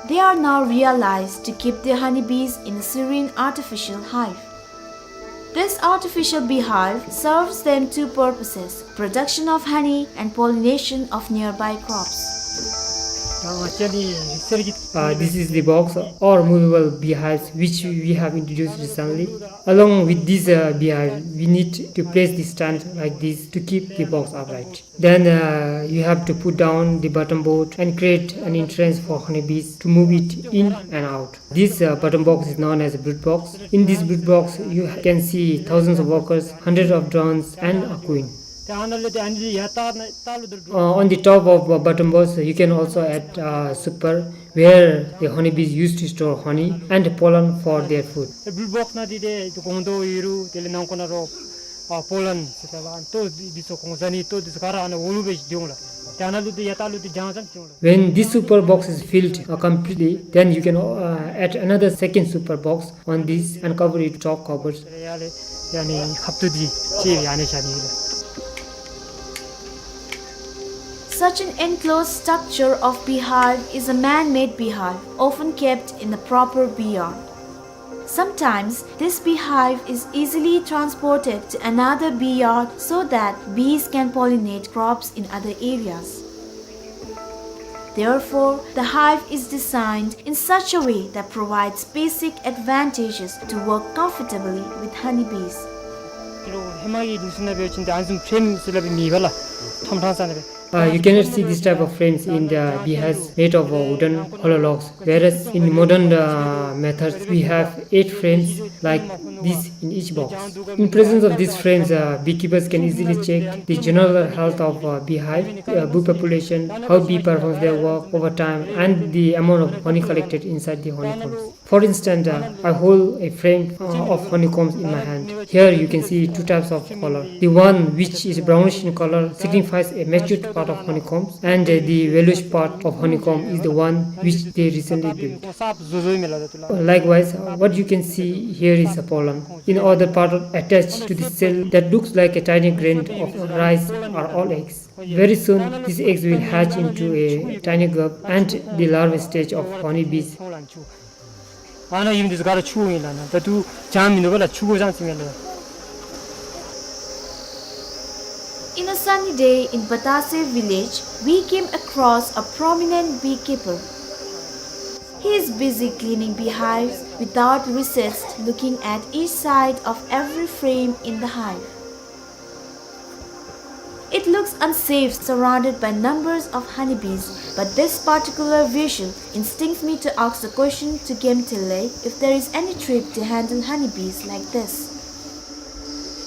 They are now realized to keep their honeybees in a serene artificial hive. This artificial beehive serves them two purposes, production of honey and pollination of nearby crops. Uh, this is the box or movable beehives which we have introduced recently. Along with this, uh, beehive, we need to place the stand like this to keep the box upright. Then, uh, you have to put down the bottom board and create an entrance for honeybees to move it in and out. This, uh, bottom box is known as a brood box. In this brood box, you can see thousands of workers, hundreds of drones, and a queen. Uh, on the top of, uh, bottom box, you can also add, uh, super, where the honeybees used to store honey and pollen for their food. ཨ་པོ་ལན་ཟེར་ད་ལ་ཨ་ལྟོ་འདི་ཚུ་གོང་ས་ནི་ལྟོ་འདི་ཚུ་ག་ར་ཨ་ནཱ་འོག་ལུ་སྦེ་སྡོད་འོང་ལགས། ཏེ་ཨ་ནཱ་ལུ་ཏེ་ཡར་ལྟག་ལུ་ཏེ་རྒྱང་ཙམ་སྡོད་འོང་ལགས། When this super box is filled, uh, completely, then you can, uh, add another second super box on this and cover it top covers. ཡ་ལས་ཡ་ནི་ཁབ་ཏུ་འདི་ཅིག་ཡ་ནི་བཞག་ནི་ཡོད་ལགས། Such an enclosed structure of beehive is a man-made beehive, often kept in a proper bee yard. Sometimes, this beehive is easily transported to another bee yard so that bees can pollinate crops in other areas. Therefore, the hive is designed in such a way that provides basic advantages to work comfortably with honeybees. ཧེ་མ་གི་ནི་སུ་ན་སྦེ་ཅིན་ཏེ་ཨ་ནི་བཟུམ་ཕྲེམ་ཟེར་སླབ་མེད་པ་ལགས། ཐོམ་ཐང་ས་ན་སྦེ། Uh, you cannot see this type of frames in the beehives made of, uh, wooden hollow logs, whereas in modern, uh, methods we have eight frames like this in each box. In presence of these frames, uh, beekeepers can easily check the general health of, uh, beehive, uh, bee population, how bee performs their work over time, and the amount of honey collected inside the honeycombs. For instance, uh, I hold a frame, uh, of honeycombs in my hand. Here you can see two types of color. The one which is brownish in color signifies a matured part of honeycombs, and, uh, the yellowish part of honeycomb is the one which they recently built. Likewise, uh, what you can see here is a pollen. In other part, attached to the cell that looks like a tiny grain of rice are all eggs. Very soon, these eggs will hatch into a tiny grub and the larval stage of honeybees. ཨ་ནཱ་ཡུམ་འདི་ཚུ་ག་ར་ཕྱུགཔོ་ཨིན་ལགས། ཨ་ནཱ་ད་ལྟོ་ཅང་མིན་འདུག་པ་ལགས། ཕྱུགཔོ་ཅང་ཅིག་མེད་ལགས། In a sunny day in Patase village, we came across a prominent beekeeper. He is busy cleaning beehives without recess, looking at each side of every frame in the hive. It looks unsafe surrounded by numbers of honeybees, but this particular visual instincts me to ask the question to Game Thillay if there is any trick to handle honeybees like this.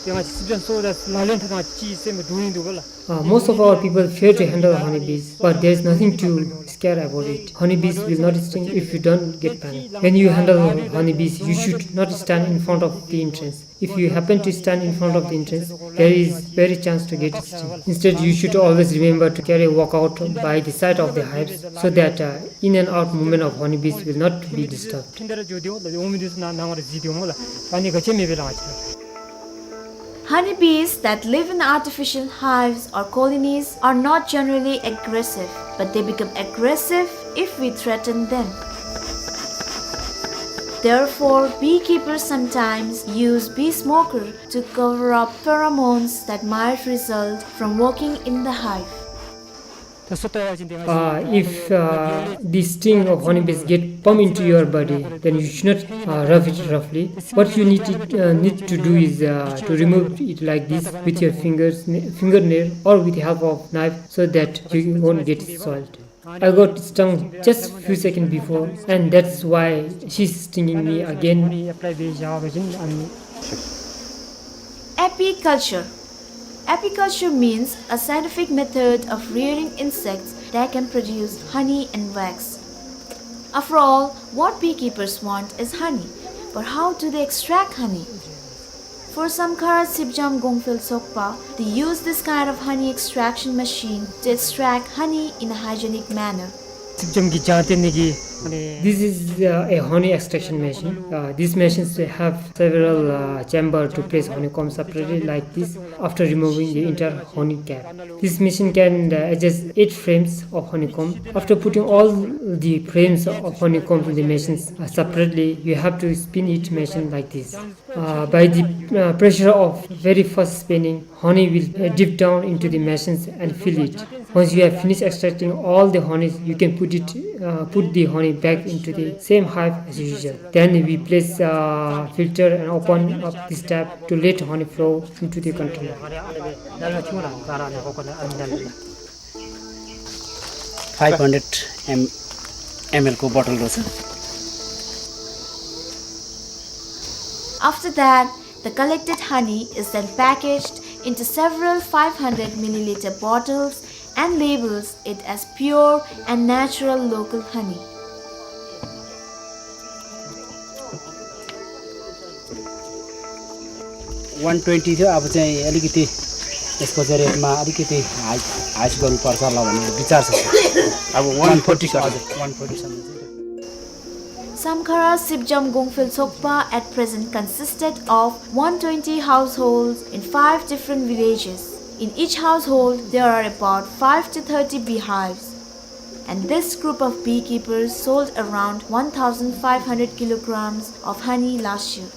ཏེ་ང་བཅས་སི་པེན་སོ་ད་ལག་ལེན་འཐབ་ཐངས་ཅིག་སེམས་སྡུག་ནི་འདུག་པ་ལགས། Uh, most of our people fear to handle honeybees, but there is nothing to scare about it. Honeybees will not sting if you don't get panic. When you handle honeybees, you should not stand in front of the entrance. If you happen to stand in front of the entrance, there is very chance to get stung. Instead, you should always remember to carry a walkout by the side of the hives so that, uh, in and out movement of honeybees will not be disturbed. Honeybees that live in artificial hives or colonies are not generally aggressive, but they become aggressive if we threaten them. Therefore, beekeepers sometimes use bee smoker to cover up pheromones that might result from working in the hive. Uh, if, uh, the sting of honeybees get pump into your body, then you should not, uh, rub it roughly. What you need to, uh, need to do is, uh, to remove it like this with your fingers, fingernail, or with the help of knife, so that you won't get soiled. I got stung just few seconds before, and that's why she's stinging me again. Apiculture. Apiculture means a scientific method of rearing insects that can produce honey and wax. After all, what beekeepers want is honey. But how do they extract honey? For Samkhara Sipjam Gongphel Sokpa, they use this kind of honey extraction machine to extract honey in a hygienic manner. Sipjam ki jante niki, mane, this is, uh, a honey extraction machine. Uh, these machines, they have several, uh, chamber to place honeycomb separately like this after removing the entire honey cap. This machine can, uh, adjust eight frames of honeycomb. After putting all the frames of honeycomb in the machines, uh, separately, you have to spin each machine like this. Uh, by the, uh, pressure of very fast spinning, honey will, uh, dip down into the machines and fill it. Once you have finished extracting all the honey, you can put it, uh, put the honey back into the same hive as usual. Then we place, uh, filter and open up this tap to let honey flow into the container. Five hundred M-, ML को bottle रहेछ। After that, the collected honey is then packaged into several five hundred milliliter bottles and labels it as pure and natural local honey. One twenty थियो, अब चाहिँ अलिकति यसको चाहिँ rate मा अलिकति high, high गर्नुपर्छ होला भन्ने विचार छ, sir। अब one forty, हजुर, one forty सम्म चाहिँ। Samkhara Sipjam Gongphel Sokpa at present consisted of one twenty households in five different villages. In each household, there are about five to thirty beehives. And this group of beekeepers sold around one thousand five hundred kilograms of honey last year.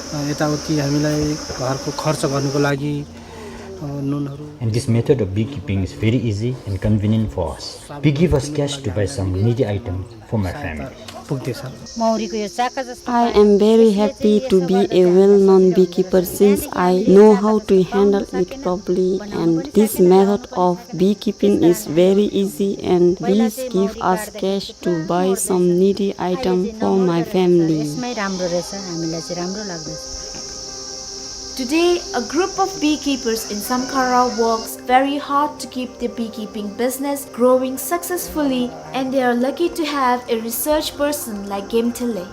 अ, यताउति हामीलाई घरको खर्च गर्नको लागि, अ, नुनहरू। And this method of beekeeping is very easy and convenient for us. Bee give us cash to buy some needy item for my family. पुग्दैछ। मौरीको यो चाका जस्तो I am very happy to be a well-known beekeeper since I know how to handle it properly, and this method of beekeeping is very easy and bees give us cash to buy some needy item for my family. यसमै राम्रो रहेछ, हामीलाई चाहिँ राम्रो लाग्दछ। Today, a group of beekeepers in Samkhara works very hard to keep their beekeeping business growing successfully, and they are lucky to have a research person like Gemthele.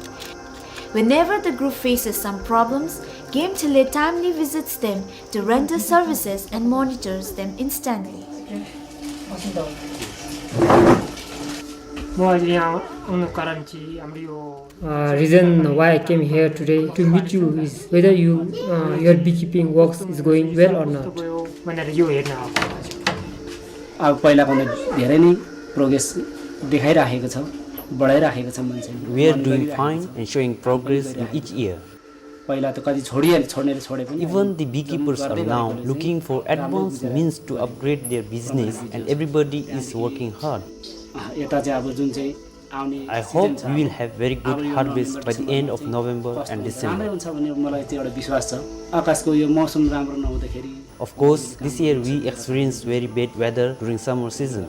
Whenever the group faces some problems, Gemthele timely visits them to render services and monitors them instantly. म अहिले यहाँ आउनु कारण चाहिँ हाम्रो यो Uh, reason why I came here today to meet you is whether you, uh, your beekeeping works is going well or not. अब पहिलाको भन्दा धेरै नै progress देखाइराखेको छ, बढाइराखेको छ मान्छे। We are doing fine and showing progress in each year. पहिला त कति छोडिहाले, छोड्नेले छोडे पनि। Even the beekeepers are now looking for advanced means to upgrade their business and everybody is working hard. अँ, यता चाहिँ अब जुन चाहिँ I hope we will have very good harvest by the end of November and December. Of course, this year we experienced very bad weather during summer season.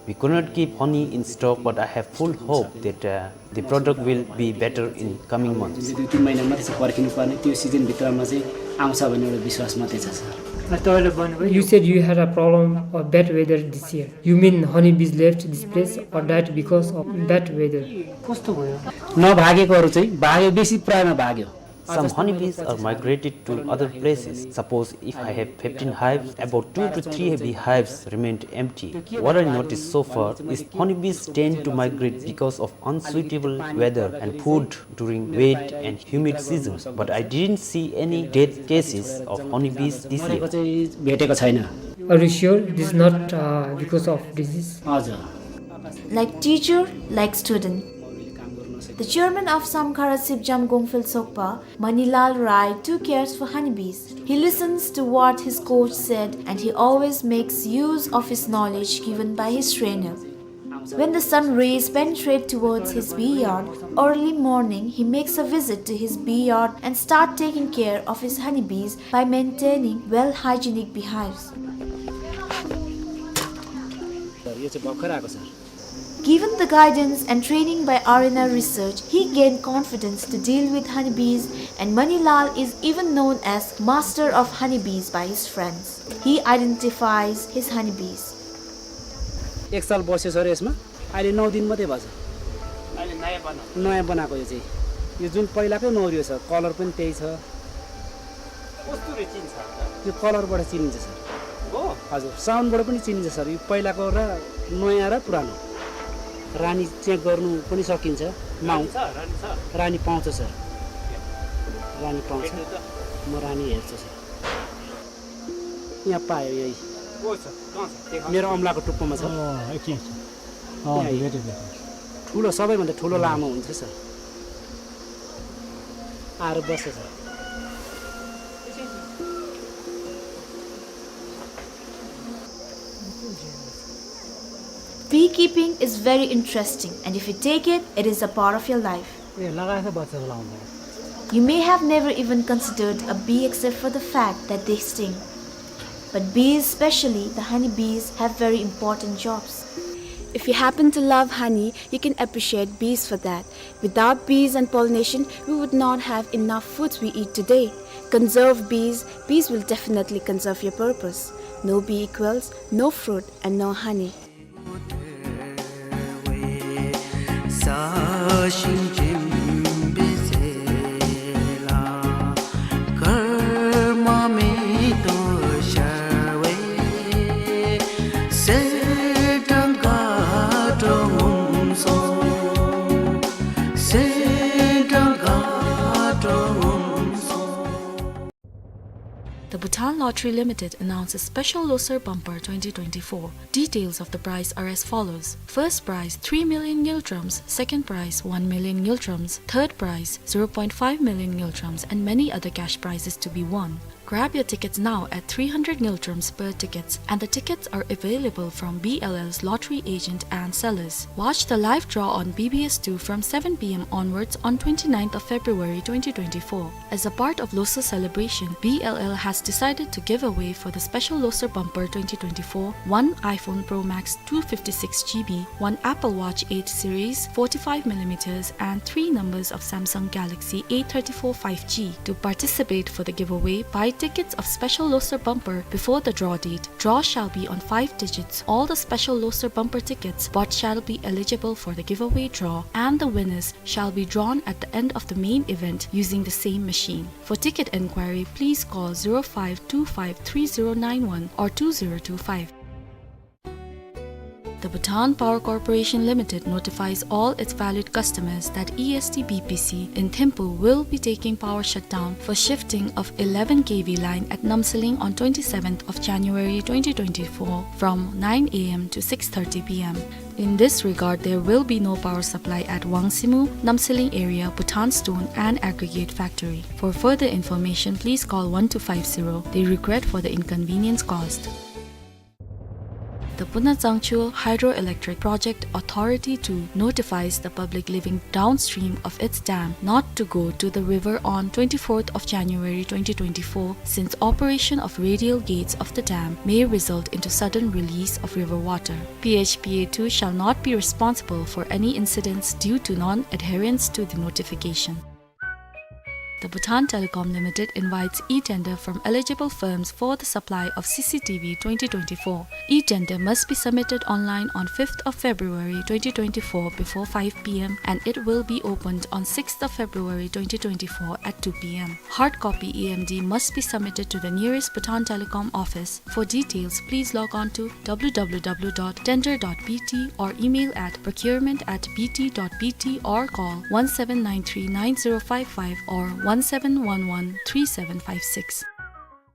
We could not keep honey in stock, but I have full hope that, uh, the product will be better in coming months. जुन चाहिँ दुई तिन महिना मात्रै छ पर्खिनुपर्ने, त्यो सिजनभित्रमा चाहिँ आउँछ भन्ने एउटा विश्वास मात्रै छ, sir. You said you had a problem of bad weather this year. You mean honeybees left this place or died because of bad weather? कस्तो भयो? नभागेकोहरू चाहिँ भाग्यो, बेसी प्रायमा भाग्यो। Some honeybees are migrated to other places. Suppose if I have fifteen hives, about two to three beehives remained empty. What I noticed so far is honeybees tend to migrate because of unsuitable weather and food during wet and humid seasons, but I didn't see any death cases of honeybees this year. भेटेको छैन। Are you sure this is not, uh, because of disease? हजुर। Like teacher, like student. The chairman of Samkhara Sipjam Gongphel Sokpa, Manilal Rai, too cares for honeybees. He listens to what his coach said and he always makes use of his knowledge given by his trainer. When the sun rays penetrate towards his bee yard, early morning he makes a visit to his bee yard and start taking care of his honeybees by maintaining well hygienic beehives. यो चाहिँ भर्खर आएको छ। Given the guidance and training by R N R Research, he gained confidence to deal with honeybees, and Manilal is even known as master of honeybees by his friends. He identifies his honeybees. एक साल बस्यो सर यसमा। अहिले नौ दिन मात्रै भएको छ। अहिले नयाँ बनाएको। नयाँ बनाएको यो चाहिँ। यो जुन पहिलाकै मौरी हो सर, कलर पनि त्यही छ। कस्तो रे चिन्छ? यो कलरबाट चिनिन्छ सर। हो? हजुर, साउन्डबाट पनि चिनिन्छ सर। यो पहिलाको र नयाँ र पुरानो। रानी चेक गर्नु पनि सकिन्छ। माउ- रानी छ, रानी छ। रानी पाउँछ सर। रानी पाउँछ। भेट्नु त। म रानी हेर्छु सर। यहाँ पायो यही। को छ? कहाँ छ? देखा। मेरो औँलाको टुप्पोमा छ। अँ, एकछिन, एकछिन। अँ, यही। भेटेँ, भेटेँ। ठुलो, सबैभन्दा ठुलो लामो हुन्छ सर। आएर बस्छ sir. Beekeeping is very interesting, and if you take it, it is a part of your life. ए, लगाएछ बच्चा लाउँदा। You may have never even considered a bee except for the fact that they sting. But bees, especially the honey bees, have very important jobs. If you happen to love honey, you can appreciate bees for that. Without bees and pollination, we would not have enough foods we eat today. Conserve bees, bees will definitely conserve your purpose. No bee equals no fruit and no honey. The Bhutan Lottery Limited announces special Losar Bumper twenty twenty-four. Details of the prize are as follows. First prize, three million ngultrums. Second prize, one million ngultrums. Third prize, zero point five million ngultrums, and many other cash prizes to be won. Grab your tickets now at three hundred ngultrums per tickets, and the tickets are available from B L L's lottery agent and sellers. Watch the live draw on B B S two from seven P M onwards on twenty-ninth of February twenty twenty-four. As a part of Losar celebration, B L L has decided to give away for the special Losar Bumper twenty twenty-four, one iPhone Pro Max two fifty-six G B, one Apple Watch eight series forty-five millimeters, and three numbers of Samsung Galaxy A thirty-four five G. To participate for the giveaway, buy tickets of special Losar Bumper before the draw date. Draw shall be on five digits. All the special Losar Bumper tickets bought shall be eligible for the giveaway draw, and the winners shall be drawn at the end of the main event using the same machine. For ticket enquiry, please call zero five two five three zero nine one or two zero two five. The Bhutan Power Corporation Limited notifies all its valued customers that E S T B P C in Thimphu will be taking power shutdown for shifting of eleven K V line at Namsaling on twenty-seventh of January twenty twenty-four from nine A M to six thirty P M. In this regard, there will be no power supply at Wangsimu, Namsaling area, Bhutan Stone and Aggregate Factory. For further information, please call one two five zero. They regret for the inconvenience caused. The Punachangchu Hydroelectric Project Authority two notifies the public living downstream of its dam not to go to the river on twenty-fourth of January twenty twenty-four, since operation of radial gates of the dam may result into sudden release of river water. P H P A two shall not be responsible for any incidents due to non-adherence to the notification. The Bhutan Telecom Limited invites e-tender from eligible firms for the supply of C C T V twenty twenty-four. E-tender must be submitted online on fifth of February twenty twenty-four before five P M, and it will be opened on sixth of February twenty twenty-four at two P M. Hard copy E M D must be submitted to the nearest Bhutan Telecom office. For details, please log on to W W W dot tender dot B T or email at procurement at B T dot B T or call one seven nine three nine zero five five or one seven one one three seven five six.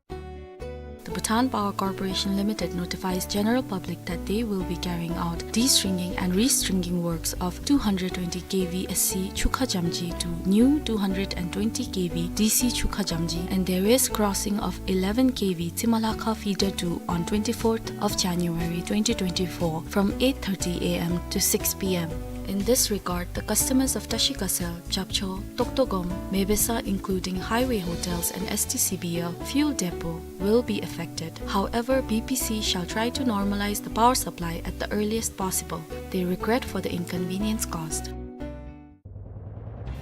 The Bhutan Power Corporation Limited notifies general public that they will be carrying out de-stringing and re-stringing works of two hundred twenty K V S C Chukha Jamji to new two hundred and twenty K V D C Chukha Jamji and various crossing of eleven K V Tsimalakha feeder two on twenty-fourth of January twenty twenty-four from eight thirty A M to six P M. In this regard, the customers of Tashi Kasel, Japcho, Toktogom, Mebesa, including highway hotels and S T C B L fuel depot, will be affected. However, B P C shall try to normalize the power supply at the earliest possible. They regret for the inconvenience caused.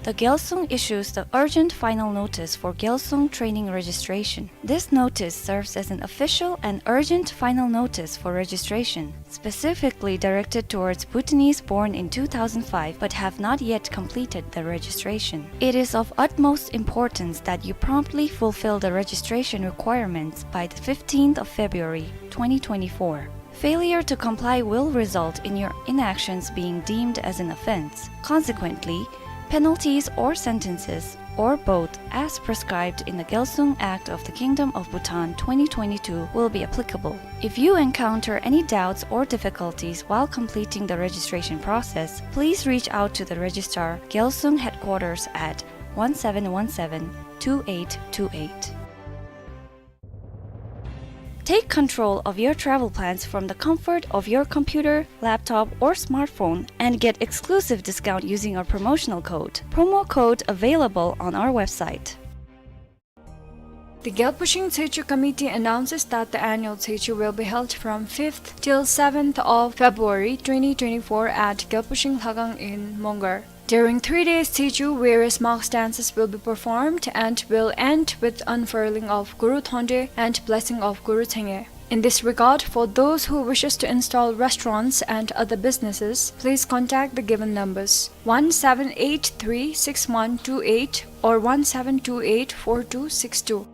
The Gyalsung issues the urgent final notice for Gyalsung training registration. This notice serves as an official and urgent final notice for registration, specifically directed towards Bhutanese born in two thousand five but have not yet completed their registration. It is of utmost importance that you promptly fulfill the registration requirements by the fifteenth of February, twenty twenty-four. Failure to comply will result in your inactions being deemed as an offense. Consequently, penalties or sentences, or both, as prescribed in the Gyalsung Act of the Kingdom of Bhutan twenty twenty-two will be applicable. If you encounter any doubts or difficulties while completing the registration process, please reach out to the Registrar, Gyalsung Headquarters at one seven one seven, two eight two eight. Take control of your travel plans from the comfort of your computer, laptop, or smartphone and get exclusive discount using our promotional code. Promo code available on our website. The Gyalpushing Tshechu Committee announces that the annual Tshechu will be held from fifth till seventh of February twenty twenty-four at Gyalpushing Lhakhang in Mongar. During three days Tshechu, various mass dances will be performed and will end with unfurling of Guru Thonde and blessing of Guru Chhenge. In this regard, for those who wishes to install restaurants and other businesses, please contact the given numbers, one seven eight three six one two eight or one seven two eight four two six two.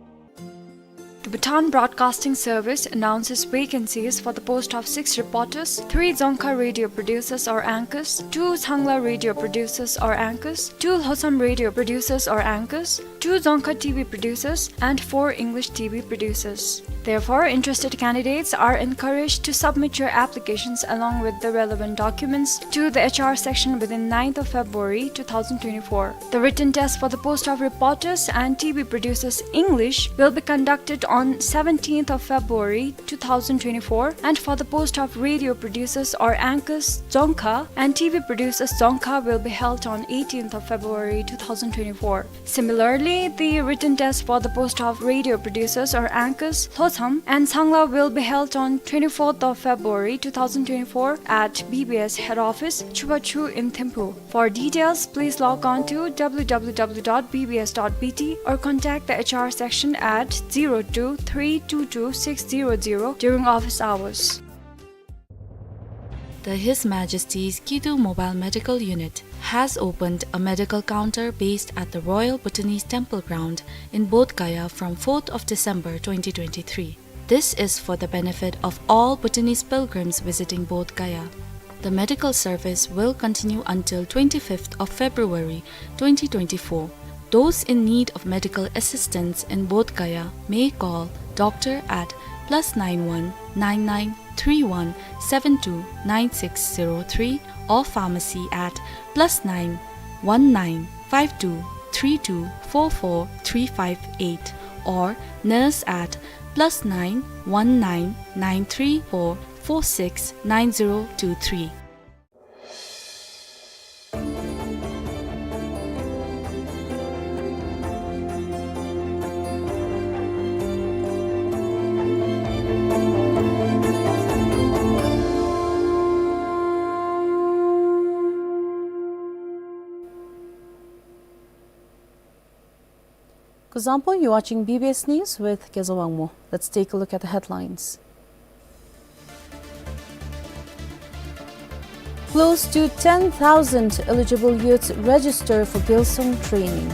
The Bhutan Broadcasting Service announces vacancies for the post of six reporters, three Dzongkha radio producers or anchors, two Changla radio producers or anchors, two Lhotsam radio producers or anchors, two Dzongkha T V producers, and four English T V producers. Therefore, interested candidates are encouraged to submit your applications along with the relevant documents to the H R section within ninth of February two thousand twenty-four. The written test for the post of reporters and T V producers English will be conducted on seventeenth of February two thousand twenty-four, and for the post of radio producers or anchors Dzongkha and T V producers Dzongkha will be held on eighteenth of February two thousand twenty-four. Similarly, the written test for the post of radio producers or anchors Lhotsam and Changla will be held on twenty-fourth of February two thousand twenty-four at B B S head office, Chubachu in Thimphu. For details, please log on to W W W dot B B S dot B T or contact the H R section at zero two three two two six zero zero during office hours. The His Majesty's Kidu Mobile Medical Unit has opened a medical counter based at the Royal Bhutanese Temple Ground in Bodh Gaya from fourth of December twenty twenty-three. This is for the benefit of all Bhutanese pilgrims visiting Bodh Gaya. The medical service will continue until twenty-fifth of February twenty twenty-four. Those in need of medical assistance in Bodh Gaya may call doctor at plus nine one nine nine three one seven two nine six zero three or pharmacy at plus nine one nine five two three two four four three five eight or nurse at plus nine one nine nine three four four six nine zero two three. Kuzuzangpo, you're watching B B S News with Kezo Wangmo. Let's take a look at the headlines. Close to ten thousand eligible youths register for Gyalsung training.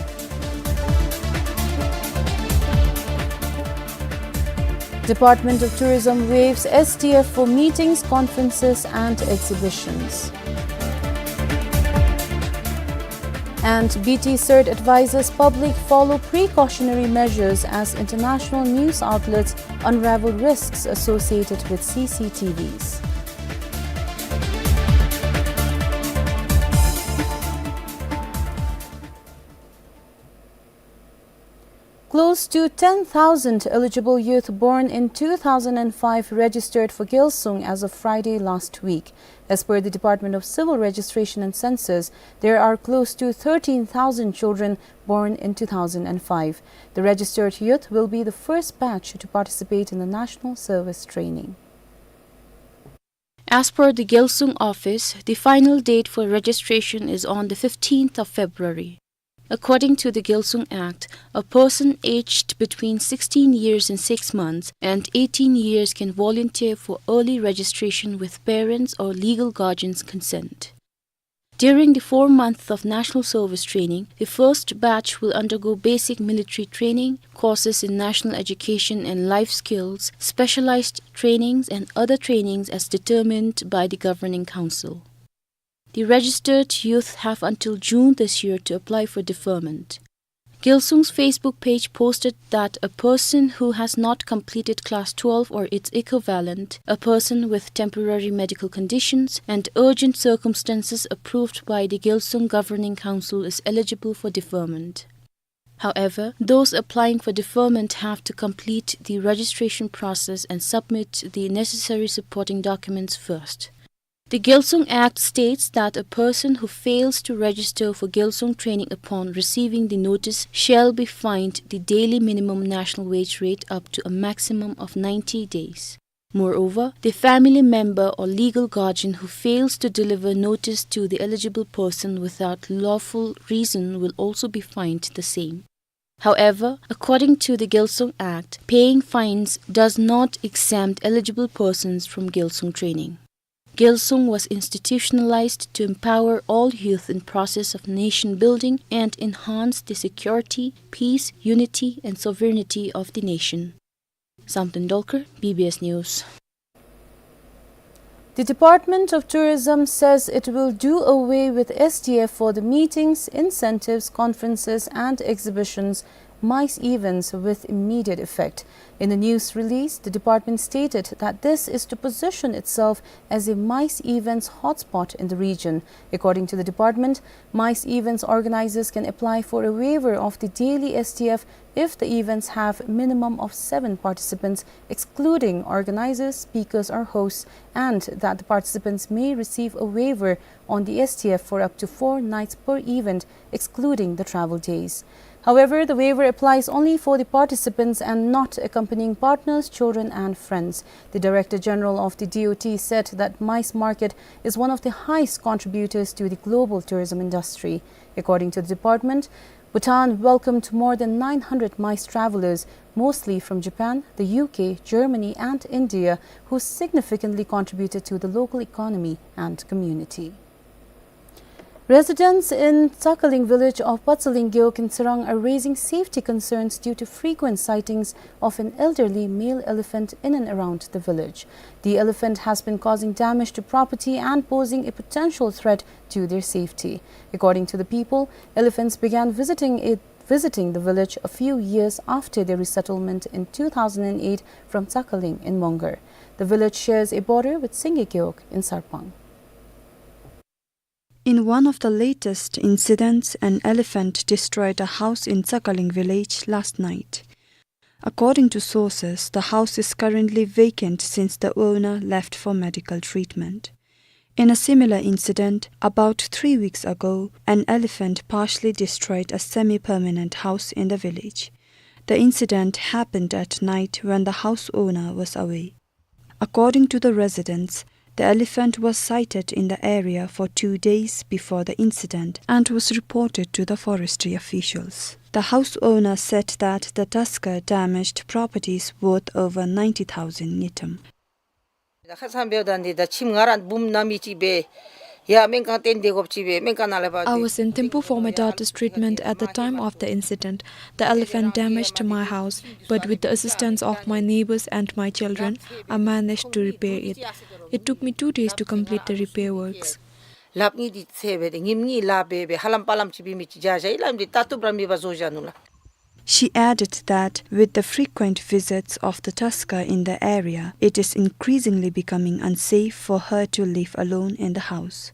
Department of Tourism waives S T F for meetings, conferences and exhibitions. And B T cert advises public follow precautionary measures as international news outlets unravel risks associated with C C T Vs. Close to ten thousand eligible youth born in two thousand and five registered for Gyalsung as of Friday last week. As per the Department of Civil Registration and Census, there are close to thirteen thousand children born in two thousand and five. The registered youth will be the first batch to participate in the national service training. As per the Gyalsung office, the final date for registration is on the fifteenth of February. According to the Gyalsung Act, a person aged between sixteen years and six months and eighteen years can volunteer for early registration with parents or legal guardians' consent. During the four months of national service training, the first batch will undergo basic military training, courses in national education and life skills, specialized trainings, and other trainings as determined by the Governing Council. The registered youth have until June this year to apply for deferment. Gyalsung's Facebook page posted that a person who has not completed class twelve or its equivalent, a person with temporary medical conditions, and urgent circumstances approved by the Gyalsung Governing Council is eligible for deferment. However, those applying for deferment have to complete the registration process and submit the necessary supporting documents first. The Gyalsung Act states that a person who fails to register for Gyalsung training upon receiving the notice shall be fined the daily minimum national wage rate up to a maximum of ninety days. Moreover, the family member or legal guardian who fails to deliver notice to the eligible person without lawful reason will also be fined the same. However, according to the Gyalsung Act, paying fines does not exempt eligible persons from Gyalsung training. Gyalsung was institutionalized to empower all youth in process of nation building and enhance the security, peace, unity, and sovereignty of the nation. Samten Dolkar, B B S News. The Department of Tourism says it will do away with S T F for the meetings, incentives, conferences, and exhibitions, MICE events, with immediate effect. In a news release, the department stated that this is to position itself as a MICE events hotspot in the region. According to the department, MICE events organizers can apply for a waiver of the daily S T F if the events have minimum of seven participants, excluding organizers, speakers, or hosts, and that the participants may receive a waiver on the S T F for up to four nights per event, excluding the travel days. However, the waiver applies only for the participants and not accompanying partners, children, and friends. The Director General of the D O T said that MICE market is one of the highest contributors to the global tourism industry. According to the department, Bhutan welcomed more than nine hundred MICE travelers, mostly from Japan, the U K, Germany, and India, who significantly contributed to the local economy and community. Residents in Tsakaling village of Patsaling Gewog in Tsirang are raising safety concerns due to frequent sightings of an elderly male elephant in and around the village. The elephant has been causing damage to property and posing a potential threat to their safety. According to the people, elephants began visiting it, visiting the village a few years after their resettlement in two thousand and eight from Tsakaling in Mongar. The village shares a border with Singye Gewog in Sarpang. In one of the latest incidents, an elephant destroyed a house in Tsakaling village last night. According to sources, the house is currently vacant since the owner left for medical treatment. In a similar incident, about three weeks ago, an elephant partially destroyed a semi-permanent house in the village. The incident happened at night when the house owner was away. According to the residents, the elephant was sighted in the area for two days before the incident and was reported to the forestry officials. The house owner said that the tusker damaged properties worth over ninety thousand ngultrum. ད་ཁ་སང་འབདཝ་ད་འདི་ད་ཁྱིམ་ང་ར་བུམོ་ནང་མི་ཅིག་སྦེ་ཡར་སྨན་ཁང་བསྟེན་སྡོད་དགོཔ་ཅིག་སྦེ་སྨན་ཁང་ནང་ལས་ཕར། I was in Thimphu for my daughter's treatment at the time of the incident. The elephant damaged my house, but with the assistance of my neighbors and my children, I managed to repair it. It took me two days to complete the repair works. ལགཔ་གཉིས་འདི་ཚེ་སྦེ་ཏེ་ཉིནམ་གཉིས་ལཱ་འབད་སྦེ་ཧ་ལམ་པ་ལམ་ཅིག་འབད་མི་ཅིག་བྱ་བྱ་ཡི་ལགས། འདི་ལྟ་བཏུབ་ར་མེད་པར་བཟོ་བཞག་ནུག་ལགས། She added that with the frequent visits of the tusker in the area, it is increasingly becoming unsafe for her to live alone in the house.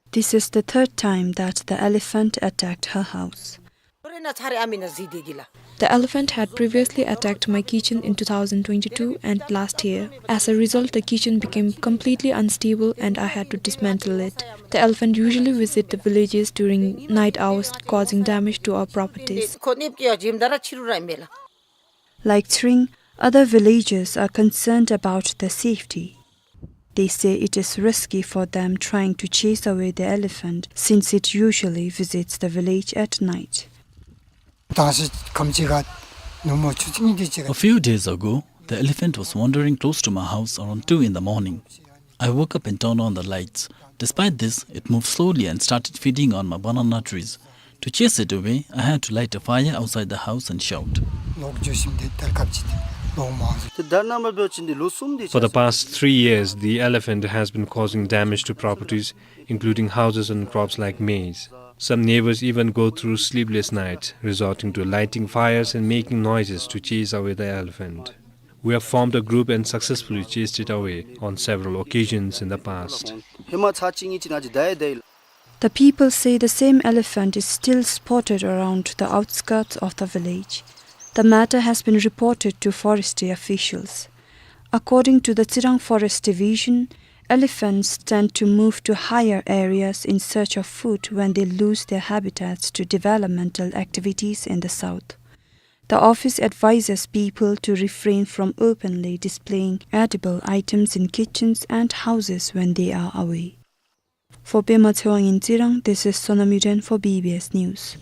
This is the third time that the elephant attacked her house. ཁོ་ར་ནཱ་ཚར་རེ་ཨ་མི་ནང་གཟིགས་ཏེ་གི་ལགས། The elephant had previously attacked my kitchen in two thousand twenty-two and last year. As a result, the kitchen became completely unstable and I had to dismantle it. The elephant usually visit the villages during night hours, causing damage to our properties. ཁོ་གནོདཔ་བཀལ་བར་འགྱོཝ་ད་ར་ཕྱི་རུ་ར་མེད་ལགས། Like Tsering, other villagers are concerned about their safety. They say it is risky for them trying to chase away the elephant since it usually visits the village at night. དང་ཞིག་ཁམས་ཅིག་ག་ནུབ་མོ་ཆུ་ཚོད་གཉིས་དེ་ཅིག་ག། A few days ago, the elephant was wandering close to my house around two in the morning. I woke up and turned on the lights. Despite this, it moved slowly and started feeding on my banana trees. To chase it away, I had to light a fire outside the house and shout. ལོག་འགྱོ་ཞིནམ་དེ་ལྟར་སྐབས་ཅིག་དེ་ལོག་མ་འོང་། དེ་ལྟར་ན་མ་འབད་བ་ཅིན་དེ་ལོ་གསུམ་དེ། For the past three years, the elephant has been causing damage to properties, including houses and crops like maize. Some neighbors even go through sleepless nights, resorting to lighting fires and making noises to chase away the elephant. We have formed a group and successfully chased it away on several occasions in the past. ཧེ་མ་ཚར་གཅིག་གཉིས་ཅིག་ང་བཅས་བདའ་ཡི་བདའ་ཡི་ལགས། The people say the same elephant is still spotted around the outskirts of the village. The matter has been reported to forestry officials. According to the Tsirang Forest Division, elephants tend to move to higher areas in search of food when they lose their habitats to developmental activities in the south. The office advises people to refrain from openly displaying edible items in kitchens and houses when they are away. For Pema Tshewang in Tsirang, this is Sonam Yuden for B B S News.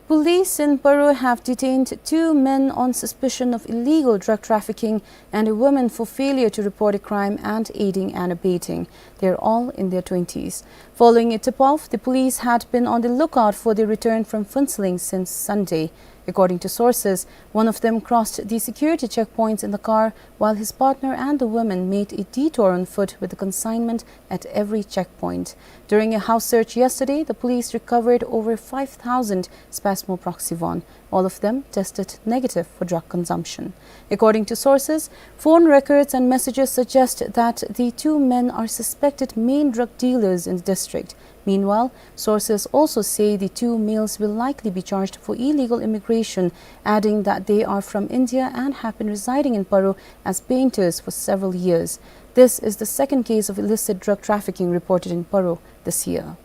Police in Paro have detained two men on suspicion of illegal drug trafficking and a woman for failure to report a crime and aiding and abetting. They are all in their twenties. Following a tip-off, the police had been on the lookout for their return from Phuentsholing since Sunday. According to sources, one of them crossed the security checkpoints in the car, while his partner and the woman made a detour on foot with the consignment at every checkpoint. During a house search yesterday, the police recovered over five thousand spasmoproxivon. All of them tested negative for drug consumption. According to sources, phone records and messages suggest that the two men are suspected main drug dealers in the district. Meanwhile, sources also say the two males will likely be charged for illegal immigration, adding that they are from India and have been residing in Paro as painters for several years. This is the second case of illicit drug trafficking reported in Paro this year.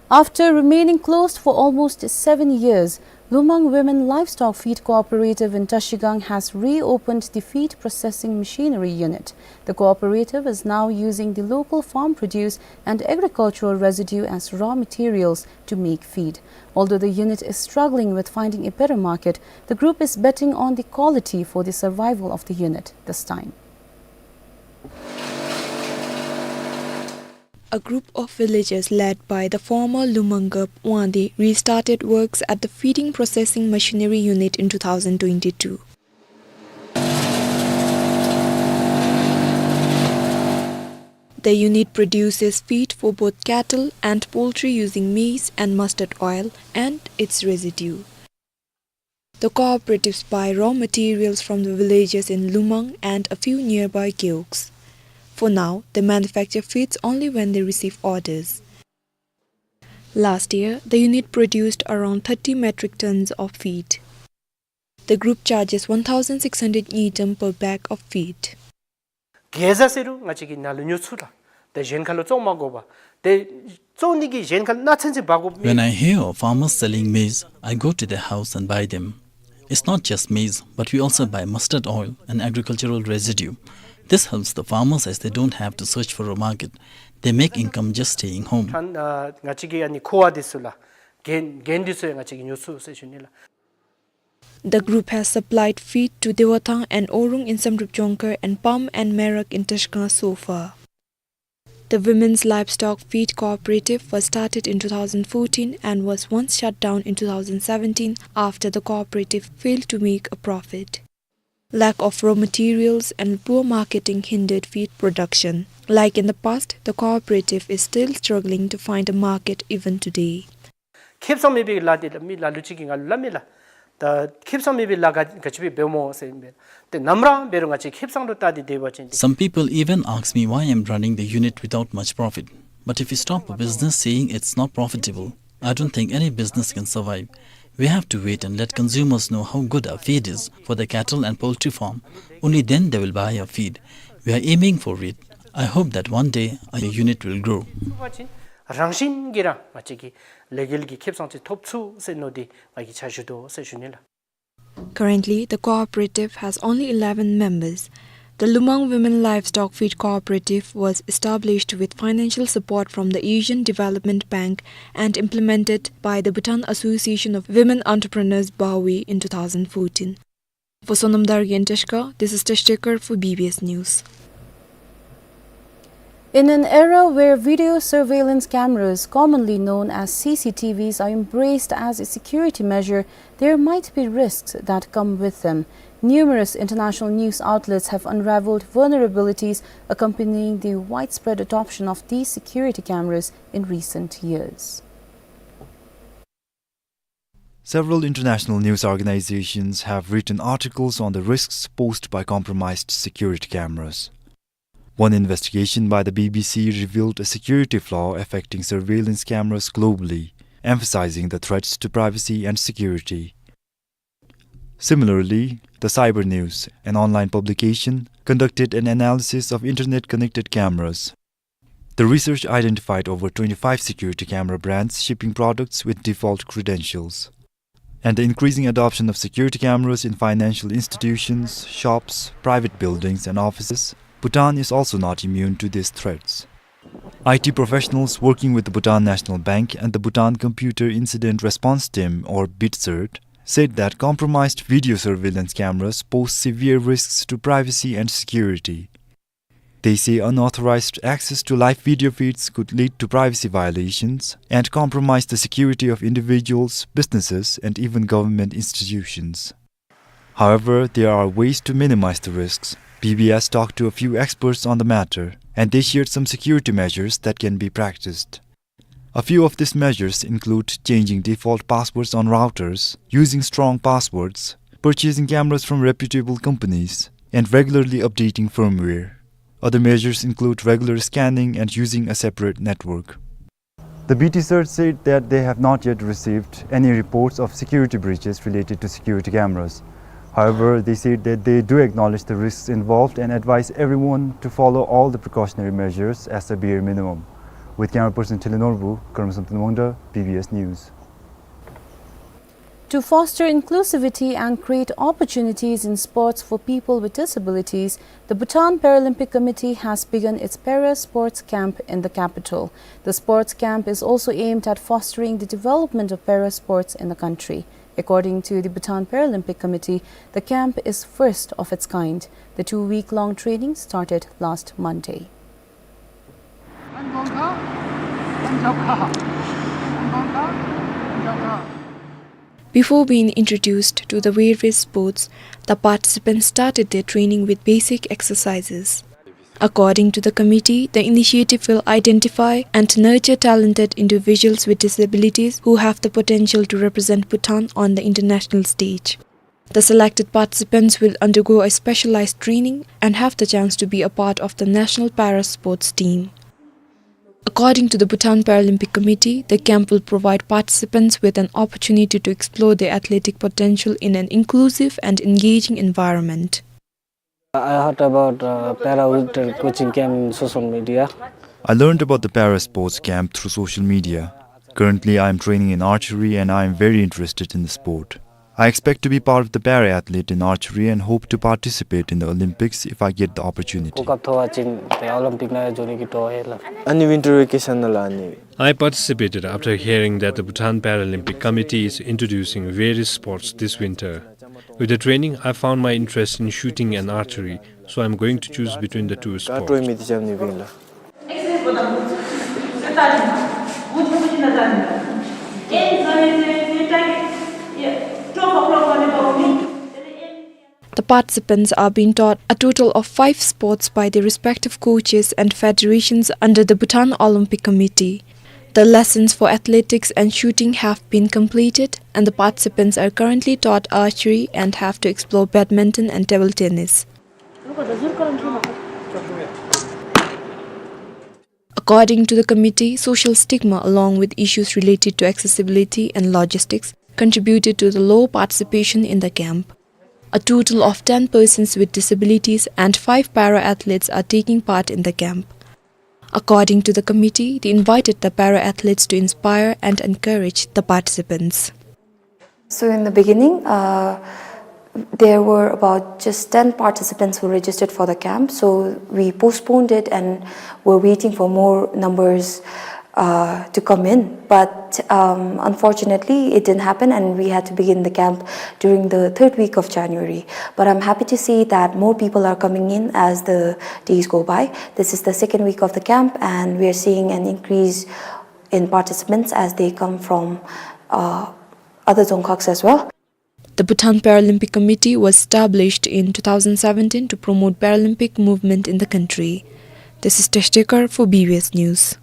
After remaining closed for almost seven years, Lumang Women Livestock Feed Cooperative in Trashigang has reopened the feed processing machinery unit. The cooperative is now using the local farm produce and agricultural residue as raw materials to make feed. Although the unit is struggling with finding a better market, the group is betting on the quality for the survival of the unit this time. A group of villagers led by the former Lumang Gap Wangdi restarted works at the feeding processing machinery unit in two thousand twenty-two. The unit produces feed for both cattle and poultry using maize and mustard oil and its residue. The cooperatives buy raw materials from the villagers in Lumang and a few nearby gewogs. For now, they manufacture feeds only when they receive orders. Last year, the unit produced around thirty metric tons of feed. The group charges one thousand six hundred ngultrum per bag of feed. གེ་ཟ་ཟེར་རུང་ང་བཅས་ཀྱིས་ནཱ་ལུ་ཉོ་ཚུགས་ལགས། ཏེ་གཞན་ཁ་ལུ་བཙོང་མ་དགོ་པར། ཏེ་བཙོང་ནི་གི་གཞན་ཁ་ལུ་ནག་ཚན་ཚན་འབག་དགོཔ་མེད། When I hear of farmers selling maize, I go to their house and buy them. It's not just maize, but we also buy mustard oil and agricultural residue. This helps the farmers as they don't have to search for a market. They make income just staying home. ཨ་ང་བཅས་ཀྱི་ཨ་ནི་ཁུ་བ་འདི་ཚུ་ལགས། རྒྱན་རྒྱན་འདི་ཚུ་ཡང་ང་བཅས་ཀྱིས་ཉོ་ཚུགས་ཟེར་ཞུ་ནི་ལགས། The group has supplied feed to Dewathang and Orung in Samdrup Jongkhar and Pam and Merak in Trashigang so far. The Women's Livestock Feed Cooperative was started in two thousand fourteen and was once shut down in two thousand seventeen after the cooperative failed to make a profit. Lack of raw materials and poor marketing hindered feed production. Like in the past, the cooperative is still struggling to find a market even today. ཁེ་བཟང་མེད་པའི་ལཱ་འདི་ལགས་མི་ལ་ལུ་ཅིག་གིས་ང་ལུ་སླབ་མས་ལགས། ད་ཁེ་བཟང་མེད་པའི་ལཱ་ག་ག་ཅི་སྦེ་འབདཝ་སྨོ་ཟེར་ཨིན་པས། ཏེ་ནམ་ར་འབད་རུང་ང་བཅས་ཁེ་བཟང་ལུ་བལྟ་སྟེ་སྡོད་པ་ཅིན་ཏེ། Some people even ask me why I'm running the unit without much profit. But if you stop a business saying it's not profitable, I don't think any business can survive. We have to wait and let consumers know how good our feed is for the cattle and poultry farm. Only then they will buy our feed. We are aiming for it. I hope that one day our unit will grow. རང་བཞིན་གྱིས་ར་ང་བཅས་ཀྱིས་ལེགས་སྐྱེལ་གྱི་ཁེ་བཟང་ཅིག་ཐོབ་ཚུགས་ཟེར་མནོ་སྟེ་ང་གིས་ཕྱག་ཞུ་དོ་ཟེར་ཞུ་ནི་ལགས། Currently, the cooperative has only eleven members. The Lumang Women Livestock Feed Cooperative was established with financial support from the Asian Development Bank and implemented by the Bhutan Association of Women Entrepreneurs, Bawi, in two thousand fourteen. For Sonam Dargyan Teshkar, this is Tesh Tekar for B B S News. In an era where video surveillance cameras, commonly known as C C T Vs, are embraced as a security measure, there might be risks that come with them. Numerous international news outlets have unraveled vulnerabilities accompanying the widespread adoption of these security cameras in recent years. Several international news organizations have written articles on the risks posed by compromised security cameras. One investigation by the B B C revealed a security flaw affecting surveillance cameras globally, emphasizing the threats to privacy and security. Similarly, the Cyber News, an online publication, conducted an analysis of internet-connected cameras. The research identified over twenty-five security camera brands shipping products with default credentials. And the increasing adoption of security cameras in financial institutions, shops, private buildings, and offices, Bhutan is also not immune to these threats. I T professionals working with the Bhutan National Bank and the Bhutan Computer Incident Response Team, or BITCERT, said that compromised video surveillance cameras pose severe risks to privacy and security. They say unauthorized access to live video feeds could lead to privacy violations and compromise the security of individuals, businesses, and even government institutions. However, there are ways to minimize the risks. B B S talked to a few experts on the matter, and they shared some security measures that can be practiced. A few of these measures include changing default passwords on routers, using strong passwords, purchasing cameras from reputable companies, and regularly updating firmware. Other measures include regular scanning and using a separate network. The BITCERT said that they have not yet received any reports of security breaches related to security cameras. However, they said that they do acknowledge the risks involved and advise everyone to follow all the precautionary measures as a bare minimum. With camera person Thele Norbu, Karma Samten Wangda, B B S News. To foster inclusivity and create opportunities in sports for people with disabilities, the Bhutan Paralympic Committee has begun its para sports camp in the capital. The sports camp is also aimed at fostering the development of para sports in the country. According to the Bhutan Paralympic Committee, the camp is first of its kind. The two-week-long training started last Monday. Before being introduced to the various sports, the participants started their training with basic exercises. According to the committee, the initiative will identify and nurture talented individuals with disabilities who have the potential to represent Bhutan on the international stage. The selected participants will undergo a specialized training and have the chance to be a part of the national para sports team. According to the Bhutan Paralympic Committee, the camp will provide participants with an opportunity to explore their athletic potential in an inclusive and engaging environment. I heard about, uh, para winter coaching camp in social media. I learned about the para sports camp through social media. Currently, I am training in archery and I am very interested in the sport. I expect to be part of the para athlete in archery and hope to participate in the Olympics if I get the opportunity. Kokap thowa chin te Olympic na jone ki to hela. Ani winter vacation na la ani. I participated after hearing that the Bhutan Paralympic Committee is introducing various sports this winter. With the training, I found my interest in shooting and archery, so I'm going to choose between the two sports. The participants are being taught a total of five sports by their respective coaches and federations under the Bhutan Olympic Committee. The lessons for athletics and shooting have been completed, and the participants are currently taught archery and have to explore badminton and table tennis. According to the committee, social stigma along with issues related to accessibility and logistics contributed to the low participation in the camp. A total of ten persons with disabilities and five para athletes are taking part in the camp. According to the committee, they invited the para athletes to inspire and encourage the participants. So in the beginning, uh, there were about just ten participants who registered for the camp, so we postponed it and were waiting for more numbers uh, to come in. But um, unfortunately, it didn't happen, and we had to begin the camp during the third week of January. But I'm happy to see that more people are coming in as the days go by. This is the second week of the camp, and we are seeing an increase in participants as they come from uh, other Dzongkhags as well. The Bhutan Paralympic Committee was established in two thousand seventeen to promote Paralympic movement in the country. This is Tesh Dekar for B B S News.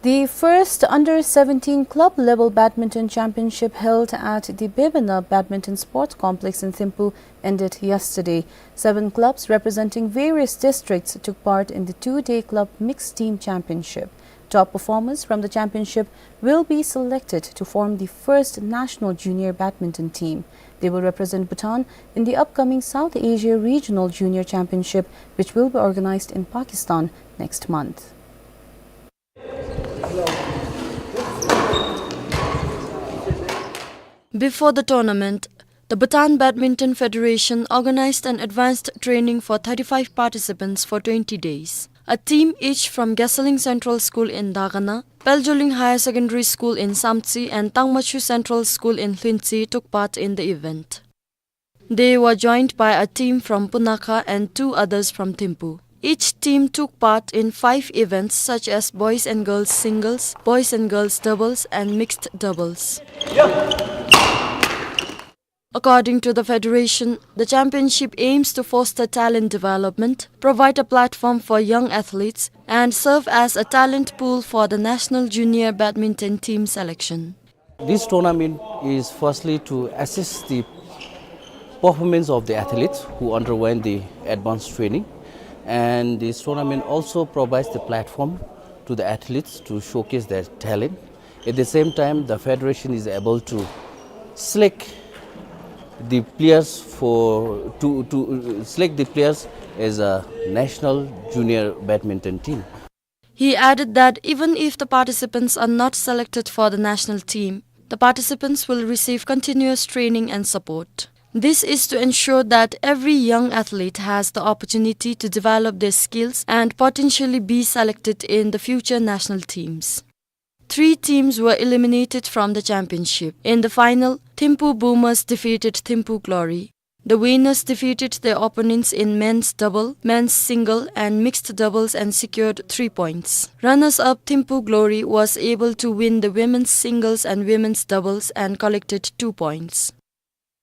The first under seventeen club level badminton championship held at the Bebena Badminton Sports Complex in Thimphu ended yesterday. Seven clubs representing various districts took part in the two-day club mixed team championship. Top performers from the championship will be selected to form the first national junior badminton team. They will represent Bhutan in the upcoming South Asia Regional Junior Championship, which will be organized in Pakistan next month. Before the tournament, the Bhutan Badminton Federation organized an advanced training for thirty-five participants for twenty days. A team each from Gasaling Central School in Dagana, Paljoling Higher Secondary School in Samtse, and Tangmachu Central School in Hlwintse took part in the event. They were joined by a team from Punakha and two others from Thimphu. Each team took part in five events such as boys and girls singles, boys and girls doubles, and mixed doubles. According to the federation, the championship aims to foster talent development, provide a platform for young athletes, and serve as a talent pool for the national junior badminton team selection. This tournament is firstly to assess the performance of the athletes who underwent the advanced training, and this tournament also provides the platform to the athletes to showcase their talent. At the same time, the federation is able to select the players for, to, to, uh, select the players as a national junior badminton team. He added that even if the participants are not selected for the national team, the participants will receive continuous training and support. This is to ensure that every young athlete has the opportunity to develop their skills and potentially be selected in the future national teams. Three teams were eliminated from the championship. In the final, Thimphu Boomers defeated Thimphu Glory. The winners defeated their opponents in men's double, men's single, and mixed doubles and secured three points. Runners-up Thimphu Glory was able to win the women's singles and women's doubles and collected two points.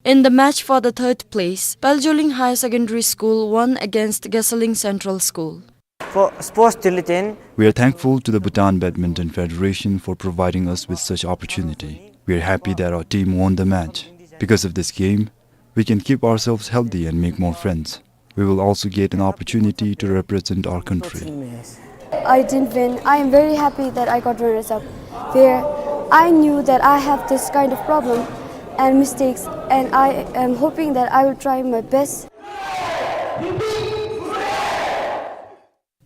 In the match for the third place, Paljoling Higher Secondary School won against Gasaling Central School. For sports diligent. We are thankful to the Bhutan Badminton Federation for providing us with such opportunity. We are happy that our team won the match. Because of this game, we can keep ourselves healthy and make more friends. We will also get an opportunity to represent our country. I didn't win. I am very happy that I got runners up. Where I knew that I have this kind of problem and mistakes, and I am hoping that I will try my best.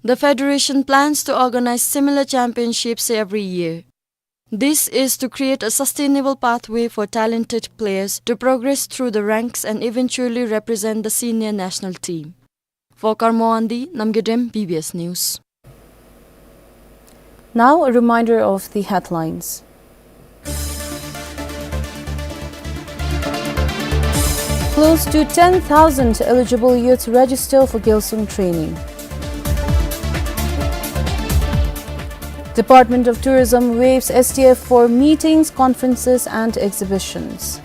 The federation plans to organize similar championships every year. This is to create a sustainable pathway for talented players to progress through the ranks and eventually represent the senior national team. For Karmo Wangdi, Namgay Dem, B B S News. Now, a reminder of the headlines. Close to ten thousand eligible youths register for Gyalsung training. Department of Tourism waives S T F for meetings, conferences and exhibitions.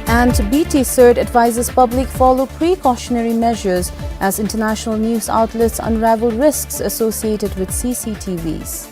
And B T cert advises public follow precautionary measures as international news outlets unravel risks associated with C C T Vs.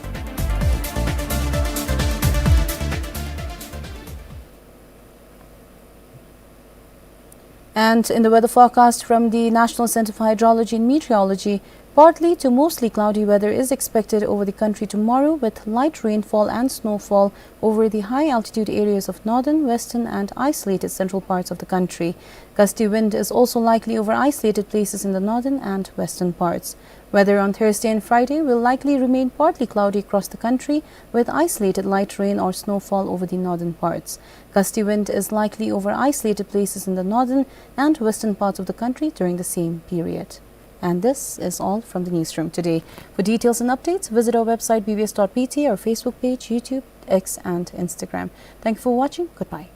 And in the weather forecast from the National Centre for Hydrology and Meteorology, partly to mostly cloudy weather is expected over the country tomorrow, with light rainfall and snowfall over the high-altitude areas of northern, western, and isolated central parts of the country. Gusty wind is also likely over isolated places in the northern and western parts. Weather on Thursday and Friday will likely remain partly cloudy across the country, with isolated light rain or snowfall over the northern parts. Gusty wind is likely over isolated places in the northern and western parts of the country during the same period. And this is all from the newsroom today. For details and updates, visit our website B B S dot B T, our Facebook page, YouTube, X, and Instagram. Thank you for watching. Goodbye.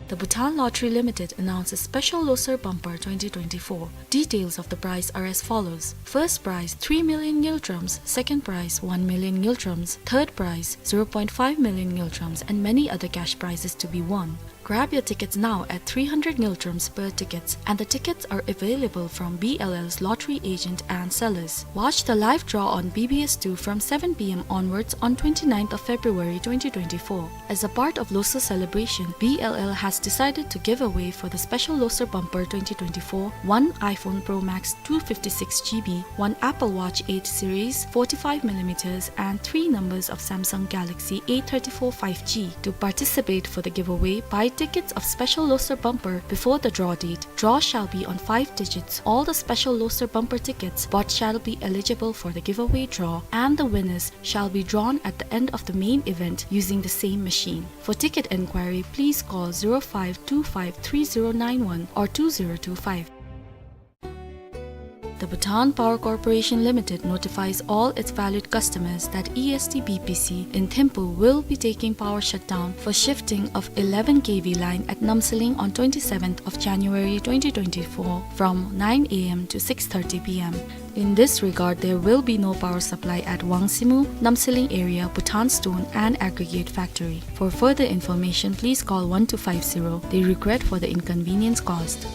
The Bhutan Lottery Limited announces Special Losar Bumper twenty twenty-four. Details of the prize are as follows. First prize, three million ngultrums. Second prize, one million ngultrums. Third prize, zero point five million ngultrums, and many other cash prizes to be won. Grab your tickets now at three hundred ngultrums per tickets, and the tickets are available from B L L's lottery agent and sellers. Watch the live draw on B B S two from seven P M onwards on twenty-ninth of February twenty twenty-four. As a part of Losar celebration, B L L has decided to give away for the Special Losar Bumper twenty twenty-four, one iPhone Pro Max two fifty-six G B, one Apple Watch eight series forty-five millimeters, and three numbers of Samsung Galaxy A thirty-four five G. To participate for the giveaway, buy tickets of Special Losar Bumper before the draw date. Draw shall be on five digits. All the Special Losar Bumper tickets bought shall be eligible for the giveaway draw, and the winners shall be drawn at the end of the main event using the same machine. For ticket enquiry, please call zero five two five three zero nine one or two zero two five. The Bhutan Power Corporation Limited notifies all its valued customers that E S D B P C in Thimphu will be taking power shutdown for shifting of eleven K V line at Namsaling on twenty-seventh of January twenty twenty-four from nine A M to six thirty P M. In this regard, there will be no power supply at Wangsimu, Namsaling area, Bhutan Stone and Aggregate Factory. For further information, please call one two five zero. They regret for the inconvenience caused.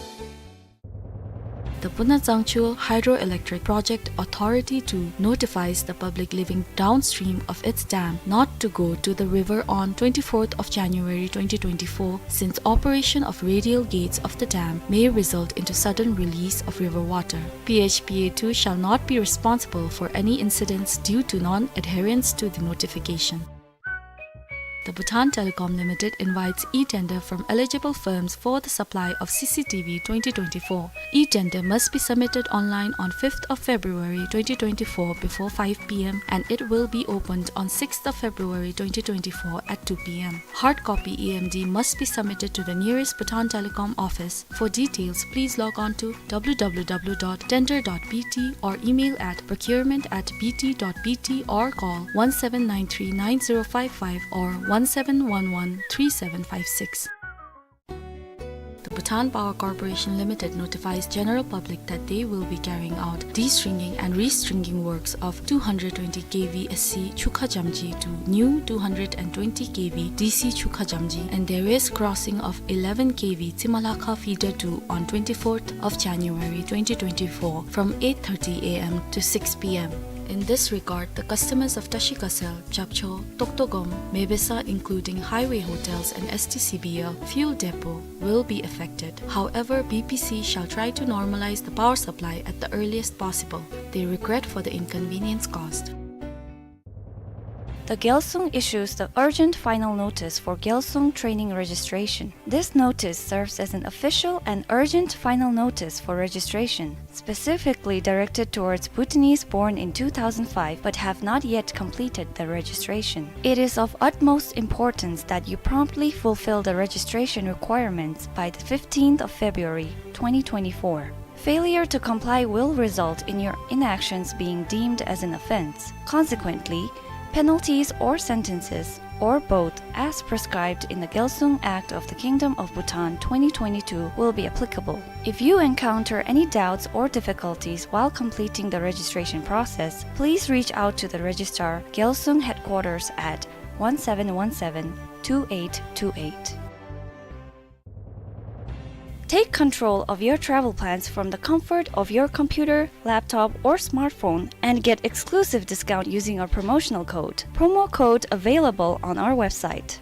The Punazangchu Hydroelectric Project Authority two notifies the public living downstream of its dam not to go to the river on twenty-fourth of January twenty twenty-four, since operation of radial gates of the dam may result into sudden release of river water. P H P A two shall not be responsible for any incidents due to non-adherence to the notification. The Bhutan Telecom Limited invites e-tender from eligible firms for the supply of C C T V twenty twenty-four. E-tender must be submitted online on fifth of February twenty twenty-four before five P M, and it will be opened on sixth of February twenty twenty-four at two P M. Hard copy E M D must be submitted to the nearest Bhutan Telecom office. For details, please log on to W W W dot tender dot B T or email at procurement at B T dot B T or call one seven nine three nine zero five five or one seven one one three seven five six. The Bhutan Power Corporation Limited notifies general public that they will be carrying out de-stringing and restringing works of two hundred twenty K V S C Chukha Jamji to new two hundred and twenty K V D C Chukha Jamji and the race crossing of eleven K V Tsimalakha feeder two on twenty-fourth of January twenty twenty-four from eight thirty A M to six P M. In this regard, the customers of Tashi Kasel, Japcho, Toktogom, Mebesa, including highway hotels and S T C B L fuel depot, will be affected. However, B P C shall try to normalize the power supply at the earliest possible. They regret for the inconvenience caused. The Gyalsung issues the urgent final notice for Gyalsung training registration. This notice serves as an official and urgent final notice for registration, specifically directed towards Bhutanese born in two thousand five but have not yet completed the registration. It is of utmost importance that you promptly fulfill the registration requirements by the fifteenth of February twenty twenty-four. Failure to comply will result in your inactions being deemed as an offense. Consequently, penalties or sentences, or both, as prescribed in the Gyalsung Act of the Kingdom of Bhutan twenty twenty-two, will be applicable. If you encounter any doubts or difficulties while completing the registration process, please reach out to the Registrar, Gyalsung Headquarters at one seven one seven two eight two eight. Take control of your travel plans from the comfort of your computer, laptop, or smartphone and get exclusive discount using our promotional code. Promo code available on our website.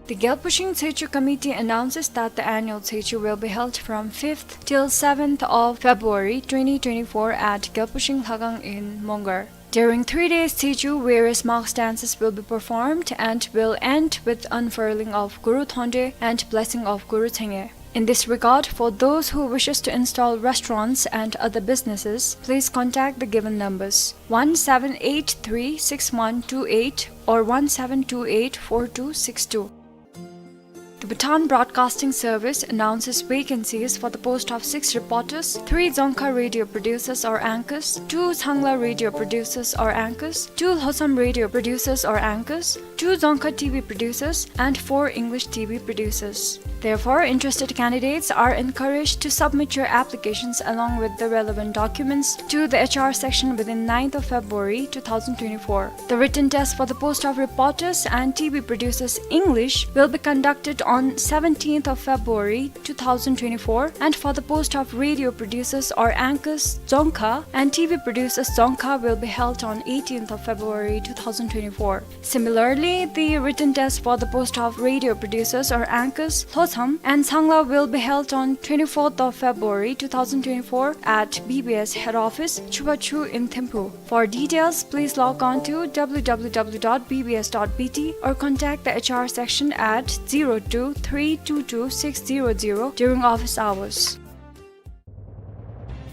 The Gyalpushing Tsechu Committee announces that the annual Tsechu will be held from fifth till seventh of February twenty twenty-four at Gyalpushing Lhakhang in Mongar. During three days Tsechu, various mass dances will be performed and will end with unfurling of Guru Thonde and blessing of Guru Tsenge. In this regard, for those who wishes to install restaurants and other businesses, please contact the given numbers, one seven eight three six one two eight or one seven two eight four two six two. The Bhutan Broadcasting Service announces vacancies for the post of six reporters, three Dzongkha radio producers or anchors, two Changla radio producers or anchors, two Lhotsam radio producers or anchors, two Dzongkha T V producers, and four English T V producers. Therefore, interested candidates are encouraged to submit your applications along with the relevant documents to the H R section within ninth of February two thousand twenty-four. The written test for the post of reporters and T V producers English will be conducted on seventeenth of February two thousand twenty-four, and for the post of radio producers or anchors Dzongkha and T V producers Dzongkha will be held on eighteenth of February two thousand twenty-four. Similarly, the written test for the post of radio producers or anchors Lhotsam and Changla will be held on twenty-fourth of February two thousand twenty-four at B B S head office, Chubachu in Thimphu. For details, please log on to W W W dot B B S dot B T or contact the H R section at zero two three two two six zero zero during office hours.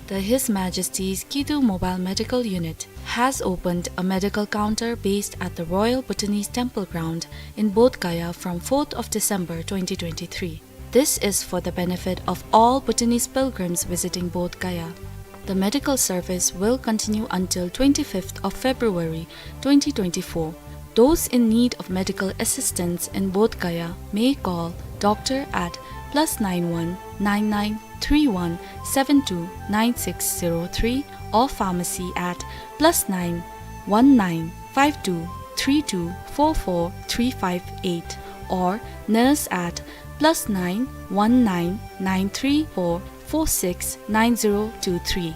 The His Majesty's Kidu Mobile Medical Unit has opened a medical counter based at the Royal Bhutanese Temple Ground in Bodh Gaya from fourth of December twenty twenty-three. This is for the benefit of all Bhutanese pilgrims visiting Bodh Gaya. The medical service will continue until twenty-fifth of February twenty twenty-four. Those in need of medical assistance in Bodh Gaya may call doctor at plus nine one nine nine three one seven two nine six zero three or pharmacy at plus nine one nine five two three two four four three five eight or nurse at plus nine one nine nine three four four six nine zero two three.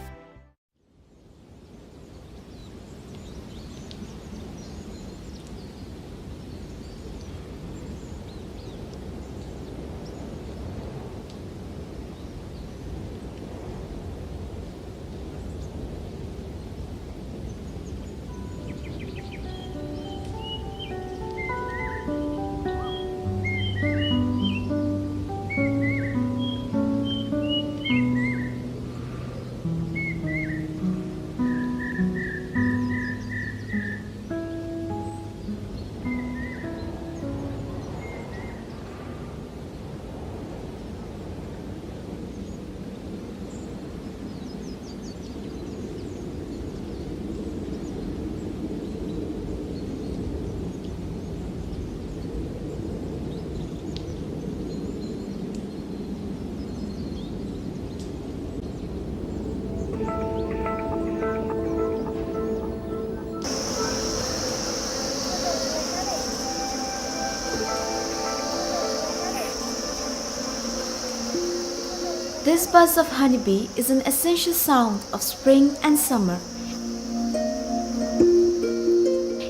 This buzz of honeybee is an essential sound of spring and summer.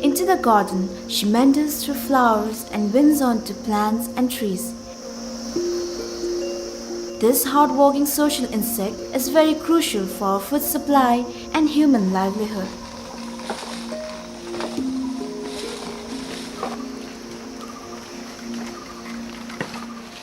Into the garden, she meanders through flowers and winds onto plants and trees. This hardworking social insect is very crucial for our food supply and human livelihood.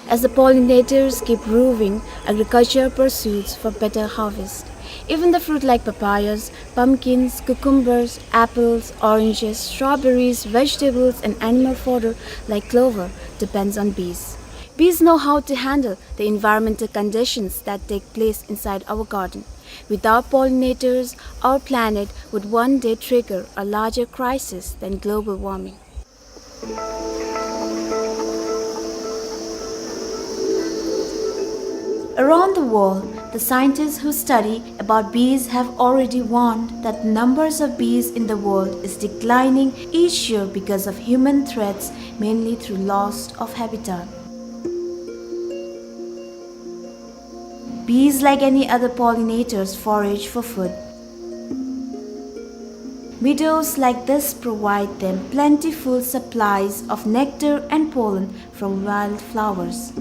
As the pollinators keep roving, agriculture pursues for better harvest. Even the fruit like papayas, pumpkins, cucumbers, apples, oranges, strawberries, vegetables, and animal fodder like clover depends on bees. Bees know how to handle the environmental conditions that take place inside our garden. Without pollinators, our planet would one day trigger a larger crisis than global warming. Around the world, the scientists who study about bees have already warned that the numbers of bees in the world is declining each year because of human threats, mainly through loss of habitat. Bees, like any other pollinators, forage for food. Meadows like this provide them plentiful supplies of nectar and pollen from wildflowers.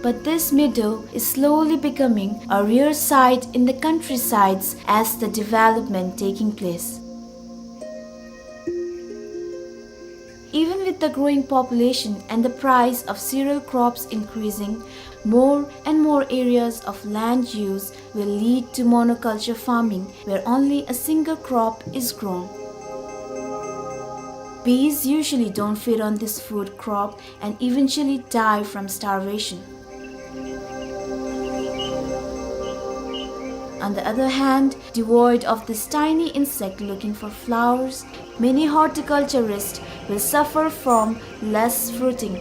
But this meadow is slowly becoming a rare sight in the countrysides as the development taking place. Even with the growing population and the price of cereal crops increasing, more and more areas of land use will lead to monoculture farming, where only a single crop is grown. Bees usually don't feed on this food crop and eventually die from starvation. On the other hand, devoid of this tiny insect looking for flowers, many horticulturists will suffer from less fruiting.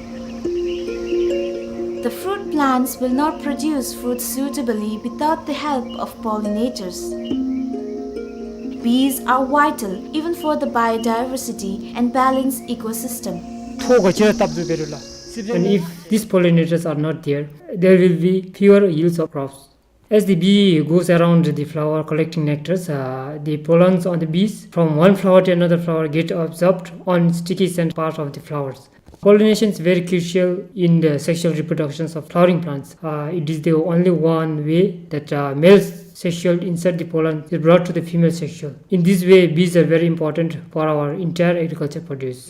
The fruit plants will not produce fruit suitably without the help of pollinators. Bees are vital even for the biodiversity and balanced ecosystem. ཐོག་ག་ཅི་ར་བཏབ་དུ་བེ་རུ་ལ། And if these pollinators are not there, there will be fewer yields of crops. As the bee goes around the flower collecting nectars, uh, the pollens on the bees from one flower to another flower get absorbed on sticky scent part of the flowers. Pollination is very crucial in the sexual reproductions of flowering plants. Uh, it is the only one way that, uh, male sexual insert the pollen is brought to the female sexual. In this way, bees are very important for our entire agriculture produce.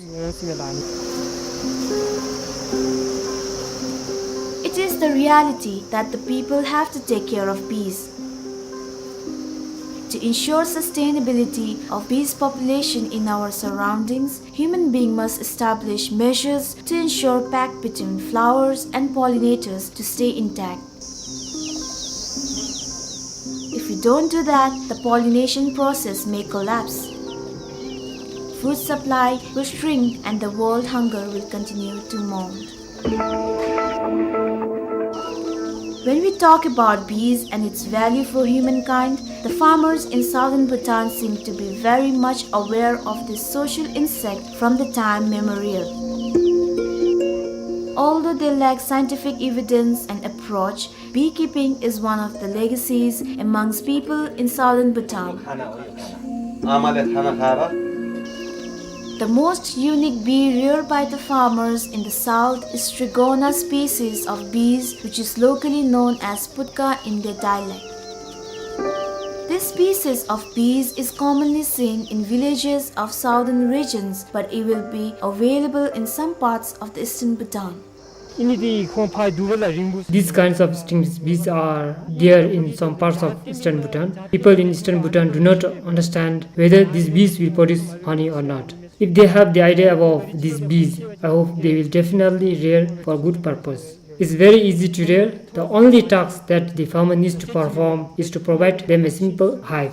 It is the reality that the people have to take care of bees. To ensure sustainability of bees population in our surroundings, human being must establish measures to ensure pact between flowers and pollinators to stay intact. If we don't do that, the pollination process may collapse. Food supply will shrink and the world hunger will continue to mount. When we talk about bees and its value for humankind, the farmers in southern Bhutan seem to be very much aware of this social insect from the time memorial. Although they lack scientific evidence and approach, beekeeping is one of the legacies amongst people in southern Bhutan. The most unique bee reared by the farmers in the south is Strigona species of bees, which is locally known as putka in their dialect. This species of bees is commonly seen in villages of southern regions, but it will be available in some parts of the eastern Bhutan. These kinds of stingless bees are there in some parts of eastern Bhutan. People in eastern Bhutan do not understand whether these bees will produce honey or not. If they have the idea about these bees, I hope they will definitely rear for good purpose. It's very easy to rear. The only task that the farmer needs to perform is to provide them a simple hive.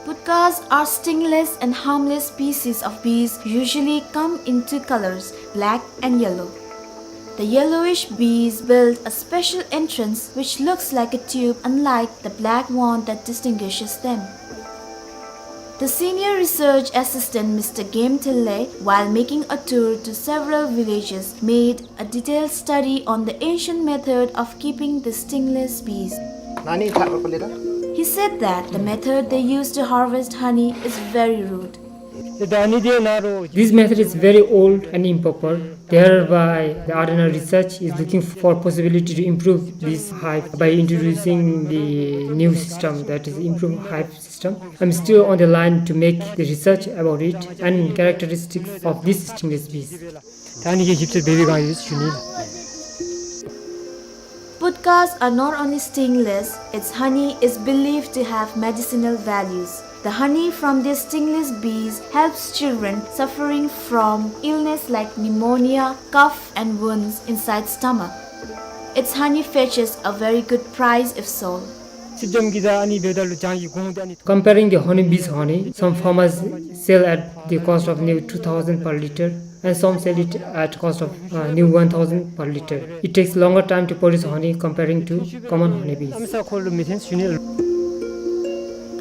Putkas are stingless and harmless species of bees, usually come in two colors, black and yellow. The yellowish bees build a special entrance which looks like a tube, unlike the black one that distinguishes them. The senior research assistant, Mister Game Thille, while making a tour to several villages, made a detailed study on the ancient method of keeping the stingless bees. He said that the method they used to harvest honey is very rude. This method is very old and improper. Thereby, the Ardhanar's research is looking for possibility to improve this hive by introducing the new system, that is, improved hive system. I'm still on the line to make the research about it and characteristics of these stingless bees. Putkas are not only stingless, its honey is believed to have medicinal values. The honey from these stingless bees helps children suffering from illness like pneumonia, cough, and wounds inside stomach. Its honey fetches a very good price if sold. Comparing the honeybees honey, some farmers sell at the cost of near two thousand per liter, and some sell it at cost of, uh, near one thousand per liter. It takes longer time to produce honey comparing to common honeybees.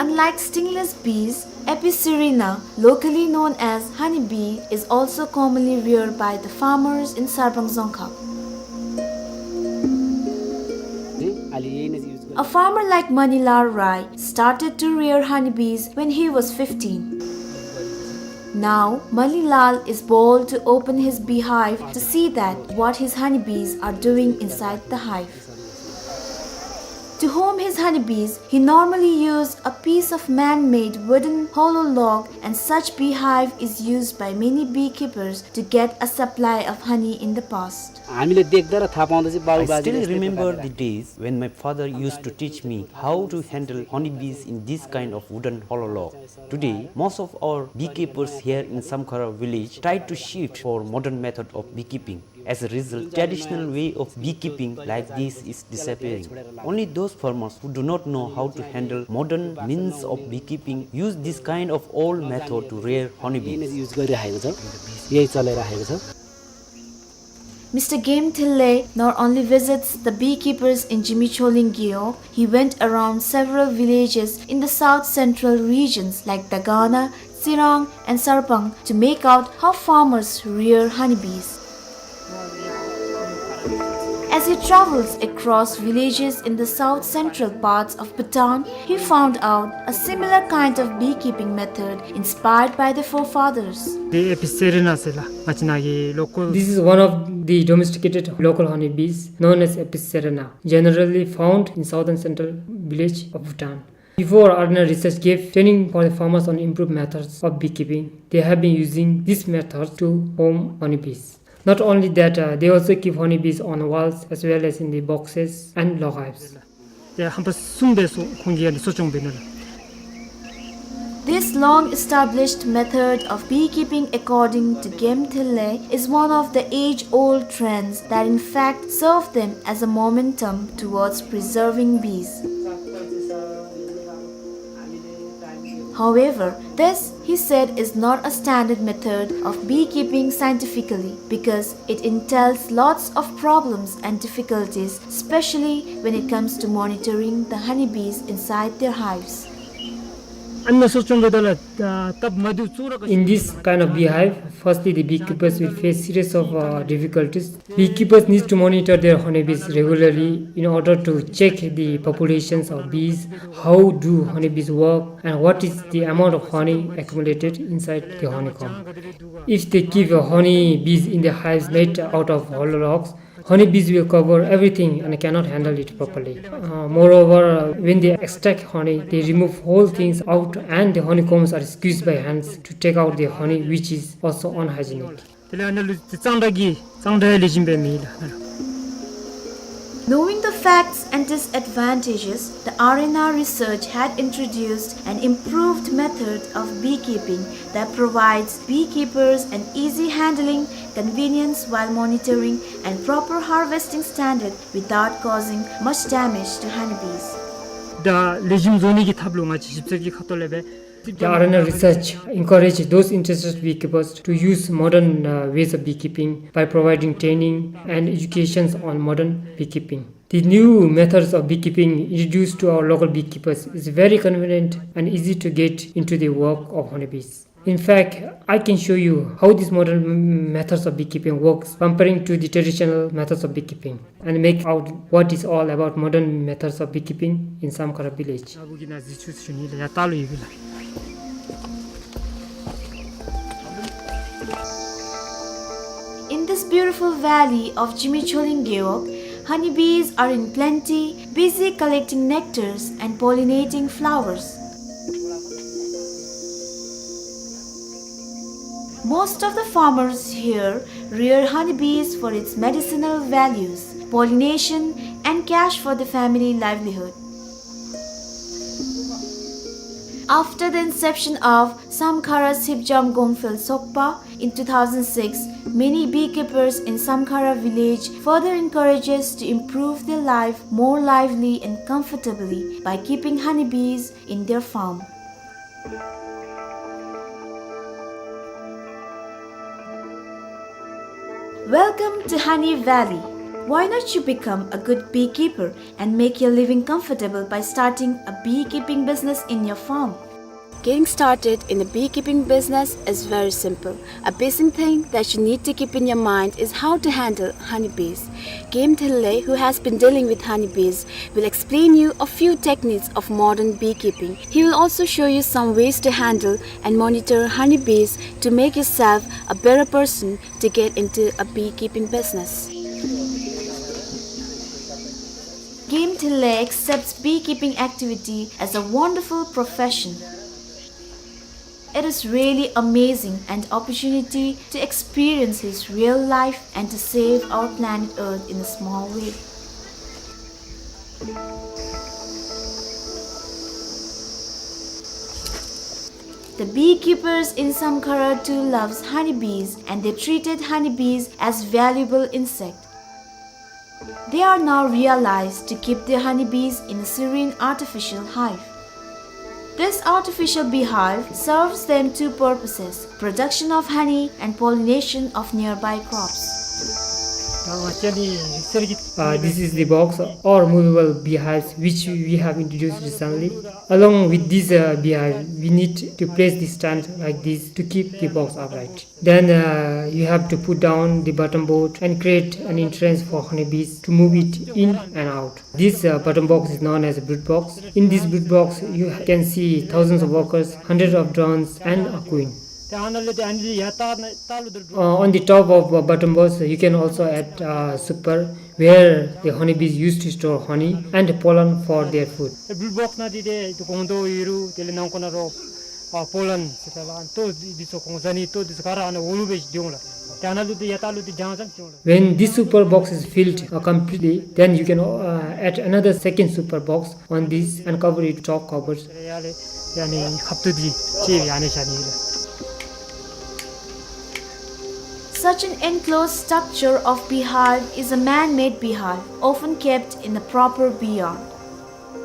Unlike stingless bees, Apis cerana, locally known as honeybee, is also commonly reared by the farmers in Sarbang Dzongkhag. A farmer like Manilal Rai started to rear honeybees when he was fifteen. Now, Manilal is bold to open his beehive to see that what his honeybees are doing inside the hive. To home his honeybees, he normally used a piece of man-made wooden hollow log, and such beehive is used by many beekeepers to get a supply of honey in the past. हामीले देख्दा र थाहा पाउँदा चाहिँ बाबु I बाजेले still यस्तै remember प्रकारले the days when my father used to teach me how to handle honeybees in this kind of wooden hollow log. Today, most of our beekeepers here in Samkhara village try to shift for modern method of beekeeping. As a result, traditional way of beekeeping like this is disappearing. Only those farmers who do not know how to handle modern means of beekeeping use this kind of old method to rear honeybees. यही नै युज गरिराखेको छ, यही चलाइराखेको छ। Mister Game Thilley not only visits the beekeepers in Zimikholin Gewog, he went around several villages in the south central regions like Dagana, Tsirang, and Sarpang to make out how farmers rear honeybees. As he travels across villages in the south central parts of Bhutan, he found out a similar kind of beekeeping method inspired by the forefathers. དེ་ཨེ་པི་སེ་རེ་ན་ཟེར་ལགས། ང་བཅས་ནཱ་གི་ལོ་ཀལ། This is one of the domesticated local honeybees known as Apis cerana, generally found in southern central village of Bhutan. Before, R N R Research gave training for the farmers on improved methods of beekeeping. They have been using this method to home honeybees. Not only that, uh, they also keep honeybees on walls as well as in the boxes and log hives. དེ་ཧམ་པ་གསུམ་སྦེ་སོ་ཁོང་གིས་ཨ་ནི་གསོ་སྐྱོང་འབད་ནུག་ལགས། This long-established method of beekeeping, according to Game Thilley, is one of the age-old trends that in fact serve them as a momentum towards preserving bees. However, this, he said, is not a standard method of beekeeping scientifically because it entails lots of problems and difficulties, especially when it comes to monitoring the honeybees inside their hives. ཨ་ནི་གསོ་སྐྱོང་འབདཝ་ད་ལུ་ད་སྟབས་མ་བདེཝ་ཚུ་ར། In this kind of beehive, firstly, the beekeepers will face series of, uh, difficulties. Beekeepers need to monitor their honeybees regularly in order to check the populations of bees, how do honeybees work, and what is the amount of honey accumulated inside the honeycomb. If they keep, uh, honeybees in the hives made out of hollow logs, honeybees will cover everything and cannot handle it properly. Uh, moreover, uh, when they extract honey, they remove whole things out and the honeycombs are squeezed by hands to take out the honey, which is also unhygienic. དེ་ལས་ཨ་ནཱ་ལུ་གཙང་སྦྲ་གི་གཙང་སྦྲ་ལེགས་ཤོམ་སྦེ་མེད་ལགས། Knowing the facts and disadvantages, the R N R Research had introduced an improved method of beekeeping that provides beekeepers an easy handling, convenience while monitoring, and proper harvesting standard without causing much damage to honeybees. ད་ལེགས་ཤོམ་བཟོ་ནི་གི་ཐབས་ལུ་ང་བཅས་ཞིབ་འཚོལ་གྱི་ཁ་ཐུག་ལས་སྦེ། The R N R Research encourage those interested beekeepers to use modern, uh, ways of beekeeping by providing training and educations on modern beekeeping. The new methods of beekeeping introduced to our local beekeepers is very convenient and easy to get into the work of honeybees. In fact, I can show you how these modern m-, methods of beekeeping works comparing to the traditional methods of beekeeping and make out what is all about modern methods of beekeeping in Samkhara village. In this beautiful valley of Zimikholin Gewog, honeybees are in plenty, busy collecting nectars and pollinating flowers. Most of the farmers here rear honeybees for its medicinal values, pollination, and cash for the family livelihood. After the inception of Samkhara Sipjam Gongphel Sokpa in two thousand six, many beekeepers in Samkhara village further encourages to improve their life more lively and comfortably by keeping honeybees in their farm. Welcome to Honey Valley. Why not you become a good beekeeper and make your living comfortable by starting a beekeeping business in your farm? Getting started in a beekeeping business is very simple. A basic thing that you need to keep in your mind is how to handle honeybees. Game Thilley, who has been dealing with honeybees, will explain you a few techniques of modern beekeeping. He will also show you some ways to handle and monitor honeybees to make yourself a better person to get into a beekeeping business. Game Thillay accepts beekeeping activity as a wonderful profession. It is really amazing an opportunity to experience his real life and to save our planet Earth in a small way. The beekeepers in Samkhara too loves honeybees, and they treated honeybees as valuable insect. They are now realized to keep their honeybees in a serene artificial hive. This artificial beehive serves them two purposes, production of honey and pollination of nearby crops. Uh, this is the box or movable beehives which we have introduced recently. Along with this, uh, beehive, we need to place the stand like this to keep the box upright. Then, uh, you have to put down the bottom board and create an entrance for honeybees to move it in and out. This, uh, bottom box is known as a brood box. In this brood box, you can see thousands of workers, hundreds of drones, and a queen. Uh, on the top of, uh, bottom box, you can also add, uh, super, where the honeybees used to store honey and pollen for their food. ཨ་པོ་ལན་ཟེར་ད་ལ་ཨ་ལྟོ་འདི་ཚུ་གོང་ས་ནི་ལྟོ་འདི་ཚུ་ག་ར་ཨ་ནི་འོག་ལུ་སྦེ་འགྱོ་འོང་ལགས། ཏེ་ཨ་ནཱ་ལུ་འདི་ཡར་ལྟག་ལུ་འདི་རྒྱང་ཙམ་འགྱོ་འོང་ལགས། When this super box is filled, uh, completely, then you can, uh, add another second super box on this and cover it with top covers. ཡ་ལས་ཡ་ནི་ཁབ་ཏུ་འདི་ཅིག་ཡ་ནི་བཞག་ནི་ལགས། Such an enclosed structure of beehive is a man-made beehive, often kept in a proper bee yard.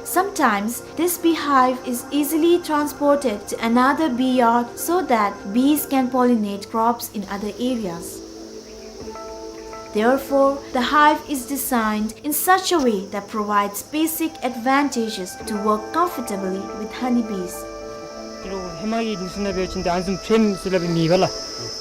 Sometimes, this beehive is easily transported to another bee yard so that bees can pollinate crops in other areas. Therefore, the hive is designed in such a way that provides basic advantages to work comfortably with honeybees. ཧེ་མ་གི་ནི་སུ་ན་སྦེ་ཅིན་ཏེ་ཨ་ནི་བཟུམ་ཕྲེམ་ཟེར་སླབ་མེད་པ་ལགས།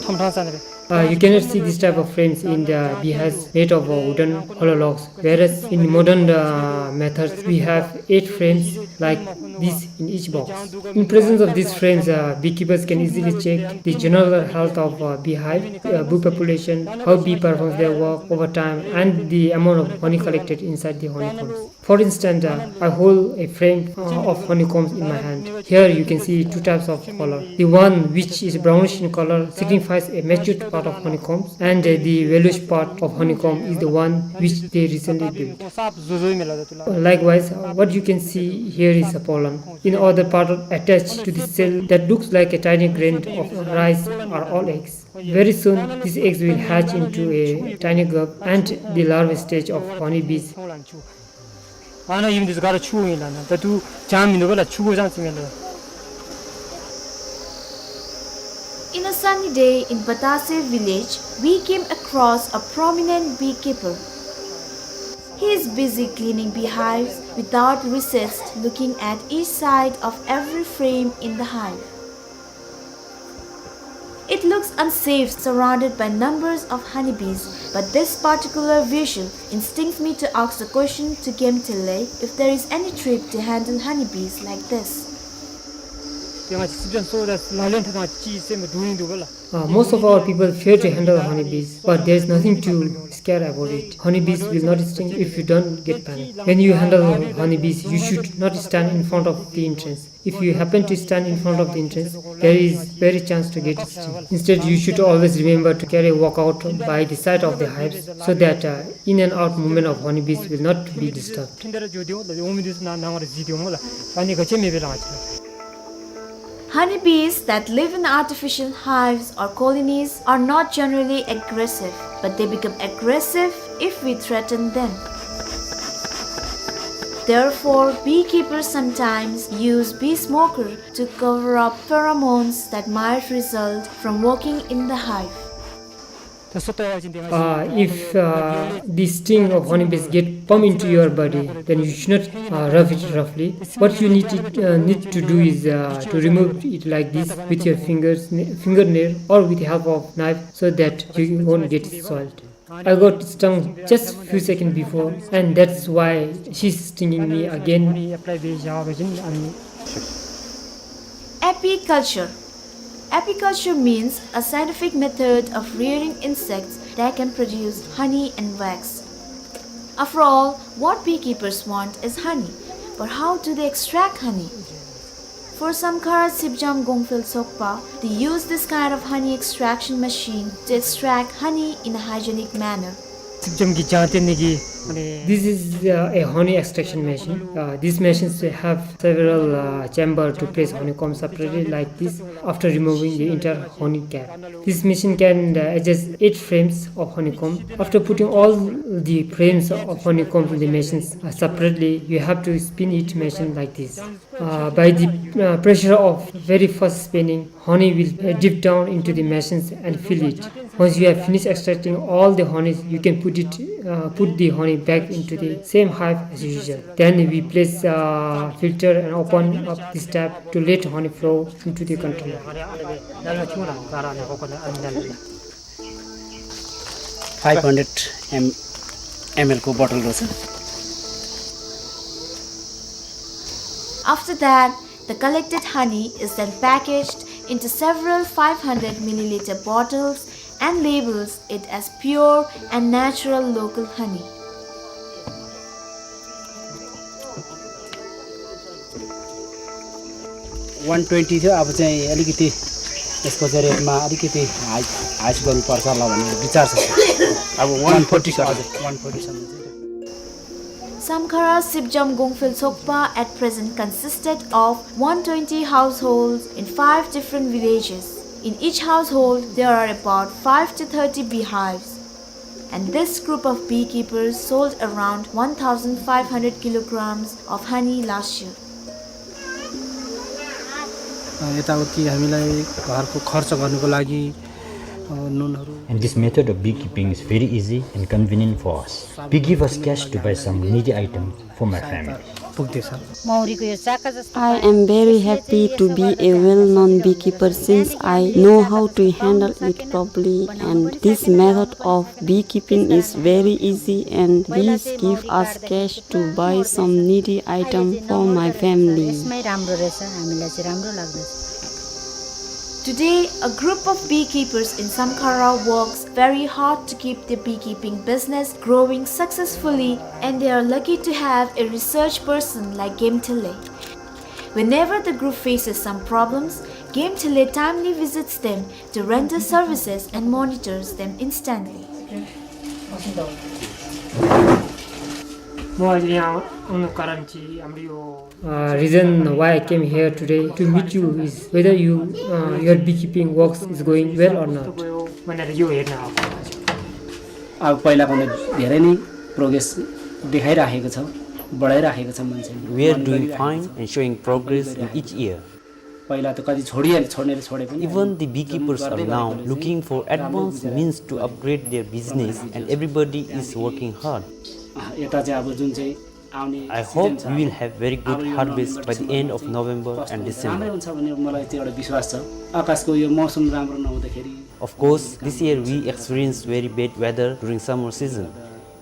ཐོམ་ཐང་ས་ན་སྦེ། Uh, you cannot see this type of frames in the beehives made of, uh, wooden hollow logs, whereas in modern, uh, methods we have eight frames like this in each box. In presence of these frames, uh, beekeepers can easily check the general health of, uh, beehive, uh, bee population, how bee performs their work over time, and the amount of honey collected inside the honeycombs. For instance, uh, I hold a frame, uh, of honeycombs in my hand. Here you can see two types of color. The one which is brownish in color signifies a matured part of honeycombs, and, uh, the yellowish part of honeycomb is the one which they recently built. Likewise, uh, what you can see here is a pollen. In other part attached to the cell that looks like a tiny grain of rice are all eggs. Very soon, these eggs will hatch into a tiny grub and the larval stage of honeybees. ཨ་ནཱ་ཡིབ་འདི་ཚུ་ག་ར་ཕྱུ་གུ་ཨིན་ལགས། ཨ་ནཱ་ད་ལྟོ་ལྗང་མིན་འདུག་པ་ལགས། ཕྱུ་གུ་ཙམ་ཅིག་ཨིན་ལགས། In a sunny day in Batase village, we came across a prominent beekeeper. He is busy cleaning beehives without recess, looking at each side of every frame in the hive. It looks unsafe surrounded by numbers of honeybees, but this particular visual instincts me to ask the question to Game Thillay if there is any trick to handle honeybees like this. ཏེ་ང་བཅས་སི་པེན་སོ་ད་ལག་ལེན་འཐབ་ཐངས་ཅིག་སེམས་སྡུག་ཨིན་འདུག་པ་ལགས། Uh, most of our people fear to handle honeybees, but there is nothing to scare about it. Honeybees will not sting if you don't get panic. When you handle honeybees, you should not stand in front of the entrance. If you happen to stand in front of the entrance, there is very chance to get stung. Instead, you should always remember to carry a walkout by the side of the hives so that, uh, in and out movement of honeybees will not be disturbed. Honeybees that live in artificial hives or colonies are not generally aggressive, but they become aggressive if we threaten them. Therefore, beekeepers sometimes use bee smoker to cover up pheromones that might result from working in the hive. Uh, if, uh, the sting of honeybees get pump into your body, then you should not, uh, rub it roughly. What you need to, uh, need to do is, uh, to remove it like this with your fingers, fingernail, or with the help of knife, so that you won't get soiled. I got stung just few seconds before, and that's why she's stinging me again. Apiculture. Apiculture means a scientific method of rearing insects that can produce honey and wax. After all, what beekeepers want is honey. But how do they extract honey? For Samkhara Sipjam Gongphel Sokpa, they use this kind of honey extraction machine to extract honey in a hygienic manner. Sipjam ki jante niki, mane, this is, uh, a honey extraction machine. Uh, these machines have several, uh, chamber to place honeycomb separately like this after removing the entire honey cap. This machine can, uh, adjust eight frames of honeycomb. After putting all the frames of honeycomb in the machines, uh, separately, you have to spin each machine like this. Uh, by the, uh, pressure of very fast spinning, honey will, uh, dip down into the machines and fill it. Once you have finished extracting all the honey, you can put it, uh, put the honey back into the same hive as usual. Then we place, uh, filter and open up this tap to let honey flow into the container. Five hundred M-, ML को bottle रहेछ। After that, the collected honey is then packaged into several five hundred milliliter bottles and labels it as pure and natural local honey. One twenty थियो, अब चाहिँ अलिकति यसको चाहिँ rate मा अलिकति high, high गर्नुपर्छ होला भन्ने विचार छ। अब one forty सर। हजुर, one forty सम्म चाहिँ। Samkhara Sipjam Gongphel Sokpa at present consisted of one twenty households in five different villages. In each household, there are about five to thirty beehives. And this group of beekeepers sold around one thousand five hundred kilograms of honey last year. अ, यताउति हामीलाई घरको खर्च गर्नको लागि, अ, नुनहरू। And this method of beekeeping is very easy and convenient for us. Bee give us cash to buy some needy item for my family. पुग्दैछ। मौरीको यो चाका जस्तो I am very happy to be a well-known beekeeper since I know how to handle it properly, and this method of beekeeping is very easy and bees give us cash to buy some needy item for my family. यसमै राम्रो रहेछ, हामीलाई चाहिँ राम्रो लाग्दछ। Today, a group of beekeepers in Samkhara works very hard to keep their beekeeping business growing successfully, and they are lucky to have a research person like Game Thele. Whenever the group faces some problems, Game Thele timely visits them to render services and monitors them instantly. म अहिले यहाँ आउनु कारण चाहिँ हाम्रो यो Uh, reason why I came here today to meet you is whether you, uh, your beekeeping works is going well or not. अब पहिलाको भन्दा धेरै नै progress देखाइराखेको छ, बढाइराखेको छ मान्छेले। We are doing fine and showing progress in each year. पहिला त कति छोडिहाले, छोड्नेले छोडे पनि। Even the beekeepers are now looking for advanced means to upgrade their business and everybody is working hard. अँ, यता चाहिँ अब जुन चाहिँ I hope we will have very good harvest by the end of November and December. Of course, this year we experienced very bad weather during summer season.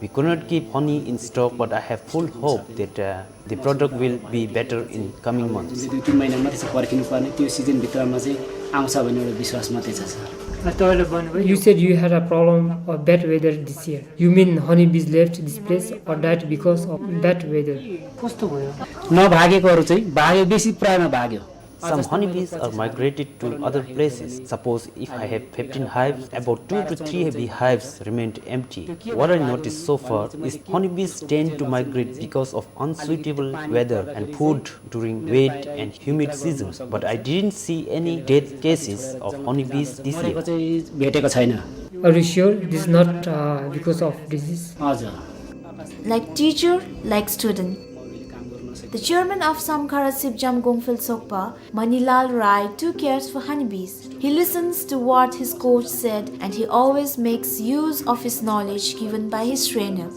We could not keep honey in stock, but I have full hope that, uh, the product will be better in coming months. दुई तिन महिना मात्रै छ पर्खिनुपर्ने, त्यो सिजनभित्रमा चाहिँ आउँछ भन्ने एउटा विश्वास मात्रै छ, sir. You said you had a problem of bad weather this year. You mean honeybees left this place or died because of bad weather? कस्तो भयो? नभागेकोहरू चाहिँ भाग्यो, बेसी प्रायमा भाग्यो। Some honeybees are migrated to other places. Suppose if I have fifteen hives, about two to three beehives remained empty. What I noticed so far is honeybees tend to migrate because of unsuitable weather and food during wet and humid season, but I didn't see any death cases of honeybees this year. चाहिँ भेटेको छैन। Are you sure this is not, uh, because of disease? हजुर। Like teacher, like student. The chairman of Samkhara Sipjam Gongphel Sokpa, Manilal Rai, too cares for honeybees. He listens to what his coach said and he always makes use of his knowledge given by his trainer.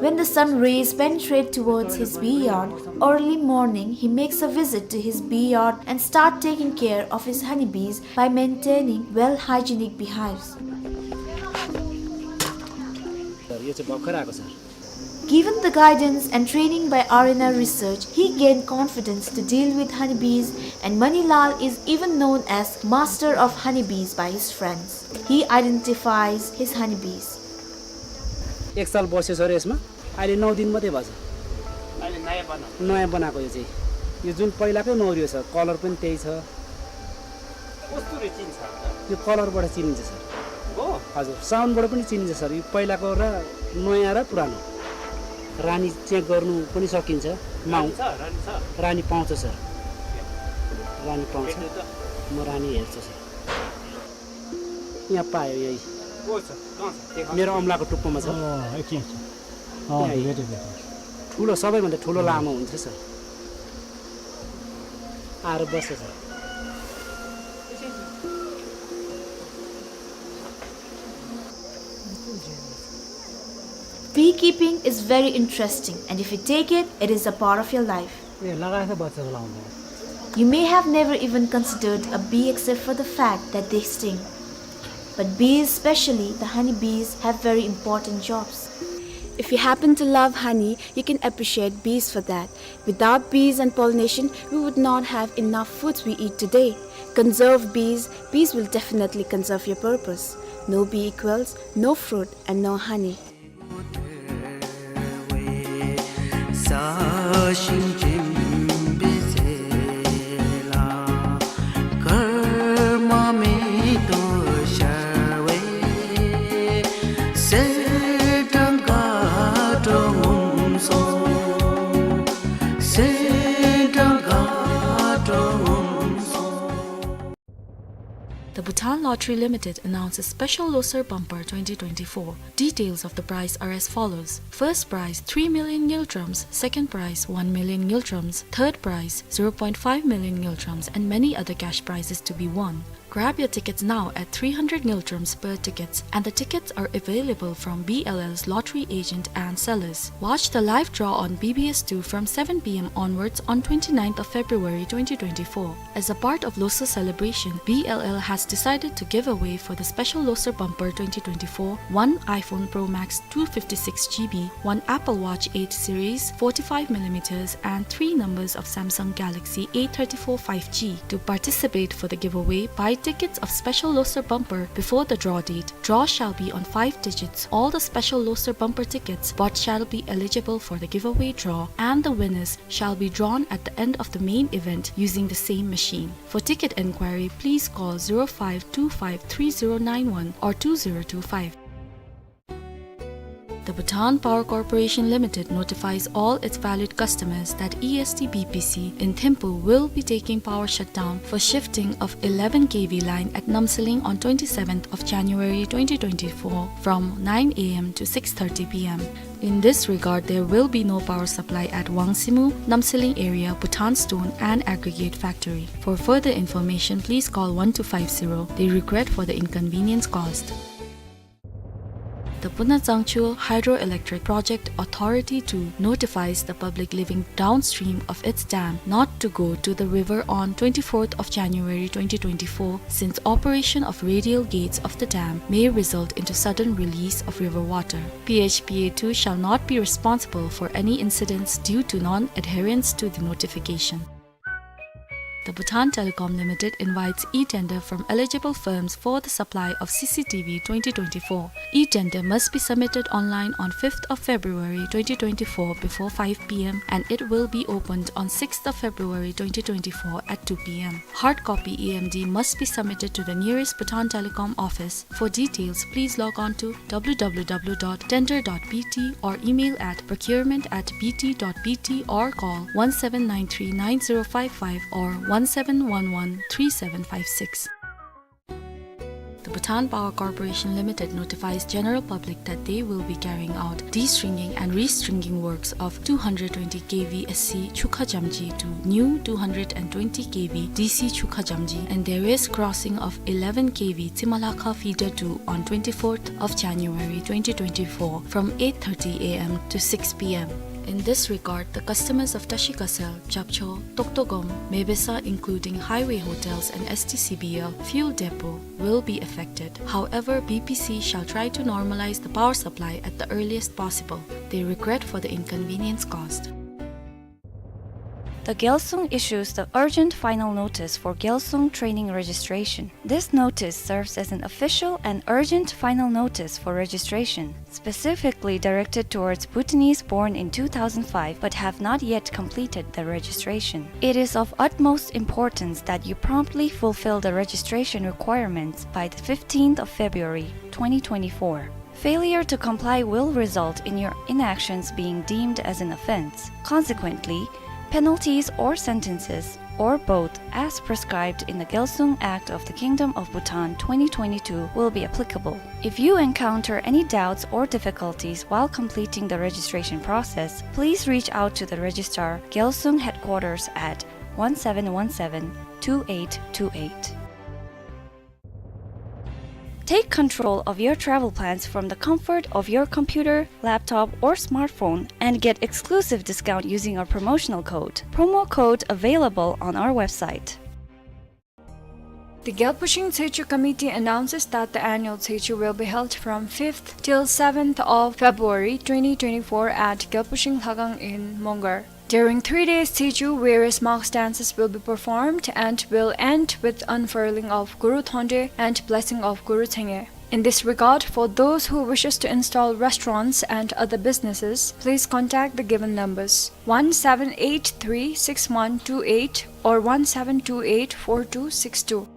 When the sun rays penetrate towards his bee yard, early morning he makes a visit to his bee yard and start taking care of his honeybees by maintaining well hygienic beehives. यो चाहिँ भर्खर आएको छ। Given the guidance and training by R N R Research, he gained confidence to deal with honeybees, and Manilal is even known as master of honeybees by his friends. He identifies his honeybees. एक साल बस्यो सर यसमा। अहिले नौ दिन मात्रै भएको छ। अहिले नयाँ बनाएको? नयाँ बनाएको यो चाहिँ। यो जुन पहिलाकै मौरी हो सर, कलर पनि त्यही छ। कस्तो रे चिन्छ? यो कलरबाट चिनिन्छ सर। हो? हजुर, साउन्डबाट पनि चिनिन्छ सर। यो पहिलाको र नयाँ र पुरानो। रानी चेक गर्नु पनि सकिन्छ। माउ- रानी छ? रानी छ? रानी पाउँछ सर। रानी पाउँछ। भेट्नु त? म रानी हेर्छु सर। यहाँ पायो, यही। को छ? कहाँ छ? देखा। मेरो औँलाको टुप्पोमा छ। अँ, एकछिन, एकछिन। अँ, यही। भेटेँ, भेटेँ। ठुलो, सबैभन्दा ठुलो लामो हुन्छ सर। आएर बस्छ sir. Beekeeping is very interesting, and if you take it, it is a part of your life. ए, लगाएछ बच्चा लाउँदा। You may have never even considered a bee except for the fact that they sting. But bees, especially the honey bees, have very important jobs. If you happen to love honey, you can appreciate bees for that. Without bees and pollination, we would not have enough foods we eat today. Conserve bees, bees will definitely conserve your purpose. No bee equals no fruit and no honey. The Bhutan Lottery Limited announces special Losar Bumper twenty twenty-four. Details of the prize are as follows. First prize, three million ngultrums. Second prize, one million ngultrums. Third prize, zero point five million ngultrums, and many other cash prizes to be won. Grab your tickets now at three hundred ngultrums per tickets, and the tickets are available from B L L's lottery agent and sellers. Watch the live draw on B B S two from seven P M onwards on twenty-ninth of February twenty twenty-four. As a part of Losar celebration, B L L has decided to give away for the special Losar Bumper twenty twenty-four, one iPhone Pro Max two fifty-six G B, one Apple Watch eight series forty-five millimeters, and three numbers of Samsung Galaxy A thirty-four five G. To participate for the giveaway, buy tickets of special Losar Bumper before the draw date. Draw shall be on five digits. All the special Losar Bumper tickets bought shall be eligible for the giveaway draw, and the winners shall be drawn at the end of the main event using the same machine. For ticket enquiry, please call zero five two five three zero nine one or two zero two five. The Bhutan Power Corporation Limited notifies all its valued customers that E S T B P C in Thimphu will be taking power shutdown for shifting of eleven K V line at Namsaling on twenty-seventh of January twenty twenty-four from nine A M to six thirty P M. In this regard, there will be no power supply at Wangsimu, Namsaling area, Bhutan Stone and Aggregate Factory. For further information, please call one two five zero. They regret for the inconvenience caused. The Punachangchu Hydroelectric Project Authority two notifies the public living downstream of its dam not to go to the river on twenty-fourth of January twenty twenty-four, since operation of radial gates of the dam may result into sudden release of river water. P H P A two shall not be responsible for any incidents due to non-adherence to the notification. The Bhutan Telecom Limited invites e-tender from eligible firms for the supply of C C T V twenty twenty-four. E-tender must be submitted online on fifth of February twenty twenty-four before five P M, and it will be opened on sixth of February twenty twenty-four at two P M. Hard copy E M D must be submitted to the nearest Bhutan Telecom office. For details, please log on to W W W dot tender dot B T or email at procurement at B T dot B T or call one seven nine three nine zero five five or one seven one one three seven five six. The Bhutan Power Corporation Limited notifies general public that they will be carrying out de-stringing and re-stringing works of two hundred twenty K V S C Chukha Jamji to new two hundred and twenty K V D C Chukha Jamji and there is crossing of eleven K V Tsimalakha feeder two on twenty-fourth of January twenty twenty-four from eight thirty A M to six P M. In this regard, the customers of Tashi Ghasal, Japcho, Toktogom, Mebesa, including highway hotels and S T C B L fuel depot, will be affected. However, B P C shall try to normalize the power supply at the earliest possible. They regret for the inconvenience caused. The Gyalsung issues the urgent final notice for Gyalsung training registration. This notice serves as an official and urgent final notice for registration, specifically directed towards Bhutanese born in two thousand five but have not yet completed the registration. It is of utmost importance that you promptly fulfill the registration requirements by the fifteenth of February twenty twenty-four. Failure to comply will result in your inactions being deemed as an offense. Consequently, penalties or sentences, or both, as prescribed in the Gyalsung Act of the Kingdom of Bhutan twenty twenty-two will be applicable. If you encounter any doubts or difficulties while completing the registration process, please reach out to the Registrar, Gyalsung Headquarters at one seven one seven, two eight two eight. Take control of your travel plans from the comfort of your computer, laptop, or smartphone and get exclusive discount using our promotional code. Promo code available on our website. The Gyalpushing Tshechu Committee announces that the annual Tshechu will be held from fifth till seventh of February twenty twenty-four at Gyalpushing Lhakhang in Mongar. During three days Tshechu, various mass dances will be performed and will end with unfurling of Guru Thonde and blessing of Guru Chhenge. In this regard, for those who wishes to install restaurants and other businesses, please contact the given numbers, one seven eight three six one two eight or one seven two eight four two six two.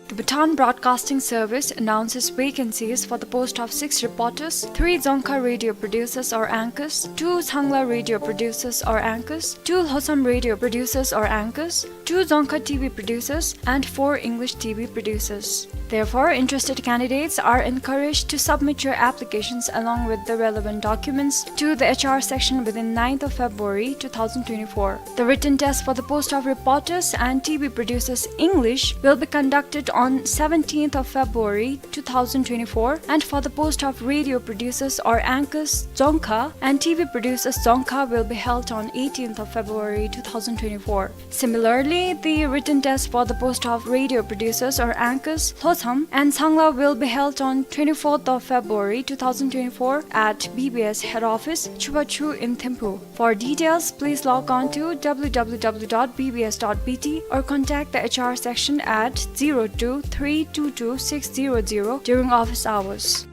The Bhutan Broadcasting Service announces vacancies for the post of six reporters, three Dzongkha radio producers or anchors, two Changla radio producers or anchors, two Lhotsam radio producers or anchors, two Dzongkha T V producers, and four English T V producers. Therefore, interested candidates are encouraged to submit your applications along with the relevant documents to the H R section within ninth of February two thousand twenty-four. The written test for the post of reporters and T V producers English will be conducted on seventeenth of February two thousand twenty-four, and for the post of radio producers or anchors Dzongkha and T V producers Dzongkha will be held on eighteenth of February two thousand twenty-four. Similarly, the written test for the post of radio producers or anchors Lhotsam and Changla will be held on twenty-fourth of February two thousand twenty-four at B B S head office, Chubachu in Thimphu. For details, please log on to W W W dot B B S dot B T or contact the H R section at zero two three two two six zero zero during office hours.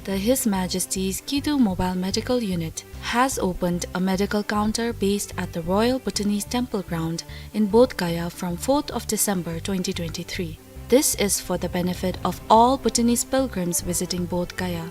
The His Majesty's Kidu Mobile Medical Unit has opened a medical counter based at the Royal Bhutanese Temple Ground in Bodh Gaya from fourth of December twenty twenty-three. This is for the benefit of all Bhutanese pilgrims visiting Bodh Gaya.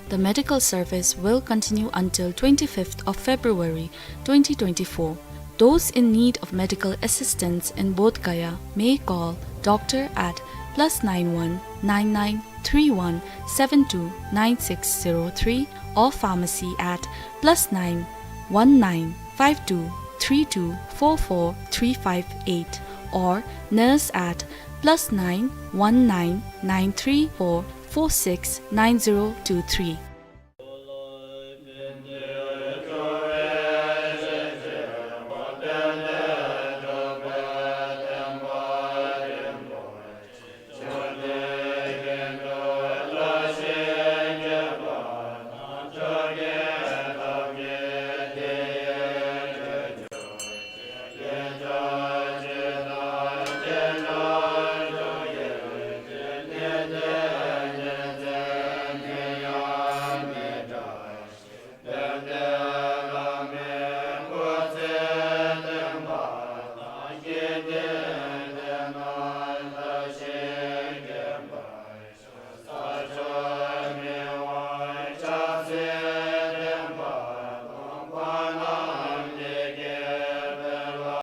The medical service will continue until twenty-fifth of February twenty twenty-four. Those in need of medical assistance in Bodh Gaya may call doctor at plus nine one nine nine three one seven two nine six zero three or pharmacy at plus nine one nine five two three two four four three five eight or nurse at plus nine one nine nine three four four six nine zero two three.